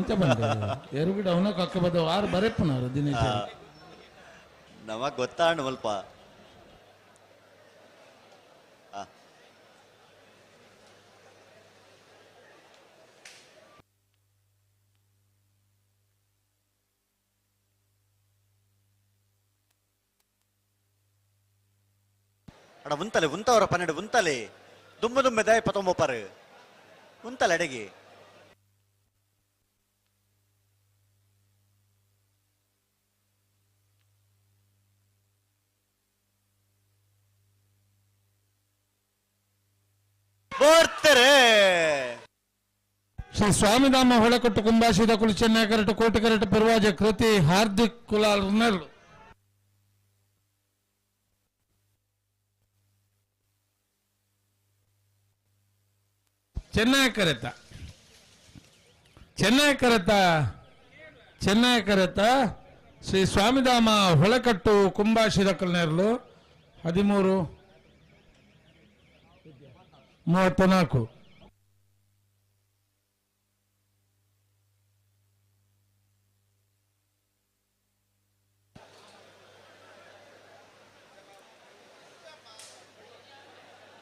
ಅಂಚ ಬಂದೆ ಎರುಗಿಡ ಅವನ ಕಕ್ಕ ಬದ ವಾರ ಬರೆಪ್ಪನವರು ದಿನೇಶ್ ನಮಗ್ ಗೊತ್ತಾಣ ಮುಲ್ಪ. ಅಡ ಉಂತಲೆ ಉಂತವರ 12 ಉಂತಲೆ ದುಮ್ಮು ದುಮ್ಮೆ ದಾಯ ಪತ್ತೊಂಬಪ್ಪರು ಉಂತಲೆ ಅಡಗಿ ಬರ್ತಾರೆ. ಶ್ರೀ ಸ್ವಾಮಿಧಾಮ ಹೊಳೆಕೊಟ್ಟು ಕುಂಬಾಶಿದ ಕುಲು ಚೆನ್ನೈ ಕರಟು ಕೋಟಿ ಕರಟು ಪರ್ವಾಜ ಕೃತಿ ಹಾರ್ದಿಕ್ ಕುಲಾಲ್ ನೆರಳು. ಚೆನ್ನೈ ಕರೆತ ಚೆನ್ನೈ ಕರೆತ ಚೆನ್ನೈ ಕರೆತ ಶ್ರೀ ಸ್ವಾಮಿಧಾಮ ಹೊಳೆಕಟ್ಟು ಕುಂಬಾಶಿದ ನೆರಳು 13 34.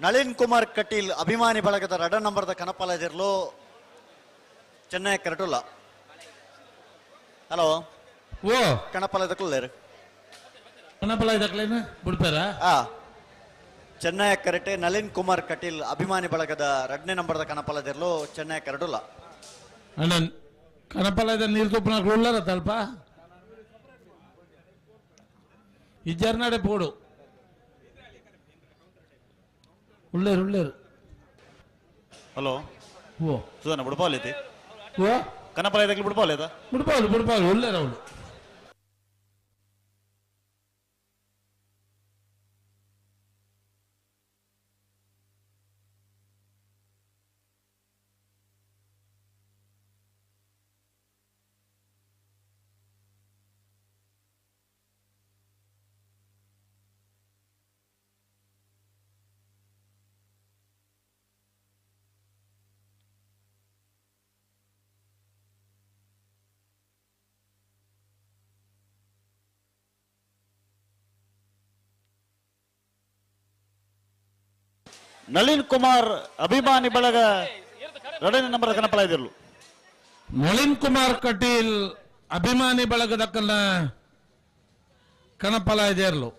ನಳಿನ್ ಕುಮಾರ್ ಕಟೀಲ್ ಅಭಿಮಾನಿ ಬಳಗದ ರಡ ನಂಬರ್ದ ಕನಪಾಲದಿರ್ಲು ಚೆನ್ನೈ ಕರಟುಲ್ಲ. ಹಲೋ ಓ ಕಣಪಾಲದ ಕುಲ್ಲೇರು ಕಣಪಾಲದಕ್ಲೇನು ಬಿಡ್ತಾರ? ಆ ಚೆನ್ನೈ ಕರಟೆ ನಳಿನ್ ಕುಮಾರ್ ಕಟೀಲ್ ಅಭಿಮಾನಿ ಬಳಗದ ರಡ್ನೇ ನಂಬರ್ದ ಕಣಪಾಲದಿರ್ಲು ಚೆನ್ನೈ ಕರಟುಲ್ಲ. ಅಣ್ಣ ಕಣಪಾಲದ ನೀರು ತುಪ್ಪನ ಉಳ್ಳಾರ ತಲ್ಪ ಇಜ್ಜರ್ನಾಡೆ ಪೋಡು ಉಳ್ಳೇರು ಉಳ್ಳೇರು. ಹಲೋ ಓ ಸುಧಾನ ಬುಡ್ಪಾಲೈತಿ ಓ ಕನಪಲ ಇದಕ್ಕೆ ಬುಡ್ಪಾಲೇದ ಬುಡ್ಪಾಲು ಬುಡ್ಪಾಲು ಉಳ್ಳೇರು ಅವಳು. ನಳಿನ್ ಕುಮಾರ್ ಅಭಿಮಾನಿ ಬಳಗ ಎರಡನೇ ನಂಬರ್ ಕನಪಲ ಇದಿರ್ಲು. ನಳಿನ್ ಕುಮಾರ್ ಕಟೀಲ್ ಅಭಿಮಾನಿ ಬಳಗದ ಕನಪಲ ಇದಿರ್ಲು.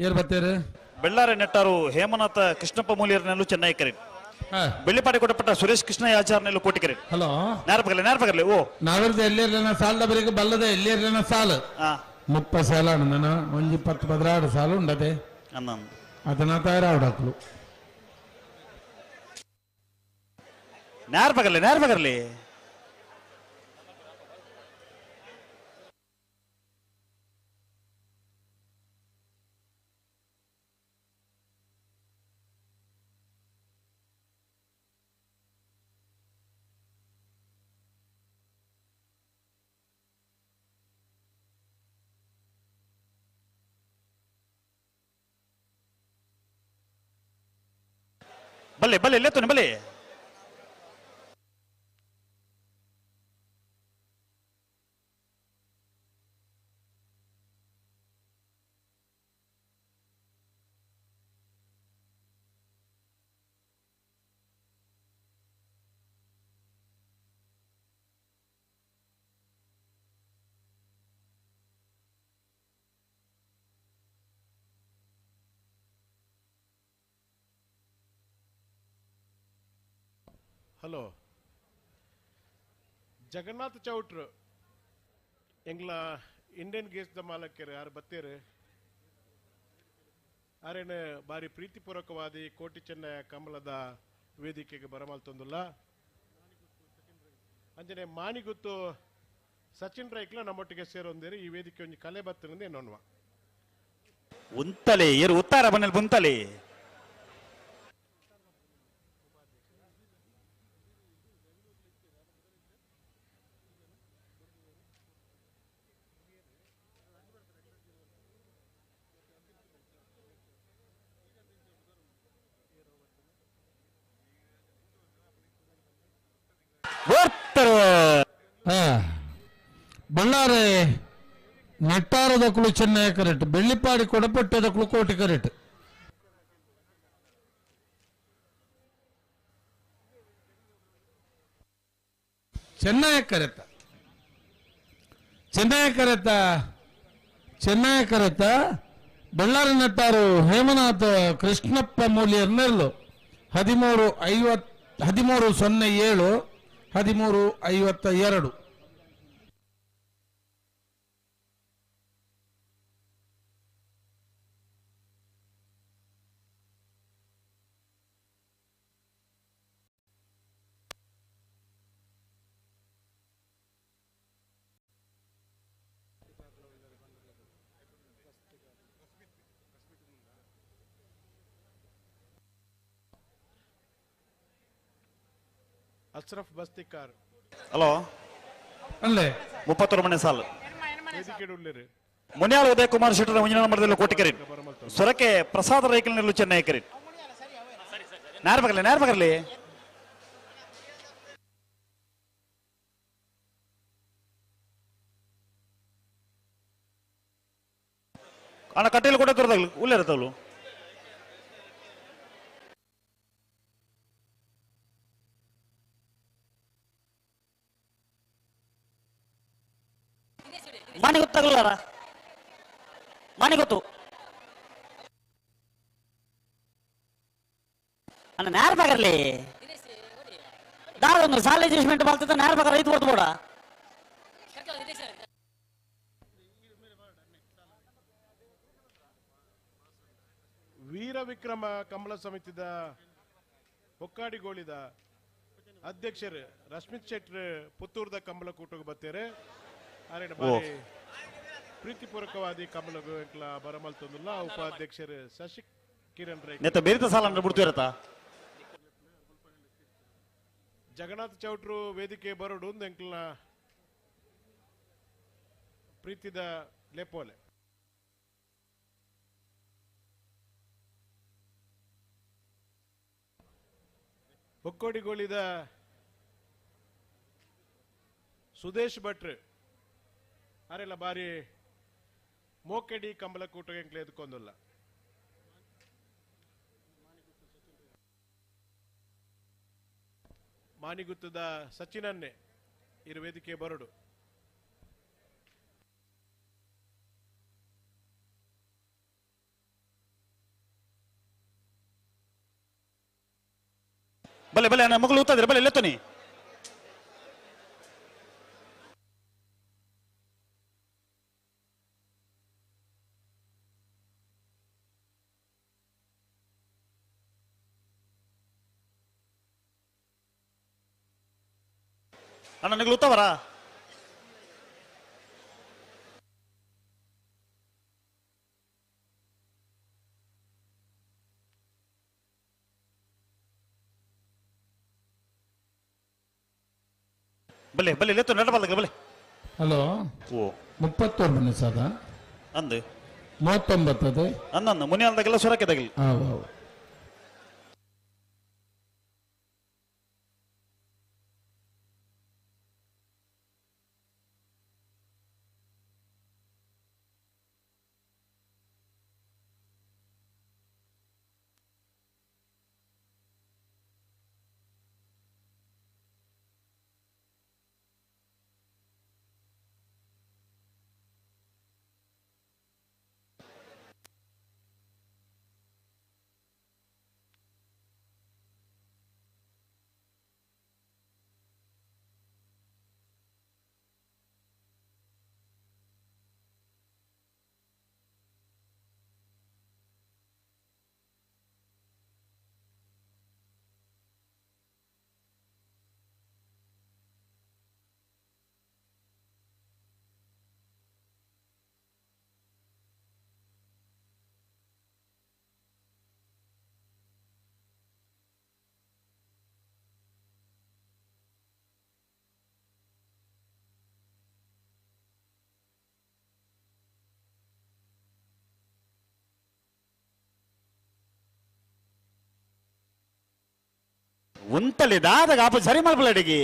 ಏರ್ ಬತ್ತೇರು ಬೆಳ್ಳಾರೆ ನೆಟ್ಟಾರು ಹೇಮನಾಥ ಕೃಷ್ಣಪ್ಪ ಮೂಲಿಯರ್ನಲ್ಲೂ ಚೆನ್ನೈ ಕರೆ ಬೆಳ್ಳಿಪಾಟಿ ಕೊಟ್ಟಪಟ್ಟ ಸುರೇಶ್ ಕೃಷ್ಣ ಯಾಚಾರ್ನೆಲ್ಲ ಕೋಟಿಕೆರೆ. ಹಲೋ ನೇರಪಗಲೆ ನೇರಪಗಲೆ ಓ ನಾವಿರ್ದ ಎಲ್ಲಿರ್ಲಿನ ಸಾಲದ ಬರಿಗೆ ಬಲ್ಲದ ಎಲ್ಲಿರ್ಲಿನ ಸಾಲು 30 ಸಾಲ ನನ್ನ ಒಂಜಿ 10 12 ಸಾಲು ಉಂಡದೆ ಅದನ್ನ ತಯಾರಾವಡಕ್ಲು ನೇರಪಗಲೆ ನೇರಪಗರ್ಲಿ ಬಲ್ಲೆ ಬಲ್ಲೆ ಲೇತೋನೆ ಬಲ್ಲೆ ಹಲೋ ಜಗನ್ನಾಥ ಚೌಟ್ರು ಎಂಗ್ಲ ಇಂಡಿಯನ್ ಗೇಸ್ದ ಮಾಲಕರು ಯಾರು ಬತ್ತೇರು ಆರೇನು ಬಾರಿ ಪ್ರೀತಿಪೂರ್ವಕವಾದಿ ಕೋಟಿ ಚೆನ್ನಯ ಕಮಲದ ವೇದಿಕೆಗೆ ಬರಮಾಲ್ತೊಂದುಲ್ಲ ಅಂಜನೆ ಮಾಣಿಗುತ್ತು ಸಚಿನ್ ರೈಕ್ಲ ನಮ್ಮೊಟ್ಟಿಗೆ ಸೇರೊಂದಿರು ಈ ವೇದಿಕೆ ಒಂಜಿ ಕಲೆ ಬತ್ತಿನಿಂದ ಏನೋನ್ವ ಉಂತಲೆ ಏರು ಉತ್ತಾರ ಬನ್ನಲ್ಲಿ ಬುಂತಲೆ ಬಳ್ಳಾರಿ ನೆಟ್ಟಾರದಕ್ಕಳು ಚೆನ್ನೈ ಕರೆಕ್ಟ್ ಬೆಳ್ಳಿಪಾಡಿ ಕೊಡಪಟ್ಟೆದಕ್ಕಳು ಕೋಟಿ ಕರೆಕ್ಟ್. ಚೆನ್ನೈ ಕರೆತ ಚೆನ್ನೈ ಕರೆತ ಚೆನ್ನೈ ಕರೆತ ಬಳ್ಳಾರಿ ನೆಟ್ಟಾರು ಹೇಮನಾಥ ಕೃಷ್ಣಪ್ಪ ಮೂಲಿಯರ್ನೆಲ್ಲು 13:50 13:07 13:52. ಅಶ್ರಫ್ ಬಸ್ತಿಕಾರ್ ಹಲೋ ಅಲ್ಲೇ 31 ಮನೆ ಸಾಲು ಮುನಿಯಾಳ ಉದಯ ಕುಮಾರ್ ಶೆಟ್ಟರ ಮುಂದಿನ ನಂಬರ್ದಲ್ಲಿ ಕೋಟಿಕರಿ ಸೊರಕೆ ಪ್ರಸಾದ ರೈಕಲ್ನಲ್ಲೂ ಚೆನ್ನೈ ಕರಿ ನೇರ ಬರಲಿ ನೇರ ಬರಲಿ. ಅಣ್ಣ ಕಟ್ಟೆಯಲ್ಲಿ ಕೂಡ ತೋರ್ದಾಗ್ಲಿ ಉಳ್ಳೇ ಇರ್ತಾವಲು. ಮನೆ ಗೊತ್ತಾಗಲ್ಲಾರ ಮನೆ ಗೊತ್ತು ಅಣ್ಣ ನೇರ ಬಗರ್ಲಿ ದಾರ ಒಂದು ಸಾಲ ಅಡ್ಜಸ್ಟ್ಮೆಂಟ್ ಬಾಲ್ತದ ನೇರ ಬಗರ್ ರೈತ ಕೊಡ್ತು ಬೇಡ. ವೀರ ವಿಕ್ರಮ ಕಮಲ ಸಮಿತಿದ ಹೊಕ್ಕಾಡಿಗೋಳಿದ ಅಧ್ಯಕ್ಷರು ರಶ್ಮಿತ್ ಶೆಟ್ರ್ ಪುತ್ತೂರ್ದ ಕಮಲ ಕೂಟಕ್ಕೆ ಬರ್ತಾರೆ. ಬಾರಿ ಪ್ರೀತಿಪೂರ್ವಕವಾದಿ ಕಮಲ ಬರಮಲ್ತೊಂದುಲ್ಲ ಉಪಾಧ್ಯಕ್ಷರು ಶಶಿ ಕಿರಣ್ ರೈ ನೆತ್ತ ಬೇರಿತ ಸಾಲ ಅಂದ್ರೆ ಬಿಡ್ತೀರತ್ತ. ಜಗನ್ನಾಥ ಚೌಟ್ರು ವೇದಿಕೆ ಬರೋಡು ಎಂಕ್ಲ ಪ್ರೀತಿದ ಲೆಪೋಲೆ. ಹೊಕ್ಕೋಡಿಗೋಳಿದ ಸುದೇಶ್ ಭಟ್ರು ಅರೆಲ್ಲ ಬಾರಿ ಮೋಕೆಡಿ ಕಂಬಳ ಕೂಟಕ್ಕೆ ಎದ್ಕೊಂದಿಲ್ಲ. ಮಾನಿಗುತ್ತದ ಸಚಿನನ್ನೇ ಇರು ವೇದಿಕೆ ಬರಡು. ಬಲೆ ಬಲೆ ನನ್ನ ಮಗಳು ಊತದ್ರೆ ಬಲೆ ಲೆತ್ತನಿ. ಅಣ್ಣ ನಿಗಳು ಉತ್ತವರಾ? ಬಲೆ ಬಲೆ ಲೆತ್ತು ನಡಬಲ್ಲ ಬಲೆ. ಹಲೋ ಓ 31 ಸಾದ ಅಂದು 39 ಅದೇ ಅಂದ ಮುನಿಯಾಲ್ದಾಗೆಲ್ಲ ಸೊರಕೆದಾಗಲಿ. ಉಂತಲಿ ದಾದಾಗ ಆಪ ಸರಿ ಮಾಡ್ಬಲ್ಲ ಅಡಿಗೆ.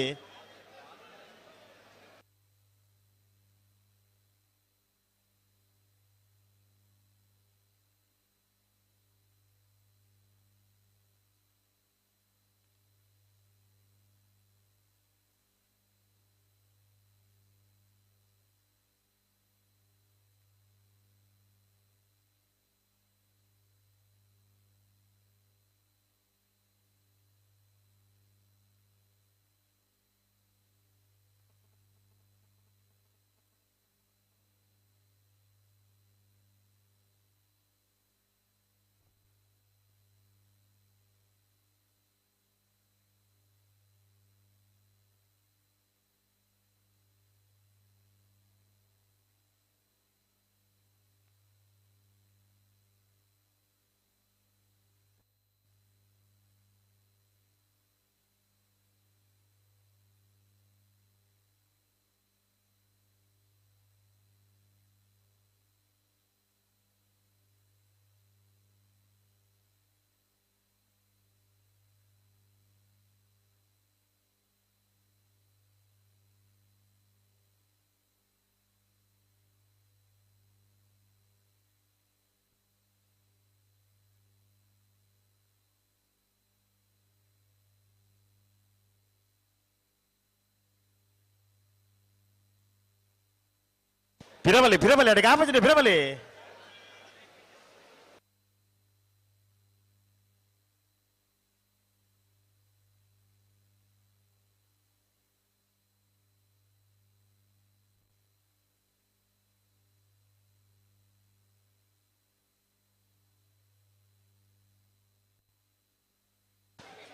ಪಿರಬಲಿ ಪಿರಬಲಿ ಅಡಿಗೆ ಆಪಜಿನ ಪಿರಬಲಿ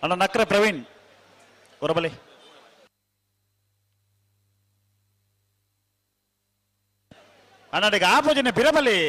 ಅಣ್ಣ ನಕ್ರೆ ಪ್ರವೀಣ್ ಹೊರಬಲಿ ಅಣ್ಣಡಿಗೆ ಆಪೋಜಿನ ಪಿರಬಲಿ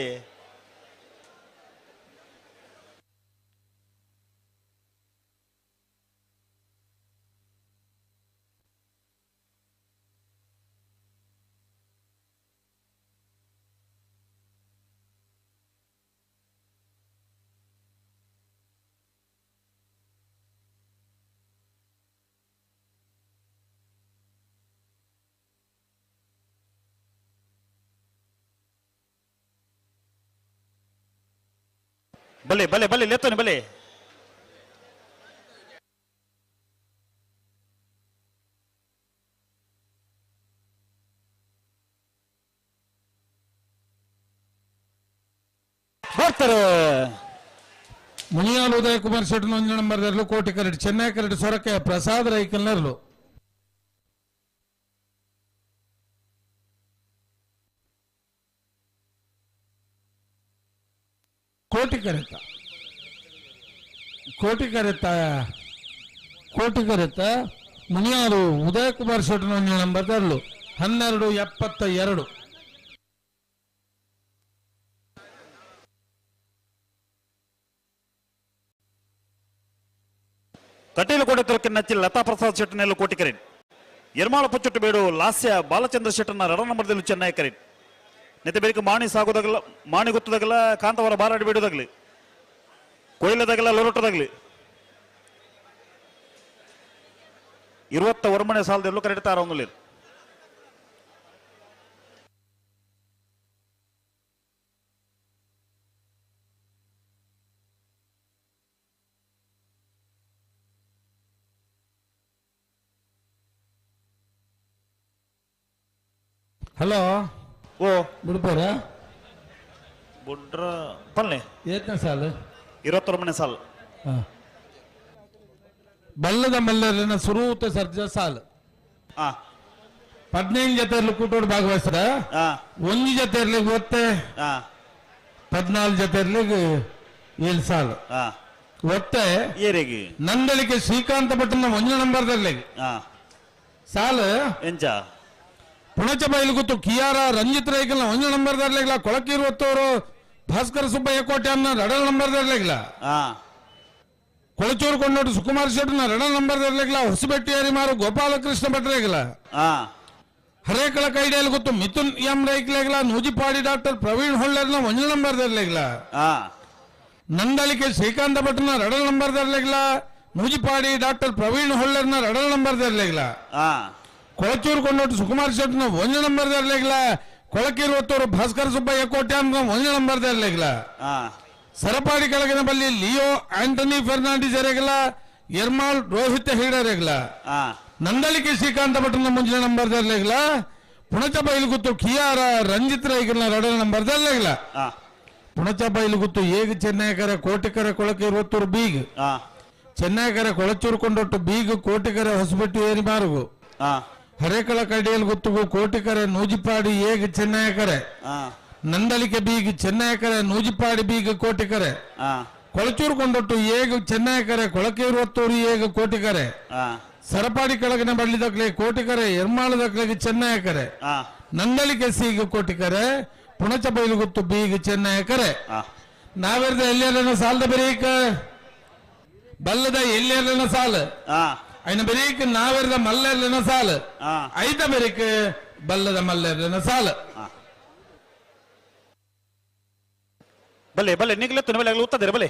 ಬಲೆ ಬಲೆ ಬಲೆ ಲೇತೋನಿ ಬಲೆ ಬರ್ತಾರೆ ಮುನಿಯಾಲ್ ಉದಯ ಕುಮಾರ್ ಶೆಟ್ಟಿ ಒಂದು ನಂಬರ್ ಕೋಟಿ ಕರೆಡ್ ಚೆನ್ನೈ ಕರೆಡ್ ಸೊರಕೆ ಪ್ರಸಾದ್ ರೈಕಲ್ನರ್ಲು ಕೋಟಿ ಕರೆತ ಕೋಟಿ ಕರೆತ ಕೋಟಿ ಕರೆತ ಮುನಿಯಾಲು ಉದಯ ಕುಮಾರ್ ಶೆಟ್ಟಿ ಒಂದು ನಂಬರ್ 12:72. ಕಟೀಲು ಕೋಟೆ ತುರುಕಿನ ನಚ್ಚಿ ಲತಾ ಪ್ರಸಾದ್ ಶೆಟ್ಟನೆಲ್ಲ ಕೋಟಿಕರಿನ್ ಎರ್ಮಾಳ ಪುಚ್ಚುಟ್ಟು ಬೇಡು ಲಾಸ್ಯ ಬಾಲಚಂದ್ರ ಶೆಟ್ಟನ ರಡ ನಂಬರ್ದಲ್ಲಿ ಚೆನ್ನೈ ಕರಿನ್ ನೆತೆ ಬೇಕ ಮಾಣಿ ಸಾಗುದಾಗಲ ಮಾಣಿ ಗೊತ್ತದಾಗಲ ಕಾಂತವರ ಬಾರಾಡಿ ಬೇಡುದಾಗ್ಲಿ ಕೊಯ್ಲದಾಗಲ ಲೊರಟದಾಗ್ಲಿ ಇರುವತ್ತ ಒರ್ಮನೆ ಸಾಲದಲ್ಲೂ ಕರೆಡ್ತಾರ ಒಂದುಲಿ ಹಲೋ ಓ ಬಿಡ್ಬೋರ ಬುಡ್ರ ಪಲ್ಲೆ ಏತ್ನ ಸಾಲು 29ನೇ ಸಾಲು ಬಲ್ಲದ ಮಲ್ಲರಿನ ಸುರೂತ ಸರ್ಜ ಸಾಲು 15 ಜೊತೆ ಕೂಟೋಡು ಭಾಗವಹಿಸ್ತಾರ ಒಂದು ಜೊತೆ ಇರ್ಲಿಕ್ಕೆ ಒತ್ತೆ 14 ಜೊತೆ ಇರ್ಲಿಕ್ಕೆ 7 ಸಾಲು ಒತ್ತೆ ಏರಿಗೆ ನಂದಳಿಕೆ ಶ್ರೀಕಾಂತ ಭಟ್ಟನ ಒಂದು ನಂಬರ್ದಲ್ಲಿ ಸಾಲು ಎಂಚ ಪುಣಚ ಬೈಲುಗುತ್ತು ಕಿಯಾರ ರಂಜಿತ್ ರೈಕಲ್ನ ಒಂದು ನಂಬರ್ದಾರ್ಲಿಲ್ಲ ಕೊಳಕೀರ್ ಒತ್ತೋರು ಭಾಸ್ಕರ ಸುಬ್ಬಯ್ಯ ಕೋಟೆ ಅನ್ನ ರಡ ನಂಬರ್ದಾರ್ಲಿಲ್ಲ ಕೊಳಚೂರು ಕೊಂಡೋಟು ಸುಕುಮಾರ್ ಶೆಟ್ಟನ ರಡ ನಂಬರ್ದಾರ್ಲಿಲ್ಲ ಹೊಸಬೆಟ್ಟಿಯಾರಿ ಮಾರು ಗೋಪಾಲಕೃಷ್ಣ ಭಟ್ರೇಗಿಲ್ಲ ಹರೇಕಳ ಕೈಡಿಯಲ್ಲಿ ಗೊತ್ತು ಮಿಥುನ್ ಎಂ ರೈಕ್ಲೇಗಿಲ್ಲ ನೂಜಿಪಾಡಿ ಡಾಕ್ಟರ್ ಪ್ರವೀಣ್ ಹೊಳ್ಳರ್ನ ಒಂದು ನಂಬರ್ದಾರ್ಲಿಲ್ಲ ನಂದಳಿಕೆ ಶ್ರೀಕಾಂತ ಭಟ್ನ ರಡ ನಂಬರ್ದಾರ್ಲಿಲ್ಲ ನೂಜಿಪಾಡಿ ಡಾಕ್ಟರ್ ಪ್ರವೀಣ್ ಹೊಳ್ಳರ್ನ ರಡ ನಂಬರ್ದಾರ್ಲಿಲ್ಲ ಕೊಳಚೂರು ಕೊಂಡೋಟು ಸುಕುಮಾರ್ ಶೆಟ್ಟನ ಒಂದು ನಂಬರ್ದಾರ್ಲಿಲ್ಲ ಕೊಳಕೀರ್ ಒತ್ತೋರು ಭಾಸ್ಕರ ಸುಬ್ಬಯ್ಯ ಕೋಟೆ ಅನ್ನ ಒಂದು ನಂಬರ್ದಾರ್ಲಿಲ್ಲ ಸರಪಾಡಿ ಕೆಳಗಿನ ಬಲ್ಲಿ ಲಿಯೋ ಆಂಟನಿ ಫೆರ್ನಾಂಡಿಸ್ ಎರೆಗಿಲ್ಲ ಎರ್ಮಾಳ್ ರೋಹಿತ್ ಹೆಗಡೆರೆಗಿಲ್ಲ ನಂದಳಿಕೆ ಶ್ರೀಕಾಂತ ಭಟ್ಟನ ಮುಂಚಿನ ನಂಬರ್ದಾರ್ಲಿಲ್ಲ ಪುಣಚ ಬೈಲುಗುತ್ತು ಕಿಯಾರ ರಂಜಿತ್ ರೈಗಲ್ನ ರಡ ನಂಬರ್ದಾರ್ಲಿಲ್ಲ ಪುಣಚ ಬೈಲುಗುತ್ತು ಏಗ ಚೆನ್ನೈಕರ ಕೋಟಿಕರ ಕೊಳಕೀರ್ ಒತ್ತೂರು ಬೀಗ್ ಚೆನ್ನೈಕರ ಕೊಳಚೂರು ಕೊಂಡೊಟ್ಟು ಬೀಗ್ ಕೋಟಿಕರ ಹೊಸಬೆಟ್ಟು ಏರಿ ಮಾರುಗು ಹರೇಕಳ ಕಡಿಯಲ್ ಗುತ್ತುಗು ಕೋಟಿಕರೆ ನೂಜಿಪಾಡಿ ಏಗ ಚೆನ್ನೈಕರೆ ನಂದಳಿಕೆ ಬೀಗ್ ಚೆನ್ನೈಕರೆ ನೂಜಿಪಾಡಿ ಬೀಗ್ ಕೋಟಿಕರೆ ಕೊಳಚೂರು ಕೊಂಡೊಟ್ಟು ಏಗ ಚೆನ್ನೈಕರೆ ಕೊಳಕೇರು ಒತ್ತೂರು ಏಗ ಕೋಟಿಕರೆ ಸರಪಾಡಿ ಕೆಳಗಿನ ಬಳ್ಳಿ ಕೋಟಿಕರೆ ಎರ್ಮಾಳ ದಕ್ಲೆಗೆ ಚೆನ್ನೈಕರೆ ನಂದಳಿಕೆ ಸೀಗ ಕೋಟಿಕರೆ ಪುಣಚ ಬೈಲುಗುತ್ತು ಬೀಗ್ ಚೆನ್ನೈಕರೆ ನಾವೆರ್ದ ಎಲ್ಲೆಲ್ಲ ಸಾಲದ ಬರೀಕ ಬಲ್ಲದ ಎಲ್ಲೆಲ್ಲ ಸಾಲ ಐನ ಬರೀಕ್ ನಾವೆರ್ದ ಮಲ್ಲೆರ್ಲನ ಸಾಲು ಐತ ಬರೀಕ್ ಬಲ್ಲದ ಮಲ್ಲೆರ್ಲನ ಸಾಲು ಬಲೆ ಬಲೆ ನಿಗ್ಲೆತ್ತು ಬಲೆ ಉತ್ತದಿರ ಬಲೆ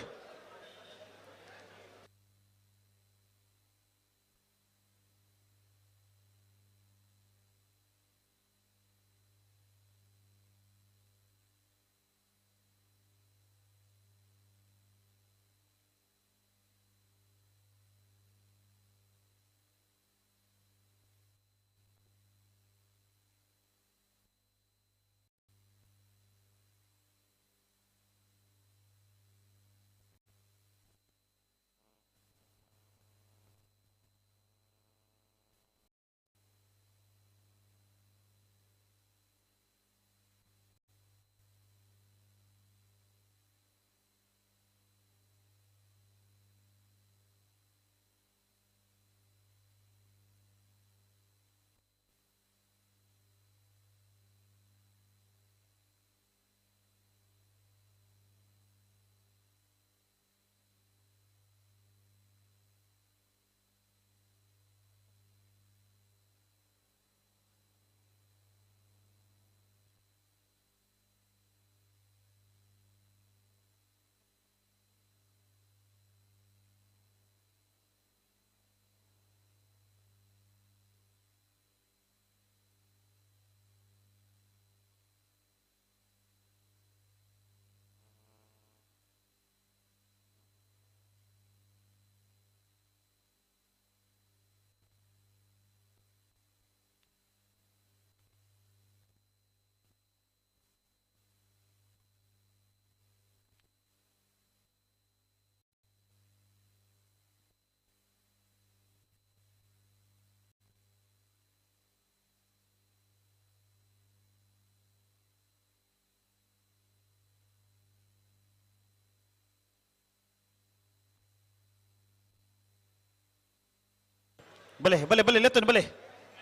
ಬಲೆ ಬಲೆ ಬಲೆ ಲೆತ್ತನು ಬಲೆ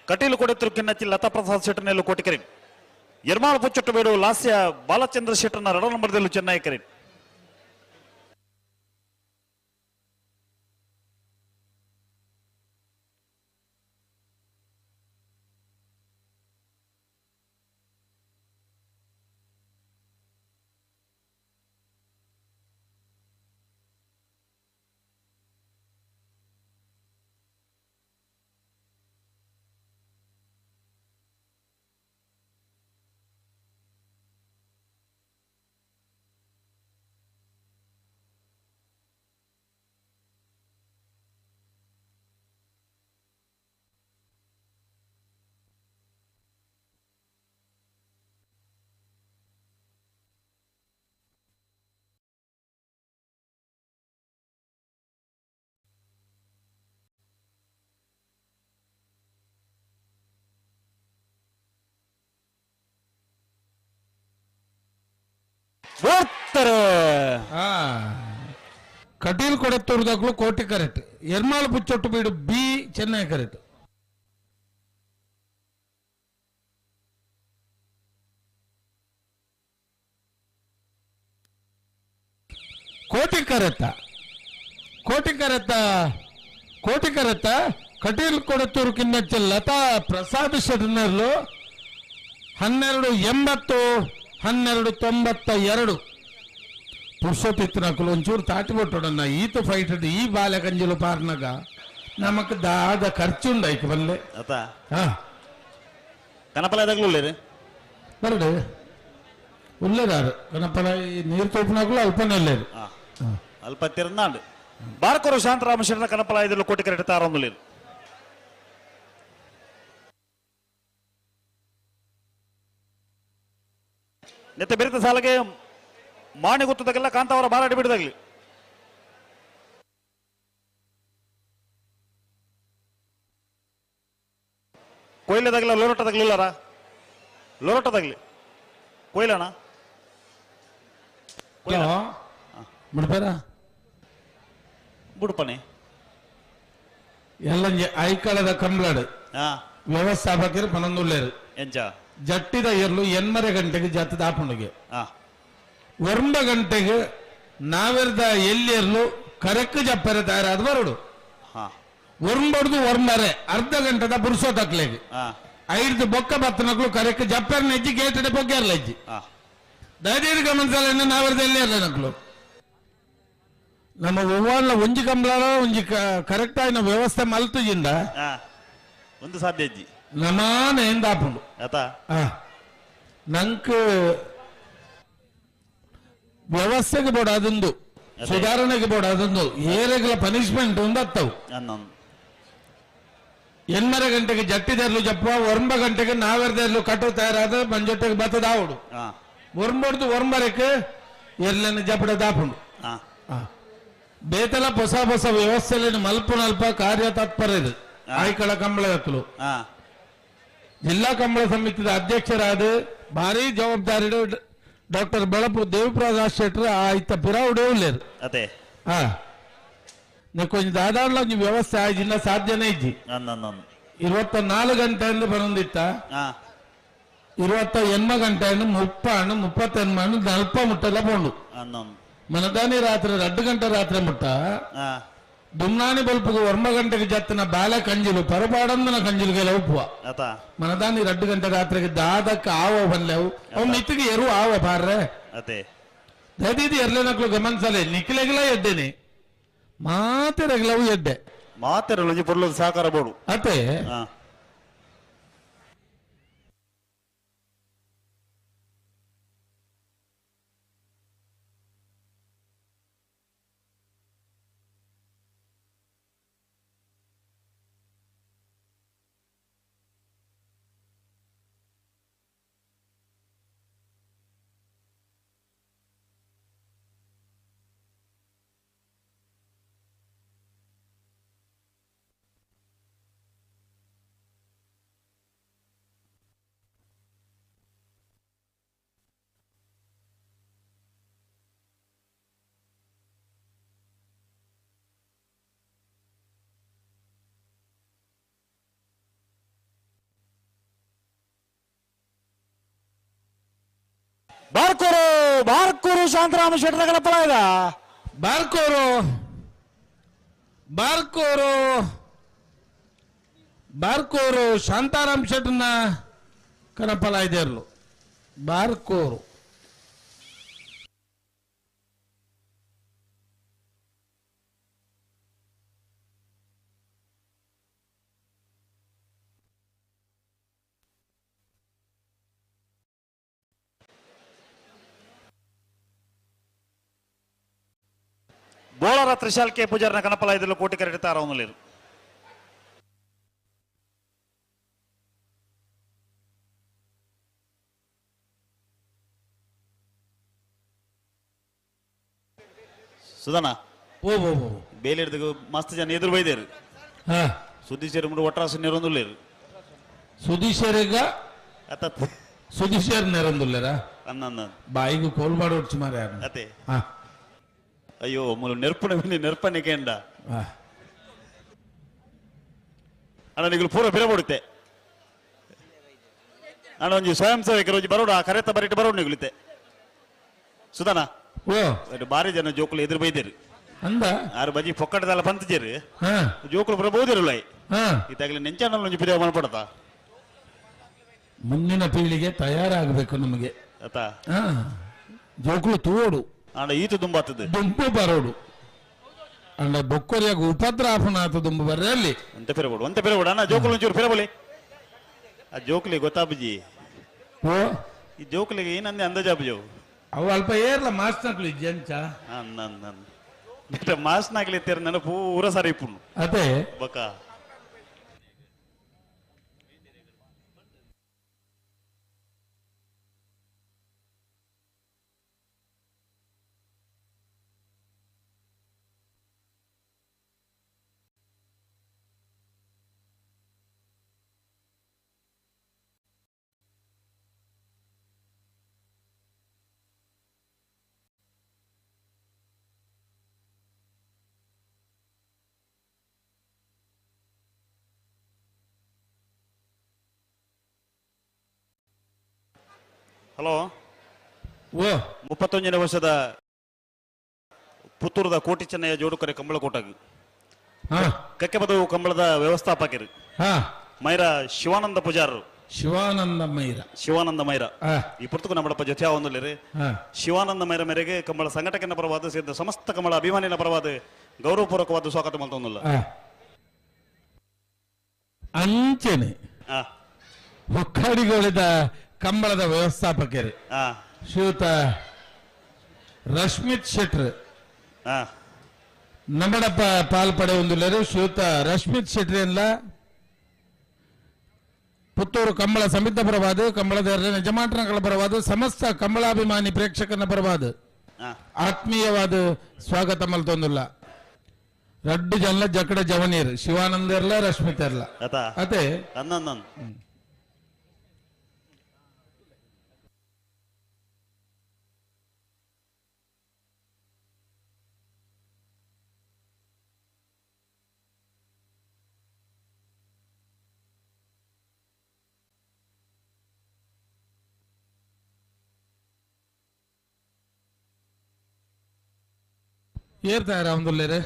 ಕಟೀಲು ಕೊಡೆತ್ತರು ಕಿನ್ನಚ್ಚಿ ಲತಾ ಪ್ರಸಾದ್ ಶೆಟ್ಟನೆಲ್ಲು ಕೋಟಿಕರಿನ್ ಎರ್ಮಾಳು ಪುಚ್ಚೊಟ್ಟು ಬೇಡು ಲಾಸ್ಯ ಬಾಲಚಂದ್ರ ಶೆಟ್ಟನ ರಡ ನಂಬರ್ದಲ್ಲೂ ಚೆನ್ನೈ ಕರಿನ್ ಕಟೀಲ್ ಕೊಡತ್ತೂರ್ದಾಗ್ಲು ಕೋಟಿ ಕರೆಕ್ಟ್ ಎರ್ಮಾಲ್ ಪುಚ್ಚೊಟ್ಟು ಬೀಡು ಬಿ ಚೆನ್ನೈ ಕರೆಕ್ಟ್ ಕೋಟಿ ಕರೆತ್ತ ಕೋಟಿ ಕರೆತ್ತ ಕೋಟಿ ಕರೆತ್ತ ಕಟೀಲ್ ಕೊಡತ್ತೂರು ಕಿನ್ನಚ್ಚ ಲತಾ ಪ್ರಸಾದ್ ಶೆಟ್ನರ್ಲು 12.80 12.92 ಪುರುಷೋತ್ತಿತ್ತನಕುಲು ಒಂಚೂರು ತಾಟಿ ಕೊಟ್ಟೋಡನ್ನ ಈತ ಫೈಟ್ ಈ ಬಾಲೆ ಕಂಜಲು ಪಾರ್ನಾಗ ನಮಕ್ ದಾದ ಖರ್ಚುಂಡ ಐಕ್ ಬಲ್ಲೆ. ಅತ ಕನಪಲ ಉಲ್ಲೇರು ಬರಡು ಉಲ್ಲೇದಾರು ಕನಪಲ ನೀರು ತೋಪುನಕುಲು ಅಲ್ಪನೆ ಉಲ್ಲೇರು ಅಲ್ಪ ತಿರ್ನಾಂಡು ಬಾರ್ಕೊರು ಶಾಂತರಾಮ ಶರಣ ಕನಪಲ ಐದಲು ಕೋಟಿ ಕರೆಕ್ಟ್ ತಾರೊಂದುಲೇರು ನೆತ್ತ ಬೆರಿತ ಸಾಲಗೆ ಮಾಣಿ ಗೊತ್ತದಕ್ಕೆಲ್ಲ ಕಾಂತಾವರ ಬಾರಾಡಿ ಬಿಡದಾಗ್ಲಿ ಕೊಯ್ಲದಾಗಲ್ಲ ಲೋರೋಟದಾಗ್ಲಿಲ್ಲಾರ ಲೋರೋಟದಾಗ್ಲಿ ಕೊಯ್ಲಣ್ಣ ಬಿಡ್ಬೇರ ಬಿಡ್ಪನೆ ಎಲ್ಲ ಐಕಳದ ಕಂಬ್ಲಾಡು ವ್ಯವಸ್ಥಾಪಕರು ಪನೊಂದುಳ್ಳೇರು ಎಂಚ ಜಟ್ಟಿದ ಎರ್ಲು 8 ಗಂಟೆಗೆ ಜತ್ತದ ಆಪುಣಿಗೆ 9 ಗಂಟೆಗೆ ನಾವೆರ್ದ ಎಲ್ಲಿರ್ಲು ಕರೆಕ್ಟ್ ಜಪ್ಪರೆ ತಯಾರಾದ ಬರಡು 9 9:30 ಅರ್ಧ ಗಂಟೆದ ಪುರುಷೋತ್ತಕ್ಲೆಗೆ 5 ಬೊಕ್ಕ ಬತ್ತನಕ್ಲು ಕರೆಕ್ಟ್ ಜಪ್ಪರ್ ನೆಜ್ಜಿ ಗೇಟಡೆ ಬೊಗ್ಗೇರ್ಲ ಹೆಜ್ಜಿ ದಯದೀರ್ ಗಮನಿಸಲ್ಲ ನಾವೆರ್ದ ಎಲ್ಲಿರ್ಲ ನಕ್ಲು ನಮ್ಮ ಒವ್ವಾಳ್ನ ಒಂಜಿ ಕಂಬ್ಲಾರ ಒಂಜಿ ಕರೆಕ್ಟ್ ಆಯ್ನ ವ್ಯವಸ್ಥೆ ಮಲ್ತುಜಿಂದ ಒಂದು ಸಾಧ್ಯ ಅಜ್ಜಿ ನಮಾನ ಎಂದಾಪುಂಡು ಆತ ನಂಕ್ ವ್ಯವಸ್ಥೆಗೆ ಬೋಡ ಅದೊಂದು ಸುಧಾರಣೆಗೆ ಬೋಡ ಅದೊಂದು ಏರೆಗಳ ಪನಿಷ್ಮೆಂಟ್ ಒಂದು ಅತ್ತವು 8 ಗಂಟೆಗೆ ಜಟ್ಟಿದರ್ಲು ಜಪ್ಪ 9 ಗಂಟೆಗೆ ನಾವೆರ್ದರ್ಲು ಕಟ್ಟು ತಯಾರಾದ ಮಂಜೊಟ್ಟೆಗೆ ಬತ್ತದ ಆವಡು 9 9:30ಕ್ಕೆ ಎರ್ಲನ್ನ ಜಪಡ ದಾಪುಂಡು ಬೇತಲ ಹೊಸ ಹೊಸ ವ್ಯವಸ್ಥೆಯಲ್ಲಿ ಮಲ್ಪುನಲ್ಪ ಕಾರ್ಯ ತತ್ಪರ ಇದು ಆಯ್ಕಳ ಕಂಬಳದಕ್ಕಲು ಜಿಲ್ಲಾ ಕಂಬಳ ಸಮಿತಿಯ ಅಧ್ಯಕ್ಷರಾದ ಭಾರಿ ಜವಾಬ್ದಾರಿ ಡಾಕ್ಟರ್ ಬೆಳಪು ದೇವಪ್ರಸಾದ್ ಶೆಟ್ಟರ್ ಆಯ್ತ ಪಿರಾವುಡೇ ಉಲ್ಲೇರು ಅದೇ ಕೊಂಚ ದಾದಾಡ್ಲ ಒಂಜಿ ವ್ಯವಸ್ಥೆ ಆಯ್ಜಿಲ್ಲ ಸಾಧ್ಯನೇ ಇಜ್ಜಿ 24 ಗಂಟೆಯಿಂದ ಬರೊಂದಿತ್ತ 28 ಗಂಟೆಯನ್ನು 30 38 40 ಮುಟ್ಟೆಲ್ಲ ಪೋಂಡು ಮನದಾನಿ ರಾತ್ರಿ 2 ಗಂಟೆ ರಾತ್ರಿ ಮುಟ್ಟ ದುಮ್ನಾನಿ ಬಲ್ಪುಗು 9 ಗಂಟೆಗೆ ಜತ್ತನ ಬಾಲೆ ಕಂಜಿಲು ಪರಪಾಡಂದನ ಕಂಜಿಲುಗೆಲ್ಲ ಉಪ್ಪುವ ಮನದಾನಿ 2 ಗಂಟೆ ರಾತ್ರಿಗೆ ದಾದಕ್ಕೆ ಆವ ಬಲ್ಲೆವು ಅವು ಮಿತ್ತಿಗೆ ಎರು ಆವ ಬಾರ್ರೆ ದಯದೀದಿ ಎರ್ಲೆನಕ್ಲು ಗಮನಿಸಲೆ ನಿಕ್ಲೆಗ್ಲ ಎಡ್ಡೇನೆ ಮಾತೆರಗ್ಲವು ಎಡ್ಡೆ ಮಾತೆರಲು ಪೊರ್ಲು ಸಹಕಾರ ಬೋಡು ಅತ್ತೆ ಬಾರ್ಕೂರು ಬಾರ್ಕೂರು ಶಾಂತರಾಮ ಶೆಟ್ಟರ ಕಣಪಲಾಯದ ಬಾರ್ಕೋರು ಬಾರ್ಕೋರು ಬಾರ್ಕೋರು ಶಾಂತಾರಾಮ್ ಶೆಟ್ಟನ ಕನಪಲಾಯ್ದೇರ್ಲು ಬಾರ್ಕೋರು. ಬೋಳರ ತ್ರಿಶಾಲ್ ಕೆ ಪೂಜಾರನ ಕನಪಲಾಯ್ದಲು ಕೋಟಿ ಕರೆಟ್ ತಾರವನುಲೇರು. ಸುಧನ ಓ ಓ ಓ ಬೇಲಿಡ್ದು ಮಸ್ತ್ ಜನ ಎದುರು ಬೈದೇರು. ಹಾ ಸುದೀಶ್ ಮುಡು ಒಟ್ರಾಸು ನೆರೊಂದುಲ್ಲೇರು. ಸುದೀಶರಿಗ ಅತ್ತ ಸುದೀಶರ್ ನೆರೊಂದುಲ್ಲೇರಾ? ಅನ್ನ ಬಾಯಿಗೆ ಕೋಲ್ ಮಾಡೋಡ್ಚು ಮಾರ್ರೆ ಯಾರು. ಅತ್ತೆ. ಹಾ. ಅಯ್ಯೋ ಮುಲು ನೆರ್ಪುನ ಮೇಲೆ ನೆರ್ಪನೆ ಕೇಂಡ. ಹಾ. ಅಣ್ಣ ನಿಗುಲು ಪೂರ ಪಿರ ಬಡುತ್ತೆ. ಅಣ್ಣ ಒಂಜಿ ಸ್ವಯಂ ಸೇವಕರು ಒಂಜಿ ಬರೋಡು ಆ ಕರೆತ ಬರಿಟ್ಟು ಬರೋಡು ನಿಗುಲಿತೆ. ಸುಧನ ಓ ಅದು ಬಾರಿ ಜನ ಜೋಕುಲು ಎದುರು ಬೈದೇರು. ಅಂದ ಆರು ಬಜಿ ಪೊಕ್ಕಟದಲ್ಲ ಪಂತಜೇರು. ಹಾ. ಜೋಕುಲು ಪೂರ ಬೋದಿರಲ್ಲ. ಹಾ. ಇತ್ತಾಗಲಿ ನೆಂಚಾನಲ್ ಒಂಜಿ ಪಿರಿಯ ಮಲ್ಪಡತಾ. ಮುಂದಿನ ಪೀಳಿಗೆ ತಯಾರಾಗಬೇಕು ನಮಗೆ. ಅತ್ತ ಹಾ. ಜೋಕುಲು ತೋಡು ಅಣ್ಣ ಈತು ದುಂಬಾತದ್ದು ದುಂಬು ಬರೋಡು ಅಂಡ ಬೊಕ್ಕೊರಿಯಾಗ ಉಪದ್ರ ಆಪನಾತ ದುಂಬು ಬರ್ರೆ ಅಲ್ಲಿ. ಒಂತೆ ಪಿರಬೋಡು ಒಂತೆ ಪಿರಬೋಡು ಅಣ್ಣ ಜೋಕುಲು ಒಂಚೂರು ಪಿರಬೋಲಿ. ಆ ಜೋಕುಲಿ ಗೊತ್ತಾಬುಜಿ. ಓ ಈ ಜೋಕುಲಿಗೆ ಏನಂದೆ ಅಂದಾಜಾಬುಜವು. ಅವು ಅಲ್ಪ ಏರ್ಲ ಮಾಸ್ನಕ್ಲು ಇಜ್ಜಂಚ. ಅನ್ನ ಅನ್ನ ಅನ್ನ ಮಾಸ್ನಾಗ್ಲಿ ತೇರ್ ಪೂರ ಸರಿ ಇಪ್ಪುಂಡು. ಅದೇ ಬಕ ಹಲೋ ಓ 31ನೇ ವರ್ಷದ ಪುತ್ತೂರದ ಕೋಟಿ ಚೆನ್ನಯ್ಯ ಜೋಡುಕರೆ ಕಂಬಳಕೋಟಗ್ ಹಾ. ಕಕ್ಕೆಬದವು ಕಂಬಳದ ವ್ಯವಸ್ಥಾಪಕರು ಹಾ. ಮೈರ ಶಿವಾನಂದ ಪೂಜಾರರು. ಶಿವಾನಂದ ಮೈರ. ಶಿವಾನಂದ ಮೈರ ಹಾ. ಈ ಪುರ್ತಕು ನಮ್ಮಡಪ್ಪ ಜೊತೆ ಒಂದುಲೇರು. ಹಾ. ಶಿವಾನಂದ ಮೈರ ಮೇರೆಗೆ ಕಂಬಳ ಸಂಘಟಕನ ಪರವಾದ ಸೇರಿದ ಸಮಸ್ತ ಕಂಬಳ ಅಭಿಮಾನಿನ ಪರವಾದ ಗೌರವಪೂರ್ವಕವಾದ ಸ್ವಾಗತ ಮಾಡ್ತೊಂದಿಲ್ಲ. ಹಾ. ಅಂಚೆನೆ ಹಾ. ಹೊಕ್ಕಾಡಿಗಳಿದ ಕಂಬಳದ ವ್ಯವಸ್ಥಾಪಕರು ಹಾ. ಶ್ರೀಯುತ ರಶ್ಮಿತ್ ಶೆಟ್ರ್ ಹಾ. ನಮ್ಮಡಪ್ಪ ಪಾಲ್ಪಡೆ ಹೊಂದುಳ್ಳರು. ಶ್ರೀಯುತ ರಶ್ಮಿತ್ ಶೆಟ್ರ್ ಎಲ್ಲ ಪುತ್ತೂರು ಕಂಬಳ ಸಮಿತಿ ಪರವಾದ ಕಂಬಳದ ಯಜಮಾನರ ಪರವಾದ ಸಮಸ್ತ ಕಂಬಳಾಭಿಮಾನಿ ಪ್ರೇಕ್ಷಕನ ಪರವಾದ ಹಾ. ಆತ್ಮೀಯವಾದ ಸ್ವಾಗತ ಮಲ್ತೊಂದುಲ್ಲ. ರಡ್ಡು ಜನ ಜಕಡ ಜವನೀರ್ ಶಿವಾನಂದ ಇರ್ಲ ರಶ್ಮಿತ್ ಇರ್ಲ ಅತ ಅದೇ ಅನ್ನ ಏರ್ ತಯಾರ ಒಂದುಲ್ಲೇರೆ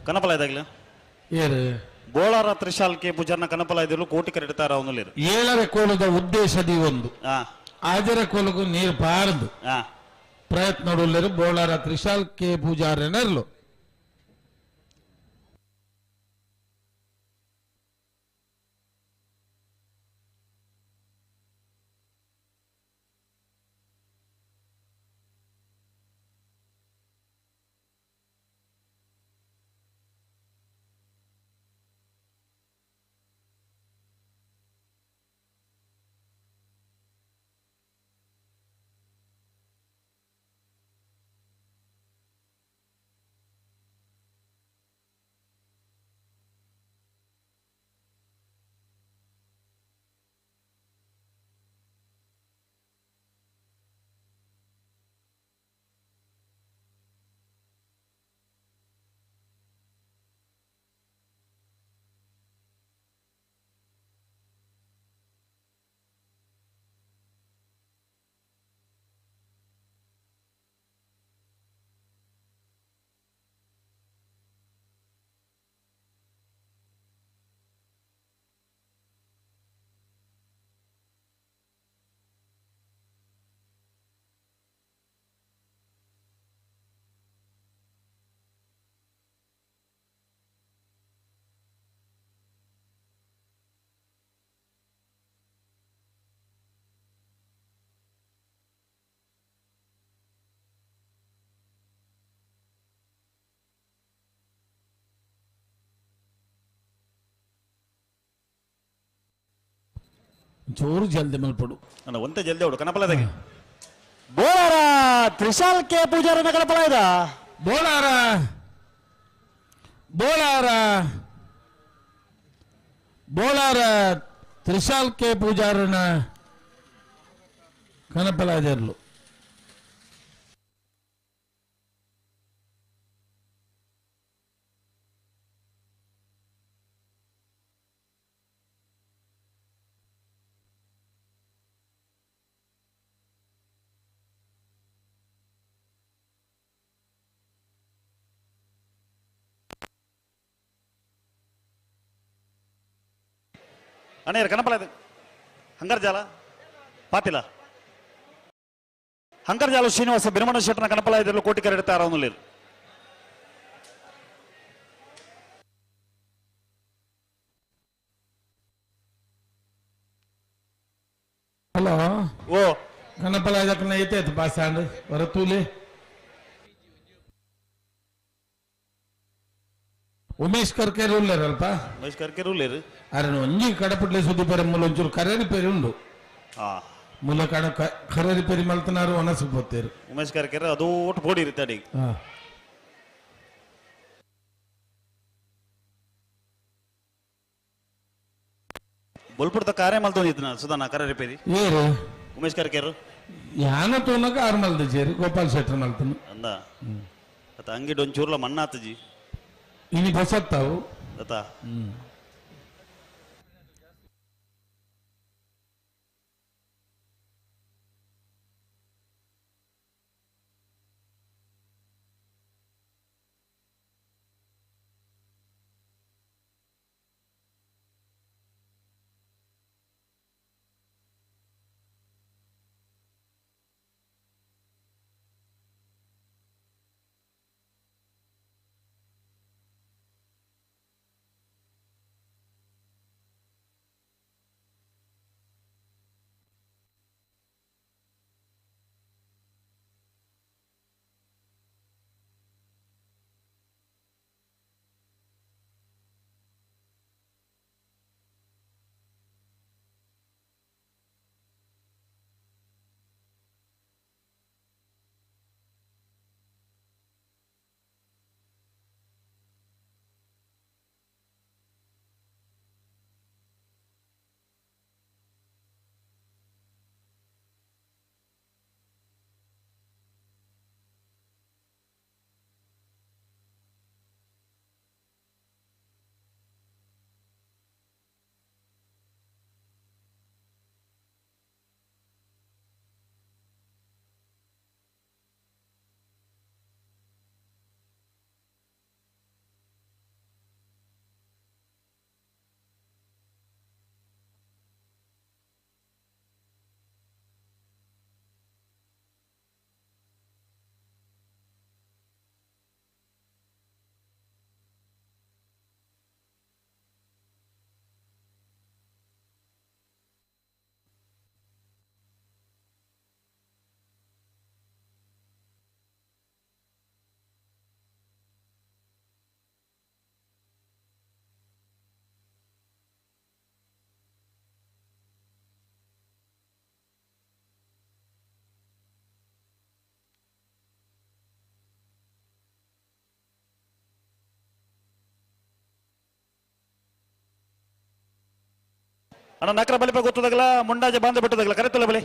ಕನಪಲ ಇದಾಗ್ಲ ಏರು ಬೋಳಾರ ತ್ರಿಶಾಲ್ ಕೆ ಪೂಜಾರ್ನ ಕನಪಲ ಇದ್ಲು ಕೋಟಿ ಕರೆಡ್ತಾರ ಅವನುಲೇರು. ಏಳರ ಕೋಲದ ಉದ್ದೇಶದಿ ಒಂದು ಹಾ. ಆಜರ ಕೋಲಗೂ ನೀರು ಪಾರದು ಹಾ. ಪ್ರಯತ್ನ ನೋಡುಲ್ಲೇರು ಬೋಳಾರ ತ್ರಿಶಾಲ್ ಕೆ ಪೂಜಾರನರ್ಲು. ಜೋರು ಜಲ್ದಿ ಮಲ್ಪಡು. ಅಣ್ಣ ಒಂತೆ ಜಲ್ದಿ ಅವಡು ಕನಪಲದಾಗೆ. ಬೋಳಾರ ತ್ರಿಶಾಲ್ ಕೆ ಪೂಜಾರನ ಕನಪಲ ಇದ. ಬೋಳಾರ ಬೋಳಾರ ಬೋಳಾರ ತ್ರಿಶಾಲ್ ಕೆ ಪೂಜಾರನ ಕನಪಲಾಜರ್ಲು. ಅಣ್ಣ ಕನಪಲ ಇದು ಹಂಗರ್ಜಾಲ ಪಾತಿಲ ಹಂಗರ್ಜಾಲ ಶ್ರೀನಿವಾಸ ಬಿರಮಣ ಶೆಟ್ಟನ ಕನಪಲ ಇದರಲ್ಲಿ ಕೋಟಿ ಕರೆಡ್ತಾರ ಅವನಲ್ಲಿ. ಹಲೋ ಓ ಕನಪಲ ಇದಕ್ಕನ್ನ ಐತೆ ಬಸ್ ಸ್ಟ್ಯಾಂಡ್ ಹೊರತೂಲಿ ಉಮೇಶ್ ಕರ್ಕೇರಿ ಉಳ್ಳಾರಲ್ಪ. ಉಮೇಶ್ ಕರ್ಕೇರಿ ಉಳ್ಳೇರು. ಅರೆ ಒಂಜಿ ಕಡಪಟ್ಲೆ ಸುದ್ದಿ ಪರ ಮೂಲ ಒಂಚೂರು ಕರೇರಿ ಪೇರಿ ಉಂಡು. ಮೂಲ ಕಡ ಕರೇರಿ ಪೇರಿ ಮಲ್ತನಾರು ಒನಸು ಪೋತೇರು. ಉಮೇಶ್ ಕರ್ಕೇರಿ ಅದು ಒಟ್ಟು ಬೋಡಿ ಇರುತ್ತೆ ಅಡಿಗೆ. ಬೊಲ್ಪುಡ್ತ ಕಾರೇ ಮಲ್ತೊಂದಿತ್ತು ಸುಧಾನ ಕರೇರಿ ಪೇರಿ. ಏರು ಉಮೇಶ್ ಕರ್ಕೇರು ಯಾನ ತೋನಕ ಆರು ಮಲ್ದ ಚೇರು ಗೋಪಾಲ್ ಶೆಟ್ಟರ್ ಮಲ್ತನು. ಅಂದ ಅತ್ತ ಅಂಗಿಡ್ ಒಂಚೂರ್ಲ ಮಣ್ಣಾತಜಿ. ಇನಿ ಬಸತ್ತಾವು. ಅತ್ತ ಅಣ್ಣ ನಕರ ಬಲಿಪ ಗೊತ್ತದಾಗಲ ಮುಂಡಾಜೆ ಬಾಂಧ ಬಿಟ್ಟದಾಗಲ ಕರೆತಲ್ಲ ಬಲಿ.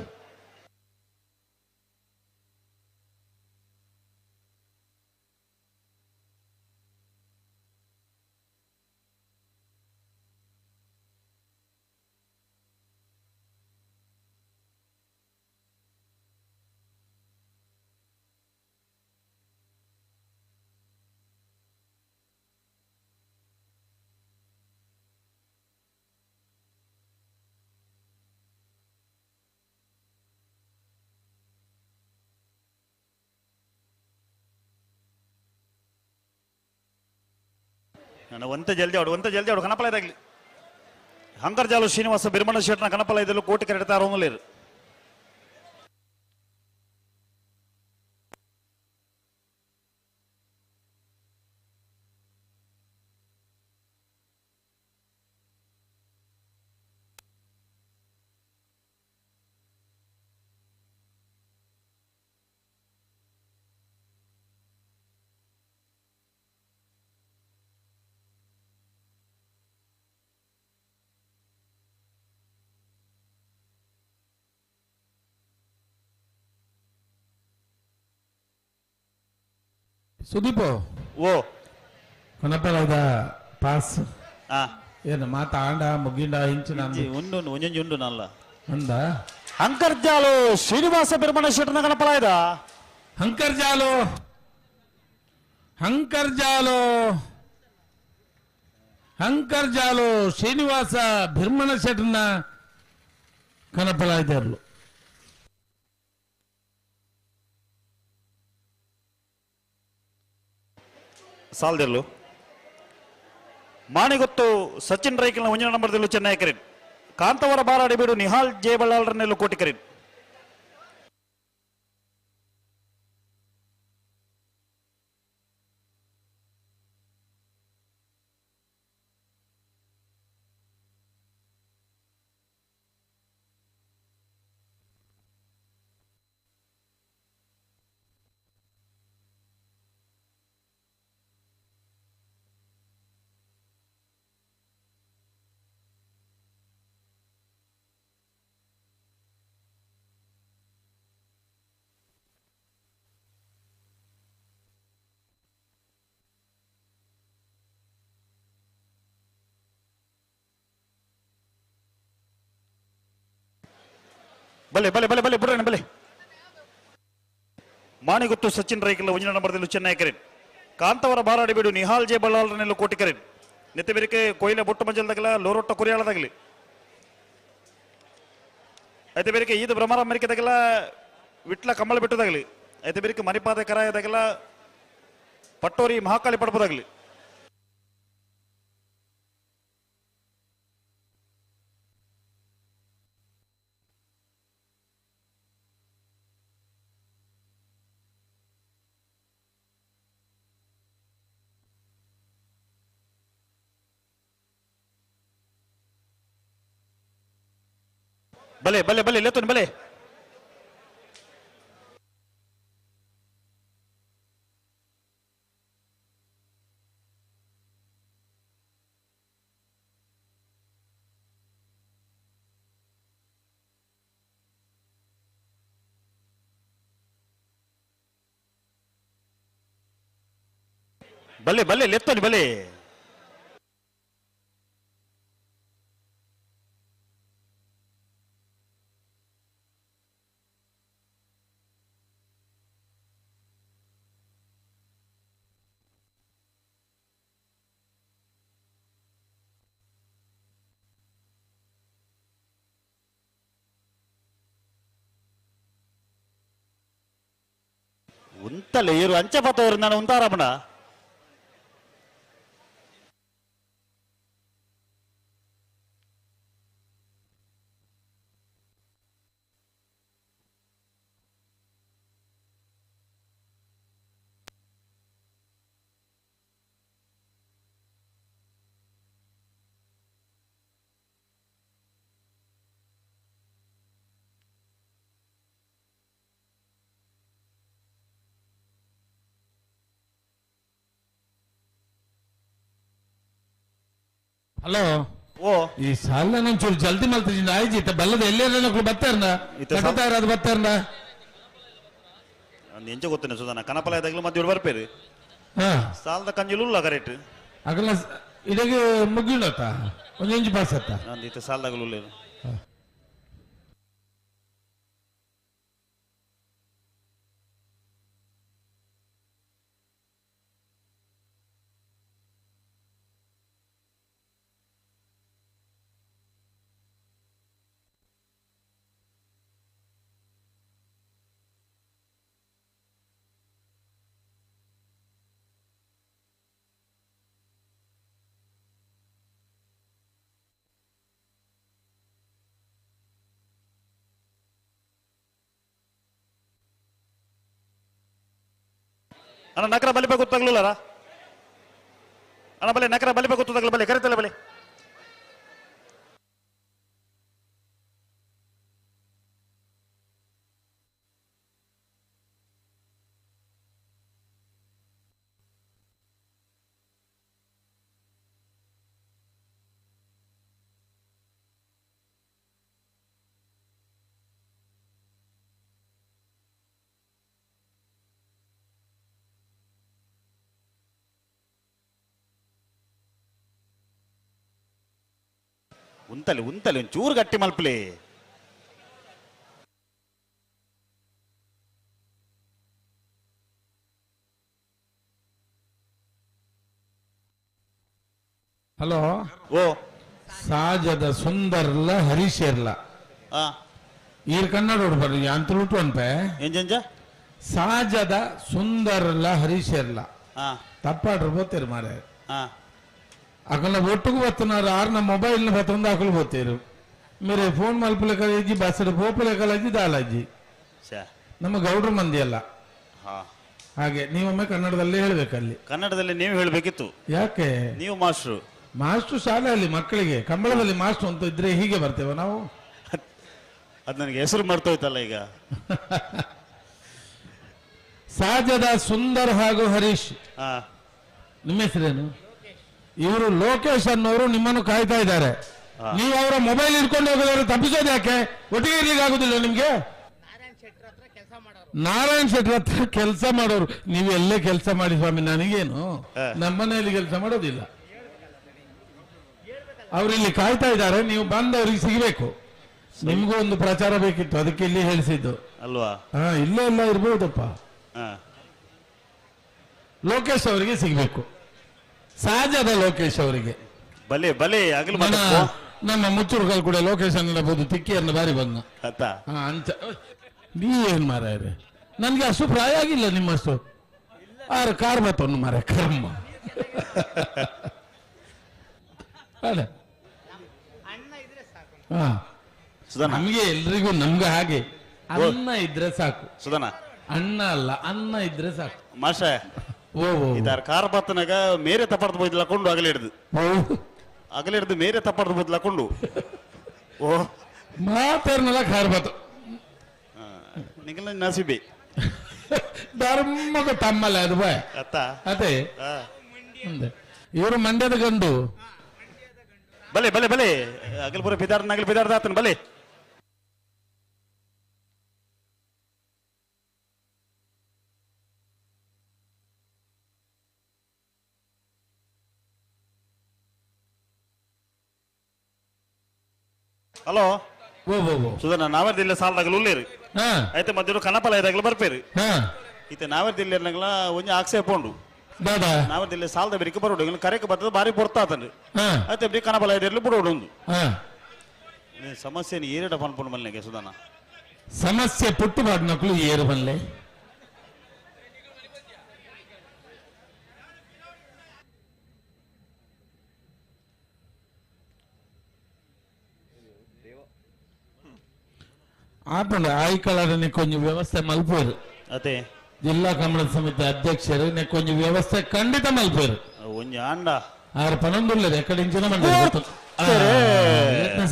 ಒಂತೆ ಜಲ್ದಿ ಆಡು, ಒಂತೆ ಜಲ್ದಿ ಆಡು, ಕನಪಲ ಇದಾಗಲಿ. ಹಂಕರ್ಜಾಲು ಶ್ರೀನಿವಾಸ ಬಿರ್ಮಣ ಶೆಟ್ನ ಕನಪಲ ಇದಲ್ಲೂ ಕೋಟಿ ಕರೆಡ್ತಾ ರೋಮಲೇರು. ಸುದೀಪ್ ಓ ಕನಪಲದ ಪಾಸ್ ಆ ಏನು ಮಾತ ಆಂಡ ಮುಗಿಂಡ ಇಂಚಿನ ಉಂಡು ಒಂಜೊಂಜಿ ಉಂಡು ನಲ್ಲ ಅಂದ ಅಂಕರ್ಜಾಲು ಶ್ರೀನಿವಾಸ ಬಿರ್ಮಣ ಶೆಟ್ಟನ ಗಣಪಲಾಯ್ದ ಹಂಕರ್ಜಾಲು ಹಂಕರ್ಜಾಲು ಹಂಕರ್ಜಾಲು ಶ್ರೀನಿವಾಸ ಬಿರ್ಮಣ ಶೆಟ್ಟನ ಕನಪಲಾಯ್ದಾರ್ಲು. ಸಾಲ್ದಿರ್ಲು ಮಾಣಿಗೊತ್ತು ಸಚಿನ್ ರೈಕಲ್ನ ಒಂಜಿನ ನಂಬರ್ ದಿಲ್ಲು ಚೆನ್ನೈ ಕರೀನ್ ಕಾಂತವರ ಬಾರಾಡಿ ಬೀಡು ನಿಹಾಲ್ ಜಯಬಳ್ಳಾಳರನ್ನೆಲ್ಲು ಕೋಟಿ ಕರೀನ್. ಬಲೆ ಬಲೆ ಬಲೆ ಬಲೆ ಬುಡ್ರಣ್ಣ ಬಲೆ. ಮಾಣಿಗುತ್ತು ಸಚಿನ್ ರೈಕಲ್ ಒಂಜಿನ ನಂಬರ್ದಲ್ಲಿ ಚೆನ್ನೈ ಕರೀನ್ ಕಾಂತವರ ಬಾರಾಡಿ ಬೀಡು ನಿಹಾಲ್ ಜೆ ಬಳ್ಳಾಳರನ್ನೆಲ್ಲು ಕೋಟಿ ಕರೀನ್ ನೆತ್ತಬೆರಿಕೆ ಕೊಯ್ಲೆ ಬೊಟ್ಟು ಮಂಜಲ್ದಾಗಲ ಲೋರೊಟ್ಟ ಕುರಿಯಾಳದಾಗಲಿ ಐತೆ ಬೇರಿಕೆ ಈದು ಭ್ರಮರ ಅಮೆರಿಕದಾಗಲ ವಿಟ್ಲ ಕಮ್ಮಳ ಬಿಟ್ಟದಾಗಲಿ ಐತೆ ಬೇರಿಕೆ ಮಣಿಪಾದ ಕರಾಯದಾಗಲ ಪಟ್ಟೋರಿ ಮಹಾಕಾಳಿ ಪಡಪದಾಗಲಿ. ಬಲೆ ಬಲೆ ಬಲೆ ಲೇತುನ್ ಬಲೆ. ಬಲೆ ಬಲೆ ಲೆತ್ತೋನಿ ಬಲೆ. ಉಂತಲೆ ಇರು ಅಂಚೆ ಪತ್ತವರು ನಾನು ಉಂತಾರಮ್ಮಣ. ಹಲೋ ಓ ಈ ಸಾಲ ಒಂಚೂರು ಜಲ್ದಿ ಮಲ್ತಿದ್ದೀನಿ ಆಯ್ತು ಇತ್ತ ಬಲ್ಲದ ಎಲ್ಲೇನೋ ಬತ್ತಾರನ ಅದು ಬತ್ತಾರನ ಎಂಚ ಗೊತ್ತೇನೆ ಸುಧಾನ ಕನಪಲ ಇದ್ದಾಗಲೂ ಮತ್ತೆ ಇವ್ರು ಬರ್ಪೇರು ಸಾಲದ ಕಂಜುಲು ಕರೆಕ್ಟ್ ಅಗಲ ಇಡಗೆ ಮುಗಿಳತ್ತ ಒಂದೊಂದು ಪಾಸ್ ಅತ್ತ ನಂದು ಇತ್ತ ಸಾಲದಾಗಲೂ ಅಣ್ಣ ನಕರ ಬಲಿಪೆ ಗೊತ್ತಾಗ್ಲಿಲ್ಲ ಅಣ್ಣ ಬಲೆ ನಕರ ಬಲಿಪೆ ಗೊತ್ತಾಗ್ಲ ಬಲೆ ಕರಿತಲ್ಲ ಬಲೆ. ಉಂತಲೆ ಉಂತಲೆ ಒಂಚೂರು ಗಟ್ಟಿ ಮಲ್ಪಲೆ. ಹಲೋ ಓ ಸಾಜದ ಸುಂದರ್ಲ ಹರೀಶರ್ಲ ಈರ್ ಕನ್ನಡ ಬರ್ರಿ ಅಂತಲುಟು ಅನ್ಪೆ ಎಂಜಂಜ ಸಾಜದ ಸುಂದರ್ಲ ಹರೀಶರ್ಲ ತಪ್ಪಾಡ್ರ ಬೋತೀರು ಮಾರೆ. ಅಕಲ್ನ ಒಟ್ಟುಗು ಬತ್ತನಾರು ಆರ್ನ ಮೊಬೈಲ್ನ ಬತ್ತೊಂದು ಅಕಲು ಬೋತೀರು ಮೇರೆ ಫೋನ್ ಮಲ್ಪಲೆ ಕಲಜ್ಜಿ ಬಸ್ಸಡ್ ಪೋಪಲೆ ಕಲಜ್ಜಿ ದಾಲಜ್ಜಿ ನಮ್ಮ ಗೌಡ್ರ ಮಂದಿ ಅಲ್ಲ. ಹಾಗೆ ನೀವೊಮ್ಮೆ ಕನ್ನಡದಲ್ಲೇ ಹೇಳ್ಬೇಕಲ್ಲಿ. ಕನ್ನಡದಲ್ಲಿ ನೀವು ಹೇಳ್ಬೇಕಿತ್ತು. ಯಾಕೆ? ನೀವು ಮಾಸ್ಟ್ರು. ಮಾಸ್ಟ್ರು ಶಾಲೆಯಲ್ಲಿ ಮಕ್ಕಳಿಗೆ ಕಂಬಳದಲ್ಲಿ ಮಾಸ್ಟ್ರು ಅಂತ ಇದ್ರೆ ಹೀಗೆ ಬರ್ತೇವೆ ನಾವು. ಅದು ನನಗೆ ಹೆಸರು ಮರ್ತೋಯ್ತಲ್ಲ ಈಗ. ಸಾಜದ ಸುಂದರ್ ಹಾಗೂ ಹರೀಶ್, ನಿಮ್ಮ ಹೆಸರೇನು? ಇವರು ಲೋಕೇಶ್ ಅನ್ನೋರು ನಿಮ್ಮನ್ನು ಕಾಯ್ತಾ ಇದ್ದಾರೆ. ನೀವು ಅವರ ಮೊಬೈಲ್ ಇಟ್ಕೊಂಡು ಹೋಗೋದವರು ತಪ್ಪಿಸೋದು ಯಾಕೆ? ಒಟ್ಟಿಗೆ ಇರ್ಲಿಕ್ಕೆ ಆಗುದಿಲ್ಲ ನಿಮ್ಗೆ? ನಾರಾಯಣ್ ಶೆಟ್ಟರ್ ಹತ್ರ ಕೆಲಸ ಮಾಡೋರು. ನೀವು ಎಲ್ಲೇ ಕೆಲಸ ಮಾಡಿ ಸ್ವಾಮಿ, ನನಗೇನು, ನಮ್ಮನೆಯಲ್ಲಿ ಕೆಲಸ ಮಾಡೋದಿಲ್ಲ. ಅವರಿಲ್ಲಿ ಕಾಯ್ತಾ ಇದ್ದಾರೆ, ನೀವು ಬಂದು ಅವ್ರಿಗೆ ಸಿಗಬೇಕು. ನಿಮ್ಗೂ ಒಂದು ಪ್ರಚಾರ ಬೇಕಿತ್ತು, ಅದಕ್ಕೆ ಇಲ್ಲಿ ಹೇಳಿಸಿದ್ದು ಅಲ್ವಾ? ಹಾ, ಇಲ್ಲೇ ಎಲ್ಲ ಇರ್ಬೋದಪ್ಪ. ಲೋಕೇಶ್ ಅವರಿಗೆ ಸಿಗಬೇಕು, ಸಹಜದ ಲೋಕೇಶ್ ಅವರಿಗೆ. ಬಲೆ ಬಲೆ ನಮ್ಮ ಮುಚ್ಚೂರುಗಳು ಕೂಡ ಲೋಕೇಶ್ ಅನ್ನಬಹುದು, ತಿಕ್ಕಿಯನ್ನು ಬಾರಿ ಬಂದ ಅಂಚ. ನೀವೇನ್ ಮಾರಾಯರೆ, ನನ್ಗೆ ಅಷ್ಟು ಪ್ರಾಯ ಆಗಿಲ್ಲ ನಿಮ್ಮಷ್ಟು. ಆರು ಕಾರ್ ಬತ್ತವನ್ನು ಮಾರ ಕರ್ಮ. ನಮ್ಗೆ ಎಲ್ರಿಗೂ ನಮ್ಗೆ ಹಾಗೆ ಅನ್ನ ಇದ್ರೆ ಸಾಕು ಸುಧನ, ಅಣ್ಣ ಅಲ್ಲ ಅನ್ನ ಇದ್ರೆ ಸಾಕು. ಮಾಷ ಇದಾರ ಕಾರ್ ಬತ್ತನಾಗ ಮೇರೆ ತಪ್ಪಾರ್ದು ಬೋಯ್ದು ಲಕೊಂಡು ಅಗಲ ಹಿಡ್ದು ಅಗಲ ಹಿಡ್ದು ಮೇರೆ ತಪ್ಪಾರ್ದು ಬೋಯ್ದು ಲಕೊಂಡು ಓ ಮಾತಾಡ್ನಲ್ಲ ಕಾರ್ ಬತ್ತು ನಿಗಲ ನಸಿಬಿ ಧರ್ಮದ ತಮ್ಮಲ್ಲ ಅದು ಬಾಯ್ ಅದೇ. ಇವರು ಮಂಡ್ಯದ ಗಂಡು. ಬಲೆ ಬಲೆ ಬಲೆ ಅಗಲ್ಪುರ ಬಿದಾರ್ ನಗಲ್ ಬಿದಾರ್ದ ಆತನ ಬಲೆ. ಹಲೋ ಸುಧನ, ನಾವರ್ದಿಲ್ಲ ಸಾಲದಾಗಲು ಉಲ್ಲೇರಿ ಆಯ್ತು, ಮಧ್ಯಾಹ್ನ ಕನಪಲ ಇದಾಗಲು ಬರ್ಪೇರಿ. ಈತ ನಾವರ್ದಿಲ್ಲ ಒಂಜಿ ಆಕ್ಷೇಪ ಉಂಡು. ನಾವರ್ದಿಲ್ಲ ಸಾಲದ ಬೆರಿಕೆ ಬರೋಡು ಕರೆಕ್ ಬರ್ತದ ಬಾರಿ ಪೊರ್ತಾತಂಡು ಆಯ್ತು, ಬರಿ ಕನಪಲ ಇದಿರ್ಲಿ ಬಿಡೋಡು. ಒಂದು ಸಮಸ್ಯೆ ಏರಿಡ ಪನ್ಪುಂಡು ಮಲ್ಲೆಗೆ ಸುಧನ. ಸಮಸ್ಯೆ ಪುಟ್ಟು ಬಾಡ್ನಕ್ಲು ಏರು ಬಲ್ಲೆ. ಆಪಂಡ ಆಯ್ಕಳನೆ ಕೊಂಚ ವ್ಯವಸ್ಥೆ ಮಲ್ಪೇರು. ಅದೇ ಜಿಲ್ಲಾ ಕಮಲ ಸಮಿತಿ ಅಧ್ಯಕ್ಷರು ಕೊಂಚ ವ್ಯವಸ್ಥೆ ಖಂಡಿತ ಮಲ್ಪೇರು. ಒಂಜಿ ಆಂಡ ಆರು ಪನೊಂದುಳ್ಳರು ಎಕ್ಕಡಿಂಚಿನ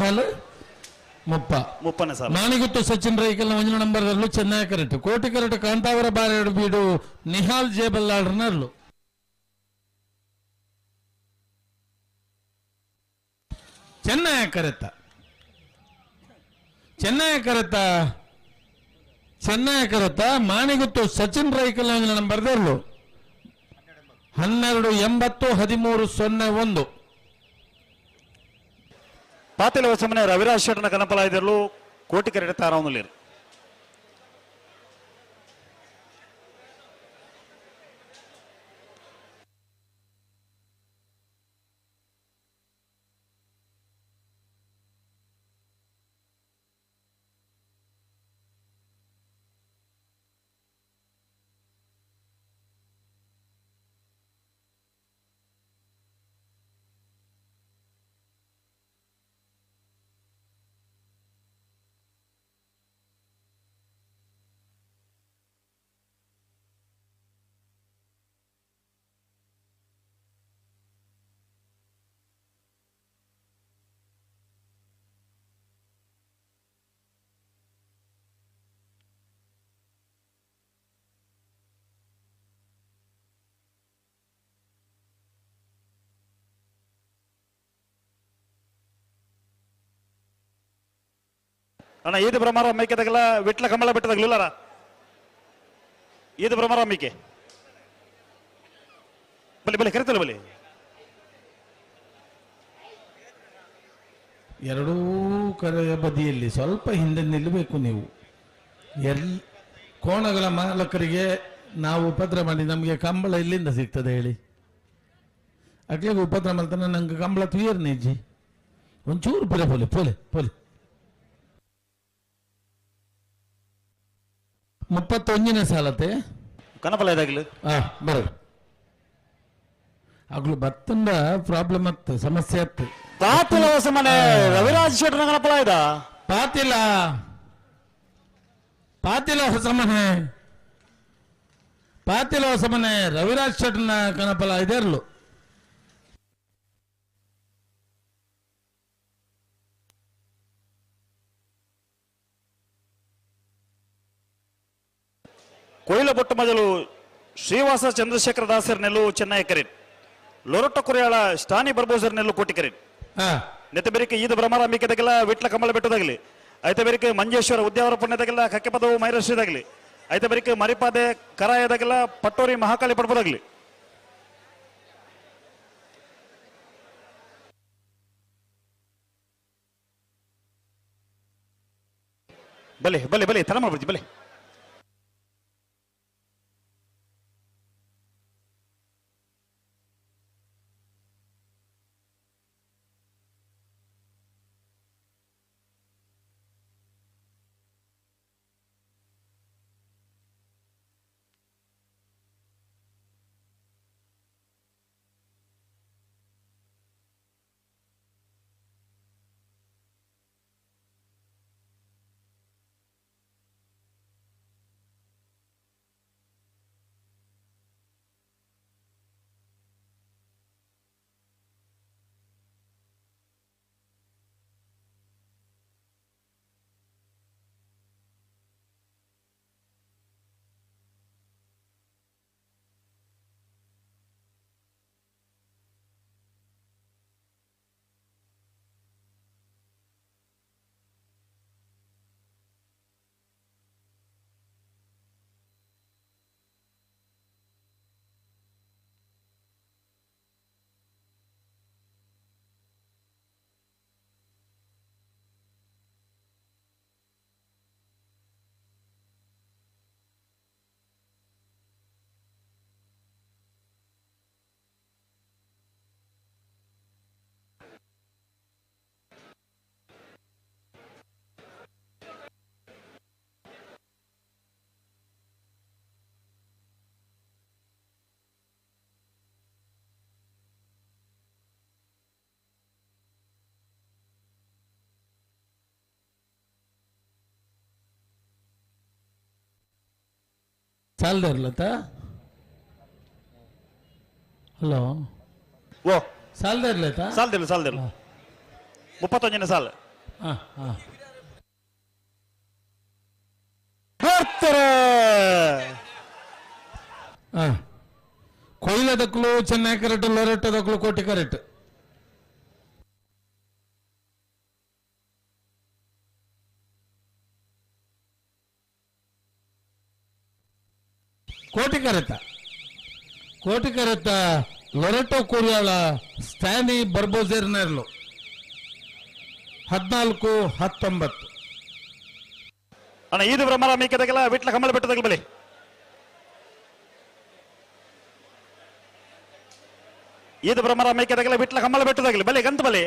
ಸಾಲು ಮುಪ್ಪ ಮುಪ್ಪನೇ ಸಾಲು. ನಾನಿಗುತ್ತು ಸಚಿನ್ ರೈಕಲ್ ಒಂಜಿನ ನಂಬರ್ ಚೆನ್ನೈ ಕರೆಕ್ಟ್ ಕೋಟಿ ಕರೆಕ್ಟ್ ಕಾಂತಾವರ ಬಾರೆಡು ಬೀಡು ನಿಹಾಲ್ ಜೇಬಲ್ಲಾಡ್ರನರ್ಲು. ಚೆನ್ನೈ ಕರೆತ್ತ ಚೆನ್ನೈ ಕರೆತ್ತ ಚೆನ್ನೈ ಕರೆತ್ತ ಮಾಣಿಗುತ್ತು ಸಚಿನ್ ರೈಕಲ್ ನಂಬರ್ 12 80 13 01. ಪಾತಿಲ ವಸಮನೆ ರವಿರಾಜ್ ಶೆಟ್ಟನ ಕನಪಲ ಇದ್ರಲು ಕೋಟಿ ಕರೆಟ ತಾರವನಲ್ಲಿರು. ಅಣ್ಣ ಈದು ಭ್ರಮರ ಮೇಕೆದಾಗಲ ವಿಟ್ಲ ಕಮಲ ಬೆಟ್ಟದಾಗಲಿಲ್ಲಾರ ಈದು ಭ್ರಮರ ಮೇಕೆ ಬಲಿ ಬಲಿ ಕರಿತಲ್ಲ ಬಲಿ. ಎರಡೂ ಕರೆಯ ಬದಿಯಲ್ಲಿ ಸ್ವಲ್ಪ ಹಿಂದೆ ನಿಲ್ಲಬೇಕು ನೀವು. ಕೋಣಗಳ ಮಾಲಕರಿಗೆ ನಾವು ಉಪದ್ರ ಮಾಡಿ ನಮಗೆ ಕಂಬಳ ಎಲ್ಲಿಂದ ಸಿಗ್ತದೆ ಹೇಳಿ? ಅಕ್ಲಿಗೆ ಉಪದ್ರ ಮಾಡ್ತಾನೆ, ನಂಗೆ ಕಂಬಳ ತುಯರ್ ನಿಜ್ಜಿ ಒಂಚೂರು ಪೊಲೆ ಪೊಲೆ ಪೊಲೆ ಪೊಲೆ. 31ನೇ ಸಾಲತೆ ಕನಪಲ ಇದಾಗ್ಲಿ. ಹಾ ಬರೋದು ಆಗ್ಲು ಬತ್ತಂದ ಪ್ರಾಬ್ಲಮ್ ಅತ್ತು, ಸಮಸ್ಯೆ ಅತ್ತು. ಪಾತಿಲ ಹೊಸ ಮನೆ ರವಿರಾಜ್ ಶೆಟ್ಟರ್ ಕನಪಲ ಇದ. ಪಾತಿಲ ಪಾತಿಲ ಹೊಸ ಮನೆ, ಪಾತಿಲ ಹೊಸ ಮನೆ ರವಿರಾಜ್ ಶೆಟ್ಟರ್ನ ಕನಪಲ ಇದೆರ್ಲು. ಕೊಯ್ಲ ಬೊಟ್ಟು ಮೊದಲು ಶ್ರೀವಾಸ ಚಂದ್ರಶೇಖರ ದಾಸರ್ ನೆಲ್ಲು ಚೆನ್ನೈ ಕರೀನ್, ಲೊರೊಟ್ಟ ಕೊರಿಯಾಳ ಸ್ಟಾನಿ ಬರ್ಬೋಸರ್ ನೆಲ್ಲು ಕೋಟಿ ಕರೀನ್. ನೆತ್ತಬೆರಿಕೆ ಈದ ಭ್ರಮರಾಂಬಿಕೆದಾಗಲ ವಿಟ್ಲ ಕಮಲ ಬೆಟ್ಟದಾಗಲಿ, ಐತಬೆರಿಕೆ ಮಂಜೇಶ್ವರ ಉದ್ಯಾವರ ಪುಣ್ಯದಾಗಲ ಕಕ್ಕೆಪದವು ಮೈರಶ್ರೀದಾಗಲಿ, ಐತಬೆರಿಕೆ ಮರಿಪಾದೆ ಕರಾಯದಾಗಲ ಪಟ್ಟೋರಿ ಮಹಾಕಾಳಿ ಪಡ್ಬೋದಾಗಲಿ. ಬಲೆ ಬಲೆ ಬಲೆ ತಲೆ ಮಾಡ್ಬಿಡ್ತೀವಿ ಬಲೆ. ಸಾಲದ ಹಲೋ ಓ ಸಾಲದ ಇರ್ಲತ್ತ ಸಾಲದಿಲ್ಲ ಸಾಲದಿಲ್ಲ 31ನೇ ಸಾಲ. ಬರ್ತಾರೆ. ಕೊಯ್ಲದಕ್ಕಲು ಚೆನ್ನೈ ಕರೆಕ್ಟ್, ಲೊರೆಟ್ಟದಕ್ಕಲು ಕೋಟಿ ಕರೆಕ್ಟ್. ಕೋಟಿ ಕರೆತ ಕೋಟಿ ಕರೆತ ಲೊರೆಟೋ ಕೊರಿಯಾಳ ಸ್ಟ್ಯಾನಿ ಬರ್ಬೋಸೇರ್ನೆರ್ಲು 14-19. ಅಣ್ಣ ಈದು ಭ್ರಮರ ಮೇಕೆದಾಗಲ್ಲ ವಿಟ್ಲ ಕಮಲ ಬೆಟ್ಟದಾಗಲ ಬಲಿ. ಈದು ಭ್ರಮರ ಮೇಕೆದಾಗಲ್ಲ ವಿಟ್ಲ ಕಮಲ ಬೆಟ್ಟದಾಗಲಿ ಬಲಿ ಗಂತ ಬಲಿ.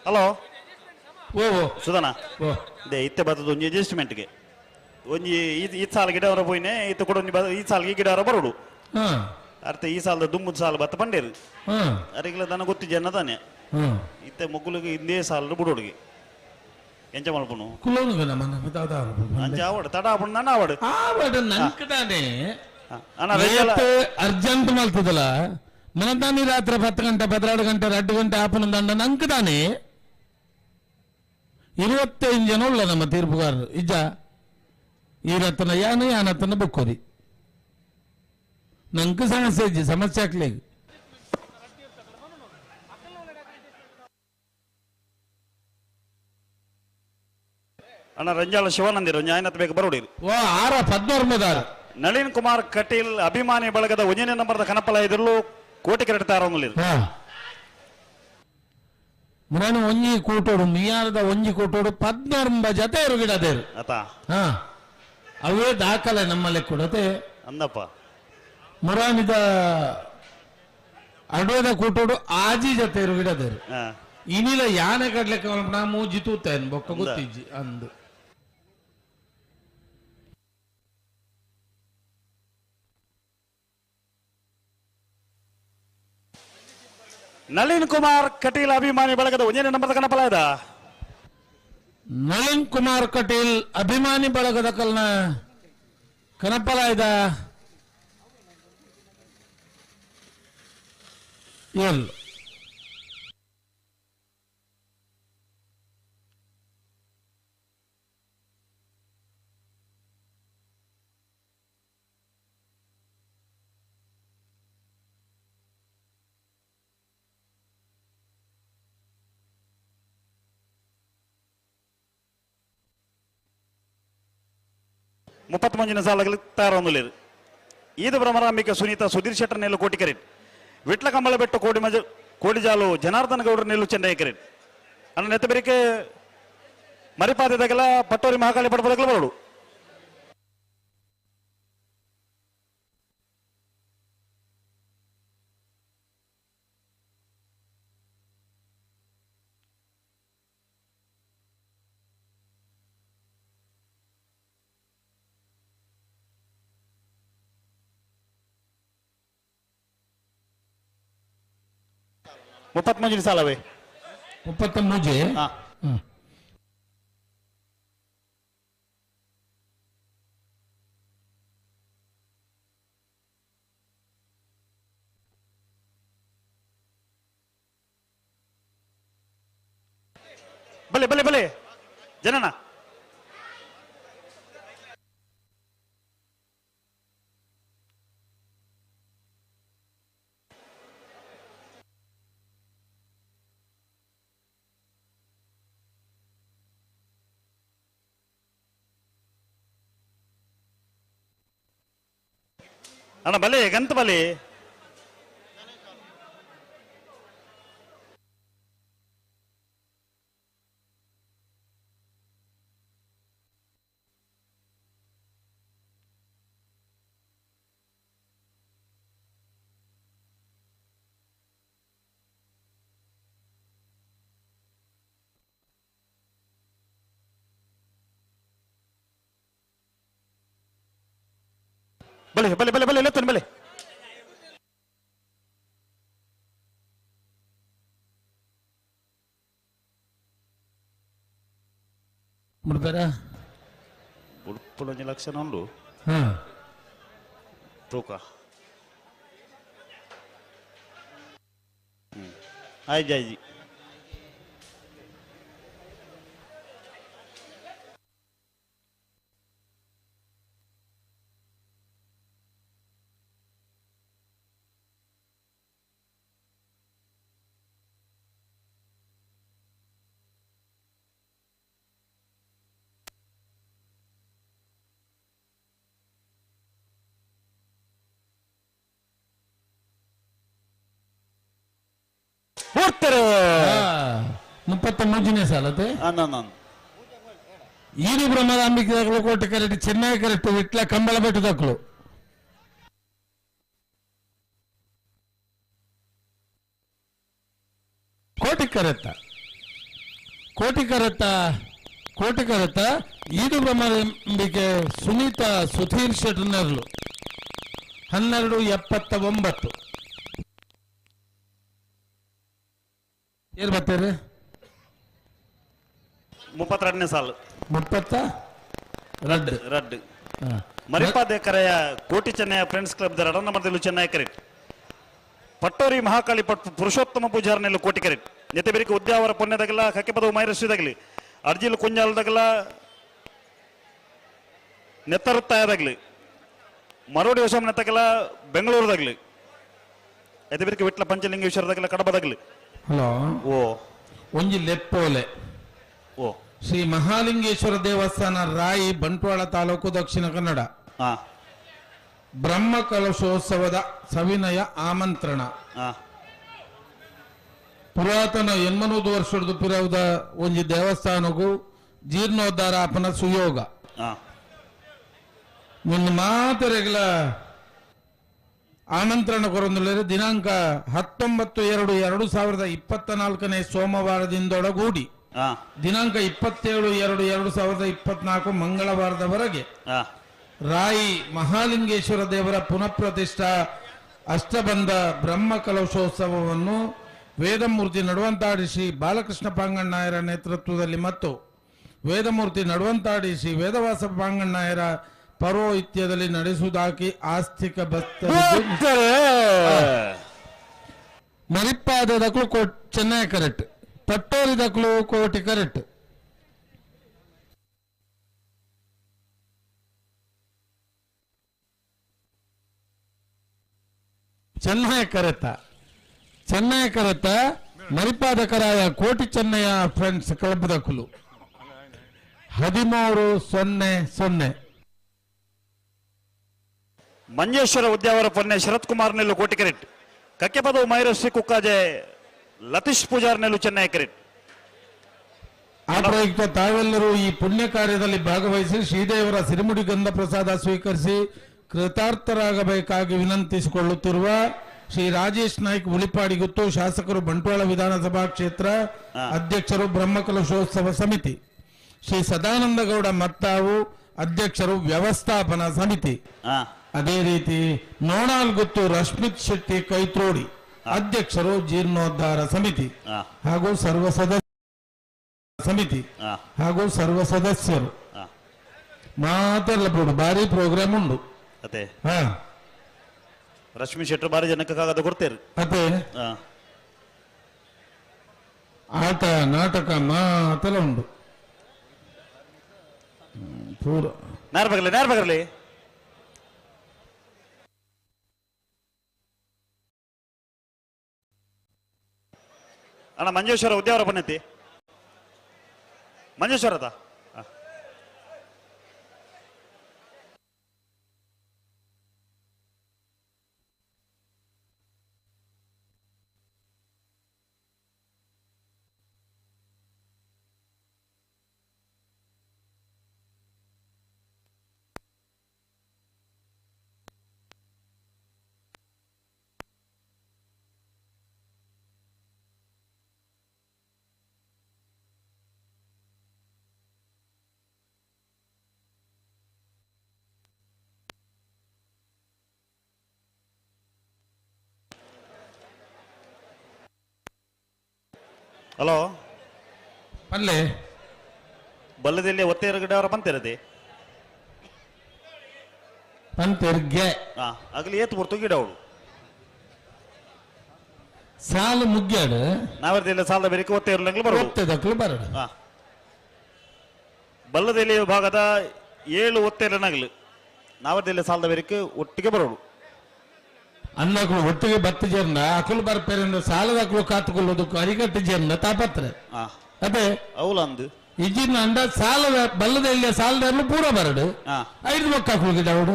Hello oh oh ಸುಧನ oh they ಇತ್ತೆ ಬತ್ತದ ಒಂಜಿ ಅಡ್ಜಸ್ಟ್ಮೆಂಟ್ಗೆ ಒಂಜಿ ಈ ಸಾಲ ಗಿಡವರ ಪೋಯಿನೆ ಇತ್ತ ಕೂಡ ಒಂಜಿ ಈ ಸಾಲಿಗೆ ಗಿಡವರ ಬರೋಡು. ಅರ್ಥ ಈ ಸಾಲದ ದುಮ್ಮದ ಸಾಲ ಬತ್ತ ಪಂಡೇರು ಅರಿಗಿಲ್ಲ ದನ ಗೊತ್ತಿ ಜನ ತಾನೆ ಇತ್ತೆ ಮೊಗ್ಗುಲಿಗೆ ಇಂದೇ ಸಾಲ ಬುಡೋಡಿಗೆ ಎಂಚ ಮಲ್ಪುನು ಅಂಚ ಆವಡು ತಡ ಆಪುಂಡು ನನ್ನ ಆವಡು ಆವಡು ನಂಕ್ ತಾನೆ ಅಣ್ಣ ಅರ್ಜೆಂಟ್ ಮಲ್ತದಲ್ಲ ಮನ ತಾನೆ ರಾತ್ರಿ 10 ಗಂಟೆ 12 ಗಂಟೆ 2 ಗಂಟೆ ಆಪುನ ದಂಡ ನಂಕ್ ತಾನೆ. 25 ಜನ ಉಳ್ಳ ನಮ್ಮ ತೀರ್ಪುಗಾರರು ಇಜ್ಜ ಈ ರತ್ನ ಯಾನು ಯಾನತ್ತನ ಬುಕ್ಕೋರಿ ನಂಗೆ ಸಮಸ್ಯೆ ಇಜ್ಜಿ ಸಮಸ್ಯೆ ಆಗ್ಲಿ. ಅಣ್ಣ ರಂಜಾಲ ಶಿವಾನಂದಿರು ನ್ಯಾಯನತ್ ಬೇಕು ಬರೋಡಿ. ಓ ಆರ 14 ನಳಿನ್ ಕುಮಾರ್ ಕಟೀಲ್ ಅಭಿಮಾನಿ ಬಳಗದ ಒಂದನೇ ನಂಬರ್ದ ಕನಪಲ ಎದುರು ಕೋಟಿ ಕರೆಕ್ಟ್ ತಾರಂಗುಲಿರು. ಮುರಾನು ಒಂಜಿ ಕೂಟೋಡು ಮಿಯಾರದ ಒಂಜಿ ಕೂಟೋಡು 14 ಜತೆ ಗಿಡದೇರು ಅತ ಹಾ ಅವೇ ದಾಖಲೆ ನಮ್ಮಲ್ಲಿ ಕೊಡತೆ ಅಂದಪ್ಪ. ಮುರಾನಿದ ಅಡೋದ ಕೂಟೋಡು ಆಜಿ ಜತೆ ಗಿಡದೇರು ಇನಿಲ ಯಾನೆ ಕಡ್ಲೆಕ್ಕ ಮೂಜಿ ತೂತೇನ್ ಬೊಕ್ಕ ಗೊತ್ತಿಜ್ಜಿ ಅಂದು. ನಳಿನ್ ಕುಮಾರ್ ಕಟೀಲ್ ಅಭಿಮಾನಿ ಬಳಗದ ಒಂದನೇ ನಂಬರ್ ಕನಪಲ. ನಳಿನ್ ಕುಮಾರ್ ಕಟೀಲ್ ಅಭಿಮಾನಿ ಬಳಗದ ಕಲ್ನ ಕನಪಲಾಯ್ದ ಎಲ್ 33 ಸಾಲಗಳು ತಯಾರೊಂದುಲೇರು. ಈದು ಭ್ರಮರಾಂಬಿಕೆ ಸುನೀತಾ ಸುಧೀರ್ ಶೆಟ್ಟರ್ ನೆಲ್ಲು ಕೋಟಿಕರೇಟ್ ವಿಟ್ಲ ಕಂಬಳಬೆಟ್ಟು ಕೋಡಿ ಮಜ ಕೋಡಿಜಾಲು ಜನಾರ್ದನ ಗೌಡರ ನೆಲ್ಲು ಚೆನ್ನೈಕರೇಟ್ ಅಣ್ಣ ನೆತ್ತಬೆರಿಕೆ ಮರಿಪಾದೆದಾಗೆಲ್ಲ ಪಟ್ಟೋರಿ ಮಹಾಕಾಳಿ ಪಡಪದಗಲ ಬರೋಡು. 33 ಸಾಲವೇ 33. ಬಲೆ ಬಲೆ ಬಲೆ ಜನನ ಅಣ್ಣ ಬಲೆ ಗಂತ ಬಲೆ ಬಲೆ ಬಲೆ ಬಲೆ ಬಲೆ ಲೆತ್ತನ್ ಬಲೆ ಮುಡ್ತಾರ ಉಡುಪುಲೊಂಜಿ ಲಕ್ಷಣ ಉಂಡು ತೂಕ ಆಯ್ತು ಆಯ್ತು. 33ನೇ ಸಾಲತೆ ಈರು ಬ್ರಹ್ಮದಾಂಬಿಕೆ ದಾಖಲು ಕೋಟೆ ಕರೆಕ್ಟ್ ಚೆನ್ನೈ ಕರೆಕ್ಟ್ ವಿಟ್ಲ ಕಂಬಳ ಬೆಟ್ಟು ದಾಖಲು. ಕೋಟಿ ಕರೆತ್ತ ಕೋಟಿ ಕರೆತ್ತ ಕೋಟಿ ಕರೆತ್ತ ಈರು ಬ್ರಹ್ಮದಾಂಬಿಕೆ ಸುನೀತಾ ಸುಧೀರ್ ಶೆಟ್ಟರ್ನರ್ಲು 12:79. ಏನ್ ಬರ್ತೀರಿ? 32ನೇ ಸಾಲು 32 ರಡ್ಡು. ಮರಿಪಾದೆ ಕರೆಯ ಕೋಟಿ ಚೆನ್ನಯ್ಯ ಫ್ರೆಂಡ್ಸ್ ಕ್ಲಬ್ ರಡ ನಂಬರ್ದಲ್ಲೂ ಚೆನ್ನೈ ಕರೆಕ್ಟ್ ಪಟ್ಟೋರಿ ಮಹಾಕಾಳಿ ಪಟ್ಟು ಪುರುಷೋತ್ತಮ ಪೂಜಾರನೆಲ್ಲ ಕೋಟಿ ಕರೆಕ್ಟ್ ನೆತೆಬೆರಿಕೆ ಉದ್ಯಾವರ ಪುಣ್ಯದಾಗಲ ಕಕ್ಕೆಪದವು ಮೈರಶ್ರೀದಾಗಲಿ ಅರ್ಜಿಲ್ ಕುಂಜಾಲದಗಲ ನೆತ್ತರುತ್ತಾಯದಾಗ್ಲಿ ಮರೋಡಿ ಹೊಸ ನೆತ್ತಕಲ ಬೆಂಗಳೂರದಾಗ್ಲಿ ಎದಬಿರ್ಕೆ ವಿಟ್ಲ ಪಂಚಲಿಂಗೇಶ್ವರದಾಗಲ ಕಡಬದಾಗ್ಲಿ. ಹಲೋ. ಓ ಒಂಜಿ ಲೆಪ್ಪೋಲೆ. ಓ ಶ್ರೀ ಮಹಾಲಿಂಗೇಶ್ವರ ದೇವಸ್ಥಾನ ರಾಯಿ ಬಂಟ್ವಾಳ ತಾಲೂಕು ದಕ್ಷಿಣ ಕನ್ನಡ. ಬ್ರಹ್ಮ ಕಲಶೋತ್ಸವದ ಸವಿನಯ ಆಮಂತ್ರಣ. ಪುರಾತನ 800 ವರ್ಷದ ಪಿರವುದ ಒಂಜಿ ದೇವಸ್ಥಾನಗೂ ಜೀರ್ಣೋದ್ಧಾರ ಅಪನ ಸುಯೋಗ. ನಿನ್ನ ಮಾತೆರೆಗಳ ಆಮಂತ್ರಣ ಕೊರೊಂದುಳ್ಳೇರು ದಿನಾಂಕ 19/2/2024 ಸೋಮವಾರದಿಂದೊಡಗೂಡಿ ದಿನಾಂಕ 27/2/2024 ಮಂಗಳವಾರದವರೆಗೆ ರಾಯಿ ಮಹಾಲಿಂಗೇಶ್ವರ ದೇವರ ಪುನಃಪ್ರತಿಷ್ಠಾ ಅಷ್ಟಬಂಧ ಬ್ರಹ್ಮ ಕಲಶೋತ್ಸವವನ್ನು ವೇದಮೂರ್ತಿ ನಡುವಂತಾಡಿ ಶ್ರೀ ಬಾಲಕೃಷ್ಣ ಪಾಂಗಣ್ಣಾಯರ ನೇತೃತ್ವದಲ್ಲಿ ಮತ್ತು ವೇದಮೂರ್ತಿ ನಡುವಂತಾಡಿ ಶ್ರೀ ವೇದವಾಸ ಪಾಂಗಣ್ಣಾಯರ ಪೌರೋಹಿತ್ಯದಲ್ಲಿ ನಡೆಸುವುದಾಗಿ ಆಸ್ತಿಕ ಭಕ್ತರಿಗೆ ಮರಿಪಾದದಕ್ಲು ಚೆನ್ನೈ ಕರೆಕ್ಟ್, ಪಟ್ಟೋರಿದಕ್ಲು ಕೋಟಿ ಕರೆಕ್ಟ್. ಚೆನ್ನೈ ಕರೆತ, ಚೆನ್ನೈ ಕರೆತ ಮರಿಪಾದಕರಾಯ ಕೋಟಿ ಚೆನ್ನಯ್ಯ ಫ್ರೆಂಡ್ಸ್ ಕ್ಲಬ್ದಕ್ಲು 13-0-0. ಮಂಜೇಶ್ವರ ಉದ್ಯಾವರ ಪೊನ್ನೆ ಶರತ್ ಕುಮಾರ್ ನೆಲ್ಲು ಕೋಟಿ ಕರೆಕ್ಟ್, ಕಕ್ಕೆಪದವು ಮೈರಶ್ರೀ ಕುಕ್ಕಾಜೆ ಲತೀಶ್ ಪೂಜಾರ್ ನೆಲ್ಲು ಚೆನ್ನೈ ಕರೆಕ್ಟ್. ಆ ಪ್ರಯುಕ್ತ ತಾವೆಲ್ಲರೂ ಈ ಪುಣ್ಯ ಕಾರ್ಯದಲ್ಲಿ ಭಾಗವಹಿಸಿ ಶ್ರೀದೇವರ ಸಿರಿಮುಡಿ ಗಂಧ ಪ್ರಸಾದ ಸ್ವೀಕರಿಸಿ ಕೃತಾರ್ಥರಾಗಬೇಕಾಗಿ ವಿನಂತಿಸಿಕೊಳ್ಳುತ್ತಿರುವ ಶ್ರೀ ರಾಜೇಶ್ ನಾಯ್ಕ್ ಉಳಿಪಾಡಿಗುತ್ತು, ಶಾಸಕರು ಬಂಟ್ವಾಳ ವಿಧಾನಸಭಾ ಕ್ಷೇತ್ರ, ಅಧ್ಯಕ್ಷರು ಬ್ರಹ್ಮಕಲಶೋತ್ಸವ ಸಮಿತಿ, ಶ್ರೀ ಸದಾನಂದಗೌಡ ಮತ್ತಾವು ಅಧ್ಯಕ್ಷರು ವ್ಯವಸ್ಥಾಪನಾ ಸಮಿತಿ, ಅದೇ ರೀತಿ ನೋಣಾಲ್ಗುತ್ತು ರಶ್ಮಿತ್ ಶೆಟ್ಟಿ ಕೈತ್ರೋಡಿ ಅಧ್ಯಕ್ಷರು ಜೀರ್ಣೋದ್ಧಾರ ಸಮಿತಿ ಹಾಗೂ ಸರ್ವ ಸದಸ್ಯ ಸಮಿತಿ ಹಾಗೂ ಸರ್ವ ಸದಸ್ಯರು ಮಾತೆಲ್ಲ ಬಿಡು ಭಾರಿ ಪ್ರೋಗ್ರಾಮ್ ಉಂಟು. ಅದೇ ರಶ್ಮಿ ಶೆಟ್ಟರು ಭಾರಿ ಜನಕ್ಕೆ ಕಾಗದ ಕೊಡ್ತೇವೆ. ಅದೇ ಆಟ ನಾಟಕ ಮಾತೆಲ್ಲ ಉಂಟು. ಪೂರ ನೇರ ಬಗಲಿ, ನೇರ ಬಗಲಿ. ಅಣ್ಣ ಮಂಜೇಶ್ವರ ಉದ್ಯಾವರ ಬನ್ನೈತಿ ಮಂಜೇಶ್ವರದ. ಹಲೋ ಅಲ್ಲೇ ಬಲ್ಲದಲ್ಲಿ ಒತ್ತೆ ಗಿಡ ಅವರ ಬಂತಿರದೆ ಪಂತೆರ್ಗೆ ಆಗಲಿ ಏತ್ ಬರ್ತು ಗಿಡ ಅವಳು ಸಾಲು ಮುಗ್ಯಾಡು ನಾವರ್ದಿಲ್ಲ ಸಾಲದ ಬೇರೆ ಒತ್ತೆ ಇರಲಂಗ್ಲು ಬರೋದು ಒತ್ತೆದಕ್ಲು ಬರಡು. ಬಲ್ಲದೆಲೆ ವಿಭಾಗದ 7 ಒತ್ತೆರನಗಲು ನಾವರ್ದಿಲ್ಲ ಸಾಲದ ಬೇರೆಕ್ಕೆ ಒಟ್ಟಿಗೆ ಬರೋಡು. ಅನ್ನಗಳು ಒಟ್ಟಿಗೆ ಬತ್ತು ಜರ್ನ ಅಕುಲು ಬರ್ಪೇರಿಂದ ಸಾಲದ ಅಕುಲು ಕಾತುಕೊಳ್ಳೋದಕ್ಕೂ ಅರಿಕಟ್ಟು ಜರ್ನ ತಾಪತ್ರೆ ಅದೇ ಅವಲ ಅಂದು ಇಜಿನ ಅಂಡ ಸಾಲದ ಬಲ್ಲದ ಇಲ್ಲಿ ಸಾಲದ ಪೂರ ಬರಡು 5 ಮಕ್ಕ ಅಕುಲು ಗಿಡ ಅವಡು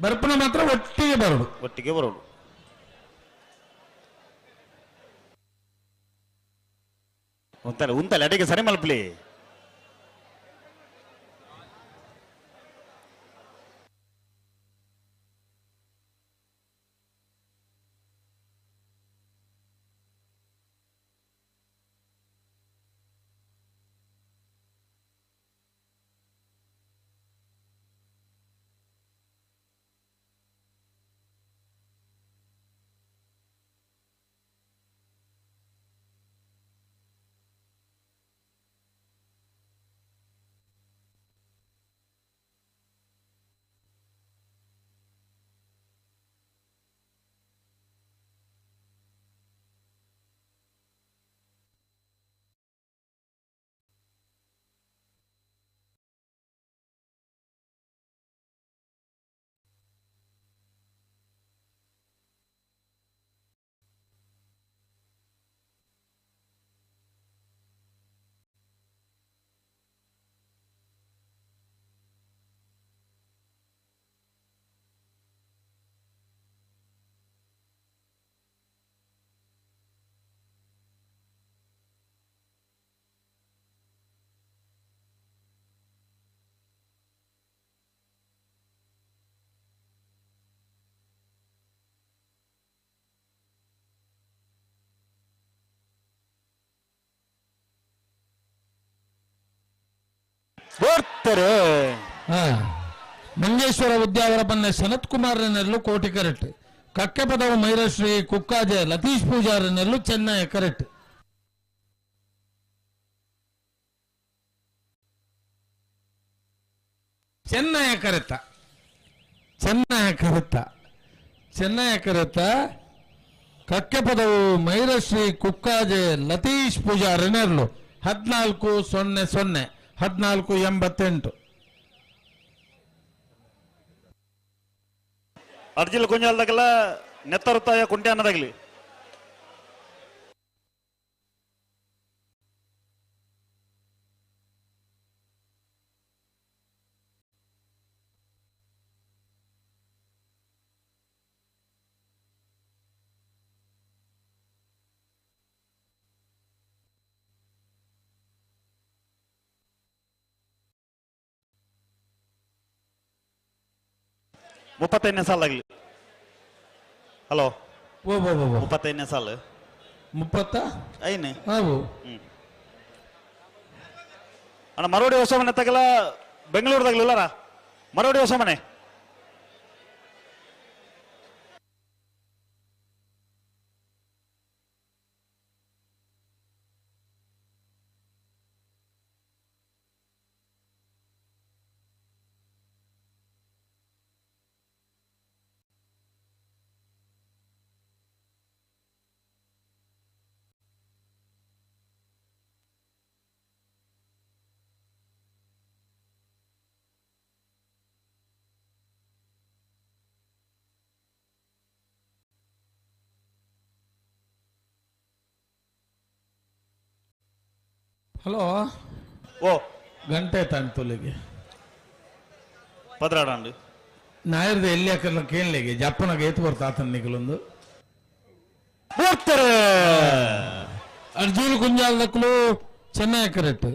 ಬರ್ಪನ ಮಾತ್ರ ಒಟ್ಟಿಗೆ ಬರಡು, ಒಟ್ಟಿಗೆ ಬರೋಡು. ಉಂತಲೆ ಉಂತಲೆ ಅಡಿಗೆ ಸರಿ ಮಲ್ಪಲಿ. ಬರ್ತಾರೆ. ಮಂಗೇಶ್ವರ ಉದ್ಯಾವರ ಬನ್ನ ಸನತ್ ಕುಮಾರ್ ನೆಲ್ಲು ಕೋಟಿ ಕರೆಕ್ಟ್. ಕಕ್ಕೆಪದವು ಮೈರಶ್ರೀ ಕುಕ್ಕಾಜೆ ಲತೀಶ್ ಪೂಜಾರಿ ನೆಲ್ಲು ಚೆನ್ನೈ ಕರೆಕ್ಟ್. ಚೆನ್ನಯ ಕರೆತ ಚೆನ್ನಯ ಕರೆತ ಚೆನ್ನಯ ಕರೆತ ಕಕ್ಕೆಪದವು ಮೈರಶ್ರೀ ಕುಕ್ಕಾಜೆ ಲತೀಶ್ ಪೂಜಾರಿ ನೆರಳು 14-0-0 14-88. ಅರ್ಜಿಲ್ ಗೊಂಜಾಲದಾಗಲ ನೆತ್ತರುತ್ತಾಯ ಕುಂಟ್ಯಾನದಾಗಲಿ. ಮುಪ್ಪತ್ತೈದನೇ ಸಾಲಾಗ್ಲಿ. ಹಲೋ, 35ನೇ ಸಾಲು. 35 ಅಣ್ಣ. ಮರೋಡಿ ಹೊಸ ಮನೆ ತಗಲ ಬೆಂಗಳೂರದಾಗ್ಲಿಲ್ಲಾರ? ಮರೋಡಿ ಹೊಸ ಮನೆ ಹಲೋ. ಓ ಗಂಟೆ ತಾಂತುಲಿಗೆ ಪದ್ರಾಡಂಡು ನಾಯರ್ದ ಎಲ್ಲಿ ಹಾಕಲ್ಲ ಕೇಳಲಿಗೆ ಜಪ್ಪನಾಗ ಏತು ಬರ್ತಾ ಆತನ ನಿಗಲೊಂದು ಬರ್ತಾರೆ. ಅರ್ಜುನ್ ಕುಂಜಾಲ್ದಕ್ಕಲು ಚೆನ್ನೈ ಕರೆಕ್ಟ್.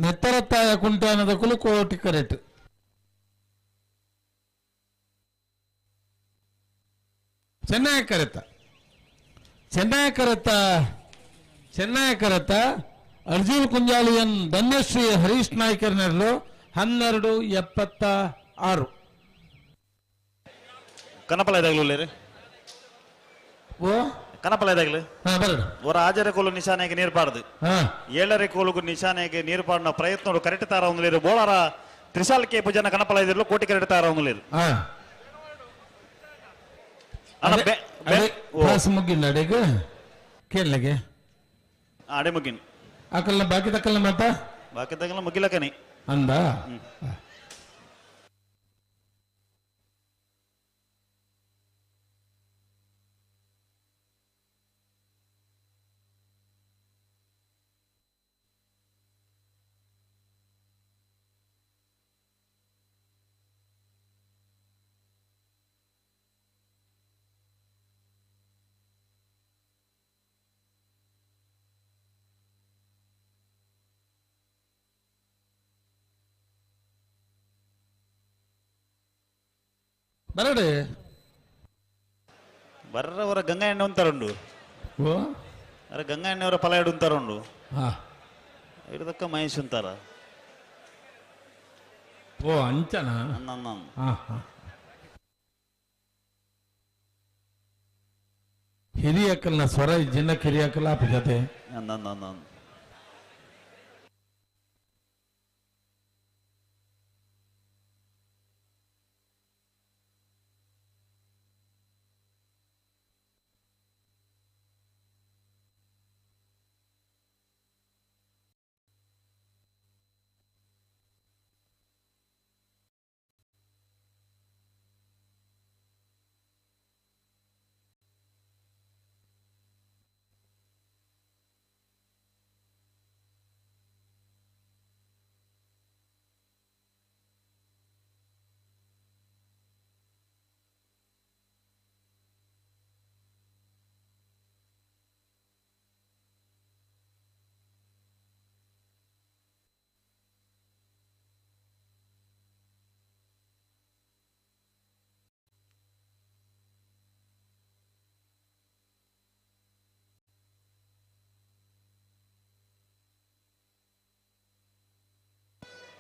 ನೆತ್ತರತ್ತಾಯ ಕುಂಟಾನದಕ್ಕಲು ಕೋಟಿ ಕರೆಕ್ಟ್. ಚೆನ್ನೈ ಕರೆತ ಚೆನ್ನೈ ಕರೆತ ಚೆನ್ನೈ ಕರೆತ ಅರ್ಜುನ್ ಕುಂಜಾಲಿಯನ್ ಧನ್ಯಶ್ರೀ ಹರೀಶ್ ನಾಯ್ಕರ್ ನೆರಳು 12-76. ಕನಪಲ ಇದಾಗ್ಲು ಓ ಕನಪಲ ಇದಾಗ್ಲು ಬರಡು. ಒರ ಆಜರೆ ಕೋಲು ನಿಶಾನೆಗೆ ನೀರು ಪಾಡ್ದು ಏಳರೆ ಕೋಲುಗು ನಿಶಾನೆಗೆ ನೀರು ಪಾಡಿನ ಪ್ರಯತ್ನ ಕರೆಕ್ಟ್ ತಾರ ಒಂದ್ಲೇರು ಬೋಳಾರ ತ್ರಿಶಾಲ್ ಕೇಪು ಜನ ಕನಪಲ ಇದಿರ್ಲು ಕೋಟಿ ಕರೆಕ್ಟ್ ತಾರ ಒಂದ್ಲೇರು. ಮುಗ್ಗಿನ ಅಡೆಗೆ ಕೇಳಗೆ ಅಡೆ ಮುಗ್ಗಿನ ಅಕಲ್ನ ಬಾಕಿ ತಕ್ಕಲ್ನ ಮಾತಾ ಬಾಕಿ ತಕ್ಕಲ್ನ ಮುಗಿಲಕನಿ ಅಂದ. ಬರಡೆ ಬರ್ರವರ ಗಂಗಾ ಎಣ್ಣೆ ಉಂತಾರುಂಡು. ಓ ಅರೆ ಗಂಗಾ ಎಣ್ಣೆಯವರ ಫಲ ಎಡು ಉಂತಾರುಂಡು. ಇಡದಕ್ಕ ಮಹೇಶ್ ಉಂತಾರ. ಓ ಅಂಚನ. ಹಿರಿಯಕ್ಕಲ್ನ ಸ್ವರ ಜಿನ್ನಕ್ಕೆ ಹಿರಿಯಕ್ಕಲ್ಲ ಆಪ ಜೊತೆ.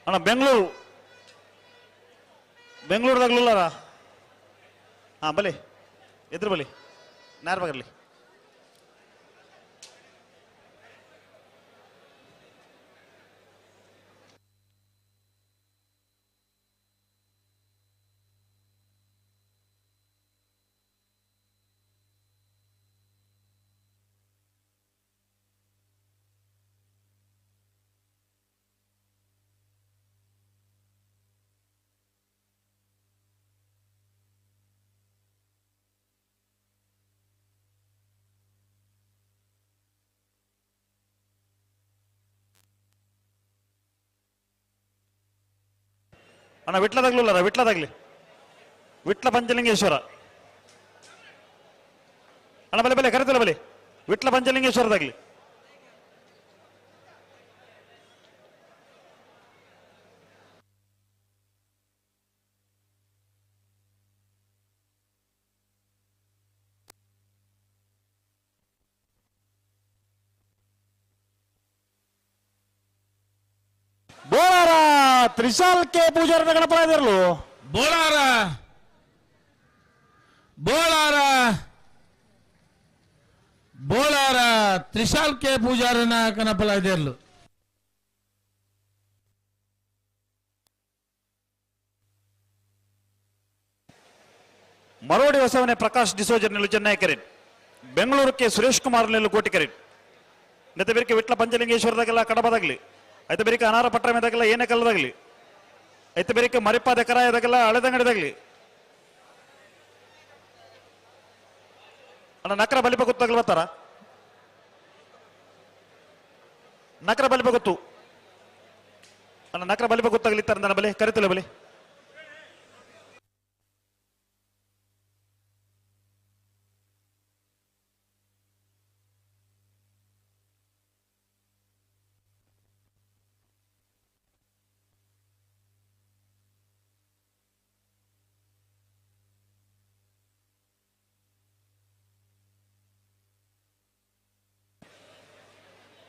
ಅಣ್ಣ ಬೆಂಗಳೂರು ಬೆಂಗಳೂರುದಾಗ್ಲುಲ್ಲಾರ ಹಾ ಬಲಿ ಎದುರು ಬಲಿ ನೇರ ಬಗರ್ಲಿ. ಅಣ್ಣ ವಿಟ್ಲದಾಗ್ಲುಲ್ಲಾರ ವಿಟ್ಲದಾಗ್ಲಿ ವಿಟ್ಲ ಪಂಚಲಿಂಗೇಶ್ವರ ಅಣ್ಣ ಬಲೆ ಬಲೆ ಕರೆತಲ್ಲ ಬಲೆ ವಿಟ್ಲ ಪಂಚಲಿಂಗೇಶ್ವರದಾಗ್ಲಿ. ಬೋಳಾರ ತ್ರಿಶಾಲ್ ಕೆ ಪೂಜಾರನ ಗಣಪರಾದಿರಲು. ಬೋಳಾರ ಬೋಳಾರ ಬೋಳಾರ ತ್ರಿಶಾಲ್ ಕೆ ಪೂಜಾರನ ಕನಪಲಾದಿರ್ಲು. ಮರೋಡಿ ಹೊಸವನೆ ಪ್ರಕಾಶ್ ಡಿಸೋಜರ್ ನಿಲ್ಲು ಚೆನ್ನೈ ಕರೆನ್. ಬೆಂಗಳೂರಕ್ಕೆ ಸುರೇಶ್ ಕುಮಾರ್ ನಿಲ್ಲು ಕೋಟಿ ಕರೆನ್. ನೆತ್ತ ಬೇರಿಕೆ ವಿಟ್ಲ ಪಂಚಲಿಂಗೇಶ್ವರದಾಗೆಲ್ಲ ಕಡಬದಾಗ್ಲಿ, ಐತ ಬೇರಿಕೆ ಅನಾರ ಪಟ್ರ ಮೇದಾಗಲ್ಲ ಏನೇ ಕಲ್ಲದಾಗ್ಲಿ, ಐತ ಬೇರಿಕೆ ಮರಿಪಾದ ಕರಾಯದಾಗೆಲ್ಲ ಹಳೆದಂಗಡಿದಾಗ್ಲಿ. ಅಣ್ಣ ನಕರ ಬಲಿಪ ಗೊತ್ತಾಗಲ್ಲ ಬರ್ತಾರ? ನಕರ ಬಲಿಪ ಗೊತ್ತು ಅಣ್ಣ, ನಕರ ಬಲಿಪ ಗೊತ್ತಾಗ್ಲಿ ಇತ್ತಾರ ನನ್ನ ಬಲಿ ಕರಿತಲ್ಲ ಬಲಿ.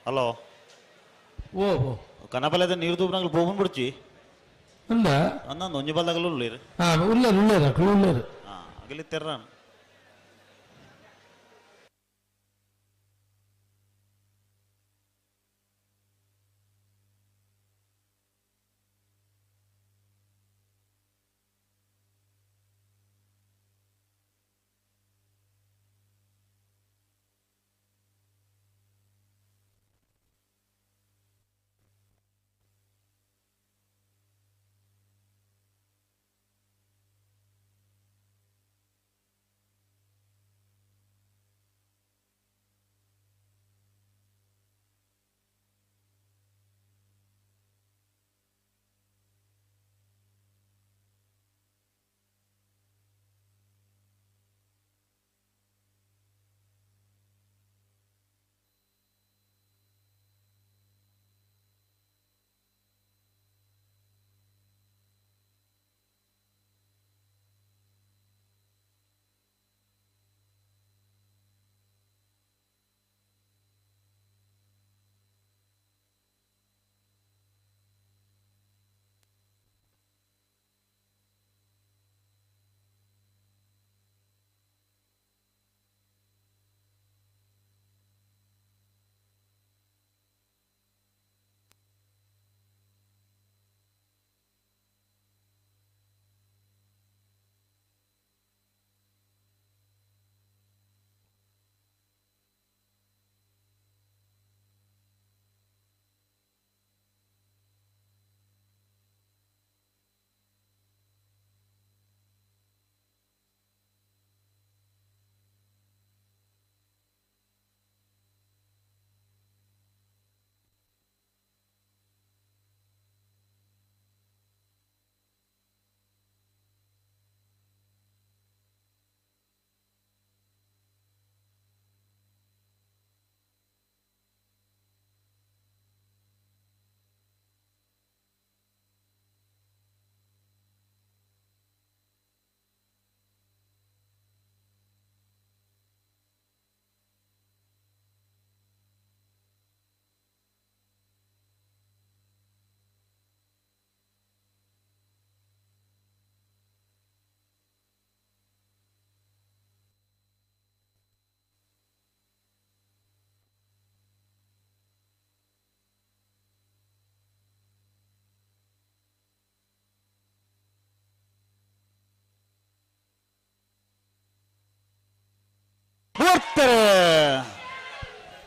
ಹಲೋ. ಓ ಓ. ಕನಪಲೆದ ನೀರು ತೂಪನಾಗಲು ಪೋಪನ್ ಬಿಡ್ಚಿ. ಅಂದ? ಅಂದ ಒಂಜಿ ಬಲ್ದಾಗಲು ಉಳ್ಳೇರು. ಹಾ ಉಳ್ಳೇರು ಉಳ್ಳೇರು ಅಕ್ಲು ಉಳ್ಳೇರು. ಹಾ ಅಗಲಿ ತೆರ್ರ.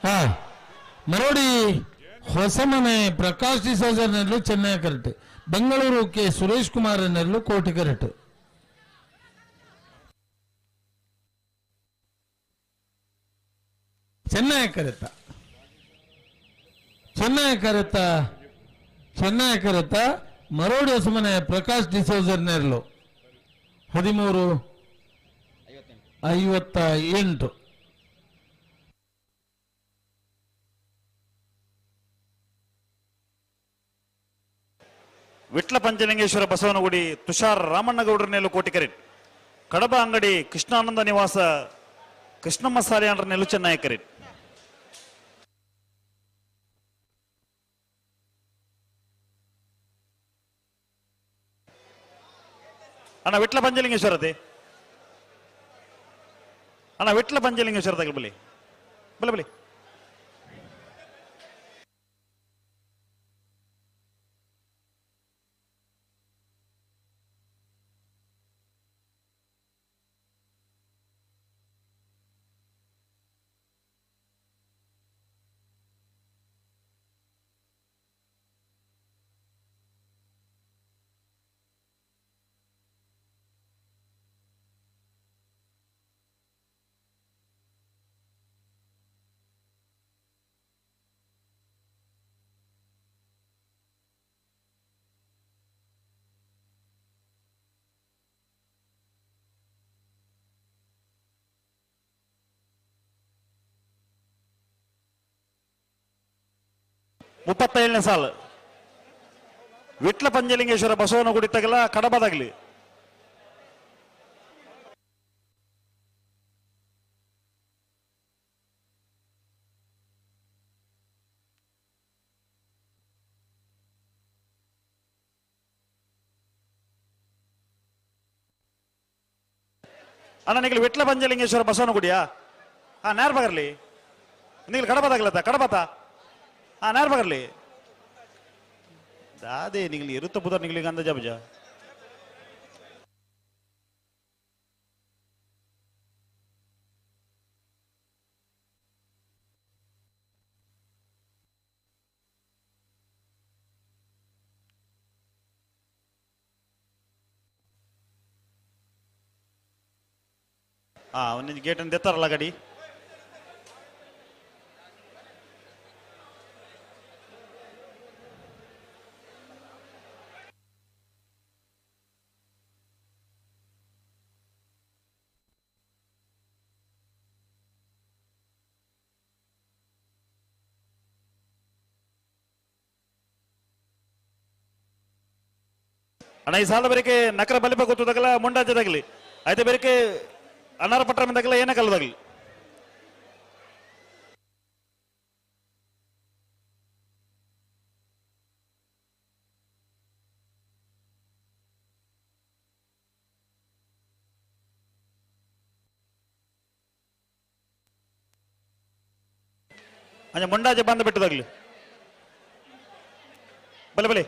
ಹಾ ಮರೋಡಿ ಹೊಸಮನೆ ಪ್ರಕಾಶ್ ಡಿಸೋಜರ್ ನೆರಳು ಚೆನ್ನೈ ಕರೆಕ್ಟ್. ಬೆಂಗಳೂರು ಕೆ ಸುರೇಶ್ ಕುಮಾರ್ ನೆರಳು ಕೋಟಿ ಕರೆಕ್ಟ್. ಚೆನ್ನೈ ಕರೆತ ಚೆನ್ನೈ ಕರೆತ ಚೆನ್ನೈ ಕರೆತ ಮರೋಡಿ ಹೊಸಮನೆ ಪ್ರಕಾಶ್ ಡಿಸೋಜರ್ ನೆರಳು 13:58. ವಿಟ್ಲ ಪಂಚಲಿಂಗೇಶ್ವರ ಬಸವನಗುಡಿ ತುಷಾರ್ ರಾಮಣ್ಣಗೌಡರ ನೆಲ್ಲು ಕೋಟಿಕರಿ. ಕಡಬ ಅಂಗಡಿ ಕೃಷ್ಣಾನಂದ ನಿವಾಸ ಕೃಷ್ಣಮ್ಮ ಸಾಲಿಯಾನ್ರ ನೆಲ್ಲು ಚೆನ್ನಯಕರಿ. ಅಣ್ಣ ವಿಟ್ಲ ಪಂಚಲಿಂಗೇಶ್ವರತೆ ಅಣ್ಣ ವಿಟ್ಲ ಪಂಚಲಿಂಗೇಶ್ವರ ತಗಲ್ ಬಲಿ ಬಲೆ ಬಲಿ. 37ನೇ ಸಾಲು ವಿಟ್ಲ ಪಂಚಲಿಂಗೇಶ್ವರ ಬಸವನಗುಡಿ ತಗಲ ಕಡಬದಾಗಲಿ. ಅಣ್ಣ ನಿಗಲು ವಿಟ್ಲ ಪಂಚಲಿಂಗೇಶ್ವರ ಬಸವನಗುಡಿಯಾ? ಹಾ ನೇರ ಬಗರ್ಲಿ ನಿಗಲು ಕಡಬದಾಗಲತ್ತ ಕಡಬತ? ಹಾ ನೇರ ಬಗರ್ಲಿ ದಾದೆ ನಿಗಲಿ ಇರುತ್ತ ಬುಧ ನಿಗಲಿಗೆ ಅಂದ ಜಬಜ. ಹಾ ಒಂದೊಂದು ಗೇಟ್ ಅನ್ನು ತೆತ್ತಾರಲ್ಲ ಗಡಿ. ಅಣ್ಣ ಈ ಸಾಲ ಬೇರೆಕೆ ನಕರ ಬಲಿಪ ಗೊತ್ತದಾಗಲ್ಲ ಮುಂಡಾಜದಾಗಲಿ ಆಯ್ತು ಬೇರೆಕೆ ಅನಾರ ಪಟ್ರ ಮಂದಾಗಲ್ಲ ಏನ ಕಲ್ಲದಾಗಲಿ. ಅಂಜ ಮುಂಡಾಜೆ ಬಂದ ಬಿಟ್ಟದಾಗ್ಲಿ ಬಲೆ ಬಲೆ.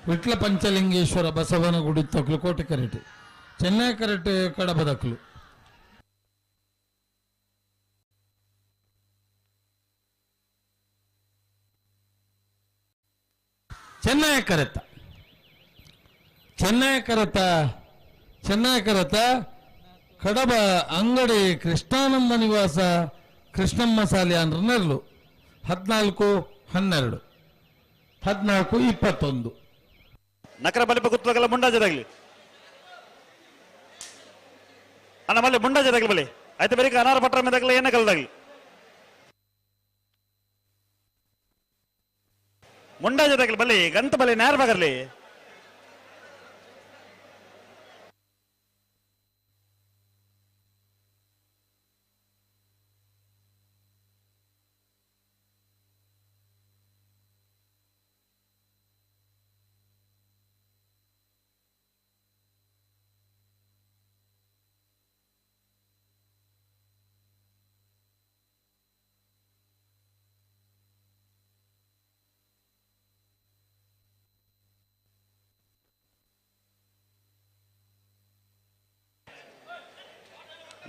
ವಿಟ್ಲ ಪಂಚಲಿಂಗೇಶ್ವರ ಬಸವನಗುಡಿ ತಕ್ಲು ಕೋಟೆ ಕರೆಟು ಚೆನ್ನೈ ಕರೆಟು ಕಡಬದಕ್ಲು. ಚೆನ್ನೈ ಕರೆತ ಚೆನ್ನೈ ಕರೆತ ಚೆನ್ನೈ ಕರೆತ ಕಡಬ ಅಂಗಡಿ ಕೃಷ್ಣಾನಂದ ನಿವಾಸ ಕೃಷ್ಣಮ್ಮ ಸಾಲಿಯಾನ್ರ ನೆರಳು 14:12 14:21. ನಕರ ಬಲಿಪ ಗುತ್ತದಾಗಲ್ಲ ಮುಂಡಾಜದಾಗಲಿ ಅಣ್ಣ ಮಲ್ಲಿ ಮುಂಡಾಜದಾಗಲಿ ಬಲಿ ಆಯ್ತು ಬೇರೆ ಅನಾರ ಪಟ್ರ ಮೇದಾಗಲ್ಲ ಏನ ಕಲ್ದಾಗಲಿ ಮುಂಡಾಜದಾಗಲಿ ಬಲಿ ಗಂತ ಬಲಿ ನೇರ ಬಗರ್ಲಿ.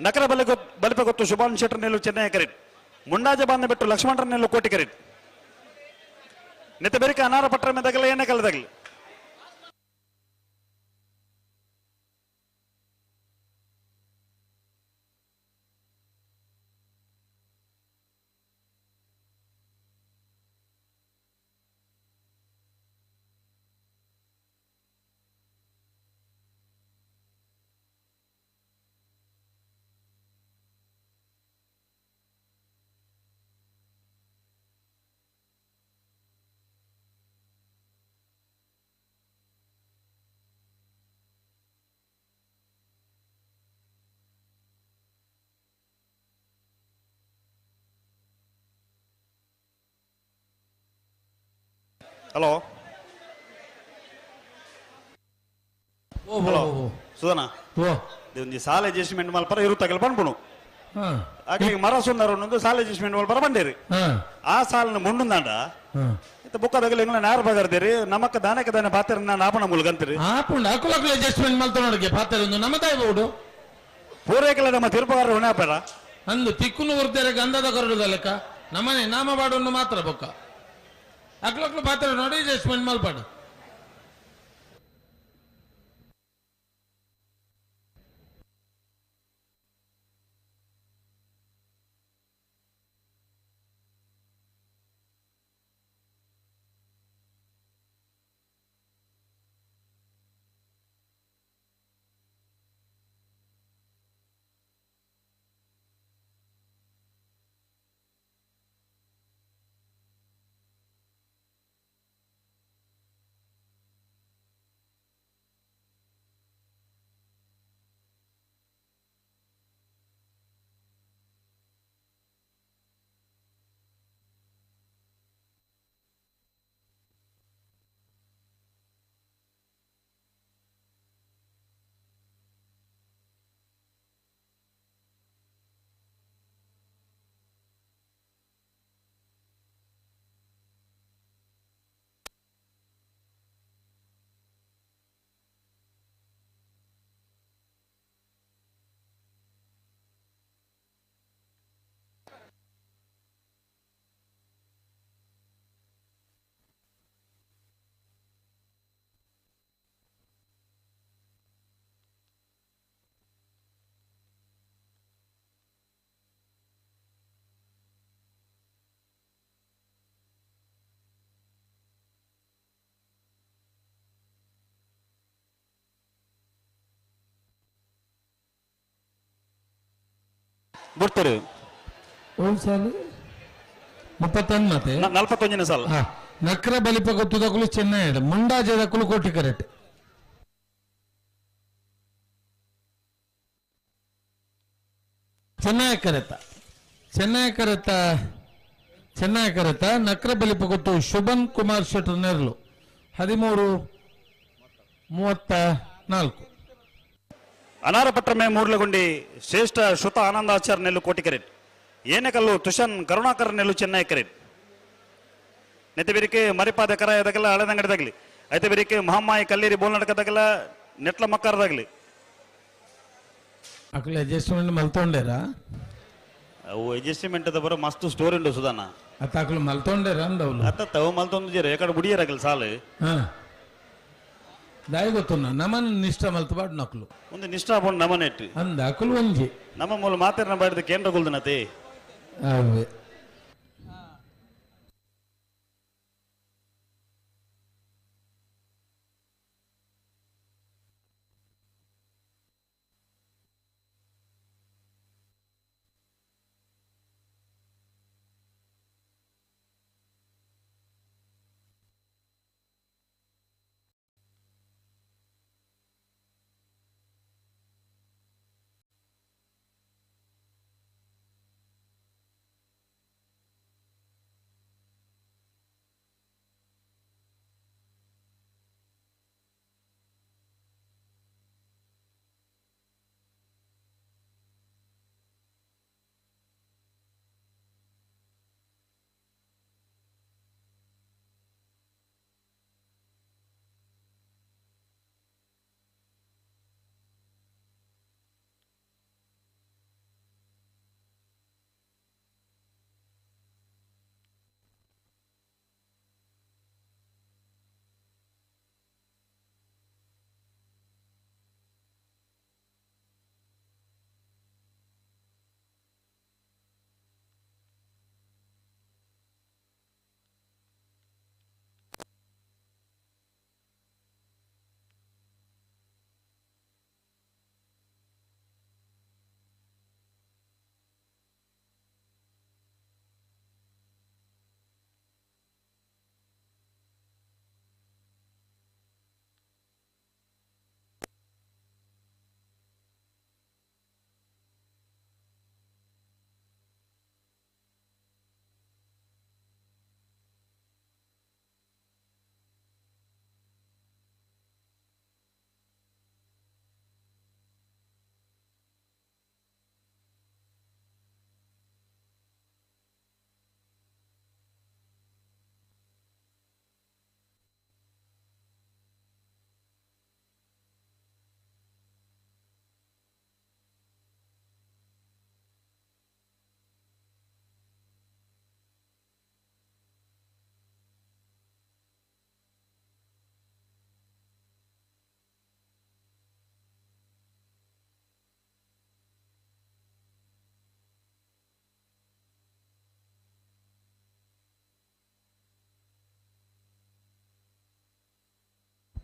ನಕರ ಬಲೆ ಬಲಿಪ ಗೊತ್ತು ಶುಭಾನ್ ಶೆಟ್ಟರ್ ನೆಲ್ಲು ಚೆನ್ನೈ ಕರೆಟ್ ಮುಂಡಾಜ ಬಾಂಧ ಬಿಟ್ಟು ಲಕ್ಷ್ಮಣರ ನೆಲ್ಲು ಕೋಟಿ ಕರೆಟ್ ನೆತ್ತ ಬೆರಿಕ ಅನಾರ ಪಟ್ಟರ ಮೆದಗಲ ಏನೇ ಕಲದಗಲಿ ಹಲೋ ಹಲೋ ಸುಧನ ಒಂಜಿ ಸಾಲ ಅಡ್ಜಸ್ಟ್ಮೆಂಟ್ ಮಲ್ಪರ ಇರುತ್ತಾಗಲ್ ಪನ್ಪುಣು ಅಕ್ಲಿಗೆ ಮರ ಸುಂದರ ಒಂದೊಂದು ಸಾಲ ಅಡ್ಜಸ್ಟ್ಮೆಂಟ್ ಮಲ್ಪರ ಬಂಡೇರಿ. ಆ ಸಾಲನ ಮುಂಡುಂದಾಂಡ ಇತ್ತ ಬುಕ್ಕದಾಗಲಿ ಎಂಗ್ಲ ನಾರು ಬಗರ್ದೇರಿ ನಮಕ್ಕ ದಾನಕ್ಕೆ ದಾನ ಪಾತ್ರ ನಾನು ಆಪಣ ಮುಲ್ಗಂತೀರಿ ಆಪುಂಡು ಅಕುಲಕುಲ ಅಡ್ಜಸ್ಟ್ಮೆಂಟ್ ಮಲ್ತ ನೋಡಿಗೆ ಪಾತ್ರ ಒಂದು ನಮ್ಮ ತಾಯಿ ಬೋಡು ಪೂರೈಕೆಲ್ಲ ನಮ್ಮ ತಿರುಪಗಾರ ಹೊಣೆ ಬೇಡ ಅಂದು ತಿಕ್ಕುನು ಹೊರ್ತಾರೆ ಗಂಧದ ಕರಡುದ ಲೆಕ್ಕ ನಮ್ಮನೆ ನಾಮ ಬಾಡನ್ನು ಮಾತ್ರ ಬೊಕ್ಕ ಅಕ್ಲಕ್ಲು ಪಾತ್ರ ನೋಡಿ ಅಡ್ಜಸ್ಟ್ಮೆಂಟ್ ಮಲ್ಪಾಡು. ಬಿಡ್ತಾರೆ ಸಾಲು 31 ಮತ್ತೆ 41 ಸಾಲ. ನಕ್ರ ಬಲಿಪ ಗೊತ್ತುದಕ್ಕಲು ಚೆನ್ನೈ ಮುಂಡಾಜದಕ್ಕಲು ಕೋಟಿ ಕರೆಕ್ಟ್. ಚೆನ್ನೈ ಕರೆತ ಚೆನ್ನೈ ಕರೆತ ಚೆನ್ನೈ ಕರೆತ ನಕ್ರ ಬಲಿಪ ಗೊತ್ತು ಶುಭನ್ ಕುಮಾರ್ ಶೆಟ್ಟರ್ ನೆರಳು 13:34. ಅನಾರಪಟ್ಟಮೆ ಮೂರ್ಲಗುಂಡಿ ಶ್ರೇಷ್ಠ ಶ್ರುತ ಆನಂದಾಚಾರ್ಯ ನೆಲ್ಲು ಕೋಟಿಕರೆಟ್ ಏನೆಕಲ್ಲು ತುಷನ್ ಕರುಣಾಕರ್ ನೆಲ್ಲು ಚೆನ್ನೈ ಕರೆಟ್ ನೆತ್ತಬಿರಿಕೆ ಮರಿಪಾದ ಕರಾಯದಾಗಲ ಹಳೆದಂಗಡಿದಾಗಲಿ ಐತೆ ಬಿರಿಕೆ ಮಹಮ್ಮಾಯಿ ಕಲ್ಲೇರಿ ಬೋಲ್ನಡಕದಾಗಲ ನೆಟ್ಲ ಮಕ್ಕರದಾಗಲಿ ಅಕಲೆ ಅಡ್ಜಸ್ಟ್ಮೆಂಟ್ ಮಲ್ತೊಂಡೇರಾ ಅವು ಅಡ್ಜಸ್ಟ್ಮೆಂಟ್ ಬರೋ ಮಸ್ತ್ ಸ್ಟೋರಿ ಉಂಡು ಸುಧಾನ ಅತ್ತ ಅಕಲು ಮಲ್ತೊಂಡೇರ ಅಂದವಳು ಅತ್ತ ತವ ಮಲ್ತೊಂದು ಜೇರು ಎಕಡೆ ಬುಡಿಯರಾಗಲಿ ಸಾಲು ದಾಯಿ ಗೊತ್ತುನ್ನ ನಮನ್ ನಿಷ್ಠ ಮಲ್ತಬಾಡ್ ನಕಲು ಒಂದು ನಿಷ್ಠ ಪೋಂಡು ನಮನೆಟ್ಟು ಅಂದ ಅಕಲು ಒಂಜಿ ನಮ್ಮ ಮೂಲ ಮಾತಾಡಿನ ಬಾಡಿದ ಕೇಂದ್ರ ಕುಲ್ದನತೆ ಅವೇ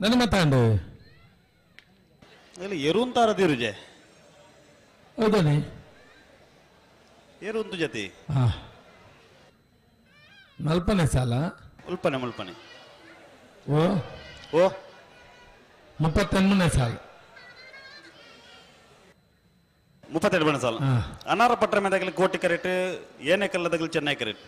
ನನ್ನ ಮತ್ತಾಂಡು ಇಲ್ಲ ಎರುಂತಾರ ದಿರುಜೆ ಹೌದಾನೆ ಎರುಂತು ಜತಿ ಹಾ ನಲ್ಪನೆ ಸಾಲ ಉಲ್ಪನೆ ಮುಲ್ಪನೆ ಓ ಓ ಮುಪ್ಪತ್ತೆನ್ಮನೆ ಸಾಲ 32 ಬಣ ಸಾಲ ಹಾ. ಅನಾರ ಪಟ್ರ ಮೇದಾಗಲಿ ಕೋಟಿ ಕರೆಟ್ ಏನೇ ಕಲ್ಲದಾಗಲಿ ಚೆನ್ನೈ ಕರೆಟ್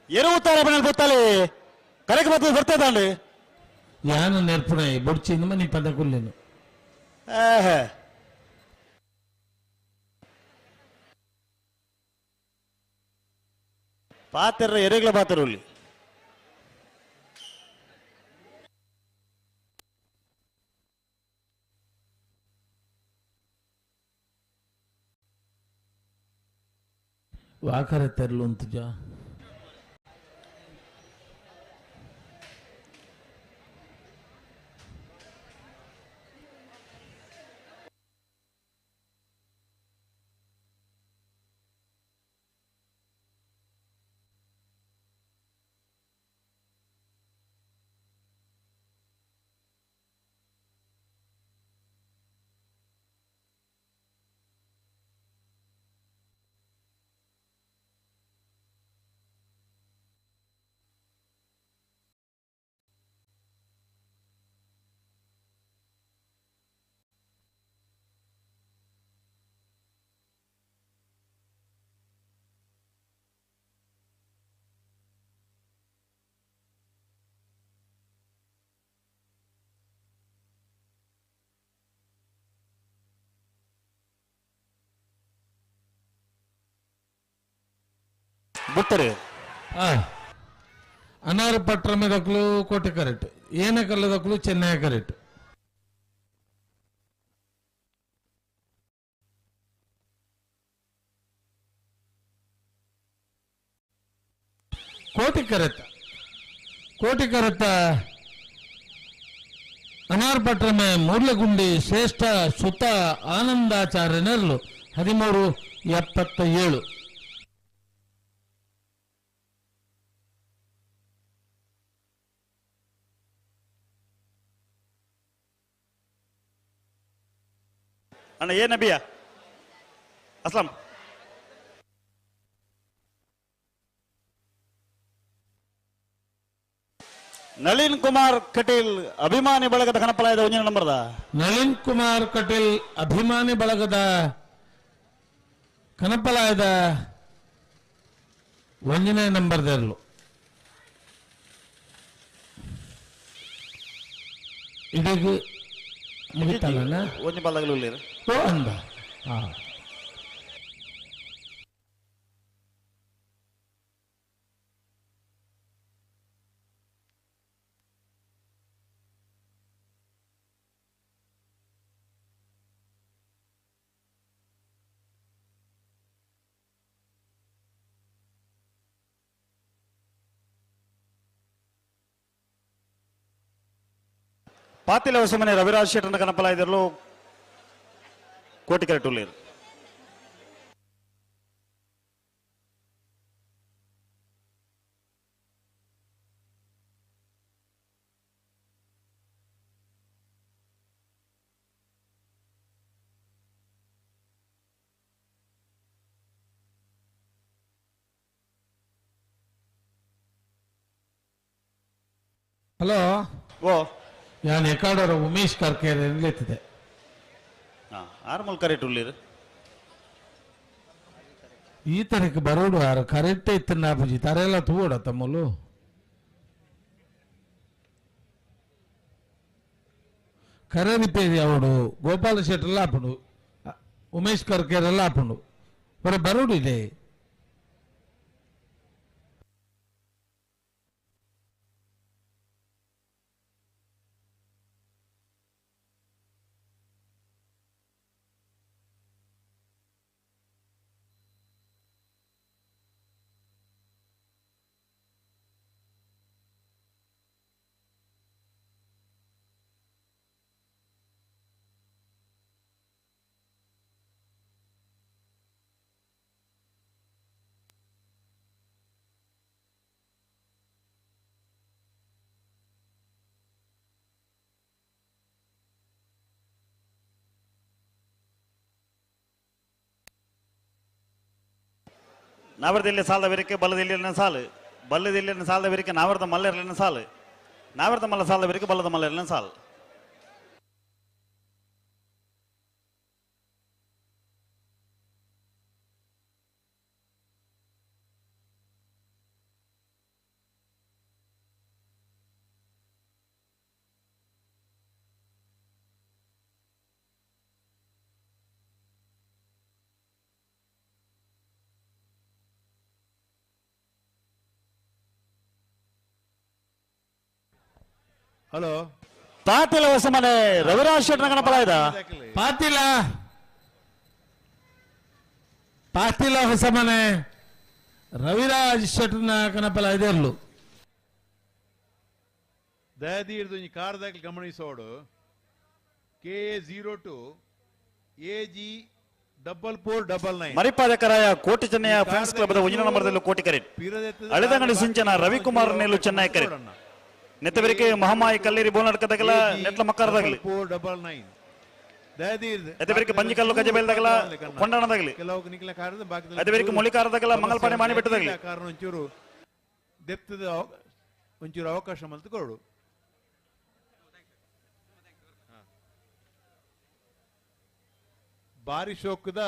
ಎರುವುತ್ತಾರೆ ಬಣ್ಣ ಗೊತ್ತಾಲಿ ಕರೆಗೆ ಬರ್ತದೆ ಬರ್ತದಂడి ಯಾನ ನೆರ್ಪುಣ ಬೊಡ್ಚಿ ಮನಿ ಪದ ಕುಲ್ಲೇನು ಪಾತೆರ ಎರೆಗ್ಲ ಪಾತೆರ ಇಲ್ಲಿ ವಾಕರ ತೆರಲು ಅಂತಜ ಬುತ್ತರು ಅನಾರು ಪಟ್ರಮದಕ್ಲು ಕೋಟೆ ಕರೆಕ್ಟ್ ಏನ ಕಲ್ಲದಕ್ಲು ಚೆನ್ನೈ ಕರೆಕ್ಟ್ ಕೋಟಿ ಕರೆತ ಕೋಟಿ ಕರೆತ ಅನಾರ್ ಪಟ್ರಮೆ ಮೂರ್ಲಗುಂಡಿ ಶ್ರೇಷ್ಠ ಸುತ ಆನಂದಾಚಾರ್ಯನರ್ಲು 13:77. ಅಣ್ಣ ಏನ್ ಅಭಿಯ ಅಸ್ಲಾಂ ನಳಿನ್ ಕುಮಾರ್ ಕಟೀಲ್ ಅಭಿಮಾನಿ ಬಳಗದ ಕಣಪಲಾಯದ ಒಂಜಿನ ನಂಬರ್ದ ನಳಿನ್ ಕುಮಾರ್ ಕಟೀಲ್ ಅಭಿಮಾನಿ ಬಳಗದ ಕಣಪಲಾಯದ ಒಂದನೇ ನಂಬರ್ದರ್ಲು ಇದಕ್ಕೆ ಮುಗಿತಲ್ಲ ಒಂಜಿ ಬಲ್ಲಗಲು ಅಂದ ಹಾ ಪಾತಿಲ ಹೊಸಮನೆ ರವಿರಾಜ್ ಶೆಟ್ಟನ ಕನಪಲಾಯದಲ್ಲೂ ಕೋಟಿಕೆರೆ ಟುಲ್ಲೀರ್ ಹಲೋ ಓ ಯಾನ್ ಎಕಾಡೋರ ಉಮೇಶ್ ಕರ್ಕೇರ್ ಎಲ್ಲಿತ್ತಿದೆ ಆರ್ಮಲ್ ಕರೆಕ್ಟ್ ಉಳ್ಳೀರ್ ಈ ತರಕ್ಕೆ ಬರೋಡು ಆರು ಕರೆಕ್ಟ್ ಇತ್ತು ನಾಪುಜಿ ತರೆಲ್ಲ ತೂಡ ತಮ್ಮಲು ಕರೆ ರಿಪೇರಿ ಅವಡು ಗೋಪಾಲ ಶೆಟ್ಟೆಲ್ಲ ಆಪುಂಡು ಉಮೇಶ್ ಕರ್ಕೇರ್ ಎಲ್ಲ ಆಪುಂಡು ಬರ ಬರೋಡು ಇದೆ ನಾವರ್ದಲ್ಲಿ ಸಾಲದ ಬೇರಿಕೆ ಬಲ್ಲದಿಲ್ಲ ಸಾಲು ಬಲ್ಲದಿಲ್ಲ ಸಾಲದ ಬೇರಿಕೆ ನಾವರ್ದ ಮಲ್ಲರ್ಲಿನ ಸಾಲು ನಾವರ್ದ ಮಲ್ಲ ಸಾಲದ ಬೇರಿಕೆ ಬಲ್ಲದ ಮಲ್ಲರ್ಲಿನ ಸಾಲು ಹಲೋ ಪಾತಿಲ ಹೊಸಮನೆ ರವಿರಾಜ್ ಶೆಟ್ಟನ ಗಣಪಲಾಯದ ಪಾತಿಲ ಪಾತಿಲ ಹೊಸಮನೆ ರವಿರಾಜ್ ಶೆಟ್ಟನ ಕಣಪಲಾಯದರ್ಲು ದಯದೀರ್ದು ಈ ಕಾರ್ದಾಗಲಿ ಗಮನಿಸೋಡು K A 02 A G 4499 ಮರಿಪಾದಕರಾಯ ಕೋಟಿ ಚೆನ್ನಯ್ಯ ಫ್ರೆಂಡ್ಸ್ ಕ್ಲಬ್ ಒಂಜಿನ ನಂಬರ್ದಲ್ಲಿ ಕೋಟಿ ಕರೆಟ್ ಅಳೆದಂಗಡಿ ಸಿಂಚನ ರವಿಕುಮಾರ್ ನೆಲ್ಲು ಚೆನ್ನೈ ಕರೆಟ್ ನೆತ್ತಬೆರಿಕೆ ಮಹಾಮಾಯಿ ಕಲ್ಲೇರಿ ಬೋಲ್ನಾಡ್ಕದಾಗಲ ನೆಟ್ಲ ಮಕ್ಕರದಾಗಲಿ 499 ದಯದೀರ್ದು ಎತ್ತಬೆರಿಕೆ ಬಂಜಿಕಲ್ಲು ಕಜಬೇಲ್ದಾಗಲ ಕೊಂಡಾಣದಾಗಲಿ ಕೆಲವು ನಿಕ್ಲ ಕಾರದ ಬಾಕಿ ಅದೇ ಮೊಳಿಕಾರದಾಗಲ ಮಂಗಲ್ಪಾಣಿ ಮಾಣಿ ಬೆಟ್ಟದಾಗಲಿ ಕಾರಣ ಒಂಚೂರು ದೆತ್ತದ ಒಂಚೂರು ಅವಕಾಶ ಮಲ್ತು ಕೊಡು ಬಾರಿ ಶೋಕದ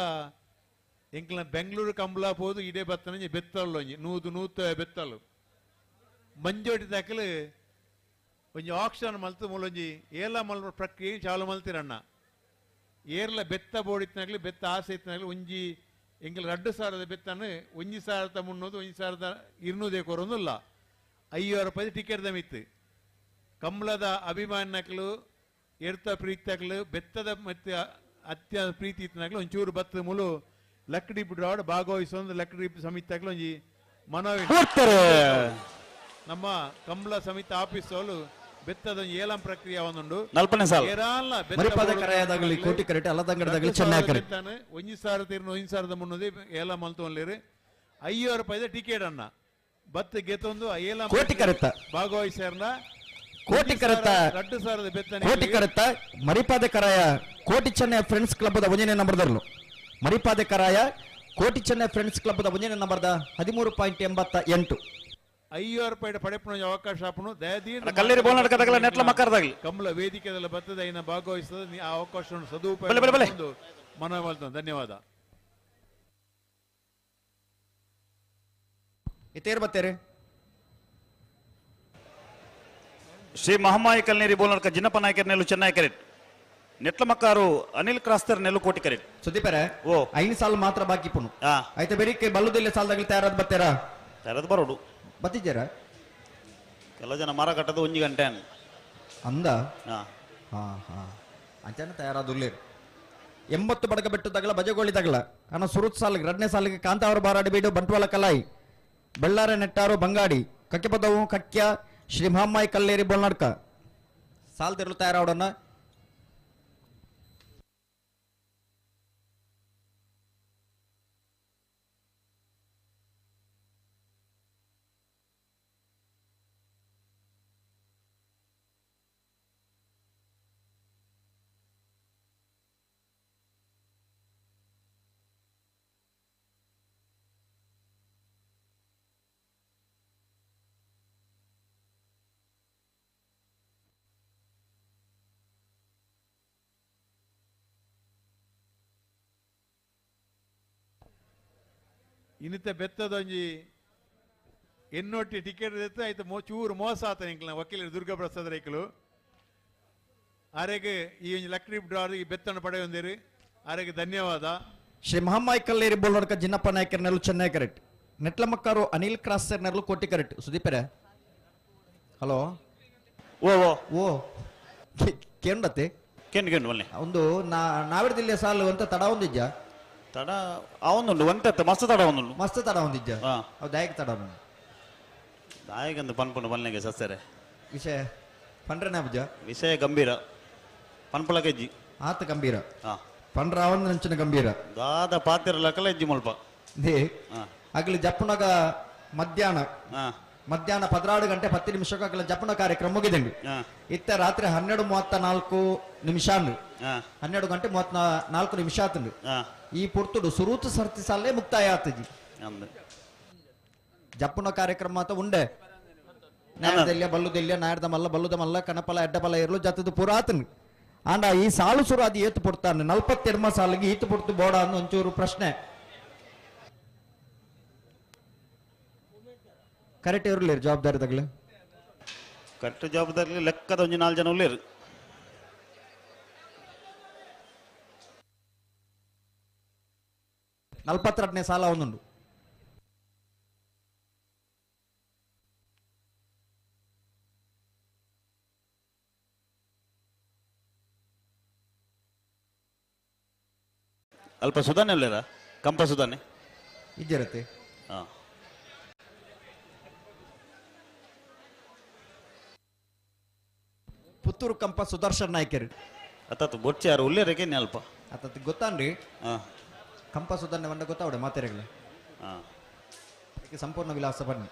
ಎಂಕ್ಲ ಬೆಂಗಳೂರು ಕಂಬಳ ಪೋದು ಇಡೇ ಬತ್ತನಂಜಿ ಬೆತ್ತಲು ಒಂಜಿ ನೂದು ನೂತ ಬೆತ್ತಲು ಮಂಜೋಟಿ ದಾಖಲು ಒಂಜಿ ಆಕ್ಷನ್ ಮಲ್ತು ಮೂಲೊಂಜಿ ಏಲ ಮಲ್ ಪ್ರಕ್ರಿಯೆ ಚಾಲು ಮಲ್ತಿರಣ್ಣ ಏರ್ಲ ಬೆತ್ತ ಬೋಡಿತ್ತನಾಗ್ಲಿ ಬೆತ್ತ ಆಸೆ ಇತ್ತನಾಗ್ಲಿ ಒಂಜಿ ಎಂಕಲ್ 2000 ಬೆತ್ತನ್ನು 1300 1200 ಕೊರೊಂದುಲ್ಲ 500 ರೂಪಾಯಿ ಟಿಕೆಟ್ ದಮಿತ್ತು ಕಮ್ಲದ ಅಭಿಮಾನಕ್ಲು ಎರ್ತ ಪ್ರೀತಿಯಾಕ್ಲು ಬೆತ್ತದ ಮತ್ತೆ ಅತ್ಯಂತ ಪ್ರೀತಿ ಇತ್ತನಾಗ್ಲು ಒಂಚೂರು ಬತ್ತ ಮುಲು ಲಕ್ಕಡಿ ಬಿಡ್ರಾಡ್ ಭಾಗವಹಿಸೊಂದು ಲಕ್ಕಡಿ ಸಮಿತಿ ಒಂಜಿ ಮನವಿ ನಮ್ಮ ಕಮಲ ಸಮಿತಿ ಆಫೀಸ್ ಅವರು ಬೆತ್ತದ ಏಲಂ ಪ್ರಕ್ರಿಯೆ ಒಂದುಂಡು 1300 ಏಲಂ ಮಲ್ತೊನ್ಲೇರು 500 ರೂಪಾಯಿದ ಟಿಕೆಟ್ ಅನ್ನ ಬತ್ತ ಗೆತ್ತೊಂದು ಏಲಂ ಭಾಗವಹಿಸ್ಯಾರನ ಕೋಟಿ ಕರೆತ 2000 ಬೆತ್ತ ಕೋಟಿ ಕರೆತ Maripade Karaya Koti Chennai friends club the ಒಂಜನೇ ನಂಬರ್ದರ್ಲು Maripade Karaya Koti Chennai friends club the ಒಂಜನೇ ನಂಬರ್ದ 13.88 500 ರೂಪಾಯಿ ಪಡೆಪುನ ಅವಕಾಶ ಆಪುನು ದಯದೀನ ಕಲ್ಲೇರಿ ಬೋಲ್ನಾಡ್ ನೆಟ್ಲ ಮಕ್ಕರ್ದಾಗ್ಲಿ ಕಮಲ ವೇದಿಕೆದಲ್ಲ ಬರ್ತದೆ ಐನ ಭಾಗವಹಿಸದ ಆ ಅವಕಾಶವನ್ನು ಸದುಪಯೋಗ ಮನವಿ ಮಾಡ್ತಾನೆ. ಧನ್ಯವಾದ. ಇತೇರ್ ಬತ್ತೇರಿ ಶ್ರೀ ಮಹಮ್ಮಾಯಿ ಕಲ್ನೇರಿ ಬೋಲ್ನಾಡ್ಕ ಜಿನ್ನಪ್ಪ ನಾಯಕರ್ ನೆಲ್ಲು ಚೆನ್ನೈ ಕರೆಟ್ ನೆಟ್ಲ ಮಕ್ಕಾರು ಅನಿಲ್ ಕ್ರಾಸ್ತರ್ ನೆಲ್ಲು ಕೋಟಿ ಕರೆಟ್ ಸುದೀಪರೆ ಓ 5 ಸಾಲು ಮಾತ್ರ ಬಾಕಿ ಪುನು ಆಯ್ತು ಬೆರಿಕೆ ಬಲ್ಲುದಿಲ್ಲ ಸಾಲದಾಗಲಿ ತಯಾರಾದ ಬತ್ತೇರಾ ತಯಾರಾದ ಬರೋಡು ಬತ್ತಿದ್ದೀರಾ ಕೆಲ ಜನ ಮರ ಕಟ್ಟೋದು 1 ಗಂಟೆ ಅಂದ ಹಾ ಹಾ ಅಂಚನೆ ತಯಾರಾದುಲ್ಲೇರು 80 ಬಡಗ ಬೆಟ್ಟು ತಗಲ ಬಜಗೋಳಿ ತಗಲ ಅನ್ನ ಸುರುತ್ ಸಾಲಿಗೆ ಎರಡನೇ ಸಾಲಿಗೆ ಕಾಂತಾವರ ಬಾರಾಡಿ ಬೀಡು ಬಂಟ್ವಾಳ ಕಲಾಯಿ ಬೆಳ್ಳಾರೆ ನೆಟ್ಟಾರು ಬಂಗಾಡಿ ಕಕ್ಕೆಪದವು ಕಕ್ಯ ಶ್ರೀ ಮಹಮ್ಮಾಯಿ ಕಲ್ಲೇರಿ ಬೋಲ್ನಾಡ್ಕ ಸಾಲ್ದಿರಲು ತಯಾರಾವಡನ್ನ ಇನ್ನಿತ ಬೆತ್ತದೊಂಜಿ ಎನ್ನೊಟ್ಟಿ ಟಿಕೆಟ್ ದೆತ್ತು ಆಯ್ತು ಚೂರು ಮೋಸ ಆತ ಎಂಕ್ಲ ವಕೀಲರು ದುರ್ಗಾಪ್ರಸಾದ್ ರೈಕಲು ಆರೆಗೆ ಈ ಒಂಜಿ ಲಕ್ರಿ ಡ್ರಾರ್ ಈ ಬೆತ್ತನ್ನು ಪಡೆಯೊಂದಿರಿ ಆರೆಗೆ ಧನ್ಯವಾದ. ಶ್ರೀ ಮಹಮ್ಮಾಯಿ ಕಲ್ಲೇರಿ ಬೋಲ್ನಡ್ಕ ಜಿನ್ನಪ್ಪ ನಾಯಕರ್ ನೆಲ್ಲು ಚೆನ್ನೈ ಕರೆಕ್ಟ್ ನೆಟ್ಲ ಮಕ್ಕಾರು ಅನಿಲ್ ಕ್ರಾಸರ್ ನೆಲ್ಲು ಕೋಟಿ ಕರೆಕ್ಟ್ ಸುದೀಪರೆ ಹಲೋ ಓ ಓ ಓ ಕೇಂಡತ್ತೆ ಕೆಂಡು ಕೆಂಡು ಒಲ್ಲೆ ಒಂದು ನಾವಿರ್ದಿಲ್ಲ ಸಾಲು ಅಂತ ತಡ ಒಂದಿಜ್ಜ ತಡ ಅವನುಂಡು ಒಂತೆ ಮಸ್ತ್ ತಡ ಒಂದುಂಡು ಮಸ್ತ್ ತಡ ಒಂದಿಜ್ಜ ಅವು ದಾಯಕ ತಡ ದಾಯಕಂದು ಪನ್ಪುಂಡು ಪನ್ನೆಗೆ ಸಸ್ಯರೆ ವಿಷಯ ಪಂಡ್ರನೇ ಬುಜ ವಿಷಯ ಗಂಭೀರ ಪನ್ಪುಲ ಕೆಜ್ಜಿ ಆತ ಗಂಭೀರ ಪಂಡ್ರಾವನ್ ನಂಚಿನ ಗಂಭೀರ ದಾದ ಪಾತಿರ ಲಕಲ ಎಜ್ಜಿ ಮುಲ್ಪ they ಅಗಲಿ ಜಪ್ಪುನಗ ಮಧ್ಯಾಹ್ನ ಮಧ್ಯಾಹ್ನ 12 ಗಂಟೆ 10 ನಿಮಿಷಕ್ಕೆ ಅಗಲ ಜಪ್ಪುನ ಕಾರ್ಯಕ್ರಮ ಮುಗಿದಂಡಿ ಇತ್ತ ರಾತ್ರಿ 12:34 ನಿಮಿಷ 12 ಗಂಟೆ 34 ನಿಮಿಷ ಆತಂಡು ಈ ಪುರ್ತುಡು ಸುರೂತು ಸರ್ತಿ ಸಾಲೇ ಮುಕ್ತಾಯ ಆತಜಿ ಜಪ್ಪುನ ಕಾರ್ಯಕ್ರಮ ಆತ ಉಂಡೆ ನಾಯರ್ದೆಲ್ಲ ಬಲ್ಲುದೆಲ್ಲ ನಾಯರ್ದ ಮಲ್ಲ ಬಲ್ಲುದ ಮಲ್ಲ ಕಣಪಲ ಎಡ್ಡಪಲ ಇರಲು ಜತ್ತದ ಪೂರ ಆತನು ಆಂಡ ಈ ಸಾಲು ಸುರು ಅದು ಏತು ಪುಡ್ತಾನೆ 42 ಸಾಲಿಗೆ ಈತು ಪುಡ್ತು ಬೋಡ ಅಂದ ಒಂಚೂರು ಪ್ರಶ್ನೆ ಕರೆಕ್ಟ್ ಇರಲಿ ಜವಾಬ್ದಾರಿ ತಗಲಿ ಕರೆಕ್ಟ್ ಜವಾಬ್ದಾರಿ ಲೆಕ್ಕದ ಒಂಜಿ 4 ಜನ ಉಳ್ಳೇರು ನಲ್ವತ್ತೆರಡನೇ ಸಾಲ ಒಂದುಂಡು ಅಲ್ಪ ಸುಧಾನೆ ಉಳ್ಳೇರ ಕಂಪ ಸುಧಾನೆ ಇಜ್ಜಿರತ್ತೆ ಹಾ ಪುತ್ತೂರು ಕಂಪ ಸುದರ್ಶನ್ ನಾಯ್ಕರು ಅತ್ತ ಬೊಚ್ಚೆ ಯಾರು ಉಳ್ಳೇರಕ್ಕೆ ಅಲ್ಪ ಅತ್ತ ಗೊತ್ತಾನ್ರಿ ಕಂಪ ಸುಧಾರಣೆ ಬಂದ ಗೊತ್ತಾವಡೆ ಮಾತೆರೆಗಳ ಸಂಪೂರ್ಣ ವಿಲಾಸ ಬನ್ನಿ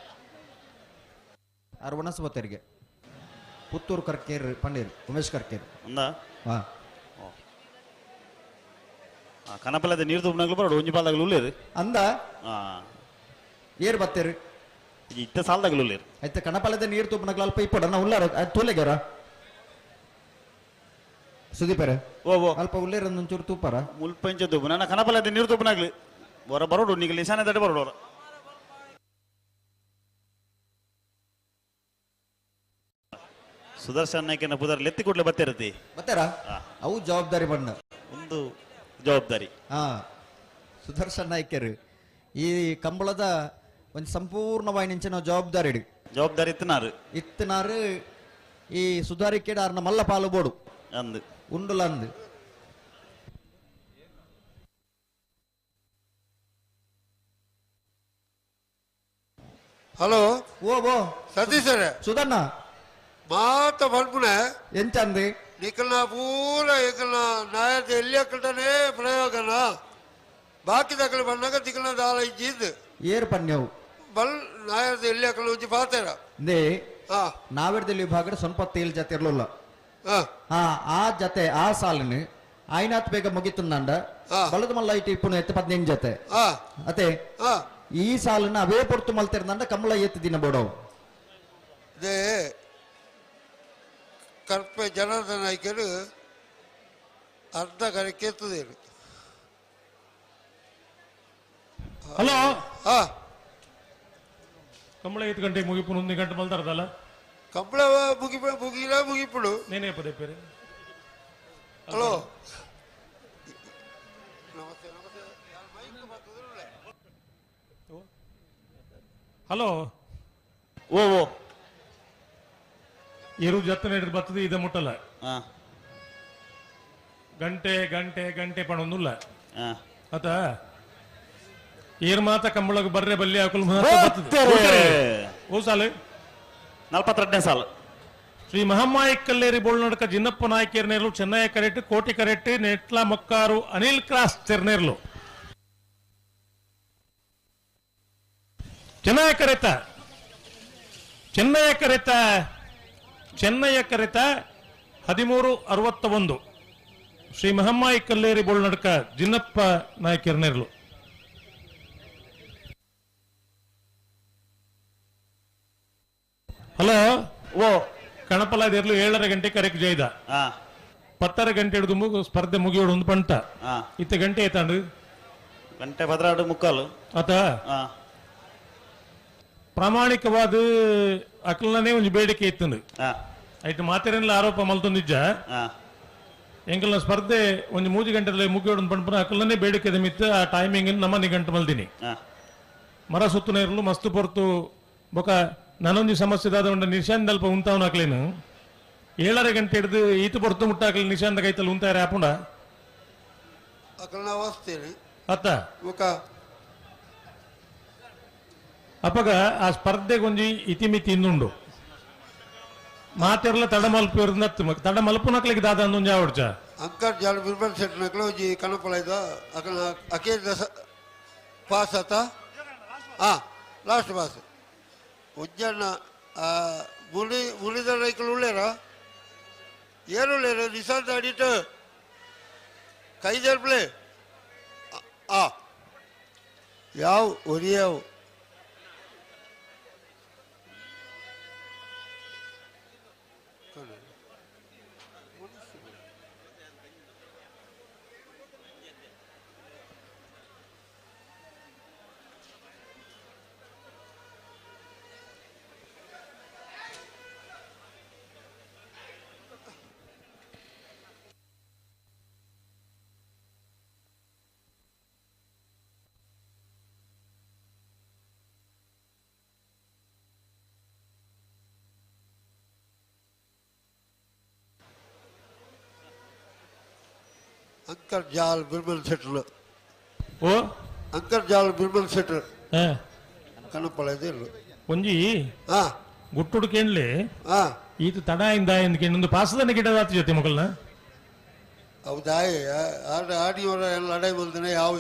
ಆರು ಒಣಸುವತ್ತರಿಗೆ ಪುತ್ತೂರು ಕರ್ಕೇರ್ ಪನ್ನೀರ್ ಉಮೇಶ್ ಕರ್ಕೇರ್ ಹಾ ಕನಪಲದ ನೀರು ತುಂಬನಾಗ್ಲು ಬರೋಡು ಒಂಜಿ ಪಾಲ್ದಾಗ್ಲು ಉಳ್ಳೇರು ಅಂದ ಏರ್ ಬತ್ತೇರು ಇತ್ತ ಸಾಲದಾಗ್ಲು ಉಳ್ಳೇರು ಆಯ್ತು ಕಣಪಲದ ನೀರು ತುಂಬನಾಗ್ಲು ಅಲ್ಪ ಇಪ್ಪಡ ನಾ ಉಳ್ಳಾರ ತೋಲೆಗ್ಯಾರ ಸುದೀಪರ ಓ ಓ ಅಲ್ಪ ಉಳ್ಳೇರ ಒಂಚೂರು ತೂಪಾರ ಮುಲ್ಪಂಚ ತೂಪು ನನ್ನ ಕನಪಲದ ನೀರು ತುಪ್ಪನಾಗ್ಲಿ ಹೊರ ಬರೋಡು ನೀಗ ನಿಶಾನೆ ತಡೆ ಬರೋಡು ಹೊರ ಸುದರ್ಶನ್ ನಾಯ್ಕನ ಪುದರ್ ಲೆತ್ತಿ ಕೂಡ್ಲೆ ಬತ್ತಿರತಿ ಬತ್ತಾರ ಅವು ಜವಾಬ್ದಾರಿ ಬಣ್ಣ ಒಂದು ಜವಾಬ್ದಾರಿ ಹಾ ಸುದರ್ಶನ್ ನಾಯ್ಕರು ಈ ಕಂಬಳದ ಒಂದು ಸಂಪೂರ್ಣವಾಗಿ ನಿಂಚಿನ ಜವಾಬ್ದಾರಿ ಜವಾಬ್ದಾರಿ ಇತ್ತನಾರು ಇತ್ತನಾರು ಈ ಸುಧಾರಿಕೆಡ್ ಆರ್ನ ಮಲ್ಲ ಪಾಲು ಬೋಡು ಅಂದು ಉಂಡುಲ ಅಂದು. ಹಲೋ ಓ ಓ ಸತೀಶ್ ಸರ್ ಸುಧಣ್ಣ ಮಾತ ಪಲ್ಪುನೆ ಎಂಚಂದು ನಿಕಲ್ನ ಪೂರ ಎಂಕಲ್ನ ನಾಯರ್ದ ಎಲ್ಲಿ ಅಕ್ಕಲ್ಟನೇ ಪ್ರಯೋಗನ ಬಾಕಿ ದಕ್ಕಲು ಬಂದಾಗ ತಿಕ್ಕಲ್ನ ದಾಲ ಇಜ್ಜಿದ್ದು ಏರ್ ಪನ್ಯವು ಬಲ್ ನಾಯರ್ದ ಎಲ್ಲಿ ಅಕ್ಕಲು ಉಂಚಿ ಪಾತೇರ ಇಂದೇ ಹಾ ನಾವೆರ್ದಲ್ಲಿ ವಿಭಾಗದ ಸ್ವಲ್ಪ ತೇಲ್ ಜತೆ ಇರಲಿಲ್ಲ. ಹಾ ಆ ಆ ಜತೆ ಆ ಸಾಲಿನ ಐನಾತ್ ಬೇಗ ಮುಗಿತುಂದಂಡ ಬಲದ ಮಲ್ಲ ಇಟ್ಟು ಇಪ್ಪುನ ಎತ್ತು 15 ಜತೆ ಹಾ ಅತೆ ಹಾ ಈ ಸಾಲಿನ ಅವೇ ಪೊರ್ತು ಮಲ್ತಿರ್ದಂಡ ಕಮಲ ಎತ್ತು ದಿನ ಬೋಡವು they ಕರ್ಪೆ ಜನಾರ್ದನ ನಾಯ್ಕರು ಅರ್ಧ ಕರೆಕ್ಕೆ ಎತ್ತದೇನು. ಹಲೋ ಹಾ ಕಂಬಳ 5 ಗಂಟೆಗೆ ಮುಗಿಪುನು 1 ಗಂಟೆ ಮಲ್ತಾರದಲ್ಲ ಕಂಬಳ ಮುಗಿಪ ಮುಗಿಲ ಮುಗಿಪುಡು ನೇನೇ ಪದೇ ಪೇರೆ. ಹಲೋ ಹಲೋ ಓ ಓ ಏರು ಜತ್ತನ ಹಿಡಿದು ಬರ್ತದೆ ಇದ ಮುಟ್ಟಲ್ಲ. ಗಂಟೆ ಗಂಟೆ ಗಂಟೆ ಪಣೊಂದುಲ್ಲ ಆತ ಏರ್ ಮಾತ ಕಂಬಳಗ ಬರ್ರೆ ಬಲ್ಲಿ ಹಾಕಲು ಓ ಸಾಲು 42ನೇ ಸಾಲು. ಶ್ರೀ ಮಹಮ್ಮಾಯಿ ಕಲ್ಲೇರಿ ಬೋಳ್ನಡ್ಕ ಜಿನ್ನಪ್ಪ ನಾಯ್ಕೇರ್ನೇರ್ಲು ಚೆನ್ನಯ್ಯ ಕರೆಟ್ ಕೋಟಿ ಕರೆಟ್ ನೆಟ್ಲ ಮೊಕ್ಕಾರು ಅನಿಲ್ ಕ್ರಾಸ್ ತೆರ್ನೇರ್ಲು ಚೆನ್ನಯ್ಯ ಕರೆತ ಚೆನ್ನಯ್ಯ ಕರೆತ ಚೆನ್ನಯ್ಯ ಕರೆತ 1361 ಶ್ರೀ ಮಹಮ್ಮಾಯಿ ಕಲ್ಲೇರಿ ಬೋಳ್ನಡ್ಕ ಜಿನ್ನಪ್ಪ ನಾಯ್ಕೇರ್ನೇರ್ಲು. ಹಲೋ ಓ ಕಣಪಲಾದಿರ್ಲು 7:30 ಗಂಟೆ ಕರೆಕ್ ಜೈದ 10:30 ಗಂಟೆ ಹಿಡಿದು ಮುಗು ಸ್ಪರ್ಧೆ ಮುಗಿಯೋಡು ಒಂದು ಪಂಟ ಇತ್ತ ಗಂಟೆ ಆಯ್ತಾಂಡು ಗಂಟೆ 12:45 ಆತ ಪ್ರಾಮಾಣಿಕವಾದ ಅಕ್ಲನೇ ಒಂದು ಬೇಡಿಕೆ ಇತ್ತು ಐಟ್ ಮಾತೆರೆಲ್ಲ ಆರೋಪ ಮಲ್ತೊಂದಿಜ್ಜ ಎಂಕಲ್ನ ಸ್ಪರ್ಧೆ ಒಂದು 3 ಗಂಟೆದಲ್ಲಿ ಮುಗಿಯೋಡು ಪಂಪನ ಅಕ್ಲನೇ ಬೇಡಿಕೆ ಮಿತ್ತ ಆ ಟೈಮಿಂಗ್ ನಮ್ಮ ಗಂಟೆ ಮಲ್ದಿನಿ ಮರ ಸುತ್ತನ ಇರಲು ಮಸ್ತು ಪೊರ್ತು ಬೊಕ ನಾನೊಂದು ಸಮಸ್ಯೆ ದಾದ ಉಂಡ ನಿಶಾಂತ್ ಅಲ್ಪ ಉಂತಾವನ ಹಾಕ್ಲೇನು 7:30 ಗಂಟೆ ಹಿಡಿದು ಈತ ಪೊರ್ತು ಮುಟ್ಟಾಕ್ಲಿ ನಿಶಾಂತ ಕೈತಲ್ಲಿ ಉಂತಾರೆ ಆಪುಂಡ ಅತ್ತ ಅಪಗ ಆ ಸ್ಪರ್ಧೆಗೊಂಜಿ ಇತಿಮಿತಿ ಇನ್ನುಂಡು ಮಾತೆರ್ಲ ತಡ ಮಲ್ಪು ತಡ ಮಲ್ಪುನಕ್ಲಿಗೆ ದಾದ ಅಂದೊಂಜಿ ಆವಡ್ಚ ಅಂಕರ್ ಜಾಲ ಬಿರ್ಬಲ್ ಸೆಟ್ ನಕಲು ಒಂಜಿ ಕಣಪಲ ಇದ್ದ ಅಕಲ್ನ ಅಕೇರ್ ದಸ ಪಾಸ್ ಆತ ಹಾ ಲಾಸ್ಟ್ ಪಾಸ್ ಉಜ್ಜಣ್ಣ ಮುಳಿ ಮುಳಿದ ರೈಕಲು ಉಳ್ಳೇರ ಏನು ಉಳ್ಳೇರ ನಿಶಾಂತ್ ಅಡಿಟ್ ಕೈ ಜರ್ಪ್ಲೆ ಆ ಯಾವ ಒರಿಯಾವು ಅಂತರ್ಜಾಲ್ ಬಿರ್ಮಲ್ ಸೆಟ್ರು ಓ ಅಂತರ್ಜಾಲ್ ಬಿರ್ಮಲ್ ಸೆಟ್ರು ಕಣಪಳದೆ ಒಂಜಿ ಗುಟ್ಟುಡು ಕೇಳಲಿ ಈತ ತಡ ಇಂದ ಎಂದು ಪಾಸದನ್ನ ಗಿಡದಾತ ಜೊತೆ ಮಗಳನ್ನ ಹೌದಾ ಆಡಿಯವರ ಲಡೈ ಬಂದನೆ ಯಾವ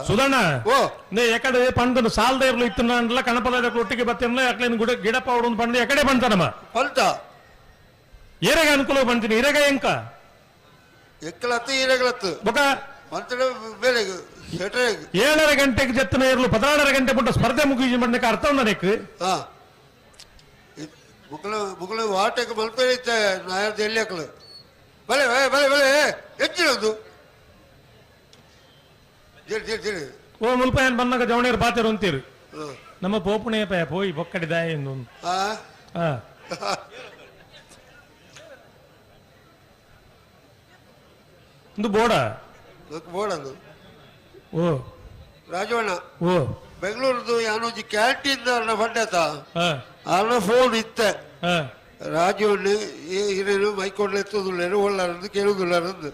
ಸುಧಣ್ಣ ಎಕಡೆ పండు ಸಾಲದೇರ್ಲು ಇತ್ತುన్నా ಕಣಪದ ಒಟ್ಟಿಗೆ ಬತ್ತಿನ ಅಕ್ಲೇನು ಗುಡ ಗಿಡ ಪಾವಡು పండు ಎಕಡೆ పంತನಮ್ಮ పంట ಏರೆಗ ಅನುಕೂಲ పంತೀನಿ ಇರೆಗ ಎಂಕ ಎಕ್ಕಲತ್ತು ಈರೆಗಳತ್ತು ಬೊಕ ಬೇರೆ 7:30 ಗಂಟೆಗೆ ಜತ್ತನ ಇರಲು 16:30 ಗಂಟೆ ಪುಟ್ಟ ಸ್ಪರ್ಧೆ ಮುಗಿಸಿ ಬಂದಕ್ಕೆ ಅರ್ಥ ಉಂಡ ಮುಕ್ಕಳು ಮುಕ್ಕಳು ವಾಟಕ್ಕೆ ಮಲ್ಪೇರೆ ಇತ್ತ ನಾಯರ್ದು ಎಲ್ಲಿ ಹಾಕಲು ಬಲೆ ಬಲೆ ಬಲೆ ಹೆಚ್ಚಿರೋದು ಓ ಮುಲ್ಪಾಯನ್ ಬಂದಾಗ ಜವಣಿಯರು ಬಾತಿರು ಅಂತೀರಿ ನಮ್ಮ ಪೋಪುಣೆ ಪಯ ಪೋಯಿ ಬೊಕ್ಕಡಿ ದಾಯ ಎಂದು ಒಂದು ಬೋಡ ಬೋಡ ಅದು ಓ ರಾಜವಣ್ಣ ಓ ಬೆಂಗಳೂರದು ಯಾನೊಂಜಿ ಕ್ಯಾಂಟೀನ್ ಪಂಡತ ಅನ್ನ ಫೋನ್ ಇತ್ತೆ ರಾಜವಣ್ಣ ಹಿರೇನು ಮೈಕೊಂಡ್ಲೆ ಎತ್ತುದುಲ್ಲೇನು ಒಳ್ಳಾರಂದು ಕೇಳುದುಲ್ಲಾರಂದು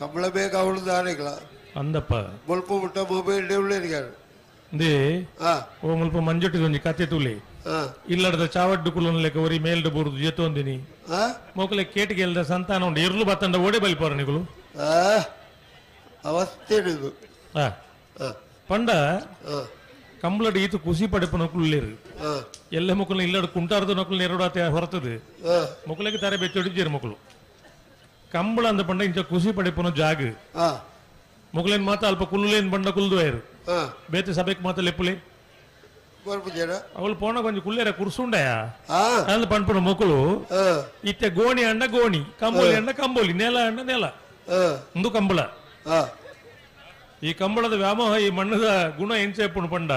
ಕಂಬಳ ಬೇಗ ಅವಳು ದಾರಿಗಳ ಅಂದಪ್ಪ ಮುಲ್ಪ ಮುಟ್ಟ ಮೊಬೈಲ್ ಉಳ್ಳೇರಿಗಾರು ಅಂದೇ ಓ ಮುಲ್ಪ ಮಂಜುಟಿ ಒಂಜಿ ಕತೆ ತೂಲೆ ಇಲ್ಲಡದ ಚಾವಡ್ಡು ಕುಲನ್ ಲೆಕ್ಕ ಒರಿ ಮೇಲ್ಡ್ ಬೂರ್ದು ಜೆತ್ತೊಂದಿನಿ ಮೋಕಲೆ ಕೇಟಿಗೆ ಎಲ್ದ ಸಂತಾನ ಉಂಡು ಎರ್ಲು ಬತ್ತಂಡ ಓಡೆ ಬಲಿಪೋರ ನಿಗುಲು ಅವಸ್ಥೆ ಪಂಡ ಕಂಬಳಡ್ ಈತು ಖುಷಿ ಪಡೆಪು ನಕುಲ್ಲೇರು ಎಲ್ಲ ಮುಕ್ಕಲು ಇಲ್ಲಡ್ ಕುಂಟಾರ್ದು ನಕುಲು ನೆರಡಾತೆ ಹೊರತದು ಮೊಕ್ಕಲಿಗೆ ತಾರೆ ಬೆಚ್ಚೊಡಿದ್ದೀರು ಮಕ್ಕಳು ಕಂಬಳ ಅಂದ ಪಂಡ ಇಂಚ ಖುಷಿ ಪಡೆಪುನ ಜಾಗ ಮೊಗಲೇನ್ ಮಾತ ಅಲ್ಪ ಕುಲ್ಲುಲೇನ್ ಬಂಡ ಕುಲ್ದು ಆಯ್ರು ಬೇತೆ ಸಭೆಕ್ ಮಾತ ಲೆಪ್ಪುಲೆ ಅವಳು ಪೋಣ ಕೊಂಚ ಕುಲ್ಲೇರ ಕುರ್ಸುಂಡಯ ಅಂದ್ ಪಂಡ್ಪುನ ಮೊಕ್ಕಳು ಇತ್ತೆ ಗೋಣಿ ಅಂಡ ಗೋಣಿ ಕಂಬೋಲಿ ಅಂಡ ಕಂಬೋಲಿ ನೆಲ ಅಂಡ ನೆಲ ಒಂದು ಕಂಬಳ ಈ ಕಂಬಳದ ವ್ಯಾಮೋಹ ಈ ಮಣ್ಣದ ಗುಣ ಎಂಚೆಪ್ಪುಣ ಪಂಡ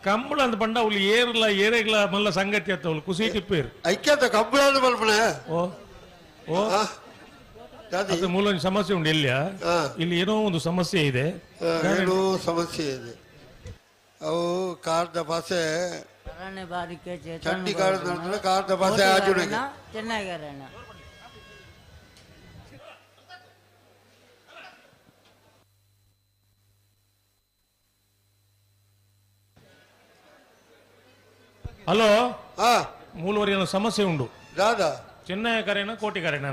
ಕಂಬಳ ಅಂದ ಪಂಡ ಅವಳು ಏರ್ಲ ಏರೇಗ್ಲ ಮಲ್ಲ ಸಂಗತಿ ಅತ್ತ ಅವಳು ಕುಸಿ ಟಿಪ್ಪೇರು ಐಕ್ಯತ ಕಂಬಳ ಅಂದ ಪಲ್ಪನೆ ಓ ಓ ಅದು ಮೂಲ ಒಂದು ಸಮಸ್ಯೆ ಉಂಟು ಎಲ್ಲಿಯ ಇಲ್ಲಿ ಏನೋ ಒಂದು ಸಮಸ್ಯೆ ಇದೆ ಏನೋ ಸಮಸ್ಯೆ ಇದೆ ಅವು ಕಾರ್ದ ಭಾಷೆ ಚಂಡಿ ಕಾರದ ಕಾರ್ದ ಭಾಷೆ ಆಜುನೆಗೆ ಚೆನ್ನಾಗಿರೋಣ ಹಲೋ ಮೂಲವರಿಯ ಸಮಸ್ಯೆ ಉಂಟು ದಾದಾ ಚೆನ್ನೈ ಕರೆನ ಕೋಟಿ ಕರೆನ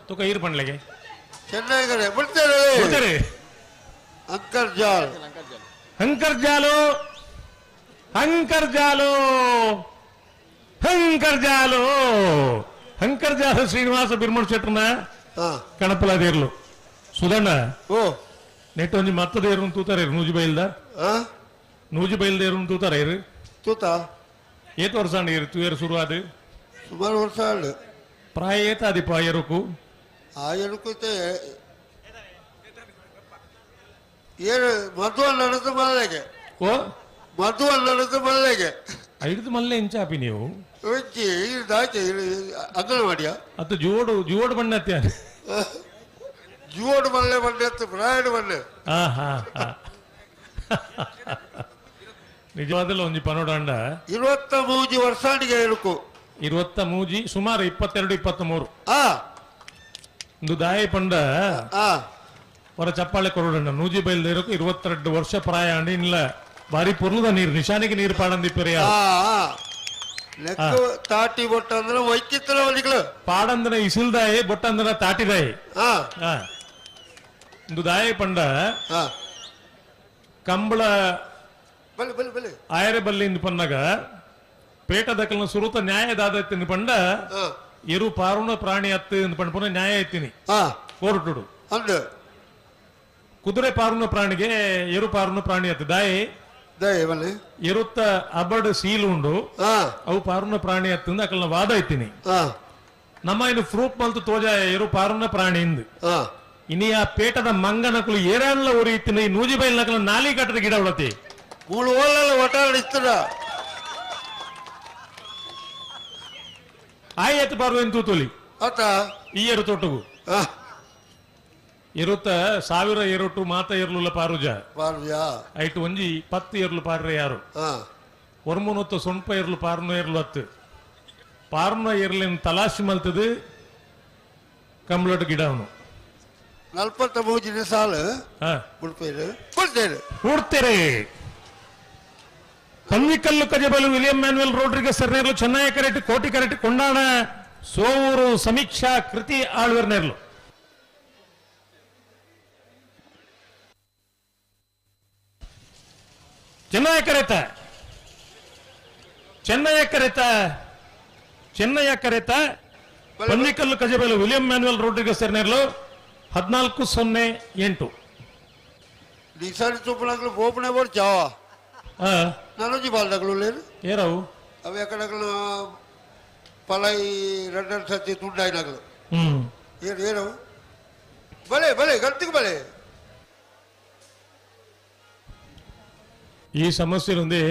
ತುಕ ಈರ್ ಪಂಡ್ಲೆಗೆ ಚೆನ್ನೈ ಕರೆ ಬಿಡ್ತಾರೆ ಬಿಡ್ತಾರೆ ಅಂಕರ್ಜಾಲ್ ಅಂಕರ್ಜಾಲು ಅಂಕರ್ಜಾಲು ಅಂಕರ್ಜಾಲು ಅಂಕರ್ಜಾಲು ಶ್ರೀನಿವಾಸ ಬಿರ್ಮಣ್ ಶೆಟ್ಟರ್ನ ಕಣಪಲಾದೇರ್ಲು ಸುಧಣ್ಣ ಓ ನೆಟ್ ಒಂಜಿ ಮತ್ತದೇರು ತೂತಾರೆ ನೂಜಿ ಬೈಲ್ದ ನೂಜಿ ಬೈಲ್ದೇರು ತೂತಾರೆ ತೂತ ಏತ್ ವರ್ಷ ಅಂಡ್ ತೂಯರು ಶುರು ಆದ ಸುಮಾರು ವರ್ಷ ಆಂಡ್ ಪ್ರಾಯ ಏತ ಆದಿಪ್ಪ ಎರುಕು ಆ ಎರುಕು ಏನು ಮಧು ನಡೆದು ಮಲ್ಲೆಗೆ ಓ ಮಧು ನಡೆದು ಮಲ್ಲೆಗೆ ಐದು ಮಲ್ಲೆ ಇಂಚಾಪಿ ನೀವು ಒಂಜಿ ದಾಚೆ ಅಂಗನವಾಡಿಯ ಅದು ಜೋಡು ಜೋಡು ಬಣ್ಣತ್ಯ ಜೋಡು ಮಲ್ಲೆ ಬಣ್ಣತ್ತು ಪ್ರಾಯಡು ಬಣ್ಣೆ ಹಾ ಹಾ ಹಾ ನಿಜವಾದಲ್ಲ ಒಂಜಿ ಪನೋಡಂಡ 23 ವರ್ಷಾಣಿಗೆ ಎರುಕು 23 ಸುಮಾರು 22 23 ಒಂದು ದಾಯ ಪಂಡ ಹೊರ ಚಪ್ಪಾಳೆ ಕೊಡೋಣ ನೂಜಿ ಬಯಲ್ದೇರಕು 22 ವರ್ಷ ಪ್ರಾಯ ಅಂಡ್ ಇಲ್ಲ ಬಾರಿ ಪೊರ್ಲುದ ನೀರು ನಿಶಾನಿಗೆ ನೀರು ಪಾಡಂದಿಪ್ಪರಿಯ ತಾಟಿ ಬೊಟ್ಟಂದ್ರೆ ವೈಕಿತ್ತಲ ಒಲಿಗಳು ಪಾಡಂದ್ರೆ ಇಸಿಲ್ದಾಯಿ ಬೊಟ್ಟಂದ್ರೆ ತಾಟಿದಾಯಿ ಒಂದು ದಾಯ ಪಂಡ ಕಂಬಳ ಆಯರೆ ಬಲ್ಲಿಂದ ಪನ್ನಾಗ ಪೇಟ ದಕ್ಕಲ್ನ ಸುರುತ ನ್ಯಾಯ ದಾದತ್ತಿನ ಪಂಡ ಎರು ಪಾರುಣ ಪ್ರಾಣಿ ಅತ್ತು ಪಂಡ ಪುನಃ ನ್ಯಾಯ ಎತ್ತೀನಿ ಕೋರ್ಟುಡು ಕುದುರೆ ಪಾರುಣ ಪ್ರಾಣಿಗೆ ಎರು ಪಾರುಣ ಪ್ರಾಣಿ ಅತ್ತು ದಾಯಿ ಎರುತ್ತ ಅಬಡ್ ಸೀಲ್ ಉಂಡು ಅವು ಪಾರುಣ ಪ್ರಾಣಿ ಅತ್ತಂದ ಅಕಲ್ನ ವಾದ ಇತ್ತೀನಿ ನಮ್ಮ ಇನ್ನು ಫ್ರೂಟ್ ಮಲ್ತು ತೋಜ ಎರು ಪಾರುಣ ಪ್ರಾಣಿ ಇಂದು ಇನಿ ಆ ಪೇಟದ ಮಂಗನಕುಲು ಏರಲ್ಲ ಉರಿ ಇತ್ತಿನ ಈ ನೂಜಿ ಬೈಲ್ ನಕಲ ನಾಲಿ ಕಟ್ಟದ ಗಿಡ ಉಳತಿ ಮೂಳು ಓಲಲ್ಲ ಒಟಾಡಿಸ್ತಾರ ಆಯ್ತು ಬಾರು ತೂತೋಲಿ ಆತ ಈ ಎರು ತೊಟ್ಟಗು ಇರುತ್ತ 1000 ಎರಟು ಮಾತ ಎರ್ಲುಲ್ಲ ಪಾರುಜ ಪಾರುಜ ಐಟು ಒಂಜಿ 10 ಎರ್ಲು ಪಾರ್ರೆ ಯಾರು ಒರ್ಮುನೊತ್ತು ಸೊಂಪ ಎರ್ಲು ಪಾರ್ನು ಎರ್ಲು ಹತ್ತು ಪಾರ್ನ ಎರ್ಲಿನ ತಲಾಶಿ ಮಲ್ತದು ಕಂಬ್ಲೋಟ್ ಗಿಡ ಅವನು 43 ಸಾಲು ಬಿಡ್ತೇನೆ ಬಿಡ್ತೇನೆ Panjikallu Kajabailu William Manuel Rodrigues ಸರ್ನೇರ್ಲು ಚೆನ್ನೈ ಕರೆಟ್ ಕೋಟಿ ಕರೆಟ್ ಕೊಂಡಾಣ ಸೋವೂರು ಸಮೀಕ್ಷಾ ಕೃತಿ ಆಳ್ವರ್ ನೇರ್ಲು ಚೆನ್ನೈ ಕರೆತ ಚೆನ್ನೈ ಕರೆತ ಚೆನ್ನೈ ಕರೆತ Panjikallu Kajabailu William Manuel Rodrigues ಸರ್ನೇರ್ಲು 14-08 ನಿಸಾರಿ ಚೊಪ್ಪನಾಗ್ಲು ಓಪನೆ ಬೋರ್ಚಾವ ನಾನೊಂಜಿ ಬಾಲ್ದಾಗ್ಲು ಲೇರು ಏರವು ಅವು ಎಕಡಗ್ಲು ಪಲೈ రెండు ಸತಿ ತುಂಡಾಯಿನಾಗ್ಲು ಏರು ಏರವು ಬಲೆ ಬಲೆ ಗಂತಿಗೆ ಬಲೆ ಈ ಸಮಸ್ಯೆ ఉంది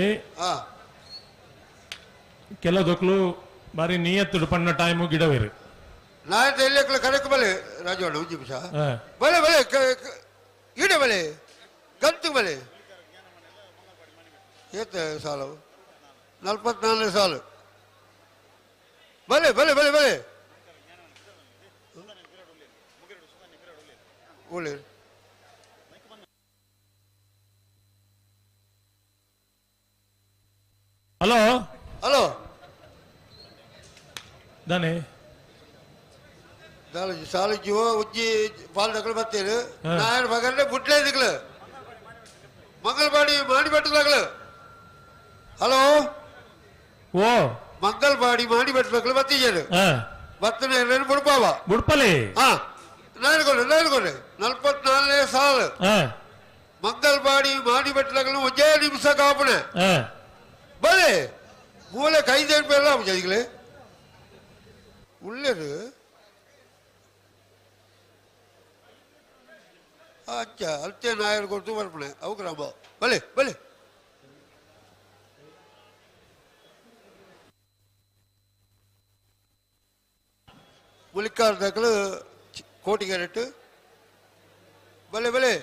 ಕೆಲದೊಕ್ಲು ಬಾರಿ ನಿಯತ್ತುಡು ಪಣ್ಣ ಟೈಮು ಗಿಡವೇರು ನಾಯಕ ಎಲ್ಲಿ ಕರೆಕ್ ಬಲೆ ರಾಜವಾಡ ಒಂಜಿ ನಿಮಿಷ ಬಲೆ ಬಲೆ ಈಡೆ ಬಲೆ ಗಂತು ಬಲೆ ಏತ ಸಾಲು 44 ಸಾಲು ಬಲೆ ಬಲೆ ಬಲೆ ಬಲೆ ಒಳ್ಳೆ ಹಲೋ ಹಲೋ ದಾನೆ ಸಾಲು ಜೀವ ಉಜ್ಜಿ ಪಾಲ್ ಬತ್ತೀರು ನಾಯರ್ ಬಗರ್ನೆ ಬುಟ್ಲೆ ದಿಕ್ಲು ಮಂಗಲ್ಪಾಡಿ ಮಾಣಿಬೆಟ್ಟದಾಗಲು ಹಲೋ ಓ ಮಂಗಲ್ಪಾಡಿ ಮಾಣಿಬೆಟ್ಟದಾಗಲು ಬತ್ತೀಜರು ಬತ್ತನೆ ಬುಡ್ಪಾವ ಬುಡ್ಪಲಿ ಹಾ ನಾಲ್ಕೊಡೆ ನಾಲ್ಕೊಡೆ 44ನೇ ಸಾಲು ಮಂಗಲ್ಪಾಡಿ ಮಾಣಿಬೆಟ್ಟದಾಗಲು ಒಂದೇ ನಿಮಿಷ ಕಾಪಣೆ ಬಲೆ ಮೂಲೆ ಕೈದೇನು பேர்லாம் அதுகளே உள்ளது ಅಚ್ಚಾ ಅಲ್ತೆ ನಾಯರ್ ಕೊಡ್ತು ಬರ್ಪಣೆ ಅವು ಕ್ರಮ ಬಲೆ ಬಲೆ ಮುಲಿಕಾರ್ ದಕ್ಕಲು ಕೋಟಿ ಕ್ಯಾರೆಟ್ ಬಲೆ ಬಲೆ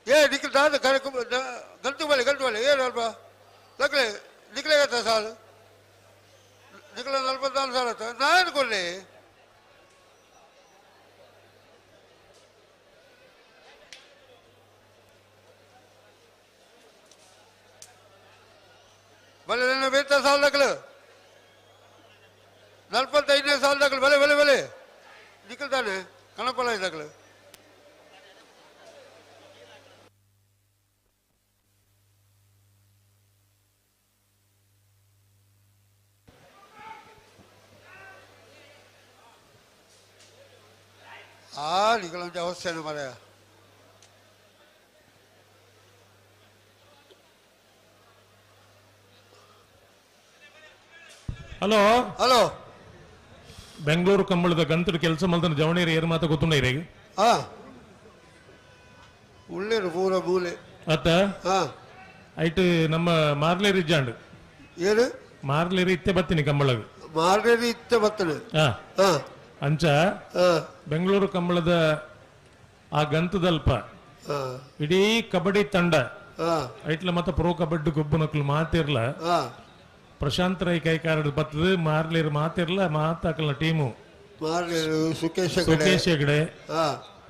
ಏ ನಿಖಿಲ್ ದಾದ ಗಂಟು ಬಲೆ ಗಂಟು ಬಲೆ ಏನು ಅಲ್ಪ ಲಕ್ಲೆ ನಿಖಿಲೇಗತ್ತ ಸಾಲು ನಿಖಿಲ 44 ಸಾಲ ಆತ ನಾನು ಕೊಡ್ಲಿ ಬಲೆ ನನ್ನ ಬೇತ ಸಾಲ ದಕ್ಕಲು 45ನೇ ಸಾಲ ದಕ್ಕಲು ಬಲೆ ಬಲೆ ಬಲೆ ನಿಖಿಲ್ ತಾನೆ ಕಣಪಲ ದಕ್ಕಲು ಆ ನಿಗಳೊಂದು ಅವಸ್ಥೆನ ಮರೆಯ ಹಲೋ ಹಲೋ ಬೆಂಗಳೂರು ಕಂಬಳದ ಗಂತದ ಕೆಲಸ ಮಲ್ದನ ಜವಣೀರು ಏರ್ ಮಾತ ಗೊತ್ತುಂಡ ಇರೇಗ ಹಾ ಉಳ್ಳೇರು ಪೂರ ಮೂಲೆ ಅತ್ತ ಹಾ ಐಟ್ ನಮ್ಮ ಮಾರ್ಲೇರಿ ಇಜ್ಜಾಂಡ್ ಏನು ಮಾರ್ಲೇರಿ ಇತ್ತೆ ಬತ್ತೀನಿ ಕಂಬಳಗ ಮಾರ್ಲೇರಿ ಇತ್ತೆ ಬತ್ತನೆ ಹಾ ಹಾ ಅಂಚ ಬೆಂಗಳೂರು ಕಂಬಳದ ಆ ಗಂತದಲ್ಪ ಇಡೀ ಕಬಡ್ಡಿ ತಂಡ ಐಟ್ಲ ಮತ್ತ ಪ್ರೊ ಕಬಡ್ಡಿ ಗೊಬ್ಬನಕ್ಲು ಮಾತಿರ್ಲ ಪ್ರಶಾಂತ್ ರೈ ಕೈಕಾರಡ್ ಬತ್ತದ ಮಾರ್ಲಿರ್ ಮಾತಿರ್ಲ ಮಾತಾಕಲ ಟೀಮು ಸುಖೇಶ್ ಹೆಗಡೆ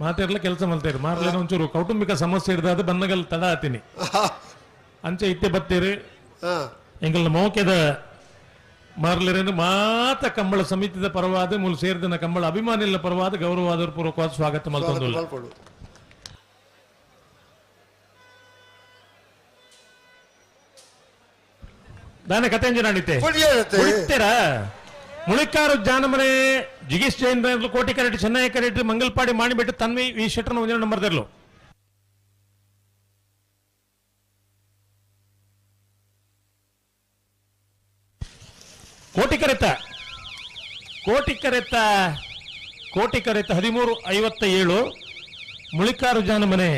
ಮಾತಿರ್ಲ ಕೆಲಸ ಮಲ್ತೇರು ಮಾರ್ಲಿನ ಒಂಚೂರು ಕೌಟುಂಬಿಕ ಸಮಸ್ಯೆ ಇರ್ದಾದ ಬನ್ನಗಲ್ ತಡ ಆತೀನಿ ಅಂಚೆ ಇತ್ತೆ ಬತ್ತೀರಿ ಎಂಗಲ್ನ ಮೋಕೆದ ಮಾರ್ಲಿರೇನು ಮಾತ ಕಂಬಳ ಸಮಿತಿದ ಪರವಾದ ಮೂಲ ಸೇರಿದ ಕಂಬಳ ಅಭಿಮಾನಿಗಳ ಪರವಾದ ಗೌರವಾದರ ಪೂರ್ವಕವಾದ ಸ್ವಾಗತ ಮಲ್ತೊಂದುಲ್ಲ. ದಾನ ಕತೆ ನಡೀತೆ ಮುಳಿಕಾರು ಜಾನಮನೆ ಜಿಗೀಶ್ ಜೈನ್ ಕೋಟಿ ಕರೆಟ್ ಚೆನ್ನೈ ಕರೆಟ್ ಮಂಗಲ್ಪಾಡಿ ಮಾಡಿಬಿಟ್ಟು ತನ್ವಿ ಈ ಶೆಟ್ಟರ್ನ ಒಂದೇ ನಂಬರ್ ತರಲು ಕೋಟಿ ಕರೆತ ಕೋಟಿ ಕರೆತ ಕೋಟಿ ಕರೆತ 13:57 ಮುಳಿಕಾರು ಜಾನಮನೆ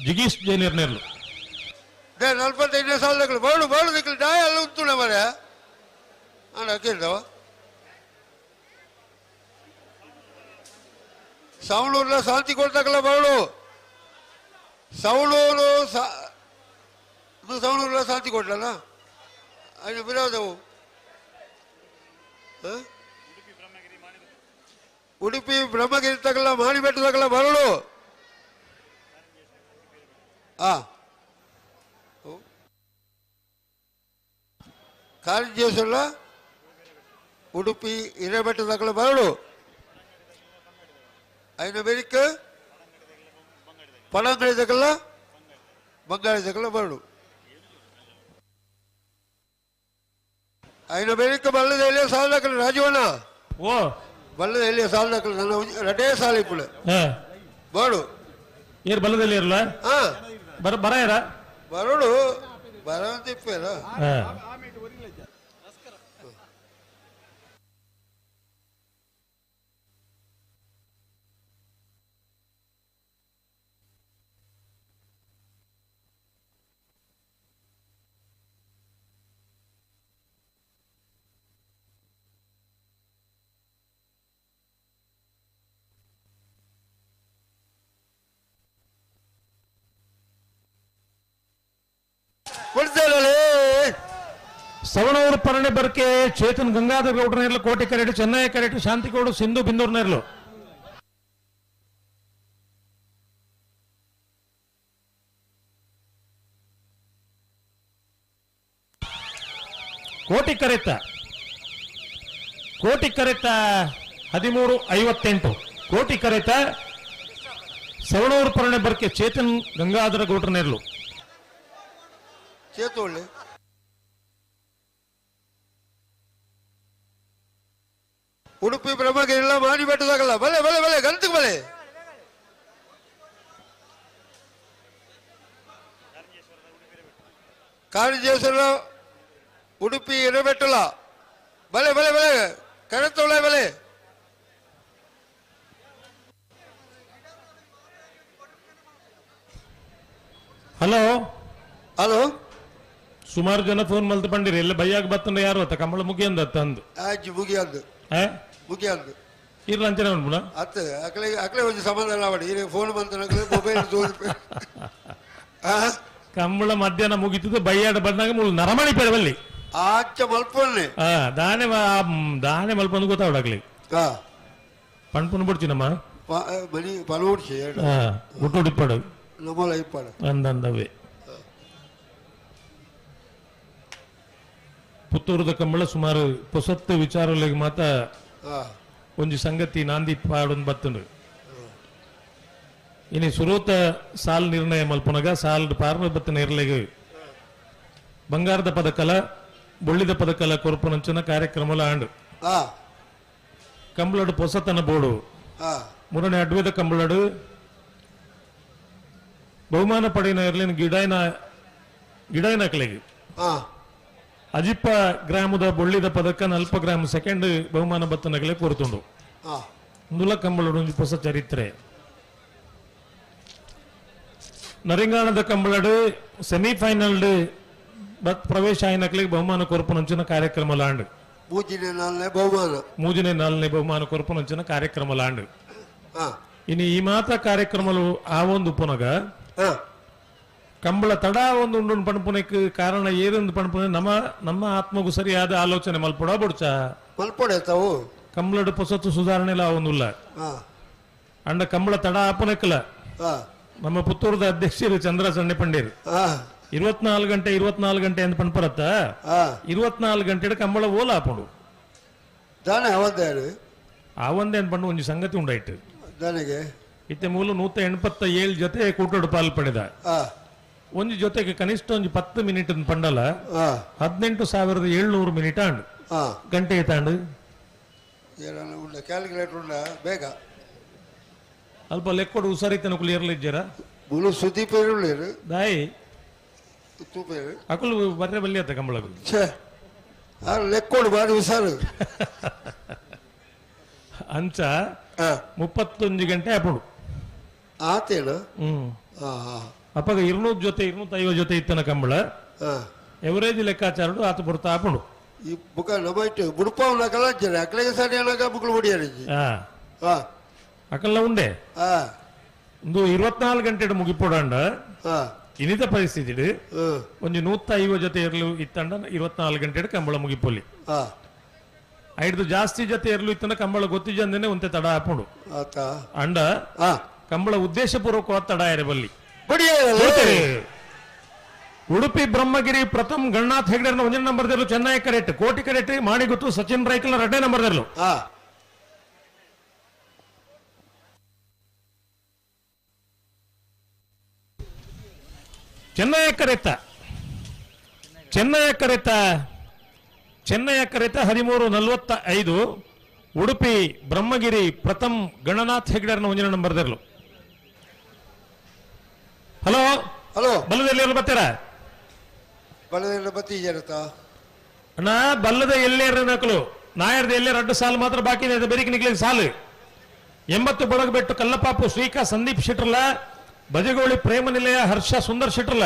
ಜಿಗೀಶ್ ಜೈನ್ ನೆರ್ಲು 45 ಸಾಲಗಳು ಬಾಳು ಬಾಳು ದಿಕ್ಕಲು ಡಾಯ ಅಲ್ಲ ಉತ್ತುಣ ಮರ ಅಣ್ಣ ಕೇಳ್ದವ ಸವಣೂರ್ಲ ಶಾಂತಿ ಕೊಡ್ತಕ್ಕಲ್ಲ ಬಾಳು ಸವಣೂರು ಸವಣೂರ್ಲ ಶಾಂತಿ ಕೊಡ್ಲಲ್ಲ ಅಲ್ಲಿ ಬಿರೋದವು ಉಡುಪಿ ಬ್ರಹ್ಮಗಿರಿ ತಗಲ ಮಾಣಿಬೆಟ್ಟ ತಗಲ ಬರಳು ಆ ಕಾರಂಜೇಶ್ವರ ಉಡುಪಿ ಹಿರೇಬೆಟ್ಟ ತಗಲ ಬರಳು ಐನ ಬೆರಿಕ್ ಪಳಂಗಡಿ ತಗಲ ಬಂಗಾಳಿ ತಗಲ ಬರಳು ಐನ ಬೇರಿಕ ಬಲ್ಲದ ಎಲ್ಲಿಯ ಸಾಲದಕ್ಕಲು ರಾಜೀವಣ್ಣ. ಓ ಬಲ್ಲದ ಎಲ್ಲಿಯ ಸಾಲದಕ್ಕಲು ನನ್ನ ರಡೇ ಸಾಲ ಇಪ್ಪುಳೆ. ಬೋಡು ಏರ್ ಬಲ್ಲದಲ್ಲಿ ಇರಲ್ಲ? ಬರ ಬರ ಬರೋಡು ಬರಂತ ಇಪ್ಪೇರ. ಸವಣೂರು ಪರಣೆ ಬರ್ಕೆ ಚೇತನ್ ಗಂಗಾಧರ ಗೌಡ್ರನೇರ್ಲು, ಕೋಟೆ ಕರೆಟು ಚೆನ್ನಯ್ಯ ಕರೆಟು ಶಾಂತಿಗೌಡ ಸಿಂಧು ಬಿಂದೂರ್ನೇರ್ಲು. ಕೋಟಿ ಕರೆತ, ಕೋಟಿ ಕರೆತ 13:58. ಕೋಟಿ ಕರೆತ ಸವಣೂರು ಪರಣೆ ಬರ್ಕೆ ಚೇತನ್ ಗಂಗಾಧರ ಗೌಡ್ರನೇರ್ಲು. ಚೇತೋಳ್ಳಿ ಉಡುಪಿ ಬ್ರಹ್ಮಗಿರಿಲ್ಲ ಮಾನಿ ಬೆಟ್ಟದಾಗಲ್ಲ. ಬಲೆ ಬಲೆ ಬಲೆ ಗಂತಕ್ಕೆ ಬಲೆ. ಕಾರಂಜೇಶ್ವರ ಉಡುಪಿ ಇರಬೆಟ್ಟಲ. ಬಲೆ ಬಲೆ ಬಲೆ ಕರೆತೊಳೆ ಬಲೆ. ಹಲೋ ಹಲೋ, ಸುಮಾರು ಜನ ಫೋನ್ ಮಲ್ತು ಬಂದಿರಿ ಎಲ್ಲ ಬೈಯಾಗ ಬತ್ತಂದ್ರೆ ಯಾರು ಅತ್ತ ಕಂಬಳ ಮುಗಿಯಂದ ತಂದು ಆಜ್ ಮುಗಿಯಂದು ಮುಗಿಯಂದು ಇರ್ಲ ಅಂಚನೆ ಉಂಟು ಅತ್ತ ಅಕಲೆ ಅಕಲೆ ಒಂದು ಸಮಾಧಾನ ಮಾಡಿ ಈಗ ಫೋನ್ ಬಂತ ಮೊಬೈಲ್ ಕಂಬಳ ಮಧ್ಯಾಹ್ನ ಮುಗಿತದ ಬೈಯಾಡ ಬಂದಾಗ ಮೂಲ ನರಮಣಿ ಪೆರವಲ್ಲಿ ಆಚ ಮಲ್ಪೊನ್ನೆ ದಾನೆ ದಾನೆ ಮಲ್ಪೊಂದು ಗೊತ್ತಾವಡಾಗ್ಲಿ ಪಣ್ಪುನ್ ಬಿಡ್ತೀನಮ್ಮ ಮನಿ ಪಲೋಡ್ಸಿ ಗುಟ್ಟುಡಿಪ್ಪಾಡು ನಮ್ಮಲ ಇಪ್ಪಾಡು ಅಂದಂದವೇ ಪುತ್ತೂರದ ಕಂಬಳ ಸುಮಾರು ಪೊಸತ್ತು ವಿಚಾರಗಳಿಗೆ ಮಾತ ಒಂಜಿ ಸಂಗತಿ ನಾಂದಿ ಪಾಡೊಂದು ಬತ್ತುಂಡು. ಇನಿ ಸುರೂತ ಸಾಲ್ ನಿರ್ಣಯ ಮಲ್ಪುನಗ ಸಾಲ್ ಪಾರ್ನ ಬತ್ತಿನ ಇರ್ಲೆಗ್ ಬಂಗಾರದ ಪದಕಲ ಬೊಳ್ಳಿದ ಪದಕಲ ಕೊರಪುನಂಚಿನ ಕಾರ್ಯಕ್ರಮಲ ಆಂಡು. ಕಂಬಳಡು ಪೊಸತನ ಬೋಡು ಮೂರನೇ ಅಡ್ವೇದ ಕಂಬಳಡು ಬಹುಮಾನ ಪಡೆಯಿನ ಇರ್ಲಿನ ಗಿಡಾಯನ ಗಿಡಾಯನಕಲೆಗೆ ಅಜಿಪ್ಪ ಗ್ರಾಮದ ಬೊಳ್ಳಿದ ಪದಕ ನಲ್ಪ ಗ್ರಾಮ ಸೆಕೆಂಡ್ ಬಹುಮಾನ ಬತ್ತನಗಲೇ ಕೋರುತುಂಡು. ನುಲ ಕಂಬಳಡು ಒಂಜಿ ಹೊಸ ಚರಿತ್ರೆ. ನರಿಂಗಾಣದ ಕಂಬಳಡು ಸೆಮಿಫೈನಲ್ ಬತ್ ಪ್ರವೇಶ ಆಯ್ನಕ್ಲಿಗೆ ಬಹುಮಾನ ಕೊರಪುನಂಚಿನ ಕಾರ್ಯಕ್ರಮ ಲಾಂಡು. ಮೂಜನೇ ನಾಲ್ನೇ ಬಹುಮಾನ ಕೊರಪುನಂಚಿನ ಕಾರ್ಯಕ್ರಮ ಲಾಂಡು. ಇನ್ನು ಈ ಮಾತ ಕಾರ್ಯಕ್ರಮಲು ಆ ಒಂದು ಪುನಗ ಕಂಬಳ ತಡ ಒಂದು ಉಂಡು ಪಣಪುನಕ್ಕೆ ಕಾರಣ ಏರೊಂದು ಪಣಪುನೆ ನಮ್ಮ ನಮ್ಮ ಆತ್ಮಗೂ ಸರಿಯಾದ ಆಲೋಚನೆ ಮಲ್ಪೊಡ ಬುಡ್ಚ ಮಲ್ಪೊಡೆ ತಾವು ಕಂಬಳಡು ಪೊಸತ್ತು ಸುಧಾರಣೆ ಇಲ್ಲ ಒಂದುಲ್ಲ ಅಂಡ ಕಂಬಳ ತಡ ಆಪನಕ್ಕಲ್ಲ. ನಮ್ಮ ಪುತ್ತೂರದ ಅಧ್ಯಕ್ಷರು ಚಂದ್ರ ಸಣ್ಣ ಪಂಡೇರು 24 ಗಂಟೆ 24 ಗಂಟೆ ಅಂತ ಪಣಪರತ್ತ 24 ಗಂಟೆ ಕಂಬಳ ಓಲ ಆಪುಂಡು ಆ ಒಂದೇ ಪಂಡು ಒಂಜಿ ಸಂಗತಿ ಉಂಡಾಯ್ತು. ಇತ್ತೆ ಮೂಲ 187 ಜೊತೆ ಕೂಟೋಡು ಪಾಲ್ ಪಡೆದ ಒಂದು ಜೊತೆಗೆ ಕನಿಷ್ಠ ಒಂದು 10 ಮಿನಿಟ್ ಪಂಡಲ 18,700 ಮಿನಿಟ್ ಆಂಡು ಗಂಟೆ ತಾಂಡು ಕ್ಯಾಲ್ಕುಲೇಟರ್ ಬೇಗ ಅಲ್ಪ ಲೆಕ್ಕೊಡು ಹುಷಾರಿತನ ಇರ್ಲಿಜ್ಜರ ದಾಯಿ ಅಕುಲು ಬರ್ರೆ ಬಲ್ಲಿ ಅತ್ತ ಕಂಬಳಗು ಲೆಕ್ಕೊಡು ಬಾರಿ ಹುಷಾರು ಅಂಚ 31 ಗಂಟೆ ಆಪುಡು ಆತೇನು. ಅಪ್ಪಗ 200 ಜೊತೆ 250 ಜೊತೆ ಇತ್ತನ ಕಂಬಳ ಎವರೇಜ್ ಲೆಕ್ಕಾಚಾರಡು ಆತ ಬರ್ತಾ ಆಪುಂಡು. ಈ ಬುಕ ನಮೈಟ್ ಬುಡುಪಾವನಕಲ ಅಕಲೆಗೆ ಸರಿ ಅನಗ ಬುಕ್ಲು ಬಡಿಯಾರಿ ಅಕಲ್ಲ ಉಂಡೆ ಒಂದು 24 ಗಂಟೆ ಮುಗಿಪೋಡಂಡ ಇನಿತ ಪರಿಸ್ಥಿತಿ ಒಂದು 150 ಜೊತೆ ಇರಲು ಇತ್ತಂಡ 24 ಗಂಟೆ ಕಂಬಳ ಮುಗಿಪೊಲಿ. ಐದು ಜಾಸ್ತಿ ಜೊತೆ ಇರಲು ಇತ್ತಂಡ ಕಂಬಳ ಗೊತ್ತಿಜಂದೇನೆ ಒಂತೆ ತಡ ಹಾಪುಂಡು. ಅಂಡ ಕಂಬಳ ಉದ್ದೇಶಪೂರ್ವಕವಾದ ತಡ ಇರಬಲ್ಲಿ. ಉಡುಪಿ ಬ್ರಹ್ಮಗಿರಿ ಪ್ರಥಮ್ ಗಣನಾಥ್ ಹೆಗಡೆ ಒಂದನೇ ನಂಬರ್ ದಲ್ಲೂ ಚೆನ್ನೈ ಕರೆಕ್ಟ್ ಕೋಟಿ ಕರೆಕ್ಟ್ ಮಾಡಿಗುತ್ತು ಸಚಿನ್ ರೈಕಲ್ ಎರಡನೇ ನಂಬರ್ ದಲ್ಲೂ. ಚೆನ್ನೈ ಕರೆತ ಚೆನ್ನೈ ಕರೆತ ಚೆನ್ನೈ ಕರೆತ 13:45 ಉಡುಪಿ ಬ್ರಹ್ಮಗಿರಿ ಪ್ರಥಮ್ ಗಣನಾಥ್ ಹೆಗ್ಡರ್ನ ಒಂದಿನ ನಂಬರ್ ದೆರ್ಲು. ಹಲೋ ಹಲೋ ಬಲ್ಲದಲ್ಲಿ ಎಲ್ಲಿ ಬರ್ತೀರಾ? ಬಲ್ಲದಲ್ಲಿ ಬತ್ತಿ ಜರತಾ ಅಣ್ಣ ಬಲ್ಲದ ಎಲ್ಲೇರ ನಕಲು ನಾಯರ್ದ ಎಲ್ಲೇ ರಡ್ಡು ಸಾಲು ಮಾತ್ರ ಬಾಕಿ ಇದೆ, ಬೆರಿಕೆ ನಿಗ್ಲಿಗೆ ಸಾಲು. 80 ಬಡಗಬೆಟ್ಟು ಕಲ್ಲಪಾಪು ಶ್ರೀಕಾ ಸಂದೀಪ್ ಶೆಟ್ರಲ, ಬಜಗೋಳಿ ಪ್ರೇಮ ನಿಲಯ ಹರ್ಷ ಸುಂದರ್ ಶೆಟ್ರಲ,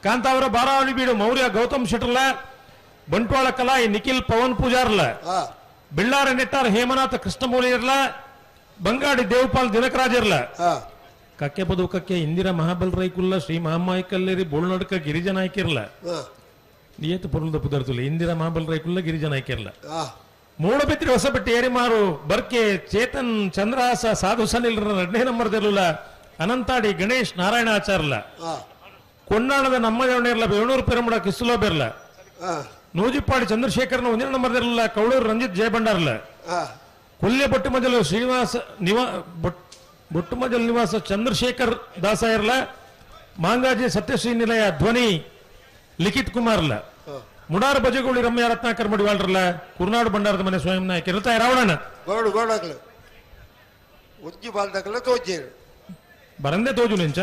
ಕಾಂತಾವರ ಬಾರಾವಳಿ ಬೀಡು ಮೌರ್ಯ ಗೌತಮ್ ಶೆಟ್ರಲ, ಬಂಟ್ವಾಳ ಕಲಾಯಿ ನಿಖಿಲ್ ಪವನ್ ಪೂಜಾರ್ಲ, ಬೆಳ್ಳಾರ ನೆಟ್ಟಾರ್ ಹೇಮನಾಥ ಕೃಷ್ಣಮೂಲಿಯರ್ಲ, ಬಂಗಾಡಿ ದೇವಪಾಲ್ ದಿನಕರಾಜರ್ಲ, ಕಕ್ಕೆ ಬದುಕಕ್ಕೆ ಇಂದಿರಾ ಮಹಾಬಲ್ ರೈಕುಲ್ಲ ಶ್ರೀ ಮಹಾಮಾಯಿ ಕಲ್ಲೇರಿ ಬೋಳ್ನಡ್ಕ ಗಿರಿಜ ನಾಯ್ಕಿರ್ಲ, ಏತು ಪೊರುಲ್ದ ಪುದರ್ತುಲ್ಲ ಇಂದಿರಾ ಮಹಾಬಲ್ ರೈಕುಲ್ಲ ಗಿರಿಜ ನಾಯ್ಕಿರ್ಲ, ಮೂಡಬಿತ್ರಿ ಹೊಸಬೆಟ್ಟಿ ಏರಿಮಾರು ಬರ್ಕೆ ಚೇತನ್ ಚಂದ್ರಹಾಸ ಸಾಧು ಸನಿಲ್ರ ಎರಡನೇ ನಂಬರ್ ದೆರ್ಲುಲ, ಅನಂತಾಡಿ ಗಣೇಶ್ ನಾರಾಯಣ ಆಚಾರ್ಲ, ಕೊಂಡಾಣದ ನಮ್ಮ ಇರ್ಲ ಬೇಣೂರು ಪೆರಮಡ ಕಿಸುಲೋ ಬೆರ್ಲ, ನೂಜಿಪ್ಪಾಡಿ ಚಂದ್ರಶೇಖರ್ನ ಒಂದೇ ನಂಬರ್ ದೆರ್ಲುಲ, ಕೌಳೂರು ರಂಜಿತ್ ಜಯಭಂಡಾರ್ಲ, ಕೊಲ್ಲೆ ಬೊಟ್ಟುಮಜಲು ಶ್ರೀನಿವಾಸ ನಿವಾ ಬೊಟ್ಟುಮಜಲ್ ನಿವಾಸ ಚಂದ್ರಶೇಖರ್ ದಾಸ ಇರ್ಲ, ಮಾಂಗಾಜಿ ಸತ್ಯಶ್ರೀ ನಿಲಯ ಧ್ವನಿ ಲಿಖಿತ್ ಕುಮಾರ್ಲ, ಮುಡಾರ ಬಜಗೋಳಿ ರಮ್ಯ ರತ್ನಾಕರ್ ಮಡಿವಾಳ್ರಲ್ಲ, ಕುರ್ನಾಡು ಭಂಡಾರದ ಮನೆ ಸ್ವಯಂ ನಾಯಕ ಇರ್ತಾ ರಾವಣನ ಬರಂದೇ ತೋಜು ನಿಂಚ.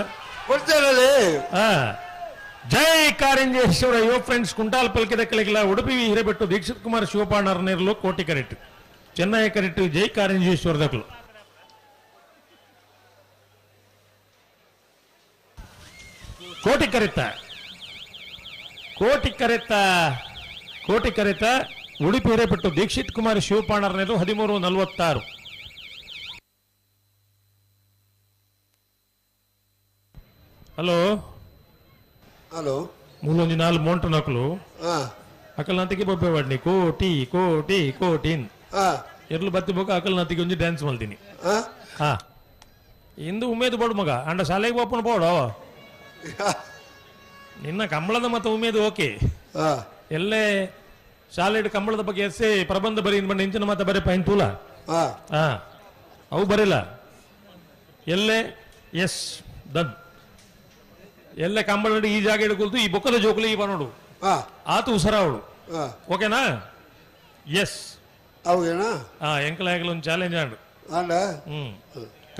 ಜೈ ಕಾರಿಂಜೇಶ್ವರ ಯುವ ಫ್ರೆಂಡ್ಸ್ ಕುಂಟಾಲ್ ಪಲ್ಕಿದ ಕಲಿಗಿಲ್ಲ ಉಡುಪಿ ಹಿರೇಬೆಟ್ಟು ದೀಕ್ಷಿತ್ ಕುಮಾರ್ ಶಿವಪಾಣರ್ ನೇರಲು ಕೋಟಿ ಕರೆಕ್ಟ್ ಚೆನ್ನೈ ಕರೆಕ್ಟ್ ಜೈ ಕಾರಿಂಜೇಶ್ವರ ದಕ್ಲು. ಕೋಟಿ ಕರೆತ ಕೋಟಿ ಕರೆತ ಕೋಟಿ ಕರೆತ ಉಡುಪಿ ಹಿರೇಪಟ್ಟು ದೀಕ್ಷಿತ್ ಕುಮಾರ್ ಶಿವಪಾಣರ್ನೇದು 13:46. ಹಲೋ ಹಲೋ ಮೂಲೊಂಜಿ ನಾಲ್ ಮೋಂಟ ನಕಲು ಅಕಲ್ ನಾತಿಗೆ ಬೊಬ್ಬೆ ವಾಡ್ನಿ ಕೋಟಿ ಕೋಟಿ ಕೋಟಿ ಎರ್ಲು ಬತ್ತಿ ಬೋಕ ಅಕಲ್ ನಾತಿಗೆ ಒಂಜಿ ಡ್ಯಾನ್ಸ್ ಮಾಡ್ತೀನಿ. ಹಾ ಇಂದು ಉಮೇದು ಬೋಡು ಮಗ ಅಂಡ ಶಾಲೆಗೆ ಬೋಪನ ಬೋಡು ನಿನ್ನ ಕಂಬಳದ ಮತ್ತೆ ಉಮೇದು ಓಕೆ ಎಲ್ಲೇ ಶಾಲೆ ಕಂಬಳದ ಬಗ್ಗೆ ಎಸ್ಸೆ ಪ್ರಬಂಧ ಬರೀ ಬಂಡ ಇಂಚಿನ ಮತ್ತೆ ಬರೀ ಪೈನ್ ತೂಲ ಹಾ ಅವು ಬರೀಲ್ಲ ಎಲ್ಲೇ ಎಸ್ ದನ್ ಎಲ್ಲೇ ಕಂಬಳ ಈ ಜಾಗ ಹಿಡ್ಕೊಳ್ತು ಈ ಬೊಕ್ಕದ ಜೋಕುಲಿ ಈ ಬನ್ನೋಡು ಆತು ಉಸರ ಅವಳು ಓಕೆನಾ? ಎಸ್ ಹಾ ಎಂಕಲ ಒಂದು ಚಾಲೆಂಜ್ ಆಂಡು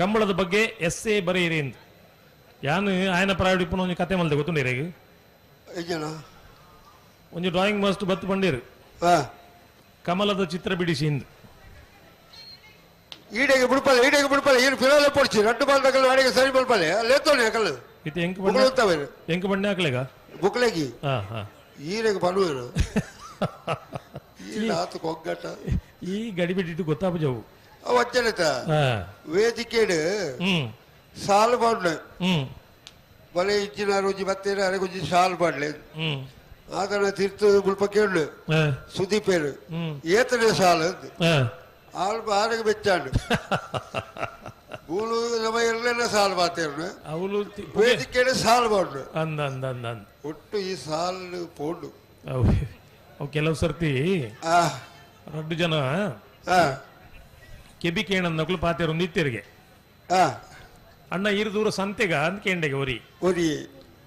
ಕಂಬಳದ ಬಗ್ಗೆ ಎಸ್ ಎ ಬರೀರಿ ಅಂತ ಯಾನು ಆಯನ ಪ್ರಾಯೋಡ್ ಇಪ್ಪನ ಒಂಜಿ ಕತೆ ಮಲ್ದೆ ಗೊತ್ತುಂಡಿರೇಗ ಒಂಜಿ ಡ್ರಾಯಿಂಗ್ ಮಾಸ್ಟರ್ ಬತ್ತು ಬಂಡೀರು ಕಮಲದ ಚಿತ್ರ ಬಿಡಿಸಿ ಇಂದು ಈಡೆಗೆ ಬಿಡ್ಪಲೆ ಈಡೆಗೆ ಬಿಡ್ಪಲೆ ಏನು ಫಿರಾಲೆ ಪೊಡ್ಚಿ ರಡ್ಡು ಬಾಲ್ದಕಲ್ ಅಡಿಗೆ ಸರಿ ಬಲ್ಪಲೆ ಲೇತೋನೆ ಅಕಲ್ ಇತ್ತೆ ಎಂಕ್ ಬಣ್ಣ ಎಂಕ್ ಬಣ್ಣ ಹಾಕ್ಲೆಗ ಬುಕ್ಲೆಗಿ ಹಾ ಹಾ ಈರೆಗೆ ಬನ್ನುವೇನು ಈ ಆತು ಕೊಗ್ಗಟ ಈ ಗಡಿ ಬಿಟ್ಟಿಟ್ಟು ಗೊತ್ತಾಪಜವು ಅವು ಅಚ್ಚನಿತ ವೇದಿಕೆಡು ಸಾಲು ಬಾಡ್ಲೆ ಬಲೆ ಇಂಚಿನ ರುಜಿ ಬತ್ತೇನೆ ಅರೆಗುಜಿ ಸಾಲು ಬಾಡ್ಲೆ ಆತನ ತೀರ್ಥ ಗುಲ್ಪ ಕೇಳು ಸುದೀಪೇರು ಏತನೇ ಸಾಲು ಆಳು ಆರೆಗೆ ಬೆಚ್ಚಾಂಡು ಗೂಳು ನಮ್ಮ ಎಲ್ಲೆಲ್ಲ ಸಾಲು ಬಾತೇರು ಅವಳು ವೇದಿಕೆಡು ಸಾಲು ಬಾಡ್ಲು ಅಂದ ಅಂದ ಅಂದ ಅಂದ ಒಟ್ಟು ಈ ಸಾಲು ಪೋಂಡು ಅವು ಕೆಲವು ಸರ್ತಿ ರಡ್ಡು ಜನ ಕೆಬಿ ಕೇಣಂದಕ್ಲು ಪಾತೇರು ನಿತ್ಯರಿಗೆ ಅಣ್ಣ ಇರು ದೂರ ಸಂತೆಗ ಅಂದ್ ಕೇಂಡೆಗೆ ಒರಿ ಒರಿ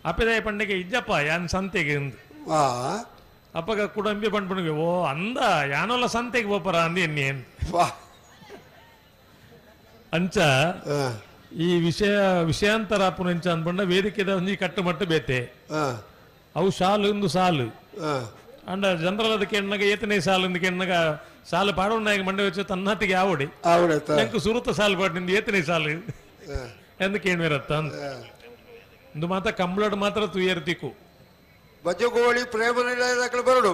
ಅಪ್ಪದಾಯ ಪಂಡೆಗೆ ಇಜ್ಜಪ್ಪ ಯಾನ್ ಸಂತೆಗೆ ಅಂದ್ ಅಪ್ಪಗ ಕುಡಂಬಿ ಬಂಡ್ಬಣ್ಗೆ ಓ ಅಂದ ಯಾನೋಲ್ಲ ಸಂತೆಗೆ ಬೋಪರ ಅಂದ ಎನ್ನೇನ್ ಅಂಚ ಈ ವಿಷಯ ವಿಷಯಾಂತರ ಅಪ್ಪನ ಅಂಚ ಅಂದ್ಬಂಡ ವೇದಿಕೆದ ಒಂಜಿ ಕಟ್ಟುಮಟ್ಟು ಬೇತೆ ಅವು ಶಾಲು ಇಂದು ಸಾಲು ಅಂಡ ಜನರಲ್ ಅದಕ್ಕೆ ಎಣ್ಣಗ ಏತನೇ ಸಾಲು ಇಂದ ಕೆಣ್ಣಗ ಸಾಲು ಪಾಡೋಣ ಮಂಡೆ വെച്ച് ತನ್ನತಿಗೆ ಆವಡಿ ಎಂಕ್ ಸುರುತ ಸಾಲು ಪಾಡಿನಿಂದ ಏತನೇ ಸಾಲು ಎಂದು ಕೇಳ್ಮೇರತ್ತ ಇಂದು ಮಾತ್ರ ಕಂಬಳಡ್ ಮಾತ್ರ ತುಯರ್ತಿಕ್ಕು ಬಜಗೋಳಿ ಪ್ರೇಮ ನಿಲಯದಕಲು ಬರಡು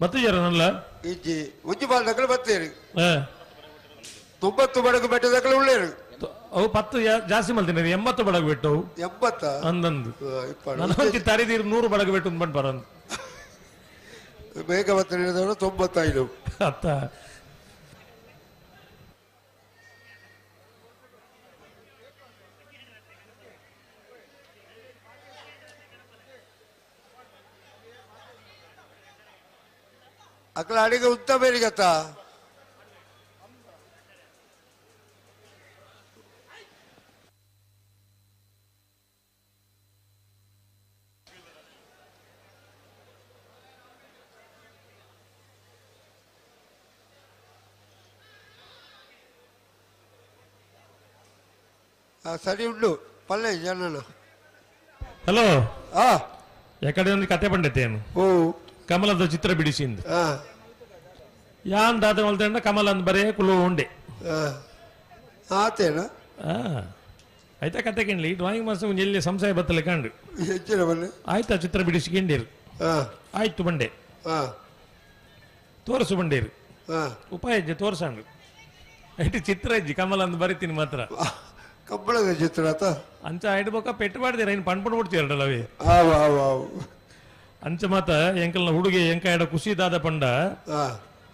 ಬತ್ತು ಜರ ನಲ್ಲ ಇಜ್ಜಿ ಉಜ್ಜಿ ಬಾಲ್ ದಕಲು ಬತ್ತೇರಿ 90 ಬಡಗು ಬೆಟ್ಟದಕಲು ಉಳ್ಳೇರು ಅವು 10 ಜಾಸ್ತಿ ಮಲ್ತೀನಿ 80 ಬಡಗು ಬೆಟ್ಟವು 80 ಅಂದಂದು ನಾನು ತರಿದೀರು 100 ಬಡಗು ಬೆಟ್ಟು ಬಂದು ಬರಂದು ಬೇಗ ಬತ್ತ 95 ಅತ್ತ ಅಕಲ ಅಡಿಗೆ ಉತ್ತ ಬೇರಿಗತ್ತ ಸರಿ ಉಂಡು ಪಲ್ಲೆ ಜನನ. ಹಲೋ. ಯಾಕಡೆ ಒಂದು ಕತೆ ಪಂಡತೇನು ಕಮಲದ ಚಿತ್ರ ಬಿಡಿಸಿಂದ ಯಾನ್ ದಾದ ಮಲ್ತಂಡ ಕಮಲ ಅಂದ್ ಬರೇ ಕುಲು ಉಂಡೆ ಆತೇನ ಆಯ್ತಾ ಕತೆ ಕಂಡ್ಲಿ ಡ್ರಾಯಿಂಗ್ ಮಾಸ್ಟರ್ ಒಂಜಿ ಎಲ್ಲಿ ಸಂಶಯ ಬತ್ತಲೆ ಕಂಡು ಆಯ್ತಾ ಚಿತ್ರ ಬಿಡಿಸಿ ಕಂಡೀರು ಆಯ್ತು ಬಂಡೆ ತೋರಿಸು ಬಂಡೇರು ಉಪಾಯ ಇಜ್ಜೆ ತೋರ್ಸಂಡು ಐಟ್ ಚಿತ್ರ ಇಜ್ಜಿ ಕಮಲ ಅಂದ್ ಬರಿತೀನಿ ಮಾತ್ರ ಕಬ್ಬಳದ ಚಿತ್ರ ಆತ ಅಂಚ ಐಡ್ಬೋಕ ಪೆಟ್ಟು ಮಾಡ್ತೀರ ಇನ್ನು ಪಣ್ಪಣ್ ಬಿಡ್ತೀರಲ್ಲ ಅವೇ ಅಂಚ ಮಾತ ಎಂಕಲ್ನ ಹುಡುಗಿ ಎಂಕ ಎಡ ಖುಷಿ ದಾದ ಪಂಡ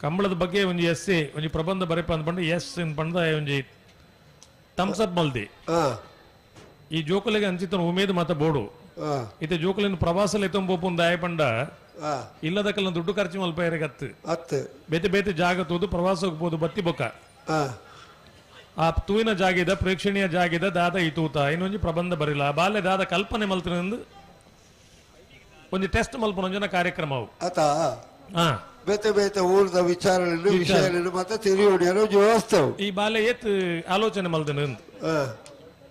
ಕಂಬಳದ ಬಗ್ಗೆ ಒಂಜಿ ಎಸ್ಸೆ ಒಂಜಿ ಪ್ರಬಂಧ ಬರೆಪ ಅಂದ್ ಪಂಡ ಎಸ್ ಇನ್ ಪಂಡ ಒಂಜಿ ಥಮ್ಸ್ ಅಪ್ ಮಲ್ದಿ ಈ ಜೋಕುಲಿಗೆ ಅಂಚಿತನ ಉಮೇದ್ ಮಾತ ಬೋಡು ಇತ್ತೆ ಜೋಕುಲಿನ ಪ್ರವಾಸ ಎತ್ತೊಂಬೋಪುಂದ ಆಯ ಪಂಡ ಇಲ್ಲದಕ್ಕೆಲ್ಲ ದುಡ್ಡು ಖರ್ಚು ಮಲ್ಪ ಗತ್ತು ಬೇತೆ ಬೇತೆ ಜಾಗ ತೋದು ಪ್ರವಾಸ ಹೋಗ್ಬೋದು ಬತ್ತಿ ಬೊಕ್ಕ ಆ ತೂವಿನ ಜಾಗಿದ ಪ್ರೇಕ್ಷಣೀಯ ಜಾಗಿದ ದಾದ ಈ ತೂತ ಇನ್ನೊಂಜಿ ಪ್ರಬಂಧ ಬರಿಲ್ಲ ಬಾಲ್ಯ ದಾದ ಕಲ್ಪನೆ ಮಲ್ತಿನ ಒಂಜಿ ಟೆಸ್ಟ್ ಮಲ್ಪನ ಕಾರ್ಯಕ್ರಮ ಅವು ಬೇತೆ ಬೇತೆ ಊರದ ವಿಚಾರಗಳನ್ನು ವಿಷಯಗಳನ್ನು ಮತ್ತೆ ತಿಳಿಯೋಡಿಯರು ವ್ಯವಸ್ಥೆ ಈ ಬಾಲ್ಯ ಏತ್ ಆಲೋಚನೆ ಮಲ್ದನ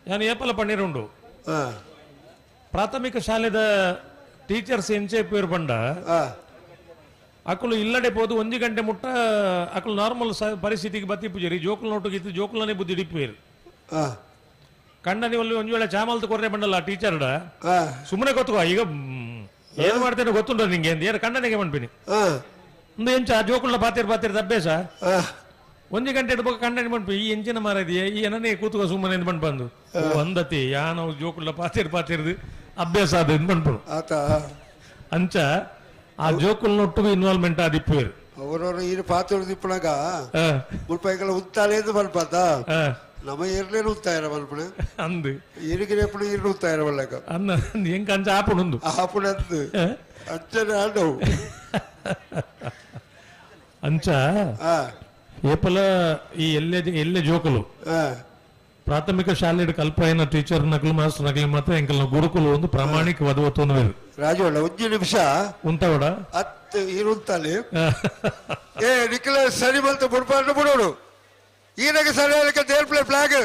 ನಾನು ಏಪಲ ಪಣ್ಣೀರುಂಡು ಪ್ರಾಥಮಿಕ ಶಾಲೆದ ಟೀಚರ್ಸ್ ಎಂಚೆ ಪೇರು ಪಂಡ ಅಕುಲು ಇಲ್ಲಡೆ ಪೋದು ಒಂಜಿ ಗಂಟೆ ಮುಟ್ಟ ಅಕುಲು ನಾರ್ಮಲ್ ಪರಿಸ್ಥಿತಿಗೆ ಬತ್ತಿ ಪೂಜಾರಿ ಜೋಕುಲ್ ನೋಟುಗೆ ಇತ್ತು ಜೋಕುಲನೇ ಬುದ್ಧಿ ಹಿಡಿಪೇರು ಕಂಡನಿ ಒಲ್ಲಿ ಒಂಜಿ ವೇಳೆ ಚಾಮಲ್ತ ಕೊರ್ರೆ ಬಂಡಲ್ಲ ಟೀಚರ್ ಸುಮ್ಮನೆ ಗೊತ್ತುಕೋ ಈಗ ಏನ್ ಮಾಡ್ತೇನೆ ಗೊತ್ತುಂಟ ನಿಂಗೆ ಏನು ಕಂಡನಿಗೆ ಮನ್ಪಿನಿ ಒಂದು ಎಂಚ ಆ ಜೋಕುಲ್ನ ಪಾತಿರ್ ಪಾತಿರ್ದ ಅಭ್ಯಾಸ ಒಂಜಿ ಗಂಟೆ ಇಡ್ಬೇಕು ಕಂಡನಿ ಮನ್ಪಿ ಈ ಎಂಚಿನ ಮಾರದಿಯೇ ಈ ಏನನೇ ಕೂತುಕೋ ಸುಮ್ಮನೆ ಎಂದು ಬಂದು ಒಂದತಿ ಯಾನೋ ಜೋಕುಲ್ನ ಪಾತಿರ್ ಪಾತಿರ್ದು ಅಭ್ಯಾಸ ಅದು ಎಂದು ಅಂಚ ಆ ಜೋಕುಲ್ನೊಟ್ಟಿಗೆ ಇನ್ವಾಲ್ವ್ಮೆಂಟ್ ಆದಿಪ್ಪೇರು ಅವರವರು ಈ ಪಾತ್ರ ದಿಪ್ಪಣಗ ಮುಲ್ಪೈಗಳ ಉತ್ತಾಲೇದು ಮಲ್ಪಾತ ನಮ್ಮ ಇರ್ಲೇನು ಉತ್ತಾಯರ ಮಲ್ಪಣ ಅಂದು ಇರಿಗಿರೆಪ್ಪಣ ಇರು ಉತ್ತಾಯರ ಮಲ್ಲಕ ಅನ್ನ ಎಂಕ ಅಂಚ ಆಪುಣುಂದು ಆಪುಣಂದು ಅಂಚನೆ ಆಂಡವು ಅಂಚ ಏಪಲ ಈ ಎಲ್ಲೆ ಎಲ್ಲೆ ಜೋಕುಲು ಪ್ರಾಥಮಿಕ ಶಾಲೆ ಕಲ್ಪೈನ ಟೀಚರ್ ನಕಲು ಮಾಸ್ಟರ್ ನಕಲು ಮಾತ್ರ ಎಂಕಲ್ನ ಗುರುಕುಲು ಒಂದು ಪ್ರಾಮಾಣಿಕವಾದ ಒತ್ತೊಂದು ರಾಜವಣ್ಣ ಒಂಜಿ ನಿಮಿಷ ಉಂಟವಡ ಅತ್ತು ಇರುಂತಾಲೆ ಏ ನಿಖಿಲ ಸರಿ ಬಂತು ಬುಡ್ಪಾಂಡು ಬಿಡೋಡು ಈನಗೆ ಸರಿ ದೇರ್ಪ್ಲೆ ಫ್ಲಾಗ್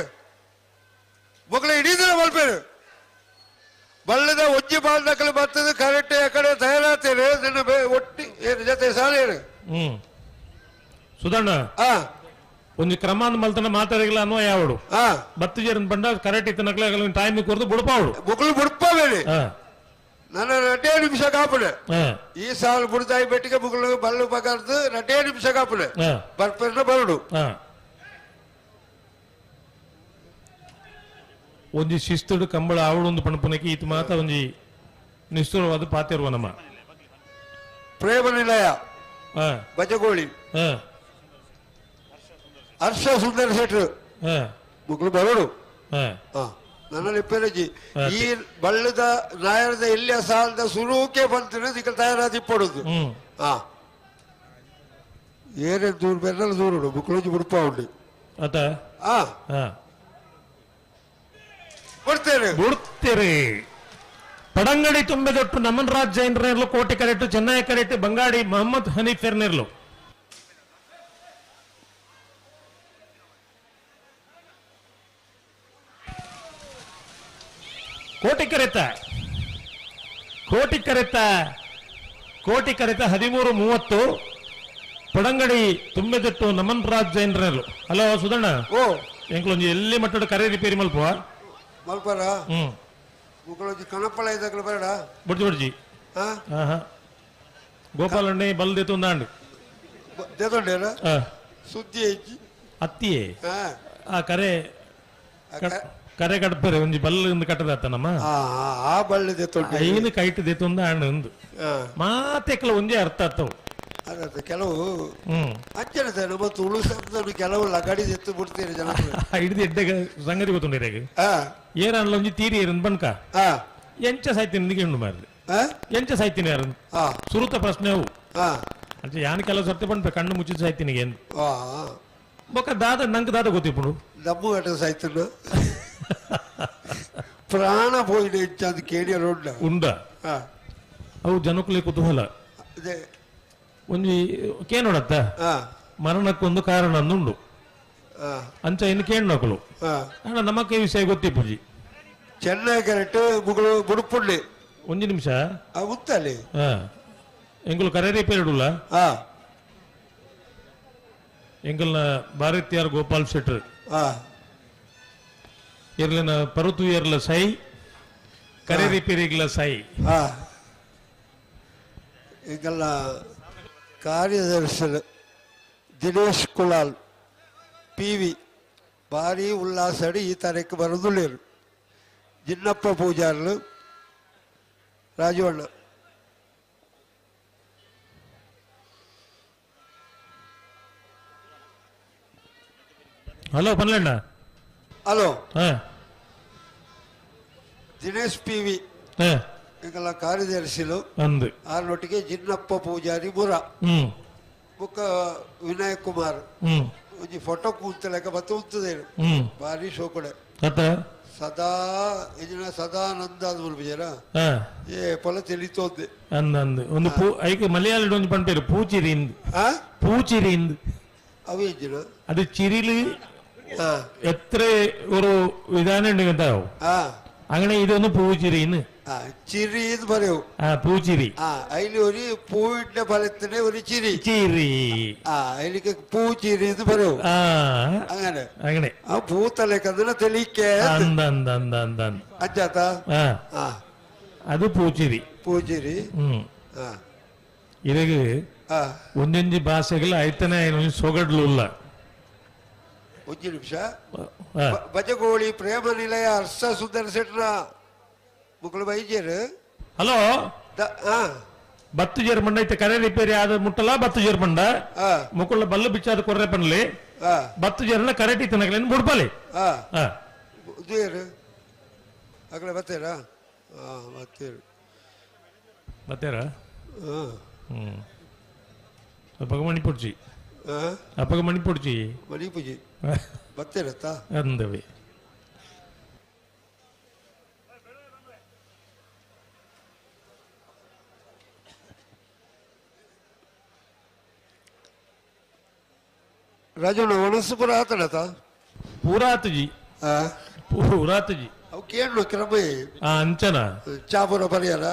ಮೊಗಲ ಇಡೀ ದಿನ ಮಲ್ಪೇರು ಬಲ್ಲದ ಒಂಜಿ ಬಾಲ್ ನಕಲು ಬರ್ತದೆ ಕರೆಕ್ಟ್ ಕಡೆ ತಯಾರಾಗ್ತೇನೆ ನಿನ್ನ ಒಟ್ಟಿ ಏನು ಜೊತೆ ಸಾಲೇನು ಸುಧಣ್ಣ ಒಂದು ಕ್ರಮ ಅಂದ್ ಮಲ್ತನ ಮಾತಾಡಿಲ್ಲ ಅನ್ನೋ ಯಾವಡು ಬತ್ತು ಜೇರನ್ ಬಂಡ ಕರೆಕ್ಟ್ ಇತ್ತು ನಕಲ ಟೈಮ್ ಕೊರ್ದು ಬುಡಪಾವಡು ಮುಗುಳು ಬುಡಪಾವೇಳಿ ನನ್ನ 2 ನಿಮಿಷ ಕಾಪುಡೆ ಈ ಸಾಲು ಬುಡ್ದಾಯಿ ಬೆಟ್ಟಿಗೆ ಮುಗುಳು ಬಲ್ಲು ಬಗಾರ್ದು 2 ನಿಮಿಷ ಕಾಪುಡೆ ಬರ್ಪೆರ್ನ ಬರಡು ಒಂಜಿ ಶಿಸ್ತುಡು ಕಂಬಳ ಆವಡು ಒಂದು ಪಣಪುನಕ್ಕೆ ಈತ ಮಾತ ಒಂಜಿ ನಿಷ್ಠುರವಾದ ಪಾತಿರುವ ನಮ್ಮ ಪ್ರೇಮ ನಿಲಯ ಬಜಗೋಳಿ ಹರ್ಷ ಸುಂದರ ಶೆಟ್ರು ಮುಗುಳು ಬರೋಡು ನನ್ನ ಇಪ್ಪರಜಿ ಈ ಬಳ್ಳದ ನಾಯರದ ಎಲ್ಲಿಯ ಸಾಲದ ಸುರುಕೆ ಬಂತಿನ ದಿಕ್ಕ ತಯಾರಾದಿ ಪಡೋದು ಏನೇ ದೂರ ಬೆನ್ನೆಲ್ಲ ದೂರುಡು ಮುಕ್ಕಳೊಂಜಿ ಬುಡ್ಪ ಉಂಡು ಬಿಡ್ತೇನೆ ಬಿಡ್ತೀರಿ. ಪಡಂಗಡಿ ತುಂಬೆದೊಟ್ಟು ನಮನ್ ರಾಜ್ ಜೈನ್ರನೇರ್ಲು ಕೋಟೆ ಕರೆಟ್ಟು ಚೆನ್ನೈ ಕರೆಟ್ಟು ಬಂಗಾಡಿ ಮೊಹಮ್ಮದ್ ಹನೀಫ್ ಎರ್ನೇರ್ಲು. ಕೋಟಿ ಕರೆತ ಕೋಟಿ ಕರೆತ ಕೋಟಿ ಕರೆತ 13:30 ಪಡಂಗಡಿ ತುಂಬೆದೊಟ್ಟು ನಮನ್ ರಾಜ್ ಜೈನ್ರನೇರ್ಲು. ಹಲೋ ಸುಧಣ್ಣ, ಎಂಕ್ಲೊಂಜಿ ಎಲ್ಲಿ ಮಟ್ಟದ ಕರೆ ರಿಪೇರಿ ಮಲ್ಪುವ ಮಲ್ಪರ ಮುಗಳೊಂಜಿ ಕಣಪಳ ಇದ್ದಕ್ಲು ಬೇಡ ಬುಡ್ಜಿ ಬುಡ್ಜಿ ಗೋಪಾಲಣ್ಣೆ ಬಲ್ ದೇತೊಂದಾಂಡು ದೇತೊಂಡೇನ ಸುದ್ದಿ ಐತಿ ಅತ್ತಿಯೇ ಆ ಕರೆ ಕರೆ ಕಡ್ಪರೆ ಒಂಜಿ ಬಲ್ ಇಂದು ಕಟ್ಟದಾತ ನಮ್ಮ ಆ ಬಳ್ಳಿ ದೇತೊಂಡೆ ಐನು ಕೈಟ್ ದೇತೊಂದ ಆಂಡು ಅಂದು ಮಾತೆಕ್ಲ ಒಂಜೇ ಅರ್ಥ ಆಗ್ತವು. ಅದೇ ಕೆಲವು ಅಂಚನೆ ನಮ್ಮ ತುಳು ಶಬ್ದ ಕೆಲವು ಲಗಡಿ ಎತ್ತು ಬಿಡ್ತೀರಿ ಜನ ಹಿಡಿದು ಎಡ್ಡೆ ಸಂಗತಿ ಗೊತ್ತುಂಡಿರ ಏರನ್ಲ ಒಂಜಿ ತೀರಿ ಏರನ್ ಬಣ್ಕ ಎಂಚ ಸಾಯ್ತೀನಿ ನಿಮಗೆ ಉಂಡು ಮಾರ್ರೆ ಎಂಚ ಸಾಯ್ತೀನಿ ಯಾರು ಸುರುತ ಪ್ರಶ್ನೆ ಅವು ಅಂಚೆ ಯಾನ್ ಕೆಲವು ಸರ್ತಿ ಬಣ್ಪೆ ಕಣ್ಣು ಮುಚ್ಚಿ ಸಾಯ್ತೀನಿ ಏನು ಬೊಕ್ಕ ದಾದ ನಂಗೆ ದಾದ ಗೊತ್ತಿಪ್ಪುಡು ದಮ್ಮು ಗಟ್ಟ ಸಾಯ್ತಿನ ಪ್ರಾಣ ಪೋಯಿನ ಎಂಚ ಅದು ಕೇಳಿಯರು ಉಂಡ ಉಂಡ ಅವು ಜನಕ್ಕಲೇ ಕುತೂಹಲ ಒಂಜಿ ಕೇನೋಡತ್ತ ಮರಣಕ್ಕೊಂದು ಕಾರಣ ಅಂದುಂಡು. ಅಂಚ ಇನ್ನು ಕೇಣ್ಣಕುಲು ಅಣ್ಣ ನಮಕ್ಕೆ ವಿಷಯ ಗೊತ್ತಿಪ್ಪುಜಿ ಚೆನ್ನೈ ಕರೆಕ್ಟ್ ಮುಗಳು ಬುಡುಪುಳ್ಳಿ ಒಂಜಿ ನಿಮಿಷ ಉತ್ತಲಿ ಎಂಗುಲು ಕರೇರಿ ಪೇರುಡುಲ್ಲ ಎಂಗಲ್ನ ಭಾರತೀಯರ್ ಗೋಪಾಲ್ ಶೆಟ್ರ್ ಇರ್ಲಿನ ಪರುತು ಎರ್ಲ ಸೈ ಕರೇರಿ ಪೇರಿಗ್ಲ ಸೈ ಎಂಗಲ್ನ ಕಾರ್ಯದರ್ಶಿ ದಿನೇಶ್ ಕುಲಾಲ್ ಪಿ ವಿ ಭಾರಿ ಉಲ್ಲಾಸಡಿ ಈ ತಾರೀಕು ಬರೋದುಳ್ಳೇರು ಜಿನ್ನಪ್ಪ ಪೂಜಾರ್ಲು ರಾಜವಣ್ಣ ಹಲೋ ಪನ್ಲಣ್ಣ ಹಲೋ ದಿನೇಶ್ ಪಿ ವಿ ಎಂಗಲ್ನ ಕಾರ್ಯದರ್ಶಿಲು ಅಂದು ಆರ್ನೊಟ್ಟಿಗೆ ಜಿನ್ನಪ್ಪ ಪೂಜಾರಿ ಮುರ ಬುಕ್ಕ ವಿನಯ್ ಕುಮಾರ್ ಒಂಜಿ ಫೋಟೋ ಕೂತಲೆಕ್ಕ ಬತ್ತ ಉಂತದೇನು ಭಾರಿ ಶೋಕಡೆ ಸದಾ ಇದಿನ ಸದಾನಂದ ಅದು ಮುಲ್ಪಿಜರ ಏ ಪೊಲ ತಿಳಿತೋದೆ ಅಂದ ಅಂದ್ ಒಂದು ಪೂ ಐಕೆ ಮಲಯಾಳಿ ಒಂಜಿ ಪನ್ಪೇರು ಪೂಚಿರಿ ಇಂದ್ ಪೂಚಿರಿ ಇಂದ್ ಅವು ಇಜ್ಜಿನ ಅದು ಚಿರಿಲಿ ಎತ್ರೆ ഒരു ವಿಧಾನ ಉಂಟು അങ്ങനെ ഇതൊന്ന് പൂച്ചിരിന്ന് ചിരി എന്ന് പറയൂ പൂച്ചിരി അതിൽ ഒരു പൂവിന്റെ ഫലത്തിന് ഒരു ചിരി ചിരി അതിലേക്ക് പൂച്ചിരി എന്ന് പറയൂ അങ്ങനെ അങ്ങനെ ആ പൂത്തലേക്ക് അതിനെ തെളിയിക്കേ അച്ചാത്ത അത് പൂച്ചിരി പൂച്ചിരി ഇതൊക്കെ ಒಂದೊಂದು ಭಾಷೆಗಳ ಐತನೇ ಸೊಗಡ್ಲು ಒಂಜಿ ನಿಮಿಷ ಬಜಗೋಳಿ ಪ್ರೇಮ ನಿಲಯ ಹರ್ಷ ಸುಂದರ ಶೆಟ್ರ ಮುಕ್ಕಳು ಬೈಜೇರು ಹಲೋ ಬತ್ತು ಜೇರ್ಮಂಡ ಐತೆ ಕರೆ ರಿಪೇರಿ ಆದ ಮುಟ್ಟಲ ಬತ್ತು ಜೇರ್ಮಂಡ ಮುಕ್ಕುಳ್ಳ ಬಲ್ಲು ಬಿಚ್ಚಾದ ಕೊರ್ರೆ ಪನ್ಲಿ ಬತ್ತು ಜೇರ್ನ ಕರೆಟ್ ಇತ್ತನಗಲೇನು ಬುಡ್ಪಾಲಿ ಅಗಲ ಬತ್ತೇರಾ ಬತ್ತೇರು ಬತ್ತೇರಾ ಹ್ಮ್ ಅಪ್ಪಗ ಮಣಿಪುಡ್ಜಿ ಅಪ್ಪಗ ಮಣಿಪುಡ್ಜಿ ಮಣಿಪುಜಿ ಬತ್ತೇರತ್ತಾ ಅಂದವೆ ರಾಜಣ್ಣ ಒಣಸು ಪೂರ ಆತಡತ ಪೂರ ಆತಜಿ ಪೂರ ಆತಜಿ ಅವು ಕೇಳು ಕ್ರಮ ಅಂಚನ ಚಾ ಪೂರ ಪರಿಯಾರ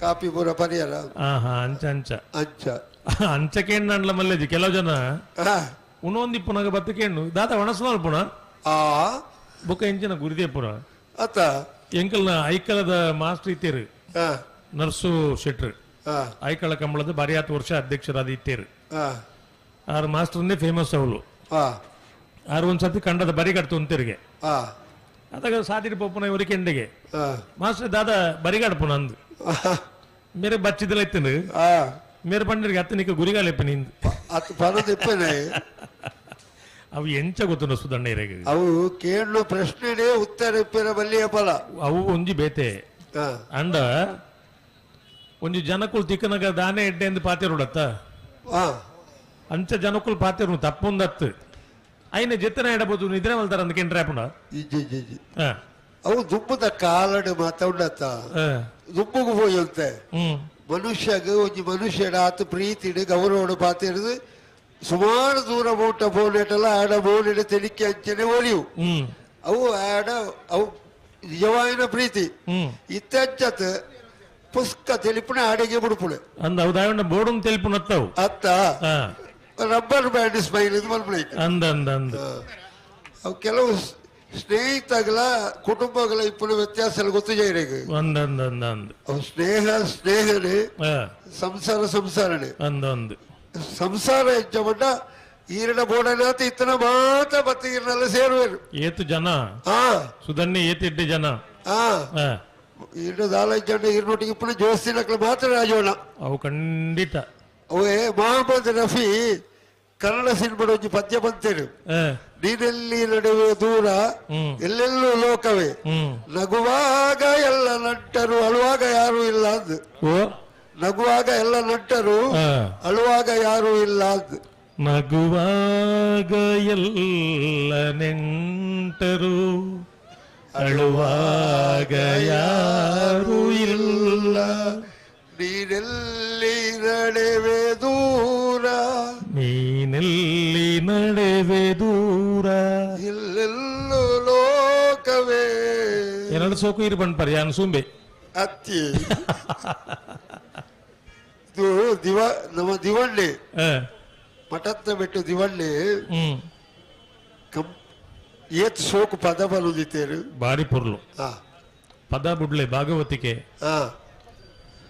ಕಾಫಿ ಪೂರ ಪರಿಯಾರ ಅಂಚ ಅಂಚ ಅಂಚ ಅಂಚ ಕೇಂದ್ರ ಮಲ್ಲೇಜಿ ಕೆಲವು ಜನ ಉಣೊಂದಿ ಪುನಗ ಬತ್ತ ಕೇಂಡು ದಾತ ಒಣಸು ಪುನ ಬುಕ್ಕ ಎಂಚಿನ ಗುರುದೇ ಪುರ ಅತ್ತ ಎಂಕಲ್ನ ಐಕಲದ ಮಾಸ್ಟರ್ ಇತ್ತೇರು ನರ್ಸು ಶೆಟ್ರು ಐಕಳ ಕಂಬಳದ ಬಾರಿ 10 ವರ್ಷ ಅಧ್ಯಕ್ಷರಾದ ಇತ್ತೇರು ಆರು ಮಾಸ್ಟರ್ನೇ ಫೇಮಸ್ ಅವಳು ಆರು ಒಂದ್ಸತಿ ಕಂಡದ ಬರಿ ಕಟ್ತು ಅಂತಿರಿಗೆ ಅದಾಗ ಸಾದಿರಿ ಪಪ್ಪನ ಇವರಿಗೆ ಕೆಂಡಿಗೆ ಮಾಸ್ಟರ್ ದಾದ ಬರಿಗಾಡ್ಪುನ ಅಂದು ಮೇರೆ ಬಚ್ಚಿದಲ ಇತ್ತನು ಮೇರೆ ಪಂಡರಿಗೆ ಅತ್ತನಿಕ ಗುರಿಗಾಲೆಪ್ಪ ನಿಂದು ಅವು ಎಂಚ ಗೊತ್ತು ಸುದಣ್ಣ ಇರಗೆ ಅವು ಕೇಳು ಪ್ರಶ್ನೆನೇ ಉತ್ತರ ಇಪ್ಪಿನ ಬಲ್ಲಿಯ ಫಲ ಅವು ಒಂಜಿ ಬೇತೆ ಅಂಡ ಒಂಜಿ ಜನಕುಲ್ ತಿಕ್ಕನಗ ದಾನೆ ಎಡ್ಡೆ ಎಂದು ಪಾತಿರುಡತ್ತ ಅಂಚ ಜನಕುಲ್ ಪಾತಿರು ತಪ್ಪೊಂದತ್ತು ಐನ ಜೆತ್ತನ ಎಡಬೋದು ನಿದ್ರೆ ಮಲ್ತಾರ ಅಂದ ಕೆಂಡ್ರೆ ಪುಣ ಅವು ದುಂಬುದ ಕಾಲಡು ಮಾತಾಡತ್ತ ದುಂಬುಗು ಪೋಯಂತೆ ಮನುಷ್ಯಗ ಒಂಜಿ ಮನುಷ್ಯಡ ಆತ ಪ್ರೀತಿಡು ಗೌರವಡು ಪಾತಿರುದು ಸುಮಾರು ದೂರ ಬೋಟ ಬೋನೆಟಲ್ಲ ಆಡ ಬೋನೆಡ ತೆಲಿಕೆ ಅಂಚನೆ ಒಲಿಯು ಅವು ಆಡ ಅವು ನಿಜವಾಯಿನ ಪ್ರೀತಿ ಇತ್ತಂಚತ್ ಪುಸ್ಕ ತೆಲಿಪುಣ ಆಡಿಗೆ ಬಿಡುಪುಣೆ ಅಂದ ಅವು ದಾವಂಡ ಬೋರ್ಡ್ ತೆಲಿಪುಣ ಅತ್ತವು ಅತ್ತ ರಬ್ಬರ್ ಬ್ಯಾಂಡ್ ಸ್ಮೈಲ್ ಇದು ಮಲ್ಪುಣ ಅಂದ ಅಂದ ಅಂದ ಅವು ಕೆಲವು ಸ್ನೇಹಿತಗಳ ಕುಟುಂಬಗಳ ಇಪ್ಪುನ ವ್ಯತ್ಯಾಸ ಗೊತ್ತು ಜೈರಿಗೆ ಅಂದ ಅಂದ ಅಂದ ಅಂದ ಅವು ಸ್ನೇಹ ಸ್ನೇಹನೇ ಸಂಸಾರ ಸಂಸಾರನೇ ಅಂದ ಅಂದ ಸಂಸಾರ ಎಂಚ ಈರಡ ಬೋಡನಾತ ಇತ್ತನ ಮಾತ ಬತ್ತಿಗಿರನೆಲ್ಲ ಸೇರುವರು ಏತು ಜನ ಸುಧನ್ಯ ಏತಿಡ್ಡೆ ಜನ ಈರಡ ದಾಲ ಜನ ಈರ್ನೊಟ್ಟಿಗೆ ಇಪ್ಪುನ ಜೋಸ್ತಿನಕ್ಳು ಮಾತ್ರ ರಾಜೋಣ ಅವು ಖಂಡಿತ ಅವೇ ಮೊಹಮ್ಮದ್ ರಫಿ ಕನ್ನಡ ಸಿನಿಮಾ ಒಂಜಿ ಪದ್ಯ ಬಂತೇನು ನೀನೆಲ್ಲಿ ನಡುವೆ ದೂರ ಎಲ್ಲೆಲ್ಲೂ ಲೋಕವೇ ನಗುವಾಗ ಎಲ್ಲ ನಂಟರು ಅಳುವಾಗ ಯಾರು ಇಲ್ಲ ಅಂದು ನಗುವಾಗ ಎಲ್ಲ ನಂಟರು ಅಳುವಾಗ ಯಾರು ಇಲ್ಲ ಅಂದು ನಗುವಾಗ ಎಲ್ಲ ನೆಂಟರು ಅಳುವಾಗ ಯಾರು ಇಲ್ಲ ನೀನೆಲ್ಲಿ ನಡೆವೆ ದೂರ ನೀನೆಲ್ಲಿ ನಡೆವೆ ಸೇವೆ ದೂರ ಇಲ್ಲೆಲ್ಲೂ ಲೋಕವೇ ಎರಡು ಸೋಕು ಇರು ಬಂಡ್ಪರ್ ಯಾನ್ ಸೂಂಬೆ ಅತ್ತಿ ಇದು ದಿವ ನಮ್ಮ ದಿವಳ್ಳಿ ಮಠದ ಬಿಟ್ಟು ದಿವಳ್ಳಿ ಏತ್ ಸೋಕು ಪದ ಬರುದಿತ್ತೇರು ಬಾರಿ ಪೊರ್ಲು ಪದ ಬುಡ್ಲೆ ಭಾಗವತಿಕೆ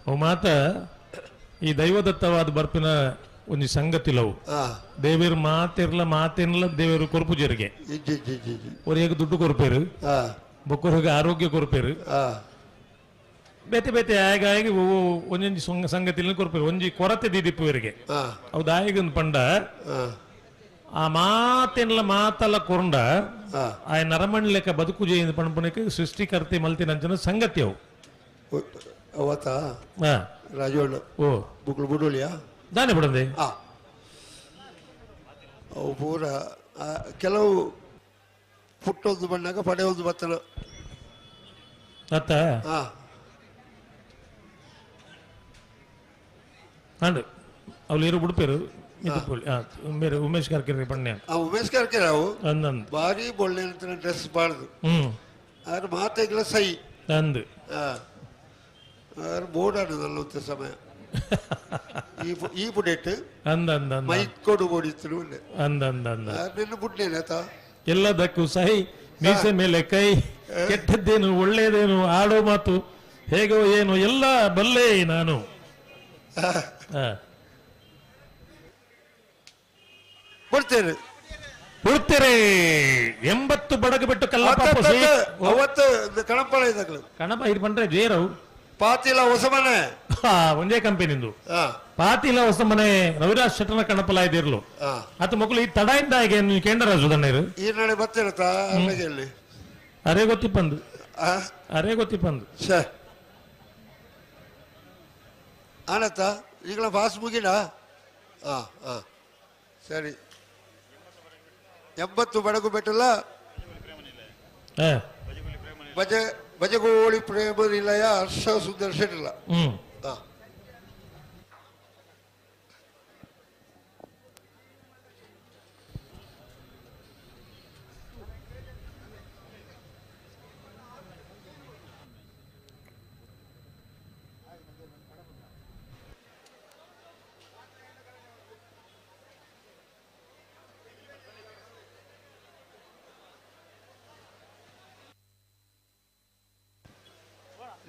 ಅವು ಮಾತ ಈ ದೈವದತ್ತವಾದ ಬರ್ಪಿನ ಒಂಜಿ ಸಂಗತಿಲವು ದೇವೇರು ಮಾತಿರ್ಲ ಮಾತೇನಲ್ಲ ದೇವೇರು ಕೊರ್ಪು ಜರಿಗೆ ಒರಿಯಗ ದುಡ್ಡು ಕೊರ್ಪೇರು ಬೊಕ್ಕರಿಗೆ ಆರೋಗ್ಯ ಕೊರ್ಪೇರು ಬೇತೆ ಬೇತೆ ಆಗ ಆಗಿ ಒಂಜೊಂಜಿ ಸಂಗತಿಲ ಕೊರ್ಪೇರು ಒಂಜಿ ಕೊರತೆ ದಿದಿಪ್ಪುವರಿಗೆ ಅವು ದಾಯಿಗಂದು ಪಂಡ ಆ ಮಾತೇನಲ್ಲ ಮಾತಲ್ಲ ಕೊರಂಡ ಆ ನರಮಣಿ ಲೆಕ್ಕ ಬದುಕು ಜಯ ಪಣಪಣಕ್ಕೆ ಸೃಷ್ಟಿಕರ್ತೆ ಮಲ್ತಿನಂಚನ ಸಂಗತಿ ಅವು ಅವತ್ತ ರಾಜವಣ್ಣ ಓ ಬುಕ್ಳು ಬುಡೋಲಿಯಾ ದಾನೆ ಬಿಡಂದೆ ಅವು ಪೂರ ಕೆಲವು ಪುಟ್ಟೊಂದು ಬಣ್ಣಾಗ ಪಡೆ ಒಂದು ಬತ್ತನ ಅತ್ತ ಅಂಡ್ ಅವ್ಲು ಇರು ಬಿಡ್ಪೇರು ಬೇರೆ ಉಮೇಶ್ ಕಾರ್ಕೇರಿ ಬಣ್ಣ ಉಮೇಶ್ ಕಾರ್ಕೇರಿ ಅವು ಭಾರಿ ಬೊಳ್ಳೆ ಡ್ರೆಸ್ ಬಾರ್ದು ಆದ್ರೆ ಮಾತೆಗ್ಲ ಸೈ ಅಂದು ಆದ್ರೆ ಬೋರ್ಡ್ ಸಮಯ ಈ ಬುಡೆಟ್ ಅಂದ ಅಂದ ಮೈಕೊಡು ಬೋಡಿತ್ತು ಅಂದ ಅಂದ ಅಂದ ನಿನ್ನ ಬುಡ್ನೇನೆ ಆತ ಎಲ್ಲದಕ್ಕೂ ಸಹಿ ಮೀಸೆ ಮೇಲೆ ಕೈ ಕೆಟ್ಟದ್ದೇನು ಒಳ್ಳೇದೇನು ಆಡೋ ಮಾತು ಹೇಗೋ ಏನು ಎಲ್ಲ ಬಲ್ಲೆ ನಾನು ಬಿಡ್ತೇನೆ ಬಿಡ್ತೇನೆ 80 ಬಡಗು ಬಿಟ್ಟು ಕಲ್ಲಪ್ಪ ಅವತ್ತು ಕಣಪಳ ಇದ್ದಾಗಲು ಕಣಪ ಇದು ಬಂದ್ರೆ ಜಯರಾವ್ ಪಾತಿಲ ಹೊಸಮನೆ ಒಂದೇ ಕಂಪನಿಂದು ಪಾತಿಲ ಹೊಸಮನೆ ರವಿರಾಜ್ ಶೆಟ್ಟನ ಕಣಪಲ ಇದಿರ್ಲು ಆತ ಮಕ್ಕಳು ಈ ತಡ ಇಂದ ಹೇಗೆ ಕೇಂದ್ರ ಸುಧಣ್ಣರು ಈ ನಾಳೆ ಬರ್ತಿರತ್ತ ಅರೆ ಗೊತ್ತಿಪ್ಪಂದು ಅರೆ ಗೊತ್ತಿಪ್ಪಂದು ಆನತ್ತ ಈಗಲ ಬಾಸ್ ಮುಗಿನ ಸರಿ 80 ಬಡಗು ಬೆಟ್ಟಲ್ಲ ಬಜಗೋಳಿ ಪ್ರೇಮ ನಿಲಯ ಹರ್ಷ ಸುಂದರ ಶೆಟ್ಟಿಲ್ಲ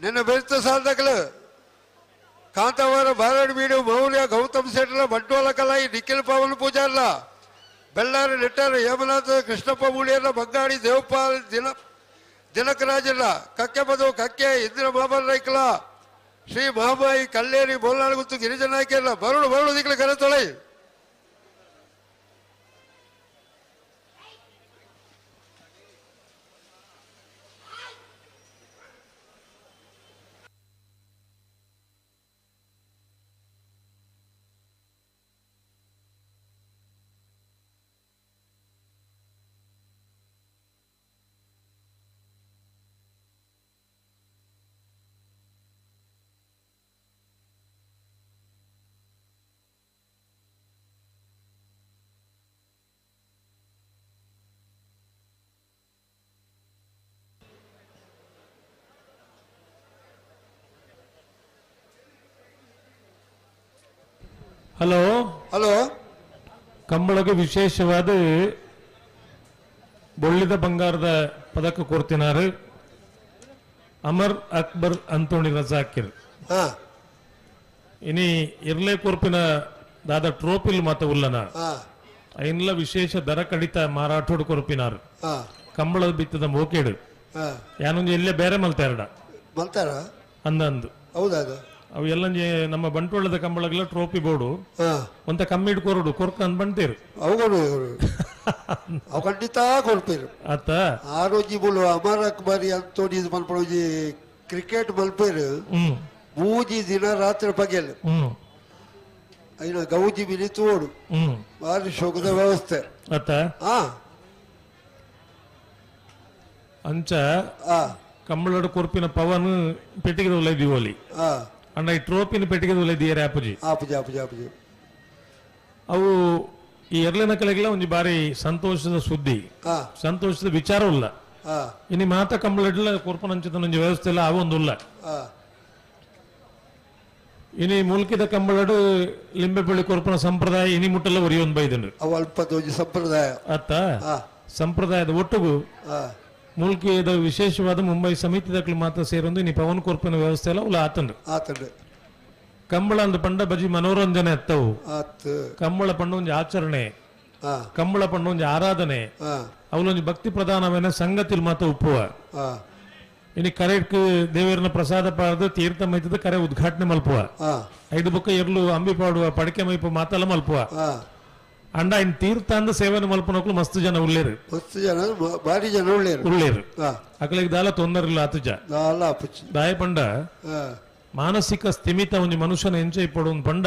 ನಿನ್ನ ಬೆರೆತ ಸಾಧಕಲು ಕಾಂತಾವರ ಬಾರಡ್ ಬೀಡು ಮೌರ್ಯ ಗೌತಮ್ ಶೆಟ್ಟಲ ಬಂಟ್ವಾಳ ಕಲಾಯಿ ನಿಖಿಲ್ ಪವನ್ ಪೂಜಾರ್ಲ ಬೆಳ್ಳಾರಿ ನೆಟ್ಟಾರ ಹೇಮನಾಥ ಕೃಷ್ಣಪ್ಪ ಮೂಳಿಯರ್ಲ ಬಂಗಾಡಿ ದೇವಪಾಲ್ ದಿನಕರಾಜಲ್ಲ ಕಕ್ಕೆ ಬದು ಕಕ್ಕೆ ಇಂದಿರ ಮಾಮನ್ ರೈಕಲ ಶ್ರೀ ಮಹಾಮಾಯಿ ಕಲ್ಲೇರಿ ಬೋಲ್ನಾಡುಗುತ್ತು ಗಿರಿಜನಾಯ್ಕೆಲ್ಲ ಬರುಳು ಬರುಳು ದಿಕ್ಕಲು ಕರೆ ತೊಳೆ ಹಲೋ ಹಲೋ ಕಂಬಳಗೆ ವಿಶೇಷವಾದ ಬೊಳ್ಳಿದ ಬಂಗಾರದ ಪದಕ ಕೊಡ್ತಿನಾರು ಅಮರ್ ಅಕ್ಬರ್ ಅಂತೋಣಿ ರಜಾಕಿರ್. ಇನಿ ಇರ್ಲೆ ಕೊರ್ಪಿನ ದಾದ ಟ್ರೋಪಿಲ್ ಮಾತ ಉಲ್ಲನ ಐನ್ಲ ವಿಶೇಷ ದರ ಕಡಿತ ಮಾರಾಟೋಡು ಕೊರ್ಪಿನಾರು ಕಂಬಳದ ಬಿತ್ತದ ಮೋಕೇಡು ಯಾನೊಂದು ಎಲ್ಲೇ ಬೇರೆ ಮಲ್ತಾರಡ ಮಲ್ತಾರ ಅಂದಂದು ಹೌದಾ ಅವು ಎಲ್ಲ ನಮ್ಮ ಬಂಟ್ವಾಳದ ಕಂಬಳಗೆಲ್ಲ ಟ್ರೋಫಿ ಬೋರ್ಡು ಒಂತ ಕಮ್ಮಿ ಕೊರಡು ಕೊರ್ಕ ಅಂದ್ ಬಂತೀರು ಅವು ಖಂಡಿತ ಕೊಡ್ಪೇರು ಆತ ಆರೋಜಿ ಬೋಲು ಅಮರ್ ಅಕ್ಬರಿ ಅಂತೋನಿ ಮಲ್ಪಡೋಜಿ ಕ್ರಿಕೆಟ್ ಮಲ್ಪೇರು ಮೂಜಿ ದಿನ ರಾತ್ರಿ ಪಗೆಲ್ ಐನ ಗೌಜಿ ಮಿನಿ ತೋಡು ಭಾರಿ ಶೋಕದ ವ್ಯವಸ್ಥೆ ಆತ ಅಂಚ ಕಂಬಳದ ಕೊರ್ಪಿನ ಪವನ್ ಪೆಟ್ಟಿಗೆ ದಿವೋಲಿ ಅಂಡ ಈ ಟ್ರೋಫಿನ ಪೆಟ್ಟಿಗೆ ದಿಯರ್ ಆಪುಜಿ ಆಪುಜಿ ಆಪುಜಿ ಆಪುಜಿ ಅವು ಈ ಎರ್ಲಿನ ಕಲೆಗೆಲ್ಲ ಒಂಜಿ ಬಾರಿ ಸಂತೋಷದ ಸುದ್ದಿ, ಸಂತೋಷದ ವಿಚಾರ ಉಲ್ಲ. ಇನಿ ಮಾತ ಕಂಬಳಡ್ಲ ಕೊರ್ಪನಂಚಿತ ಒಂಜಿ ವ್ಯವಸ್ಥೆ ಇಲ್ಲ, ಅವೊಂದುಲ್ಲ. ಇನಿ ಮುಲ್ಕಿದ ಕಂಬಳಡು ಲಿಂಬೆ ಪಳ್ಳಿ ಕೊರ್ಪನ ಸಂಪ್ರದಾಯ ಇನಿ ಮುಟ್ಟಲ್ಲ ಒರಿಯೊಂದು ಬೈದಂಡು ಅಲ್ಪ ಸಂಪ್ರದಾಯ ಅತ್ತ ಸಂಪ್ರದಾಯದ ಒಟ್ಟುಗು ಮುಲ್ಕಿದ ವಿಶೇಷವಾದ ಮುಂಬೈ ಸಮಿತಿದಕ್ಲು ಮಾತ್ರ ಸೇರೊಂದು ಇನಿ ಪವನ್ ಕೊರ್ಪನ ವ್ಯವಸ್ಥೆ ಎಲ್ಲ ಉಲ್ಲ ಆತಂಡು ಆತಂಡು. ಕಂಬಳ ಅಂದ ಪಂಡ ಬಜಿ ಮನೋರಂಜನೆ ಅತ್ತವು, ಕಂಬಳ ಪಂಡ ಒಂಜಿ ಆಚರಣೆ, ಕಂಬಳ ಪಂಡ ಒಂಜಿ ಆರಾಧನೆ, ಅವಲೊಂಜಿ ಭಕ್ತಿ ಪ್ರಧಾನವೇನ ಸಂಗತಿಲ್ ಮಾತ್ರ ಉಪ್ಪುವ. ಇನಿ ಕರೆಕ್ ದೇವರನ್ನ ಪ್ರಸಾದ ಪಾಡದು ತೀರ್ಥ ಮೈತದ ಕರೆ ಉದ್ಘಾಟನೆ ಮಲ್ಪುವ, ಐದು ಬೊಕ್ಕ ಎರ್ಲು ಅಂಬಿ ಪಾಡುವ ಪಡಿಕೆ ಮೈಪು ಮಾತಲ್ಲ ಮಲ್ಪುವ. ಅಂಡ ಇನ್ ತೀರ್ಥ ಅಂದ ಸೇವನೆ ಮಲ್ಪನಕ್ಲು ಮಸ್ತ್ ಜನ ಉಳ್ಳೇರು, ಮಸ್ತ್ ಜನ ಭಾರಿ ಜನ ಉಳ್ಳೇರು ಉಳ್ಳೇರು. ಅಕಲಿಗೆ ದಾಲ ತೊಂದರೆ ಇಲ್ಲ ಆತುಜ ದಾಯ ಪಂಡ ಮಾನಸಿಕ ಸ್ಥಿಮಿತ ಒಂಜಿ ಮನುಷ್ಯನ ಎಂಚೈ ಪಡು ಪಂಡ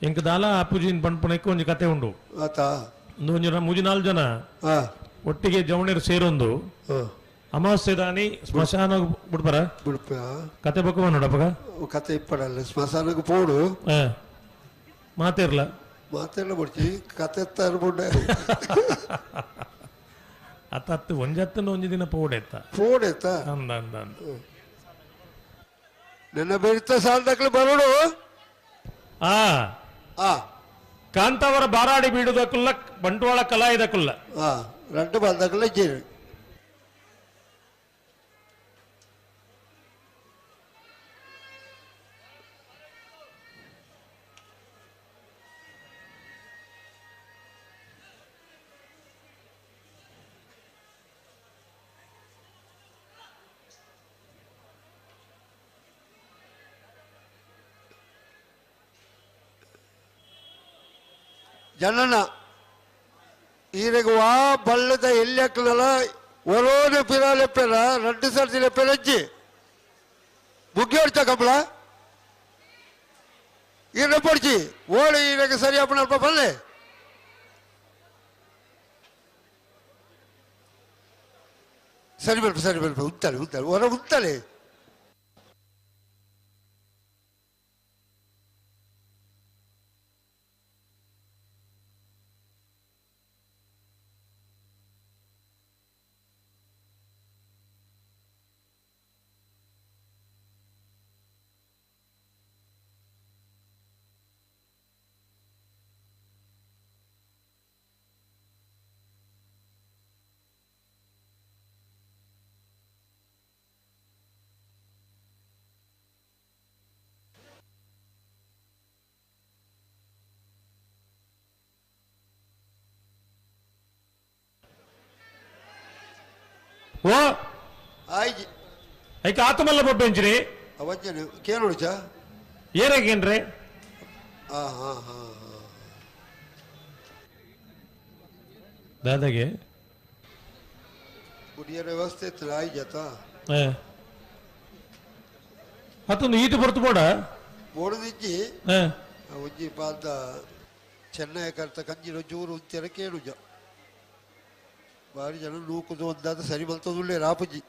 ಎಂಕ ದಾಲ ಅಪ್ಪುಜಿನ್ ಪಂಪಣಕ್ಕೆ ಒಂಜಿ ಕತೆ ಉಂಡು. ಒಂಜಿ ಮೂಜಿ ನಾಲ್ ಜನ ಒಟ್ಟಿಗೆ ಜವಣೀರು ಸೇರೊಂದು ಅಮಾವಾಸ್ಯೆ ದಾನಿ ಸ್ಮಶಾನ ಬಿಡ್ಬಾರ ಕತೆ ಬೊಕ್ಕ ನೋಡಪ್ಪಗ ಕತೆ ಇಪ್ಪಡಲ್ಲ ಸ್ಮಶಾನಕ್ಕೆ ಪೋಡು ಮಾತಿರ್ಲ ಮಾತೆಲ್ಲ ಬಿಡ್ಚಿ ಕತೆ ತರ್ಬುಂಡೆ ಅತ್ತ ಅತ್ತು ಒಂಜತ್ತನ ಒಂಜಿ ದಿನ ಪೋಡೆತ್ತ ಪೋಡೆತ್ತ ಅಂದ ಅಂದ ಅಂದ ನನ್ನ ಬೆರಿತ ಸಾಲದಕ್ಲು ಬರೋಡು. ಆ ಕಾಂತಾವರ ಬಾರಾಡಿ ಬೀಡುದಕ್ಕಲ್ಲ ಬಂಟ್ವಾಳ ಕಲಾಯಿದಕ್ಕಲ್ಲ రెండు ಬಂದಕ್ಕಲ್ಲ ಇದ್ದೀರಿ. ಜನನ ಈರೆಗ್ ವಾ ಬಲ್ಲದ ಎಲ್ಲಿ ಒರೋನು ಪಿರಾಲೆಪ್ಪೆರ రెండు ಸರ್ತಿ ಲೆಪ್ಪೆರಜ್ಜಿ ಮುಗ್ಗಿ ಕಂಬಳ ಈರೆ ಪೊಡ್ಚಿ ಓಡಿ ಈರೆಗೆ ಸರಿ ಅಪ್ಪನಲ್ಪ ಬಲ್ಲೆ ಸರಿ ಬಲ್ಪ ಸರಿ ಬಲ್ಪ ಉಂತಾಳೆ ಉಂತಾಳೆ ಹೊರ ಉಂತಾಳೆ. ಓ ಆಯ್ತು ಐಕ ಆತಮಲ್ಲ ಬೊಬ್ಬೆಂಚ್ರಿ ಅವಜ್ಜನೆ ಕೇಳೋಣ ಏನಾಗೇನ್ರಿ? ಹಾ ಹಾ ಹಾ ದಾದಾಗೆ ಕುಡಿಯೋ ವ್ಯವಸ್ಥೆ ಇತ್ತು ಆಯ್ತು. ಅತ್ತೊಂದು ಈಟು ಬರ್ತು ಬೋಡ ಬೋಡದಿಜ್ಜಿ ಒಂಜಿ ಪಾಲ್ದ ಚೆನ್ನೈ ಕರ್ತ ಕಂಜಿನ ಜೂರು ಉಂತೆರ ಕೇಳುಜ ಭಾರಿ ಜನ ನೂಕುದು ಒಂದಾದ ಸರಿ ಬಲ್ತದುಳ್ಳೆ ರಾಪುಜಿ.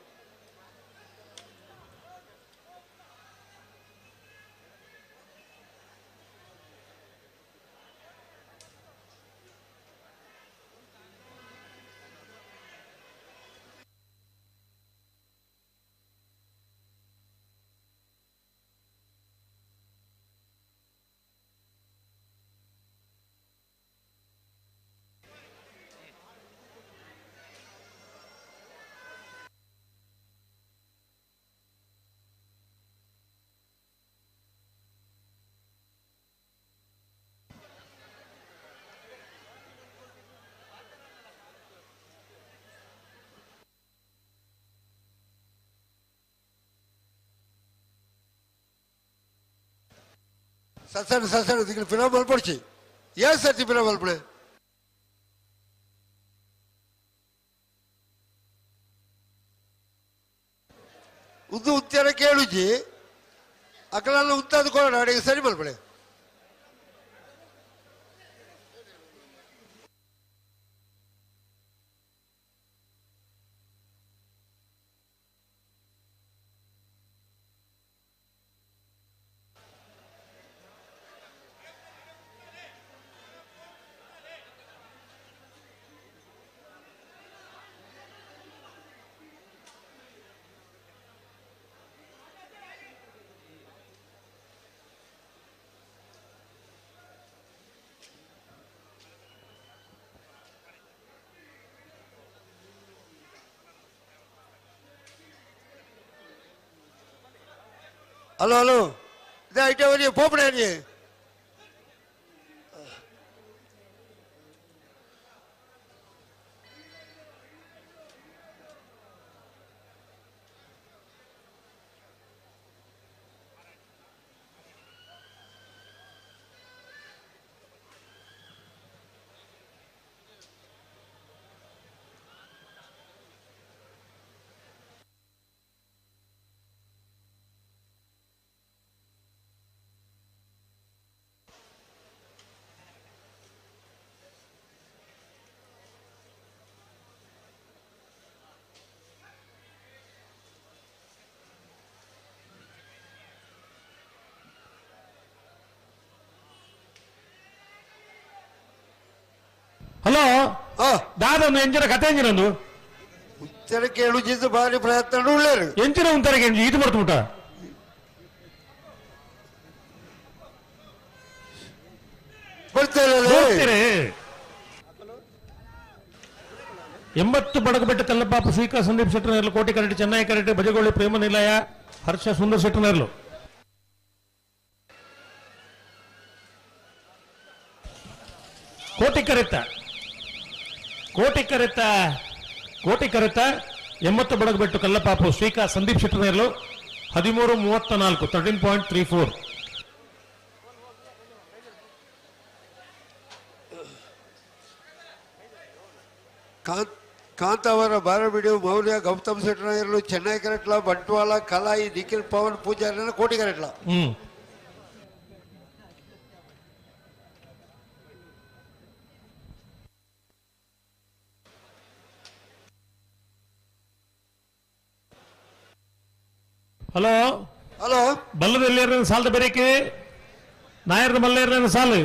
ಸಸಣ ಸಸಣ ದಿಕ್ಕಲು ಪಿರ ಮಲ್ಪಡ್ಚಿ ಏನ್ ಸರ್ತಿ ಪಿರ ಮಲ್ಪಡೆ ಉದ್ದು ಉತ್ತರ ಕೇಳುಜಿ ಅಕಲೆಲ್ಲ ಉತ್ತಾದ ಕೊಡೋಣ ಅಡಿಗೆ ಸರಿ ಮಲ್ಪಡೆ. ಹಲೋ ಹಲೋ ಇದೇ ಐಟೆ ಒರಿ ಪೋಪಡೆ ಹಲೋ ದಾದೊಂದು ಎಂಚಿನ ಕತೆ ಎಂಜಿನೊಂದು ಉತ್ತರ ಕೇಳುಜಿದ್ದು ಭಾರಿ ಪ್ರಯತ್ನ ಉಳ್ಳೇರು ಎಂಚಿನ ಉಂತರ ಕೇಳು ಇದು ಬರ್ತುಂಟ ಬರ್ತಾರೆ 80 ಬಡಗಬೆಟ್ಟ ಕಲ್ಲಪಾಪ ಶ್ರೀಕಾ ಸಂದೀಪ್ ಶೆಟ್ಟರ್ನೇರ್ಲು ಕೋಟಿ ಕರಟಿ ಚೆನ್ನೈ ಕರಟಿ ಬಜಗೋಳಿ ಪ್ರೇಮ ನಿಲಯ ಹರ್ಷ ಸುಂದರ್ ಶೆಟ್ಟರ್ನೇರ್ಲು ಕೋಟಿ ಕರೆತ ಕೋಟಿ ಕರೆತ ಕೋಟಿ ಕರೆತ 80 ಬಡಗಬೆಟ್ಟು ಕಲ್ಲಪಾಪು ಶ್ರೀಕಾ ಸಂದೀಪ್ ಶೆಟ್ಟರ್ನೇರ್ಲು 13:34 13.34. ಕಾಂತಾವರ ಬಾರಬಿಡು ಮೌರ್ಯ ಗೌತಮ್ ಶೆಟ್ಟರ್ನೇರ್ಲು ಚೆನ್ನೈ ಕರೆಟ್ಲ ಬಂಟ್ವಾಳ ಕಲಾಯಿ ನಿಖಿಲ್ ಪವನ್ ಪೂಜಾರಿ ಕೋಟಿ ಕರೆಟ್ಲ. ಹಲೋ ಹಲೋ ಬಲ್ಲದಲ್ಲಿ ಸಾಲದ ಬೇರೆಕೆ ನಾಯರ್ದ ಮಲ್ಲೇರ್ನ ಸಾಲು.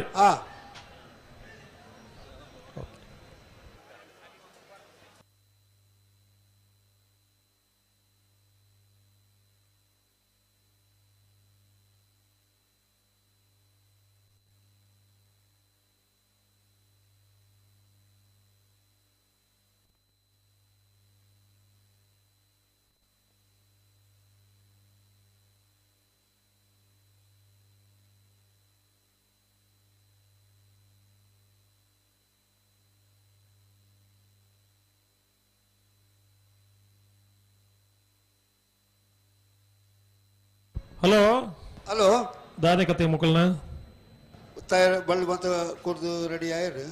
ಹಲೋ ಹಲೋ ದಾದೆ ಕತೆ ಮುಕಲ್ನ ತಯಾರು ಬಳ್ಳಿ ಮತ್ತೆ ಕುಡ್ದು ರೆಡಿ ಆಯ್ರು.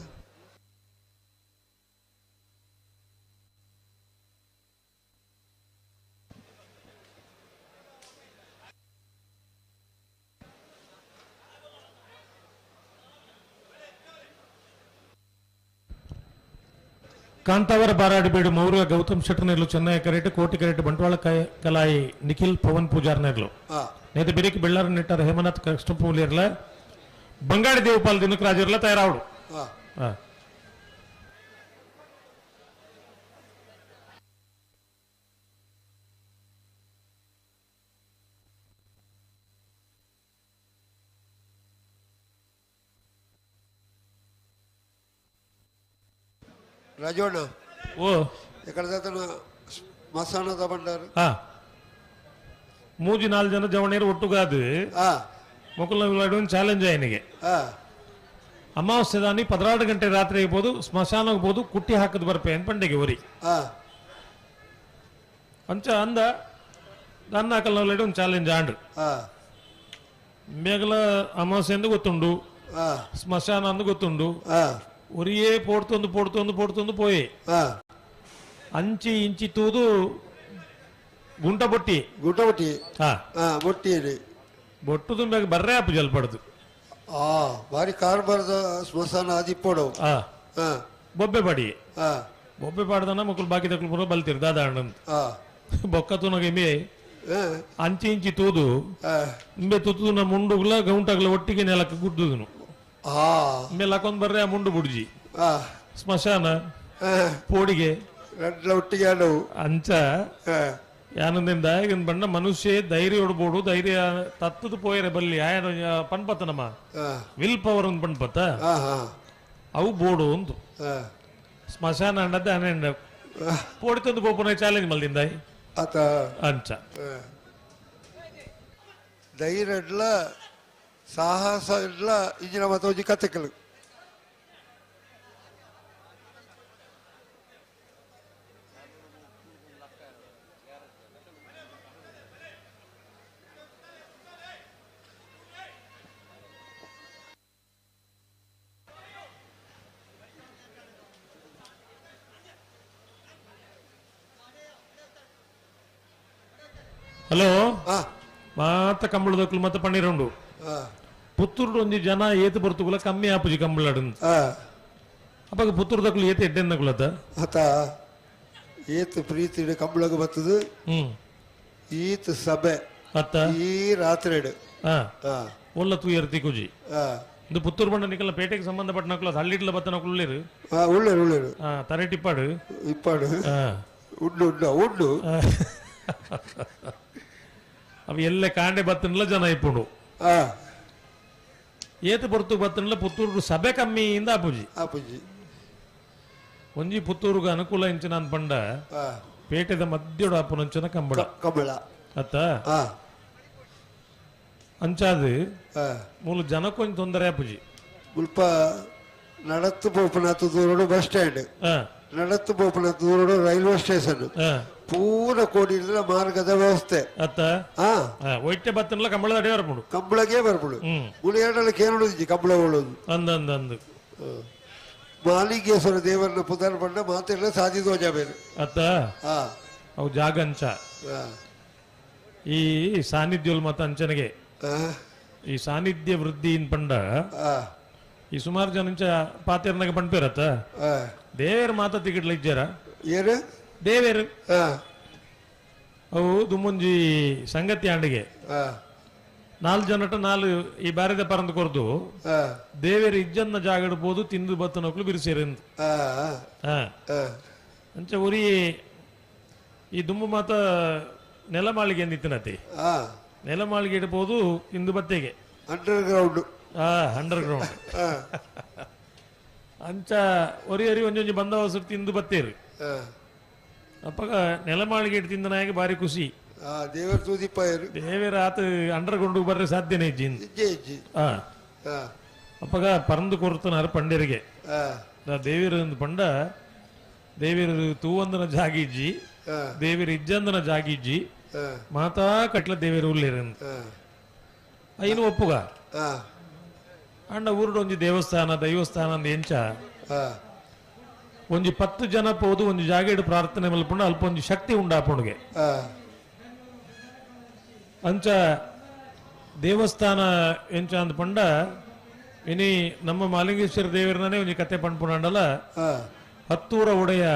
ಕಾಂತಾವರ ಬಾರಾಡಿಬೇಡು ಮೌರ್ಯ ಗೌತಮ್ ಶೆಟ್ಟರ್ನೇರ್ಲು ಚೆನ್ನೈ ಕರೆಟ್ ಕೋಟಿ ಕರೆಟ್ ಬಂಟ್ವಾಳ ಕಲಾಯಿ ನಿಖಿಲ್ ಪವನ್ ಪೂಜಾರ್ನೇರ್ಲು ನೇತ ಬಿರಿಕ್ ಬೆಳ್ಳಾರ ನೆಟ್ಟಾರ ಹೇಮನಾಥ್ ಕೃಷ್ಣಪೂಲಿರ್ಲ ಬಂಗಾಡಿ ದೇವಪಾಲ್ ದಿನಕರಾಜಿರ್ಲ ತಯಾರಾವಡು. ರಾಜೋಣ ಓ ಎಕಡೆ ಮಸಾನದ ಬಂಡಾರ ಮೂಜಿ ನಾಲ್ಕು ಜನ ಜವಣಿಯರು ಒಟ್ಟುಗಾದು ಮೊಕಲ್ನ ಚಾಲೆಂಜ್ ಆಯನಿಗೆ ಅಮಾವಾಸ್ಯೆ ದಾನಿ 12 ಗಂಟೆ ರಾತ್ರಿ ಹೋಗ್ಬೋದು ಸ್ಮಶಾನ ಹೋಗ್ಬೋದು ಕುಟ್ಟಿ ಹಾಕದ್ ಬರ್ಪೆ ಅನ್ ಪಂಡಿಗೆ ಒರಿ ಅಂಚ ಅಂದ ದನ್ನ ಹಾಕಲ್ ಒಂದು ಚಾಲೆಂಜ್ ಆಂಡ್ರು ಮೇಗಲ ಅಮಾವಾಸ್ಯೆ ಎಂದು ಗೊತ್ತುಂಡು ಸ್ಮಶಾನ ಅಂದು ಗೊತ್ತುಂಡು ಒರಿಯೇ ಪೋಡ್ತೊಂದು ಪೋಡ್ತೊಂದು ಪೋಡ್ತೊಂದು ಪೋಯೆ ಅಂಚಿ ಇಂಚಿ ತೂದು ಗುಂಟ ಬೊಟ್ಟಿ ಗುಂಟ ಬೊಟ್ಟಿ ಬೊಟ್ಟಿ ಬೊಟ್ಟು ತುಂಬ ಬರ್ರೆ ಆಪು ಜಲ್ಪಡ್ದು ಬಾರಿ ಕಾರ್ ಬರದ ಸ್ಮಶಾನ ಅದಿಪ್ಪೋಡು ಬೊಬ್ಬೆ ಪಾಡಿ ಬೊಬ್ಬೆ ಪಾಡ್ದನ ಮಕ್ಕಳು ಬಾಕಿ ತಕ್ಕಲು ಪೂರ ಬಲ್ತಿರ್ ದಾದ ಅಣ್ಣಂತ ಬೊಕ್ಕ ತೂನಗ ಮೇ ಅಂಚಿ ಇಂಚಿ ತೂದು ಇಂಬೆ ತುತ್ತುನ ಮುಂಡುಗ್ಲ ಗೌಂಟಾಗ್ಲ ಒಟ್ಟಿಗೆ ನೆಲಕ್ಕೆ ಗುಡ್ದುದನು ಮೇಲೆ ಹಾಕೊಂಡ್ ಬರ್ರೆ ಆ ಮುಂಡು ಬುಡ್ಜಿ ಸ್ಮಶಾನ ಪೋಡಿಗೆ ಒಟ್ಟಿಗೆ ಅಂಚ ಯಾನಂದಿಂದ ಈಗಿನ ಬಣ್ಣ ಮನುಷ್ಯ ಧೈರ್ಯ ಹೊಡ್ಬೋದು ಧೈರ್ಯ ತತ್ತದ ಪೋಯರೆ ಬಲ್ಲಿ ಆಯನ ಪನ್ಪತ್ತ ನಮ್ಮ will power ಒಂದು ಪನ್ಪತ್ತ ಅವು ಬೋಡು ಒಂದು ಸ್ಮಶಾನ ಅಂಡದ್ದೆ ಅನೆಂಡ ಪೋಡಿತಂದು ಪೋಪುನ ಚಾಲೆಂಜ್ ಮಲ್ದಿಂದ ಅಂಚ ಧೈರ್ಯಡ್ಲ ಸಾಹಸ ಇಡ್ಲ ಇಂಜಿನ ಮತ ಒಂಜಿ ಕತೆಕಲು. ಹಲೋ ಮಾತ ಕಂಬಳದಕ್ಕಲು ಮತ್ತೆ ಪನ್ನಿರಂಡು ಪುತ್ತೂರು ಒಂಜಿ ಜನ ಏತು ಬರ್ತುಗುಲ ಕಮ್ಮಿ ಆಪುಜಿ ಕಂಬಳಾಡು ಅಪ್ಪ ಪುತ್ತೂರು ದಕ್ಕಲು ಏತು ಎಡ್ಡೆನ್ನಗುಲತ್ತ ಅತ ಏತು ಪ್ರೀತಿ ಕಂಬಳಗ ಬರ್ತದೆ ಈತ ಸಭೆ ಅತ್ತ ಈ ರಾತ್ರಿ ಒಲ್ಲ ತೂಯರ್ತಿ ಕುಜಿ ಇದು ಪುತ್ತೂರು ಬಂಡ ನಿಕಲ ಪೇಟೆಗೆ ಸಂಬಂಧಪಟ್ಟ ನಕಲು ಹಳ್ಳಿಡ್ಲ ಬತ್ತ ನಕಲು ಉಳ್ಳೇರು ಉಳ್ಳೇರು ಉಳ್ಳೇರು ತರೆಟಿಪ್ಪಾಡು ಇಪ್ಪಾಡು ಉಂಡು ಉಂಡು ಉಂಡು ಅವ ಎಲ್ಲ ಕಾಂಡೆ ಬತ್ತನ್ಲ ಜನ ಇಪ್ಪುಂಡು ಏತು ಬರ್ತು ಬತ್ತನ್ಲ ಪುತ್ತೂರು ಸಭೆ ಕಮ್ಮಿಯಿಂದ ಅಪುಜಿ ಅಪುಜಿ ಒಂಜಿ ಪುತ್ತೂರುಗ ಅನುಕೂಲ ಇಂಚಿನ ಅನ್ಪಂಡ ಪೇಟೆದ ಮಧ್ಯಡು ಅಪ್ಪುನಂಚಿನ ಕಂಬಳ ಕಂಬಳ ಅತ್ತ ಅಂಚಾದು ಮೂಲ ಜನಕ್ಕೊಂಜಿ ತೊಂದರೆ ಅಪುಜಿ ಮುಲ್ಪ ನಡತ್ತು ಪೋಪುನಾಥ ದೂರಡು ಬಸ್ ಸ್ಟ್ಯಾಂಡ್ ನಡತ್ತು ಪೋಪುನಾಥ ದೂರಡು ರೈಲ್ವೆ ಸ್ಟೇಷನ್ ಪೂರ ಕೋಡಿ ಮಾರ್ಗದ ವ್ಯವಸ್ಥೆ ಅತ್ತ ಒಯ್ಟೆ ಬತ್ತನ್ಲ ಕಂಬಳದ ಅಡಿ ಬರ್ಪುಂಡು ಕಂಬಳಗೆ ಬರ್ಪುಂಡು ಮುಳಿ ಕೇರಳ ಕಂಬಳ ಉಳ್ಳೋದು ಅಂದ ಅಂದ ಅಂದು ಮಾಲಿಂಗೇಶ್ವರ ದೇವರನ್ನ ಪುದರ್ ಪಂಡ ಮಾತೆಲ್ಲ ಸಾಧಿದೋಜ ಬೇರೆ ಅತ್ತ ಅವು ಜಾಗ ಅಂಚ ಈ ಸಾನ್ನಿಧ್ಯ ಮತ ಅಂಚನಿಗೆ ಈ ಸಾನ್ನಿಧ್ಯ ವೃದ್ಧಿ ಇನ್ ಪಂಡ ಈ ಸುಮಾರು ಜನ ಪಾತೇರ್ನಾಗ ಪಂಡ್ಪೇರತ್ತ ದೇವೇರ್ ಮಾತ ತಿಗಿಡ್ಲ ಇಜ್ಜಾರ ಏನು ದೇವೇರು ಅವು ದುಮ್ಮುಂಜಿ ಸಂಗತಿ ಆಂಡಿಗೆ ನಾಲ್ ಜನಟ ನಾಲ್ ಈ ಬಾರಿದ ಪರಂದು ಕೊರ್ದು ದೇವೇರು ಇಜ್ಜನ್ನ ಜಾಗಡ್ಬೋದು ತಿಂದು ಬತ್ತನಕ್ಲು ಬಿರುಸೇರಿಂದು ಅಂಚ ಉರಿ ಈ ದುಮ್ಮು ಮಾತ ನೆಲಮಾಳಿಗೆ ಎಂದಿತ್ತನತಿ ನೆಲಮಾಳಿಗೆ ಇಡ್ಬೋದು ತಿಂದು ಬತ್ತೆಗೆ ಅಂಡರ್ ಗ್ರೌಂಡ್ ಅಂಡರ್ ಗ್ರೌಂಡ್ ಅಂಚ ಒರಿ ಒರಿ ಒಂಜೊಂಜಿ ಬಂದವಸರು ತಿಂದು ಬತ್ತೇರು ಅಪ್ಪಗ ನೆಲಮಾಳಿಗೆ ಇಟ್ಟು ತಿಂದ ನಾಯಕ ಭಾರಿ ಖುಷಿ ದೇವರ ತೂದಿಪ್ಪಾಯರು ದೇವರ ಆತ ಅಂಡರ್ ಗ್ರೌಂಡ್ ಬರ್ರೆ ಸಾಧ್ಯನೇ ಇಜ್ಜಿ ಅಪ್ಪಗ ಪರಂದು ಕೊರ್ತನಾರ ಪಂಡರಿಗೆ ದೇವಿರ ಪಂಡ ದೇವಿರ ತೂವಂದನ ಜಾಗಿಜ್ಜಿ ದೇವಿರ ಇಜ್ಜಂದನ ಜಾಗಿಜ್ಜಿ ಮಾತಾ ಕಟ್ಲ ದೇವಿರ ಉಳ್ಳೇರ ಐನು ಒಪ್ಪುಗ ಅಂಡ ಊರುಡು ಒಂಜಿ ದೇವಸ್ಥಾನ ದೈವಸ್ಥಾನ ಅಂದ್ ಎಂಚ ಒಂಜಿ 10 ಜನ ಪೋದು ಒಂಜಿ ಜಾಗೆಡು ಪ್ರಾರ್ಥನೆ ಮಲ್ಪುಂಡು ಅಲ್ಪ ಒಂಜಿ ಶಕ್ತಿ ಉಂಡಾಪುಂಡುಗೆ ಅಂಚ ದೇವಸ್ಥಾನ ಎಂಚ ಅಂದ್ ಪಂಡ ಇನಿ ನಮ್ಮ ಮಾಲಿಂಗೇಶ್ವರ ದೇವರನೇ ಒಂಜಿ ಕತೆ ಪಂಡ್ಪುಂಡಲ್ಲ ಹತ್ತೂರ ಒಡೆಯ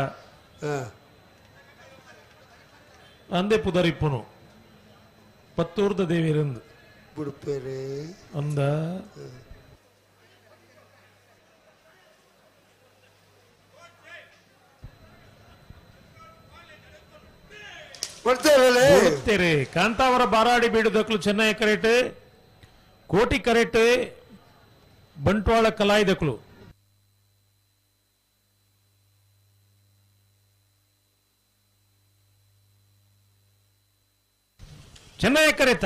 ಅಂದೆ ಪುದರಿಪ್ಪುನು ಪತ್ತೂರ್ದ ದೇವಿರಂದು ಅಂದ ಕೊಡ್ತೇರೆ ಕಾಂತಾವರ ಬಾರಾಡಿ ಬೀಡುದಕ್ಕಲು ಚೆನ್ನೈ ಕರೆಟ್ ಕೋಟಿ ಕರೆಟ್ ಬಂಟ್ವಾಳ ಕಲಾಯಿದಕ್ಕಲು ಚೆನ್ನೈ ಕರೆತ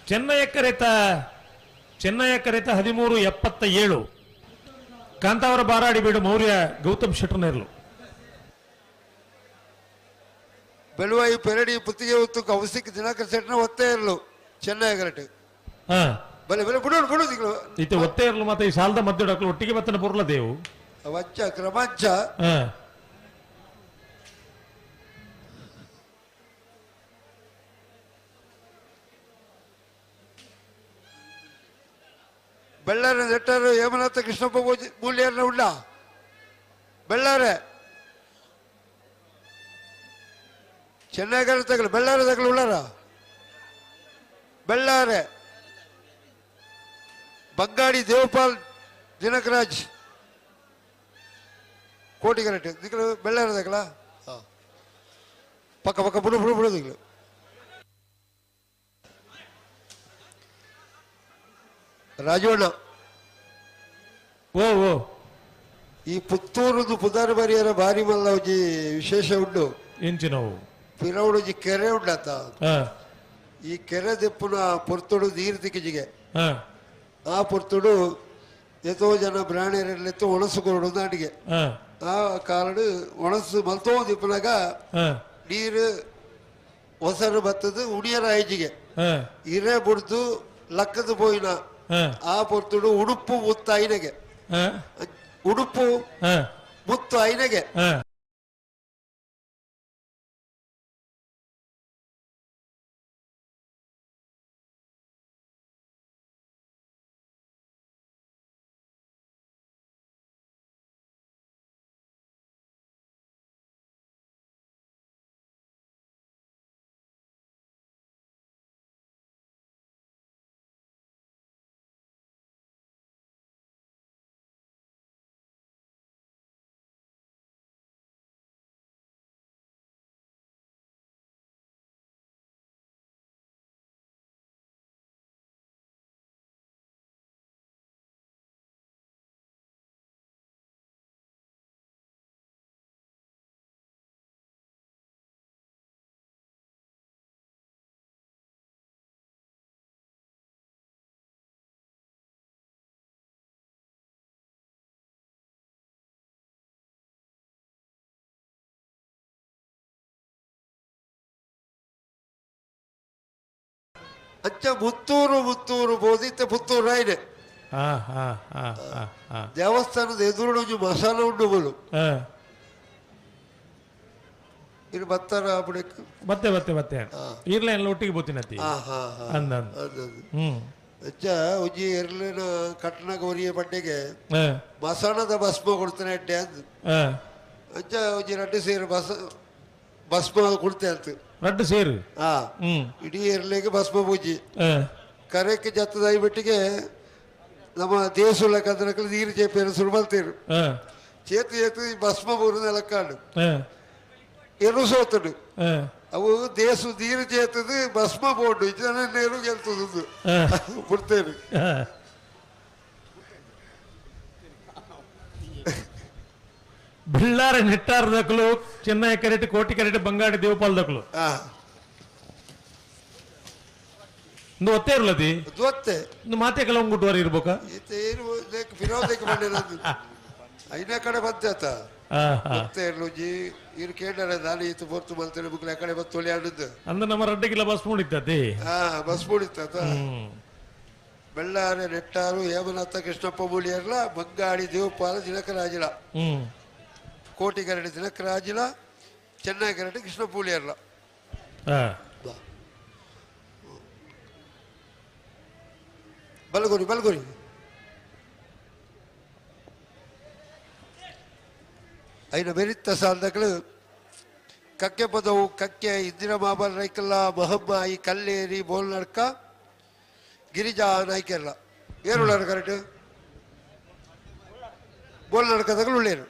ಚೆನ್ನೈ ಕರೆತ ಚೆನ್ನೈ ಕರೆತ 13:77 ಕಾಂತಾವರ ಬಾರಾಡಿ ಬೀಡು ಮೌರ್ಯ ಗೌತಮ್ ಶೆಟ್ಟರ್ನೇರ್ಲು ಬೆಳುವಾಯಿ ಪೆರಡಿ ಪುತ್ತಿಗೆ ಹೊತ್ತು ಕೌಶಿಕ್ ದಿನಾಕರ್ ಸೆಟ್ನ ಒತ್ತೇ ಇರಲು ಚೆನ್ನೈ ಕರೆಟ್ ಬಲೆ ಬಲೆ ಬಿಡು ಬಿಡು ದಿಗಳು ಇತ್ತೆ ಒತ್ತೇ ಇರಲು ಮತ್ತೆ ಈ ಸಾಲದ ಮಧ್ಯ ಡಾಕ್ಲು ಒಟ್ಟಿಗೆ ಬತ್ತನ ಪೊರ್ಲ ದೇವು ವಂಚ ಕ್ರಮಾಂಚ ಬೆಳ್ಳಾರೆ ನೆಟ್ಟರು ಹೇಮನಾಥ ಕೃಷ್ಣಪ್ಪ ಮೂಲ್ಯರ್ನ ಉಳ್ಳ ಬೆಳ್ಳಾರೆ ಚೆನ್ನೈಗರ ತಗಲು ಬೆಳ್ಳಾರೆ ತಗಲು ಉಳ್ಳಾರ ಬೆಳ್ಳಾರೆ ಬಂಗಾಡಿ ದೇವಪಾಲ್ ದಿನಕರಾಜ್ ಕೋಟಿಗರಟೆ ದಿಕ್ಕಲು ಬೆಳ್ಳಾರೆ ತಗಲ ಪಕ್ಕ ಪಕ್ಕ ಬುಡು ಬುಡು ಬುಡು ದಿಕ್ಕಲು ರಾಜೋಣ ಓ ಓ ಈ ಪುತ್ತೂರುದು ಪುದಾರು ಬರಿಯರ ಬಾರಿ ಮಲ್ಲ ಒಂಜಿ ವಿಶೇಷ ಉಂಡು ಎಂಚಿನವು ಪಿರವುಡು ಒಂಜಿ ಕೆರೆ ಉಂಡತ್ತ. ಈ ಕೆರೆ ದೆಪ್ಪುನ ಪೊರ್ತುಡು ನೀರು ತಿಕ್ಕಿಜಿಗೆ ಆ ಪೊರ್ತುಡು ಎತೋ ಜನ ಬ್ರಾಣೆರೆಲ್ಲೆತ್ತು ಒಣಸು ಕೊರಡು ನಾಡಿಗೆ ಆ ಕಾರಣ ಒಣಸು ಮಲ್ತೋ ದಿಪ್ಪನಾಗ ನೀರು ಹೊಸರು ಬತ್ತದು ಉಣಿಯರ ಐಜಿಗೆ ಇರೆ ಬುಡ್ದು ಲಕ್ಕದ ಪೋಯಿನ ಆ ಪೊರ್ತುಡು ಉಡುಪು ಮುತ್ತ ಐನಗೆ ಉಡುಪು ಮುತ್ತು ಐನಗೆ ಅಂಚ ಮುತ್ತೂರು ಮುತ್ತೂರು ಬೋದಿತ್ತೆ ಪುತ್ತೂರು ರಾಯ್ನೆ ದೇವಸ್ಥಾನದ ಎದುರು ಒಂಜಿ ಮಸಾಲ ಉಂಡು ಬೋಲು ಇನ್ನು ಬತ್ತಾರ ಬುಡಕ್ಕೆ ಬತ್ತೆ ಬತ್ತೆ ಬತ್ತೆ ಈರ್ಲ ಎಲ್ಲ ಒಟ್ಟಿಗೆ ಬೋತಿನತಿ ಅಂದ ಅಂಚ ಒಂಜಿ ಎರ್ಲಿನ ಕಟ್ಟಣಗ ಒರಿಯ ಬಂಡೆಗೆ ಮಸಾಣದ ಭಸ್ಮ ಕೊಡ್ತಾನೆ ಅಡ್ಡೆ ಅಂದ್ ಅಂಚ ಒಂಜಿ ರಡ್ಡು ಸೇರು ಭಸ್ಮ ಕೊಡ್ತೆ ಅಂತ ರಡ್ಡು ಸೇರು ಇಡೀ ಎರ್ಲಿಗೆ ಭಸ್ಮ ಪೂಜಿ ಕರೆಕ್ಕೆ ಜತ್ತದ ಬಿಟ್ಟಿಗೆ ನಮ್ಮ ದೇಸುಲ ಕಂದನಕಲು ನೀರು ಚೇಪೇರು ಸುರು ಮಲ್ತೇರು ಚೇತು ಚೇತು ಈ ಭಸ್ಮ ಬೂರು ನೆಲಕ್ಕಾಡು ಎರು ಸೋತಡು ಅವು ದೇಸು ನೀರು ಚೇತದು ಭಸ್ಮ ಬೋಡು ಜನ ನೀರು ಗೆಲ್ತದ್ದು ಬಿಡ್ತೇನೆ. ಬಿಳ್ಳಾರ ನೆಟ್ಟಾರ ದಕ್ಕಲು ಚೆನ್ನೈ ಕರೆಟ್ ಕೋಟಿ ಕರೆಟ್ ಬಂಗಾಡಿ ದೇವಪಾಲ್ ದಕ್ಕಲು ಇಂದು ಒತ್ತೆ ಇರಲದಿ ಒತ್ತೆ ಇಂದು ಮಾತೆ ಕೆಲವು ಗುಟ್ಟುವಾರ ಇರ್ಬೇಕಾ ಐನೇ ಕಡೆ ಬಂತೆ ಆತ ಒತ್ತೆ ಇರ್ಲುಜಿ ಇರು ಕೇಳಾರೆ ನಾನು ಈತ ಪೊರ್ತು ಮಲ್ತೇನೆ ಬುಕ್ಲೆ ಆ ಕಡೆ ಬಂದು ತೊಳಿ ಆಡುದು ಅಂದ್ರೆ ನಮ್ಮ ರಡ್ಡಿಗೆಲ್ಲ ಬಸ್ ಮೂಡಿತ್ತತಿ ಬಸ್ ಮೂಡಿತ್ತ ಬೆಳ್ಳಾರೆ ನೆಟ್ಟಾರು ಹೇಮನಾಥ ಕೃಷ್ಣಪ್ಪ ಮೂಲಿಯರ್ಲ ಬಂಗಾಡಿ ದೇವಪಾಲ ದಿನಕರಾಜಿಲ ಕೋಟಿಗರಡಿ ದಿನಕರಾಜಿಲ ಚೆನ್ನೈ ಕರಡಿ ಕೃಷ್ಣ ಪೂಲಿಯರ್ಲ ಬಲಗುರಿ ಬಲಗುರಿ ಐನ ಬೆರಿತ್ತ ಸಾಲದಗಳು ಕಕ್ಕೆ ಪದವು ಕಕ್ಕೆ ಇಂದಿರಾ ಮಾಬಲ್ ರೈಕಲ್ಲ ಮಹಮ್ಮಾಯಿ ಕಲ್ಲೇರಿ ಬೋಲ್ನಡ್ಕ ಗಿರಿಜಾ ನಾಯ್ಕೆಲ್ಲ ಏರುಳ್ಳಾರು ಕರೆಕ್ಟ್ ಬೋಲ್ನಡ್ಕದಗಳು ಉಳ್ಳೇರು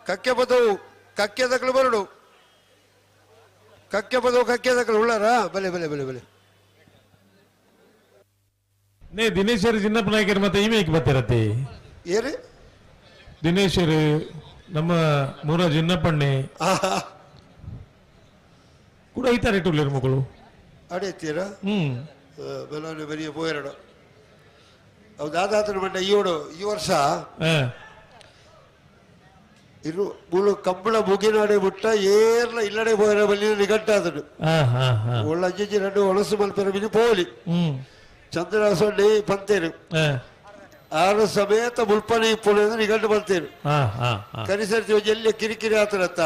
ಕಕ್ಕೆ ಪದವು ಕಕ್ಕೆ ದಕ್ಕಲು ಬರಡು ಕಕ್ಕೆ ಪದವು ಕಕ್ಕೆ ದಕ್ಕಲು ಉಳ್ಳಾರಾ ಬಲೆ ಬಲೆ ಬಲೆ ಬಲೆ ನೇ ದಿನೇಶರು ಚಿನ್ನಪ್ಪ ನಾಯ್ಕರ್ ಮತ್ತೆ ಇಮೇಕ್ ಬರ್ತಿರತ್ತಿ ಏರು ದಿನೇಶರು ನಮ್ಮ ಮೂರ ಜಿನ್ನಪ್ಪಣ್ಣೆ ಕೂಡ ಐತಾರೆ ಇಟ್ಟುಳ್ಳೇರು ಮಕ್ಕಳು ಅಡೆತ್ತೀರಾ ಬೆಲೋನೆ ಬರಿಯ ಪೋಯರಡು ಅವು ದಾದಾತನ ಮಂಡ ಈಯೋಡು ಈ ವರ್ಷ ಇರು ಮುಳು ಕಂಬಳ ಮುಗಿನಾಡೆ ಬಿಟ್ಟ ಏರ್ಲ ಇಲ್ಲಡೆ ಪೋಯರ ಬಲ್ಲಿ ನಿಘಂಟಾದನು ಒಳ್ಳ ಅಜ್ಜಿ రెండు ಒಣಸು ಮಲ್ಪೆರ ಮಿನಿ ಪೋಲಿ ಚಂದ್ರಸೊಂಡಿ ಪಂತೇರು ಆರು ಸಮೇತ ಮುಲ್ಪನೆ ಇಪ್ಪುನೆ ನಿಘಂಟು ಬಂತೇರು ಕನಿಸರ್ತಿ ಎಲ್ಲಿ ಕಿರಿಕಿರಿ ಆತರತ್ತ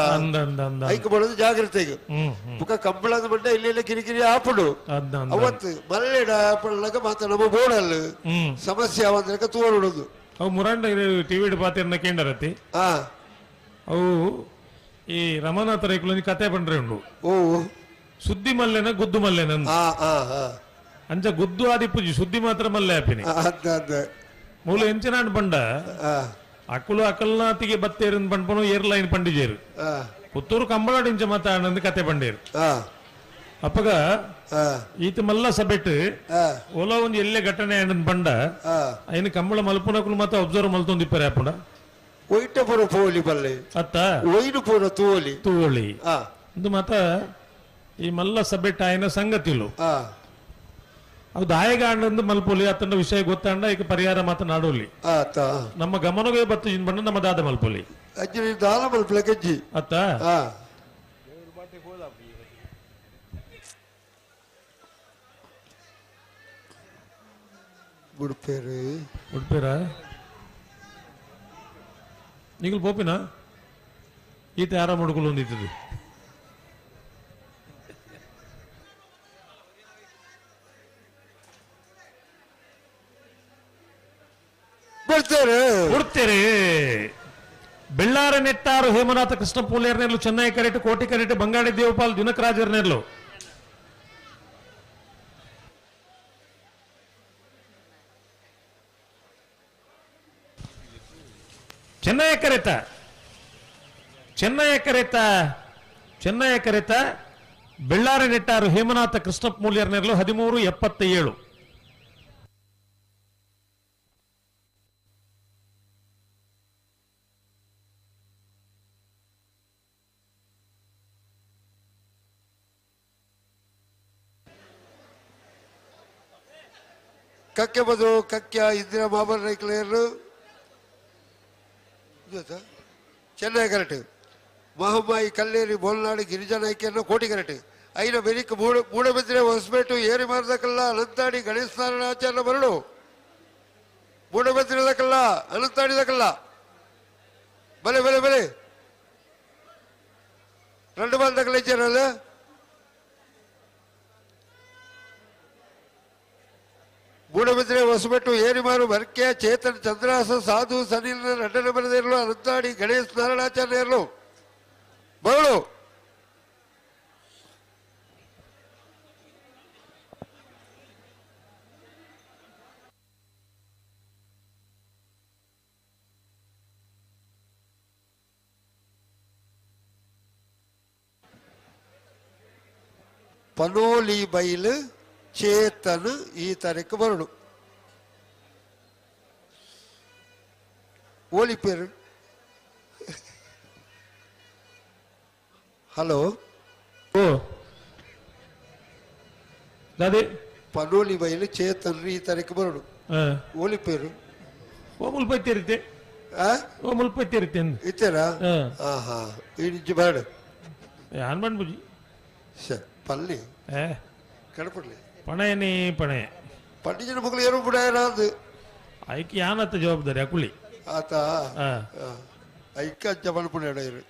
ಐಕ್ ಬಡದು ಜಾಗ್ರತೆಗೆ ಮುಖ ಕಂಬಳದ ಮಂಡ ಇಲ್ಲಿ ಕಿರಿಕಿರಿ ಆಪುಡು ಅವತ್ತು ಮಲ್ಲೆಡ ಆಪುಡ್ಲಕ ಮಾತ ನಮ್ಮ ಬೋಡಲ್ಲ ಸಮಸ್ಯೆ ಅವಂದ್ರಕ ತೋರುಡುದು ಅವು ಮುರಾಂಡ ಟಿವಿ ಪಾತಿರ್ನ ಕೇಂದ್ರತಿ ಅವು ಈ ರಮನಾಥ ರೈಕುಲೊಂಜಿ ಕತೆ ಪಂಡ್ರೆ ಉಂಡು ಓ ಸುದ್ದಿ ಮಲ್ಲೆನ ಗುದ್ದು ಮಲ್ಲೆನ ಅಂಚ ಗುದ್ದು ಆದಿಪ್ಪುಜಿ ಸುದ್ದಿ ಮಾತ್ರ ಮಲ್ಲೆ ಆಪಿನಿ ಮೂಲ ಎಂಚಿನಾಂಡ್ ಪಂಡ ಅಕ್ಕಲು ಅಕಲ್ನಾತಿಗೆ ಬತ್ತೇರು ಪಂಡ್ಪನು ಏರ್ಲೈನ್ ಪಂಡಿಜೇರು ಪುತ್ತೂರು ಕಂಬಳಾಡ್ ಇಂಚ ಮಾತಾಡಂದು ಕತೆ ಪಂಡೇರು ಅಪ್ಪಗ ಈತ ಮಲ್ಲ ಸಬೆಟ್ ಓಲೋ ಒಂಜಿ ಎಲ್ಲೆ ಘಟನೆ ಆಂಡ್ ಪಂಡ ಐನ ಕಂಬಳ ಮಲ್ಪುನಕುಲು ಮಾತ ಅಬ್ಸರ್ವ್ ಮಲ್ತೊಂದು ಇಪ್ಪರೆ ಅಪ್ಪುಂಡ ಒಯ್ಟ ಪೂರ ಪೋಲಿ ಬಲ್ಲೆ ಅತ್ತ ಒಯ್ನು ಪೂರ ತೂವೊಲಿ ತೂವೊಲಿ ಇದು ಮಾತ ಈ ಮಲ್ಲ ಸಭೆಟ್ ಆಯಿನ ಸಂಗತಿಲು ಅದು ದಾಯಗಾಂಡಂದು ಮಲ್ಪೊಲಿ ಅತ್ತಂಡ ವಿಷಯ ಗೊತ್ತಾಂಡ ಈಗ ಪರಿಹಾರ ಮಾತನಾಡೋಲಿ ನಮ್ಮ ಗಮನವೇ ಬತ್ತು ಇನ್ ಬಣ್ಣ ನಮ್ಮ ದಾದ ಮಲ್ಪೊಲಿ ಅಜ್ಜಿ ದಾದ ಮಲ್ಪಲೆ ಕಜ್ಜಿ ಅತ್ತ ಉಡುಪೇರು ಉಡುಪೇರ ಈಗಲೂ ಪೋಪಿನ ಈತ ಯಾರ ಮುಡುಕಲು ಒಂದಿತ್ತದು ಕೊಡ್ತೇರೆ ಬೆಳ್ಳಾರ ನೆಟ್ಟಾರು ಹೇಮನಾಥ ಕೃಷ್ಣ ಪೂಲೇರ್ನೆರ್ಲು ಚೆನ್ನೈ ಕರೆಟ್ ಕೋಟಿ ಕರೆಟ್ ಬಂಗಾಡಿ ದೇವಪಾಲ್ ದಿನಕರಾಜರ್ನೆರ್ಲು ಚೆನ್ನೈ ಕರೆತ ಚೆನ್ನೈ ಕರೆತ ಚೆನ್ನೈ ಕರೆತ ಬೆಳ್ಳಾರ ನೆಟ್ಟಾರು ಹೇಮನಾಥ ಕೃಷ್ಣ ಮೂಲ್ಯರ್ನೆರ್ಲು 13:77. ಕಕ್ಕೆ ಬದು ಕಕ್ಯ ಇಂದಿರಾ ಬಾಬರ್ ರೈಕ್ಲೇರು ಚೆನ್ನೈ ಕರೆಟ್ ಮಹಮ್ಮಾಯಿ ಕಲ್ಲೇರಿ ಬೋಲ್ನಾಡು ಗಿರಿಜಾ ನಾಯ್ಕಿಯನ್ನು ಕೋಟಿ ಕರೆಟ್ ಐನ ಬೆರಿಕ್ ಮೂಡಬಿದ್ರೆ ಹೊಸಪೇಟು ಏರಿ ಮಾರದಕಲ್ಲ ಅನಂತಾಡಿ ಗಣೇಶ ನಾರಾಯಣಾಚಾರ್ಯ ಬರಡು ಮೂಡಬಿದ್ರೆದಕಲ್ಲ ಅನಂತಾಡಿದಕಲ್ಲ ಬಲೆ ಬಲೆ ಬಲೆ రెండు మంది ಇచ్చాರಲ್ಲ ಮೂಡಬಿದ್ರೆ ಹೊಸಬೆಟ್ಟು ಏರಿಮಾರು ಬರ್ಕೆ ಚೇತನ್ ಚಂದ್ರಹಾಸ ಸಾಧು ಸನಿಲ್ ರಂಡನ ಬರದಿರಲು ಅನಂತಾಡಿ ಗಣೇಶ್ ನಾರಾಯಣಾಚಾರ್ಯರು ಬರಳು ಪನೋಲಿ ಬೈಲು ಚೇತನ್ ಈ ತಾರೀಕು ಬರಡು ಓಲಿ ಪೇರು ಹಲೋ ಓ ದಾದಿ ಪನೋಲಿ ಬೈಲು ಚೇತನ್ ಈ ತಾರೀಕು ಬರಡು ಓಲಿ ಪೇರು ಓ ಮುಲ್ಪೈತಿರುತ್ತೆ ಓ ಮುಲ್ಪೈತಿರುತ್ತೆ ಇತ್ತೀರಾ ಹಾ ಹಾ ಈ ಬರಡು ಯಾನ್ ಬುಜಿ ಪಲ್ಲಿ ಕಡಪಡ್ಲಿ ಪಣಯನಿ ಪಣಯ ಪಂಡಿಜನ ಮಕ್ಕಳು ಏನು ಬಿಡಾಯರಾದು ಐಕ್ ಯಾನತ್ತ ಜವಾಬ್ದಾರಿ ಅಕುಳಿ ಆತ ಐಕ್ಕ ಜಮನ್ಪುಣ ಇರು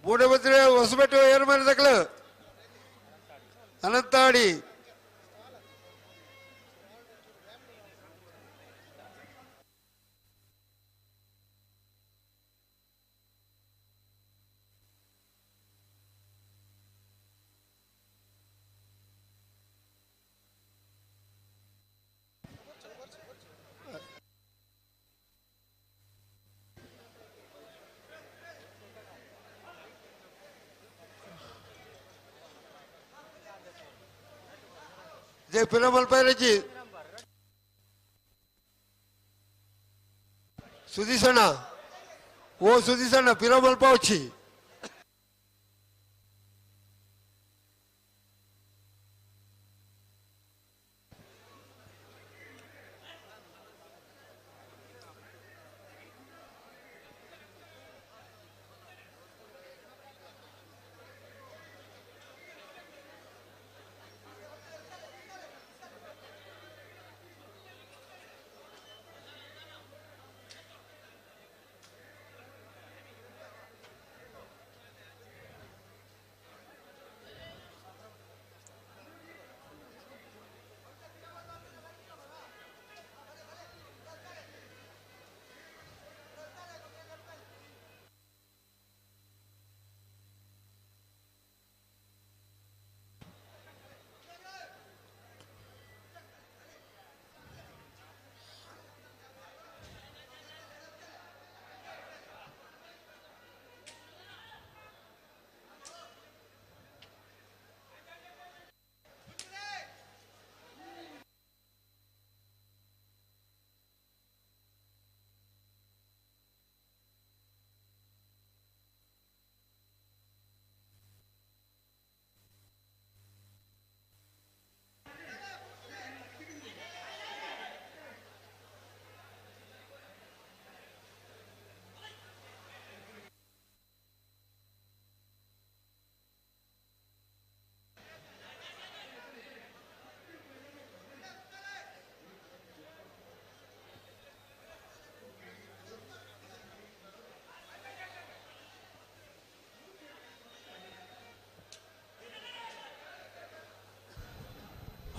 ಮೂಡಬಿದ್ರೆ ಹೊಸಬೆಟ್ಟು ಏನು ಮಾಡಿದಕ್ಲು ಅನಂತಾಡಿ ಜೈ ಪಿರಮಲ್ ಪೈರಜಿ ಸುದೀಸಣ್ಣ ಓ ಸುದೀಸಣ್ಣ ಪಿರಮಲ್ ಪಾವಚಿ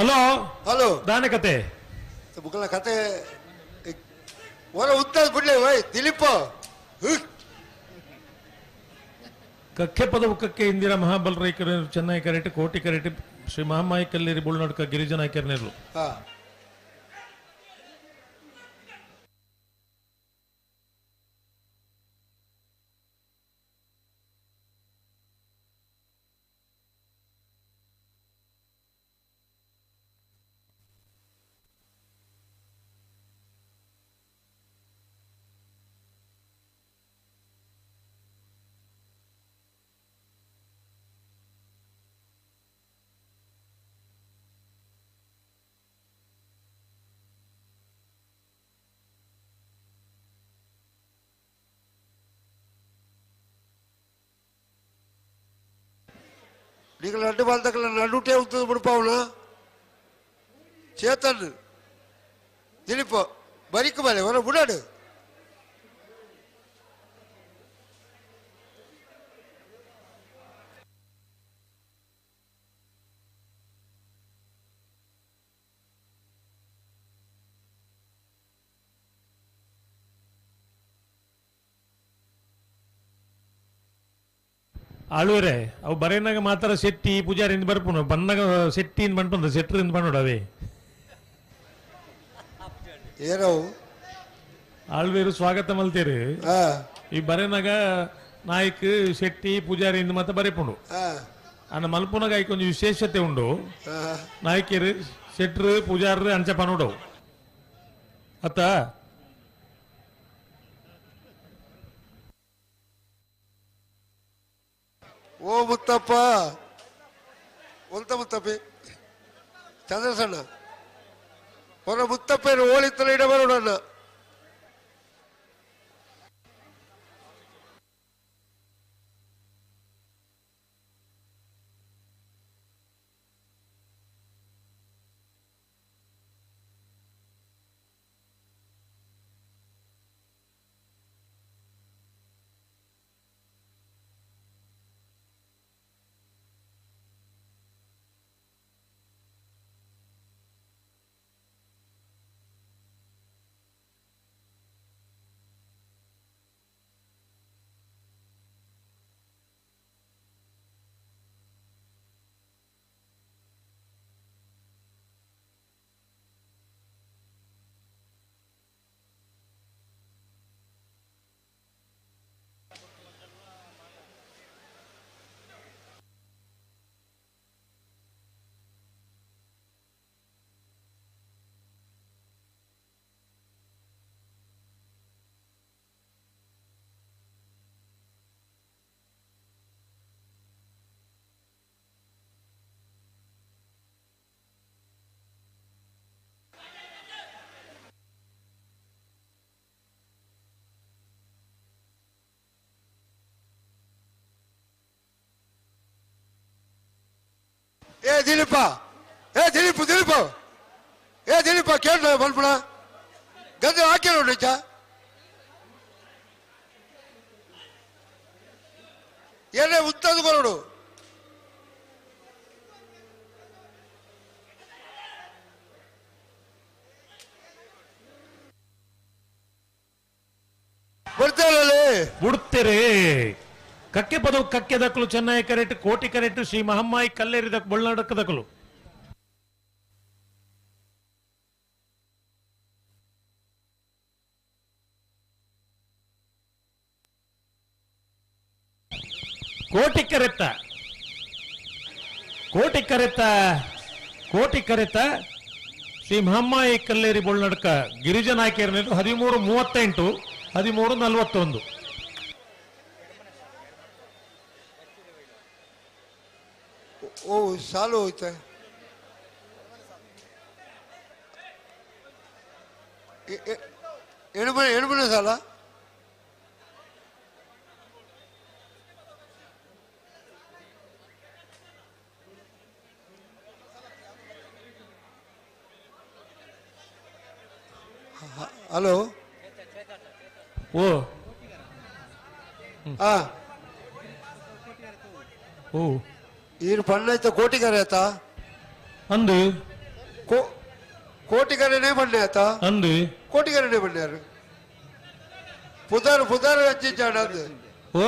ಹಲೋ ಹಲೋ ದಾನೆ ಕತೆ ಬುಕ್ಕಲ ಕತೆ ಒರ ಉತ್ತದ ಬಿಡ್ಲೆ ಓಯ್ ದಿಲೀಪ್ ಕಕ್ಕೆ ಪದವು ಕಕ್ಕೆ ಇಂದಿರಾ ಮಹಾಬಲರೈಕರು ಚೆನ್ನೈ ಕರೆಟ್ ಕೋಟಿ ಕರೆಟ್ ಶ್ರೀ ಮಹಾಮಾಯಿ ಕಲ್ಲೇರಿ ಬುಳ್ನಾಡ್ಕ ಗಿರಿಜನಾಯ್ಕರ್ನೇರ್ಲು. నీకు లడ్డు బాల్తకల నడుటే ఉంటుంది ముడిపావునా చేతన్ దిలీప్ బరికి మళ్ళీ ఎవరో ఉన్నాడు. ಆಳುವರೆ ಅವು ಬರೇನಾಗ ಮಾತ್ರ ಶೆಟ್ಟಿ ಪೂಜಾರಿ ಇಂದ ಬರ್ಪುನು ಬಂದಾಗ ಶೆಟ್ಟಿ ಇಂದ ಬಂದ್ಪಂದ ಶೆಟ್ರ್ ಇಂದ ಬಂದೋಡು ಅವೇ ಏನವು ಆಳ್ವೇರು ಸ್ವಾಗತ ಮಲ್ತೇರು. ಈ ಬರೇನಾಗ ನಾಯಕ್ ಶೆಟ್ಟಿ ಪೂಜಾರಿ ಇಂದ ಮಾತ್ರ ಬರೆಪುಂಡು ಅನ್ನ ಮಲ್ಪುನಾಗ ಐಕೊಂದು ವಿಶೇಷತೆ ಉಂಡು. ನಾಯಕಿರು ಶೆಟ್ರು ಪೂಜಾರರು ಅಂಚ ಪನೋಡವು ಅತ್ತ ಓ ಮುತ್ತಪ್ಪ ಒಲ್ತ ಮುತ್ತಪ್ಪಿ ಚಂದ್ರಸಣ್ಣ ಹೊರ ಮುತ್ತಪ್ಪ ಓಳಿತ್ತಲ ಇಡ ಬರೋಣ. ಏ ದಿಲೀಪ, ಏ ದಿಲೀಪ್, ದಿಲೀಪ್, ಏ ದಿಲೀಪ ಕೇಳ ಮಲ್ಪಣ ಗದ್ದೆ ಹಾಕಿ ನೋಡಿ ಏನೇ ಉತ್ತದ ಕೊರಡು. ಬರ್ತಾರೆ ಬಿಡ್ತೇರೆ ಕಕ್ಕೆ ಪದವು ಕಕ್ಕೆ ದಕ್ಕಲು ಚೆನ್ನೈ ಕರೆಟ್ ಕೋಟಿ ಕರೆಟ್ ಶ್ರೀ ಮಹಮ್ಮಾಯಿ ಕಲ್ಲೇರಿ ದಕ್ ಬೊಳ್ನಾಡಕ್ಕ ದಕ್ಕಲು. ಕೋಟಿ ಕರೆತ್ತ ಕೋಟಿ ಕರೆತ್ತ ಕೋಟಿ ಕರೆತ್ತ ಶ್ರೀ ಮಹಮ್ಮಾಯಿ ಕಲ್ಲೇರಿ ಬೊಳ್ನಡ್ಕ ಗಿರಿಜನಾಯ್ಕೇರ್ 13:38 13:41. ಓ ಸಾಲು ಹೋಯ್ತೆ. ಎಣುಮನೆ ಸಾಲ ಹಲೋ ಓ ಹಾ ಓ ಈರು ಪಣ್ಣೈತ ಕೋಟಿಗಾರ ಆಯ್ತಾ ಅಂದು ಕೋಟಿಗರನೇ ಬಣ್ಣೆ ಆತ ಅಂದು ಕೋಟಿಗರನೇ ಬಣ್ಣಾರು ಪುದರ್ ಪುದರ್ ಅಂಚಿಂಚಾಡ ಓ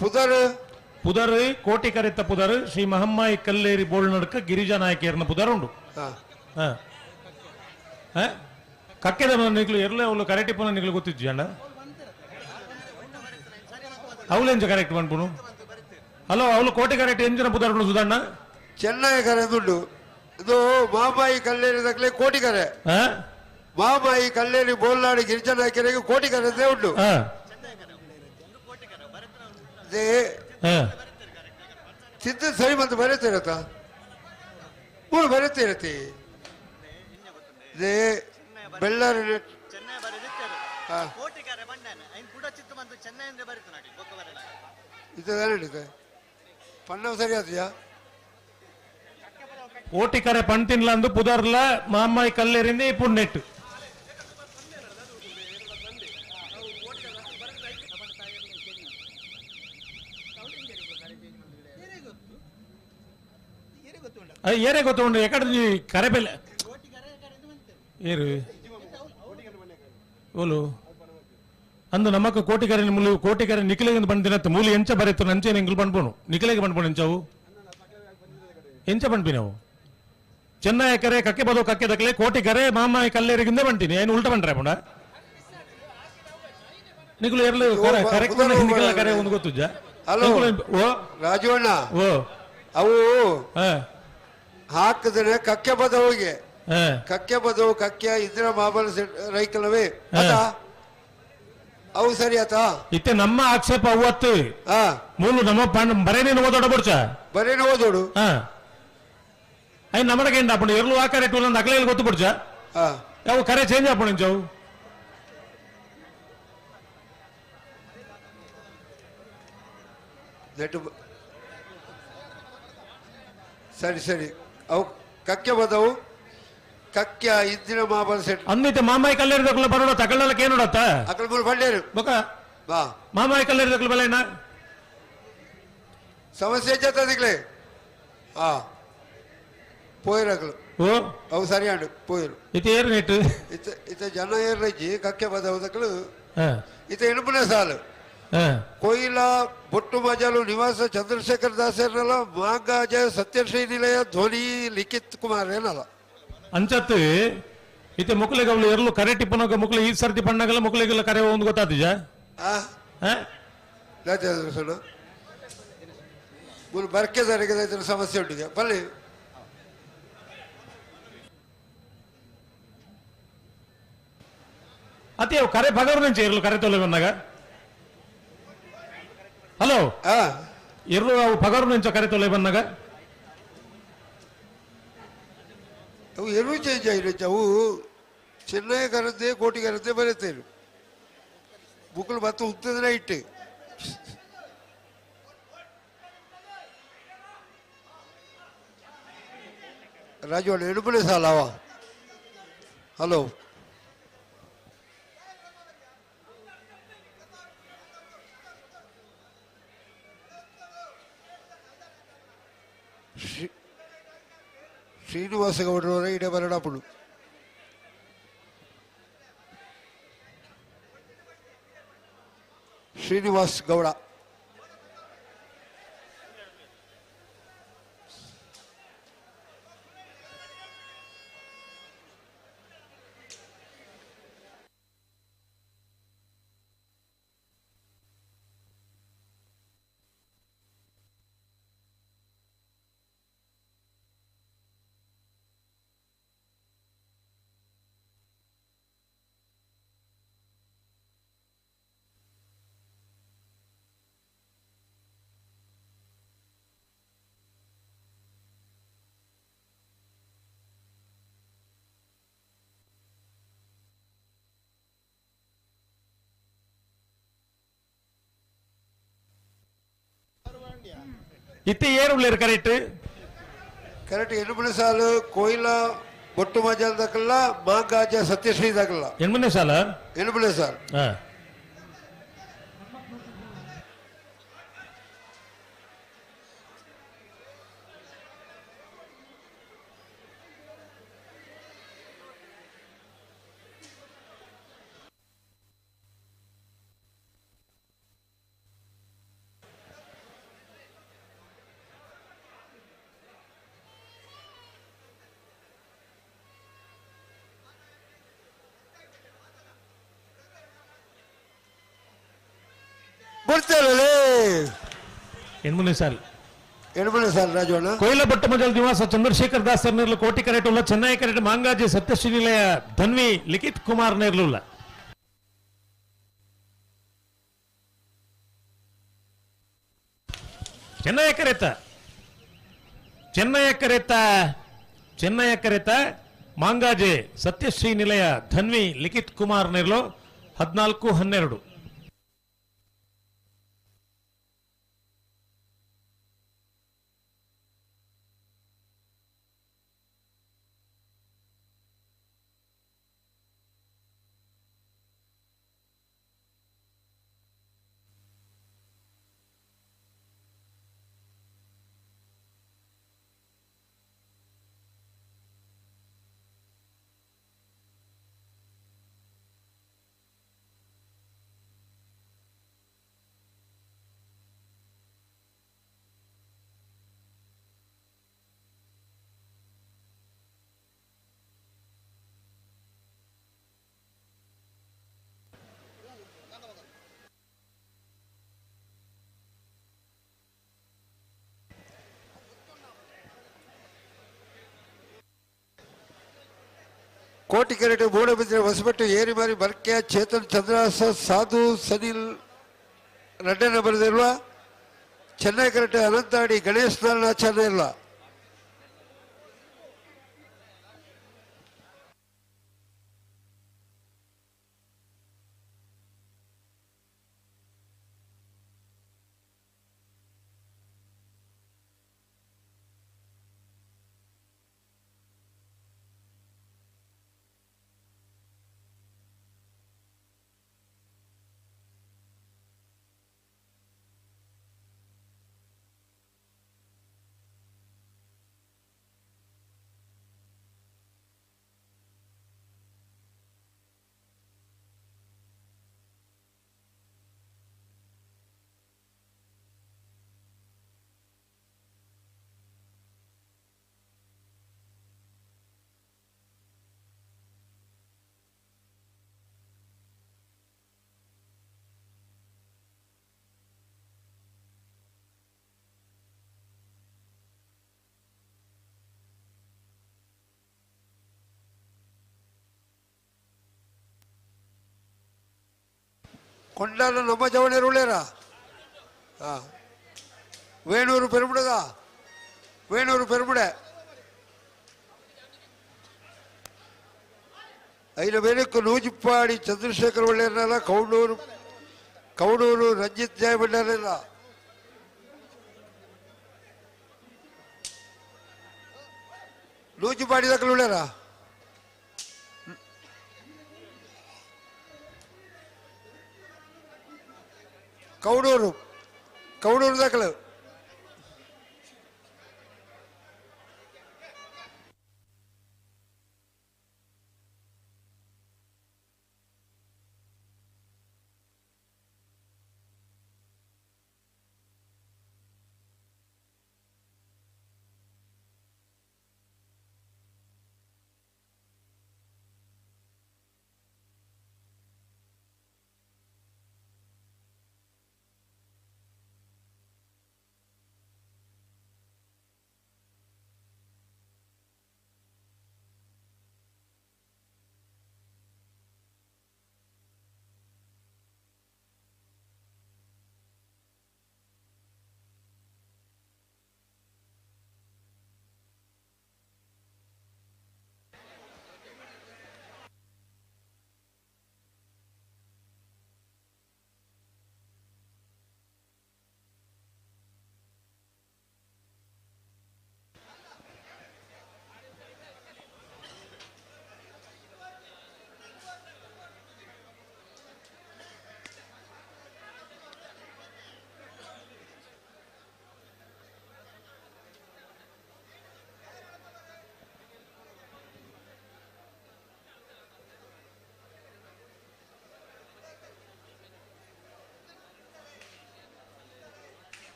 ಪುದರ್ ಪುದರ್ ಕೋಟಿ ಕರೆತ ಪುದರ್ ಶ್ರೀ ಮಹಮ್ಮಾಯಿ ಕಲ್ಲೇರಿ ಬೋಳ್ ನಡ್ಕ ಗಿರಿಜಾ ನಾಯಕಿಯರ್ನ ಪುದರ್ ಉಂಡು. ಕಕ್ಕೆದ ನಿಕ್ಲು ಎರ್ಲೆ ಅವಳು ಕರೆಕ್ಟ್ ಪುನ ನಿಕ್ಲು ಗೊತ್ತಿಜ್ಜಿ ಅಣ್ಣ ಅವಳು ಎಂಚ ಕರೆಕ್ಟ್ ಪನ್ಪುನು ಹಲೋ ಅವಳು ಕೋಟಿ ಕರೆಕ್ಟ್ ಎಂಚಿನ ಪುದರ್ ಉಂಡು ಸುಧಣ್ಣ ಚೆನ್ನೈ ಕರೆ ದುಡ್ಡು ಇದು ಮಾಮಾಯಿ ಕಲ್ಲೇರಿ ದಕ್ಲೆ ಕೋಟಿ ಕರೆ ಮಾಮಾಯಿ ಕಲ್ಲೇರಿ ಬೋಲ್ನಾಡು ಗಿರಿಜಾ ನಾಯಕರಿಗೆ ಕೋಟಿ ಕರೆ ಉಂಟು. ಸಿದ್ಧ ಸರಿ ಮತ್ತೆ ಬರೀತಿರತ್ತ ಮೂರು ಬರೀತಿರತಿ ಬೆಳ್ಳಾರಿ ಇದು ಪಣ್ಣ ಸರಿ ಆತಿಯಾ ಕೋಟಿ ಕರೆ ಪಣ್ ತಿನ್ಲ ಅಂದು ಪುದರ್ಲ ಮಾಮಾಯಿ ಕಲ್ಲೇರಿಂದ ಪುಣ್ಣೆಟ್ಟು ಏರೇ ಗೊತ್ತುಂಡು ಎಕಡೆ ಕರೆ ಬೆಲೆ ಏರು ಓಲು ಅಂದು ನಮಕ್ ಕೋಟಿಕರೆ ಮುಲು ಕೋಟಿಕರೆ ನಿಖಿಲೆಗೆ ಬಂದಿನತ್ತ ಮೂಲಿ ಎಂಚ ಬರೆತು ನಂಚೆ ಎಂಗ್ಲು ಬಂದ್ಬೋನು ನಿಖಿಲೆಗೆ ಬಂದ್ಬೋನು ಎಂಚವು ಎಂಚ ಬಂದ್ಬಿನವು ಚೆನ್ನೈ ಕರೆ ಕಕ್ಕೆ ಬದೋ ಕಕ್ಕೆ ದಕ್ಲೆ ಕೋಟಿಕರೆ ಮಾಮಾಯಿ ಕಲ್ಲೇರಿಗಿಂದ ಬಂತೀನಿ ಏನು ಉಲ್ಟ ಬಂಡ್ರೆ ಪುಂಡ ನಿಖಲು ಎರ್ಲು ಕರೆಕ್ಟ್ ನಿಖಲ ಕರೆ ಒಂದು ಗೊತ್ತುಜ್ಜ. ಹಲೋ ಓ ರಾಜು ಅಣ್ಣ ಓ ಅವು ಹಾಕಿದ್ರೆ ಕಕ್ಕೆ ಬದವಿಗೆ ಕಕ್ಕೆ ಬದವು ಕಕ್ಕೆ ಇದ್ರ ಮಾಬಲ ರೈಕಲವೇ ಅವು ಸರಿ ಆತ ಇತ್ತೆ ನಮ್ಮ ಆಕ್ಷೇಪ ಅವತ್ತು ಮೂಲು ನಮ್ಮ ಬರೇನೇನು ಓದೋಡ ಬುಡ್ಚ ಬರೇನು ಓದೋಡು ಅಯ್ಯ ನಮ್ಮಡಗೆ ಅಪ್ಪಣ ಎರ್ಲು ಆ ಕರೆ ಟೂಲ್ ಅಂತ ಅಕ್ಲೆ ಗೊತ್ತು ಬುಡ್ಚ ಯಾವ ಕರೆ ಚೇಂಜ್ ಆಪಣ ಇಂಚವು ಸರಿ ಸರಿ ಅವು ಕಕ್ಕೆ ಬದವು ಕಕ್ಕೆ ಇಂದಿನ ಮಾಬಲ ಸೆಟ್ ಅಂದಿತ್ತೆ ಮಾಮಾಯಿ ಕಲ್ಲೇರಿ ದಕ್ಲ ಬರೋಡ ತಕಳ್ಳಲಕ್ಕೆ ಏನೋಡತ್ತ ಅಕಲ್ ಮೂರು ಬಂಡೇರು ಬೊಕ ಬಾ ಮಾಮಾಯಿ ಕಲ್ಲೇರಿ ದಕ್ಲ ಬಲೇನ ಸಮಸ್ಯೆ ಹೆಚ್ಚಾಗ್ಲೆ ಹಾ ಪೋಯಿರಕಲು ಓ ಅವು ಸರಿ ಅಂಡು ಪೋಯಿರು ಇತ್ತೆ ಏರು ನೆಟ್ಟು ಇತ್ತ ಇತ್ತ ಜನ ಏರ್ಲಜ್ಜಿ ಕಕ್ಕೆ ಬದವು ದಕ್ಲು ಇತ್ತ ಎಣುಪುನ ಸಾಲು ಕೊಯ್ಲ ಬೊಟ್ಟು ಮಜಾಲು ನಿವಾಸ ಚಂದ್ರಶೇಖರ್ ದಾಸೇರ್ನಲ್ಲ ಮಾಂಗಾಜ ಸತ್ಯಶ್ರೀ ನಿಲಯ ಧ್ವನಿ ಲಿಖಿತ್ ಕುಮಾರ್ ಏನಲ್ಲ ಅಂಚತ್ತು ಇತ್ತೆ ಮುಕ್ಲೆಗೆ ಅವಳು ಎರ್ಲು ಕರೆ ಟಿಪ್ಪನೋಗ ಮುಕ್ಲೆ ಈ ಸರ್ತಿ ಪಣ್ಣಗಲ್ಲ ಮುಕ್ಲೆಗೆಲ್ಲ ಕರೆ ಒಂದು ಗೊತ್ತಾತಿಜ ಬರ್ಕೆ ಸಮಸ್ಯೆ ಉಂಟು ಬಲ್ಲಿ ಅತಿ ಅವು ಕರೆ ಪಗರು నుంచి ಎರ್ಲು ಕರೆ ತೊಲೆ ಬಂದಾಗ ಹಲೋ ಎರ್ಲು ಅವು ಪಗರು నుంచి ಕರೆ ತೊಲೆ ಬಂದಾಗ ಅವು ಎರಡೂ ಚೇಂಜ್ ಆಗಿರುತ್ತೆ ಅವು ಚೆನ್ನೈ ಕರದ್ದೆ ಕೋಟಿ ಕರದ್ದೆ ಬರುತ್ತೆ ಬುಕ್ಕಲು ಮತ್ತೆ ಉತ್ತದನೆ ಇಟ್ಟು ರಾಜು ಅಣ್ಣ ಎಡುಪುಲೆ ಸಾಲವ ಹಲೋ ಶ್ರೀನಿವಾಸ ಗೌಡರವರ ಇಡೆ ಬರಡಾಪುಡು ಶ್ರೀನಿವಾಸ್ ಗೌಡ ಇತ್ತೆ ಏರು ಉಳ್ಳೇರು ಕರೆಕ್ಟ್ ಕರೆಕ್ಟ್ ಎಣ್ಣೆ ಸಾಲು ಕೊಯ್ಲ ಬೊಟ್ಟು ಮಜಾಲ್ ದಕ್ಕಲ್ಲ ಮಾಂಗಾಜ ಸತ್ಯಶ್ರೀ ದಕ್ಕಲ್ಲ ಎಣ್ಮನೆ ಸಾಲ ಎಣ್ಣೆ ಸಾಲು ಬುಡ್ತೇರಲೇ ಎಣ್ಮೂರನೇ ಸಾಲ್. ಎಣ್ಮೂರನೇ ಸಾಲ್ ರಾಜವಣ್ಣ. ಕೊಯ್ಲ ಭಟ್ಟಮಜಲ್ ನಿವಾಸ ಚಂದ್ರಶೇಖರ್ ದಾಸರ್ ನೇರ್ಲು ಕೋಟಿ ಕರೆಟ್ ಉಲ್ಲ. ಚೆನ್ನೈ ಕರೆಟ್ ಮಾಂಗಾಜಿ ಸತ್ಯಶ್ರೀ ನಿಲಯ ಧನ್ವಿ ಲಿಖಿತ್ ಕುಮಾರ್ ನೇರ್ಲುಲ್ಲ. ಚೆನ್ನೈ ಕರೆತ ಚೆನ್ನೈ ಕರೆತ ಚೆನ್ನೈ ಕರೆತ ಮಾಂಗಾಜೆ ಸತ್ಯಶ್ರೀ ನಿಲಯ ಧನ್ವಿ ಲಿಖಿತ್ ಕುಮಾರ್ ನೇರ್ಲು 14-12. ಕೋಟಿ ಕೆರೆಟು ಮೂಡಬಿದ್ರೆ ಹೊಸಬೆಟ್ಟು ಏರಿಮಾರಿ ಬರ್ಕೆ ಚೇತನ್ ಚಂದ್ರಾಸ ಸಾಧು ಸನಿಲ್ ರಡ್ಡನ ಬರೆದಿರುವ ಚೆನ್ನೈ ಕರೆಟು ಅನಂತಾಡಿ ಗಣೇಶ್ ನಾರಾಯಣಾಚಾರ್ಯ ಇಲ್ಲ. ಕೊಂಡಾಲ ನಮ್ಮ ಜವಣಿ ಉಳ್ಳೇರ ವೇಣೂರು ಪೆರುಮುಡದ ವೇಣೂರು ಪೆರುಮುಡೆ ಐನ ಬೇರಕ್ಕೂ ನೂಜಿಪ್ಪಾಡಿ ಚಂದ್ರಶೇಖರ್ ಒಳ್ಳೆಯರಲ್ಲ ಕೌಡೂರು ಕೌಡೂರು ರಂಜಿತ್ ಜಯಬಂಡಾರೆಲ್ಲ ನೂಜಿಪ್ಪಾಡಿ ದಾಖಲು ಉಳ್ಳೇರ ಕೌಡೂರು ಕೌಡೂರು ದಾಖಲು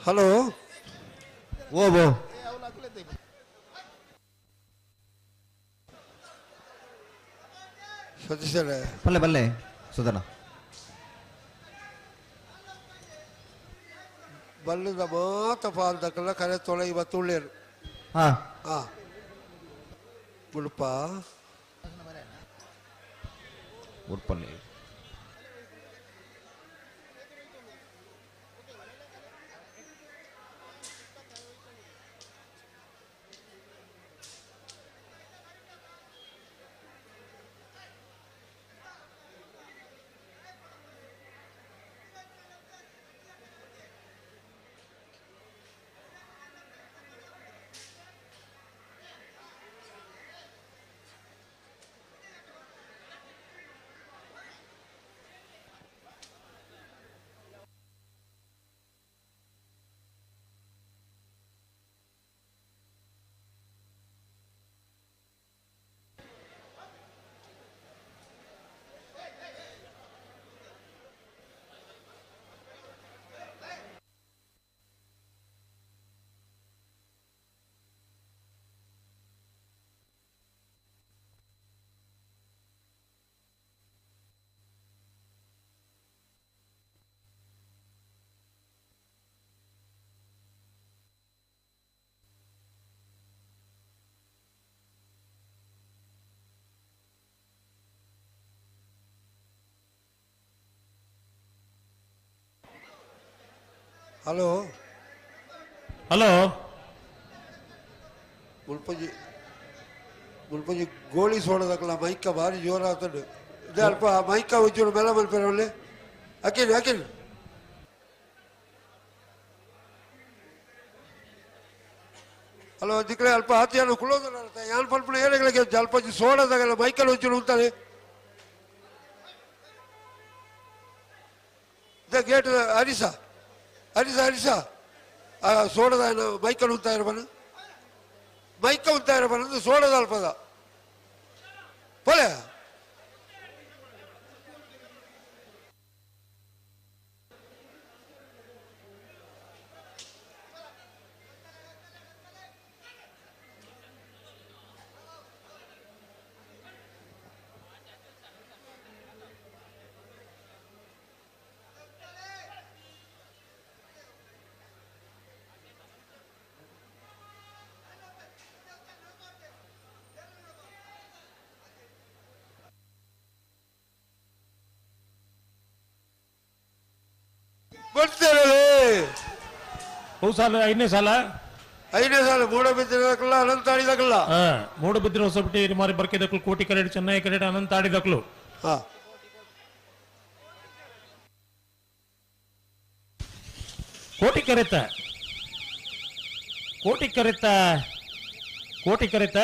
ಹಲೋ ಓ ಓ ಸತೀಶರೇ ಬಲ್ಲೆ ಬಲ್ಲೆ ಸುಧನ ಬಲ್ಲದ ಮಾತ ಪಾಲ್ದಕ್ಕಲ್ಲ ಕರೆ ತೊಳೆ ಇವತ್ತು ಉಳ್ಳೇರು ಹಾ ಹಾ ಉಡುಪ ಉಡುಪಲ್ಲಿ ಹಲೋ ಹಲೋ ಮುಲ್ಪಂಜಿ ಮುಲ್ಪಂಜಿ ಗೋಳಿ ಸೋಡದಕ್ಕಲ್ಲ ಮೈಕ ಭಾರಿ ಜೋರಾತಂಡು ಇದೆ ಅಲ್ಪ ಮೈಕ ಒಂಚೂರು ಮೇಲೆ ಮಲ್ಪೇರಲ್ಲಿ ಅಖಿಲ್ ಅಖಿಲ್ ಹಲೋ ದಿಕ್ಕಲೆ ಅಲ್ಪ ಆತಿಯಾನು ಕುಲೋದಲ್ಲ ಯಾನ್ ಪಲ್ಪನ ಏನೆಗಳಿಗೆ ಅಲ್ಪಂಜಿ ಸೋಡದಾಗಲ್ಲ ಮೈಕಲ್ಲಿ ಒಂಚೂರು ಉಂತಾನೆ ಇದೆ ಗೇಟ್ ಹರಿಸ ಹರಿಸ ಹರಿಸ ಸೋಡದ ಮೈಕಲ್ ಉಂತಾ ಇರಬಾನ ಮೈಕ ಉಂತಾ ಇರಬಾನ ಸೋಡದ ಅಲ್ಪದ ಪೋಲೆ ಬರ್ತಾರೆ ಸಾಲ ಐದನೇ ಸಾಲ ಐದನೇ ಸಾಲ ಮೂಡಬಿದ್ದಿರದಕ್ಕಲ್ಲ ಅನಂತ ಆಡಿದಕ್ಕಲ್ಲ ಮೂಡಬಿದ್ರಿ ಹೊಸಪಟ್ಟಿ ಮಾರಿ ಬರ್ಕೆದಕ್ಲು ಕೋಟಿ ಕರೆಡ್ ಚೆನ್ನೈ ಕರೆಡ್ ಅನಂತ ಆಡಿದಕ್ಲು ಹಾ ಕೋಟಿ ಕರೆತ ಕೋಟಿ ಕರೆತ ಕೋಟಿ ಕರೆತ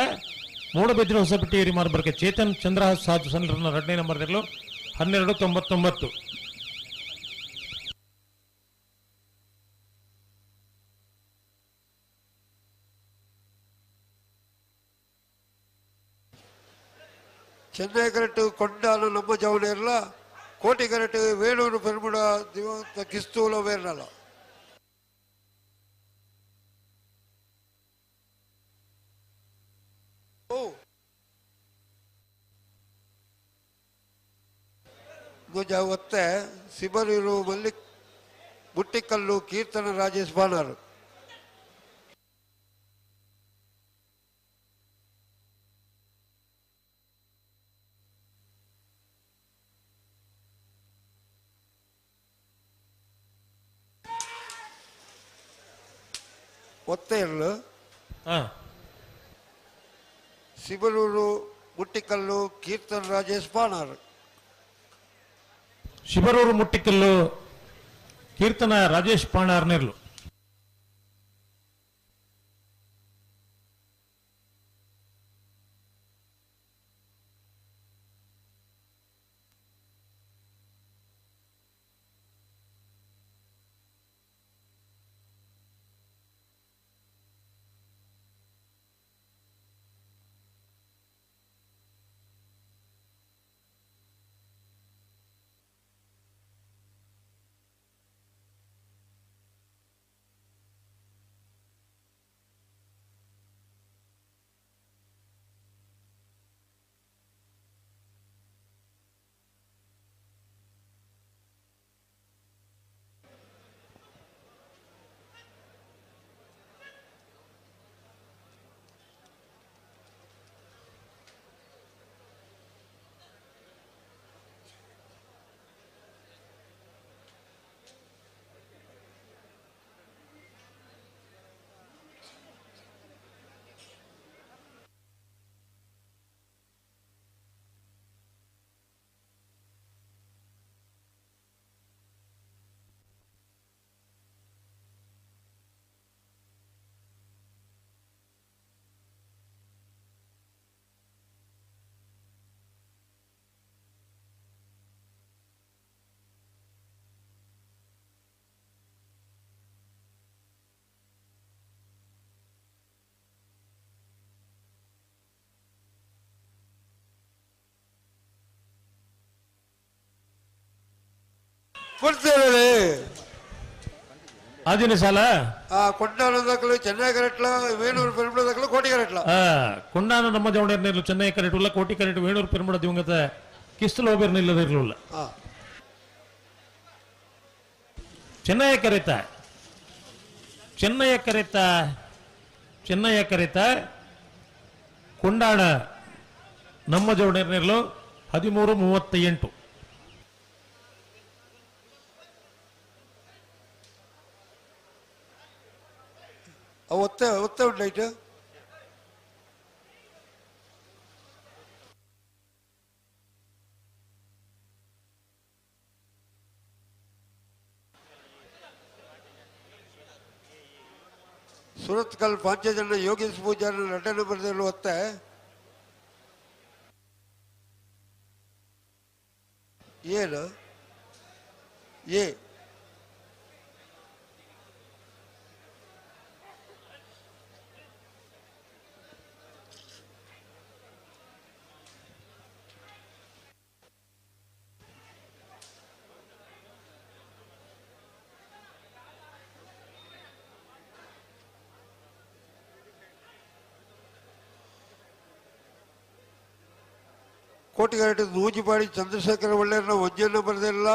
ಮೂಡಬಿದ್ರಿ ಹೊಸಪಟ್ಟಿ ಹಿರಿಮಾರು ಬರ್ಕೆ ಚೇತನ್ ಚಂದ್ರಹಾಸ್ ಸಾಧು ಸಣ್ಣ ಎರಡನೇ ನಂಬರ್ 12.99. ಚೆನ್ನೈ ಕರೆಕ್ಟ್ ಕೊಂಡಾಲು ನಮ್ಮ ಜವನೇರ್ಲ ಕೋಟಿ ಕರೆಕ್ಟ್ ವೇಣೂರು ಪೆರ್ಮುಡ ದಿವಂತ ಕಿಸ್ತೂಲ ವೇರ್ನಲ್ಲ ಓ ಒತ್ತೆ ಸಿಬರೂರು ಮಲ್ಲಿಕ್ ಬುಟ್ಟಿಕಲ್ಲು ಕೀರ್ತನ ರಾಜೇಶ್ ಬಾಣಾರು ಒತ್ತೆ ಇರಲು ಸಿಬಲೂರು ಮುಟ್ಟಿಕಲ್ಲು ಕೀರ್ತನ್ ರಾಜೇಶ್ ಬಾಣಾರು ಶಿಬರೂರು ಮುಟ್ಟಿಕಲ್ಲು ಕೀರ್ತನ ರಾಜೇಶ್ ಪಾಣಾರ್ನಿರ್ಲು ಕೊಡ್ತೇವೆ ಆದಿನ ಸಾಲ ಕೊಂಡಾನ ದಾಖಲು ಚೆನ್ನೈ ಕರೆಟ್ಲ ವೇಣೂರು ಪೆರುಂಬಳ ದಾಖಲು ಕೋಟಿ ಕರೆಟ್ಲ ಕೊಂಡಾನ ನಮ್ಮ ಜವಣೇರ್ನೇರ್ಲು ಚೆನ್ನೈ ಕರೆಟ್ ಉಲ್ಲ ಕೋಟಿ ಕರೆಟ್ ವೇಣೂರು ಪೆರುಂಬಳ ದಿವಂಗತ ಕಿಸ್ತಲ ಒಬೇರ್ನ ಇಲ್ಲದಿರಲಿಲ್ಲ. ಚೆನ್ನೈಯ ಕರೆತ ಚೆನ್ನೈಯ ಕರೆತ ಚೆನ್ನೈಯ ಕರೆತ ಕೊಂಡಾಣ ನಮ್ಮ ಜವಣೇರ್ನೇರ್ಲು 13:38. ಒತ್ತೆ ಒತ್ತೆ ಉಂಟು ಸುರತ್ಕಲ್ ಪಾಂಚಜನ ಯೋಗೇಶ್ ಪೂಜಾರಿ ನಟನೆ ಬರೆದಿರುವ ಒತ್ತೆ ಏನು ಎ ಕೋಟಿಗರಟೆ ನೂಜಿಪಾಡಿ ಚಂದ್ರಶೇಖರ ಒಳ್ಳೆಯನ್ನ ಒಂಜನ್ನು ಬರೆದಿರಲ್ಲ.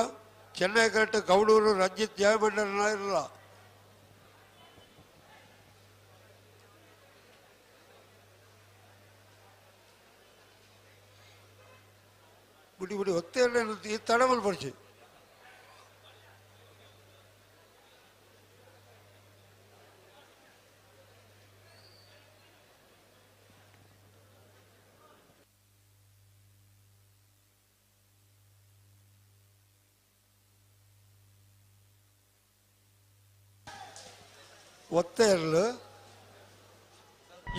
ಚೆನ್ನೈ ಕರೆಕ್ಟ್ ಗೌಡೂರು ರಂಜಿತ್ ಜಯಮಂಡಲನ ಇರಲ್ಲ. ಬಿಡಿ ಬಿಡಿ ಒತ್ತೆ ಈ ತಡಮಲ್ ಪರಿಚಯ ಒತ್ತೆ ಇರಲು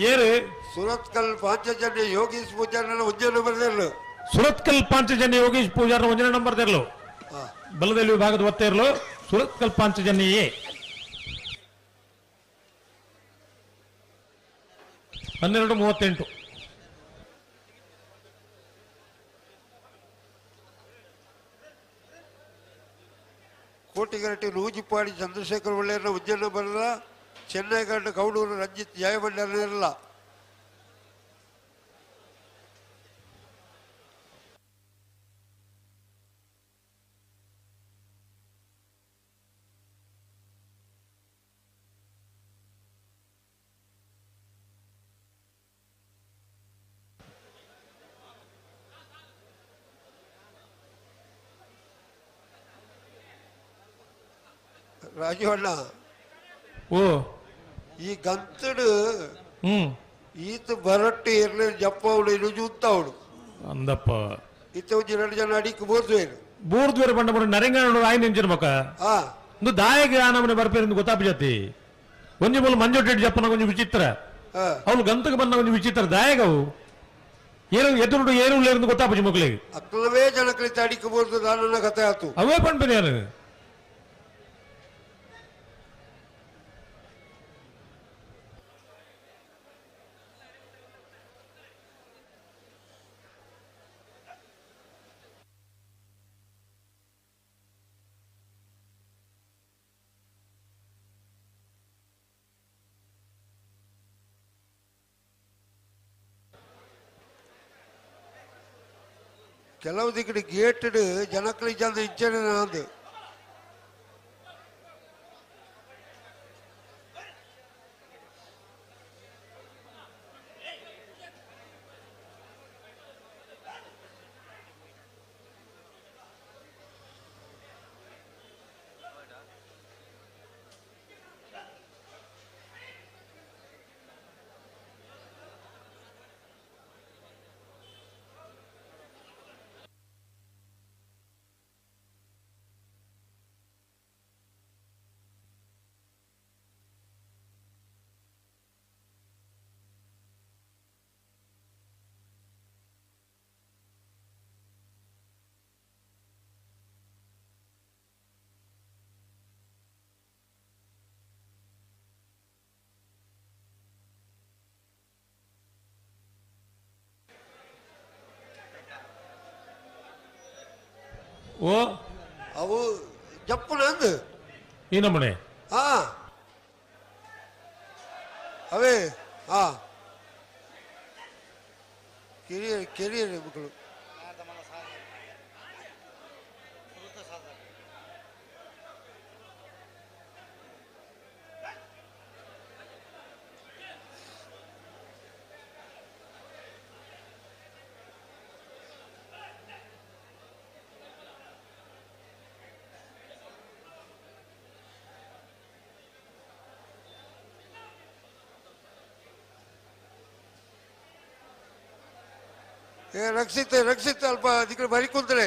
ಏರು ಸುರತ್ಕಲ್ ಪಾಂಚಜನ್ಯ ಯೋಗೇಶ್ ಪೂಜಾರನ ಒಂಜನೇ ನಂಬರ್ ಇರಲು. ಸುರತ್ಕಲ್ ಪಾಂಚಜನ್ಯ ಯೋಗೇಶ್ ಪೂಜಾರನ ಒಂಜನೇ ನಂಬರ್ ಇರಲು. ಬಲದಲ್ಲಿ ವಿಭಾಗದ ಒತ್ತೆ ಇರಲು ಸುರತ್ಕಲ್ ಪಾಂಚಜನ್ಯ ಎ 12:38. ಕೋಟಿಗರಟೆ ನೂಜಿಪಾಡಿ ಚಂದ್ರಶೇಖರ್ ಒಳ್ಳೆಯನ್ನ ಒಂಜನೇ ನಂಬರ್ ಇರಲ್ಲ. ಚೆನ್ನೈ ಗಂಡ ಗೌಡೂರು ರಂಜಿತ್ ಜಯಮಂಡಲನ ಇರಲ್ಲ. ರಾಜೀವಣ್ಣ ಓ ಈ ಗಂತಡು ಈತ ಬರಟ್ಟು ಇರ್ಲಿ ಜಪ್ಪವಳು ಇರುಜುತ್ತವಳು ಅಂದಪ್ಪ ಇತ್ತ ಒಂಜಿ ಎರಡು ಜನ ಅಡಿಕ್ ಬೋರ್ದ್ವೇರು ಬೋರ್ದ್ವೇರು ಬಂಡ ಬರ ನರಂಗಣ ಆಯ್ನ ನಿಂಚಿನ ಮಕ ಒಂದು ದಾಯಗೆ ಆನಮನೆ ಬರ್ಪೇರಿಂದ ಗೊತ್ತಾಪ ಜಾತಿ ಒಂಜಿ ಮೂಲ ಮಂಜೊಟ್ಟಿ ಜಪ್ಪನ ಒಂಜಿ ವಿಚಿತ್ರ ಅವಳು ಗಂತಕ್ಕೆ ಬಂದ ಒಂಜಿ ವಿಚಿತ್ರ ದಾಯಗವು ಏನು ಎದುರು ಏನು ಉಳ್ಳೇರಿಂದ ಗೊತ್ತಾಪಜಿ ಮಕ್ಕಳಿಗೆ ಅಕ್ಕಲವೇ ಜನಕಲಿತ ಅಡಿಕ್ ಬೋರ್ದು ದಾನನ ಕಥೆ ಆತು ಅವೇ ಪಣ್ಪೇನೆ ಯಾರು ಕೆಲವು ದಿಕ್ಕಡೆ ಗೇಟ್ ಜನಕಲಿ ಜನ ಇಚ್ಚನೆ ನಂದು ಓ ಅವು ಜಪ್ಪುನ ಅಂದು. ಈ ನಮೂನೆ. ಹಾ ಅವೇ ಹಾ ಕೆರಿಯರ್ ಕೆರಿಯರ್ ಮಕ್ಕಳು. ಏ ರಕ್ಷಿತ್ ರಕ್ಷಿತ್ ಅಲ್ಪ ಅದಕ್ಕೆ ಬರಿ ಕುಂತ್ರೆ.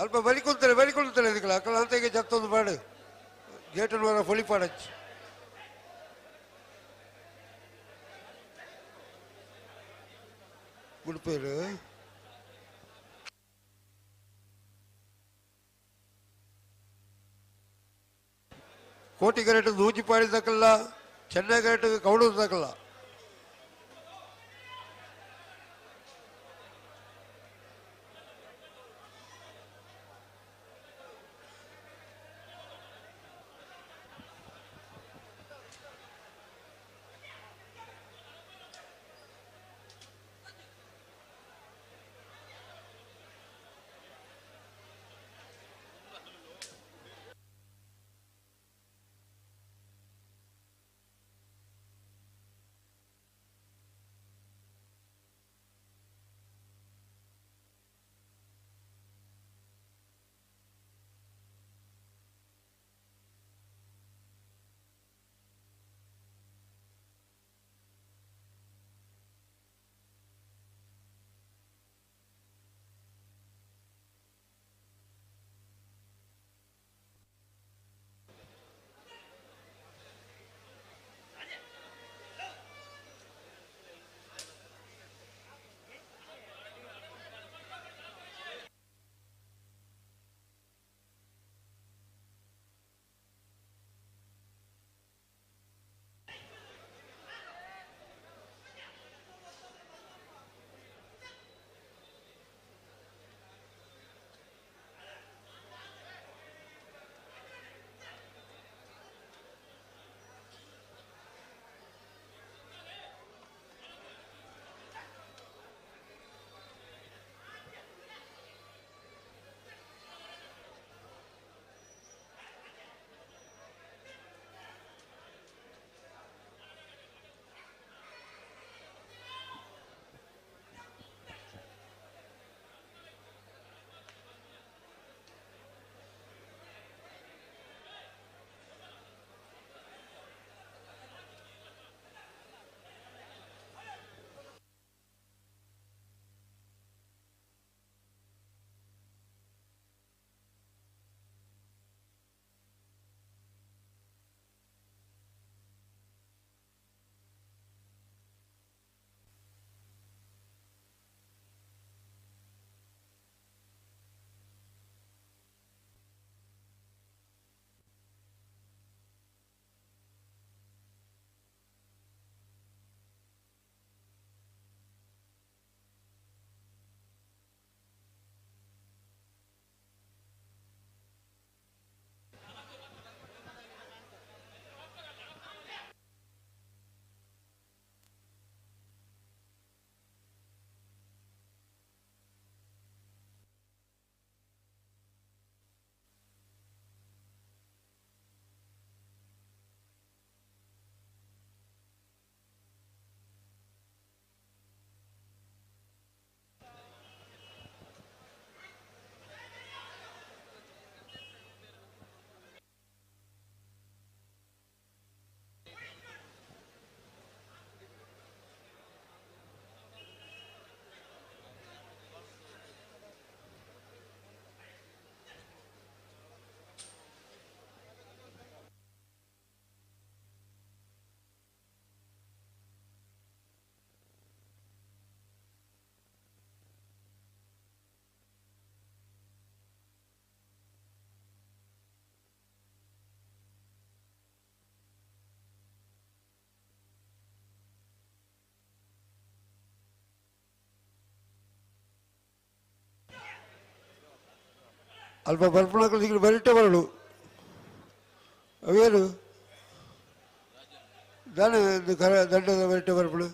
ಅಲ್ಪ ಬರಿ ಕುಂತಾರೆ ಬರಿ ಕುಂತಾರೆ ಅದಕ್ಕೆ ಅಕ್ಕಳ ಅಂತೆಗೆ ಜತ್ತೊಂದು ಪಾಡು ಗೇಟನ್ನು ವರ ಫೊಲಿ ಪಾಡಚ್ಚು. ಉಡುಪೇರು ಕೋಟಿ ಕರೆಟ್ ನೂಜಿಪಾಡಿ ತಕಲ್ಲ ಚೆನ್ನೈ ಕರೆಟ್ ಕೌಡೂರು ತಕಲ್ಲ. ಅಲ್ಪ ಬರ್ಪಣಕ್ಕೆ ಬರಿಟೆ ಬರಡು ಅವೇನು ದಾನೆ ದಂಡದ ಬರಿಟೆ ಬರ್ಪಡು.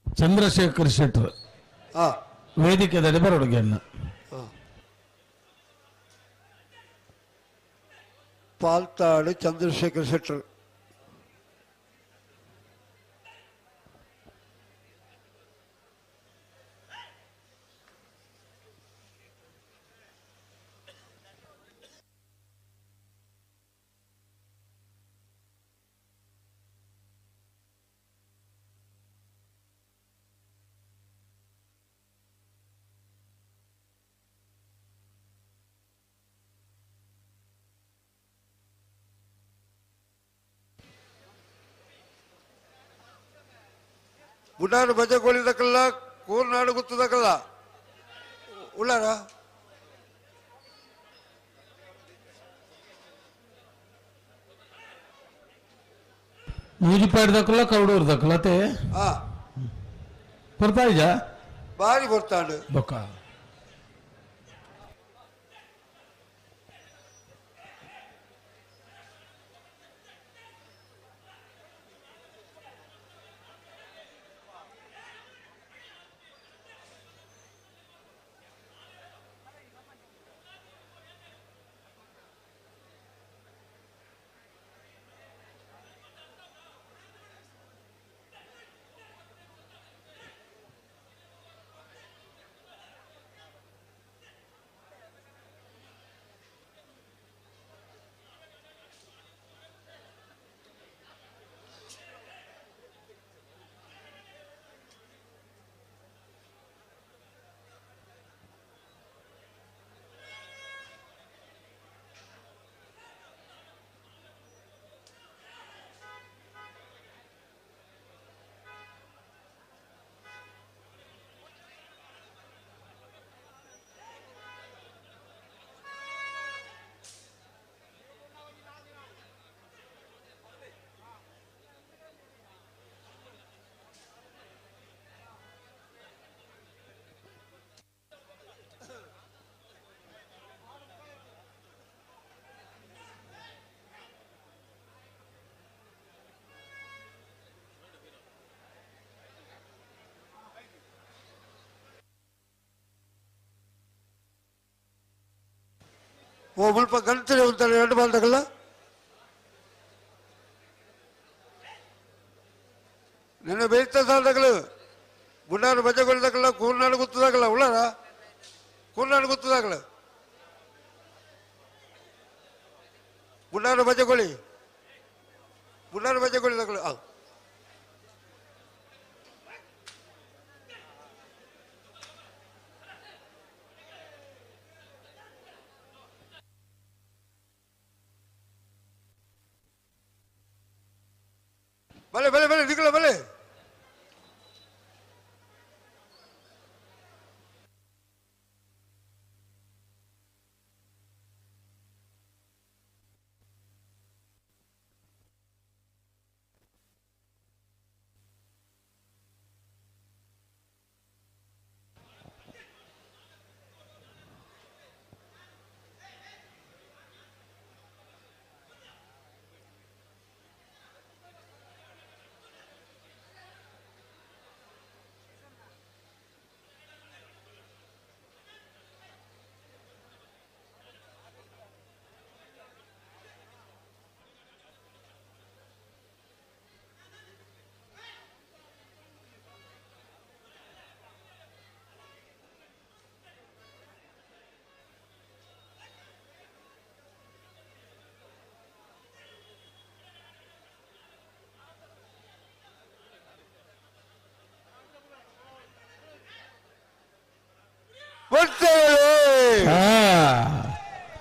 ಚಂದ್ರಶೇಖರ್ ಶೆಟ್ಟರ್ ವೇದಿಕೆದಲ್ಲಿ ಬರೋಡುಗೆಯನ್ನ ಪಾಲ್ತಾಡು ಚಂದ್ರಶೇಖರ್ ಶೆಟ್ಟರ್. ಬುಡಾಡು ಬಜಗೋಳಿದಕ್ಕಲ್ಲ ಕೋರ್ನಾಡು ಗುತ್ತದಕ್ಕಲ್ಲ ಉಳ್ಳಾರ ನೂಜಿಪಾಡ್ದಕ್ಕಲ್ಲ ಕೌಡೂರ್ದಕ್ಕಲ್ಲ ಅತ್ತೆ ಬರ್ತಾ ಇದ್ಯಾ? ಬಾರಿ ಬರ್ತಾಡು ಬೊಕ್ಕ ಓ ಮುಲ್ಪ ಗಂಟೆ ಉಂತಾರೆ ಎರಡು ಬಾಲ್ದಗಲ್ಲ ನಿನ್ನ ಬೇಯ್ತ ಸಾಲದಗಳು ಬುಡಾಡು ಬಜಗೊಳ್ದಕ್ಕಲ್ಲ ಕೂರ್ನಾಡು ಗುತ್ತದಾಗಲ್ಲ ಉಳ್ಳಾರ ಕೂರ್ನಾಡು ಗುತ್ತದಾಗಲ್ಲ ಬುಡಾಡು ಬಜಗೊಳಿ ಬುಡಾಡು ಬಜಗೊಳಿದಾಗಲು ಬಲೆ ಬಲೆ ಬಲೆ ನಿಕಲ ಬಲೆ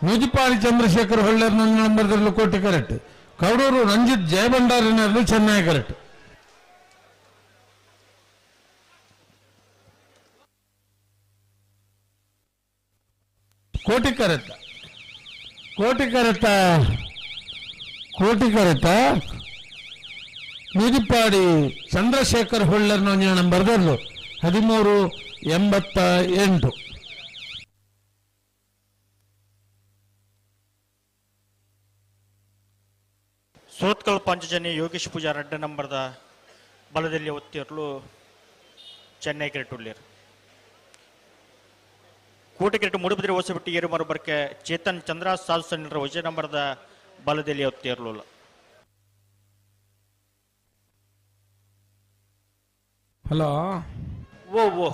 ನೂಜಿಪಾಡಿ ಚಂದ್ರಶೇಖರ್ ಹೊಳ್ಳೇರ್ ನನ್ನ ನಂಬರ್ದಲ್ಲಿ ಕೋಟಿ ಕರೆಕ್ಟ್. ಕೌಡೂರು ರಂಜಿತ್ ಜಯಭಂಡಾರಿನಲ್ಲಿ ಚೆನ್ನೈ ಕರೆಕ್ಟ್. ಕೋಟಿ ಕರೆಕ್ಟ್ ಕೋಟಿ ಕರೆಕ್ಟ ಕೋಟಿ ಕರೆಕ್ಟ ನೂಜಿಪ್ಪಾಡಿ ಚಂದ್ರಶೇಖರ್ ಹೊಳ್ಳರ್ನ ಒಂಜಿನ ನಂಬರ್ ದರ್ಲು 13.88. ಸುರತ್ಕಲ್ ಪಂಚಜನಿ ಯೋಗೇಶ್ ಪೂಜಾರ್ ರಡ್ಡ ನಂಬರ್ದ ಬಲದಲ್ಲಿ ಒತ್ತಿರಲು ಚೆನ್ನೈ ಕ್ರಿಕೆಟ್ ಕೋಟೆಕೆರೆಟ್ ಮೂಡುಬಿದಿರೆ ಹೊಸಬಿಟ್ಟು ಏರು ಮರುಬರ್ಕೆ ಚೇತನ್ ಚಂದ್ರ ಸಾಧು ಸಣ್ಣ ವಿಜಯ ನಂಬರ್ದ ಬಲದಲ್ಲಿ ಒತ್ತಿರಲಿಲ್ಲ. ಹಲೋ ಓ ಓ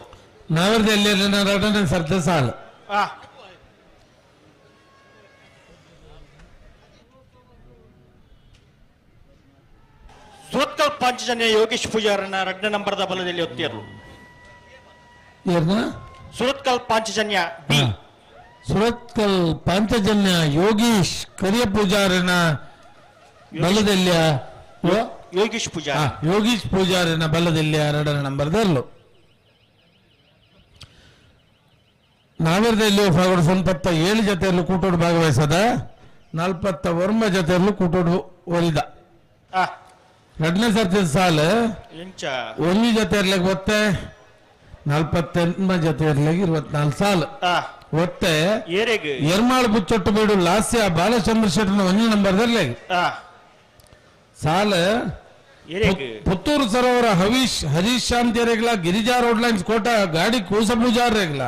ನಾವರ್ದಲ್ಲಿ ಸರ್ದ ಸಾಲು ಸುರತ್ಕಲ್ ಪಂಚಜನ್ಯ ಯೋಗೇಶ್ ಪೂಜಾರನ್ನ ರಡ್ಡ ನಂಬರ್ದ ಬಲದಲ್ಲಿ ಒತ್ತಿರಲು. ಸುರತ್ಕಲ್ ಪಾಂಚಜನ್ಯ ಬಿ ಸುರತ್ಕಲ್ ಪಾಂಚಜನ್ಯ ಯೋಗೀಶ್ ಕರಿಯ ಪೂಜಾರನ ಬಲದಲ್ಲಿ ಯೋಗೀಶ್ ಪೂಜಾರಿ ಯೋಗೀಶ್ ಪೂಜಾರನ ಬಲದಲ್ಲಿ ಎರಡನೇ ನಂಬರ್ದಲ್ಲೂ ನಾವರ್ದಲ್ಲಿ ಫಾಗಡು 7 ಜೊತೆಯಲ್ಲೂ ಕೂಟೋಡು ಭಾಗವಹಿಸದ 49 ಜೊತೆಯಲ್ಲೂ ಕೂಟೋಡು ಒಲಿದ ಎರಡನೇ ಸರ್ತಿ ಸಾಲು ಒಂದು ಜೊತೆ ಇರ್ಲಿಕ್ಕೆ ಒತ್ತೆ 48 ಜೊತೆ ಇರ್ಲಿಕ್ಕೆ 24 ಸಾಲು ಒತ್ತೆ ಎರ್ಮಾಳು ಬುಚ್ಚೊಟ್ಟು ಬೇಡು ಲಾಸ್ಯ ಬಾಲಚಂದ್ರ ಶೆಟ್ಟನ ಒಂದೇ ನಂಬರ್ದಲ್ಲಿ ಸಾಲು ಪುತ್ತೂರು ಸರೋವರ ಹವೀಶ್ ಹರೀಶ್ ಶಾಂತಿ ರೇಗ್ಲ ಗಿರಿಜಾ ರೋಡ್ ಲೈನ್ಸ್ ಕೋಟ ಗಾಡಿ ಕೂಸ ಪೂಜಾರ್ ರೇಗ್ಲ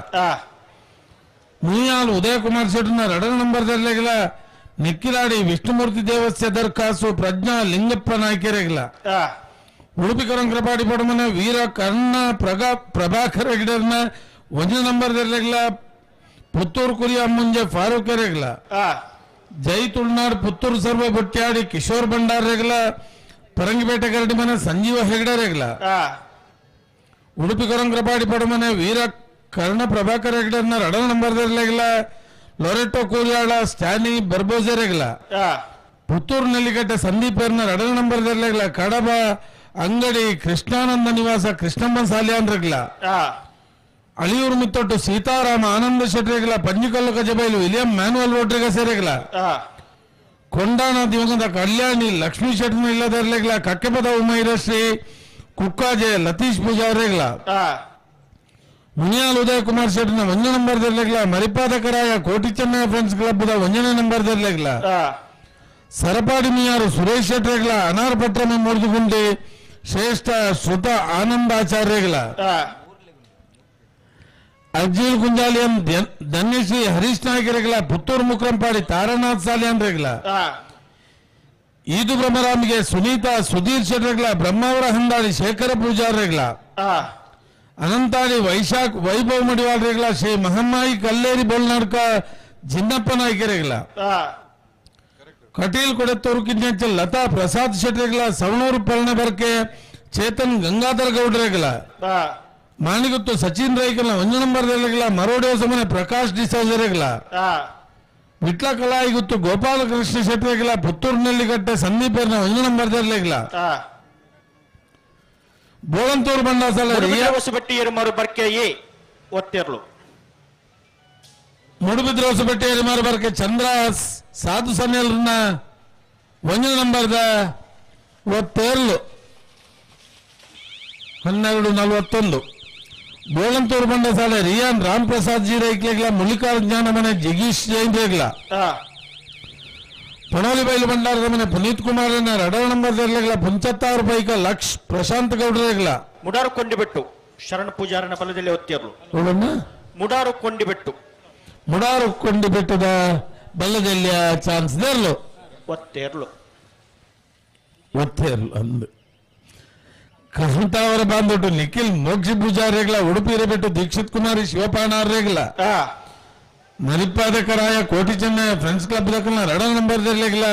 ಮುನಿಯಾಲ್ ಉದಯ ಕುಮಾರ್ ಶೆಟ್ಟನ ಎರಡನೇ ನಂಬರ್ದಲ್ಲೇಗ್ಲ ನಿಕ್ಕಿಲಾಡಿ ವಿಷ್ಣುಮೂರ್ತಿ ದೇವಸ್ಥೆ ದರ್ಖಾಸು ಪ್ರಜ್ಞಾ ಲಿಂಗಪ್ಪ ನಾಯ್ಕರೇಗ್ಲ ಉಡುಪಿ ಕರಂಕ್ರಪಾಡಿ ಪಡಮನ ವೀರ ಕರ್ಣ ಪ್ರಭಾಕರ್ ಹೆಗ್ಡರ್ನ ಒಂದೇ ನಂಬರ್ದಲ್ಲೇಗ್ಲ ಪುತ್ತೂರು ಕುರಿಯ ಮುಂಜೆ ಫಾರೂಕ್ ರೇಗ್ಲ ಜೈ ತುಳ್ನಾಡ್ ಪುತ್ತೂರು ಸರ್ವ ಬೊಟ್ಯಾಡಿ ಕಿಶೋರ್ ಭಂಡಾರ್ ರೇಗ್ಲ ಪರಂಗಿಪೇಟೆ ಕರಡಿ ಮನೆ ಸಂಜೀವ ಹೆಗ್ಡೆ ರೇಗ್ಲ ಉಡುಪಿ ಕೊರಂಗ್ರಪಾಡಿ ಪಡಮನೆ ವೀರ ಕರ್ಣ ಪ್ರಭಾಕರ್ ಹೆಗ್ಡರ್ನ ಎರಡನೇ ನಂಬರ್ದಲ್ಲೇಗ್ಲ ಲೊರೆಟೋ ಕೂರಿಯಾಳ ಸ್ಟ್ಯಾನಿ ಬರ್ಬೋಜೆ ರೇಗ್ಲ ಪುತ್ತೂರು ನೆಲ್ಲಿಕಟ್ಟೆ ಸಂದೀಪ್ ಎರ್ನ ಎರಡನೇ ನಂಬರ್ದಲ್ಲೇಗ್ಲ ಕಡಬ ಅಂಗಡಿ ಕೃಷ್ಣಾನಂದ ನಿವಾಸ ಕೃಷ್ಣಮ್ಮ ಸಾಲಿಯಾನ್ ರೇಗ್ಲ ಅಳಿಯೂರು ಮುತ್ತೊಟ್ಟು ಸೀತಾರಾಮ ಆನಂದ ಶೆಟ್ರೇಗ್ಲ ಪಂಜಿಕಲ್ಲು ಕಜಬೈಲು ವಿಲಿಯಂ ಮ್ಯಾನುವಲ್ ರೋಡ್ರಿಗ ಸೇರೇಗ್ಲ ಕೊಂಡಾಣ ದಿವಂಗತ ಕಲ್ಯಾಣಿ ಲಕ್ಷ್ಮೀ ಶೆಟ್ಟನ ಇಲ್ಲದರ್ಲೇಗ್ಲ ಕಕ್ಕೆಪದ ಉಮೈರಶ್ರೀ ಕುಕ್ಕಾಜೆ ಲತೀಶ್ ಪೂಜಾರೇಗ್ಲ ಮುನಿಯಾಲ್ ಉದಯ ಕುಮಾರ್ ಶೆಟ್ಟನ ಒಂದನೇ ನಂಬರ್ದರ್ಲೇಗ್ಲ ಮರಿಪಾದಕರಾಯ ಕೋಟಿ ಚೆನ್ನಯ್ಯ ಫ್ರೆಂಡ್ಸ್ ಕ್ಲಬ್ದ ಒಂದನೇ ನಂಬರ್ದರ್ಲೇಗ್ಲ ಸರಪಾಡಿ ಮಿಯಾರು ಸುರೇಶ್ ಶೆಟ್ರೇಗ್ಲ ಅನಾರ್ ಪಟ್ರಮ ಮೂರ್ದುಗುಂಡಿ ಶ್ರೇಷ್ಠ ಶ್ರುತ ಆನಂದಾಚಾರ್ಯಗಳ ಅರ್ಜೀಲ್ ಕುಂಜಾಲಿಯಂ ಧನ್ಯಶ್ರೀ ಹರೀಶ್ ನಾಯಕರಿಗಳ ಪುತ್ತೂರು ಮುಕ್ರಂಪಾಡಿ ತಾರನಾಥ್ ಸಾಲಿಯನ್ರಿಗಳ ಈದು ಬ್ರಹ್ಮರಾಮಿಗೆ ಸುನೀತಾ ಸುಧೀರ್ ಶೆಟ್ರಿಗಳ ಬ್ರಹ್ಮಾವರ ಹಂದಾಳಿ ಶೇಖರ ಪೂಜಾರಿಗಳ ಅನಂತಾಡಿ ವೈಶಾಖ್ ವೈಭವ್ ಮಡಿವಾಳ್ರಿಗಳ ಶ್ರೀ ಮಹಮ್ಮಾಯಿ ಕಲ್ಲೇರಿ ಬೋಲ್ನಾಡ್ಕ ಜಿನ್ನಪ್ಪ ನಾಯಕರಿಗಳ ಕಟೀಲ್ ಕೊಡೆತ್ತೂರು ಕಿಂಚ ಲತಾ ಪ್ರಸಾದ್ ಶೆಟ್ರಿಗಳ ಸವಣೂರು ಪರ್ಣಬರ್ಕೆ ಚೇತನ್ ಗಂಗಾಧರ ಗೌಡ್ರಿಗಳ ಮಾಣಿಗುತ್ತು ಸಚಿನ್ ರೈಕಲ್ನ ಒಂದು ನಂಬರ್ದಲ್ಲಿಗಳ ಮರೋಡಿಯೋ ಸಮನೆ ಪ್ರಕಾಶ್ ಡಿಸೋಜರಿಗಳ ವಿಟ್ಲ ಕಲಾಯಿಗುತ್ತು ಗೋಪಾಲಕೃಷ್ಣ ಶೆಟ್ರಿಗಳ ಪುತ್ತೂರಿನಲ್ಲಿಗಟ್ಟೆ ಸಂದೀಪರ್ನ ಒಂದು ನಂಬರ್ದಲ್ಲಿಗಳ ಬೋಳಂತೂರು ಬಂಡಾಸಲ ಹೊಸಬೆಟ್ಟಿ ಎರುಮಾರು ಬರ್ಕೆ ಎ ಒತ್ತಿರ್ಲು ಮೂಡುಬಿದ್ರೆ ಹೊಸಬೆಟ್ಟಿ ಎರುಮಾರು ಬರ್ಕೆ ಚಂದ್ರ ಸಾಧು ಸನ್ಯಲ್ರನ್ನ ಒಂದು ನಂಬರ್ದ ಒತ್ತೇರ್ಲು 12:41. ಬೋಳಂತೂರು ಬಂಡಸಾಲೆ ರಿಯಾನ್ ರಾಮ್ ಪ್ರಸಾದ್ ಜಿ ರೈಕ್ಲೆಗ್ಲ ಮಲ್ಲಿಕಾರ್ಜುನ ಮನೆ ಜಿಗೀಶ್ ಜೈನ್ ರೇಗ್ಲ ಪಣೋಲಿ ಬೈಲು ಭಂಡಾರದ ಮನೆ ಪುನೀತ್ ಕುಮಾರ್ ಎರಡರ ನಂಬರ್ ರೇಗ್ಲ ಪುಂಚತ್ತಾರು ಬೈಕ ಲಕ್ಷ್ ಪ್ರಶಾಂತ್ ಗೌಡ ರೇಗ್ಲ ಮುಡಾರು ಕೊಂಡಿಬೆಟ್ಟು ಶರಣ ಪೂಜಾರನ ಬಲದಲ್ಲಿ ಒತ್ತಿರ್ಲು ಮುಡಾರು ಕೊಂಡಿಬೆಟ್ಟು ಮುಡಾರು ಕೊಂಡಿಬೆಟ್ಟದ ಬಲ್ಲದಲ್ಲಿ ಚಾನ್ಸ್ ದೇರ್ಲು ಒತ್ತೇರ್ಲು ಒತ್ತೇರ್ಲು ಅಂದು ಕಸಂತಾವರ ಬಾಂಧೊಟ್ಟು ನಿಖಿಲ್ ಮೋಕ್ಷ ಪೂಜಾರಿಗಳ ಉಡುಪಿ ಇರಬಿಟ್ಟು ದೀಕ್ಷಿತ್ ಕುಮಾರಿ ಶಿವಪಾಣಾರ್ರೇಗಳ ಮರಿಪಾದಕರಾಯ ಕೋಟಿ ಚೆನ್ನಯ್ಯ ಫ್ರೆಂಡ್ಸ್ ಕ್ಲಬ್ ದಕ್ಕಲ್ನ ಎರಡನೇ ನಂಬರ್ ದರ್ಲೇಗ್ಲ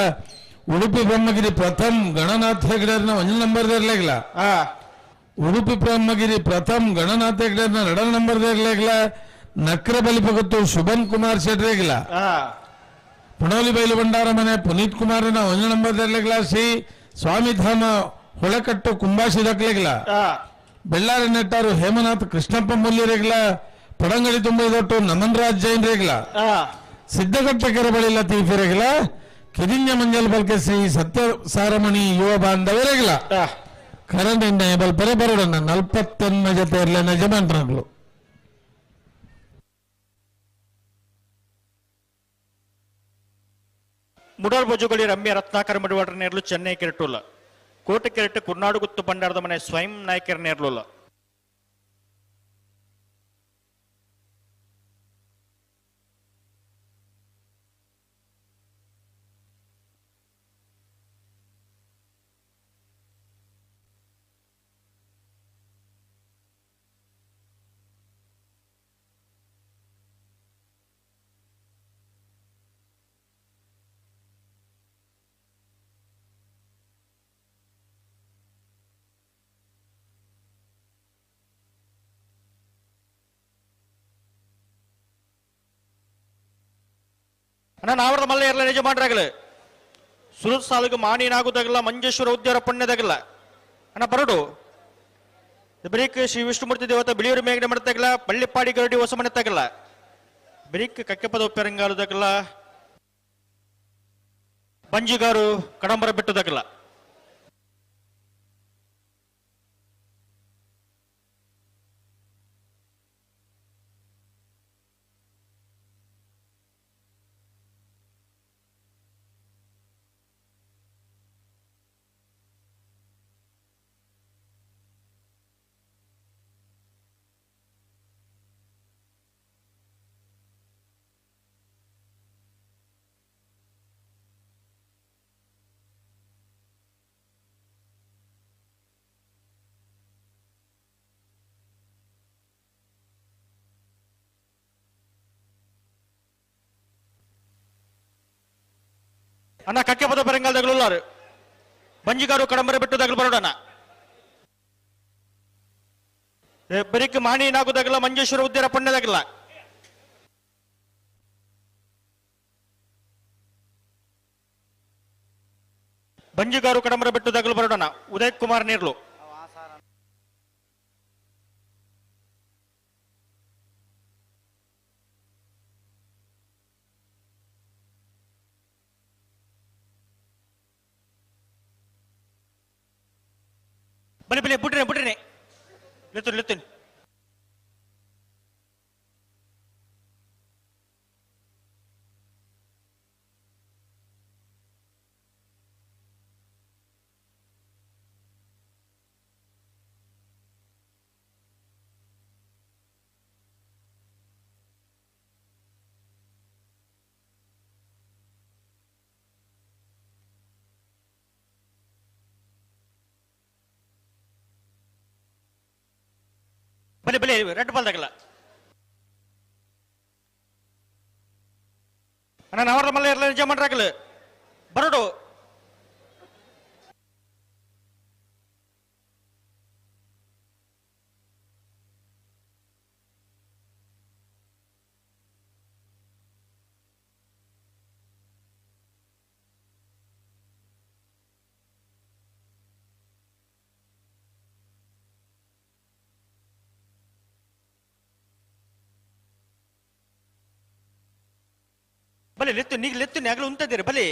ಉಡುಪಿ ಬ್ರಹ್ಮಗಿರಿ ಪ್ರಥಮ್ ಗಣನಾಥ್ ಹೆಗ್ಡರ್ನ ಒಂದನೇ ನಂಬರ್ ದರ್ಲೇಗ್ಲ ಉಡುಪಿ ಬ್ರಹ್ಮಗಿರಿ ಪ್ರಥಮ್ ಗಣನಾಥ್ ಹೆಗ್ಡರ್ನ ಎರಡನೇ ನಂಬರ್ ದರ್ಲೇಗ್ಲ ನಕ್ರ ಬಲಿಪಗತ್ತು ಶುಭನ್ ಕುಮಾರ್ ಶೆಟ್ರೇಗ್ಲ ಪುಣೋಲಿ ಬೈಲು ಭಂಡಾರ ಮನೆ ಪುನೀತ್ ಕುಮಾರ್ನ ಒಂದನೇ ನಂಬರ್ ದರ್ಲೇಗ್ಲ ಶ್ರೀ ಸ್ವಾಮಿಧಾಮ ಹೊಳಕಟ್ಟು ಕುಂಬಾಶಿ ದಕ್ಲೆಗ್ಲ ಬೆಳ್ಳಾರಿ ನೆಟ್ಟಾರು ಹೇಮನಾಥ್ ಕೃಷ್ಣಪ್ಪ ಮೂಲ್ಯರೇಗ್ಲ ಪಡಂಗಡಿ ತುಂಬಿದೊಟ್ಟು ನಮನ್ ರಾಜ್ ಜೈನ್ ರೇಗ್ಲ ಸಿದ್ದಘಟ್ಟ ಕೆರೆ ಬಳಿ ಲತೀಫಿರೇಗ್ಲ ಕಿರಿಂಜ ಮಂಜಲ್ ಬಲ್ಕೆ ಶ್ರೀ ಸತ್ಯ ಸಾರಮಣಿ ಯುವ ಬಾಂಧವರೇಗ್ಲ. ಕರೆಂಟ್ ಬಲ್ ಬರೆ ಬರೋಣ 49 ಜೊತೆ ಇರಲಿ ಯಜಮಾನ್ರಗಳು. ಮುಡಾಲ್ ಬೊಜುಗಳಿ ರಮ್ಯ ರತ್ನಾಕರ ಮಡಿವಾಡರ ನೇರ್ಲು ಚೆನ್ನೈ ಕೆರಟುಲ್ಲ. ಕೋಟೆ ಕೆರಟು ಕುರ್ನಾಡುಗುತ್ತು ಬಂಡಾರದ ಮನೆ ಸ್ವಯಂ ನಾಯಕರ ನೇರ್ಲುಲ್ಲ. ಅಣ್ಣ ನಾವರದ ಮಲ್ಲ ಇರಲ ಯಜಮಾನ್ರಾಗಲು ಸುರತ್ ಸಾಲುಗು ಮಾಣಿನಾಗುದಾಗಲ್ಲ ಮಂಜೇಶ್ವರ ಉದ್ಯಾರ ಪುಣ್ಯದಾಗಲ್ಲ ಅಣ್ಣ ಬರಡು ಬ್ರೀಕ್ ಶ್ರೀ ವಿಷ್ಣುಮೂರ್ತಿ ದೇವತ ಬಿಳಿಯೂರು ಮೇಗಡೆ ಮಾಡ್ತಾಗಲ್ಲ ಪಳ್ಳಿಪಾಡಿ ಗರಡಿ ಹೊಸ ಮನೆ ತಾಗಲ್ಲ ಬ್ರೀಕ್ ಕಕ್ಕೆಪದ ಉಪ್ಪೆರಂಗಾಲದಾಗಲ್ಲ ಬಂಜಿಗಾರು ಕಡಂಬರ ಬೆಟ್ಟದಾಗಲ್ಲ. ಅಣ್ಣ ಕಕ್ಕೆಪದ ಪರಂಗಾಲದಾಗಲುಲ್ಲಾರು ಬಂಜಿಗಾರು ಕಡಂಬರ ಬೆಟ್ಟದಾಗಲು ಬರೋಡಣ ಬರಿಕ್ ಮಾಣಿನಾಗುದಾಗಲ್ಲ ಮಂಜೇಶ್ವರ ಉದ್ಯಾರ ಪುಣ್ಯದಾಗಲ್ಲ. ಬಂಜಿಗಾರು ಕಡಂಬರ ಬೆಟ್ಟದಾಗಲು ಬರೋಡಣ ಉದಯ್ ಕುಮಾರ್ ನೇರ್ಲು. ಬಲಿ ಬಲಿ ಬುಡ್ರಿ ಬುಡ್ರಿ ಲೆತ್ತುನಿ ಲೆತ್ತುನಿ. ಬಲಿ ಬಲಿ ರೆಡ್ ಬಾಲ್ ತಗಲ್ಲ ಅಣ್ಣ ನವರದ ಮಲ್ಲ ಇರಲಿ ಯಜಮಾನ್ರಾಗಲು ಬರಡು. ಬಲೆ ಲೆತ್ತು ನೀಗ್ ಲೆತ್ತು ಆಗಲು ಉಂತಿದ್ದೀರಿ ಬಲೆ.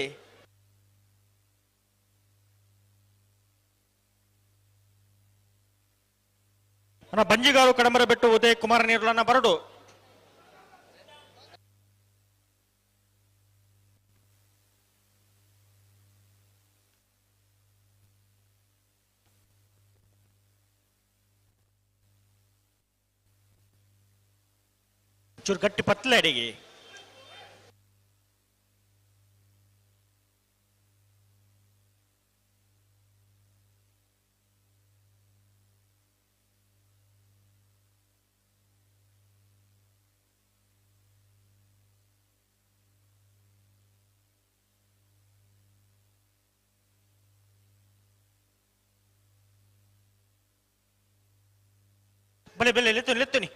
ಅಣ್ಣ ಬಂಜಿಗಾರು ಕಡಂಬರ ಬೆಟ್ಟು ಉದಯ್ ಕುಮಾರ ನೀರ್ಲನ್ನ ಬರಡು. ಚೂರು ಗಟ್ಟಿ ಪತ್ಲೆ ಅಡಿಗೆ. ಬಲೆ ಬಲೆ ಲೆತ್ತುನಿ ಲೆತ್ತುನಿ.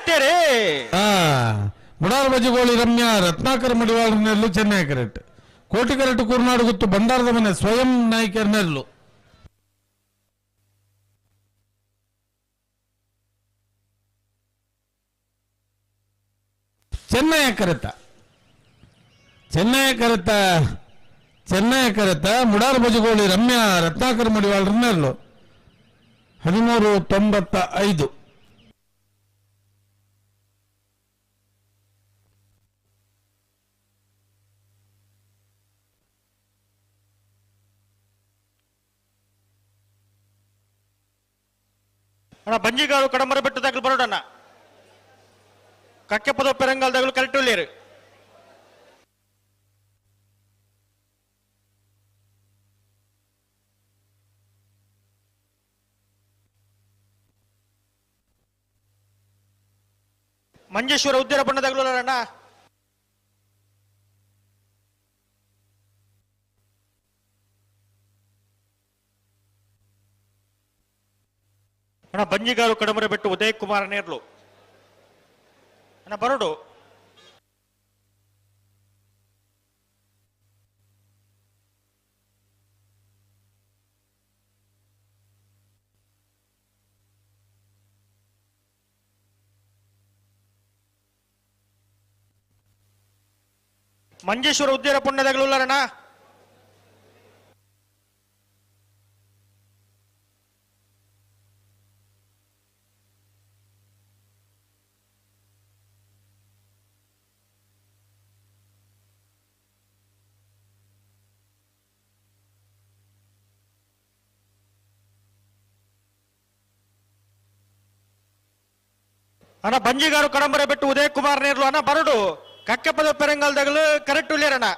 ಬತ್ತೇರೆ ಮುಡಾರ್ ಬಜಿಗೋಳಿ ರಮ್ಯಾ ರತ್ನಾಕರ್ ಮಡಿವಾಳ ನೆರಳು ಚೆನ್ನೈ ಕರೆಕ್ಟ್ ಕೋಟಿ ಕರೆಕ್ಟ್ ಕೂರ್ನಾಡು ಗುತ್ತು ಬಂಡಾರದ ಮನೆ ಸ್ವಯಂ ನಾಯ್ಕರ್ ನೆರಳು ಚೆನ್ನಯ ಕರೆತ ಚೆನ್ನಯ ಕರೆತ ಚೆನ್ನಯ ಕರೆತ ಮುಡಾರ್ ಬಜಗೋಳಿ ರಮ್ಯಾ ರತ್ನಾಕರ್ ಮಡಿವಾಳ ನೆರಳು 13.95. ಅಣ್ಣ ಬಂಜಿಗಾರು ಕಡಂಬರ ಬೆಟ್ಟು ತಗಲು ಬರೋಡಣ್ಣ ಕಕ್ಕೆ ಪದ ಪೆರಂಗಾಲ್ ತಗಲು ಕರೆಕ್ಟ್ ಉಳ್ಳೇರು ಮಂಜೇಶ್ವರ ಉದ್ದಿರ ಬಣ್ಣ ತಗಲು ಅಣ್ಣ ಅಣ್ಣ ಬಂಜಿಗಾರು ಕಡಮರೆ ಬೆಟ್ಟು ಉದಯ್ ಕುಮಾರ್ ನೇರ್ಲು ಅಣ್ಣ ಬರೋಡು ಮಂಜೇಶ್ವರ ಉದ್ದಿರ ಪುಣ್ಯದಗಲುಲ್ಲರಣ್ಣ ಅಣ್ಣ ಬಂಜಿಗಾರು ಕಡಂಬರ ಬೆಟ್ಟು ಉದಯ್ ಕುಮಾರ್ ನೇರ್ಲು ಅಣ್ಣ ಬರಡು ಕಕ್ಕೆಪದ ಪೆರಂಗಾಲ್ದಾಗಲು ಕರೆಕ್ಟ್ ಉಳ್ಳೇರಣ್ಣ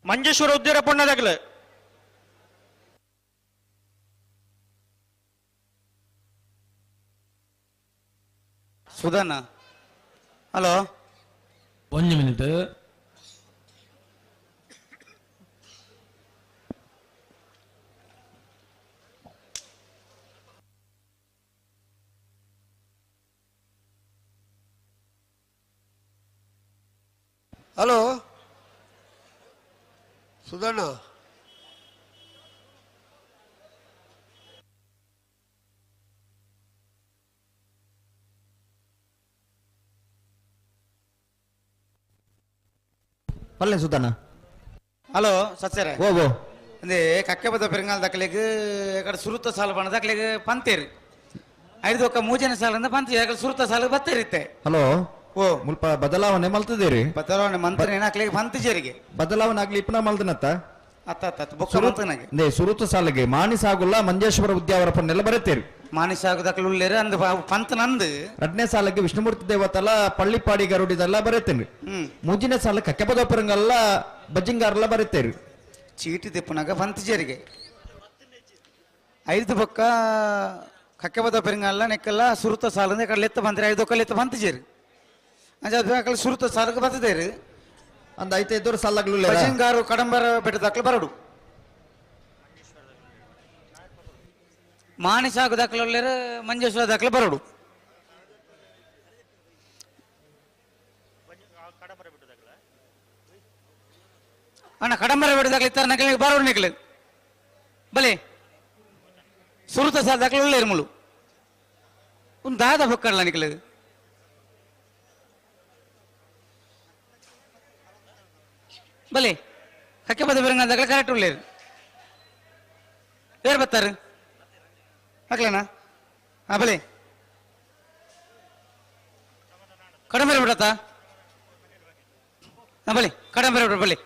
ಮಂಜೇಶ್ವರ ಉದ್ದಿರ ಪುಣ್ಯದಾಗಲು ಸುಧನ ಹಲೋ ಒಂದು ಮಿನಿಟ್ ಹಲೋ ಸುಧಣ್ಣ ಪಲ್ಲೆ ಸುಧಣ್ಣ ಹಲೋ ಸತ್ಯರೇ ಓ ಓ ಅಂದೇ ಕಕ್ಕೆ ಬದ ಪೆರಂಗಾಲ್ ದಕ್ಕಲಿಗೆ ಕಡೆ ಸುರುತ ಸಾಲ ಬಣ್ಣ ದಕ್ಕಲಿಗೆ ಪಂತೇರಿ ಐದು ಒಕ್ಕ ಮೂಜನೆ ಸಾಲ ಪಂತ ಯಾಕಡೆ ಸುರುತ ಸಾಲ ಬತ್ತೇರಿತ್ತೆ ಹಲೋ ಓ ಮುಲ್ಪ ಬದಲಾವಣೆ ಮಲ್ತದೇರಿ ಬದಲಾವಣೆ ಮಂತ್ರ ಏನಾಕ್ಲಿಗೆ ಪಂತ ಜರಿಗೆ ಬದಲಾವಣೆ ಆಗ್ಲಿ ಇಪ್ಪನ ಮಲ್ದನತ್ತ ಅತ್ತ ಅತ್ತ ಬೊಕ್ಕ ಮಂತನಾಗೆ ನೇ ಸುರುತ ಸಾಲಿಗೆ ಮಾನಿಸಾಗುಲ್ಲ ಮಂಜೇಶ್ವರ ಉದ್ಯಾವರ ಪನ್ನೆಲ್ಲ ಬರತ್ತೇರಿ ಮಾನಿಸಾಗುದಕ್ಕಲು ಉಳ್ಳೇರು ಅಂದ್ ಪಂತ ನಂದು ಎರಡನೇ ಸಾಲಕ್ಕೆ ವಿಷ್ಣುಮೂರ್ತಿ ದೇವತಲ ಪಳ್ಳಿಪಾಡಿ ಗರುಡಿದೆಲ್ಲ ಬರತ್ತೇನ್ರಿ ಮೂಜಿನ ಸಾಲ ಕಕ್ಕೆಪದೋಪರಂಗಲ್ಲ ಬಜ್ಜಿಂಗಾರೆಲ್ಲ ಬರತ್ತೇರಿ ಚೀಟಿ ತಿಪ್ಪನಾಗ ಪಂತ ಜರಿಗೆ ಐದು ಬೊಕ್ಕ ಕಕ್ಕೆಬದ ಪೆರಂಗಲ್ಲ ನೆಕ್ಕಲ್ಲ ಸುರುತ ಸಾಲ ಕಡೆ ಲೆತ್ತ ಬಂದ್ರೆ ಐದು ಒಕ್ಕ ಲೆತ್ತ ಪಂತ ಜೇರಿ ಅಂಜ ಸುರುತ ಸಾಲಕ್ಕೆ ಬರ್ತದೇರಿ ಅಂದ ಐತೆ ಇದ್ದವ್ರು ಸಾಲಾಗ್ಲು ಬಜ್ಜಿಂಗಾರು ಕಡಂಬರ ಬೆಟ್ಟದಾಕ್ಲು ಬರಡು ಮಾನಿಸಾಗು ದಾಖಲೆ ಮಂಜೇಶ್ವರ ದಾಖಲೆ ಬರಡು ಅಣ್ಣ ಕಡಂಬರ ಬೆಟ್ಟ ದಾಖಲೆ ಇತ್ತಾರೆ ನಕಲಿ ಬರೋಡು ನಿಕ್ಲೆ ಬಲೆ ಸುರುತ ಸಾಲ ದಾಖಲೆ ಉಳ್ಳೇರು ಮುಳು ಒಂದು ದಾದ ಬೊಕ್ಕಡಲ ನಿಕ್ಲೆ ಬಲೆ ಕಕ್ಕೆ ಬದ ಬಿರಂಗ ದಾಖಲೆ ಕರೆಕ್ಟ್ ಉಳ್ಳೇರು ಯಾರು ಬರ್ತಾರೆ ಹಾಕ್ಲೇನಾ ಹಾ ಬಲೆ ಕಡಂಬರ ಬಿಡತ್ತಾ ಹಾ ಬಲೆ ಕಡಂಬರ ಬಿಡ ಬಲೆ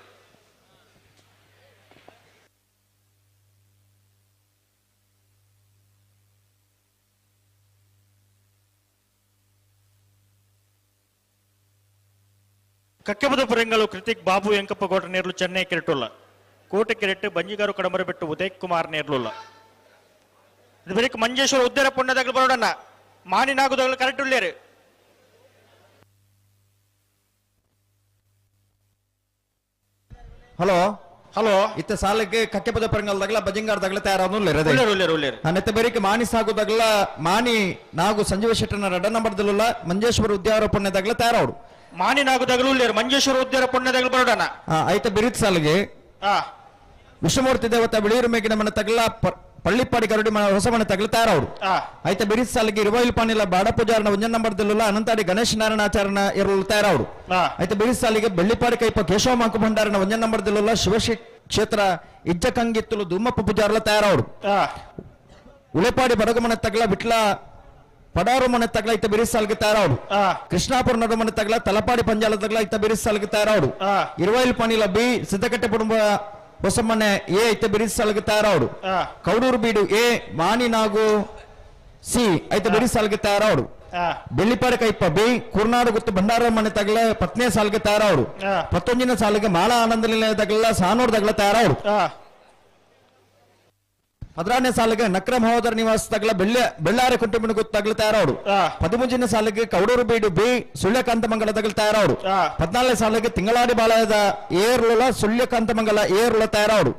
ಕಕ್ಕೆಬದ ಪೆರಂಗಲು ಕೃತಿಕ್ ಬಾಬು ಎಂಕಪ್ಪ ಗೌಡ ನೇರ್ಲು ಚೆನ್ನೈ ಕೆರೆಟುಲ್ಲ ಕೋಟೆ ಕೆರೆಟ್ಟು ಬಂಜಿಗಾರು ಕಡಮರ ಬೆಟ್ಟು ಉದಯ್ ಕುಮಾರ್ ನೇರ್ಲುಲ್ಲ ಇದು ಬರೀಕ್ ಮಂಜೇಶ್ವರ ಉದ್ದಿರ ಪುಣ್ಯದಾಗಲು ಬರೋಡಣ್ಣ ಮಾನಿನಾಗುದಾಗಲು ಕರೆಕ್ಟ್ ಉಳ್ಳೇರು ಹಲೋ ಹಲೋ ಇತ್ತ ಸಾಲಕ್ಕೆ ಕಕ್ಕೆಪದ ಪರಂಗಲ್ದಾಗಲ ಬಜಿಂಗಾರ್ದಾಗಲ ತಯಾರಾದ ನೆತ್ತ ಬೇರಿಕೆ ಮಾಣಿ ಸಾಗುದಾಗಲ ಮಾಣಿ ನಾಗು ಸಂಜೀವ ಶೆಟ್ಟನ ರಡ್ಡ ನಂಬರ್ದಲ್ಲ ಮಂಜೇಶ್ವರ ಉದ್ಯಾರ ಪುಣ್ಯದಾಗಲ ತಯಾರಾವಡು ಮಾಣಿ ನಾಗುದಾಗಲೂ ಉಳ್ಳೇರು ಮಂಜೇಶ್ವರ ಉದ್ಯಾರ ಪುಣ್ಯದಾಗಲ ಬರೋಡಣ ಆಯ್ತ ಬಿರಿತ್ ಸಾಲಿಗೆ ವಿಶ್ವಮೂರ್ತಿ ದೇವತಾ ಬಿಳಿಯೂರು ಮೇಗಿನ ಮನೆ ತಗಲ ಪಳ್ಳಿಪ್ಪಾಡಿ ಕರಡಿ ಹೊಸ ಮನೆ ತಗಲ ತಯಾರವರು ಆಯ್ತ ಬಿರಿತ್ ಸಾಲಿಗೆ ಇರುವೈಲ್ ಪಾನಿಲ ಬಾಡ ಪೂಜಾರನ ಒಂಜನ್ ನಂಬರ್ದಲ್ಲ ಅನಂತಾಡಿ ಗಣೇಶ ನಾರಾಯಣಾಚಾರ್ಯನ ಇರಲು ತಯಾರವರು ಆಯ್ತ ಬಿರಿತ್ ಸಾಲಿಗೆ ಬೆಳ್ಳಿಪಾಡಿ ಕೈಪ ಕೇಶವ ಮಾಂಕು ಭಂಡಾರನ ಒಂಜನ್ ನಂಬರ್ದಲ್ಲ ಶಿವಶಿ ಕ್ಷೇತ್ರ ಇಜ್ಜಕಂಗಿತ್ತಲು ಧೂಮಪ್ಪ ಪೂಜಾರಲ ತಯಾರವರು ಉಳೆಪಾಡಿ ಬಡಗಮನೆ ತಗಲ ವಿಟ್ಲ ಪಡಾರು ಮನೆ ತಗಲ ಇತ್ತ ಬಿರಿಸ್ ಸಾಲಿಗೆ ತಯಾರವರು ಕೃಷ್ಣಾಪುರ ನಡು ಮನೆ ತಗಲ ತಲಪಾಡಿ ಪಂಜಾಲ ತಗಲ ಇತ್ತ ಬಿರಿಸ್ ಸಾಲಿಗೆ ತಯಾರವರು ಇರುವೈಲ್ ಪಾನಿಲ ಬಿ ಸಿದ್ದಕಟ್ಟೆ ಕುಟುಂಬ ಹೊಸಮನೆ ಎ ಐತ ಬಿರಿಸ್ ಸಾಲಿಗೆ ತಯಾರವರು ಕೌಡೂರು ಬೀಡು ಎ ಮಾಣಿ ನಾಗು ಸಿ ಐತ ಬಿರಿಸ್ ಸಾಲಿಗೆ ತಯಾರವರು ಬೆಳ್ಳಿಪಾಡಿ ಕೈಪ ಬಿ ಕುರ್ನಾಡು ಗುತ್ತು ಭಂಡಾರ ಮನೆ ತಗಲ ಪತ್ನಿಯ ಸಾಲಿಗೆ ತಯಾರವರು ಪತ್ತೊಂದಿನ ಸಾಲಿಗೆ ಮಾಳ ಆನಂದ ನಿಲಯ ತಗಲ ಸಾನೂರ್ ತಗಲ ತಯಾರವರು 16ನೇ ಸಾಲಿಗೆ ನಕ್ರ ಮಹೋದರ ನಿವಾಸ ತಗಲ ಬೆಳ್ಳಾರಿ ಕುಟುಂಬ ತಗಲ ತಯಾರವರು 13ನೇ ಸಾಲಿಗೆ ಕೌಡೂರು ಬೀಡು ಬಿ ಸುಳ್ಯಕಾಂತಮಂಗಲ ತಗಲ ತಯಾರವರು 14ನೇ ಸಾಲಿಗೆ ತಿಂಗಳಾಡಿ ಬಾಳದ ಏರ್ಲುಲ ಸುಳ್ಯಕಾಂತಮಂಗಲ ಏರ್ಲ ತಯಾರವರು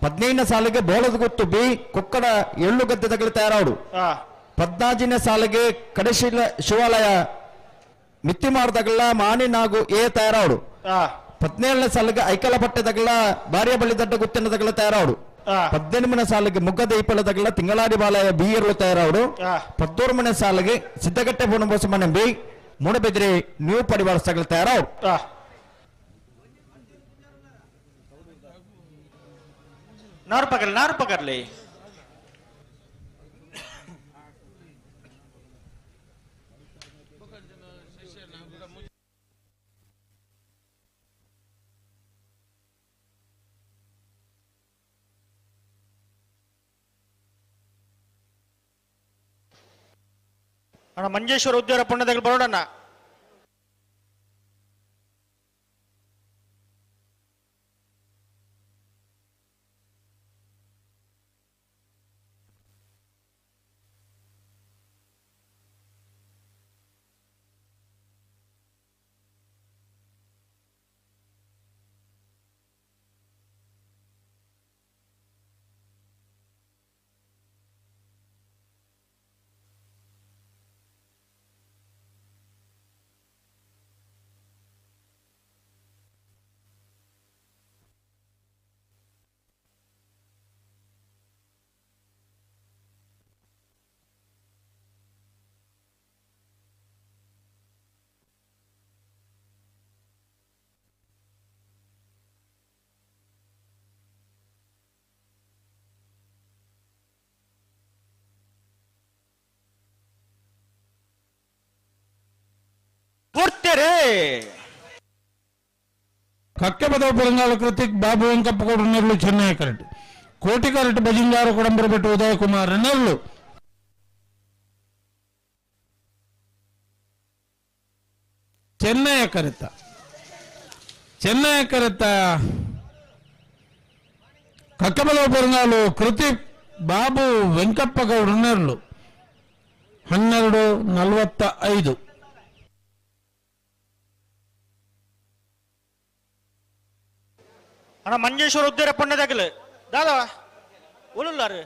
15ನೇ ಸಾಲಿಗೆ ಬೋಳದಗುತ್ತು ಬಿ ಕೊಕ್ಕಡ ಎಳ್ಳುಗದ್ದೆ ತಗಲ ತಯಾರವರು 14ನೇ ಸಾಲಿಗೆ ಕಡಶಿಲ ಶಿವಾಲಯ ಮಿತ್ತಿಮಾರ್ದಗಲ ಮಾಣಿ ನಾಗು ಎ ತಯಾರವರು 17ನೇ ಸಾಲಿಗೆ ಐಕಲಪಟ್ಟೆ ತಗಲ ಬಾರಿಯ ಬಳ್ಳಿ ದಡ್ಡ ಗುತ್ತಿನ ತಗಲ ತಯಾರವರು 18ನೇ ಸಾಲಿಗೆ ಮುಗ್ಗದ ಇಪ್ಪಲದಗಲ ತಿಂಗಳಾಡಿ ಬಾಲಯ ಬಿ ಇರಲು ತಯಾರವರು 19ನೇ ಸಾಲಿಗೆ ಸಿದ್ದಗಟ್ಟೆ ಪೂರ್ಣಬೋಸಮನೆ ಬಿ ಮೂಡಬಿದ್ರೆ ನ್ಯೂ ಪರಿವಾರ ತಗಲ ತಯಾರವರು. ನಾರು ಪಕರ್ಲಿ ನಾರು ಪಕರ್ಲಿ ಅಣ್ಣ ಮಂಜೇಶ್ವರ ಉದ್ಯಾರ ಪುಣ್ಯದಾಗಲು ಬರೋಡಣ್ಣ. ಕಕ್ಕೆ ಪದವ ಪೆರಂಗಾಲ ಕೃತಿಕ್ ಬಾಬು ವೆಂಕಪ್ಪ ನೆರಳು ಚೆನ್ನೈ ಕರೆಟ್ ಕೋಟಿ ಕರೆಟ್ ಬಜಿಂಗಾರ ಕೊಡಂಬರಬೆಟ್ಟು ಉದಯ ಕುಮಾರ್ ನೆರಳು ಚೆನ್ನೈ ಕರೆತ ಚೆನ್ನೈ ಕರೆತ ಕಕ್ಕೆ ಪದವ ಪೆರಂಗಾಲು ಕೃತಿಕ್ ಬಾಬು ವೆಂಕಪ್ಪ ಗೌಡ ನೆರಳು 12:45. ಅಣ್ಣ ಮಂಜೇಶ್ವರ ಉದ್ದಿರ ಪುಣ್ಯದಾಗಲು ದಾದಾ ಉಳ್ಳುಲ್ಲಾರು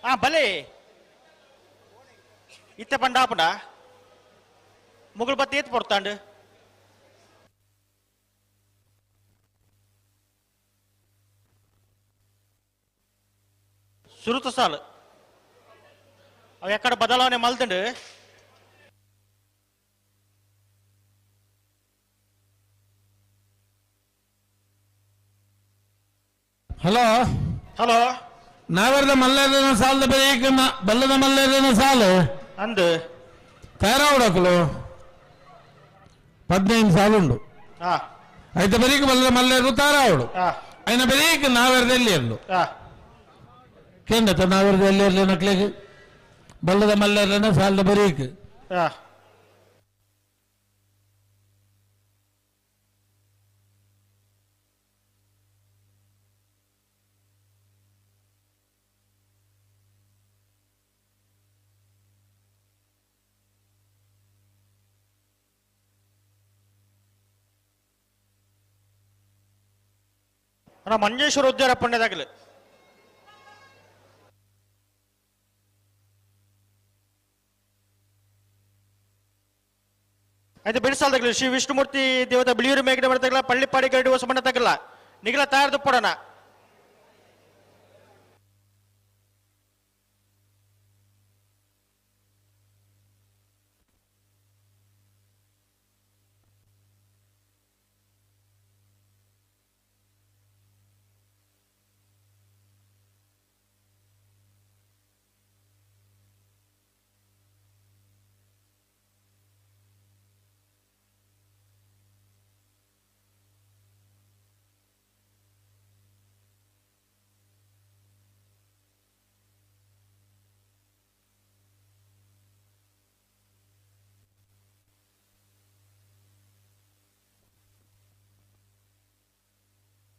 ಹಾ ಬಲೆ ಇತ್ತ ಪಂಡಾಪುಂಡ ಮುಗುಳು ಬತ್ತಿ ಏತ್ ಪೊಡ್ತಾಂಡು ಸುರುತ ಸಾಲು ಅವು ಎಕ್ಕಡ ಬದಲಾವಣೆ ಮಲ್ತಂಡು. ಹಲೋ ಹಲೋ ನಾವರ್ದ ಮಲ್ಲೇರಿನ ಸಾಲದ ಬರೀಕ ಬಲ್ಲದ ಮಲ್ಲೇರಿನ ಸಾಲು ಅಂದು ತಯಾರಾವಡಕಲು 15 ಸಾಲುಂಡು ಐತ ಬರೀಕ ಬಲ್ಲದ ಮಲ್ಲೇರು ತಯಾರಾವಡು ಐನ ಬರೀಕ ನಾವೆರ್ದ ಎಲ್ಲಿ ಇರಲು ಕೇಂದ್ರ ನಾವೆರ್ದ ಎಲ್ಲಿ ಇರಲಿ ನಕ್ಲಿಗೆ ಬಲ್ಲದ ಮಲ್ಲೇರನ ಸಾಲದ ಬರೀಕ ಅಣ್ಣ ಮಂಜೇಶ್ವರ ಉದ್ಯಾರ ಪುಣ್ಯದಾಗಲು ಆಯ್ತು ಬಿಡಿಸಾಲ್ದಾಗಲಿ ಶ್ರೀ ವಿಷ್ಣುಮೂರ್ತಿ ದೇವತ ಬಿಳಿಯೂರು ಮೇಗಡೆ ಮಾಡ್ತಾಗಲ್ಲ ಪಳ್ಳಿಪಾಡಿ ಗರಡಿ ಹೊಸ ತಗಲ್ಲ ನಿಗಲ ತಯಾರ್ದು ಪಡೋಣ.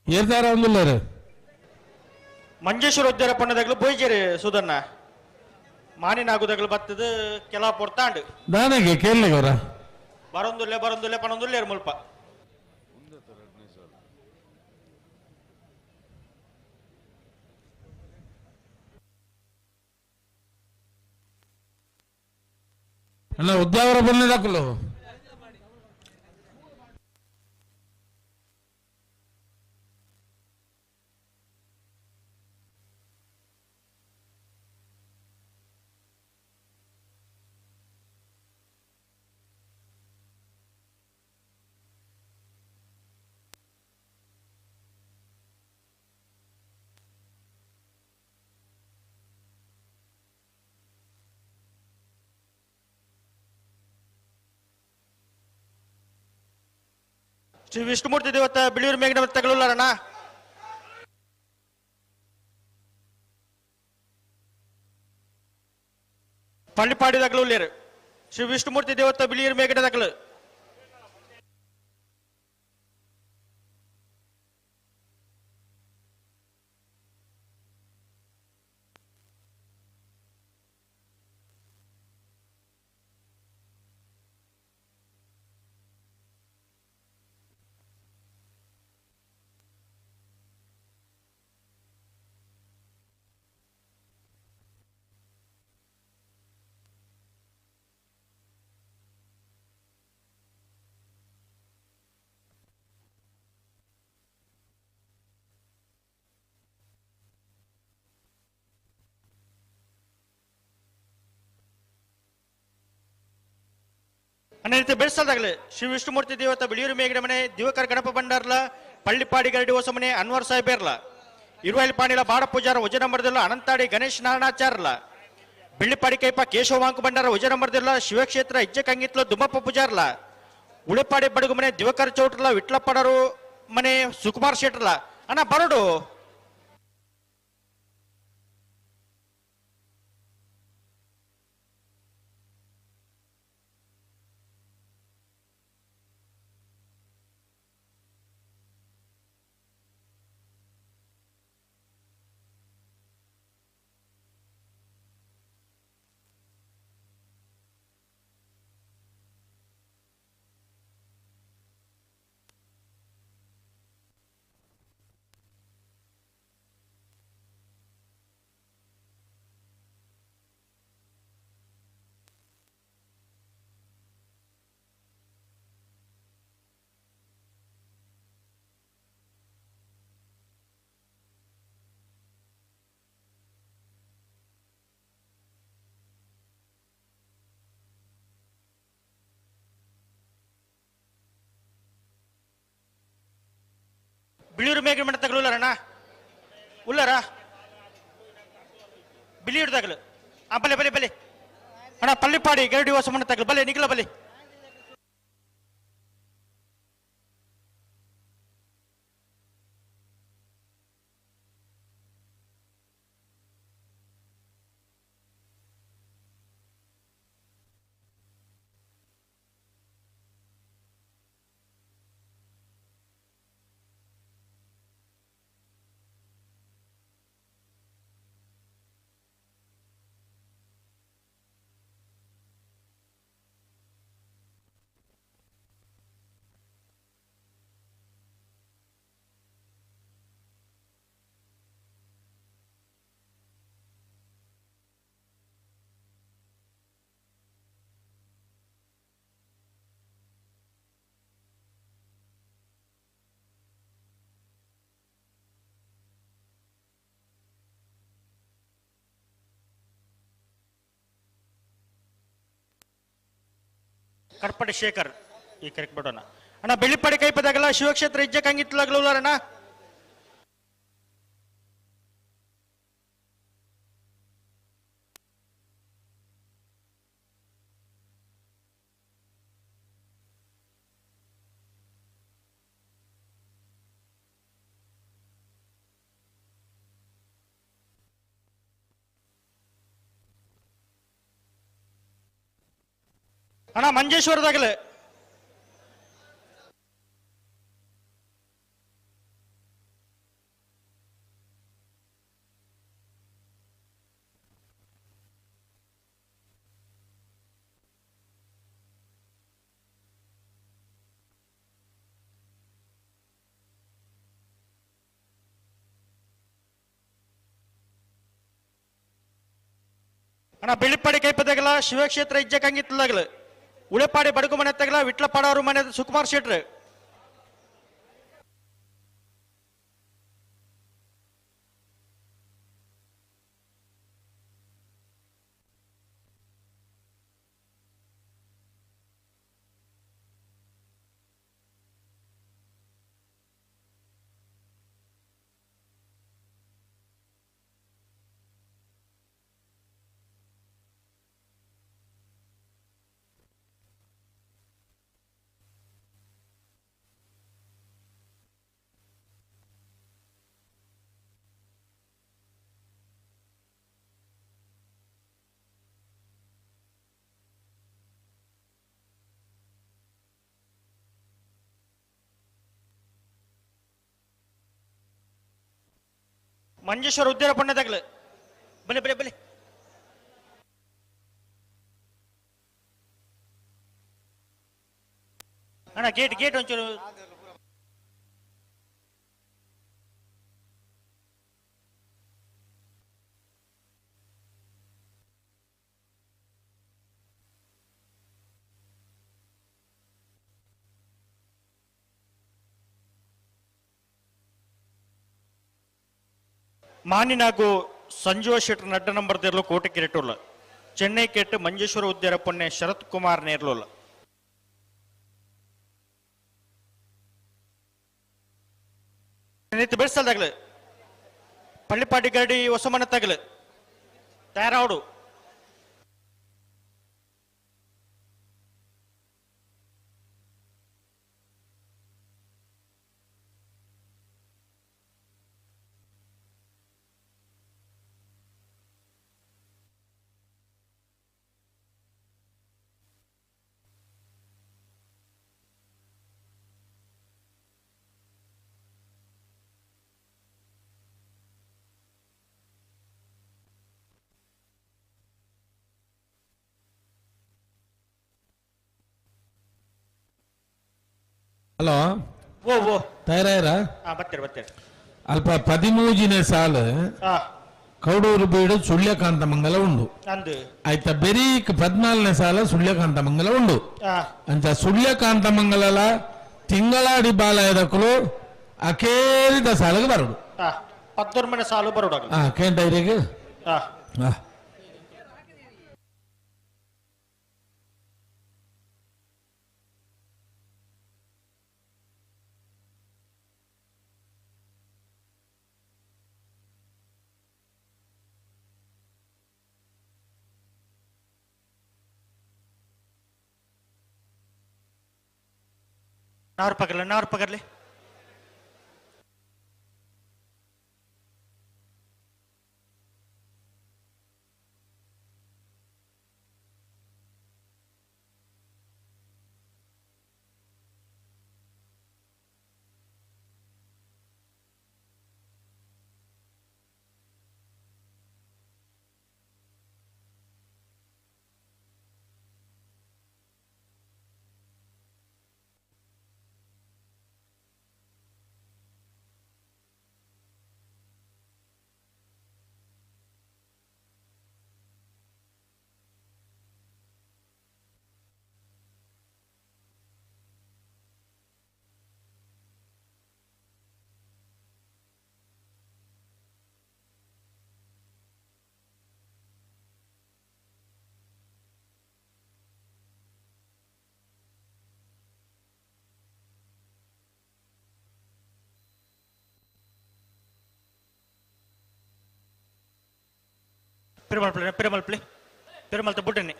ಏರ್ದಾರ ಒಂದುಲ್ಲಾರು ಮಂಜೇಶ್ವರ ಉದ್ಯಾರ ಪಣ್ಣದಾಗಲು ಬೋಯ್ಜೇರಿ ಸುಧನ್ನ ಮಾನಿನಾಗುದಾಗಲು ಬತ್ತದ ಕೆಲ ಪೊರ್ತಾಂಡ್ ದಾನೆಗೆ ಕೇಳಲಿಗವರ ಬರೊಂದುಲ್ಲೆ ಬರೊಂದುಲ್ಲೆ ಪಣೊಂದುಲ್ಲೆ ಮುಲ್ಪ ಅಣ್ಣ ಉದ್ಯಾವರ ಬಂದಿದಾಕಲು ಶ್ರೀ ವಿಷ್ಣುಮೂರ್ತಿ ದೇವತ ಬಿಳಿಯೂರು ಮೇಘನ ತಗಲುಲ್ಲಾರಣ್ಣ ಪಳ್ಳಿಪಾಡಿ ತಗಲುಲ್ಲೇರು ಶ್ರೀ ವಿಷ್ಣುಮೂರ್ತಿ ದೇವತ ಬಿಳಿಯೂರು ಮೇಘನ ತಗಲು ಅದೇ ರೀತಿ ಬೆಳೆಸಲ್ದಾಗಲಿ ಶ್ರೀ ವಿಷ್ಣುಮೂರ್ತಿ ದೇವತ ಬಿಳಿಯೂರು ಮೇಗಡೆ ಮನೆ ದಿವಕರ್ ಗಣಪ ಭಂಡಾರ್ಲ ಪಳ್ಳಿಪಾಡಿ ಗರಡಿ ಹೊಸಮನೆ ಅನ್ವರ್ ಸಾಹೇಬೇರ್ಲ ಇರುವಲ್ಲಿ ಪಾಣಿಲ ಬಾಡ ಪೂಜಾರ ವಜನ ಮರದಿಲ್ಲ ಅನಂತಾಡಿ ಗಣೇಶ್ ನಾರಾಯಣಾಚಾರ್ಲ ಬೆಳ್ಳಿಪಾಡಿ ಕೈಪ ಕೇಶವ ವಾಂಕು ಭಂಡಾರ ವಜನ ಮರದಿಲ್ಲ ಶಿವಕ್ಷೇತ್ರ ಇಜ್ಜೆ ಕಂಗಿತ್ಲ ದುಮ್ಮಪ್ಪ ಪೂಜಾರ್ಲ ಉಳಿಪಾಡಿ ಬಡಗು ಮನೆ ದಿವಕರ್ ಚೌಟ್ರಲ ವಿಟ್ಲಪ್ಪಡರು ಮನೆ ಸುಕುಮಾರ್ ಶೆಟ್ರಲ ಅಣ್ಣ ಬರಡು ಬಿಳಿಯೂರು ಮೇಘ ಮಠ ತಗಲುಲ್ಲಾರಣ್ಣ ಉಲ್ಲಾರ ಬಿಳಿಯೂರು ತಗಲು ಆ ಬಲೆ ಬಲೆ ಬಲೆ ಅಣ್ಣ ಪಳ್ಳಿಪಾಡಿ ಗರಡಿ ಹೊಸ ಮಣ್ಣ ತಗಲು ಬಲೆ ನಿಖಿಲ ಬಲೆ ಕಡ್ಪಡೆ ಶೇಖರ್ ಈ ಕರೆಕ್ಟ್ ಬಿಡೋಣ ಅಣ್ಣ. ಬೆಳ್ಳಿಪಾಡಿ ಕೈಪದಾಗಲ್ಲ ಶಿವಕ್ಷೇತ್ರ ಇಜ್ಜೆ ಕಂಗಿತ್ಲಾಗ್ಲೂ ಅಣ್ಣ. ಅಣ್ಣ ಮಂಜೇಶ್ವರದಾಗಲೇ ಅಣ್ಣ. ಬೆಳ್ಳಿಪಾಡಿ ಕೈಪದಾಗಲ ಶಿವಕ್ಷೇತ್ರ ಇಜ್ಜೆ ಕಂಗಿತ್ಲಾಗಲ ಉಳೆಪಾಡಿ ಬಡಗು ಮನೆ ತಗಲ ವಿಟ್ಲಪಾಡ ಅವರು ಮನೆ ಸುಕುಮಾರ್ ಶೆಟ್ರು. ಮಂಜೇಶ್ವರ ಉದ್ಯಾನ ಪಣ್ಣದಾಗಲು ಬಲೆ ಬಲೆ ಬಲೆ ಅಣ್ಣ ಗೇಟ್ ಗೇಟ್ ಒಂಚೂರು ಮಾನಿನಾಗು ಸಂಜೀವ ಶೆಟ್ಟರ್ ನಡ್ಡ ನಂಬರ್ ದೇರ್ಲು ಕೋಟೆ ಕಿರೆಟುಲ್ಲ ಚೆನ್ನೈ ಕೆಟ್ಟು ಮಂಜೇಶ್ವರ ಉದ್ಯಾರ ಪೊನ್ನೆ ಶರತ್ ಕುಮಾರ್ ನೇರ್ಲುಲ್ಲ. ಬೆಳೆಸಲ್ದಾಗಲು ಪಳ್ಳಿಪಾಟಿ ಗರಡಿ ಹೊಸಮನ ತಗಲು ತಯಾರಾವಡು. ಹಲೋ ಓ ಓ ತಯಾರಾಯರ ಬರ್ತೀರಿ ಬರ್ತೀರಿ. ಅಲ್ಪ 13ನೇ ಸಾಲು ಕೌಡೂರು ಬೀಡು ಸುಳ್ಯಕಾಂತ ಮಂಗಲ ಉಂಡು ಆಯ್ತಾ. ಬೆರೀಕ್ 14ನೇ ಸಾಲ ಸುಳ್ಯಕಾಂತ ಮಂಗಲ ಉಂಡು ಅಂತ ಸುಳ್ಯಕಾಂತ ಮಂಗಲಲ ತಿಂಗಳಾಡಿ ಬಾಲಯದಕ್ಕಲು ಅಕೇರಿದ ಸಾಲಿಗೆ ಬರೋಡು. 19ನೇ ಸಾಲು ಬರೋಡು. ಕೇಂದ್ರ ಇರಿಗೆ ನಾರು ಪಗರ್ಲಿ ನಾರು ಪಗರ್ಲಿ. ಪಿರಮಲ್ಪ್ಲೆ ಪಿರಮಲ್ಪ್ಲೆ ಪಿರಮಲ್ತ ಬುಡ್ಡನೆ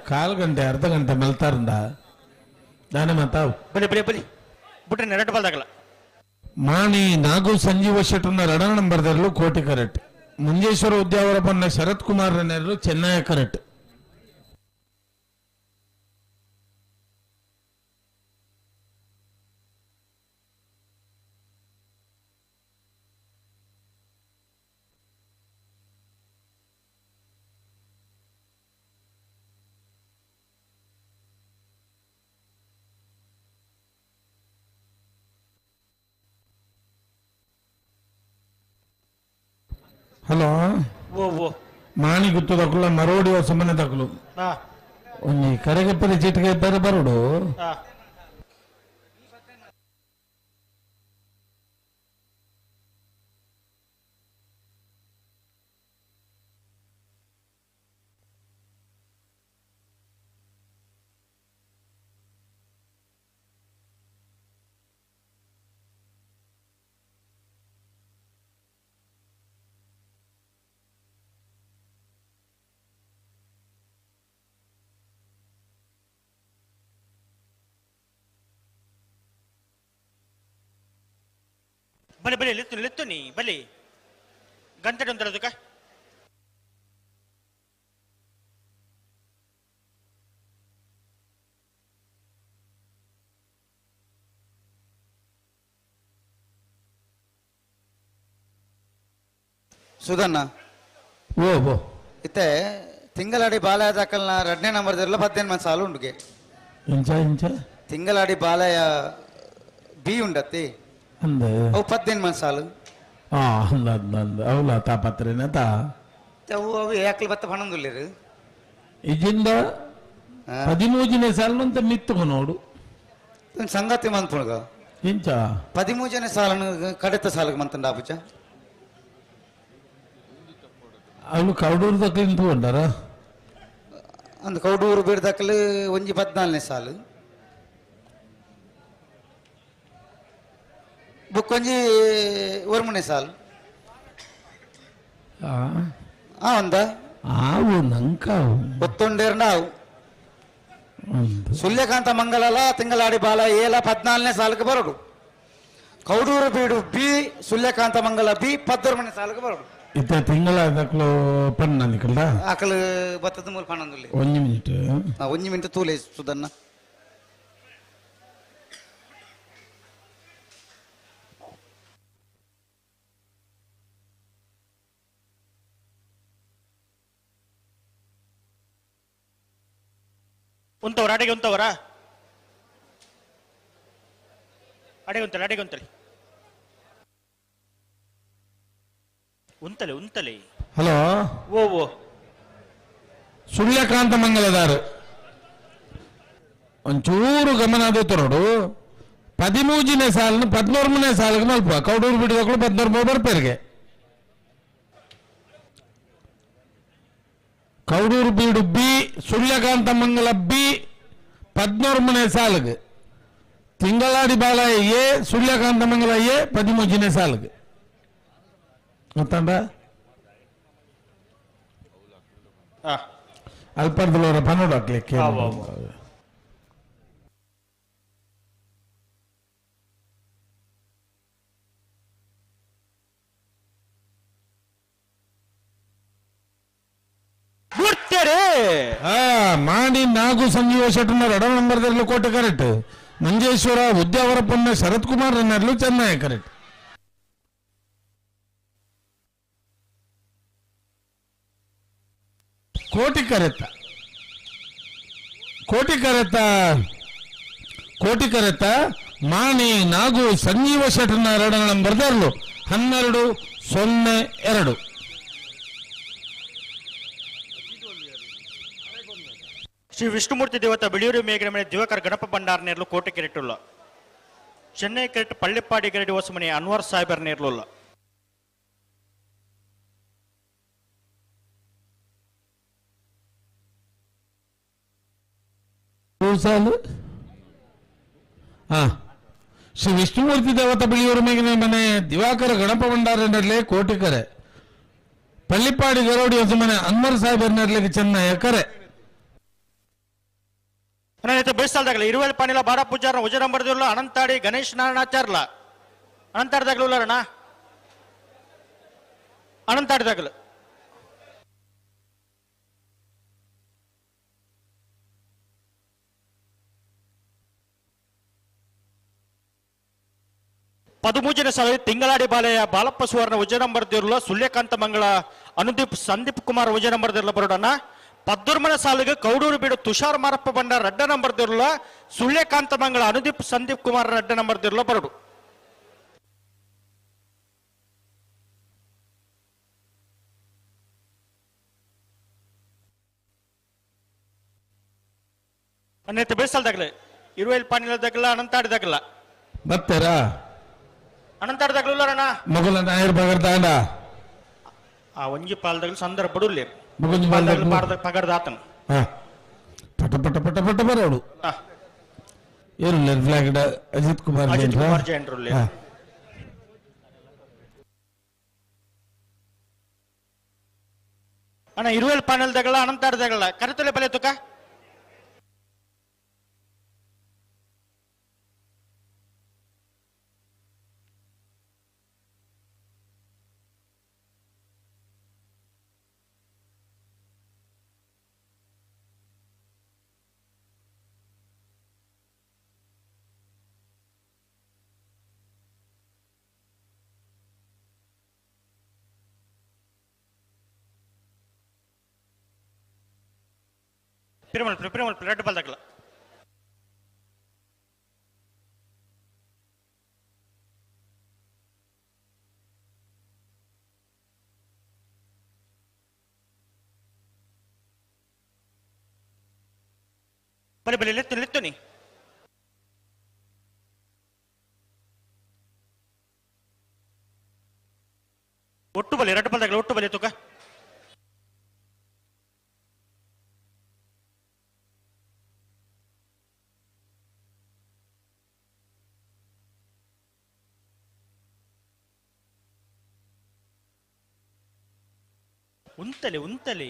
ಕಾಲು ಗಂಟೆ ಅರ್ಧ ಗಂಟೆ ಮಲ್ತಾರಂದ ದಾನೆ ಮಾತಾವ್ ಬಲೆ ಬಲೆ ಬಲಿ ಬುಟ್ರೆ ನೆರಟ ಬಲ್ದಾಗಲ್ಲ ಮಾಣಿ ನಾಗು ಸಂಜೀವ ಶೆಟ್ಟರ್ನ ರಡನ ನಂಬರ್ದಲ್ಲೂ ಕೋಟಿ ಕರೆಕ್ಟ್ ಮಂಜೇಶ್ವರ ಉದ್ಯಾವರ ಬನ್ನ ಶರತ್ ಕುಮಾರ್ ನೆರಳು ಚೆನ್ನೈ ಕರೆಕ್ಟ್ ಹಲೋ ಓ ಓ ಮಾಣಿ ಗುತ್ತದಕ್ಕಲ್ಲ ಮರೋಡಿ ಸುಮ್ಮನೆ ತಕ್ಕಲು ಒಂಜಿ ಕರೆಗೆಪ್ಪರಿ ಚೀಟಿಗೆ ಬೇರೆ ಬರೋಡು ಬಲೆ ಬಲೆ ಲೆತ್ತು ಲೆತ್ತು ನೀ ಬಲೆ ಗಂಟೆ ಒಂದರದಕ್ಕ ಸುಧನ್ನ ಓ ಓ ಇತ್ತೆ ತಿಂಗಳಾಡಿ ಬಾಲಯ ದಾಖಲ್ನ ಎರಡನೇ ನಂಬರ್ ದೆಲ್ಲ ಪದ್ದೇನು ಮಂದಿ ಸಾಲು ಉಂಡುಗೆ ಇಂಚ ಇಂಚ ತಿಂಗಳಾಡಿ ಬಾಲಯ ಬಿ ಉಂಡತ್ತಿ ಅಂದ ಅವು ಪದ್ದೇನು ಮಂದಿ ಸಾಲು ಆ ಅಂದ ಅಂದ ಅಂದ ಅವಲ ತಾಪತ್ರೇನ ತಾ ಅವು ಅವು ಯಾಕಲ್ ಬತ್ತ ಪಣಂದುಲ್ಲೇರು ಇಜಿಂದ 13ನೇ ಸಾಲಂತ ಮಿತ್ತುಕು ನೋಡು ಸಂಗತಿ ಮಂತ್ಪುಣಗ ಇಂಚ 13ನೇ ಸಾಲನು ಕಡೆತ ಸಾಲಕ್ಕೆ ಮಂತಂಡ ಆಪುಚ ಅವಳು ಕೌಡೂರು ದಕ್ಕಲು ನಿಂತ್ಕೊಂಡಾರ ಅಂದ್ ಕೌಡೂರು ಬೀರ್ದಕ್ಕಲು ಒಂಜಿ 14ನೇ ಸಾಲು ಬುಕ್ಕೊಂಜಿ ಒರ್ಮನೆ ಸಾಲು ಆ ಒಂದ ಆವು ನಂಕಾವು ಒತ್ತೊಂಡೇರ್ನ ಆವು ಸೂರ್ಯಕಾಂತ ಮಂಗಲಲ ತಿಂಗಳಾಡಿ ಬಾಲ ಏಲ 14ನೇ ಸಾಲಕ್ಕೆ ಬರೋಡು ಕೌಡೂರು ಬೀಡು ಬಿ ಸೂರ್ಯಕಾಂತ ಮಂಗಲ ಬಿ 13ನೇ ಸಾಲಕ್ಕೆ ಬರೋಡು ಇತ್ತ ತಿಂಗಳ ದಕ್ಕಲು ಪಣ್ಣ ನಿಕಲ್ದ ಆಕಳು ಬತ್ತದ ಮೂಲ ಪಣ್ಣಂದುಲ್ಲಿ ಒಂಜಿ ಮಿನಿಟ್ ಒಂಜಿ ಮಿನಿಟ್ ತೂಲೆ ಸುಧನ್ನ ಉಂತವರ ಅಡಿಗೆ ಉಂತವರ ಅಡಿಗೆ ಉಂತಲೆ ಅಡಿಗೆ ಉಂತಲೆ ಉಂತಲೆ ಉಂತಲೆ ಹಲೋ ಓ ಓ ಸೂರ್ಯಕಾಂತ ಮಂಗಲದಾರು ಒಂಚೂರು ಗಮನ ತರೋಡು 13ನೇ ಸಾಲನ್ನು 13ನೇ ಸಾಲಿಗೆ ಮಲ್ಪ ಕೌಡೂರು ಬಿಡಿದಕ್ಕಳು 13 ಬರ್ಪೇರಿಗೆ ಕೌಡೂರು ಬೀಡು ಬಿ ಸೂರ್ಯಕಾಂತ ಮಂಗಲ ಬಿ 13ನೇ ಸಾಲಿಗೆ ತಿಂಗಳಾಡಿ ಬಾಲ ಎ ಸೂರ್ಯಕಾಂತ ಮಂಗಲ ಎ 13ನೇ ಸಾಲಿಗೆ ಗೊತ್ತಂಡ ಅಲ್ಪರ್ದಲವರ ಪನ್ನೋಡು ಹಾಕ್ಲಿಕ್ಕೆ ಮಾಡಿ ನಾಗು ಸಂಜೀವ ಶೆಟ್ಟರ್ನ ಎರಡ ನಂಬರ್ದಲ್ಲಿ ಕೋಟೆ ಕರೆಕ್ಟ್ ಮಂಜೇಶ್ವರ ಉದ್ಯಾವರಪ್ಪನ ಶರತ್ ಕುಮಾರ್ ರನ್ನರ್ಲು ಚೆನ್ನೈ ಕರೆಕ್ಟ್ ಕೋಟಿ ಕರೆತ ಕೋಟಿ ಕರೆತ ಕೋಟಿ ಕರೆತ ಮಾಣಿ ನಾಗು ಸಂಜೀವ ಶೆಟ್ಟರ್ನ ಎರಡ ನಂಬರ್ದರ್ಲು 12 0 2 ಶ್ರೀ ವಿಷ್ಣುಮೂರ್ತಿ ದೇವತ ಬಿಳಿಯೂರು ಮೇಘನ ಮೇಲೆ ದಿವಾಕರ್ ಗಣಪ ಭಂಡಾರ ನೇರ್ಲು ಕೋಟೆ ಕೆರೆಟುಲ್ಲ. ಚೆನ್ನೈ ಕೆರೆಟ್ ಪಳ್ಳಿಪ್ಪಾಡಿ ಗರಡಿ ಹೊಸಮನೆ ಅನ್ವರ್ ಸಾಹೇಬರ್ ನೇರ್ಲುಲ್ಲ. ಶ್ರೀ ವಿಷ್ಣುಮೂರ್ತಿ ದೇವತ ಬಿಳಿಯೂರು ಮೇಘನ ಮನೆ ದಿವಾಕರ ಗಣಪ ಭಂಡಾರ ನೆರಳೆ ಕೋಟಿಕರೆ. ಪಳ್ಳಿಪ್ಪಾಡಿ ಗರೋಡಿ ಹೊಸಮನೆ ಅನ್ವರ್ ಸಾಹೇಬರ್ ನೆರಳಿಗೆ ಚೆನ್ನೈ ಕರೆ. ಬೇಸಾಲ್ದಾಗಲ ಇರುವೆಲ್ ಪಾನಿಲ ಬಾರ ಪೂಜಾರ ವಜರಂಬರದಿಲ್ಲ ಅನಂತಾಡಿ ಗಣೇಶ್ ನಾರಾಯಣಾಚಾರ್ಲ ಅನಂತಾಡ್ದಾಗಲು ಉಳ್ಳಾರಣ ಅನಂತಾಡ್ದಾಗಲು. ಪದಮೂಜನ ಸಾಲ ತಿಂಗಳಾಡಿ ಬಾಲೆಯ ಬಾಲಪ್ಪ ಸುವರ್ಣ ವಜರಂಬರದಿರ್ಲ ಸುಳ್ಯಕಾಂತ ಮಂಗಳ ಅನುದೀಪ್ ಸಂದೀಪ್ ಕುಮಾರ್ ವಜರಂಬರದಿರ್ಲ ಬರೋಡಣ್ಣ. ಪದ್ದೂರ್ಮನ ಸಾಲಿಗೆ ಕೌಡೂರು ಬೀಡು ತುಷಾರ್ ಮಾರಪ್ಪ ಬಂಡ ರಡ್ಡ ನಂಬರ್ ದಿರ್ಲ ಸುಳ್ಯಕಾಂತ ಮಂಗಳ ಅನುದೀಪ್ ಸಂದೀಪ್ ಕುಮಾರ್ ರಡ್ಡ ನಂಬರ್ ದಿರ್ಲ ಬರಡು. ಅನ್ನೈತೆ ಬೇಸಲ್ದಾಗಲೇ ಇರುವೆಲ್ ಪಾನಿಲದಾಗಲ್ಲ ಅನಂತಾಡಿದಾಗಲ್ಲ ಬತ್ತೇರಾ ಅನಂತಾಡ್ದಾಗಲೂ ಮೊಗಲ ನಾಯರ್ ಬಗರ್ದಾಂಡ ಆ ಒಂಜಿ ಪಾಲ್ದಾಗಲು ಸಂದರ್ಭ ಬಡುಲ್ಲಿ ಪಗಡ್ದಾತನ ಪಟ ಪಟ ಪಟ ಪಟ ಬರೋಡು. ಏನು ಫ್ಲಾಗ್ ಅಜಿತ್ ಕುಮಾರ್ ಅಜಿತ್ ಕುಮಾರ್ ಜೈನ್ರುಲ್ಲಿ. ಅಣ್ಣ ಇರುವೆಲ್ ಪಾನಲ್ದಾಗಲ್ಲ ಅನಂತಾಡ್ದಾಗಲ್ಲ ಕರೆತಲೆ ಬಲೆ ತುಕ ಪಿರಮಲ್ ಪಿರಮಲ್ ರೆಡ್ ಬಾಲ್ ದಾಗಲ. ಬಲೆ ಬಲೆ ಲೆತ್ತು ಲೆತ್ತು ನೀ ಒಟ್ಟು ಬಲೆ ರೆಡ್ ಬಾಲ್ ದಾಗಲ ಒಟ್ಟು ಬಲೆ ತುಕ. ಉಂತಲೆ ಉಂತಲೆ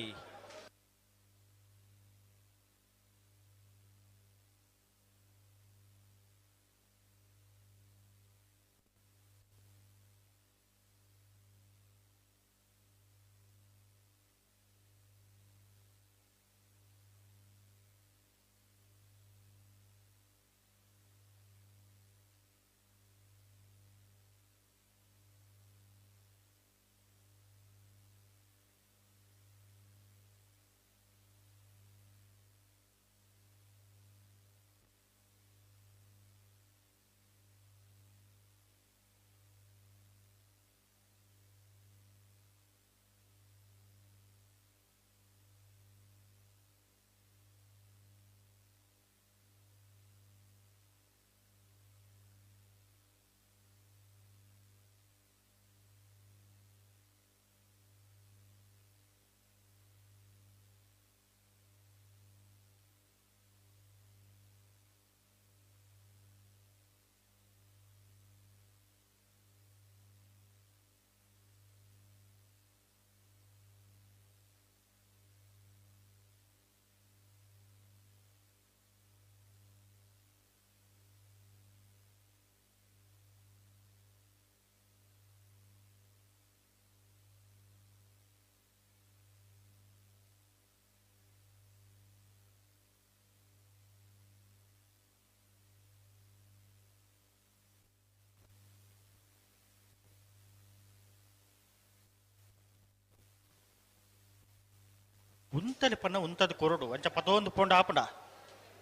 ಉಂತಲೆ ಪನ್ನ ಉಂತದ ಕೊರಡು ಅಂಚ ಪದೊಂದು ಪೋಂಡ ಆಪಂಡ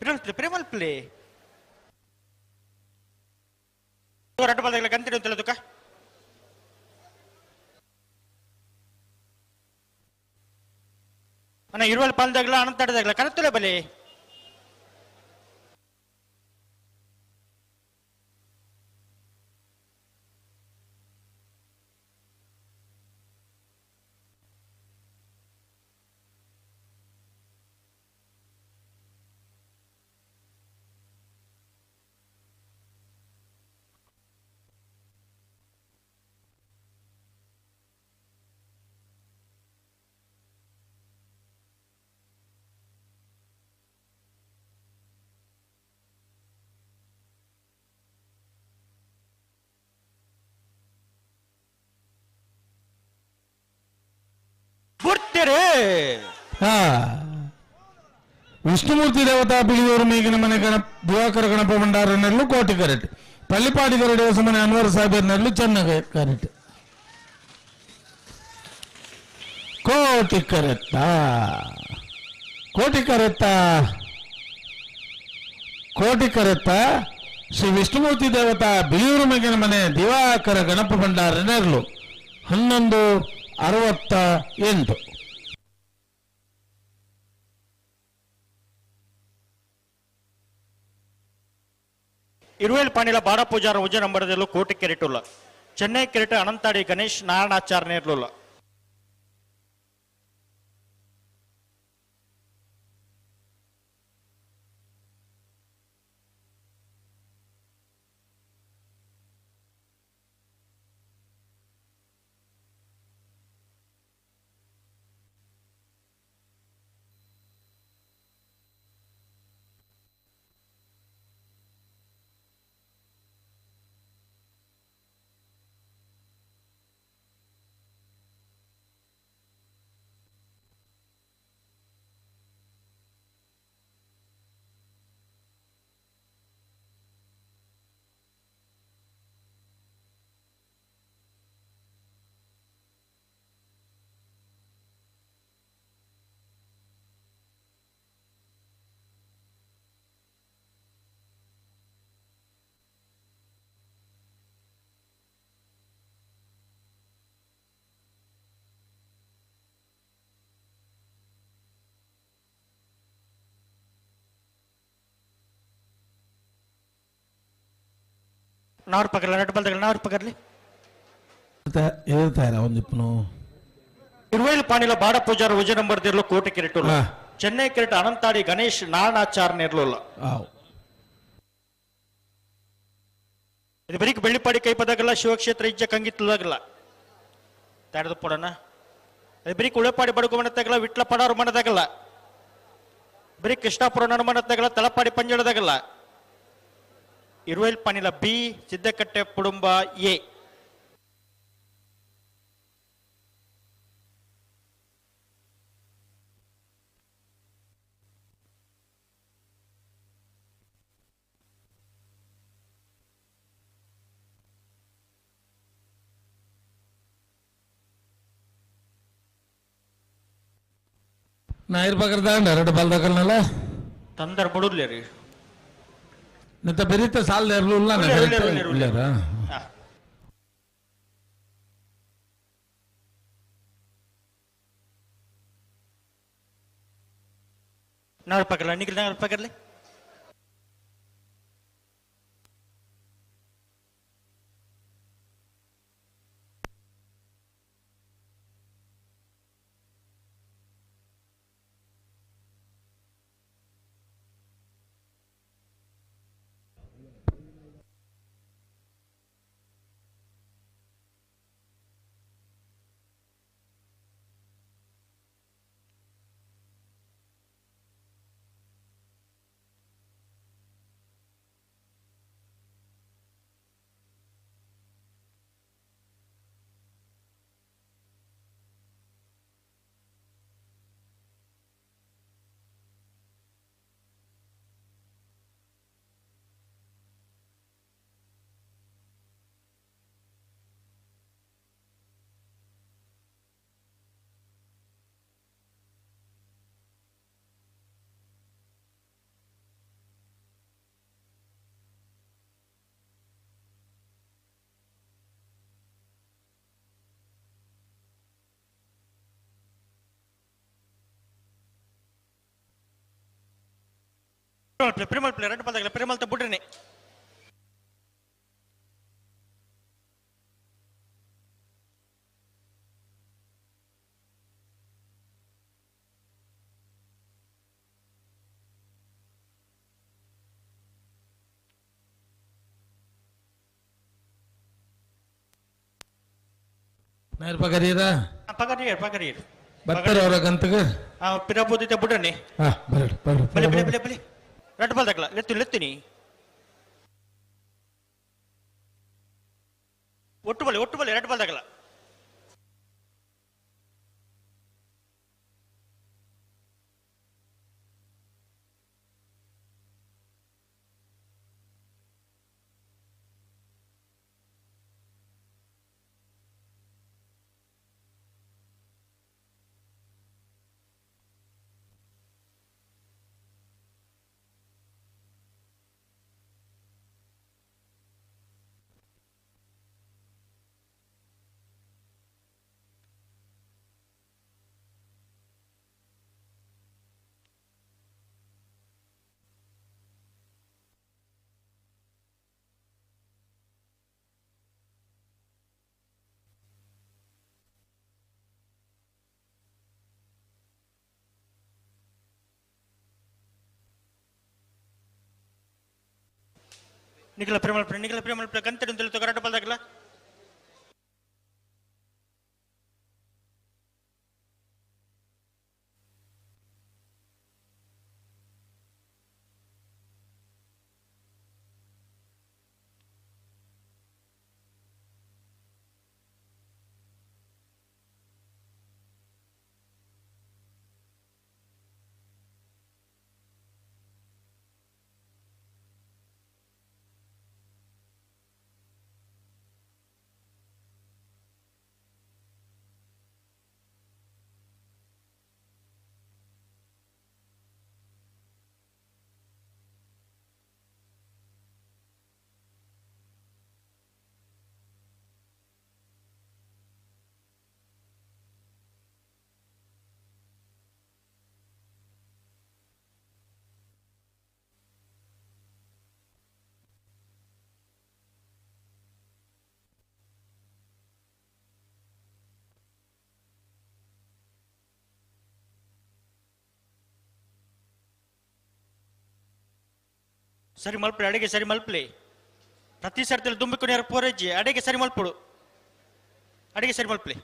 ಪ್ರೇಮಲ್ಪ್ಲೆ ಪ್ರೇಮಲ್ಪ್ಲೆ ರಡ್ಡು ಬಲ್ದಾಗಲ ಗಂತಿಡು ಅಂತಲ್ಲ ತುಕ ಅಣ್ಣ ಇರುವಲ್ ಪಾಲ್ದಾಗಲ ಅನಂತಾಡದಾಗಲ ಕರತ್ತುಲೆ ಬಲೆ ಉಳ್ಳೇರು. ಹಾ ವಿಷ್ಣುಮೂರ್ತಿ ದೇವತಾ ಬಿಳಿಯೂರು ಮೇಗಿನ ಮನೆ ಗಣ ದಿವಾಕರ ಗಣಪ ಭಂಡಾರನಲ್ಲೂ ಕೋಟಿ ಕರೆಟ್. ಪಳ್ಳಿಪಾಡಿ ಕರಡಿ ಹೊಸಮನೆ ಅನ್ವರ್ ಸಾಹೇಬರ್ನಲ್ಲೂ ಚೆನ್ನಾಗಿ ಕರೆಟ್. ಕೋಟಿ ಕರೆತ್ತ ಕೋಟಿ ಕರೆತ್ತ ಕೋಟಿ ಕರೆತ್ತ ಶ್ರೀ ವಿಷ್ಣುಮೂರ್ತಿ ದೇವತಾ ಬಿಳಿಯೂರು ಮೇಗಿನ ಮನೆ ದಿವಾಕರ ಗಣಪ ಭಂಡಾರ ನೆರಳು 11:68. ಇರುವೇಲ್ ಪಾಣಿಲ ಬಾಡ ಪೂಜಾರ ಉಜ ನಂಬರದಲ್ಲೂ ಕೋಟಿ ಕೆರೆಟುಲ್ಲ. ಚೆನ್ನೈ ಕೆರೆಟ ಅನಂತಾಡಿ ಗಣೇಶ್ ನಾರಾಯಣಾಚಾರ್ ನೇರ್ಲುಲ್ಲ. ನಾರು ಪಕರ್ಲಿ ನಟ್ಟು ಬಲ್ದಗಲ ನಾರು ಪಕರ್ಲಿ. ಹೇಳ್ತಾರ ಒಂದಿಪ್ಪನು. ಇರುವೇಲ್ ಪಾಣಿಲ ಬಾಡ ಪೂಜಾರ ಉಜ ನಂಬರ್ ದಿರ್ಲು ಕೋಟಿ ಕೆರೆಟುಲ್ಲ. ಚೆನ್ನೈ ಕೆರೆಟ ಅನಂತಾಡಿ ಗಣೇಶ್ ನಾರಾಯಣಾಚಾರ್ ನೇರ್ಲುಲ್ಲ. ಇದು ಬರೀ ಬೆಳ್ಳಿಪಾಡಿ ಕೈಪದಾಗಲ್ಲ ಶಿವಕ್ಷೇತ್ರ ಇಜ್ಜ ಕಂಗಿತ್ತಲಾಗಲ್ಲ ತಡೆದು ಪಡೋಣ. ಅದು ಬರೀ ಉಳೆಪಾಡಿ ಬಡಗು ಮನತ್ತಾಗಲ್ಲ ವಿಟ್ಲ ಪಡಾರು ಮನದಾಗಲ್ಲ ಬರೀ ಕೃಷ್ಣಾಪುರ ನಡುಮನತ್ತಾಗಲ್ಲ ತಳಪಾಡಿ ಪಂಜಳದಾಗಲ್ಲ. ಇರುವೇಲ್ ಪಾಣಿಲ ಬಿ ಸಿದ್ದಕಟ್ಟೆ ಕುಡುಂಬ ಎ. ನಾಯಿರ್ ಬಗರ್ದಾಂಡ ಎರಡು ಬಲ್ದಕಲ್ನಲ್ಲ ತಂದರ್ ಬಡುದ್ಲೇ ರೀ. ನಿತ್ತ ಬೆರೀತ ಸಾಲ ಇರಲಿಲ್ಲ. ನಾರು ಪಕರ್ಲ ನಿಖಿಲ್ ನಾರು ಪಕರ್ಲಿ. ಪ್ರಿಮಲ್ ಪ್ಲೇ ಎರಡು ಪದಗಳ ಪ್ರಿಮಲ್ ಬಿಡ್ರಿ. ನಾಯರ್ ಪಗರೀರ ಪಗರಿಯರ್ ಪಗರಿಯರ್ ಬರ್ತಾರೆ ಅವರ ಗಂತಗೆ. ಪಿರಬೋದಿದ್ದ ಬಿಡ್ರಿ. ಹಾ ಬರಡು ಬರಡು ಬಲೆ ಬಲೆ ಬಲೆ ಬಲೆ ಎರಡು ಬಲ್ದಗಳ ಲೆತ್ತು ಲೆತ್ತಿನಿ ಒಟ್ಟು ಬಲೆ ಒಟ್ಟು ಬಲೆ ಎರಡು ಬಲ್ದಗಳ. ನಿಖಲ ಪ್ರೇಮಲ್ ನಿಖಲ ಪ್ರೇಮಲ್ ಗಂತೆ ತಿಳಿತು ಕರಾಟ ಬಲ್ದಾಗಲ್ಲ. ಸರಿ ಮಲ್ಪಡಿ, ಅಡಿಗೆ ಸರಿ ಮಲ್ಪಲಿ. ಪ್ರತಿ ಸರ್ತಿಯಲ್ಲಿ ದುಂಬಿಕು ನೇರ ಪೋರೆಜ್ಜಿ ಅಡಿಗೆ ಸರಿ ಮಲ್ಪಡು, ಅಡಿಗೆ ಸರಿ ಮಲ್ಪಲಿ.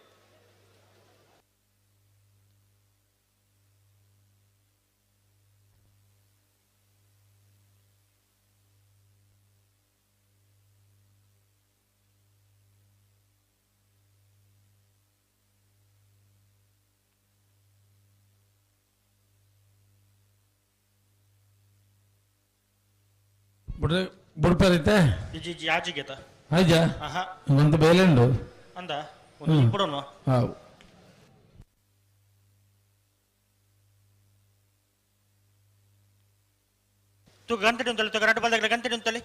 ಬುಡ್ಪರೈತೆ ಯಾಚಿಗೆತ ಆಯ್ಜಾ ಒಂದು ಬೇಲೆಂಡು ಅಂದ ಒಂದು ಇಬ್ಬರನ್ನು ಹಾವು ತು ಗಂಟೆ ಉಂತಲಿ ತು ಕರಾಟ ಬಲ್ದಾಗಲ ಗಂಟೆ ಉಂತಲಿ.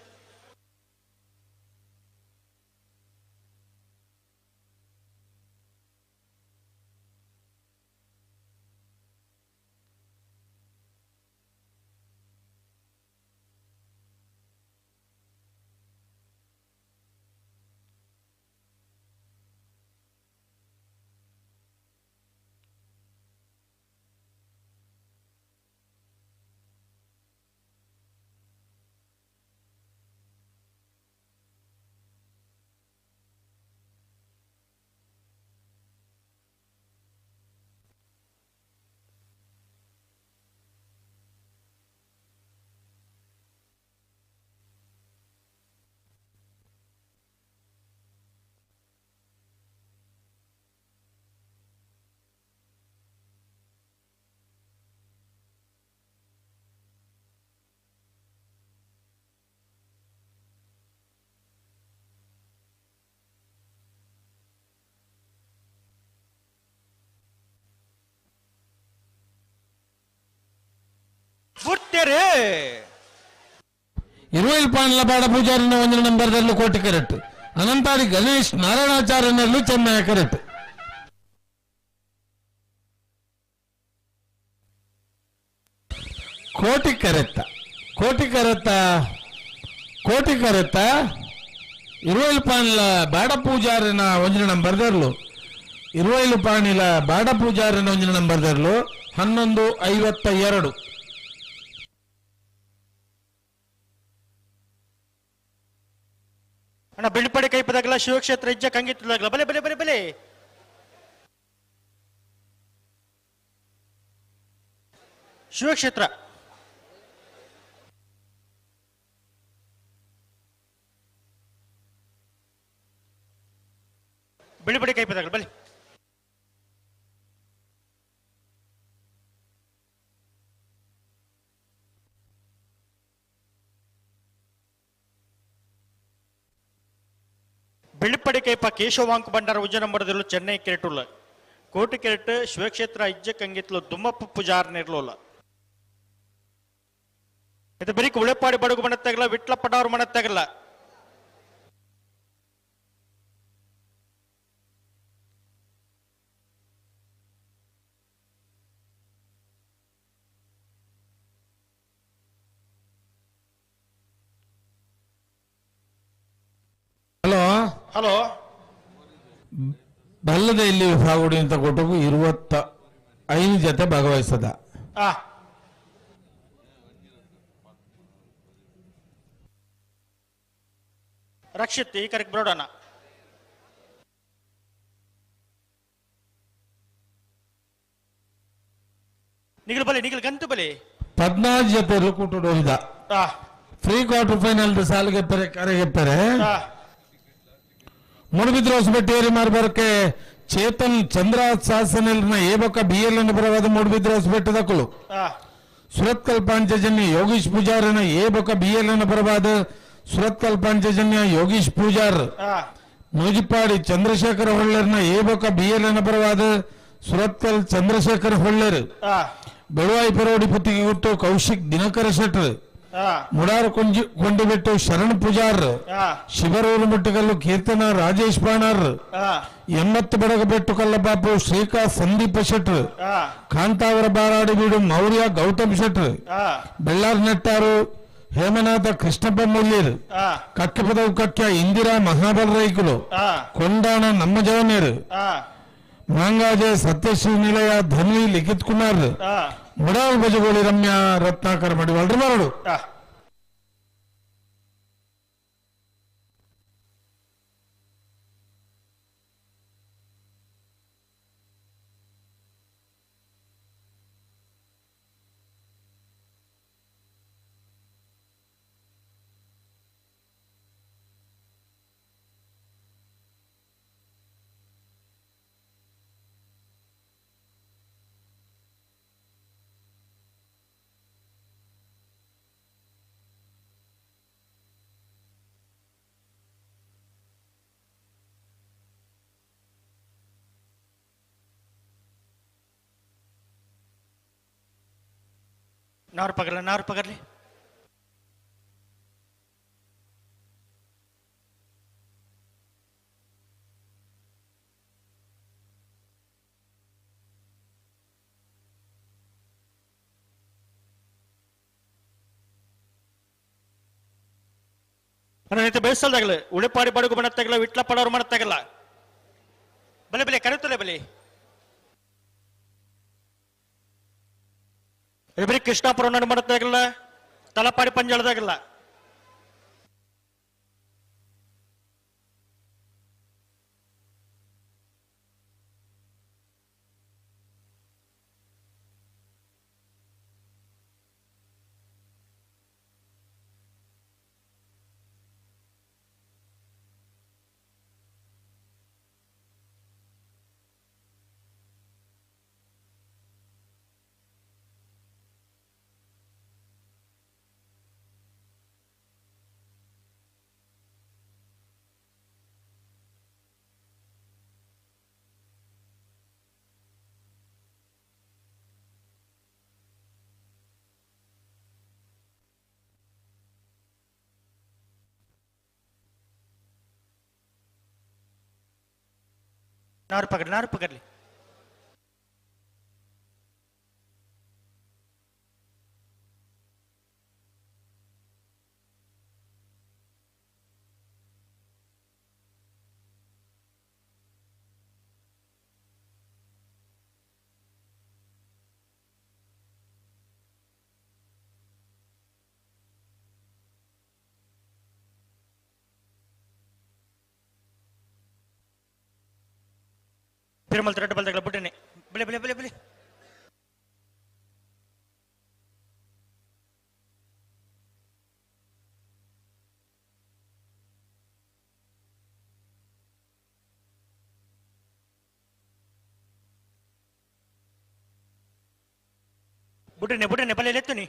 ಇರುವೈಲ್ ಪಾಂಡ್ಲ ಬಾಡ ಪೂಜಾರಿನ ಒಂದಿನ ನಂಬರ್ದಲ್ಲೂ ಕೋಟಿ ಕರೆಕ್ಟ್. ಅನಂತಾಡಿ ಗಣೇಶ್ ನಾರಾಯಣಾಚಾರ್ಯನಲ್ಲೂ ಚೆನ್ನೈ ಕರೆಕ್ಟ್. ಕೋಟಿ ಕರೆತ್ತ ಕೋಟಿ ಕರೆತ್ತ ಕೋಟಿ ಕರೆತ್ತ ಇರುವೈಲ್ ಪಾಂಡ್ಲ ಬಾಡ ಪೂಜಾರಿನ ಒಂದಿನ ನಂಬರ್ದರ್ಲು ಇರುವೈಲು ಪಾಣಿಲ ಬಾಡ ಪೂಜಾರಿನ ಒಂದಿನ ನಂಬರ್ದರ್ಲು 11:52. ಅಣ್ಣ ಬಿಳಿಪಡೆ ಕೈಪದಾಗಲ ಶಿವಕ್ಷೇತ್ರ ಇಜ್ಜ ಕಂಗಿತ್ತದಾಗಲ ಬಲೆ ಬಲೆ ಬಲೆ ಬಲೆ. ಶಿವಕ್ಷೇತ್ರ ಬಿಳಿಪಡೆ ಕೈಪದಾಗಲ ಬಲೆ. ಬಿಳಿಪಡಿ ಕೈಪ ಕೇಶವಾಂಕ ಭಂಡಾರ ಉಜ್ಜನ ಮರದಿಲು ಚೆನ್ನೈ ಕೆರೆಟುಲ್ಲ ಕೋಟಿ ಕೆರೆಟ್ ಶಿವಕ್ಷೇತ್ರ ಇಜ್ಜ ಕಂಗಿತ್ಲು ದುಮ್ಮಪ್ಪ ಪೂಜಾರ್ ನಿರ್ಲೋಲ. ಇದು ಬರೀ ಉಳೆಪಾಡಿ ಬಡಗು ಮನತ್ತಾಗಲ್ಲ ವಿಟ್ಲ ಪಡಾರು ಮನತ್ತಾಗಲ್ಲ. ಹಲೋ ಹಲೋ ಬಲ್ಲದ ಇಲ್ಲಿ ವಿಭಾಗುಡಿ ಅಂತ ಕೊಟ್ಟಗೂ 25 ಜೊತೆ ಭಾಗವಹಿಸದ. ರಕ್ಷಿತ್ ಈ ಕರೆಕ್ ಬರೋಡಣ. ನಿಗಲ್ ಬಲಿ ನಿಗಲ್ ಗಂತು ಬಲಿ 14 ಜೊತೆ ಕೂಟು ಹೋಗಿದ ಫ್ರೀ ಕ್ವಾರ್ಟರ್ ಫೈನಲ್ ಸಾಲಿಗೆ ಪೆರೆ ಕರೆಗೆ ಪೆರೆ ಮೂಡುಬಿದ್ರೆ ಹೊಸಬೆಟ್ಟು ಮಾರ್ಬರಕ್ಕೆ ಚೇತನ್ ಚಂದ್ರ ಸಾಸನೆಲ್ನ ಎ ಬೊಕ್ಕ ಬಿ ಎಲ್ ಅನ್ನು ಬರವಾದ ಮೂಡುಬಿದ್ರೆ ಹೊಸಬೆಟ್ಟು ದಕ್ಕಲು ಸುರತ್ಕಲ್ ಪಾಂಚಜನ್ಯ ಯೋಗೀಶ್ ಪೂಜಾರನ ಎ ಬೊಕ್ಕ ಬಿ ಎಲ್ ಅನ್ನು ಬರವಾದ ಸುರತ್ಕಲ್ ಪಾಂಚಜನ್ಯ ಯೋಗೀಶ್ ಪೂಜಾರ್ ನೂಜಿಪಾಡಿ ಚಂದ್ರಶೇಖರ ಹೊಳ್ಳರ್ನ ಎ ಬೊಕ್ಕ ಬಿ ಎಲ್ ಅನ್ನು ಬರವಾದ ಸುರತ್ಕಲ್ ಚಂದ್ರಶೇಖರ ಹೊಳ್ಳರ್ ಬೆಳುವಾಯಿ ಪರೋಡಿ ಪುತ್ತಿಗೆ ಗುಟ್ಟು ಕೌಶಿಕ್ ದಿನಕರ ಶೆಟ್ರ್ ಮುಡಾರ ಕೊಂಡಿಬೆಟ್ಟು ಶರಣ್ ಪೂಜಾರ್ ಶಿವರೂರು ಮುಟ್ಟಗಲ್ಲು ಕೀರ್ತನ ರಾಜೇಶ್ ಬಾಣಾರ್ 80 ಬಡಗಬೆಟ್ಟು ಕಲ್ಲಬಾಪು ಶ್ರೀಕಾ ಸಂದೀಪ ಶೆಟ್ರ್ ಕಾಂತಾವರ ಬಾರಾಡಿ ಬೀಡು ಮೌರ್ಯ ಗೌತಮ್ ಶೆಟ್ರ್ ಬೆಳ್ಳಾರ್ ನೆಟ್ಟಾರು ಹೇಮನಾಥ ಕೃಷ್ಣಪ್ಪ ಮೂಲ್ಯರ್ ಕಕ್ಕಪದವು ಕಕ್ಯ ಇಂದಿರಾ ಮಹಾಬಲ ರೈಕುಲು ಕೊಂಡಾಣ ನಮ್ಮ ಜವನೇರು ಮಾಂಗಾಜೆ ಸತ್ಯಶ್ರೀ ನಿಲಯ ಧನ್ವಿ ಲಿಖಿತ್ ಕುಮಾರ್ ಮುಡಾಲ್ ಬಜಗೋಳಿ ರಮ್ಯಾ ರತ್ನಾಕರ್ ಮಡಿವಾಳ್ರು ಮರಳು. ನಾರು ಪಗರ್ಲಿ ನಾರು ಪಗರ್ಲಿ ಬೇಸಲ್ದಾಗಲಿ ಉಳಿಪಾಡಿ ಬಡಗು ಮಾಡತ್ತಾಗಲ್ಲ ವಿಟ್ಲ ಪಡೋರು ಮಾಡತ್ತಾಗಲ್ಲ ಬಲೆ ಬಲೆ ಕರೆಯುತ್ತಲೆ ಬಲೆ ಇಬ್ಬರಿ ಕೃಷ್ಣಾಪುರ ನಡು ಮಾಡತ್ತಾಗಲ್ಲ ತಲಪಾಡಿ ಪಂಜಳದಾಗಲ್ಲ ನಾರು ಪಗಡ್ಲಿ ನಾರು ಪಗಡ್ಲಿ ತಿರುಮಲ್ ತಿರಟ ಬಲ್ದಾಗಲ ಬಿಟ್ಟನೆ ಬಿಳೆ ಬಿಳೆ ಬಿಳೆ ಬಿಳೆ ಬುಟ್ಟನೆ ಬುಟ್ಟನೆ ಬಲೆ ಎತ್ತುನಿ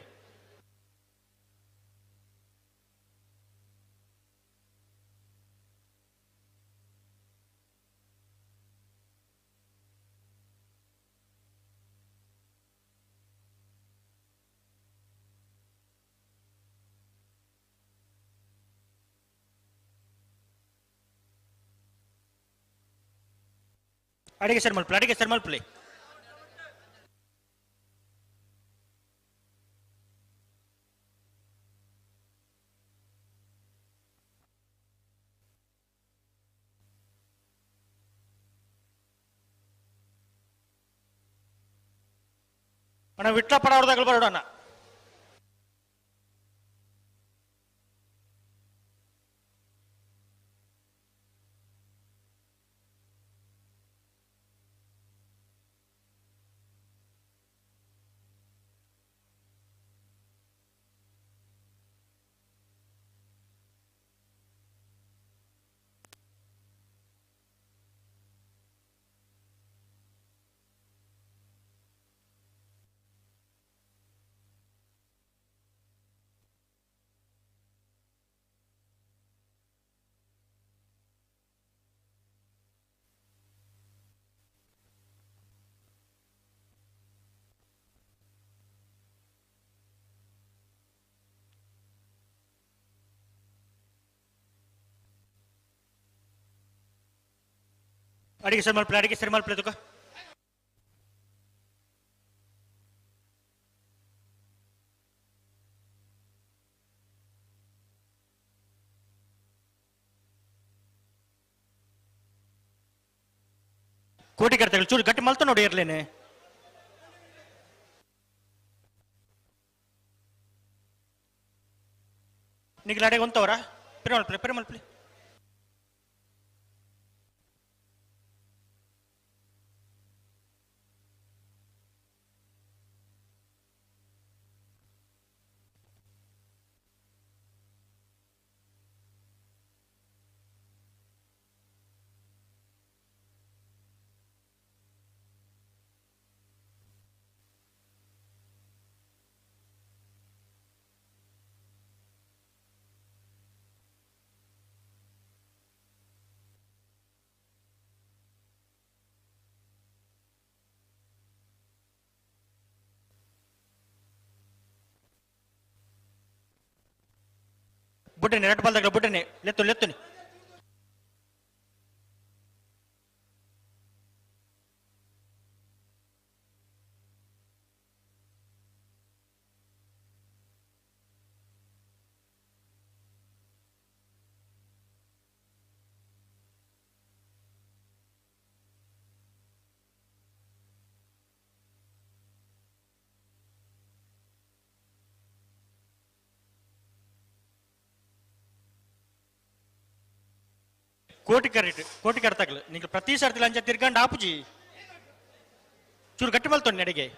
ಅಡಿಗೆ ಸರ್ ಮಲ್ಪಲೆ ಅಡಿಗೆ ಸರ್ ಮಲ್ಪಲೆ ಅಣ್ಣ ವಿಟ್ಲ ಪಡ ಅವ್ರದಾಗಲು ಬರೋಣ. ಅಡಿಗೆ ಸರಿ ಮಲ್ಪಲೆ, ಅಡಿಗೆ ಸರಿ ಮಲ್ಪಲೆ ತುಕ. ಕೋಟಿ ಕರ್ತಗಳು ಚೂರು ಗಟ್ಟಿ ಮಲ್ತ ನೋಡಿ ಇರ್ಲೇನೆ. ನಿಗ್ಲ ಅಡಿಗೆ ಒಂತವರ ಪಿರ ಮಲ್ಪಲೆ, ಪಿರ ಮಲ್ಪಲೆ. ಬುಡ್ಡನೆ ರೆಡ್ ಬಾಲ್ದಾಗ ಬುಡ್ಡನೆ ಲೆತ್ತು ಲೆತ್ತುನಿ. ಕೋಟಿ ಕರೆಟ್ ಕೋಟಿ ಕರ್ತಾಗ್ಲು ನಿಂಗೆ ಪ್ರತಿ ಸರ್ತಿ ಲಂಚ ತಿರ್ಗಂಡು ಆಪುಜಿ ಚೂರು ಗಟ್ಟಿ ಮಲ್ತೊಂಡು ಅಡಿಗೆ.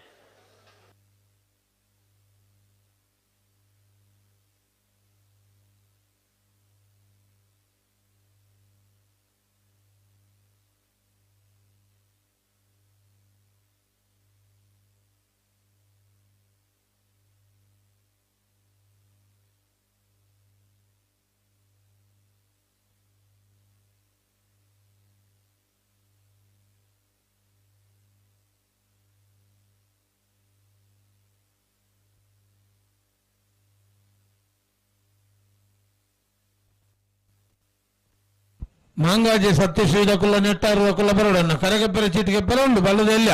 ಮಾಂಗಾಜಿ ಸತ್ಯಶ್ರೀ ದಕುಲ ನೆಟ್ಟಾರು ದಕುಲ ಬರೋಡನ್ನ ಕರಗಪ್ಪರ ಚೀಟಿಗೆ ಬರೋಂಡು ಬಲ್ಲದೆಲ್ಲ.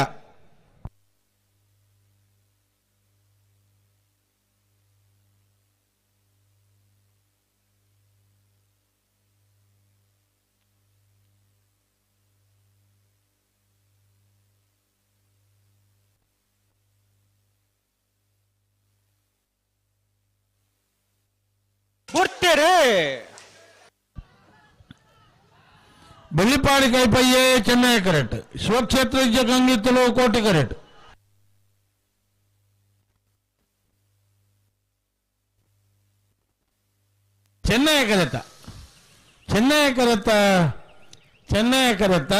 ಬೆಳ್ಳಿಪಾಡಿ ಕೈಪಯ್ಯೆ ಚೆನ್ನೈ ಕರೆಕ್ಟ್, ಶಿವಕ್ಷೇತ್ರ ಗಂಗಿತ್ತಲು ಕೋಟಿ ಕರೆಕ್ಟ್. ಚೆನ್ನೈ ಕರೆತ, ಚೆನ್ನೈ ಕರೆತ, ಚೆನ್ನೈ ಕರೆತ.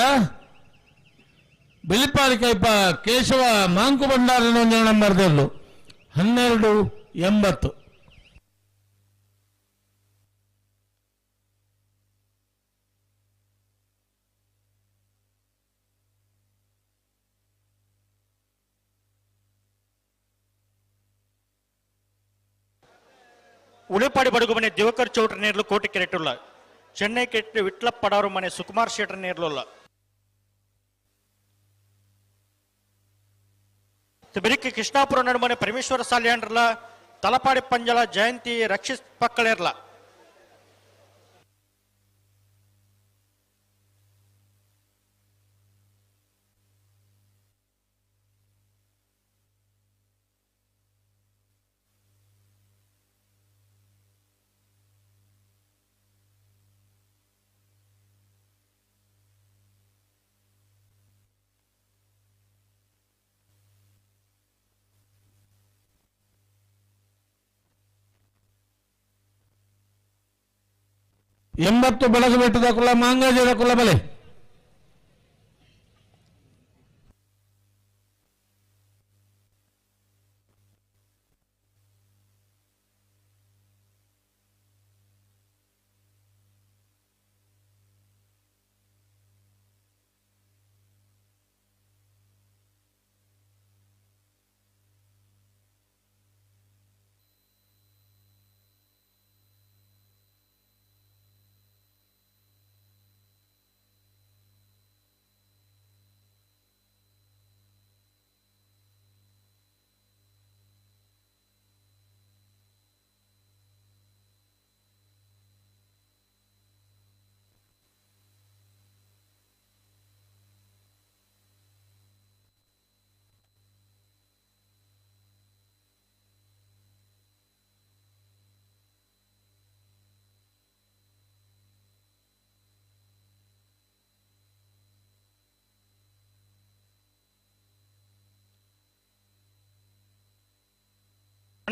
ಬೆಳ್ಳಿಪಾಡಿ ಕೈಪ ಕೇಶವ ಮಾಂಕು ಭಂಡಾರನ ಒಂದು ನಂಬರ್ 1280. ಉಳಿಪಾಡಿ ಬಡಗು ಮನೆ ದಿವಕರ್ ಚೌಟ್ರ ನೇರ್ಲು ಕೋಟಿ ಕೆರೆಟುಲ್ಲ, ಚೆನ್ನೈ ಕೆಟ್ಟು ವಿಟ್ಲಪ್ಪಡಾರು ಮನೆ ಸುಕುಮಾರ್ ಶೆಟ್ರ ನೇರ್ಲುಲ್ಲ. ಬೆರಿಕೆ ಕೃಷ್ಣಾಪುರ ನಡುಮನೆ ಪರಮೇಶ್ವರ ಸಾಲ್ಯಾಂಡ್ರಲ್ಲ, ತಲಪಾಡಿ ಪಂಜಲ ಜಯಂತಿ ರಕ್ಷಿತ್ ಪಕ್ಕಳೇರ್ಲ. 80 ಬೆಳಗು ಬೆಟ್ಟದ ಕುಲ ಮಾಂಗಾಜದ ಕುಲ ಬಲೆ.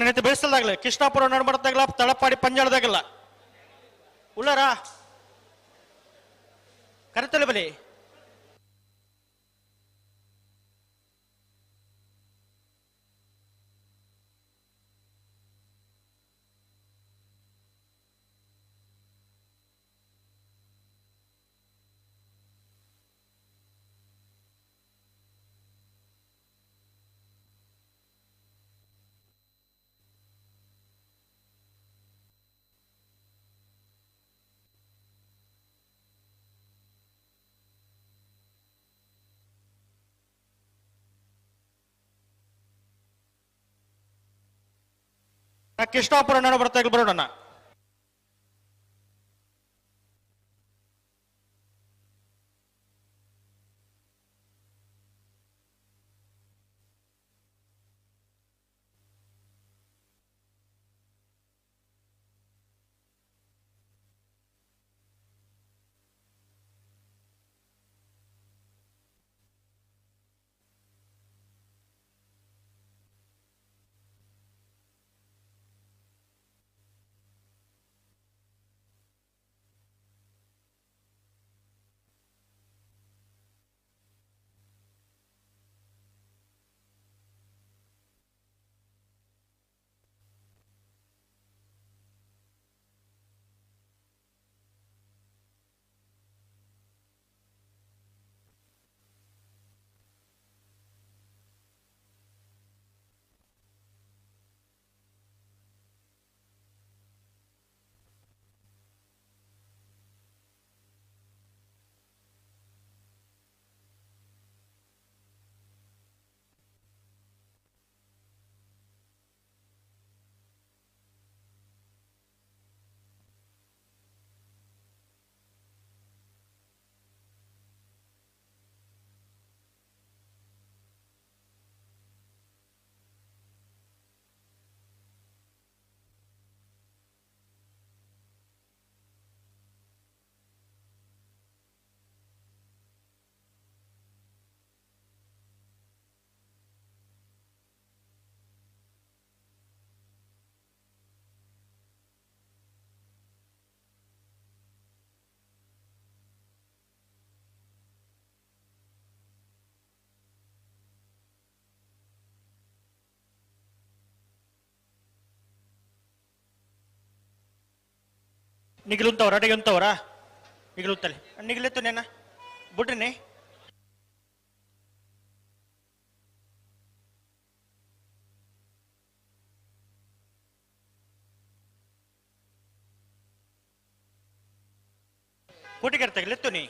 ಅಣ್ಣ ಬೆಳೆಸಲ್ದಾಗಲ ಕೃಷ್ಣಾಪುರ ನಡ್ಬಡ್ದಾಗಲ ತಳಪಾಡಿ ಪಂಜಾಳದಾಗಲ್ಲ ಉಳ್ಳಾರ ಕರೆತಲೆ ಬಲಿ ಕೃಷ್ಣಾಪುರ ಬರ್ತಾ ಬರೋಣ. ನಿಗಿಲುಂತವ್ರ ಅಡಿಗೆ ಉಂತವ್ರ ನಿಗಿಲುತ್ತಲೆ ನಿಗಿಲೆತ್ತು ನೇನ ಬುಡ್ರಿನಿ ಕೋಟಿಗರ್ ತಗಲೆತ್ತು ನೀ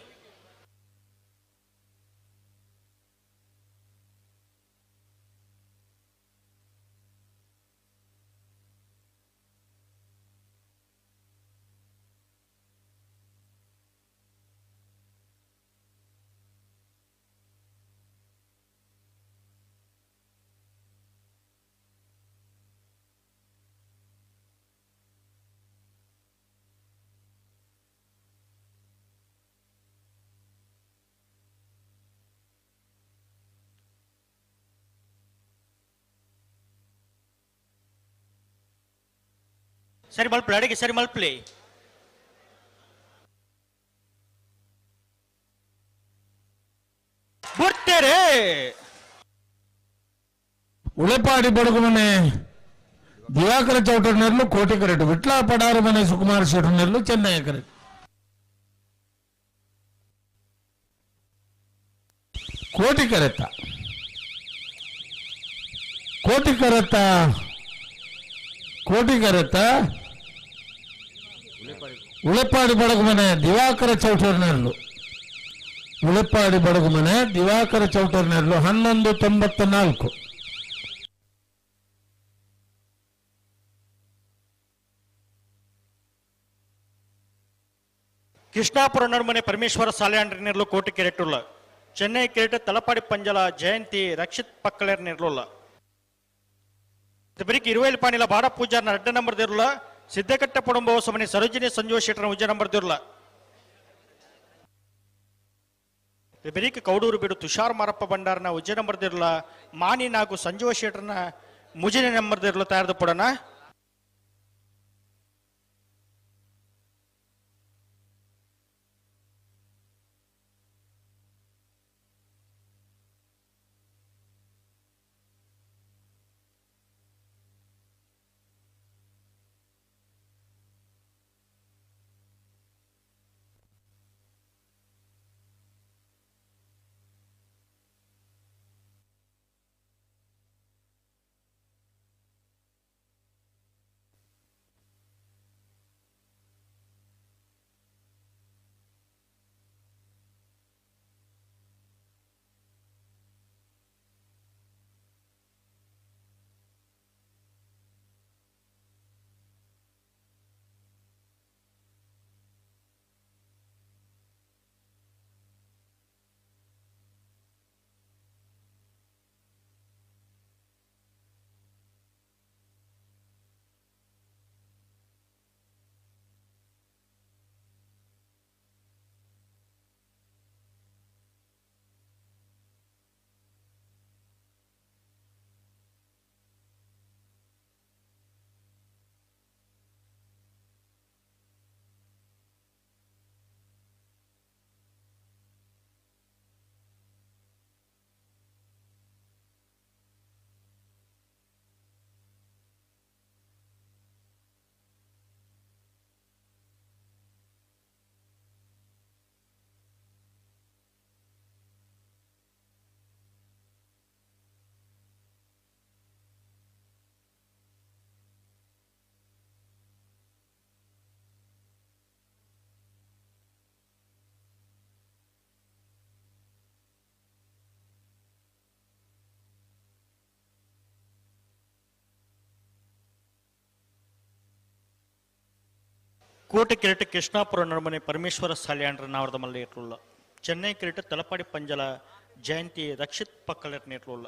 ಸರಿ ಮಲ್ಪಲಿ ಅಡಿಗೆ ಸರಿ ಮಲ್ಪಲಿ ಬುಡ್ತೇರೆ ಉಳೆಪಾಡಿ ಬಡಗುಮನೆ ದಿವಾಕರ ಚೌಟರ್ನೆರ್ಲು ಕೋಟಿ ಕರೆಟು ವಿಟ್ಲ ಪಡಾರು ಮನೆ ಸುಕುಮಾರ್ ಶೆಟ್ಟರ್ನೆರ್ಲು ಚೆನ್ನೈ ಕರೆಟು ಕೋಟಿ ಕರೆತ ಕೋಟಿ ಕರೆತ ಕೋಟಿ ಕರೆತ ಉಳೆಪಾಡಿ ಬಡಗುಮನೆ ದಿವಾಕರ ಚೌಟರ್ನೆರ್ಲು ಉಳೆಪಾಡಿ ಬಡಗುಮನೆ ದಿವಾಕರ ಚೌಟರ್ನೆರ್ಲು 11.94. ಕೃಷ್ಣಾಪುರ ನಡುಮನೆ ಪರಮೇಶ್ವರ ಸಾಲ್ಯಾಂಡ್ರನೆರ್ಲು ಕೋಟಿ ಕೆರೆಟುಲ್ಲ ಚೆನ್ನೈ ಕೆರೆಟ ತಲಪಾಡಿ ಪಂಜಲ ಜಯಂತಿ ರಕ್ಷಿತ್ ಪಕ್ಕಲೇರ್ ನೆರ್ಲುಲ್ಲ ಬೆರಿಕ್ ಇರುವೇಲ್ ಪಾಣಿಲ ಬಾಡ ಪೂಜಾರ್ನ ರಡ್ಡ ನಂಬರ್ ದಿರ್ಲ ಸಿದ್ದಕಟ್ಟ ಪೊಡಂಬ ಸಮನೆ ಸರೋಜಿನಿ ಸಂಜೀವ ಶೆಟ್ಟರ್ನ ಉಜ್ಜ ನಂಬರ್ ದಿರ್ಲ ಬೆರಿಕ್ ಕೌಡೂರು ಬೀಡು ತುಷಾರ್ ಮಾರಪ್ಪ ಭಂಡಾರನ ಉಜ್ಜ ನಂಬರ್ ದಿರ್ಲ ಮಾನಿ ನಾಗು ಸಂಜೀವ ಶೆಟ್ಟರ್ನ ಮುಜಿನ ನಂಬರ್ ದಿರ್ಲು ತಯಾರ್ದು ಪಡೋಣ. ಕೋಟೆ ಕಿರೀಟ ಕೃಷ್ಣಾಪುರ ನಡುಮನೆ ಪರಮೇಶ್ವರ ಸಾಲ್ಯಾಂಡ್ರ ನಾವರದ ಮಲ್ಲೆ ಇಟ್ಲುಲ್ಲ. ಚೆನ್ನೈ ಕಿರೀಟ ತಲಪಾಡಿ ಪಂಜಲ ಜಯಂತಿ ರಕ್ಷಿತ್ ಪಕ್ಕಲರ್ ಇಟ್ಲುಲ್ಲ.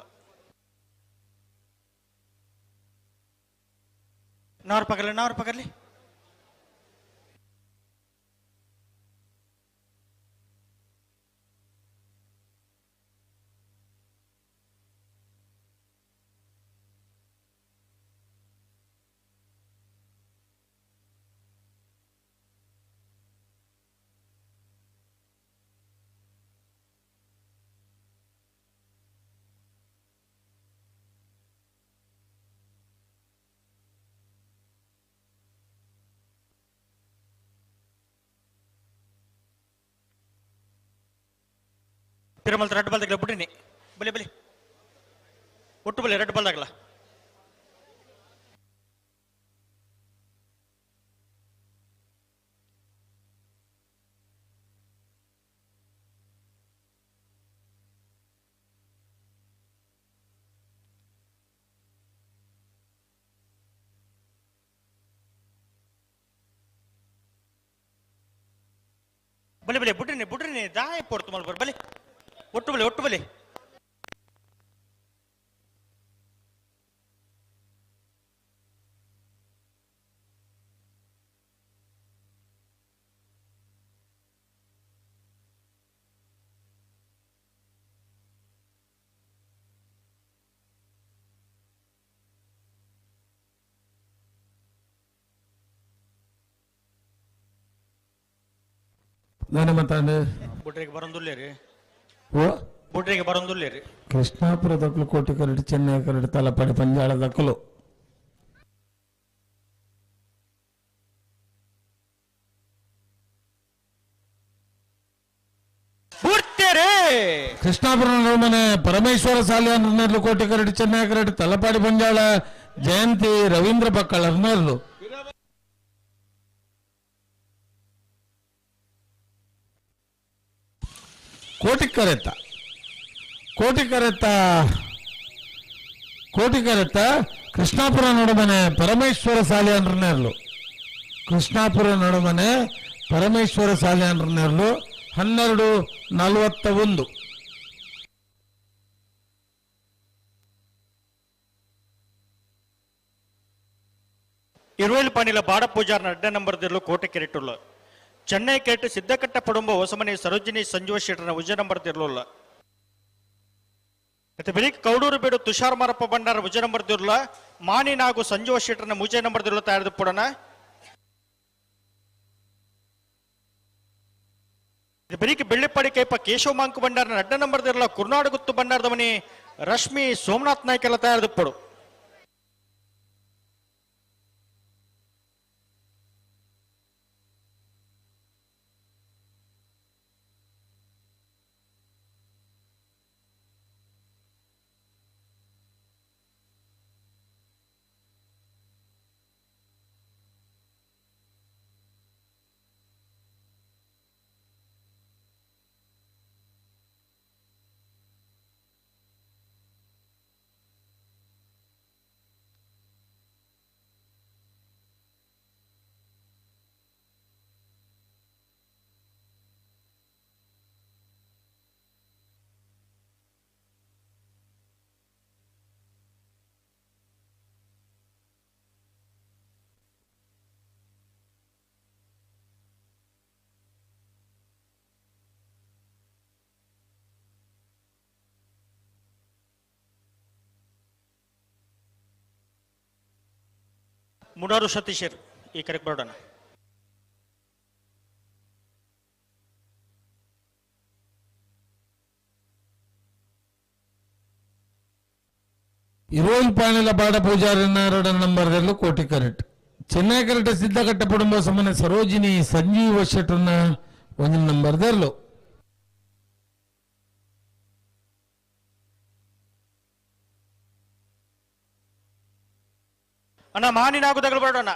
ನಾವ್ರ ಪಗಲಿ ನಾವ್ರ ಪಗಲಿ ತಿರುಮಲ ರೆಡ್ ಬಾಲ್ ತಗಲ ಬಿಟ್ಟಿನಿ ಬಲಿ ಬಲಿ ಒಟ್ಟು ಬಲಿ ರೆಡ್ ಬಾಲ್ ತಗಲ ಬಲಿ ಬಲಿ ಬುಡ್ರಿನಿ ಬುಡ್ರಿನಿ ದಾಯ ಪೊರ್ತು ಮಲ್ಬರ್ ಬಲಿ ಒಟ್ಟು ಬಲಿ ಒಟ್ಟು ಬಲಿ ಬುಡ್ರಿಗೆ ಬರಂದುಲ್ಲೇರಿ ಬುಡ್ರಿಗೆ ಬರಂದುಲ್ಲೇರಿ. ಕೃಷ್ಣಾಪುರ ದಕ್ಕಲು ಕೋಟೆ ಕರಡು ಚೆನ್ನೈ ಕರಡು ತಲಪಾಡಿ ಪಂಜಾಳ ದಕ್ಕಲು ಕೃಷ್ಣಾಪುರ ನಡುಮನೆ ಪರಮೇಶ್ವರ ಸಾಲಿಯನ್ ಕೋಟೆ ಕರಡು ಚೆನ್ನೈ ಕರಡು ತಲಪಾಡಿ ಪಂಜಾಳ ಜಯಂತಿ ರವೀಂದ್ರ ಬಕ್ಕಳ ನೇರ್ಲು. ಕೋಟಿಕರೆತ್ತ ಕೋಟಿಕರೆತ್ತ ಕೋಟಿಕರೆತ್ತ ಕೃಷ್ಣಾಪುರ ನಡುಮನೆ ಪರಮೇಶ್ವರ ಸಾಲಿಯನ್ರನೇರ್ಲು. ಕೃಷ್ಣಾಪುರ ನಡುಮನೆ ಪರಮೇಶ್ವರ ಸಾಲಿಯನ್ರನೇರ್ಲು 12:41. ಇರುವೇಲು ಪಾಣಿಲ ಬಾಡ ಪೂಜಾರ್ನ ಅಡ್ಡ ನಂಬರ್ ದಿರ್ಲು ಕೋಟೆ ಕೆರೆಟುಲ್ಲ. ಚೆನ್ನೈ ಕೆರೆಟ್ ಸಿದ್ದಕಟ್ಟ ಪಡುಂಬ ಹೊಸಮನೆ ಸರೋಜಿನಿ ಸಂಜೀವ ಶೆಟ್ಟರ್ನ ಉಜ್ಜ ನಂಬರ್ ತಿರ್ಲುಲ್ಲ. ಮತ್ತೆ ಬೆಳಿಗ್ಗೆ ಕೌಡೂರು ಬೇಡು ತುಷಾರ್ ಮಾರಪ್ಪ ಭಂಡಾರ ಮುಜೆ ನಂಬರ್ ದಿರ್ಲ ಮಾನಿ ನಾಗು ಸಂಜೀವ ಶೆಟ್ಟರ್ನ ಮುಜೆ ನಂಬರ್ ದಿರ್ಲ ತಯಾರಿದ ಪುಡನ. ಬೆಳಿಗ್ಗೆ ಬೆಳ್ಳಿಪ್ಪಾಡಿ ಕೈಪ ಕೇಶವ ಮಾಂಕು ಭಂಡಾರನ ಅಡ್ಡ ನಂಬರ್ ದಿರ್ಲ ಕುರ್ನಾಡು ಗುತ್ತು ಭಂಡಾರದ ಮನಿ ರಶ್ಮಿ ಸೋಮನಾಥ್ ನಾಯ್ಕೆಲ್ಲ ತಯಾರಿದ ಪುಡು. ಮುಡಾರು ಸತೀಶರ್ ಈ ಕರೆಕ್ಟ್ ಬರೋಣ. ಇರೋಲ್ ಪಾಣಿಲ ಬಾಡ ಪೂಜಾರಿ ನಾರಡ ನಂಬರ್ದಲ್ಲೂ ಕೋಟಿ ಕರೆಕ್ಟ್. ಚೆನ್ನೈ ಕರೆಕ್ಟ್ ಸಿದ್ಧಕಟ್ಟ ಕುಟುಂಬ ಸಮನೆ ಸರೋಜಿನಿ ಸಂಜೀವ ಶೆಟ್ಟರ್ನ ಒಂದು ನಂಬರ್ದಲ್ಲೂ. ಅಣ್ಣ ಮಾನಿನಾಗುದಗಳು ಬರೋಣ.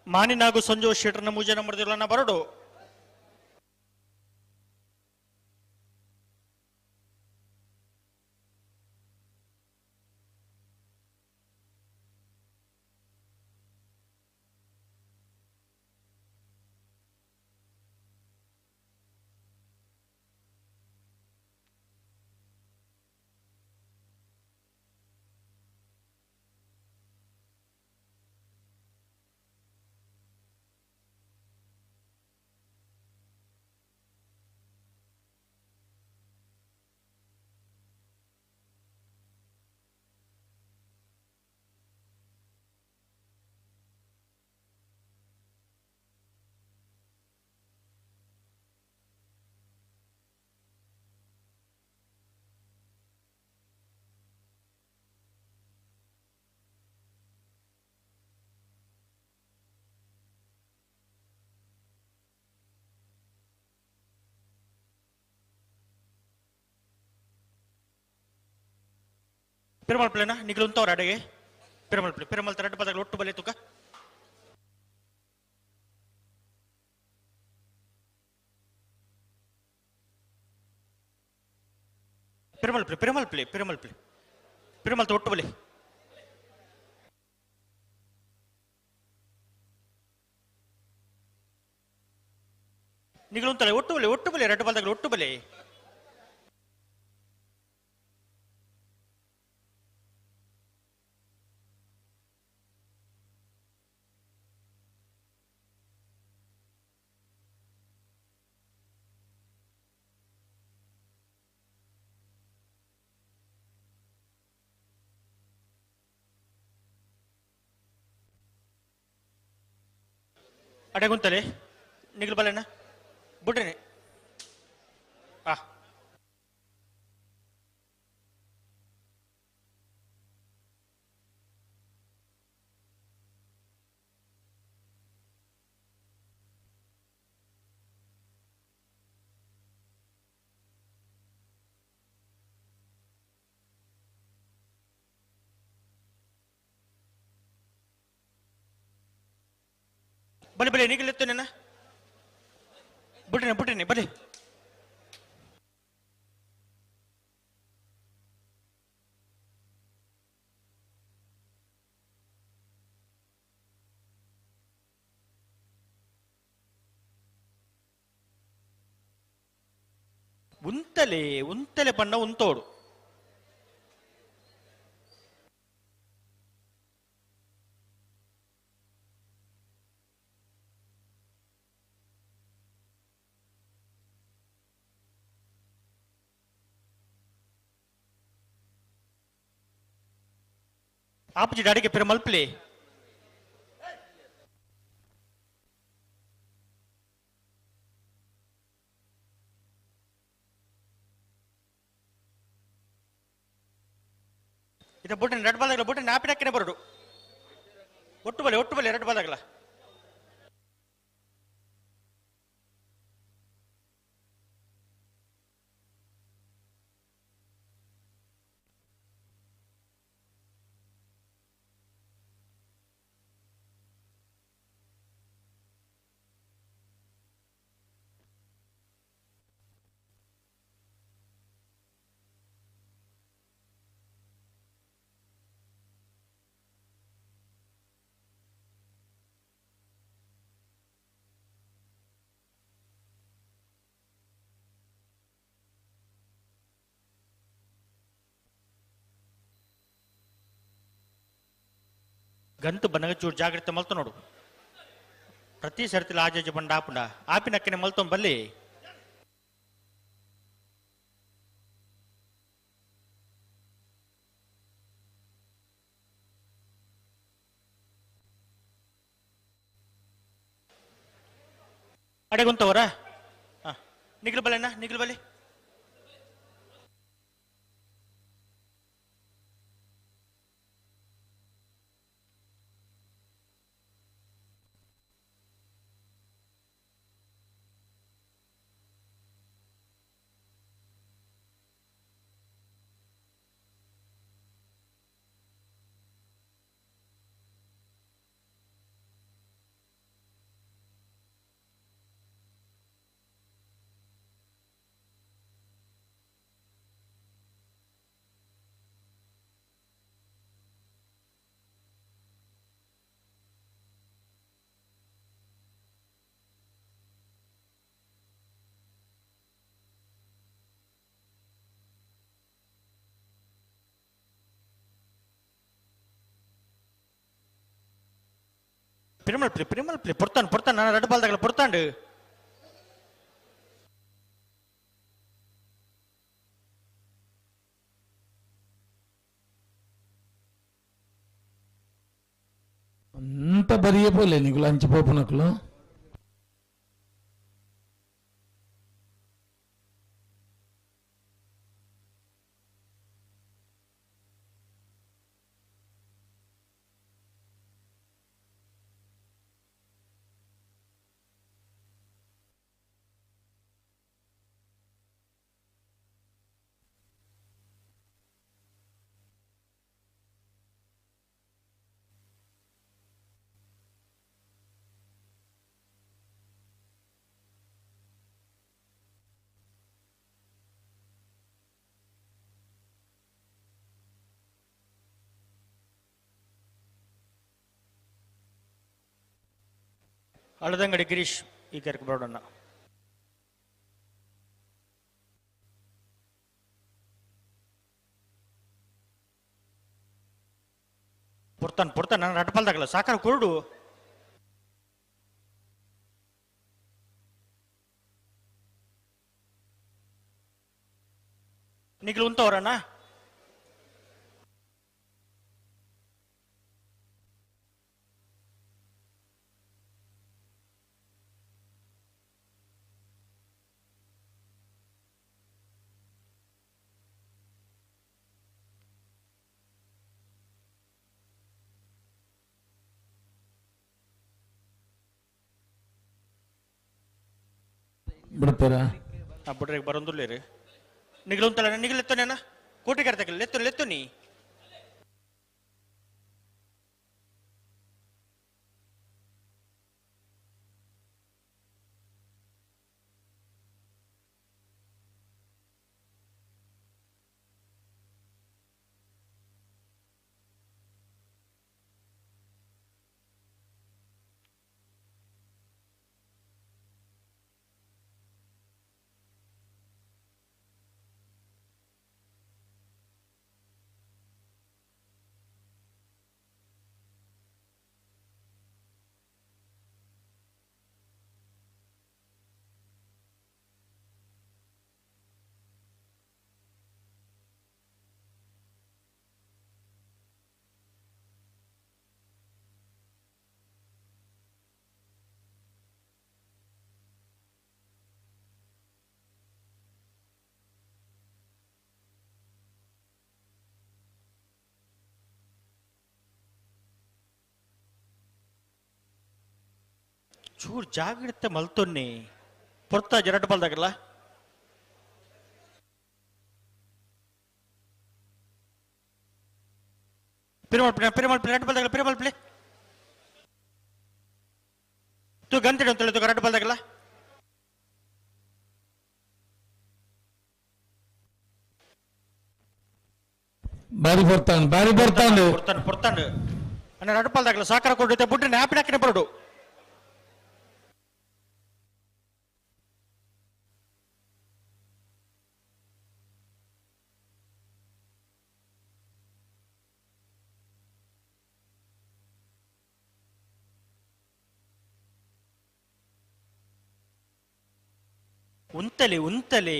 ಮಾನಿನಾಗು ಸಂಜು ಶೆಟ್ಟರ್ನ ಮೂಜೆ ನಂಬರ್ ದಿರ್ಲನ ಬರಡು. ಪೆರುಮಾಳ್ ಪ್ಲೇನಾ ನಿಗಲುಂತವ್ರ ಅಡೆಗೆ ಪೆರುಮಾಳ್ ಪ್ಲೇ ಪೆರುಮಾಳ್ ತರಡ್ ಪದಗಳು ಒಟ್ಟು ಬಲೆ ತುಕ Perumal play Perumal play Perumal play Perumal ಒಟ್ಟು ಬಲೆ ನಿಗಲುಂತಳೆ ಒಟ್ಟು ಬಲೆ ಒಟ್ಟು ಬಲೆ ಎರಡು ಪದಗಳು ಒಟ್ಟು ಬಲೆ ಅಡೆಗುಂತಲೆ ನಿಗಲ್ ಬಲೆಣ್ಣ ಬಿಡ್ರಿ ಆ ಬಲಿ ಬಲಿ ನಿಗಲ್ ಎತ್ತುನೇನ ಬುಡ್ರಿನೆ ಬುಡ್ರಿನೆ ಬಲಿ ಉಂತಲೆ ಉಂತಲೆ ಬಣ್ಣ ಉಂತೋಡು ಆಪುಜಿ ಅಡಿಗೆ ಪಿರ ಮಲ್ಪಲೆ ಇದು ಬುಟ್ಟಿನ ರೆಡ್ ಬಾಲ್ ಆಗಲ್ಲ ಬುಟ್ಟಿನ ಆಪಿನ ಬರೋಡು ಒಟ್ಟು ಬಲೆ ಒಟ್ಟು ಬಲೆ ರೆಡ್ ಬಾಲ್ ಆಗಲ್ಲ ಗಂಟು ಬನ್ನಗ ಚೂರು ಜಾಗ್ರತೆ ಮಲ್ತು ನೋಡು ಪ್ರತಿ ಸರ್ತಿಲ ಆಜಾಜಿ ಬಂಡ ಆಪುಂಡ ಆಪಿನಕ್ಕನೆ ಮಲ್ತೊಂದು ಬಲ್ಲಿ ಅಡೆಗುಂತವರ ನಿಗ್ಲು ಬಲೆಣ್ಣ ನಿಗ್ಲು ಬಲಿ ಪ್ರಿಮಲ್ ಪ್ಲೇ ಪ್ರಿಮಲ್ ಪ್ಲೇ ಪೊರ್ತಾನು ಪೊರ್ತಾನು ನಾನು ರೆಡ್ ಬಾಲ್ದಾಗಲ ಪೊರ್ತಾಂಡು అంత బరియ పోలే నీకు లంచ్ పోపునకులు ಅಳದಂಗಡಿ ಗಿರೀಶ್ ಈ ಕೆರೆಗೆ ಬರೋಣ ಪೊರ್ತಾನು ಪೊರ್ತಾನು ನಾನು ರಡ್ಪಾಲ್ದಾಗಲ್ಲ ಸಾಕಾರ ಕುರುಡು ನಿಗ್ಲು ಉಂತವರಣ್ಣ ಬಿಡ್ತಾರಾ ಬಿಡ್ರಿ ಬರೋದಿಲ್ಲ ರೀ ನಿಗ್ಲು ಅಂತಲ್ಲ ನಿಗ್ಲು ಎತ್ತನೇನ ಕೋಟಿ ಕರ್ತಕಲ್ಲ ಲೆತ್ತು ಲೆತ್ತು ನೀ ಚೂರು ಜಾಗ್ರತೆ ಮಲ್ತೊನ್ನಿ ಪೊರ್ತ ಜರಟ್ ಬಲ್ದಾಗಲ್ಲ ಪಿರಮಲ್ಪಿ ಪಿರಮಲ್ಪಿ ರಡ್ ಬಲ್ದಾಗಲ್ಲ ಪಿರಮಲ್ಪಿ ತೂ ಗಂತಿಡು ಅಂತೇಳಿ ತೂ ರಡ್ ಬಲ್ದಾಗಲ್ಲ ಬಾರಿ ಬರ್ತಾನೆ ಬಾರಿ ಬರ್ತಾನೆ ಪೊರ್ತಾನು ಪೊರ್ತಾನು ಅಣ್ಣ ರಡ್ ಬಲ್ದಾಗಲ್ಲ ಸಾಕಾರ ಕೊಡುತ್ತೆ ಬುಡ್ಡು ನ್ಯಾಪಿನ ಹಾಕಿನ ಬರಡು ಉಂತಲಿ ಉಂತಲಿ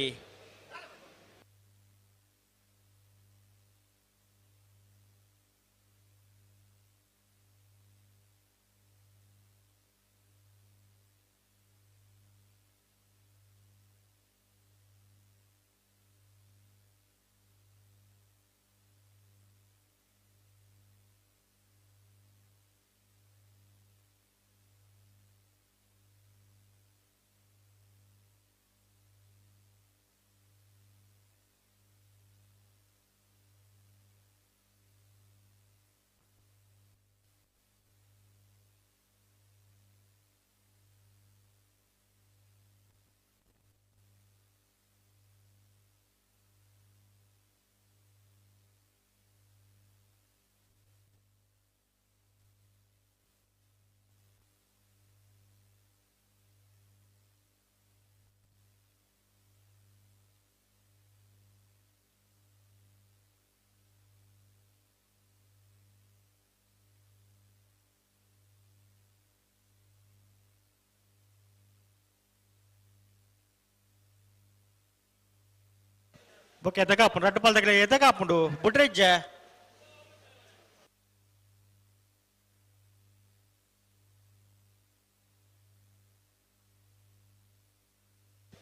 ಬೊಕ್ಕ ಎದಗಾಪುಂಡು ರಡ್ಡು ಪಾಲ್ದಾಗಲ ಎದಗಾಪುಂಡು ಬುಡ್ರೆಜ್ಜ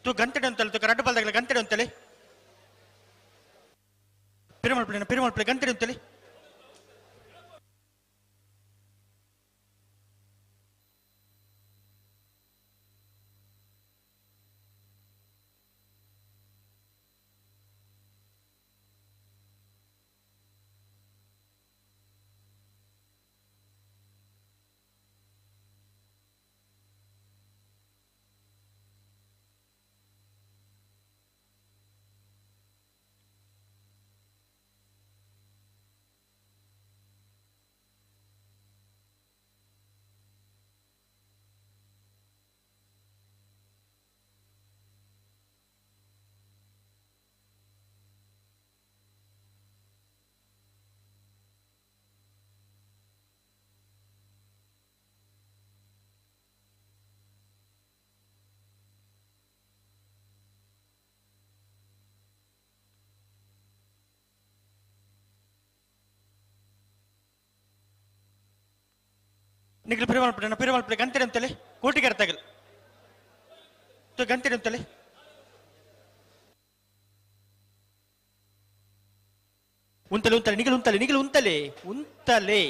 ತೂ ಗಂಟೆ ಅಂತೇಳಿ ತೂ ರಡ್ಡು ಪಾಲ್ದಾಗಲ ಗಂಟೆ ಅಂತೇಳಿ ಪಿರಮಲ್ಪಿ ಪಿರಮಲ್ಪಿ ಗಂಟೆ ಅಂತೇಳಿ ನಿಖಿಲ್ ಪಿರಮಲ್ಪಿ ಪಿರಮಲ್ಪಿ ಗಂಟೆ ಅಂತೇಳಿ ಕೋಟಿಗೆ ತಗಲ್ ತೂ ಗಂಟೆ ಅಂತೇಳಿ ಉಂತಲೆ ಉಂತಲೆ ನಿಖಿಲ್ ಉಂತಲೆ ನಿಖಿಲ್ ಉಂತಲೆ ಉಂತಲೆ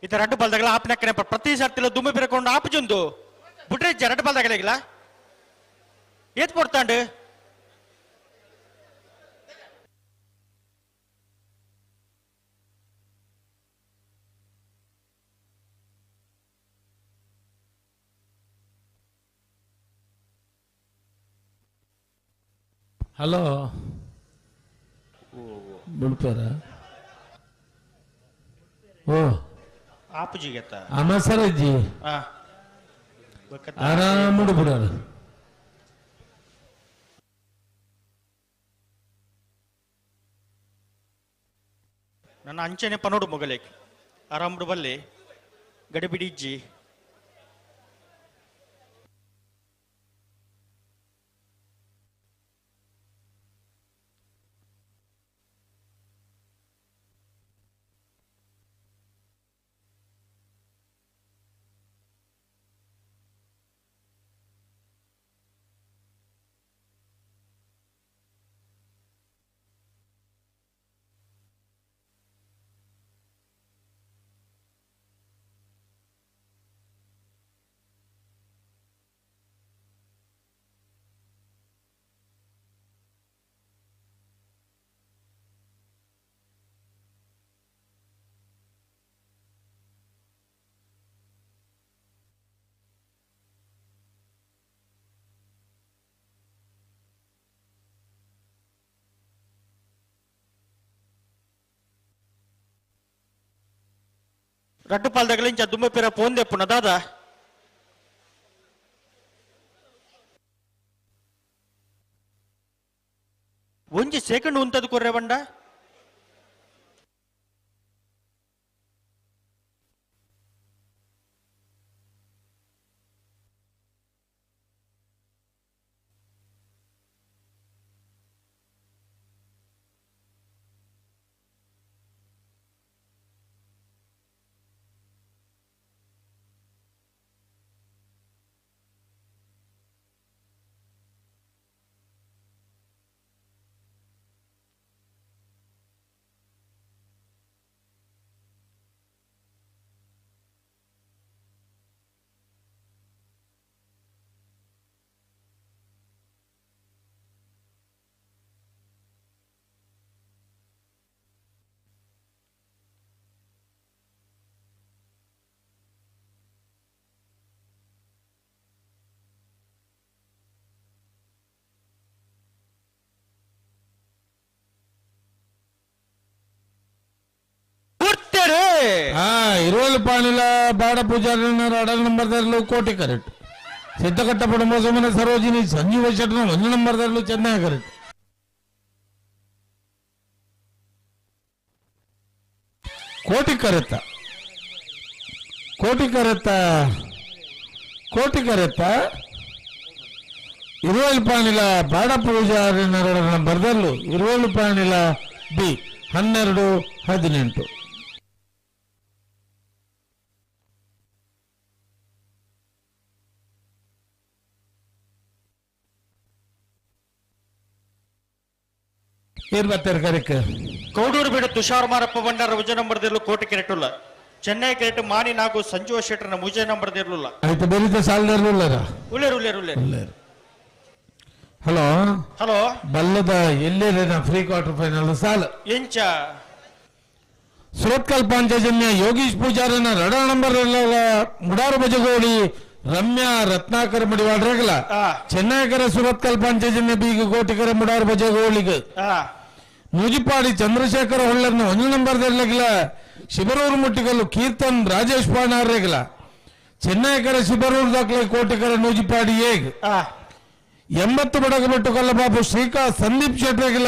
ಇತ ರಡ್ಡು ಬಲ್ದಗಲ ಆಪ್ನಕ್ಕನೆ ಪ್ರತಿ ಸರ್ತಿಲ ದುಮ್ಮೆ ಬಿರಕೊಂಡು ಆಪುಜೊಂದು ಬುಟ್ರೆ ರಡ್ಡು ಬಲ್ದಗಲಿಗಿಲ್ಲ ಏತ್ ಪೊಡ್ತಾಂಡು ಹಲೋ ಬಿಡ್ತಾರ ಓ ಆಪುಜಿಗೆತ್ತ ಅಮಸರಜ್ಜಿ ಆರಾಮಡು ಬಿಡಾರ ನನ್ನ ಅಂಚನೆ ಪನೋಡು ಮೊಗಲೇಕ್ ಆರಾಮಡು ಬಲ್ಲೆ ಗಡಿಬಿಡಿ ಇಜ್ಜಿ ರಡ್ಡು ಪಾಲ್ದಗಲಿಂಚ ದುಮ್ಮೆ ಪಿರ ಪೋಂದೆಪ್ಪುನ ದಾದ ಒಂಜಿ ಸೆಕೆಂಡ್ ಉಂತದು ಕೊರ್ರೆ ಬಂಡ ಇರುವಲ್ಲಿ ಪಾಣಿಲ ಬಾಡ ಪೂಜಾರಿ ಅಡಲ್ ನಂಬರ್ದಾರಲು ಕೋಟಿ ಕರೆಕ್ಟ್ ಸಿದ್ದಕಟ್ಟ ಪಡಂಬ ಸೋಮನ ಸರೋಜಿನಿ ಸಂಜೀವ ಶೆಟ್ಟನ ಒಂದು ನಂಬರ್ದಾರಲು ಚೆನ್ನೈ ಕರೆಕ್ಟ್ ಕೋಟಿ ಕರೆತ್ತ ಕೋಟಿ ಕರೆತ್ತ ಕೋಟಿ ಕರೆತ್ತ ಇರುವಲ್ಲಿ ಪಾಣಿಲ ಬಾಡ ಪೂಜಾರಿ ನಂಬರ್ದಲ್ಲೂ ಇರುವಲ್ಲಿ ಪಾಣಿಲ ಬಿ 12 18. ಕೌಡೂರು ಬೀಡು ತುಷಾರ್ ಮಾರಪ್ಪ ಭಂಡಾರ ಉಜ ನಂಬರ್ದಿರ್ಲು ಕೋಟಿ ಕೆರೆಟುಲ್ಲ ಚೆನ್ನೈ ಕೆರೆಟ್ ಮಾನಿ ನಾಗು ಸಂಜೀವ ಶೆಟ್ಟರ್ನ ಮುಜೆ ನಂಬರ್ದಿರ್ಲಿಲ್ಲ. ಆಯ್ತು ಬೆರಿತ ಸಾಲದಿರ್ಲಿಲ್ಲ. ಉಳ್ಳೇರು ಉಳ್ಳೇರು ಉಳ್ಳೇರು. ಹಲೋ ಹಲೋ ಬಲ್ಲದ ಎಲ್ಲೇ ಫ್ರೀ ಕ್ವಾರ್ಟರ್ ಫೈನಲ್ ಸಾಲ ಎಂಚ ಸುರತ್ಕಲ್ ಪಾಂಚಜನ್ಯ ಯೋಗೀಶ್ ಪೂಜಾರನ ರಡ ನಂಬರ್ ಮುಡಾರು ಬಜಗೋಳಿ ರಮ್ಯಾ ರತ್ನಾಕರ್ ಮಡಿವಾಡ್ರಗಲ ಚೆನ್ನೈಕರ ಸುರತ್ಕಲ್ ಪಾಂಚಜನ್ಯ ಬೀಗ ಕೋಟಿಕರ ಮುಡಾರು ಬಜಗೋಳಿಗೆ ಮುಜಿಪಾಡಿ ಚಂದ್ರಶೇಖರ ಹೊಳ್ಳರ್ನ ಒಂದು ನಂಬರ್ ದರ್ಲಗಿಲ ಶಿಬರೂರು ಮುಟ್ಟಿಗಲ್ಲು ಕೀರ್ತನ್ ರಾಜೇಶ್ ಪಾಣಾರ್ರೆಗಲ ಚೆನ್ನೈಕರ ಶಿಬರೂರು ದಾಖಲೆ ಕೋಟಿಕರ ನೂಜಿಪಾಡಿ ಏಗ್ 80 ಬಡಗಬೆಟ್ಟು ಕಲ್ಲಬಾಬು ಶ್ರೀಕಾಂತ್ ಸಂದೀಪ್ ಶೆಟ್ರೆಗಿಲ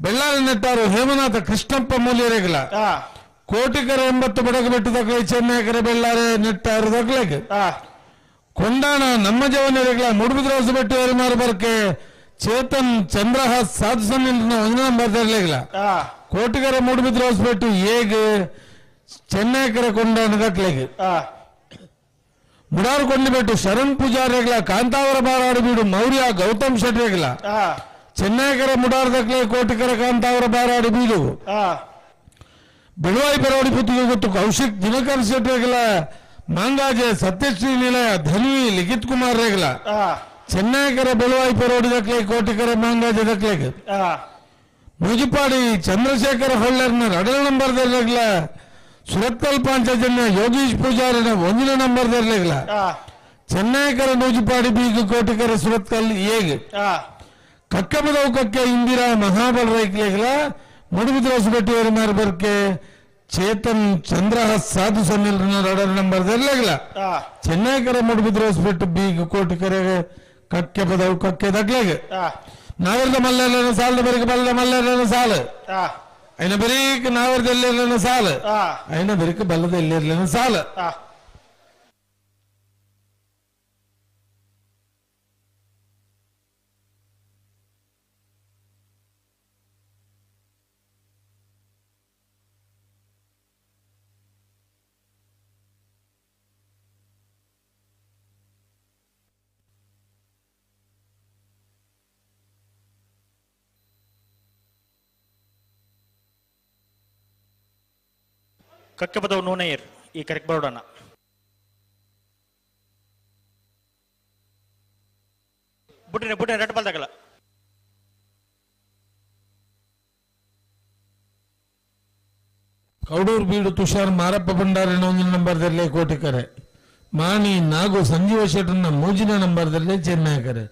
ಬೆಳ್ಳಾರಿ ನೆಟ್ಟಾರು ಹೇಮನಾಥ ಕೃಷ್ಣಪ್ಪ ಮೂಲ್ಯರೆಗಿಲ ಕೋಟಿಕರ 80 ಬಡಗಬೆಟ್ಟು ದಾಖಲೆ ಚೆನ್ನೈಕರ ಬೆಳ್ಳಾರಿ ನೆಟ್ಟಾರು ದಾಖಲೆಗೆ ಕೊಂಡಾಣ ನಮ್ಮ ಜವನರೆಗಿಲ ಮೂಡುಬಿದ್ರ ಹೊಸಬೆಟ್ಟು ಎರಿಮಾರು ಬರ್ಕೆ ಚೇತನ್ ಚಂದ್ರಹಾಸ್ ಸಾಧು ಸನ್ನಿನ ಒಂದು ನಂಬರ್ ದರ್ಲೆಗಿಲ ಕೋಟಿಕರ ಮೂಡುಬಿದ್ರ ಹೊಸಬೆಟ್ಟು ಏಗ್ ಚೆನ್ನೈಕರ ಕೊಂಡಾಣ ದಾಖಲೆಗೆ ಮುಡಾರು ಕೊಂಡಿಬೆಟ್ಟು ಶರಣ್ ಪೂಜಾರಿಗಳ ಕಾಂತಾವರ ಬಾರಾಡು ಬೀಡು ಮೌರ್ಯ ಗೌತಮ್ ಶೆಟ್ರಿಗಳ ಚೆನ್ನೈಕರ ಮುಡಾರ ದಕ್ಲೆ ಕೋಟಿಕರ ಕಾಂತಾವರ ಬಾರಾಡು ಬೀಡು ಬೆಳುವಾಯಿ ಪರವಡಿ ಪುತ್ತಿಗೆ ಗೊತ್ತು ಕೌಶಿಕ್ ದಿನಕರ್ ಶೆಟ್ಟಿ ಮಾಂಗಾಜೆ ಸತ್ಯಶ್ರೀ ನಿಲಯ ಧನ್ವಿ ಲಿಖಿತ್ ಕುಮಾರ್ ರೇಗಲ ಚೆನ್ನೈಕರ ಬೆಳುವಾಯಿ ಪರೋಡಿ ದಕ್ಲೆ ಕೋಟಿಕರ ಮಾಂಗಾಜೆ ದಕ್ಲೆಗ್ ಮುಜಿಪಾಡಿ ಚಂದ್ರಶೇಖರ ಹೊಳ್ಳರ್ನ ರಡಲ್ ನಂಬರ್ ದರ್ಲೆಗ್ಲ ಸುರತ್ಕಲ್ ಪಾಂಚಜನ್ಯ ಯೋಗೀಶ್ ಪೂಜಾರಿನ ಒಂದಿನ ನಂಬರ್ ದರ್ಲೆಗ್ಲ ಚೆನ್ನೈಕರ ನೂಜಿಪಾಡಿ ಬೀಗ ಕೋಟಿಕರ ಸುರತ್ಕಲ್ ಏಗ್ ಕಕ್ಕಬದವು ಕಕ್ಕೆ ಇಂದಿರಾ ಮಹಾಬಲ ರೈಕ್ಲೆಗ್ಲ ಮುಡುಬಿದ್ರೋಸ್ ಬೆಟ್ಟಿಯವರು ಮಾರ್ಬರ್ಕೆ ಚೇತನ್ ಚಂದ್ರಹಾಸ್ ಸಾಧು ಸನ್ನಿಲ್ ರಡರ್ ನಂಬರ್ ದರ್ಲೆಗ್ಲ ಚೆನ್ನೈಕರ ಮುಡುಬಿದ್ರೋಸ್ ಬೆಟ್ಟು ಬೀಗ ಕೋಟಿಕರ ಕಕ್ಕೆ ಬದವು ಕಕ್ಕೆ ದಕ್ಲೆಗ್ ನಾವರ್ದ ಮಲ್ಲನ ಸಾಲದ ಬರಿಕ ಬಲ್ಲ ಮಲ್ಲನ ಸಾಲು అయిన ಬರೀಕ್ ನಾವರ್ದ ಎಲ್ಲಿರ್ಲಿನ ಸಾಲು అయిన ಬರೀಕ್ ಬಲ್ಲದ ಎಲ್ಲಿರ್ಲಿನ ಸಾಲು. ಕಕ್ಕಬದವು ನೂನೈರ್ ಈ ಕರೆಕ್ಟ್ ಬರೋಣ. ಬುಟ್ಟಿನ ಬುಟ್ಟಿನ ರೆಡ್ ಬಾಲ್ ತಗಲ. ಕೌಡೂರು ಬೀಡು ತುಷಾರ್ ಮಾರಪ್ಪ ಭಂಡಾರಿನ ಒಂದಿನ ನಂಬರ್ದಲ್ಲೇ ಕೋಟಿಕರೆ ಮಾಣಿ ನಾಗು ಸಂಜೀವ ಶೆಟ್ಟರ್ನ ಮೂಜಿನ ನಂಬರ್ದಲ್ಲೇ ಚೆನ್ನೈಕರೆ.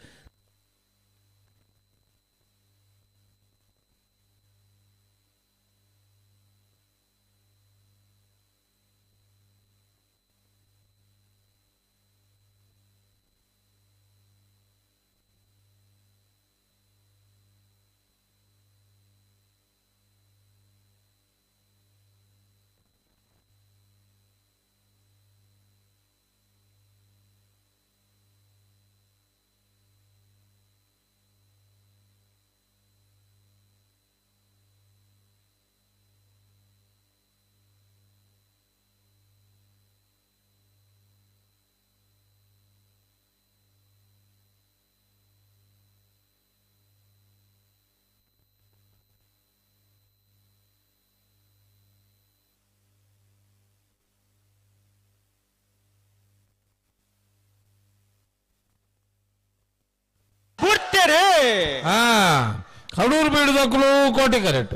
ಕಡೂರು ಬೀಡುದಕ್ಕಲು ಕೋಟೆ ಕರೆಕ್ಟ್,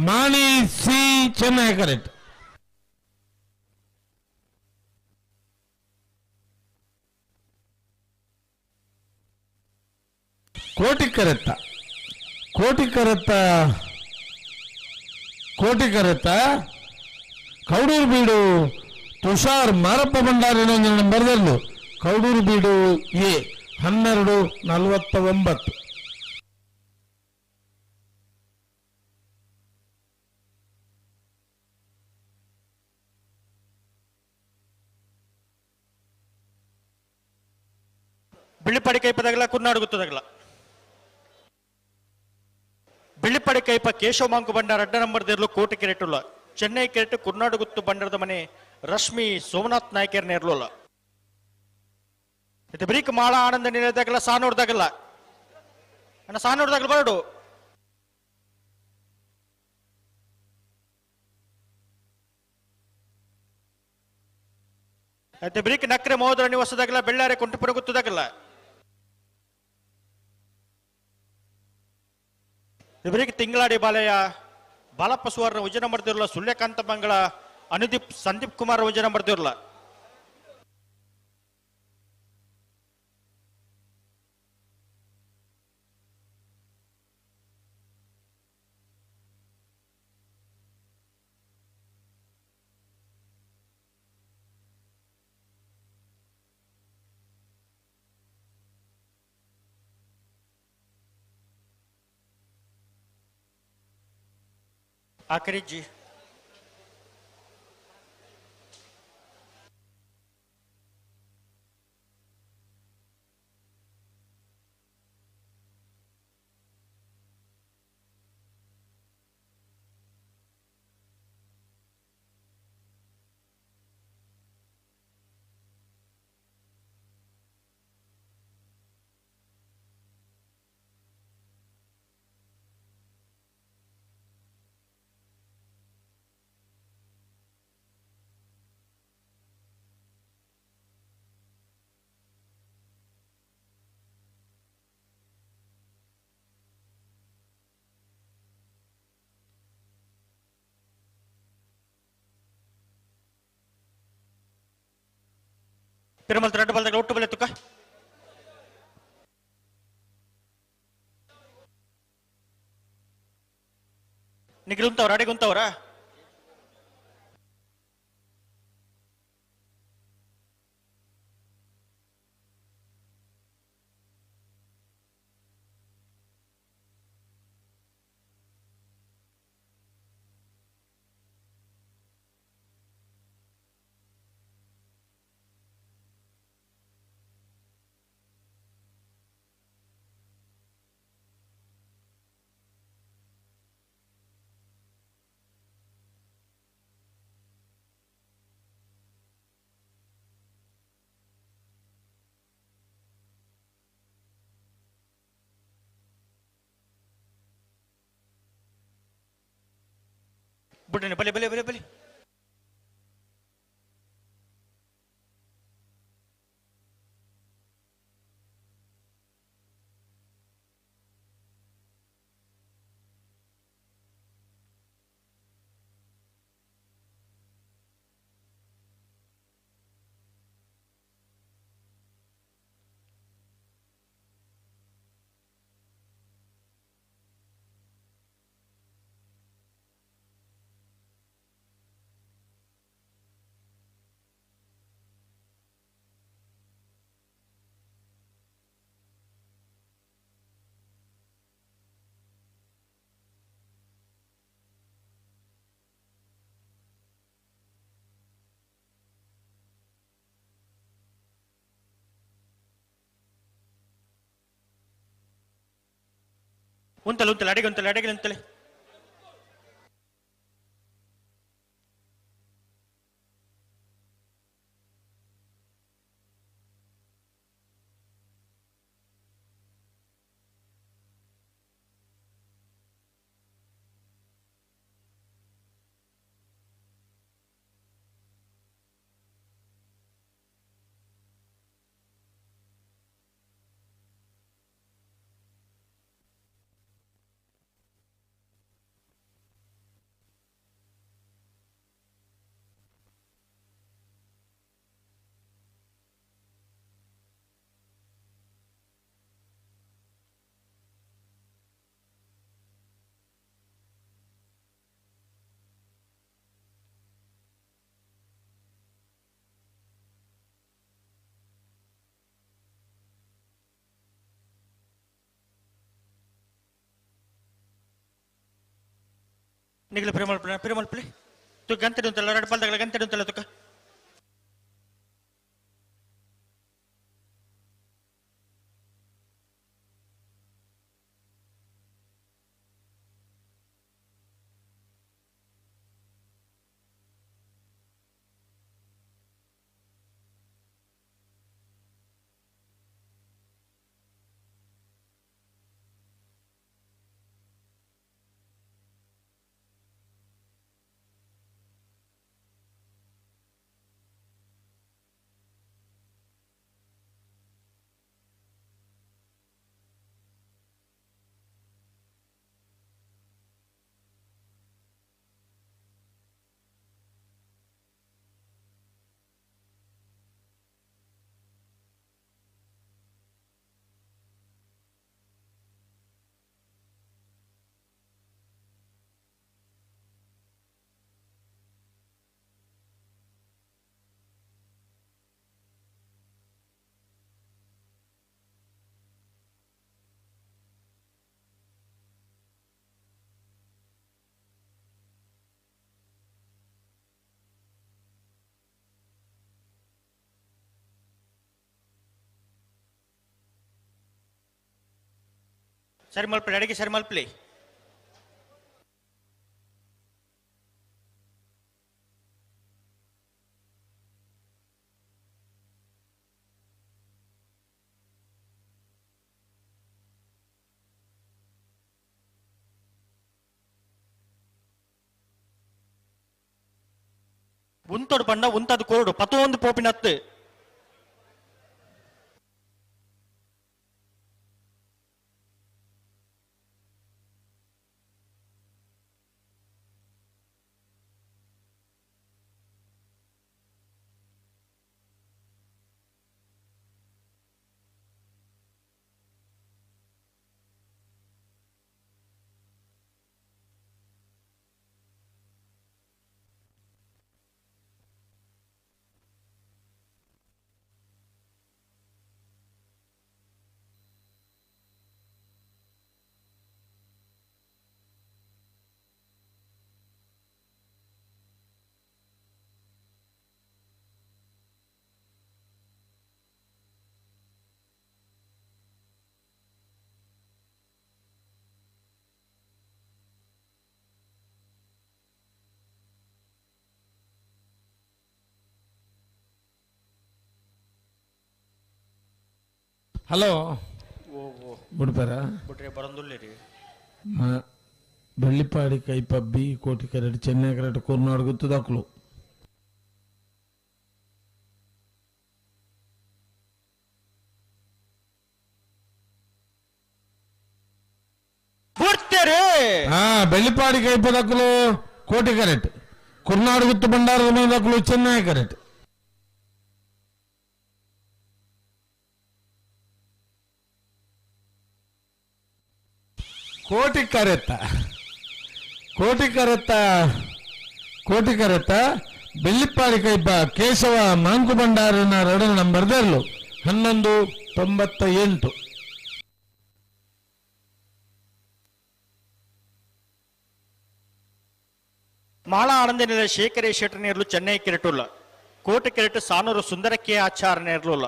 ಮಾಣಿ ಸಿ ಚೆನ್ನೈ ಕರೆಕ್ಟ್. ಕೋಟಿ ಕರೆತ್ತ ಕೋಟಿ ಕರೆತ್ತ ಕೋಟಿ ಕರೆತ್ತ ಕೌಡೂರು ಬೀಡು ತುಷಾರ್ ಮಾರಪ್ಪ ಭಂಡಾರಿನ ನಂಬರ್ದಲ್ಲೂ ಕೌಡೂರು ಬೀಡು ಎ 12:49. ಬಿಳಿಪಡಿ ಕೈಪದಾಗಲ ಕುನ್ನಾಡು ಗುತ್ತದಾಗಲ ಬಿಳಿಪಡಿ ಕೈಪ ಕೇಶವ ಮಾಂಕು ಬಂಡಾರ ಅಡ್ಡ ನಂಬರ್ ದೇರ್ಲು ಕೋಟಿ ಕೆರೆಟುಲ್ಲ ಚೆನ್ನೈ ಕೆರೆಟು ಕುರ್ನಾಡು ಗುತ್ತು ಬಂಡಾರದ ಮನೆ ರಶ್ಮಿ ಸೋಮನಾಥ್ ನಾಯ್ಕರ್ ನೇರ್ಲುಲ್ಲ ಇದು ಬ್ರೀಕ್ ಮಾಳ ಆನಂದ ನಿಲಯದಾಗಲ್ಲ ಸಾನೂರ್ದಾಗಲ್ಲ ಅಣ್ಣ ಸಾನೂರ್ದಾಗಲ ಬರಡು అయితే ಬ್ರೀಕ್ ನಕ್ರೆ ಮಹೋದರ ನಿವಾಸದಾಗಲ್ಲ ಬೆಳ್ಳಾರೆ ಕುಂಟಪುರ ಗುತ್ತದಾಗಲ್ಲ ಬ್ರೀಕ್ ತಿಂಗಳಾಡಿ ಬಾಲೆಯ ಬಾಲಪ್ಪ ಸುವರ್ಣ ಉಜ್ಜನ ಮಾಡ್ತಿರಲ್ಲ ಸುಳ್ಯಕಾಂತ ಮಂಗಳ ಅನುದೀಪ್ ಸಂದೀಪ್ ಕುಮಾರ್ ಉಜ್ಜನ ಮಾಡ್ತಿರಲ್ಲ ಆಕರಿ ಜಿ ಪಿರಮಲ್ ರಡ್ಡು ಬಲ್ದಾಗ ಒಟ್ಟು ಬಲೆ ತುಕ್ಕ ನಿಖಿಲ್ ಉಂತವ್ರ ಅಡಿಗೆ ಉಂತವ್ರ ಬುಡ್ಡನೆ ಬಲೆ ಬಲೆ ಬಲೆ ಬಲೆ ಉಂತಲೆ ಉಂತಲೆ ಅಡಿಗೆ ಉಂತಲೆ ಅಡಿಗೆ ಉಂತಲೆ ನಿಗಲ ಪ್ರೇಮಲ್ ಪ್ರೇಮಲ್ ಪ್ಲೇ ತು ಗಂಟೆ ಉಂಟಲ್ಲ ಎರಡು ಬಲ್ದಗಳ ಗಂಟೆ ಉಂಟಲ್ಲ ತುಕ್ಕ ಸರಿ ಮಲ್ಪಲಿ ಅಡಿಗೆ ಸರಿ ಮಲ್ಪಲಿ ಉಂತೋಡು ಪಂಡ ಉಂತದು ಕೋಡು ಪತ್ತೊಂದು ಪೋಪಿನತ್ತು ಹಲೋ ಬುಡ್ಪರ ಬಿಟ್ರೆ ಬರಂದುಲ್ಲೇರಿ. ಬೆಳ್ಳಿಪಾಡಿ ಕೈಪ ಬಿ ಕೋಟಿ ಕರೆಟ್ ಚೆನ್ನೈ ಕರೆಟ್ ಕೂರ್ನಾಡು ಗುತ್ತದಾಕ್ಲು. ಬೆಳ್ಳಿಪಾಡಿ ಕೈಪದಕ್ಕಲು ಕೋಟಿ ಕರೆಟ್ ಕುರ್ನಾಡು ಗುತ್ತು ಬಂಡಾರದ ಮೇದಕ್ಕಲು ಚೆನ್ನೈ ಕರೆಟ್. ಕೋಟಿ ಕರೆತ್ತ ಕೋಟಿ ಕರೆತ್ತ ಕೋಟಿ ಕರೆತ್ತ ಬೆಳ್ಳಿಪಾಡಿ ಕೈಪ ಕೇಶವ ಮಾಂಕು ಭಂಡಾರಿನ ಎರಡನೇ ನಂಬರ್ ದರ್ಲು 11:98. ಮಾಳ ಆನಂದ ನಿಲ ಶೇಖರೇ ಶೆಟ್ಟರ್ ನೇರ್ಲು ಚೆನ್ನೈ ಕೆರೆಟುಲ್ಲ ಕೋಟೆ ಕೆರೆಟು ಸಾನೂರು ಸುಂದರಕ್ಕೆ ಆಚಾರ ನೇರ್ಲುಲ್ಲ.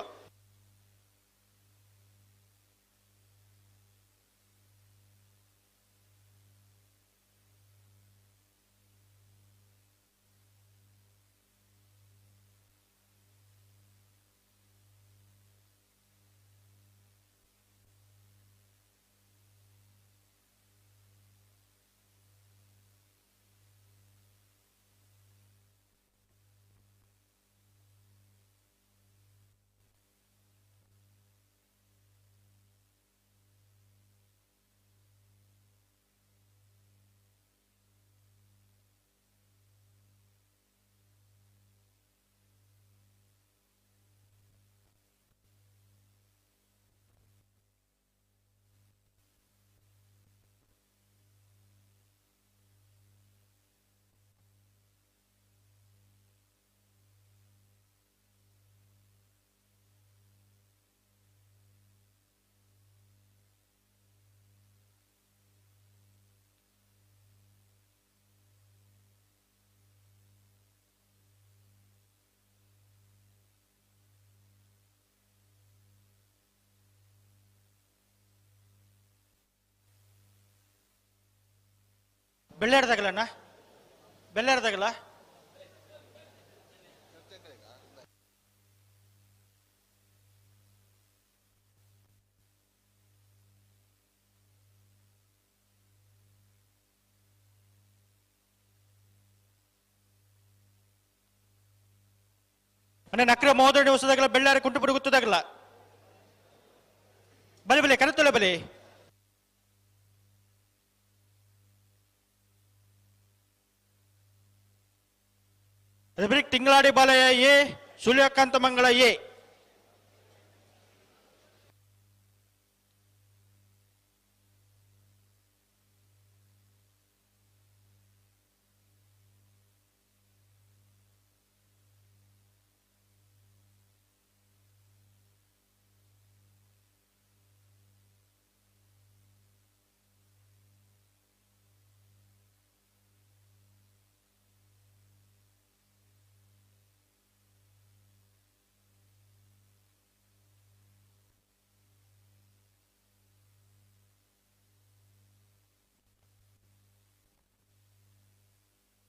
ಬೆಳ್ಳಾರ್ದಾಗಲಣ್ಣ, ಬೆಳ್ಳಾರ್ದಾಗಲ್ಲ. ಅಣ್ಣ ನಕ್ರೆ ಮಹೋದರಣಿ ಹೊಸದಾಗಲ್ಲ, ಬೆಳ್ಳಾರಿ ಕುಂಟುಪುಡಿ ಗೊತ್ತದಾಗಲ್ಲ. ಬಲಿ ಬಲಿ ಕರೆತೊಲೆ ಬಲಿ. ಅದೇ ತಿಂಗಳಾಡಿ ಬಾಲಯ್ಯ ಎ, ಸೂರ್ಯಕಾಂತ ಮಂಗಳ ಎ.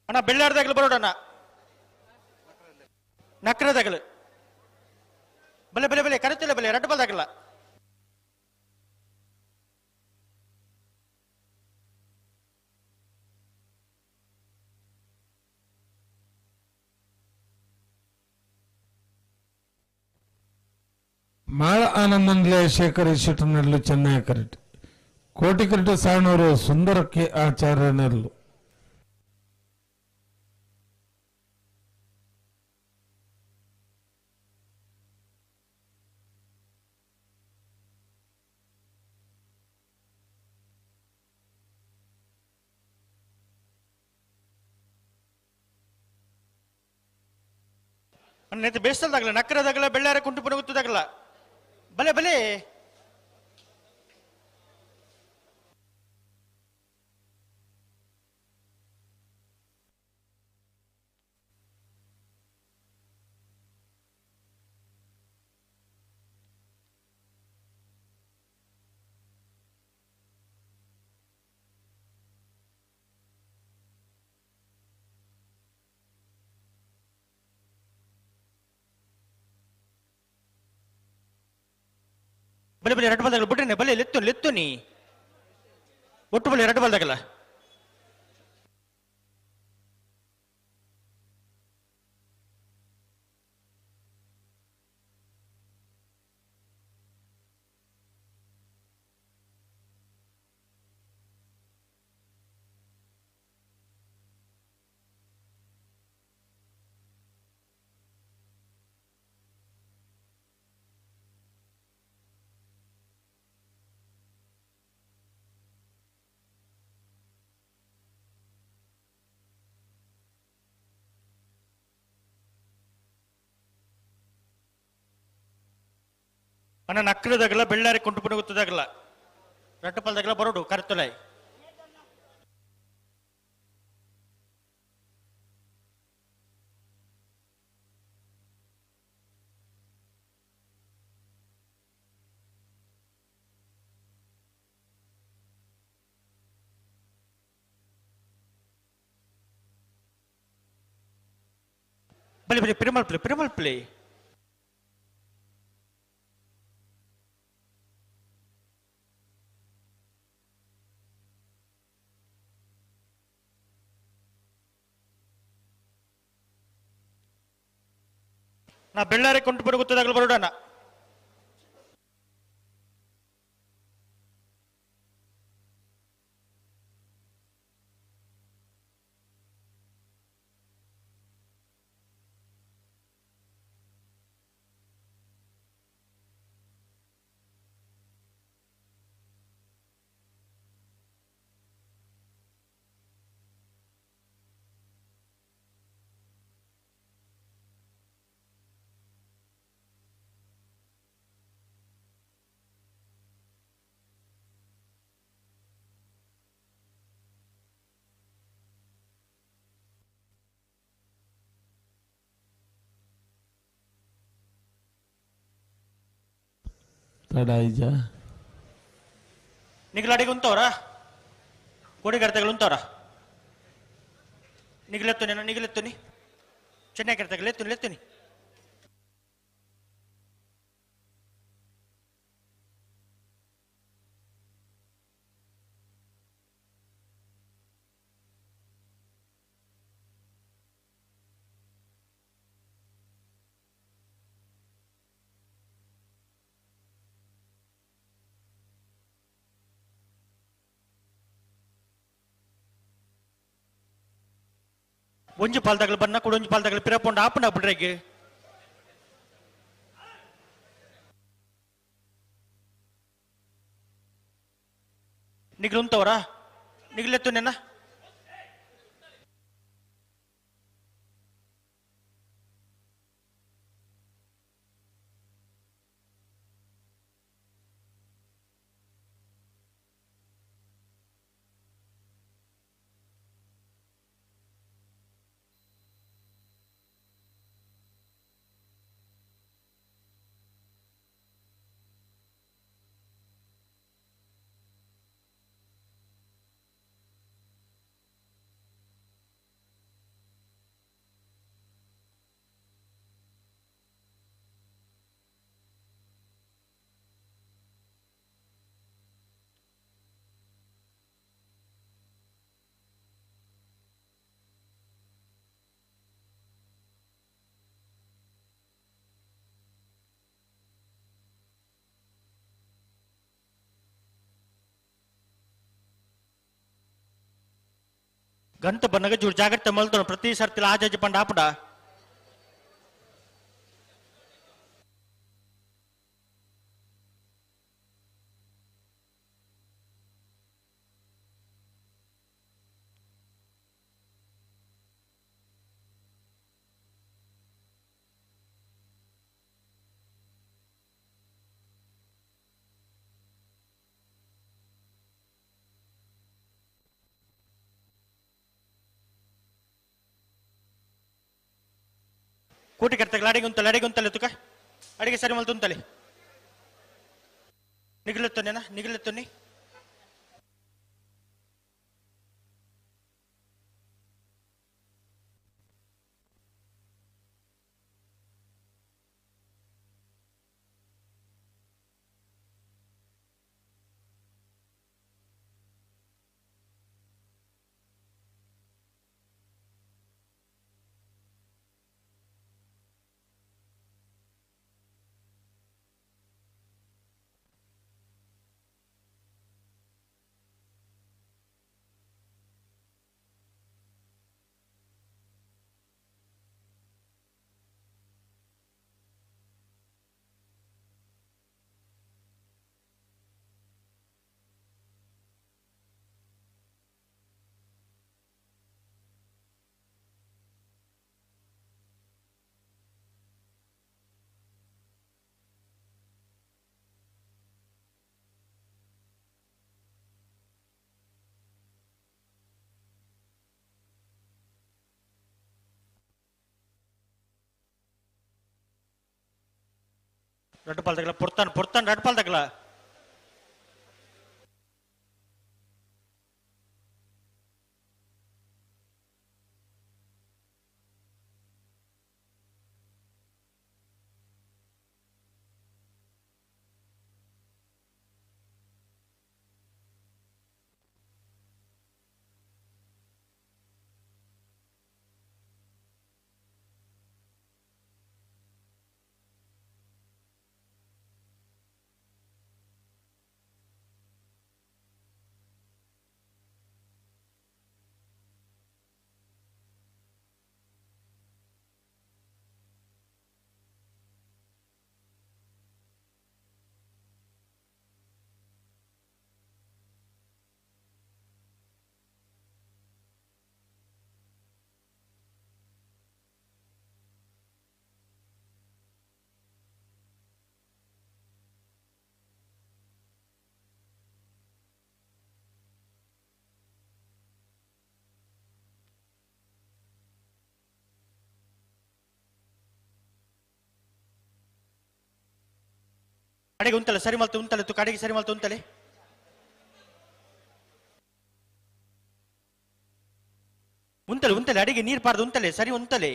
ಅಣ್ಣ ಬೆಳ್ಳಾರ್ದಾಗಲು ಬರೋಡಣ್ಣ, ನಕ್ರದಾಗಲು ಬಲೆ ಬಲೆ ಬಲೆ ಕರೆತಿಲ್ಲ ಬಲೆ ರಡ್ಡು ಬಲ್ದಾಗಲ್ಲ. ಮಾಳ ಆನಂದನ್ಲೆ ಶೇಖರ್ ಶೆಟ್ಟರ್ನಲ್ಲೂ ಚೆನ್ನೈ ಕರೆಟ್ ಕೋಟಿ ಕರೆಟ್ ಸಾಣೂರು ಸುಂದರಕ್ಕೆ ಆಚಾರ್ಯನಲ್ಲೂ. ನೆತ್ತ ಬೇಸಲ್ದಾಗಲ್ಲ, ನಕ್ಕರದಾಗಲ್ಲ, ಬೆಳ್ಳಾರ ಕುಂಟುಪುರ ಗೊತ್ತದಾಗಲ್ಲ. ಬಲೆ ಬಲೆ ಬಲೆ ಬಲೆ ರಡ್ಡು ಬಾಲ್ದಾಗಲ ಬುಡ್ರನೆ ಬಲೆ ಲೆತ್ತು ಲೆತ್ತು ನೀ ಒಟ್ಟು ಬಲೆ ರಡ್ಡು ಬಾಲ್ದಾಗಲ ಅಣ್ಣ ನಕ್ಕಲದಾಗಲ್ಲ ಬೆಳ್ಳಾರಿ ಕೊಂಟು ಗೊತ್ತದಾಗಲ್ಲ ರಟ್ಟಪಲ್ದಾಗಲ್ಲ ಬರೋಡು ಕರ್ತೊಲೈ ಬಲಿ ಬಲಿ ಪಿರಮಲ್ ಪ್ಲೇ ಪಿರಮಲ್ ಪ್ಲೇ ನಾ ಬೆಳ್ಳಾರಿ ಕೊಂಡು ಬರುಗುತ್ತದಾಗಲೂ ಬರೋಣ ತಡ ಐಜ ನಿಗ್ಲ ಅಡಿಗೆ ಉಂತವ್ರಾ ಕೋಡಿಗರ್ತಗಳು ಉಂತವ್ರಾ ನಿಗ್ಲೆತ್ತುನಿ ನಿಗ್ಲೆತ್ತುನಿ ಚೆನ್ನೈ ಕರ್ತಗಳು ಎತ್ತುನಿ ಎತ್ತುನಿ ಒಂಜಿ ಪಾಲ್ದಾಗಲು ಬನ್ನ ಕೂಡ ಒಂಜಿ ಪಾಲ್ದಾಗಲು ಪಿರಪೊಂಡು ಆಪುಂಡ ಬಿಡ್ರೆಗ್ ನಿಗ್ಲು ಉಂತವರಾ ನಿಗ್ಲೆತ್ತು ನೆನ್ನ ಗಂಟು ಬನ್ನಗ ಜೂರು ಜಾಗ್ರತೆ ಮಲ್ತೋಣ ಪ್ರತಿ ಸರ್ತಿ ಆಜಾಜಿ ಪಂಡ ಆಪುಡ ಕೂಟಿ ಕರ್ತಗಳ ಅಡಿಗೆ ಉಂತಲೆ ಅಡಿಗೆ ಉಂತಲೆ ತುಕ ಅಡಿಗೆ ಸರಿ ಮಲ್ತು ಉಂತಲೆ ನಿಗ್ಲೆತ್ತೊನ್ನೇನ ನಿಗ್ಲೆತ್ತೊನ್ನಿ ರಡ್ಡು ಪಾಲ್ ತಗಲ ಪೊರ್ತಾನ್ ಪೊರ್ತಾನ್ ರಡ್ಡು ಪಾಲ್ ತಗಲ ಅಡಿಗೆ ಉಂತಲೆ ಸರಿ ಮಲ್ತು ಉಂತಲೆ ತು ಕಡೆಗೆ ಸರಿ ಮಲ್ತು ಉಂತಲೆ ಉಂತಲೆ ಉಂತಲೆ ಅಡಿಗೆ ನೀರು ಪಾರ್ದು ಉಂತಲೆ ಸರಿ ಉಂತಲೆ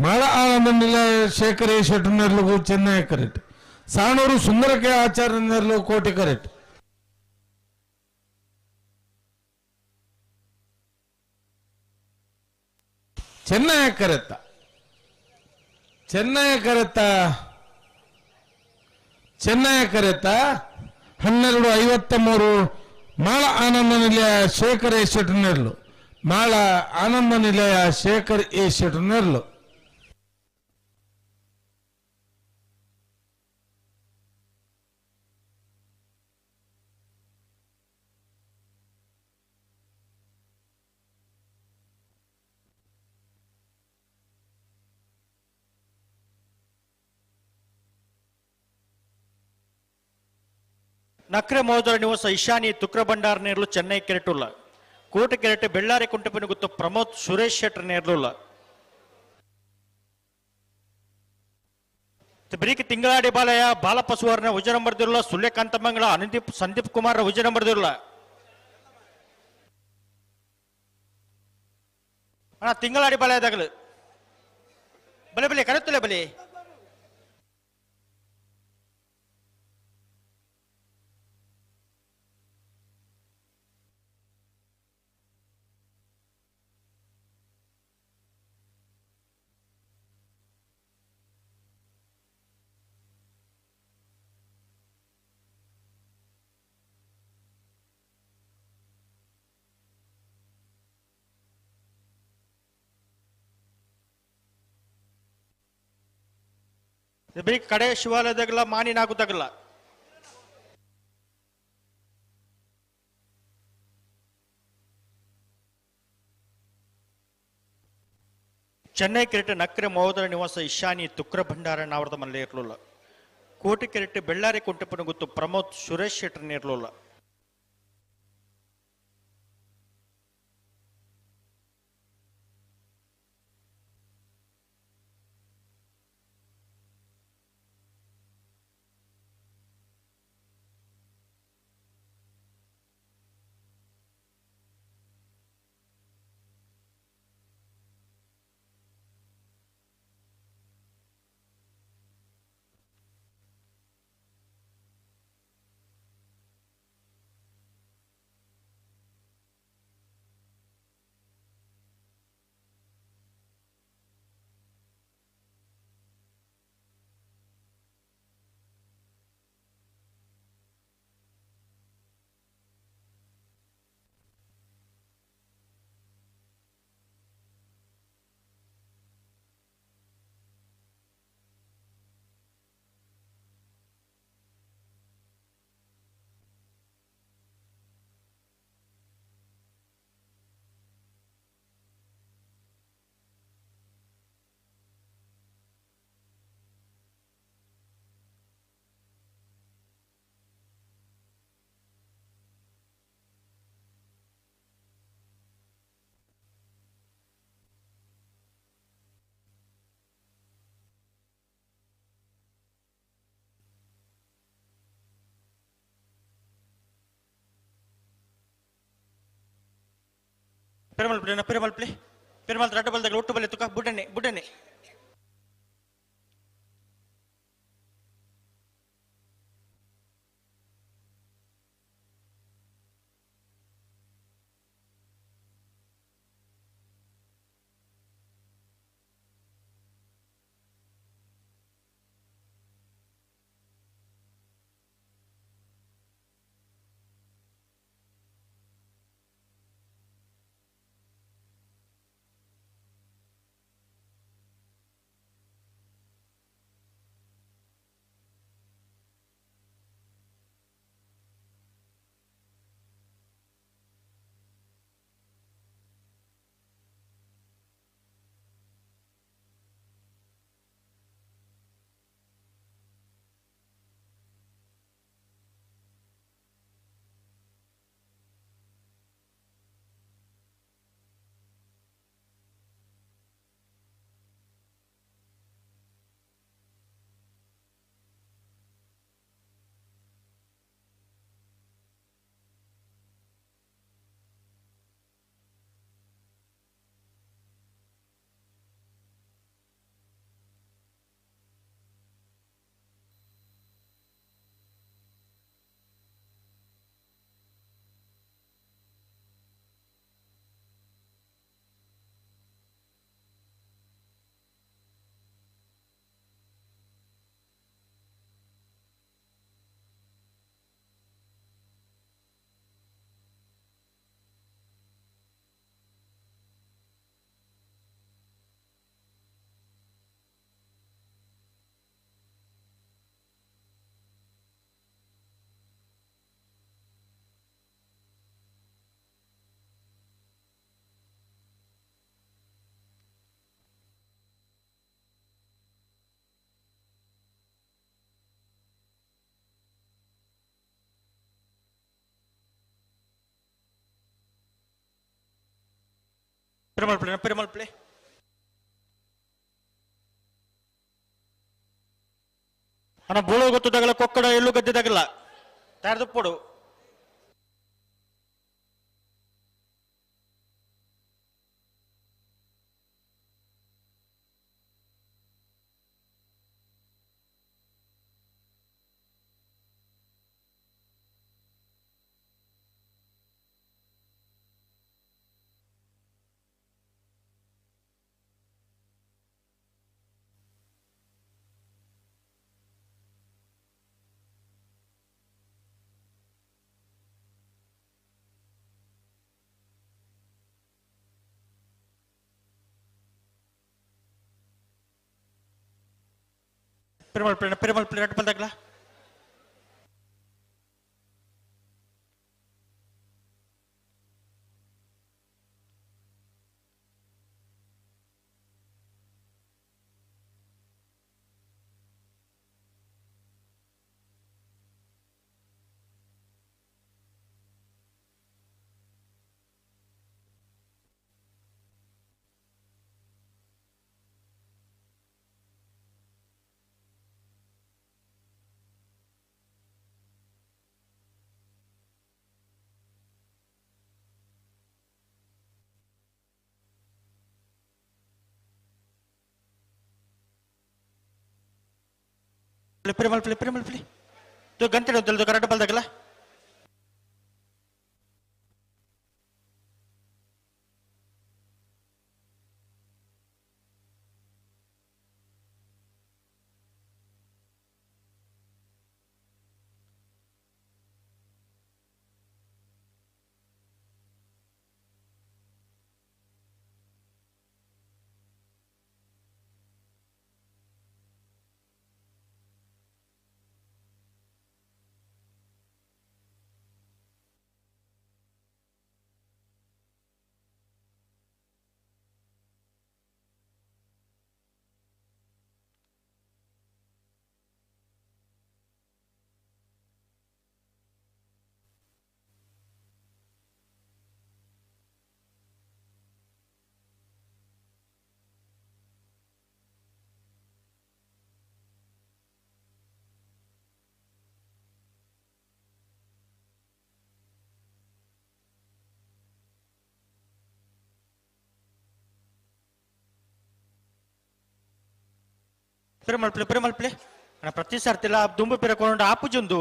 ಮಾಳ ಆನಂದ ನಿಲಯ ಶೇಖರ್ ಶೆಟ್ಟರ್ನರ್ಲಿಗೂ ಚೆನ್ನೈ ಕರೆಕ್ಟ್, ಸಾಣೂರು ಸುಂದರಕ್ಕೆ ಆಚಾರ್ಯನರ್ಲು ಕೋಟೆ ಕರೆಕ್ಟ್. ಚೆನ್ನೈ ಕರೆತ್ತ, ಚೆನ್ನೈ ಕರೆತ್ತ, ಚೆನ್ನೈ ಕರೆತ್ತ 12:53. ಮಾಳ ಆನಂದ ನಿಲಯ ಶೇಖರ್ ಎ ಶೆಟ್ಟರ್ನರ್ಲು, ಮಾಳ ಆನಂದ ನಿಲಯ ಶೇಖರ್ ಎ ಶೆಟ್ಟರ್ನರ್ಲು. ನಕ್ರೆ ಮಹೋದರ ನಿವಾಸ ಇಶಾನಿ ತುಕ್ರ ಭಂಡಾರ ನೇರ್ಲು ಚೆನ್ನೈ ಕೆರೆಟುಲ್ಲ, ಕೋಟೆ ಕೆರೆಟೆ ಬೆಳ್ಳಾರಿ ಕುಂಟಪಿನ ಗುತ್ತು ಪ್ರಮೋದ್ ಸುರೇಶ್ ಶೆಟ್ಟರ್ ನೇರ್ಲುಲ್ಲ. ಬ್ರೀಕ್ ತಿಂಗಳಾಡಿ ಬಾಲಯ್ಯ ಬಾಲಪ್ಪ ಸುವರ್ಣ ಉಜರಂಬರ್ದಿರುಲ್ಲ, ಸುಳ್ಯಕಾಂತ ಮಂಗಳ ಅನುದೀಪ್ ಸಂದೀಪ್ ಕುಮಾರ್ ಉಜರಂಬರ್ದಿರುಲ್ಲ. ಅಣ್ಣ ತಿಂಗಳಾಡಿ ಬಾಲಯ್ಯದಾಗಲು ಬಲೆ ಬಲೆ ಕರೆತ್ತಲೆ ಬಲೆ. ಬರೀ ಕಡೆ ಶಿವಾಲಯದಾಗಲ್ಲ ಮಾನಿನಾಗುದಾಗಲ್ಲ. ಚೆನ್ನೈ ಕೆರೆಟೆ ನಕ್ರೆ ಮಹೋದರ ನಿವಾಸ ಇಶಾನಿ ತುಕ್ರ ಭಂಡಾರ ನಾವರದ ಮಲ್ಲೆ ಇರಲಿಲ್ಲ. ಕೋಟೆ ಕೆರೆಟೆ ಬೆಳ್ಳಾರಿ ಕುಂಟೆಪ್ಪನ ಗುತ್ತು ಪ್ರಮೋದ್ ಸುರೇಶ್ ಶೆಟ್ಟರ್ ಇರಲಿಲ್ಲ. ಪೆರುಮಲ್ ಪ್ಲೇ ಪೆರುಮಲ್ ಪ್ಲೇ ಪೆರುಮಲ್ ರಡ್ಡ ಬಲ್ದಾಗ ಒಟ್ಟು ಬಲ್ಲೆ ತುಕ ಬುಡನೆ ಬುಡನೆ ಪೆರುಮಲ್ ಪ್ಲೇ ಪೆರುಮಲ್ ಪ್ಲೇ ಅಣ್ಣ ಬೋಳು ಗೊತ್ತದಾಗಲ್ಲ ಕೊಕ್ಕಡ ಎಲ್ಲೂ ಗದ್ದೆದಾಗಲ್ಲ ತಯಾರದಪ್ಪೋಡು ಪೆರುಮಲ್ ಪ್ಲೇ ಪೆರುಮಲ್ ಪ್ಲೇ ರಡ್ಡ ಬಲ್ದಾಗಲ ಪೆರುಮಲ್ ಪ್ಲೇ ಪೆರುಮಲ್ ಪ್ಲೇ ಗಂಟೆ ರಡ್ಡ ಬಲ್ದಾಗಲ್ಲ ಪಿರಮಲ್ಪ್ಲೆ ಪಿರಮಲ್ಪ್ಲೆ ಅಣ್ಣ ಪ್ರತಿ ಸರ್ತಿಲ್ಲ ದುಂಬು ಪಿರಕೊಂಡು ಆಪುಜೊಂದು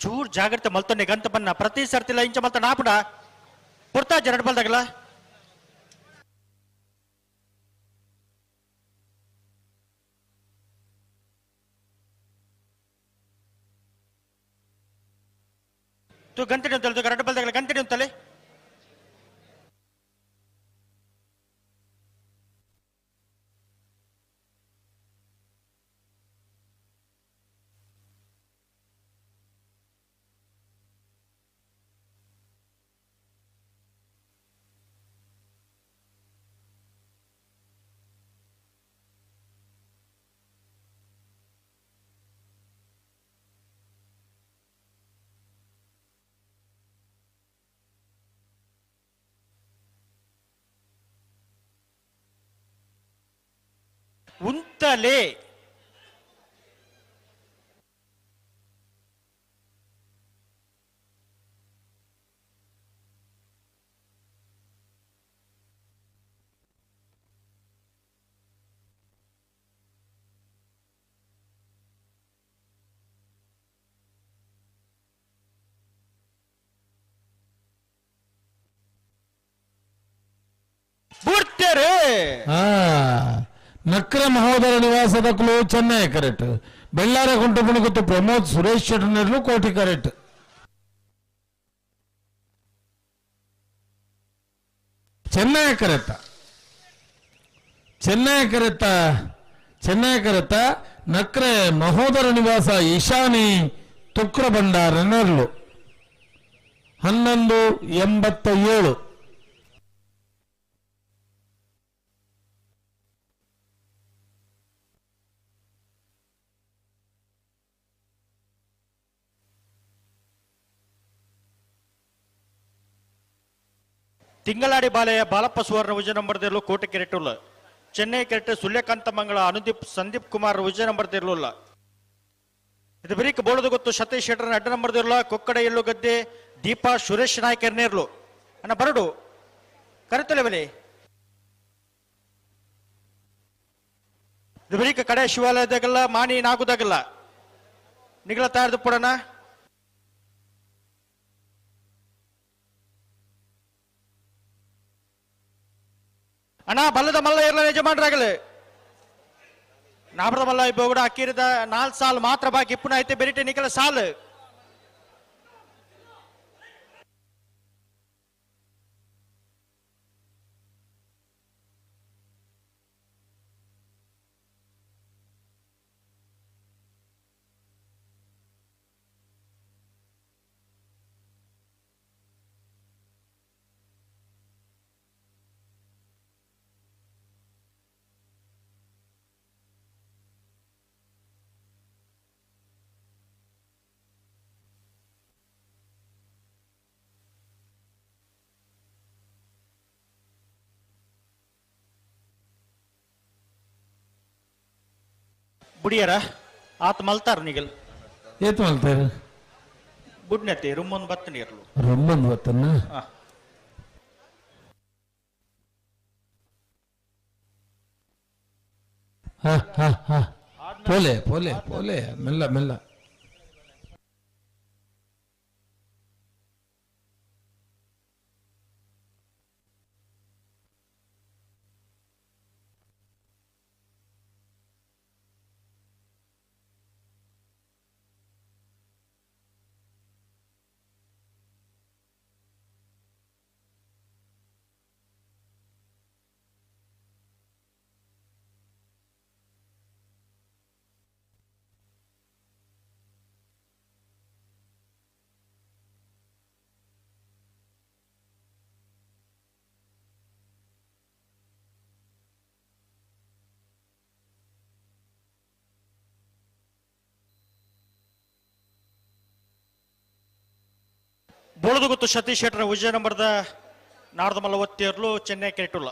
ಚೂರ್ ಜಾಗ್ರತೆ ಮಲ್ತೊನ್ನೆ ಗಂತ ಬನ್ನ ಪ್ರತಿ ಸರ್ತಿಲ ಇಂಚ ಮಲ್ತ ನಾಪುಡ ಪುರ್ತಾ ಜರಡ್ ಬಲ್ದಾಗಲ ತು ಗಂಟೆ ಅಂತಲ್ಲ ರಡ್ ಬಲ್ದಾಗಲ ಗಂಟೆ ಅಂತಲೆ ಉಂತಲೇ ಬುಡ್ತೇರೆ ನಕ್ರ ಮಹೋದರ ನಿವಾಸದ ಕುಲು ಚೆನ್ನೈ ಕರೆಕ್ಟ್ ಬೆಳ್ಳಾರ ಗುಂಟು ಪ್ರಮೋದ್ ಸುರೇಶ್ ಶೆಟ್ಟರ್ನರ್ಲು ಕೋಟಿ ಕರೆಕ್ಟ್ ಚೆನ್ನೈ ಕರೆತ್ತ ಚೆನ್ನೈ ಕರೆತ್ತ ಚೆನ್ನೈ ಕರೆತ್ತ ನಕ್ರೆ ಮಹೋದರ ನಿವಾಸ ಈಶಾನಿ ತುಕ್ರ ಭಂಡಾರ ನೆರ್ಲು 11:87. ತಿಂಗಳಾಡಿ ಬಾಲೆಯ ಬಾಲಪ್ಪ ಸುವರ್ಣ ವಿಜಯ ನಂಬರ್ ದೇರ್ಲು ಕೋಟೆ ಕೆರೆಟುಲ್ಲ ಚೆನ್ನೈ ಕೆರೆಟೆ ಸೂರ್ಯಕಾಂತ ಮಂಗಳ ಅನುದೀಪ್ ಸಂದೀಪ್ ಕುಮಾರ್ ವಿಜಯ ನಂಬರ್ ದೇರ್ಲುಲ್ಲ ಇದು ಬರೀಕ್ ಬೋಳದು ಗೊತ್ತು ಸತೀಶ್ ಶೆಟ್ಟರ್ ಅಡ್ಡ ನಂಬರ್ ದೇರ್ಲ ಕೊಕ್ಕಡ ಎಳ್ಳು ಗದ್ದೆ ದೀಪಾ ಸುರೇಶ್ ನಾಯ್ಕರ್ ನೇರ್ಲು ಅಣ್ಣ ಬರಡು ಕರೆತಲೆ ಬೆಲೆ ಇದು ಬರೀಕ್ ಕಡೆ ಶಿವಾಲಯದಾಗಲ್ಲ ಮಾಣಿ ನಾಗುದಾಗಲ್ಲ ನಿಗಳ ತಯಾರ್ದು ಪಡೋಣ ಅಣ್ಣ ಬಲ್ಲದ ಮಲ್ಲ ಇರಲ ಯಜಮಾನ್ರಾಗಲಿ ನಾಬರದ ಮಲ್ಲ ಇಬ್ಬ ಅಕ್ಕಿರದ 4 ಸಾಲು ಮಾತ್ರ ಬಾಕಿ ಇಪ್ಪುನ ಐತೆ ಬೆರಿಟೆ ನಿಕಲ ಸಾಲು ಬುಡಿಯರ ಆತ ಮಲ್ತಾರ ನಿಗಲ್ ಏತ್ ಮಲ್ತಾರ ಬುಡ್ನತೆ ರುಮ್ಮೊಂದು ಬತ್ತ ನೀರ್ಲು ರೊಮ್ಮೊಂದು ಬತ್ತನ್ನ ಹಾ ಹಾ ಹಾ. ಪೋಲೆ ಪೋಲೆ ಪೋಲೆ ಮೆಲ್ಲ ಮೆಲ್ಲ ಬೋಳದಗುತ್ತು ಸತೀಶ್ ಶೆಟ್ಟರ್ ವಿಜಯ ನಂಬರ್ದ ನಾಡ್ದ ಒತ್ತೇರ್ಲು ಚೆನ್ನೈ ಕೆರೆಟುಲ್ಲ.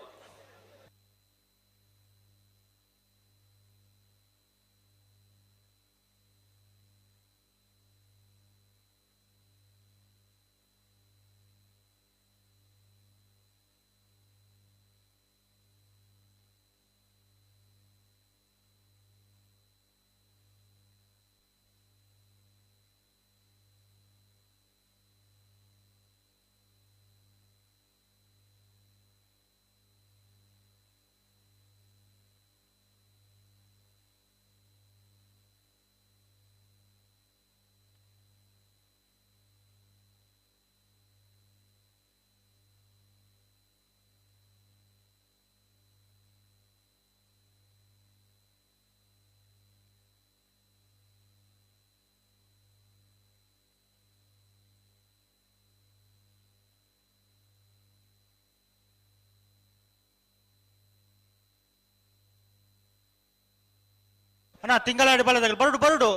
ಅಣ್ಣ ತಿಂಗಳಾಡಿ ಬಲದಾಗ ಬರಡು ಬರಡು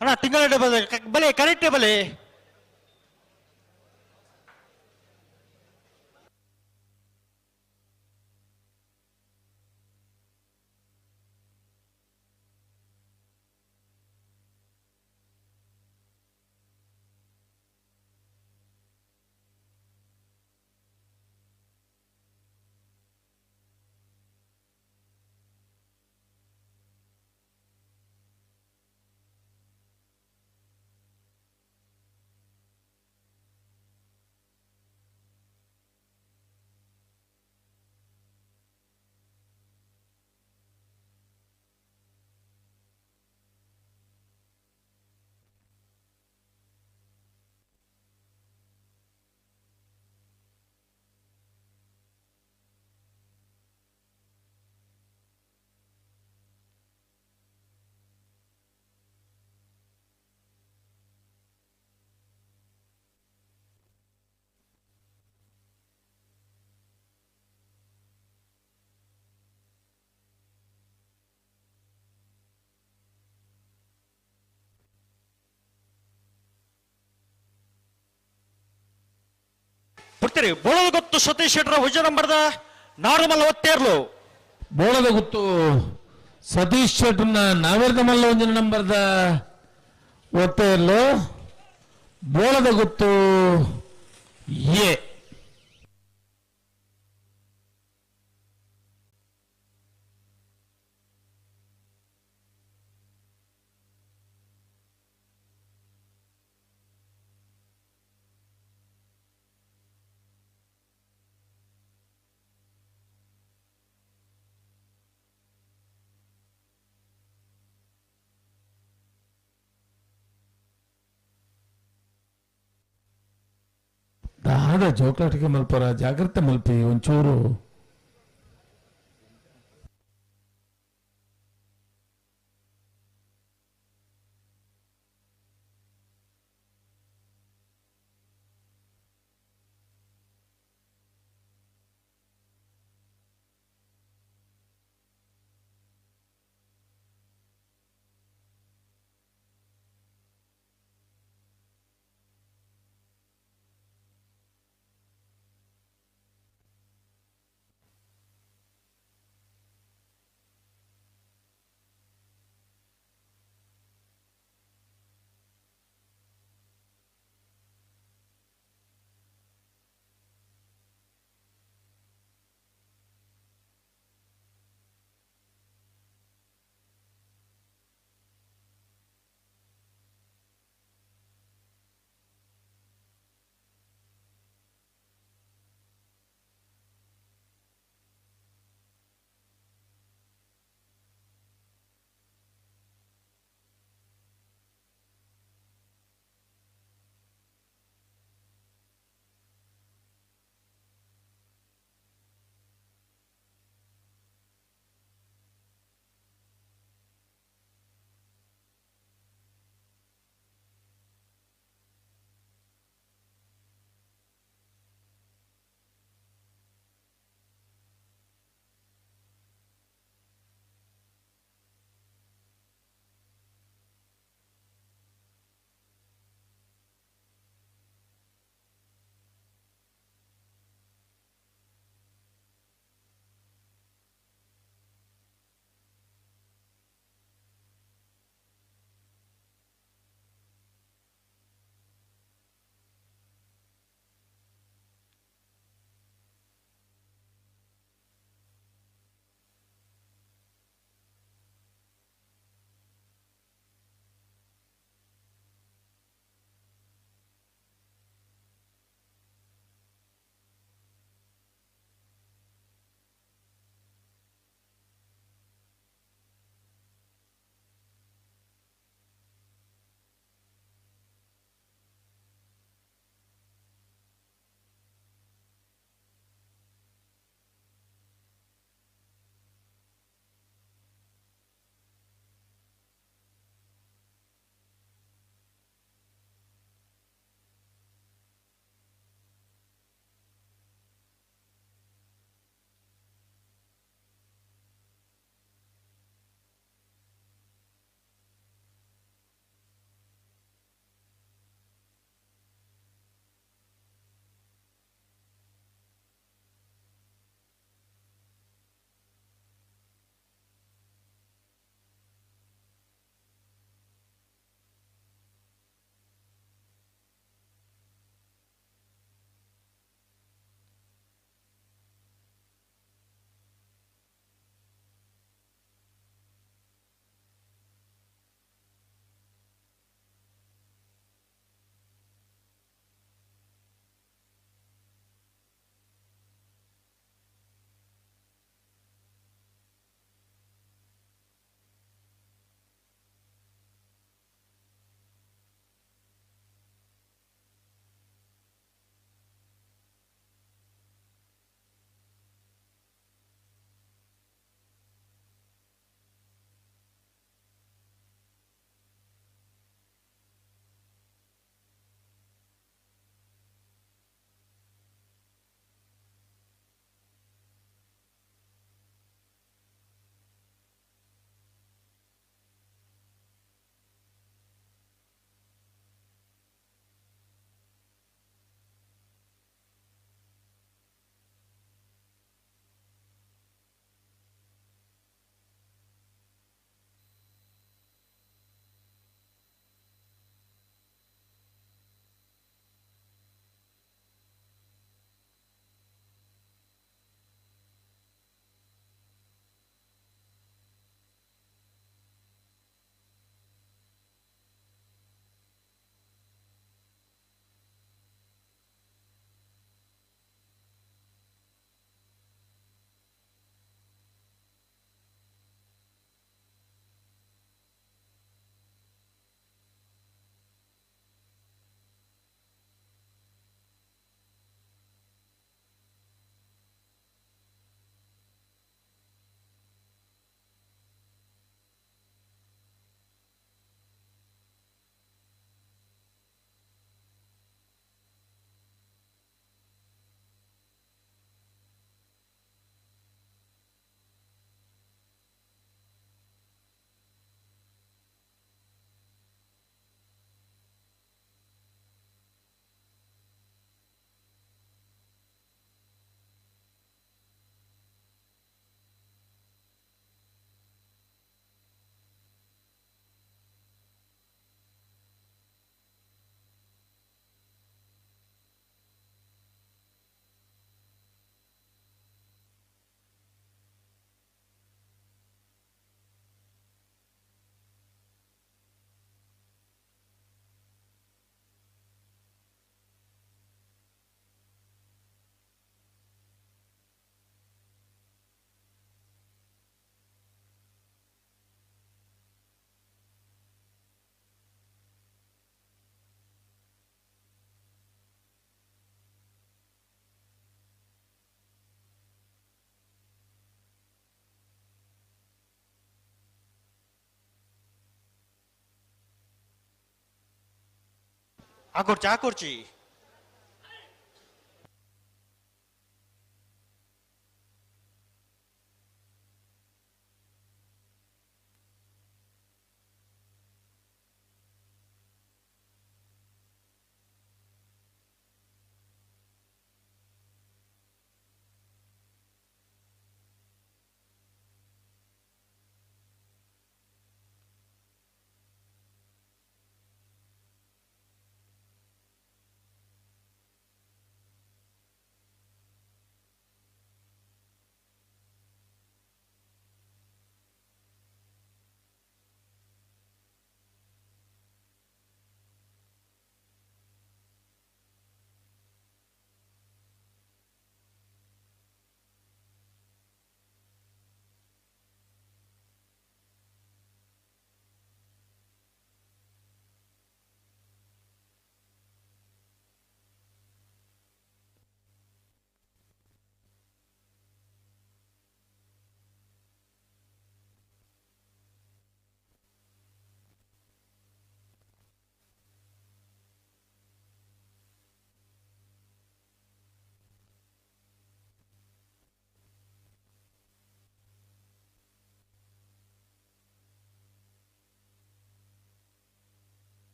ಅಣ್ಣ ತಿಂಗಳಾಡಿ ಬಲೆ ಕರೆಕ್ಟ್ ಬಲೆ ಬಿಡ್ತೀರಿ. ಬೋಳದ ಗೊತ್ತು ಸತೀಶ್ ಶೆಟ್ಟರ ವಿಜಯ ನಂಬರ್ದ ನಾಡು ಒತ್ತೇರ್ಲು. ಬೋಳದ ಗೊತ್ತು ಸತೀಶ್ ಶೆಟ್ಟರ್ನ ನಾವೇರ್ದ ಮಲ್ಲ ಒಂದಿನ ನಂಬರ್ದ ಒತ್ತೇರ್ಲು. ಬೋಳದ ಗೊತ್ತು ಎ. ದಾದ ಜೋಕಾಟಿಗೆ ಮಲ್ಪರ ಜಾಗ್ರತೆ ಮಲ್ಪಿ ಒಂಚೂರು. ಆಕೊರ್ಚಿ ಆಕೊರ್ಚಿ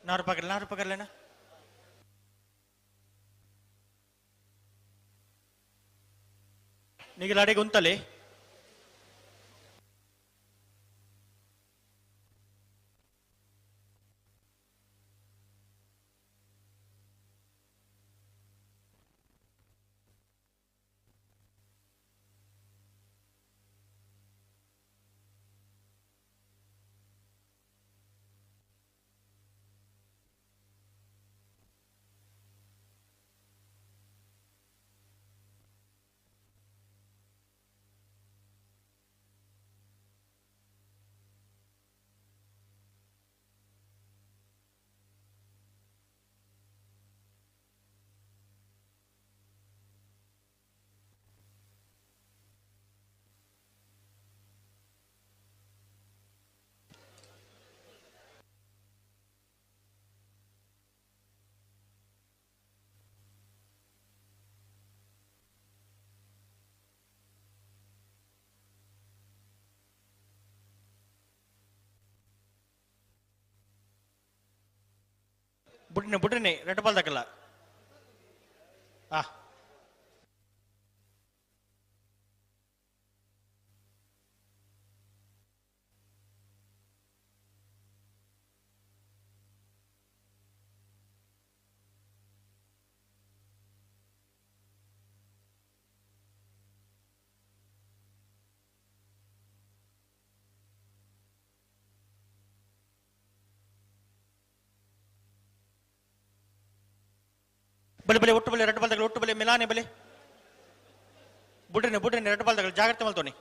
नार पकड़ नार पकड़ लेना। निगलाड़े गुंतले ಬುಡ್ನೆ ಬುಡ್ನೆ ರೆಡ್ ಬಾಲ್ ದಕಲ್ಲ ಆ ಬಲೆ ಬಲೆ ಒಟ್ಟು ಬಲೆ ರೆಡ್ ಬಾಲ್ ತಗಲು ಒಟ್ಟು ಬಲೆ ಮಿಲಾನೆ ಬಲೆ ಬುಡ್ರಿನೆ ಬುಡ್ರಿನೆ ರೆಡ್ ಬಾಲ್ ತಗಲು ಜಾಗ್ರತೆ ಮಲ್ತೋನಿ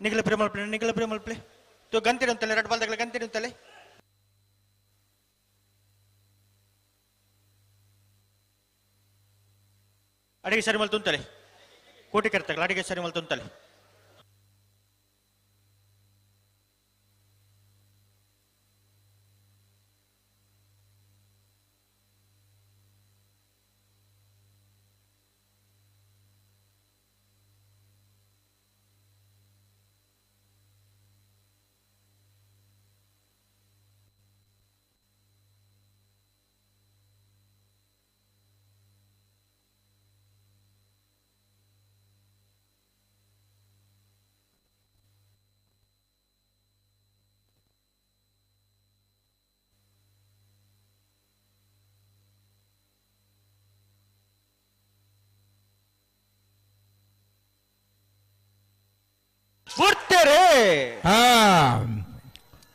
ನಿಗಲ ಪ್ರೇಮ ಮಲ್ಪಲೆ ನಿಗಲ ಪ್ರೇಮ ಮಲ್ಪಲೆ ತೋ ಗಂತಿಡು ಅಂತಲೆ ರೆಡ್ ಬಾಲ್ ತಗಲ ಗಂತಿಡು ಅಂತಲೆ ಅಡಿಗೆ ಸರಿ ಮಲ್ ತುಂತಲೆ ಕೋಟಿ ಕರ್ತಗಲ ಅಡಿಗೆ ಸರಿ ಮಲ್ ತುಂತಲೆ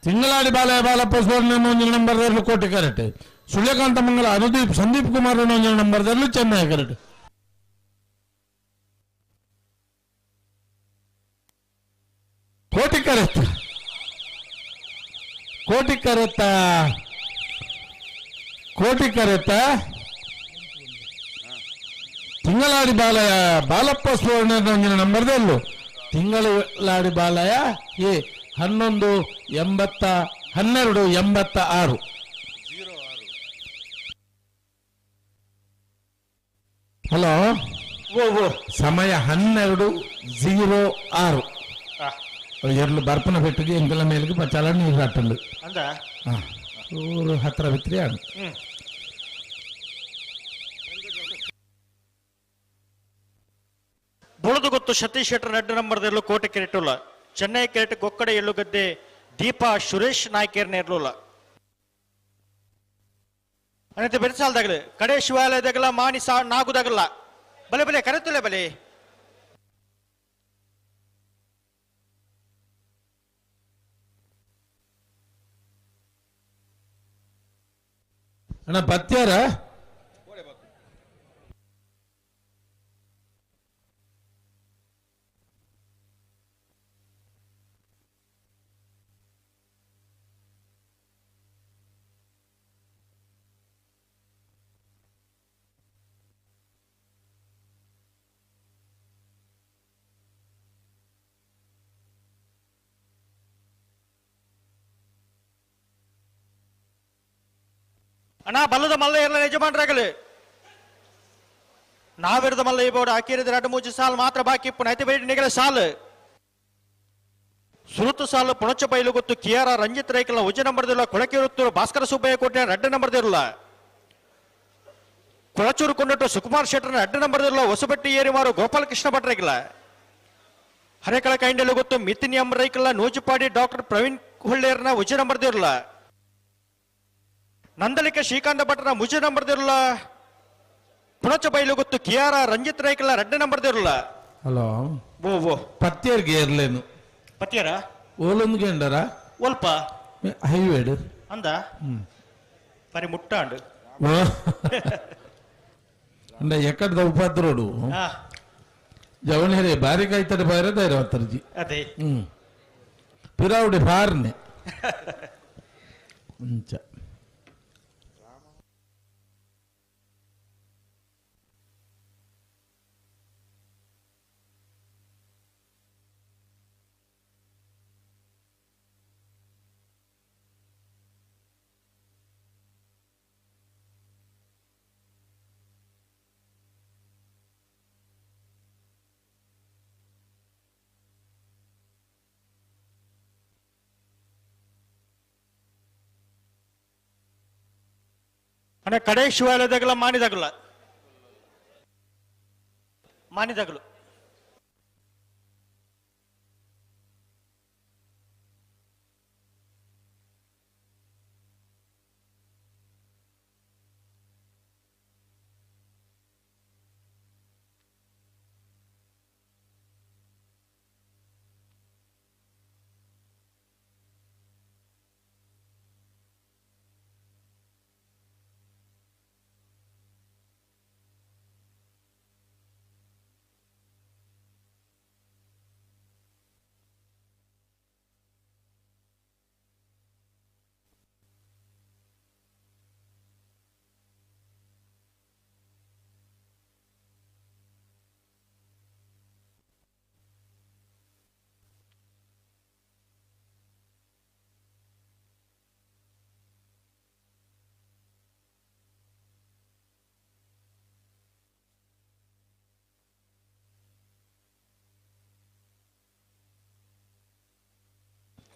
ತಿಂಗಳಾಡಿ ಬಾಲ ಬಾಲಪ್ಪ ಸುವರ್ಣ ಒಂಜಿ ನಂಬರ್ ಕೋಟಿ ಕರೆಕ್ಟ್ ಸೂರ್ಯಕಾಂತ ಮಂಗಲ ಅನುದೀಪ್ ಸಂದೀಪ್ ಕುಮಾರ್ ಒಂಜಿ ನಂಬರ್ ಚೆನ್ನೈ ಕರೆಕ್ಟ್ ಕೋಟಿ ಕರೆಕ್ಟ್ ಕೋಟಿ ಕರೆತ್ತ ಕೋಟಿ ಕರೆತ್ತ ತಿಂಗಳಾಡಿ ಬಾಲ ಬಾಲಪ್ಪ ಸುವರ್ಣ ಒಂಜಿನ ನಂಬರ್ದಲ್ಲೂ ತಿಂಗಳಾಡಿ ಬಾಲಯ ಎ 11 80 12 86 ಹಲೋ ಸಮಯ 12:06 ಎರಡು ಬರ್ಪನ ಬೆಟ್ಟಿಗೆ ಎಂಕಲ ಮೇಲಿಗೆ ಪಚಾಲ ನೀರು ಹಾಟಂಡು ಊರು ಹತ್ರ ಬಿತ್ರಿ ಬುಳದು ಗೊತ್ತು ಸತೀಶ್ ಶೆಟ್ಟರ್ 2 ನಂಬರ್ದಲ್ಲೂ ಕೋಟೆ ಕೆರೆಟುಲ್ಲ ಚೆನ್ನೈ ಕೆರೆಟ್ ಗೊಕ್ಕಡೆ ಎಳ್ಳುಗದ್ದೆ ದೀಪಾ ಸುರೇಶ್ ನಾಯ್ಕೇರ್ನ ಇರ್ಲಿಲ್ಲ ಅನಂತ ಬೆರಸಾಲ್ದಾಗಲು ಕಡೆ ಶಿವಾಲಯದಾಗಲ ಮಾಣಿ ಸಾ ನಾಗುದಾಗಲ್ಲ ಬಲೆ ಬಲೆ ಕರೆತುಲೆ ಬಲೆ ಅಣ್ಣ ಪತ್ಯಾರ ಅಣ್ಣ ಬಲ್ಲದ ಮಲ್ಲ ಇರಲ ಯಜಮಾನ್ರಾಗಲಿ ನಾವಿರದ ಮಲ್ಲ ಈ ಬೋರ್ಡ್ ಹಾಕಿರಿದ 2 3 ಸಾಲು ಮಾತ್ರ ಬಾಕಿ ಇಪ್ಪು ನೈತೆ ಬೇಡಿ ನಿಗಲ ಸಾಲು ಸುರುತು ಸಾಲು ಪುಣಚ ಬೈಲು ಗೊತ್ತು ಕಿಯಾರ ರಂಜಿತ್ ರೈಕಲ್ನ ಉಜ್ಜ ನಂಬರ್ದಿಲ್ಲ ಕೊಳಕಿರುತ್ತೂರು ಭಾಸ್ಕರ ಸುಬ್ಬಯ್ಯ ಕೋಟೆ 2 ನಂಬರ್ದಿರಲ್ಲ ಕೊಳಚೂರು ಕೊಂಡಟ್ಟು ಸುಕುಮಾರ್ ಶೆಟ್ಟರ್ನ 2 ನಂಬರ್ದಿರಲ್ಲ ಹೊಸಬಟ್ಟಿ ಏರಿಮಾರು ಗೋಪಾಲಕೃಷ್ಣ ಭಟ್ರೈಕಲ ಹರೇಕಳ ಕೈಂಡಲು ಗೊತ್ತು ಮಿತಿನ್ ಎಂ ರೈಕಲ್ನ ನೂಜುಪಾಡಿ ಡಾಕ್ಟರ್ ಪ್ರವೀಣ್ ಹೊಳ್ಳೇರ್ನ ಉಜ್ಜ ನಂಬರ್ದಿರಲ್ಲ ನಂದಲಿಕ ಶ್ರೀಕಾಂತ ಭಟ್ರ ಮುಜೆ ನಂಬರ್ ದಿರಲ್ಲ ಪುಣಚ ಬೈಲು ಗೊತ್ತು ಕಿಯಾರ ರಂಜಿತ್ ರೈಕಲ್ಲ 2 ನಂಬರ್ ದಿರಲ್ಲ ಹಲೋ ಓ ಓ ಪತ್ಯರ್ಗೆ ಇರ್ಲೇನು ಪತ್ಯರ ಓಲೊಂದು ಗಂಡರ ಒಲ್ಪ ಹೈವೇಡ್ ಅಂದ ಪರಿ ಮುಟ್ಟಾಂಡು ಅಂಡ ಎಕ್ಕಡ್ದ ಉಪಾದ್ರೋಡು ಜವಣೇರೆ ಬಾರಿ ಕಾಯ್ತಡೆ ಬಾರೆ ಧೈರ್ಯ ಅದೇ ಪಿರಾವುಡಿ ಬಾರ್ನೆ ಅಂಚ ಅಣ್ಣ ಕಡೆ ಶಿವಾಲಯದಾಗಲ ಮಾನಿದಾಗಲ ಮಾನಿದಾಗಲು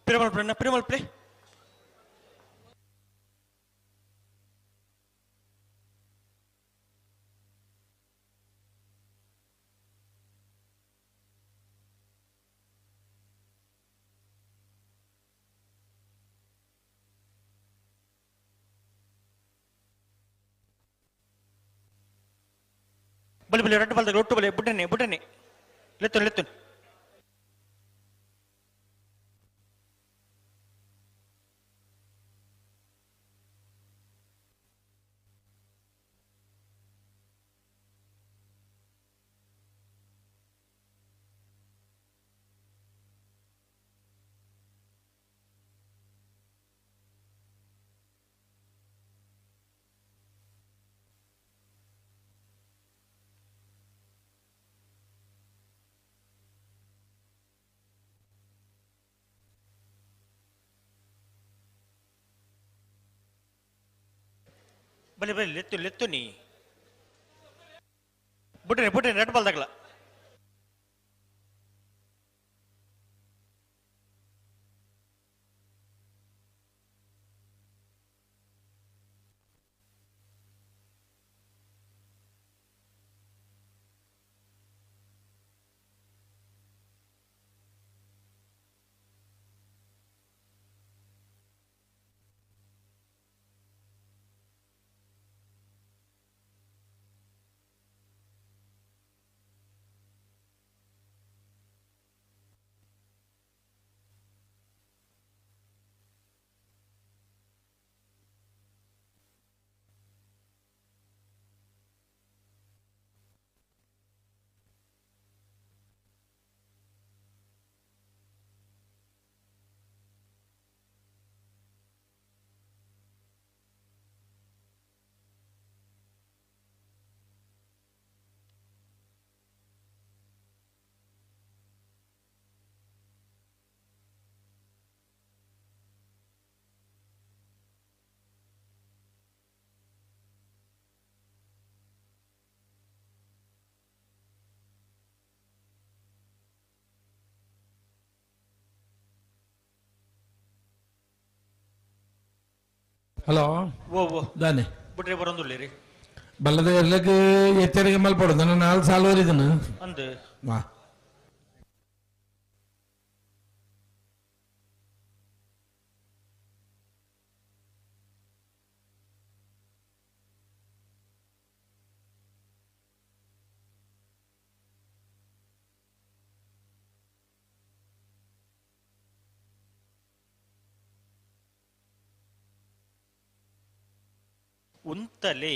ಪಿರಮಲ್ ಪಿರಮಲ್ ಪ್ಲೇ ಬಲಿ ಬಲಿ ರಡ್ಡು ಬಲ್ದ ಒಟ್ಟು ಬಲಿ ಬುಡ್ಡನೆ ಬುಡ್ಡನೆ ಲೆತ್ತುನ್ ಲೆತ್ತುನ್ ಬಲಿ ಬಲಿ ಲೆತ್ತು ಲೆತ್ತು ನೀ ಬುಡ್ರಿ ಬುಡ್ರಿ ರೆಡ್ ಬಾಲ್ ತಗಲ ಹಲೋ ಓ ಓ ದಾನೆ ಬುಡ್ರಿ ಬರೋದಿಲ್ಲ ರೀ ಬಲ್ಲದ ಇರ್ಲಿಕ್ಕೆ ಎಚ್ಚರಿಕೆ ಮಲ್ಪಡು ನನ್ನ ನಾಲ್ಕು ಸಾಲು ಇದನ್ನು ಅಂದು ವಾ ಉಂತಲೆ.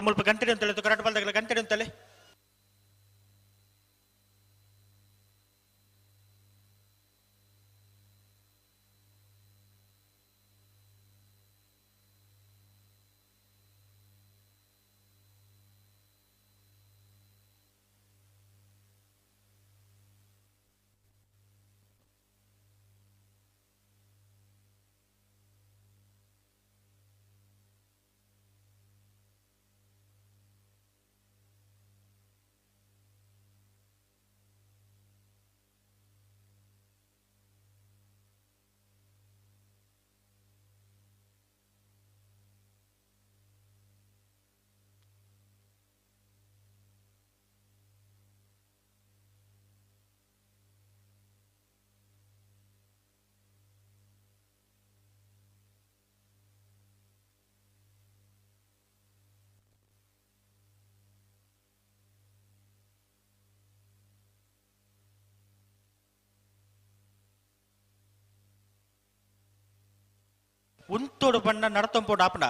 ಮುಲ್ಪ ಗಂಟೆ ಅಂತಲೇ ಕರೆಕ್ಟ್ ಬಲ್ದಾಗಲ ಗಂಟೆ ಅಂತಲೇ ಉಂತೋಡು ಬಣ್ಣ ನಡತಂಪೋಡು ಆಪಣ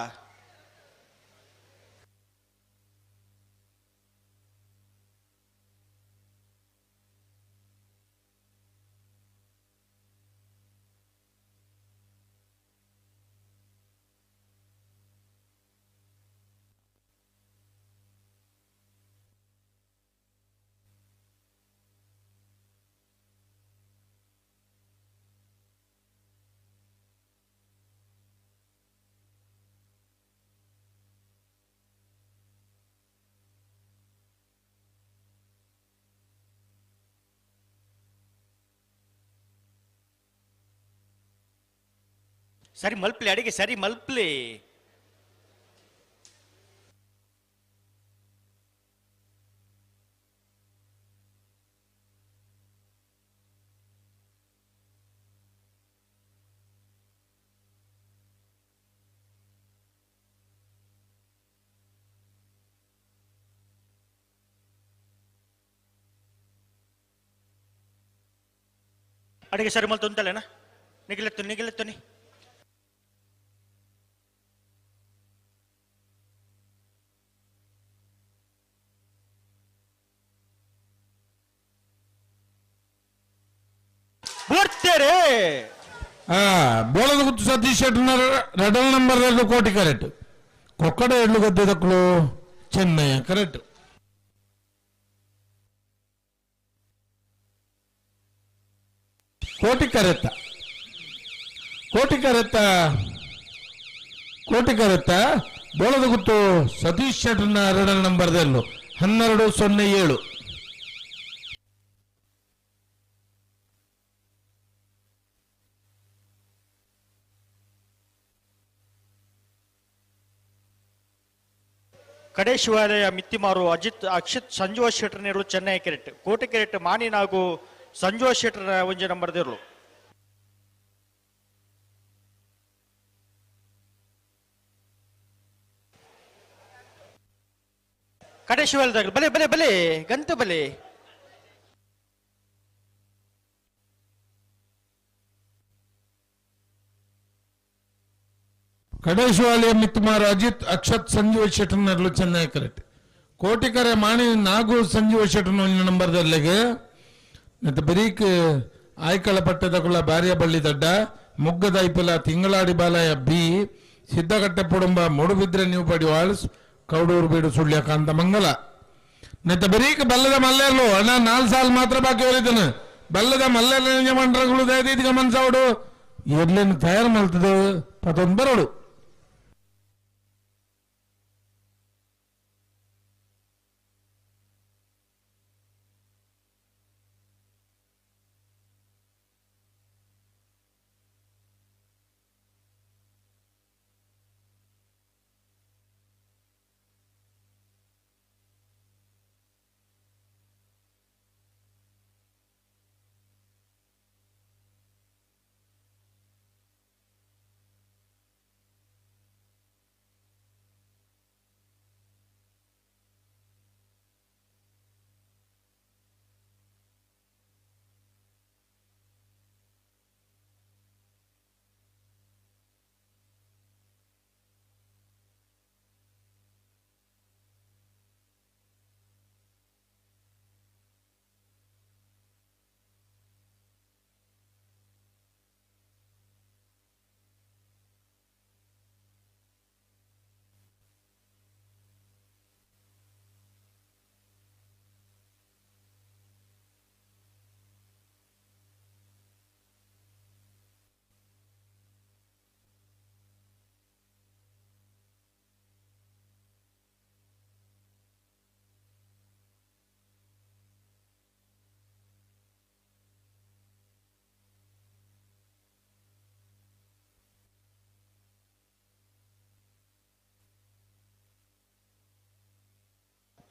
ಸರಿ ಮಲ್ಪ್ಲಿ ಅಡಿಗೆ ಸರಿ ಮಲ್ಪ್ಲಿ ಅಡಿಗೆ ಸರಿ ಮಲ್ತು ಅಂತಲೇನಾ ನಿಗಿಲೆತ್ತು ನಿಗಿಲೆತ್ತುನಿ ಬೋಳದ ಗುತ್ತು ಸತೀಶ್ ಶೆಟ್ಟರ್ ರೆಡಲ್ ನಂಬರ್ 2 ಕೋಟಿ ಕರೆಕ್ಟ್. ಕೊಕ್ಕಡ ಎಳ್ಳು ಗದ್ದೆದಕ್ಕಳು ಚೆನ್ನಯ್ಯ ಕರೆಕ್ಟ್. ಕೋಟಿ ಕರೆತ್ತ ಕೋಟಿ ಕರೆತ್ತ ಕೋಟಿ ಕರೆತ್ತ ಬೋಳದ ಗುತ್ತು ಸತೀಶ್ ಶೆಟ್ಟರ್ನ ರೆಡಲ್ ನಂಬರ್ 2 1207. ಕಡೆ ಶಿವಾಲಯ ಮಿತ್ತಿಮಾರು ಅಜಿತ್ ಅಕ್ಷಿತ್ ಸಂಜುವ ಶೆಟ್ಟರ್ನಿರಲು ಚೆನ್ನೈ ಕೆರೆಟ್ ಕೋಟೆ ಕೆರೆಟ್ ಮಾನಿನಾಗು ಸಂಜುವ ಶೆಟ್ಟರ್ ಒಂಜಿ ನಂಬರ್ ದಿರಲು. ಕಡೆ ಶಿವಾಲಯದಾಗ ಬಲೆ ಬಲೆ ಬಲೆ ಗಂತು ಬಲೆ ಕಡೆ ಶಿವಾಲಯ ಮಿತ್ತುಮಾರು ಅಜಿತ್ ಅಕ್ಷತ್ ಸಂಜೀವ ಶೆಟ್ಟರ್ನರ್ಲು ಚೆನ್ನೈ ಕರೆಕ್ಟ್. ಕೋಟಿಕರೆ ಮಾಣಿ ನಾಗು ಸಂಜೀವ ಶೆಟ್ಟರ್ನ ಒಂದು ನಂಬರ್ದಲ್ಲಿಗೆ ಮತ್ತು ಬರೀಕ್ ಆಯ್ಕಳ ಪಟ್ಟದಕುಳ ಬಾರಿಯ ಬಳ್ಳಿ ದಡ್ಡ ಮುಗ್ಗದೈಪಲ ತಿಂಗಳಾಡಿ ಬಾಲಯ ಬಿ ಸಿದ್ದಕಟ್ಟೆ ಪುಡುಂಬ ಮೂಡುಬಿದ್ರೆ ನ್ಯೂ ಪಡಿವಾಳ್ಸ್ ಕೌಡೂರು ಬೀಡು ಸುಳ್ಯ ಕಾಂತ ಮಂಗಲ. ನೆತ್ತ ಬರೀಕ್ ಬಲ್ಲದ ಮಲ್ಲೇರ್ಲು ಅಣ್ಣ 4 ಸಾಲ ಮಾತ್ರ ಬಾಕಿ ಹೋಲಿದ್ದಾನೆ. ಬಲ್ಲದ ಮಲ್ಲೇರ್ಲ ಯಜಮಾನ್ರಗಳು ದಯದೀತಿಗ ಮನ್ಸಾವಡು ಎರ್ಲೇನು ತಯಾರು ಮಲ್ತದೆ ಪತೊಂದು ಬರೋಡು.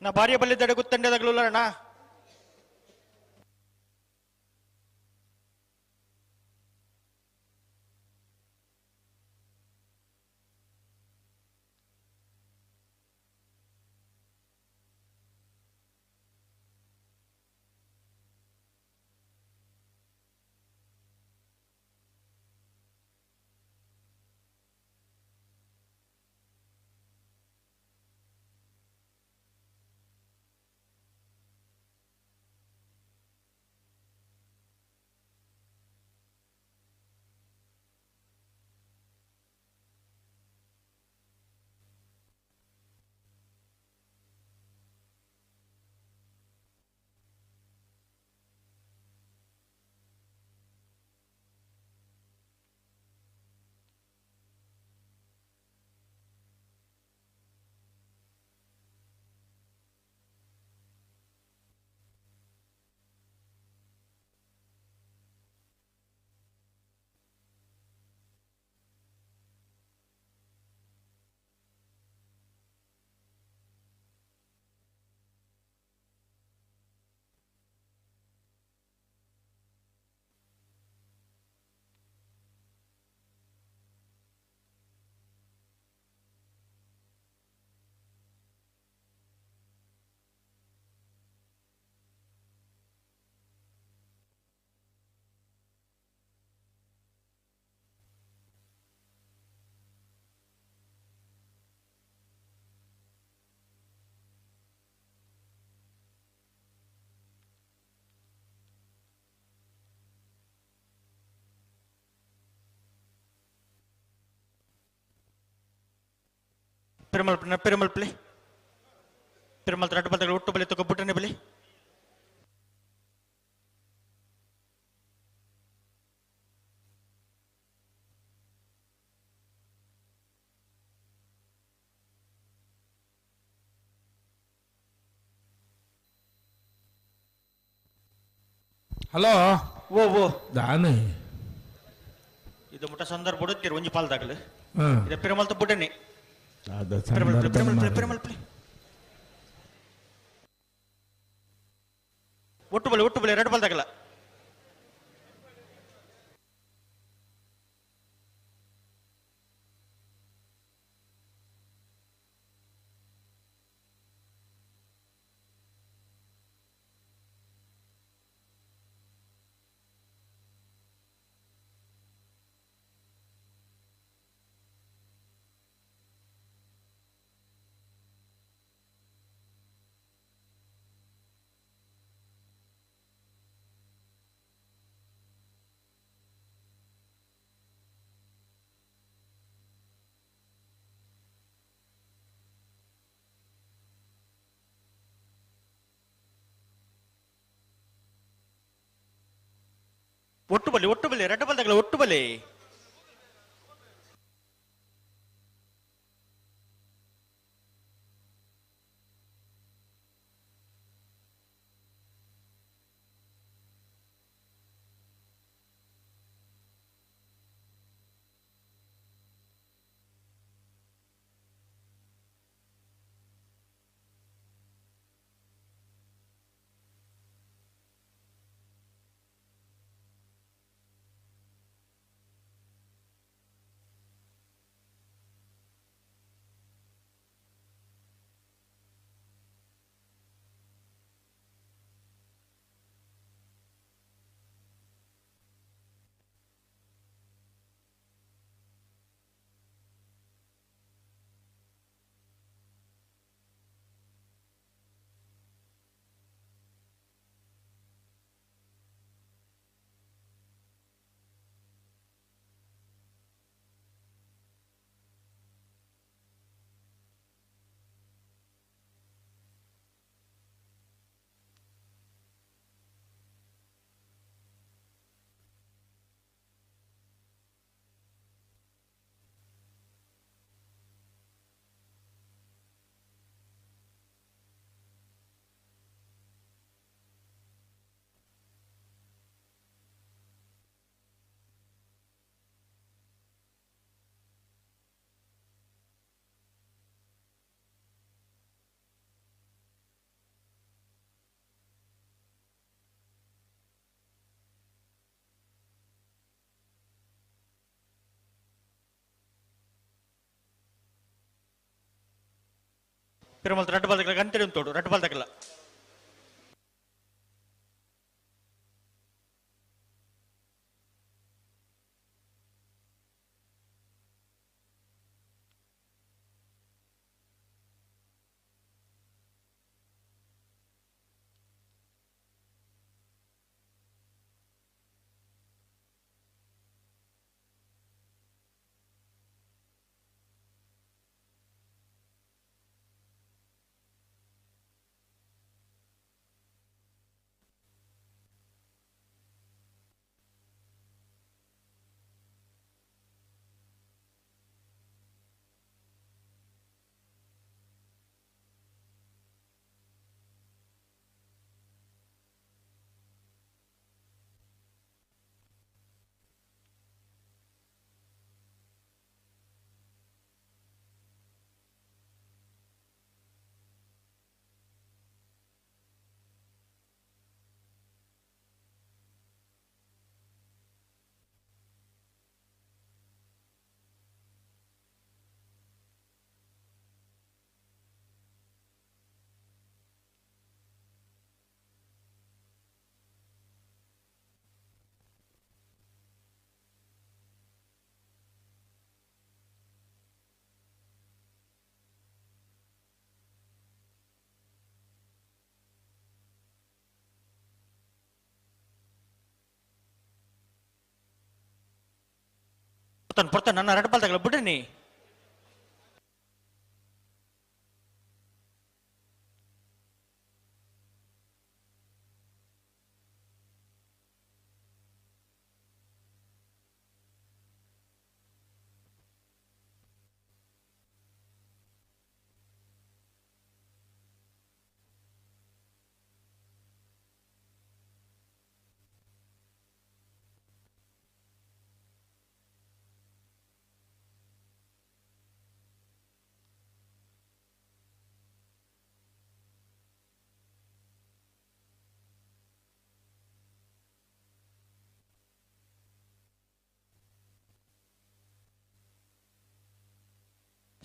ನಾ ಭಾರ್ಯ ಬಲ್ಲಿ ದಡಗುತ್ತಂಡೆದಾಗಲೂ ಅಣ್ಣ. ಪೆರುಮಲ್ ಪೆರುಮಲ್ ಪ್ಲೇ ಪೆರುಮಲ್ ರಡ್ಡು ಬಲ್ತಗಳು ಒಟ್ಟು ಬಲಿ ತಗೊಬಿಟ್ಟನೆ ಬಲಿ. ಹಲೋ ಓ ಓ ದಾನೆ ಇದು ಮುಟ್ಟ ಸಂದರ್ಭ ಬುಡುತ್ತೀರಿ ಒಂಜಿ ಪಾಲ್ದಾಗಲು ಇದು ಪೆರುಮಲ್ ಬುಡನೆ. ಒಟ್ಟು ಬಲಿ ಒಟ್ಟು ಬಲಿ ಎರಡು ಬಲ್ದಾಗಲ್ಲ. ಒಟ್ಟು ಬಲಿ ಒಟ್ಟು ಬಲಿ ರಡ್ಡು ಬಲ್ದಗಲ ಒಟ್ಟು ಬಲಿ ಪಿರಮಲ್ ರಡ್ಡು ಬಾಲ್ ಗಂಟೆ ಉಂಟು ರಡ್ಡು ಬಾಲ್ ತಗಲ ಪೊರ್ತನ್ ನನ್ನ ರಡ್ಡು ಬಾಲ್ ತಗಲ ಬಿಡ್ರಿ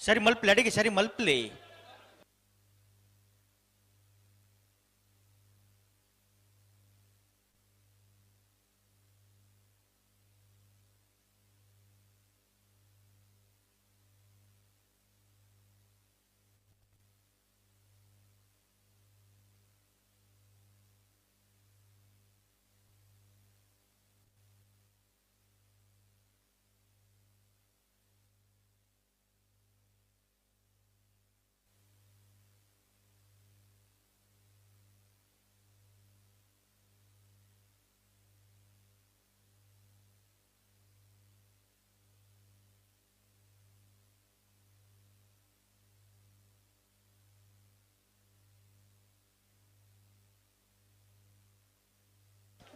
ಸರಿ ಮಲ್ಪ್ಲಿ ಅಡಿಗೆ ಸರಿ ಮಲ್ಪ್ಲಿ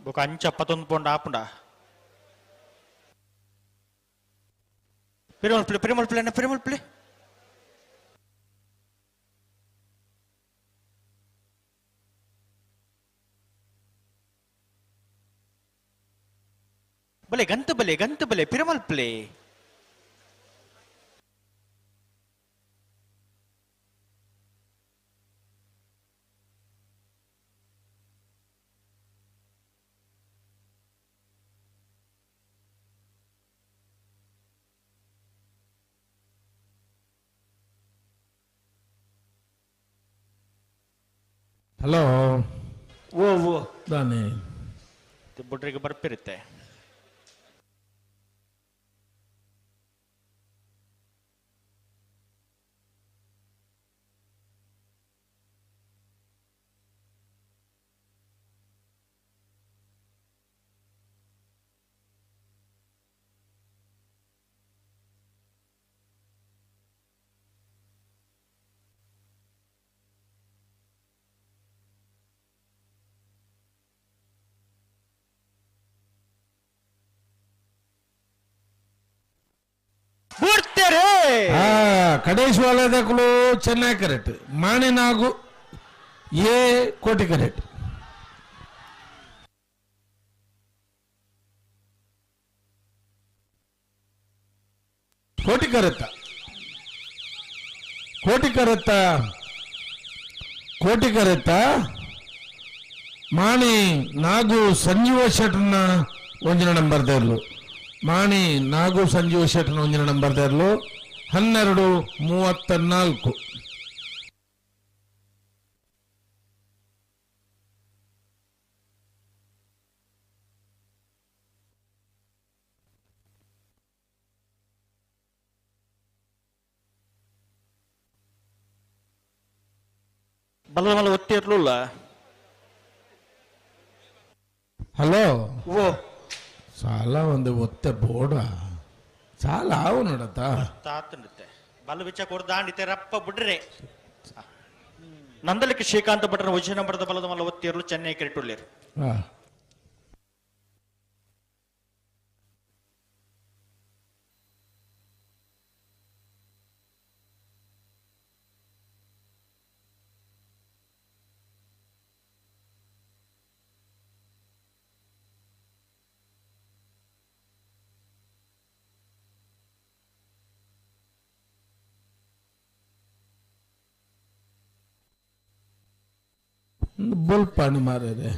ಬೊಕ ಅಂಚ ಪತ್ತೊಂದು ಪೋಂಡ ಆಪುಂಡ ಪಿರಿಮಲ್ಪುಲೆ ಪಿರಿಮಲ್ಪುಲೆ ಅಣ್ಣ ಪಿರಿಮಲ್ಪುಲೆ ಬಲೆ ಗಂತ ಬಲೆ ಗಂತ ಬಲೆ ಪಿರಮಲ್ಪುಲೆ ಹಲೋ ಓ ಓ ದಾನೆ ಬುಡ್ರಿಗೆ ಬರ್ಪಿರುತ್ತೆ ಕಡೇಶ್ವಾಲದಕುಲು ಚೆನ್ನೈ ಕರೆಕ್ಟ್ ಮಾಣಿನಾಗು ಎ ಕೋಟಿ ಕರೆಕ್ಟ್ ಕೋಟಿ ಕರೆತ್ತ ಕೋಟಿ ಕರೆತ್ತ ಕೋಟಿ ಕರೆತ್ತ ಮಾಣಿ ನಾಗು ಸಂಜೀವ ಶೆಟ್ನ ಒಂಜಿನ ನಂಬರ್ ದೇರ್ಲು ಮಾಣಿ ನಾಗು ಸಂಜೀವ ಶೆಟ್ನ ಒಂಜಿನ ನಂಬರ್ ದೇರ್ಲು 12:34. ಬಲ ಮಲ ಒತ್ತಿರ್ಲಿಲ್ಲ. ಹಲೋ ಓ ಸಾಲ ಒಂದು ಒತ್ತೆ ಬೋಡ ಸಾಲ ಆವು ನೋಡತ್ತ ತಾತಂಡುತ್ತೆ ಬಲ ಬಿಚ್ಚ ಕೊಡ್ದಾಂಡಿತೆ ರಪ್ಪ ಬಿಡ್ರೆ ನಂದಲಿಕ್ಕೆ ಶ್ರೀಕಾಂತ ಭಟ್ರನ ವಜನ ಬರದ ಬಲದ ಮಲ್ಲ ಒತ್ತಿರಲು ಚೆನ್ನೈ ಕ್ರಿಕೆಟ್ ಬೊಲ್ಪಾಂಡು ಮಾರದೆ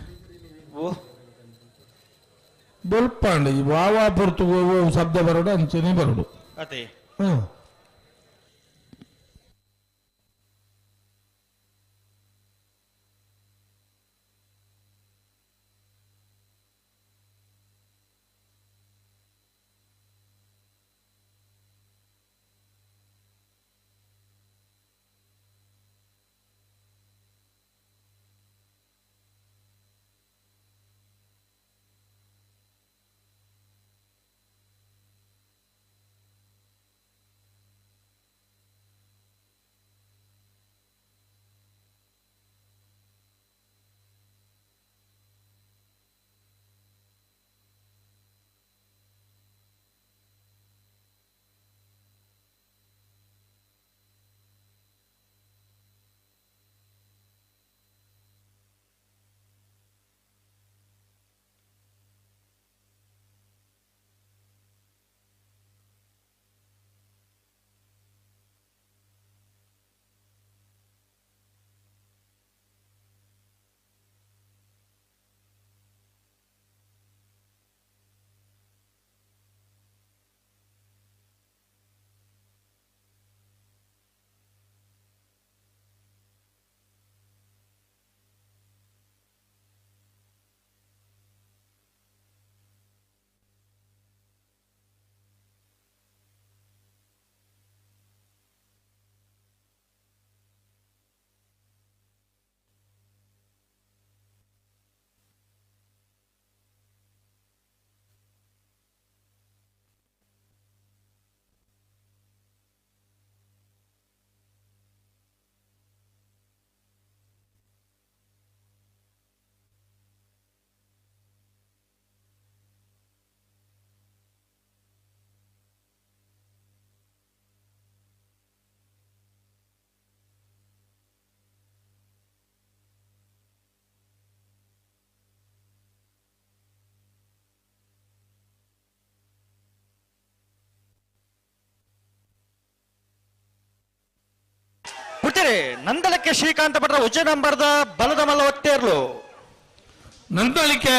ಬೊಲ್ಪಾಂಡು ವಾವಾ ಪೊರ್ತು ಶಬ್ದ ಬರೋಡು ಅಂಚನೆ ಬರೋಡು. ಅದೇ ನಂದಳಿಕೆ ಶ್ರೀಕಾಂತ ಭಟ್ರ ಉಜ್ಜ ನಂಬರ್ದ ಬಲದ ಮಲ್ಲ ಒತ್ತೇರ್ಲು. ನಂದಳಿಕೆ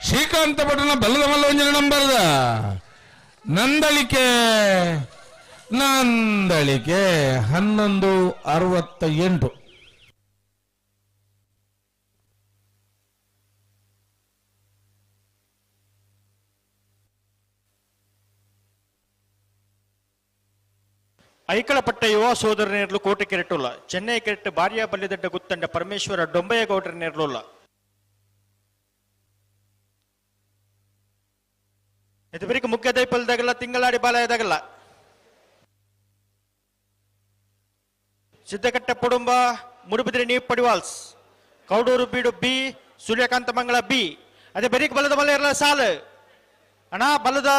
ಶ್ರೀಕಾಂತ ಭಟ್ರನ ಬಲದ ಮಲ್ಲ ಒಂಜನ ನಂಬರ್ದ ನಂದಳಿಕೆ ನಂದಳಿಕೆ 11:68. ಐಕಳಪಟ್ಟ ಯುವ ಸೋದರ ನೇರ್ಲು ಕೋಟೆ ಕೆರೆಟುಲ್ಲ. ಚೆನ್ನೈ ಕೆರೆಟ್ ಬಾರಿಯ ಬಲ್ಲಿದಡ್ಡ ಗುತ್ತಂಡ ಪರಮೇಶ್ವರ ಡೊಂಬಯ್ಯಗೌಡರ ನೇರ್ಲುಲ್ಲ. ಇದು ಬರೀ ಮುಖ್ಯ ದೈಪಲ್ದಾಗಲ್ಲ ತಿಂಗಳಾಡಿ ಬಾಲಯದಾಗಲ್ಲ. ಸಿದ್ದಕಟ್ಟೆ ಪುಡುಂಬ ಮುಡುಬಿದ್ರೆ ನೀವು ಪಡಿವಾಲ್ಸ್ ಕೌಡೂರು ಬೀಡು ಬಿ ಸೂರ್ಯಕಾಂತ ಮಂಗಳ ಬಿ. ಅದೇ ಬೆರಿಕ್ ಬಲದ ಬಲ ಇರಲ್ಲ ಸಾಲು ಅಣ್ಣ ಬಲದ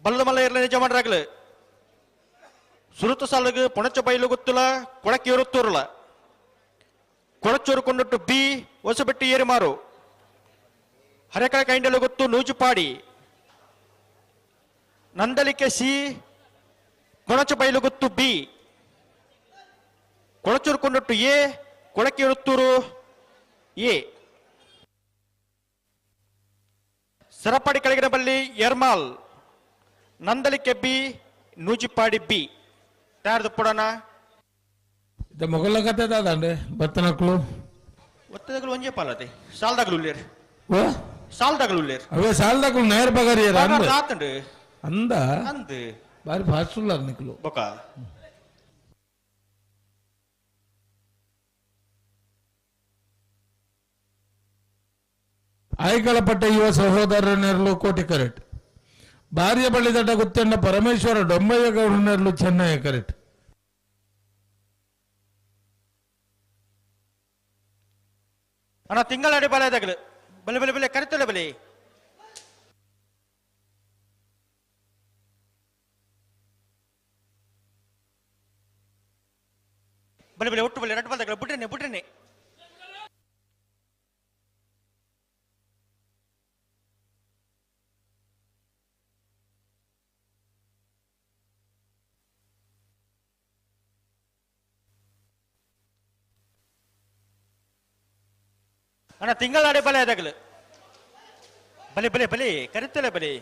ಬಲದ ಮಲ್ಲ ಇರಲ್ಲ ನಿಜ ಮಾಡ್ರಾಗ್ಲು. ಸುರುತ ಸಾಲುಗು ಪೊಣಚ ಬೈಲು ಗೊತ್ತುಲ ಕೊಳಕ್ಕೆ ಇರುತ್ತೂರಲ ಕೊಳಚೂರು ಕೊಂಡೊಟ್ಟು ಬಿ ಹೊಸಬೆಟ್ಟಿ ಏರಿಮಾರು ಹರೆಕಳ ಕೈಂಡಲು ಗೊತ್ತು ನೂಜುಪಾಡಿ ನಂದಲಿಕೆ ಸಿ ಕೊಳಚ ಬೈಲು ಗೊತ್ತು ಬಿ ಕೊಳಚೂರು ಕೊಂಡೊಟ್ಟು ಎ ಕೊಳಕ್ಕೆ ಇರುತ್ತೂರು ಎ ಸರಪಾಡಿ ಕೆಳಗಿನ ಬಲ್ಲಿ ಎರ್ಮಾಲ್ ನಂದಲಿಕೆ ಬಿ ನೂಜಿಪಾಡಿ ಬಿ ತಯಾರದು ಪುಡೋಣ. ಮೊಗಲ ಕತೆ ದಾದಂಡೆ ಬತ್ತನಕ್ಲು ಒತ್ತದಗಳು ಒಂಜೇ ಪಾಲತೆ ಸಾಲ್ದಾಗಲು ಉಲ್ಲೇರ್ ಸಾಲ್ದಾಗಲು ಉಲ್ಲೇರ್ ಅವೇ ಸಾಲ್ದಾಗಲು ನೇರ್ ಬಗರಿ ಆತಂಡು ಅಂದ ಅಂದ ಬಾರಿ ಫಾಸ್ಟ್ ಉಲ್ಲಾರ್ ನಿಕ್ಲು ಬೊಕ ಆಯ್ಕಳಪಟ್ಟ ಯುವ ಸಹೋದರ ನೆರಳು ಕೋಟಿ ಕರೆಕ್ಟ್ ಭಾರ್ಯ ಬಳ್ಳಿದಡ್ಡ ಗುತ್ತಂಡ ಪರಮೇಶ್ವರ ಡೊಂಬಯ್ಯಗೌಡ ನೆರಳು ಚೆನ್ನೈ ಕರೆಕ್ಟ್. ಅಣ್ಣ ತಿಂಗಳಾಡಿ ಬಲದಾಗಲು ಬಲೆ ಬಲೆ ಬಲೆ ಕರಿತಲೆ ಬಲೆ ಬಲೆ ಬಲೆ ಒಟ್ಟು ಬಲೆ ರಟ್ ಬಲ್ದಾಗಲು ಬಿಟ್ರೇನೆ ಬಿಟ್ರೇನೆ. ಅಣ್ಣ ತಿಂಗಳಾಡಿ ಬಲೆ ಅದಾಗಲು ಬಲೆ ಬಲೆ ಬಲೆ ಕರಿತಲೆ ಬಲೆ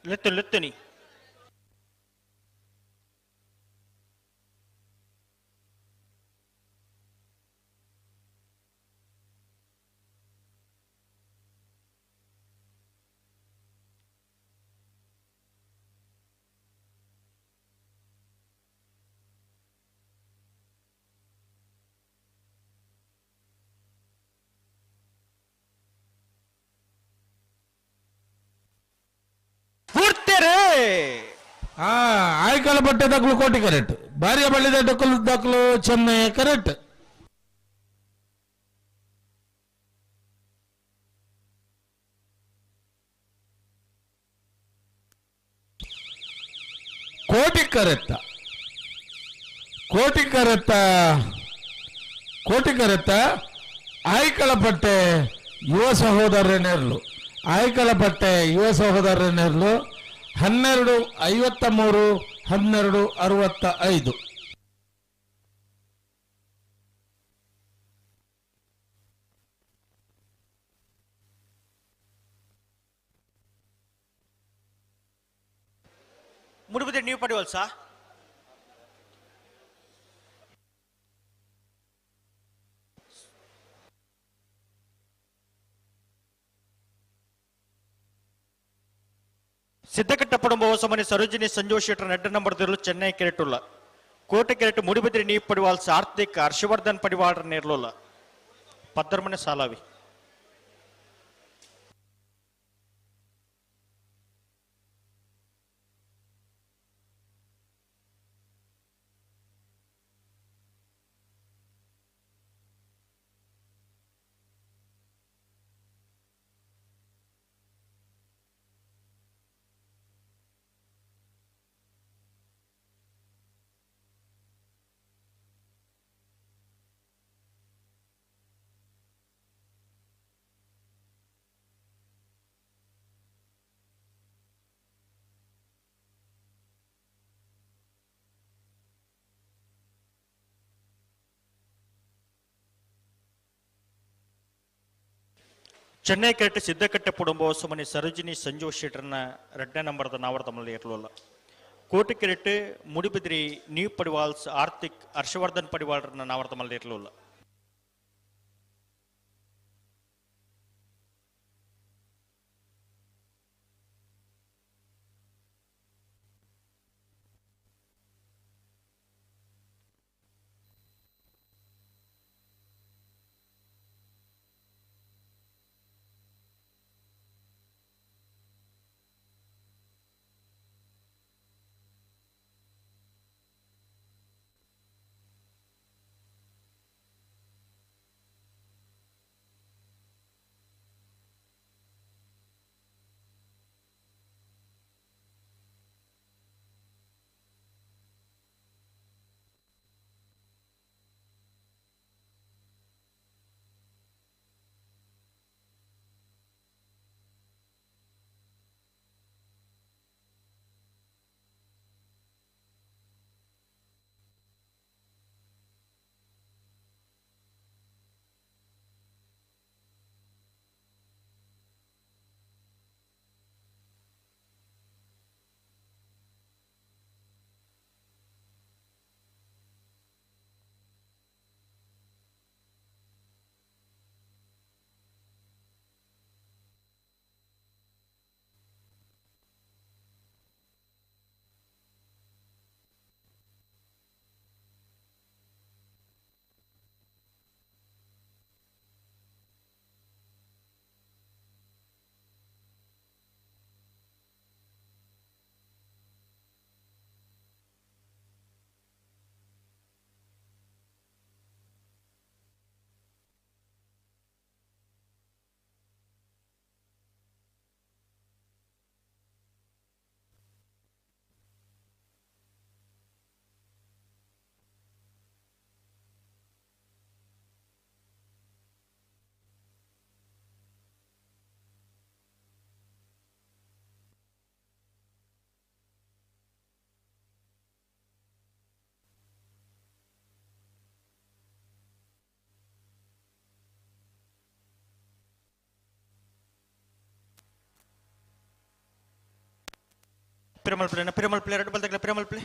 ಲೆತ್ತು ಲೆತ್ತುನಿ ಆಯ್ಕಲ ಬಟ್ಟೆ ದಕ್ಕಲು ಕೋಟಿ ಕರೆಕ್ಟ್ ಭಾರ್ಯ ಬಳ್ಳಿದ ಡಕ್ಕಲು ದಕ್ಕಲು ಚೆನ್ನೈ ಕರೆಕ್ಟ್. ಕೋಟಿ ಕರೆತ್ತ ಕೋಟಿ ಕರೆತ್ತ ಕೋಟಿ ಕರೆತ್ತ ಆಯ್ಕಳ ಪಟ್ಟೆ ಯುವ ಸಹೋದರ ನೆರಳು ಆಯ್ಕಳ ಪಟ್ಟೆ ಯುವ ಸಹೋದರ ನೆರಳು 12:53 12:65. ಮುಡುಬಿದ್ರೆ ನೀವು ಪಡೆಯುವಲ್ ಸಾ ಸಿದ್ದಕಟ್ಟ ಪಡಂಬ ಹೊಸಮನೆ ಸರೋಜಿನಿ ಸಂಜೋಷ್ ಶೆಟ್ಟರ್ ನೆಡ್ಡ ನಂಬರ್ ತಿರುಳು ಚೆನ್ನೈ ಕೆರೆಟುಲ್ಲ. ಕೋಟೆಕೆರೆಟ್ ಮುಡಿಬಿದ್ರಿ ನೀ ಪಡಿವಾಲ್ ಸಾರ್ಥಿಕ್ ಹರ್ಷವರ್ಧನ್ ಪಡಿವಾಳ್ರ ನೇರ್ಲೋಲ ಪದ್ದರ್ಮನೆ ಸಾಲಾವಿ. ಚೆನ್ನೈ ಕೆರೆಟ್ ಸಿದ್ದಕಟ್ಟೆ ಪುಡುಂಬ ಸುಮನಿ ಸರೋಜಿನಿ ಸಂಜು ಶೆಟ್ಟರ್ನ ಎರಡನೇ ನಂಬರ್ದ ನಾವರ್ದ ಮಲ್ಲಿ ಇರಲಿಲ್ಲ. ಕೋಟೆ ಕೆರೆಟ್ ಮುಡಿಬಿದ್ರಿ ನ್ಯೂ ಪಡಿವಾಲ್ಸ್ ಆರ್ಥಿಕ್ ಹರ್ಷವರ್ಧನ್ ಪಡಿವಾಳ್ರನ್ನ ನಾವರ್ದ ಮಲ್ಲಿ ಇರಲಿಲ್ಲ. ಪಿರಮಲ್ ಪ್ಲೇ ಪಿರಮಲ್ ಪ್ಲೇ ಎರಡು ಬಲ್ತಗಳ ಪಿರಮಲ್ ಪ್ಲೇ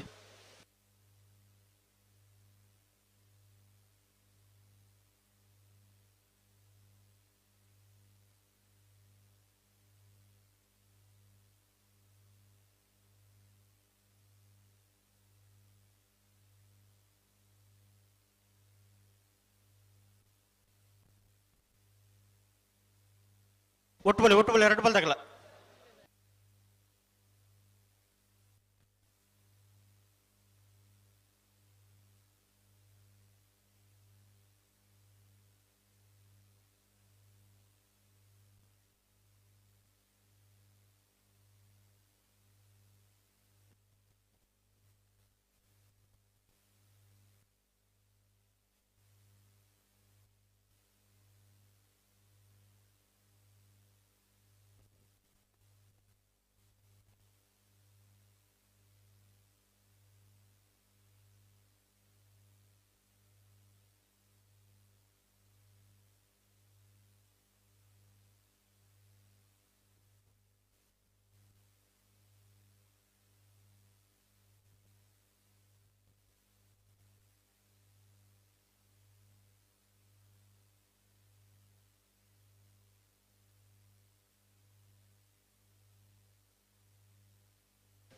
ಒಟ್ಟು ಬಲೆ ಒಟ್ಟು ಬಲೆ ಎರಡು ಬಲ್ತಗಳ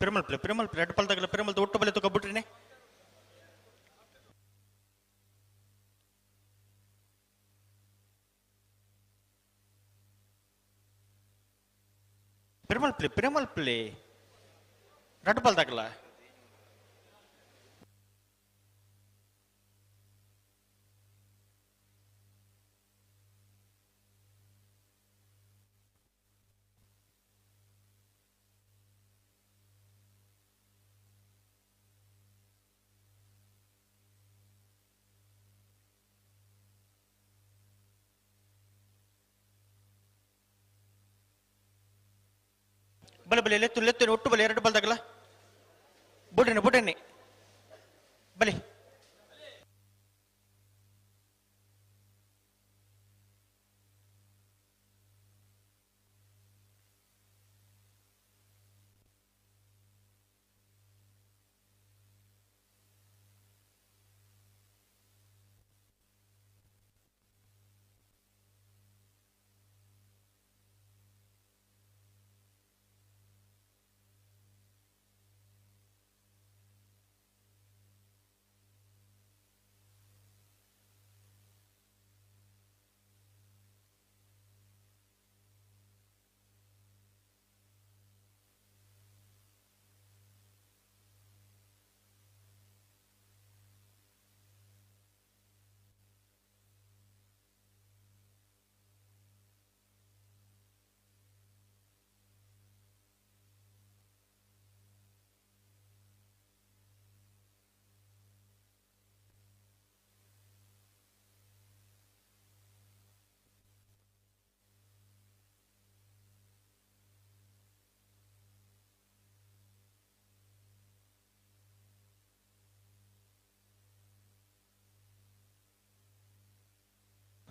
ಪಿರಮಲ್ ಪ್ಲೇ ಪಿರಮಲ್ ಪ್ಲೇ ಎರಡು ಪಲ್ದಾಗಲ ಪಿರಮಲ್ ಒಟ್ಟು ಬಲೆ ತಗೊಬಿಟ್ರಿನೆ. ಪಿರಮಲ್ಪ್ಲಿ ಪಿರಮಲ್ಪ್ಲಿ ರಡ್ಡು ಬಾಲ್ ದಾಗಲ ಬಲೆ ಬಲೆ ಲೆತ್ತು ಲೆತ್ತು ಒಟ್ಟು ಬಲೆ ಎರಡು ಬಾಲ್ ದಾಗಲ ಬುಡನೆ ಬುಡನೆ ಬಲೆ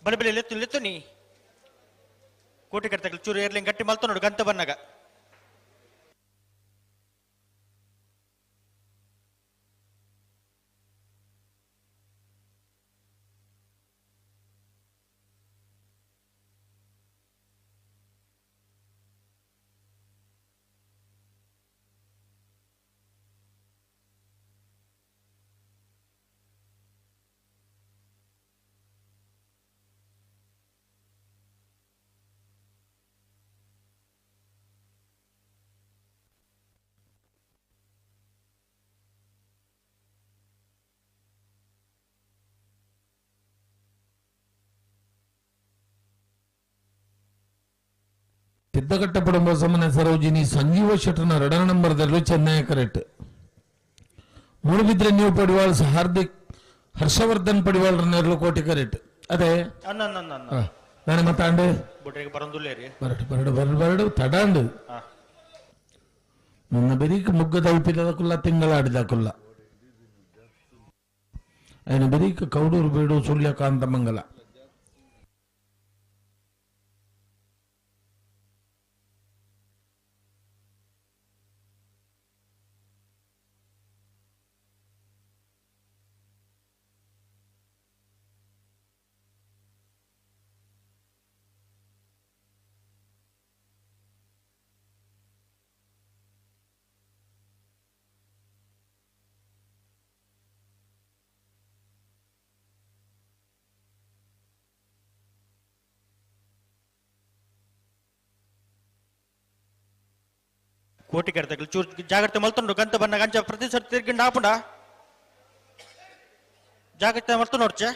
ಬಲೆ ಬಲೆ ಲೆತ್ತು ಲೆತ್ತು ನೀ ಕೋಟೆ ಕಟ್ಟತಗಲು ಚೂರು ಏರ್ಲಿಂಗ್ ಗಟ್ಟಿ ಮಲ್ತು ನೋಡು ಗಂತ ಬನ್ನಾಗ ಸಿದ್ಧಘಟ್ಟಪಡುಂಬ ಸಮನ ಸರೋಜಿನಿ ಸಂಜೀವ ಶೆಟ್ಟನ ಎರಡನೇ ನಂಬರ್ದಲ್ಲೂ ಚೆನ್ನೈ ಕರೆಕ್ಟ್. ಮೂಡುಬಿದ್ರೆ ನ್ಯೂ ಪಡಿವಾಳ್ ಹಾರ್ದಿಕ್ ಹರ್ಷವರ್ಧನ್ ಪಡಿವಾಳ್ ನೆರಳು ಕೋಟಿ ಕರೆಕ್ಟ್. ಅದೇ ನಾನು ಮತ್ತಾಂಡು ಬರಡು ಬರಡು ಬರಡು ಬರಡು ತಡಾಂಡು ನನ್ನ ಬೆರೀಕ್ ಮುಗ್ಗದ ಉಪ್ಪಿದ ತಿಂಗಳಾಡಿದ ಕುಲ್ಲ ఆయన ಬೆರೀಕ್ ಕೌಡೂರು ಬೀಡು ಸುಳ್ಯಕಾಂತ ಮಂಗಲ. ಕೋಟಿ ಕಡತಗಳು ಚೂರು ಜಾಗ್ರತೆ ಮಲ್ತುಂಡು ಗಂತ ಬನ್ನ ಗಂಚ ಪ್ರತಿ ಸರ್ತಿ ತಿರ್ಗಿಂಡ ಆಪುಂಡ ಜಾಗ್ರತೆ ಮಲ್ತು ನೋಡ್ಚೆ.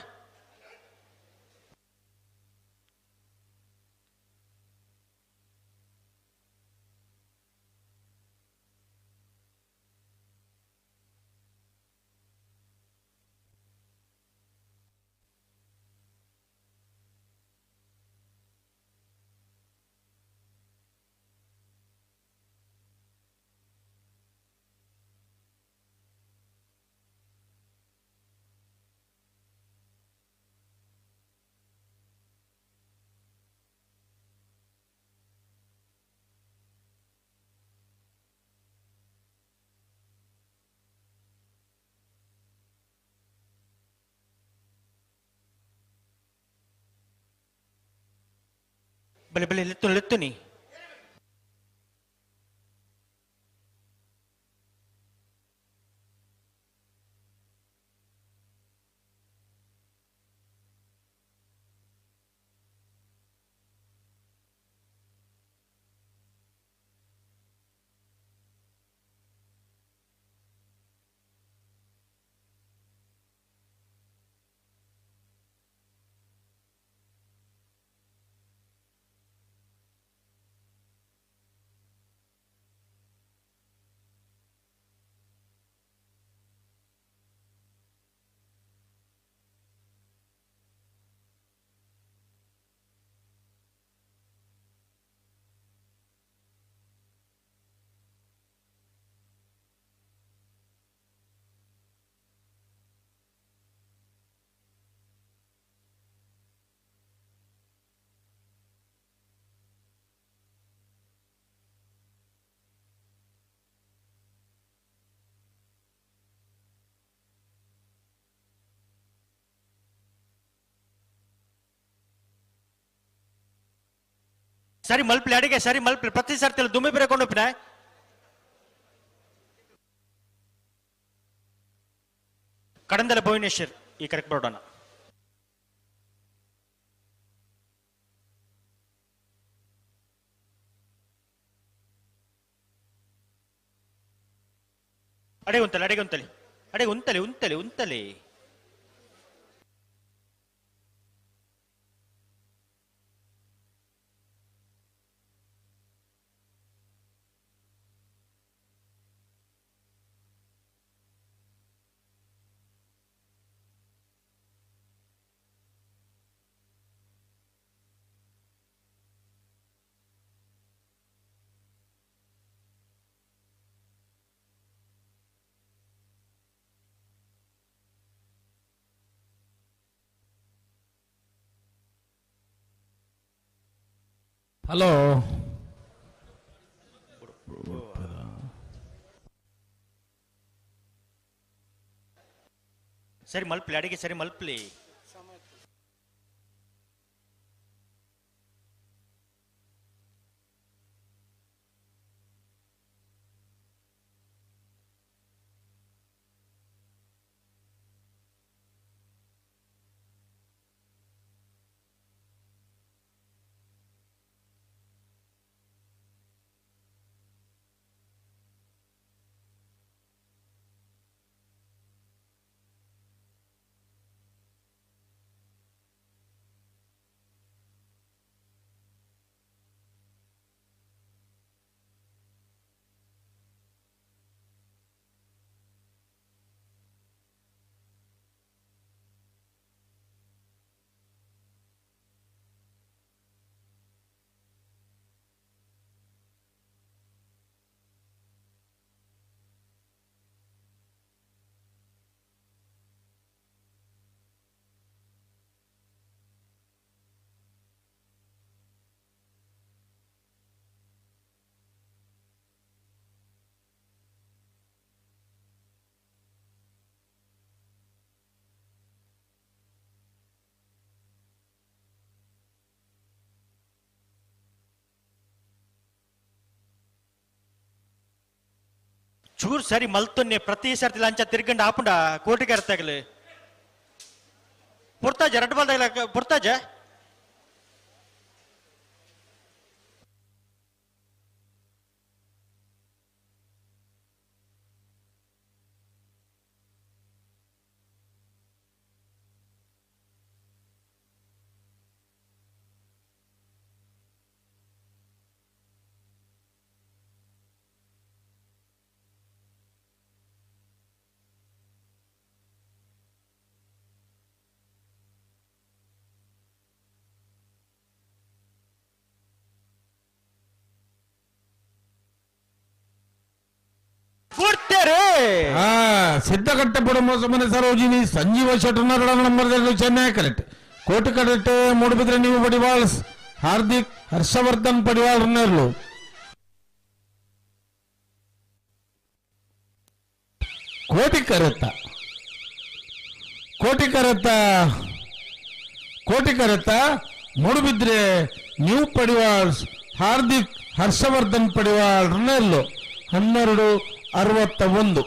ಬಲೆ ಬಲೆ ಲೆತ್ತು ಲೆತ್ತು ನೀ ಸರಿ ಮಲ್ಪಲಿ ಅಡಿಗೆ ಸರಿ ಮಲ್ಪಲಿ ಪ್ರತಿ ಸರ್ತಿ ದುಮ್ಮಿ ಬೇರೆ ಕೊಂಡೋಪಿನ ಕಡಂದಲ ಭುವನೇಶ್ವರ್ ಈ ಕರೆಕ್ಟ್ ಬರೋಣ. ಅಡೆ ಉಂತಲಿ ಅಡೆಗೆ ಉಂತಲಿ ಅಡೆ ಉಂತಲಿ ಉಂತಲಿ ಉಂತಲಿ. ಹಲೋ ಸರಿ ಮಲ್ಪಲಿ ಅಡಿಗೆ ಸರಿ ಮಲ್ಪಲಿ. ಚೂರ್ ಸರಿ ಮಲ್ತೊನ್ನೆ ಪ್ರತಿ ಸರ್ತಿ ಲಂಚ ತಿರ್ಗಂಡು ಆಪುಂಡ ಕೋಟಿಗೆ ಅರ್ತಾಗಲಿ ಪುರ್ತಾಜ ರಡ್ಡು ಬಾಲ್ದಾಗಲ ಪುರ್ತಾಜ. ಸಿದ್ಧಕಟ್ಟೆ ಮನೆ ಸರೋಜಿನಿ ಸಂಜೀವ ಶೆಟ್ಟರ್ ನಂಬರ್ ಚೆನ್ನೈ ಕರೆಕ್ಟ್ ಕೋಟಿ ಕರೆಕ್ಟ್ ಮೂಡುಬಿದ್ರೆ ನೀವು ಪಡಿವಾಳ್ಸ್ ಹಾರ್ದಿಕ್ ಹರ್ಷವರ್ಧನ್ ಪಡಿವಾಳ್ ರನ್ನರ್ಲು. ಕೋಟಿ ಕರೆತ್ತ ಕೋಟಿ ಕರೆತ್ತ ಕೋಟಿ ಕರೆತ್ತ ಮೂಡುಬಿದ್ರೆ ನ್ಯೂ ಪಡಿವಾಳ್ಸ್ ಹಾರ್ದಿಕ್ ಹರ್ಷವರ್ಧನ್ ಪಡಿವಾಳ್ ರನ್ನರ್ಲು 12:61.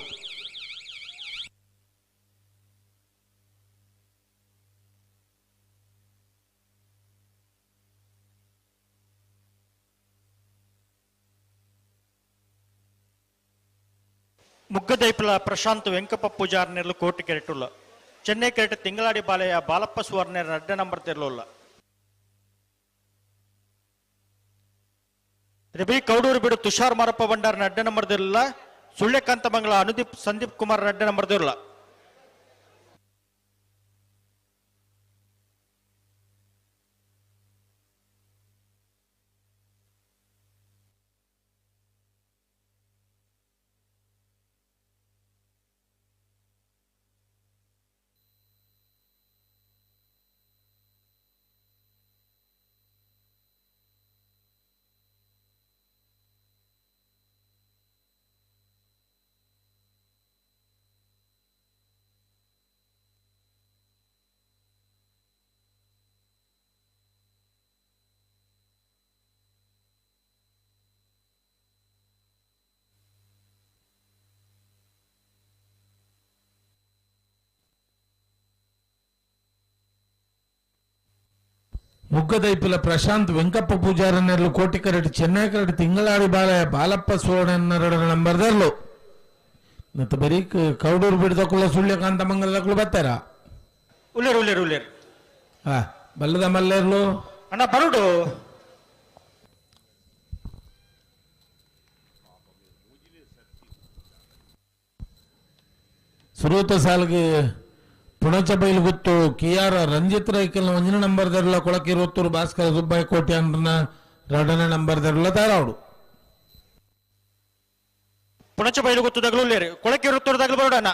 ಮುಗ್ಗದೈಪಲ ಪ್ರಶಾಂತ್ ವೆಂಕಪ್ಪ ಪೂಜಾರ್ನೆರ್ಲು ಕೋಟಿ ಕೆರೆಟುಲ್ಲ ಚೆನ್ನೈ ಕೆರೆಟ್ ತಿಂಗಳಾಡಿ ಬಾಲೆಯ ಬಾಲಪ್ಪ ಸುವರ್ಣೆರ್ ಅಡ್ಡ ನಂಬರ್ ತೆರಲುಲ್ಲ. ರಬಿ ಕೌಡೂರು ಬಿಡು ತುಷಾರ್ ಮಾರಪ್ಪ ಭಂಡಾರ್ನ ಅಡ್ಡ ನಂಬರ್ ದಿರಲಿಲ್ಲ. ಸುಳ್ಯಕಾಂತ ಮಂಗಳ ಅನುದೀಪ್ ಸಂದೀಪ್ ಕುಮಾರ್ ಅಡ್ಡ ನಂಬರ್ ದಿರಲ್ಲ. ಮುಗ್ಗದೈಪಿಲ ಪ್ರಶಾಂತ್ ವೆಂಕಪ್ಪ ಪೂಜಾರನೆರ್ಲು ಕೋಟಿಕರಟ್ ಚೆನ್ನೈಕರಟ್ ತಿಂಗಳಾಡಿ ಬಾಲ ಬಾಲಪ್ಪ ಸುವರ್ಣನ್ನರಡ ನಂಬರ್ದರ್ಲು ಮತ್ತು ಬರೀಕ್ ಕೌಡೂರು ಬಿಡ್ದಕ್ಕುള്ള ಸುಳ್ಯಕಾಂತ ಮಂಗಲದಕ್ಕಳು ಬರ್ತಾರ ಉಲ್ಲೇರು ಉಲ್ಲೇರು ಉಲ್ಲೇರು ಹಾ ಬಲ್ಲದ ಮಲ್ಲೇರ್ಲು ಅಣ್ಣ ಬರುಡು ಸುರೂತ ಸಾಲ್ಗೆ ಪುಣಚ ಬೈಲ್ಗುತ್ತು ಕಿಯಾರ ರಂಜಿತ್ ರೈಕಲ್ನ ಒಂದಿನ ನಂಬರ್ ದರ್ಲ ಕೊಳಕಿರುತ್ತೂರು ಭಾಸ್ಕರ ಸುಬ್ಬಯ್ಯ ಕೋಟಿ ಅಂದ್ರನ ಎರಡನೇ ನಂಬರ್ ದರ್ಲ ತಾರಾವಡು ಪುಣಚ ಬೈಲುಗುತ್ತು ದಗಲು ಉಲ್ಲೇರು ಕೊಳಕಿರುತ್ತೂರು ದಗಲು ಬರುಡು ಅಣ್ಣ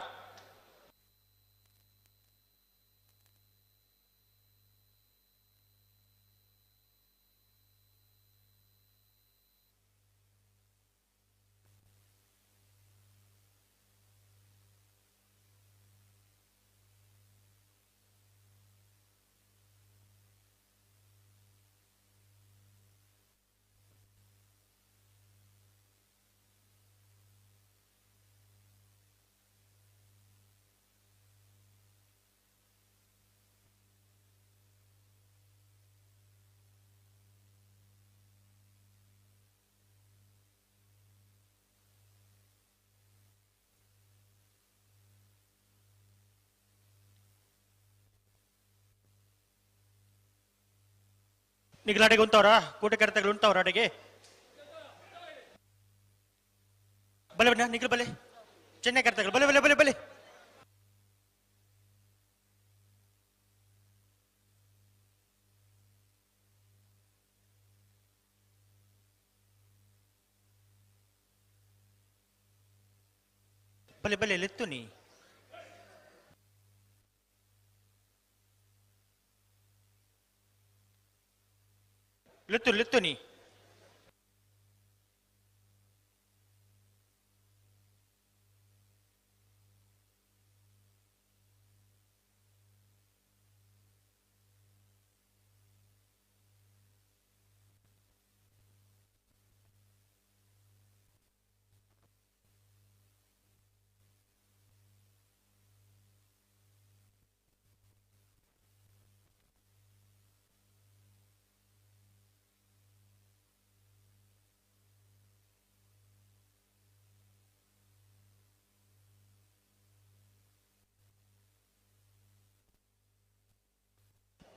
ನಿಗ್ಲಾಡೆಗೆ ಉಂಟವ್ರ ಕೋಟೆ ಕರೆತಗಳು ಉಂಟವ್ರ ಅಡೆಗೆ ಬಲೆ ಬಣ್ಣ ನಿಗ್ಲು ಬಲೆ ಚೆನ್ನೈ ಕರೆತಗಳು ಬಲೆ ಬಲೆ ಬಲೆ ಬಲೆ ಬಲೆ ಬಲೆ ಲೆತ್ತು ನೀ ಲೆತ್ತು ಲೆತ್ತು ನೀ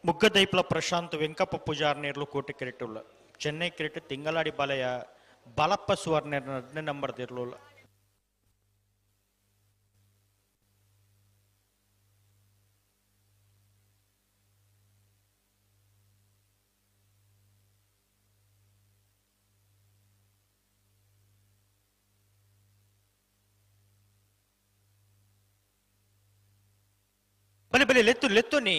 ಮುಗ್ಗದೈಪ್ಲ ಪ್ರಶಾಂತ್ ವೆಂಕಪ್ಪ ಪೂಜಾರ್ನೇರ್ಲು ಕೋಟೆ ಕ್ರಿಕೆಟ್ ಚೆನ್ನೈ ಕ್ರಿಕೆಟ್ ತಿಂಗಳಾಡಿ ಬಾಲಯ ಬಾಲಪ್ಪ ಸುವರ್ಣೇರ್ 2ನೇ ನಂಬರ್ ದಿರ್ಲುಲ್ಲ. ಬಲೆ ಬಲೆ ಲೆತ್ತು ಲೆತ್ತು ನೀ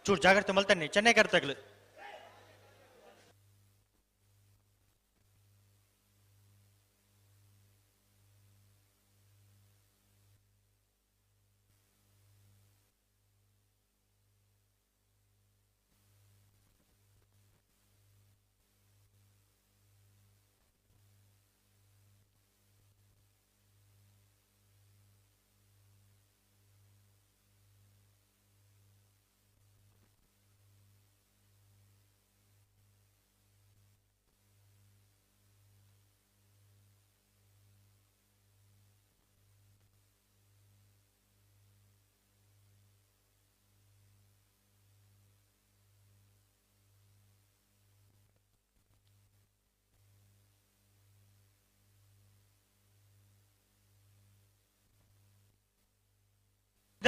ಚೂರು ಜಾಗ್ರತೆ ಮಲ್ತಾನೆ ಚೆನ್ನೈ ಕರ್ತಗಳು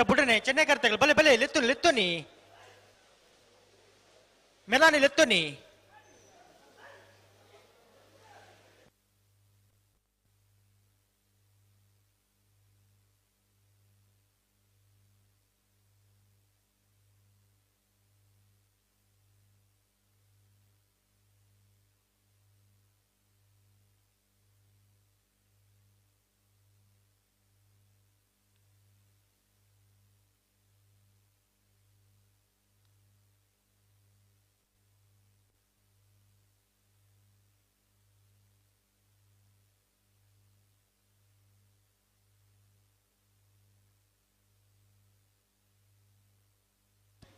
ಬುಡನೆ ಚೆನ್ನೈ ಕರ್ತಗಳು ಬಲೆ ಬಲೆ ಲೆತ್ತು ಲೆತ್ತು ನೀ ಮೆಲಾನಿ ಲೆತ್ತು ನೀ.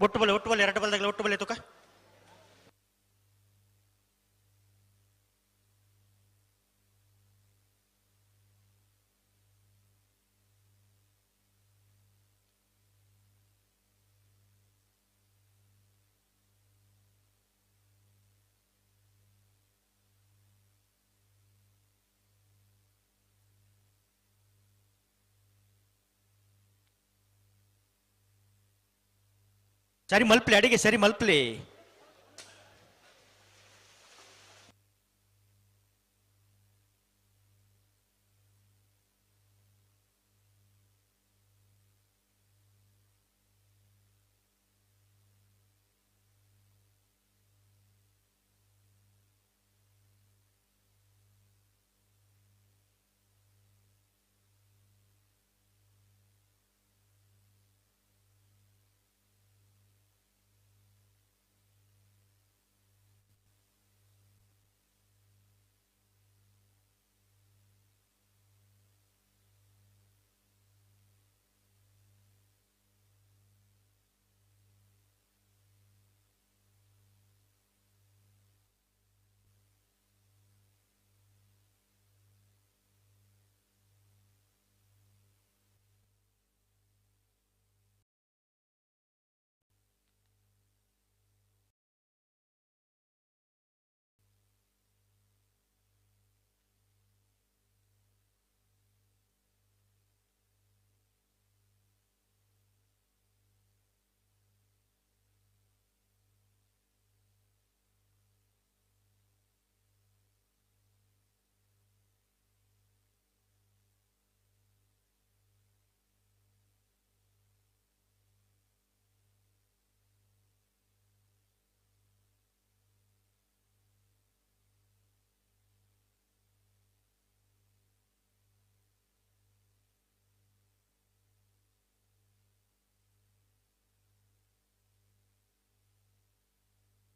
ಒಟ್ಟು ಬಲೆ ಒಟ್ಟು ಬಲೆ ಎರಡು ಬಲ್ದಾಗಲ ಒಟ್ಟು ಬಲೆ ತುಕ ಸರಿ ಮಲ್ಪ್ಲಿ ಅಡಿಗೆ ಸರಿ ಮಲ್ಪ್ಲಿ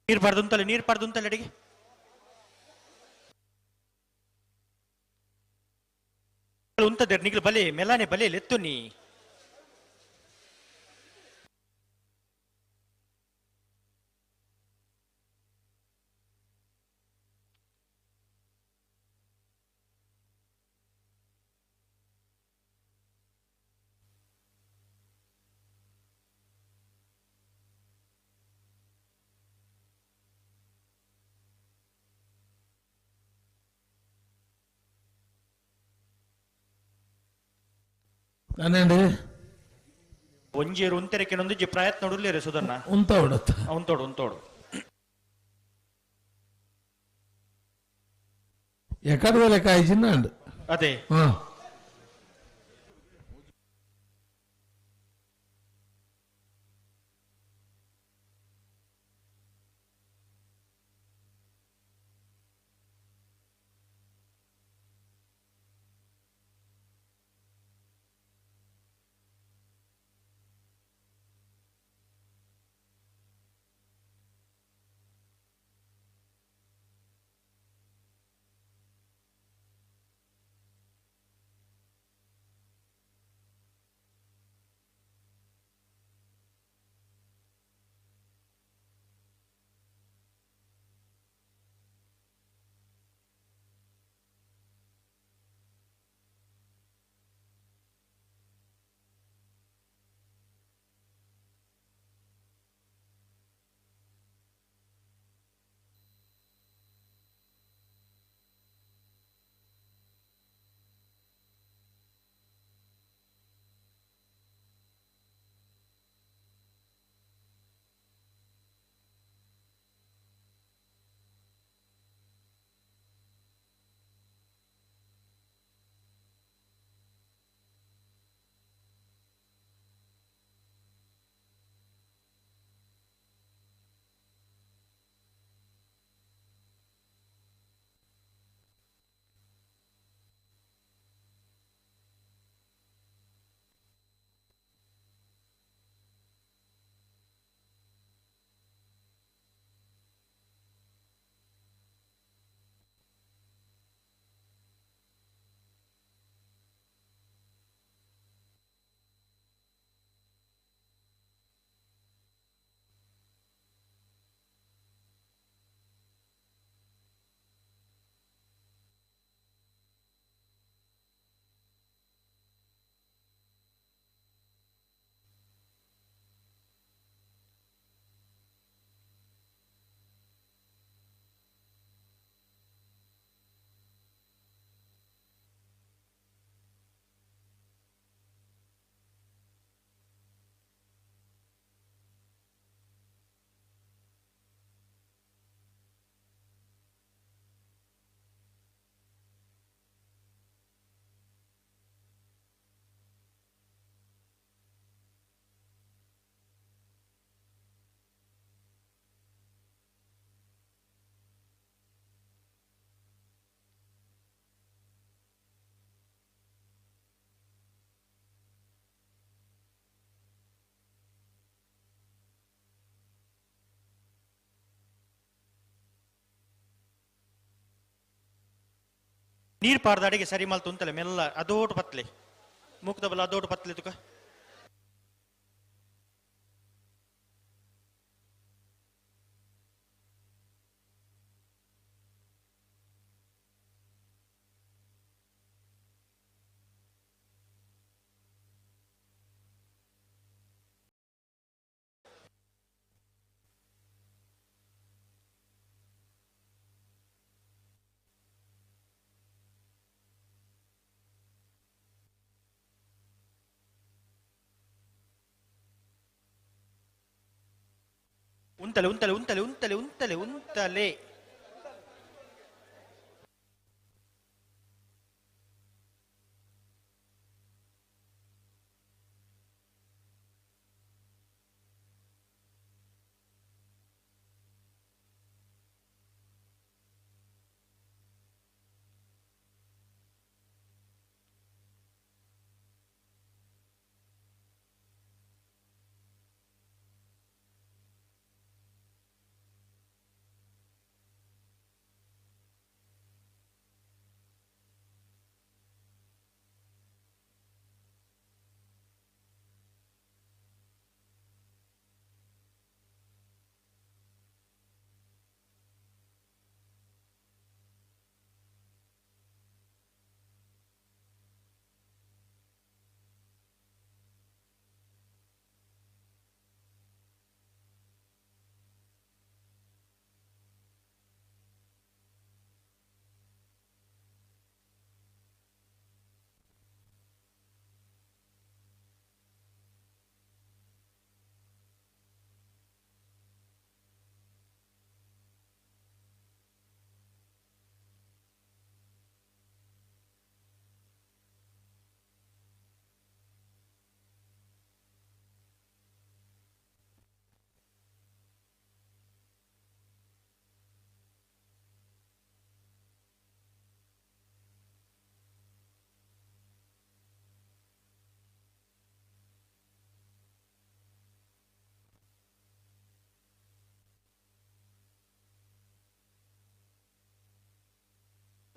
ನೀರು ಪಾರ್ದು ನೀರು ಪಾರ್ದು ಅಂತಲ್ಲ ಅಡಿಗೆ ಉಂತದೇರ್ ನಿಗ್ಲು ಬಲೆ ಮೆಲಾನೆ ಬಲೆ ಲೆತ್ತು ನೀ ಅನೇಂడి ಒಂಜೇರು ಉಂತೆರಕೆನೊಂದು ಪ್ರಯತ್ನ ಉಡ್ಲೇರು ಸುಧನ್ನ ಉಂತೋಡು ಉಂತೋಡು ಉಂತೋಡು ಎಕಡೆ ಲೆಕ್ಕ ಆಯ್ಚಿನ ಅದೇ ನೀರು ಪಾರ್ದ ಅಡಿಗೆ ಸರಿ ಮಲ್ತು ಅಂತಲೆ ಮೆಲ್ಲ ಅದೋಟು ಪತ್ಲೆ ಮೂಕ್ದ ಬಲ್ಲ ಅದೋಟು ಪತ್ಲೆ ತುಕ ಉಂತಲೆ ಉಂತಲೆ ಉಂತಲೆ ಉಂತಲೆ ಉಂತಲೆ ಉಂತಲೆ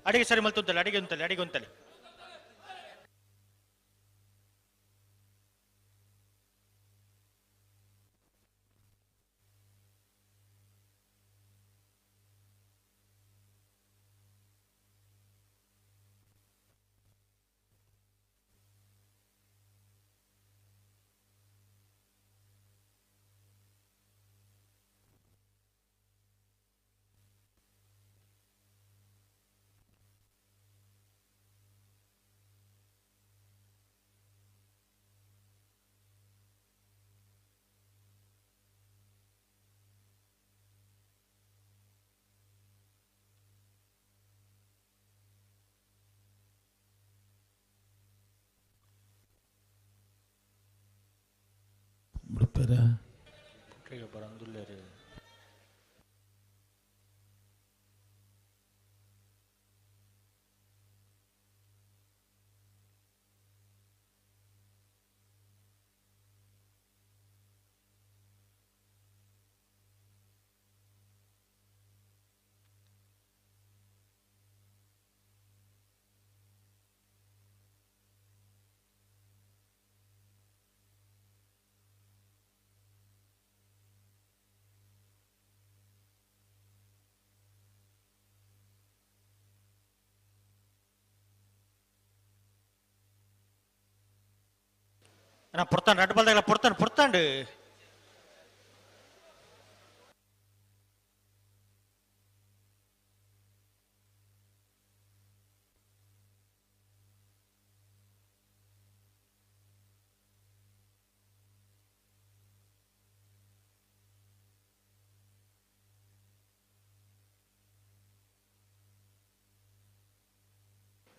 ಅಡಿಗೆ ಸರಿ ಮಲ್ತುಂತಲೆ ಅಡಿಗೆ ಉಂತಲೆ ಅಡಿಗೆ ಉಂತಲೆ ನಾ ಪೊರ್ತಾಂಡು ಅಡ್ಡ ಬಲ್ದಾಗಲ ಪೊರ್ತಾಂಡು ಪೊರ್ತಾಂಡು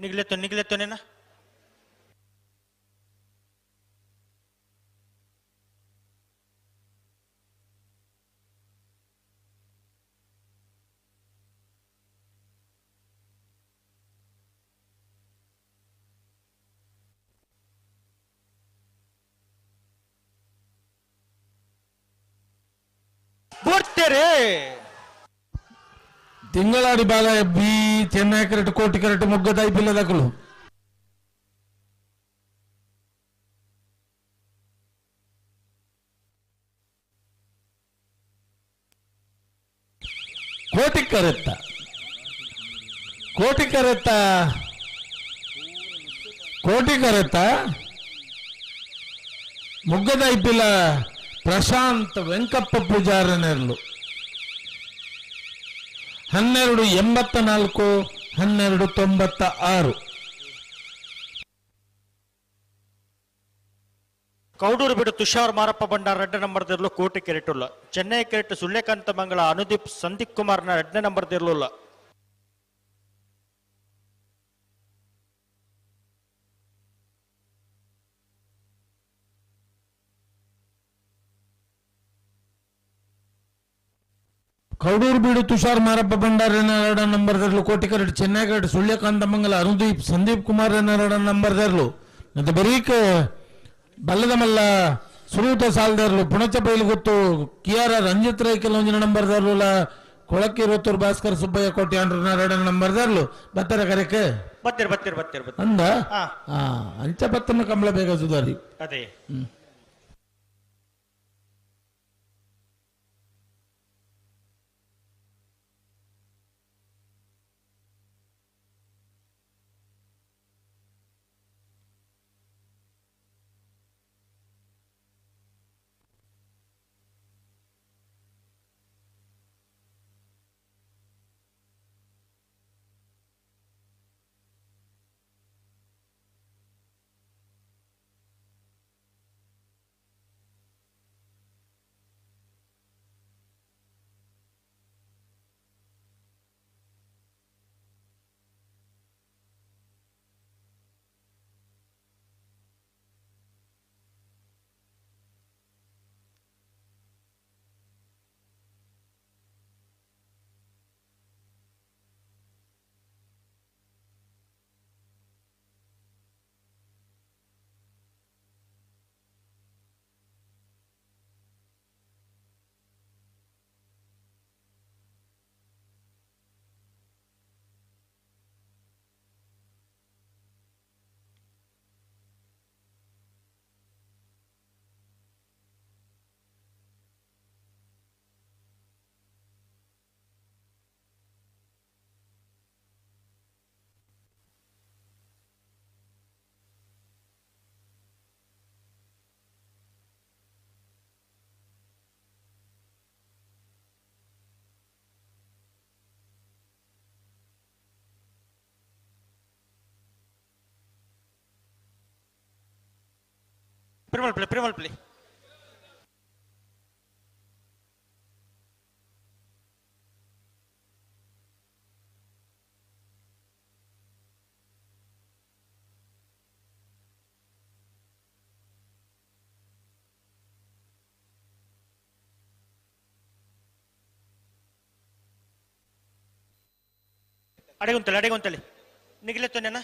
ನಿಗ್ಲೆತ್ತೋ ನಿಗ್ಲೆತ್ತೋನೇನ ತಿಂಗಳಾಡಿ ಬಾಲ ಬಿ ಚೆನ್ನೈ ಕರೆಟ್ ಕೋಟಿ ಕರೆಟ್ ಮೊಗ್ಗದ ಐಪಿಲ್ಲದಕಲು ಕೋಟಿ ಕರೆತ್ತ ಕೋಟಿ ಕರೆತ್ತ ಕೋಟಿ ಕರೆತ್ತ ಮೊಗ್ಗದ ಐಪಿಲ ಪ್ರಶಾಂತ್ ವೆಂಕಪ್ಪ ಪೂಜಾರನೆರ್ಲು 12.84 12.96. ಕೌಡೂರು ಬಿಡು ತುಷಾರ್ ಮಾರಪ್ಪ ಭಂಡಾರ್ ಎರಡನೇ ನಂಬರ್ ದಿರ್ಲು ಕೋಟಿ ಕೆರೆಟುಲ್ಲ. ಚೆನ್ನೈ ಕೆರೆಟ್ ಸುಳ್ಯಕಾಂತ ಮಂಗಳ ಅನುದೀಪ್ ಸಂದೀಪ್ ಕುಮಾರ್ನ ಎರಡನೇ ನಂಬರ್ ದಿರ್ಲುಲ್ಲ. ಕೌಡೂರು ಬೀಡು ತುಷಾರ್ ಮಾರಪ್ಪ ಭಂಡಾರನ ಎರಡ ನಂಬರ್ ದರ್ಲು ಕೋಟಿ ಕರೆಟ್ ಚೆನ್ನೈ ಕರೆಟ್ ಸುಳ್ಯಕಾಂತ ಮಂಗಲ ಅನುದೀಪ್ ಸಂದೀಪ್ ಕುಮಾರ್ ಎರಡ ನಂಬರ್ ದರ್ಲು ಮತ್ತೆ ಬರೀಕ್ ಬಲ್ಲದ ಮಲ್ಲ ಸುರೂತ ಸಾಲ್ದರ್ಲು ಪುಣಚ ಬೈಲು ಗೊತ್ತು ಕಿಯಾರ ರಂಜಿತ್ ರೈ ಕೆಲವೊಂದಿನ ನಂಬರ್ ದರ್ಲುಲ ಕೊಳಕಿ ರೋತೂರ್ ಭಾಸ್ಕರ್ ಸುಬ್ಬಯ್ಯ ಕೋಟಿ ಅಂಡ್ರನ ಎರಡ ನಂಬರ್ ದರ್ಲು ಬತ್ತರ ಕರೆಕ್ ಬತ್ತಿರ್ ಬತ್ತಿರ್ ಬತ್ತಿರ್ ಬತ್ತಿರ್ ಅಂದ ಅಂಚ ಬತ್ತನ ಕಂಬಳ ಬೇಗ ಸುಧಾರಿ ಅದೇ. ಪ್ರಿಮಲ್ ಪ್ಲೇ ಪ್ರಿಮಲ್ ಪ್ಲೇ ಅಡೆಗುಂತಲೆ ಅಡೆಗುಂತಲೆ ನಿಗಿಲೆತ್ತೊಂದೇನಾ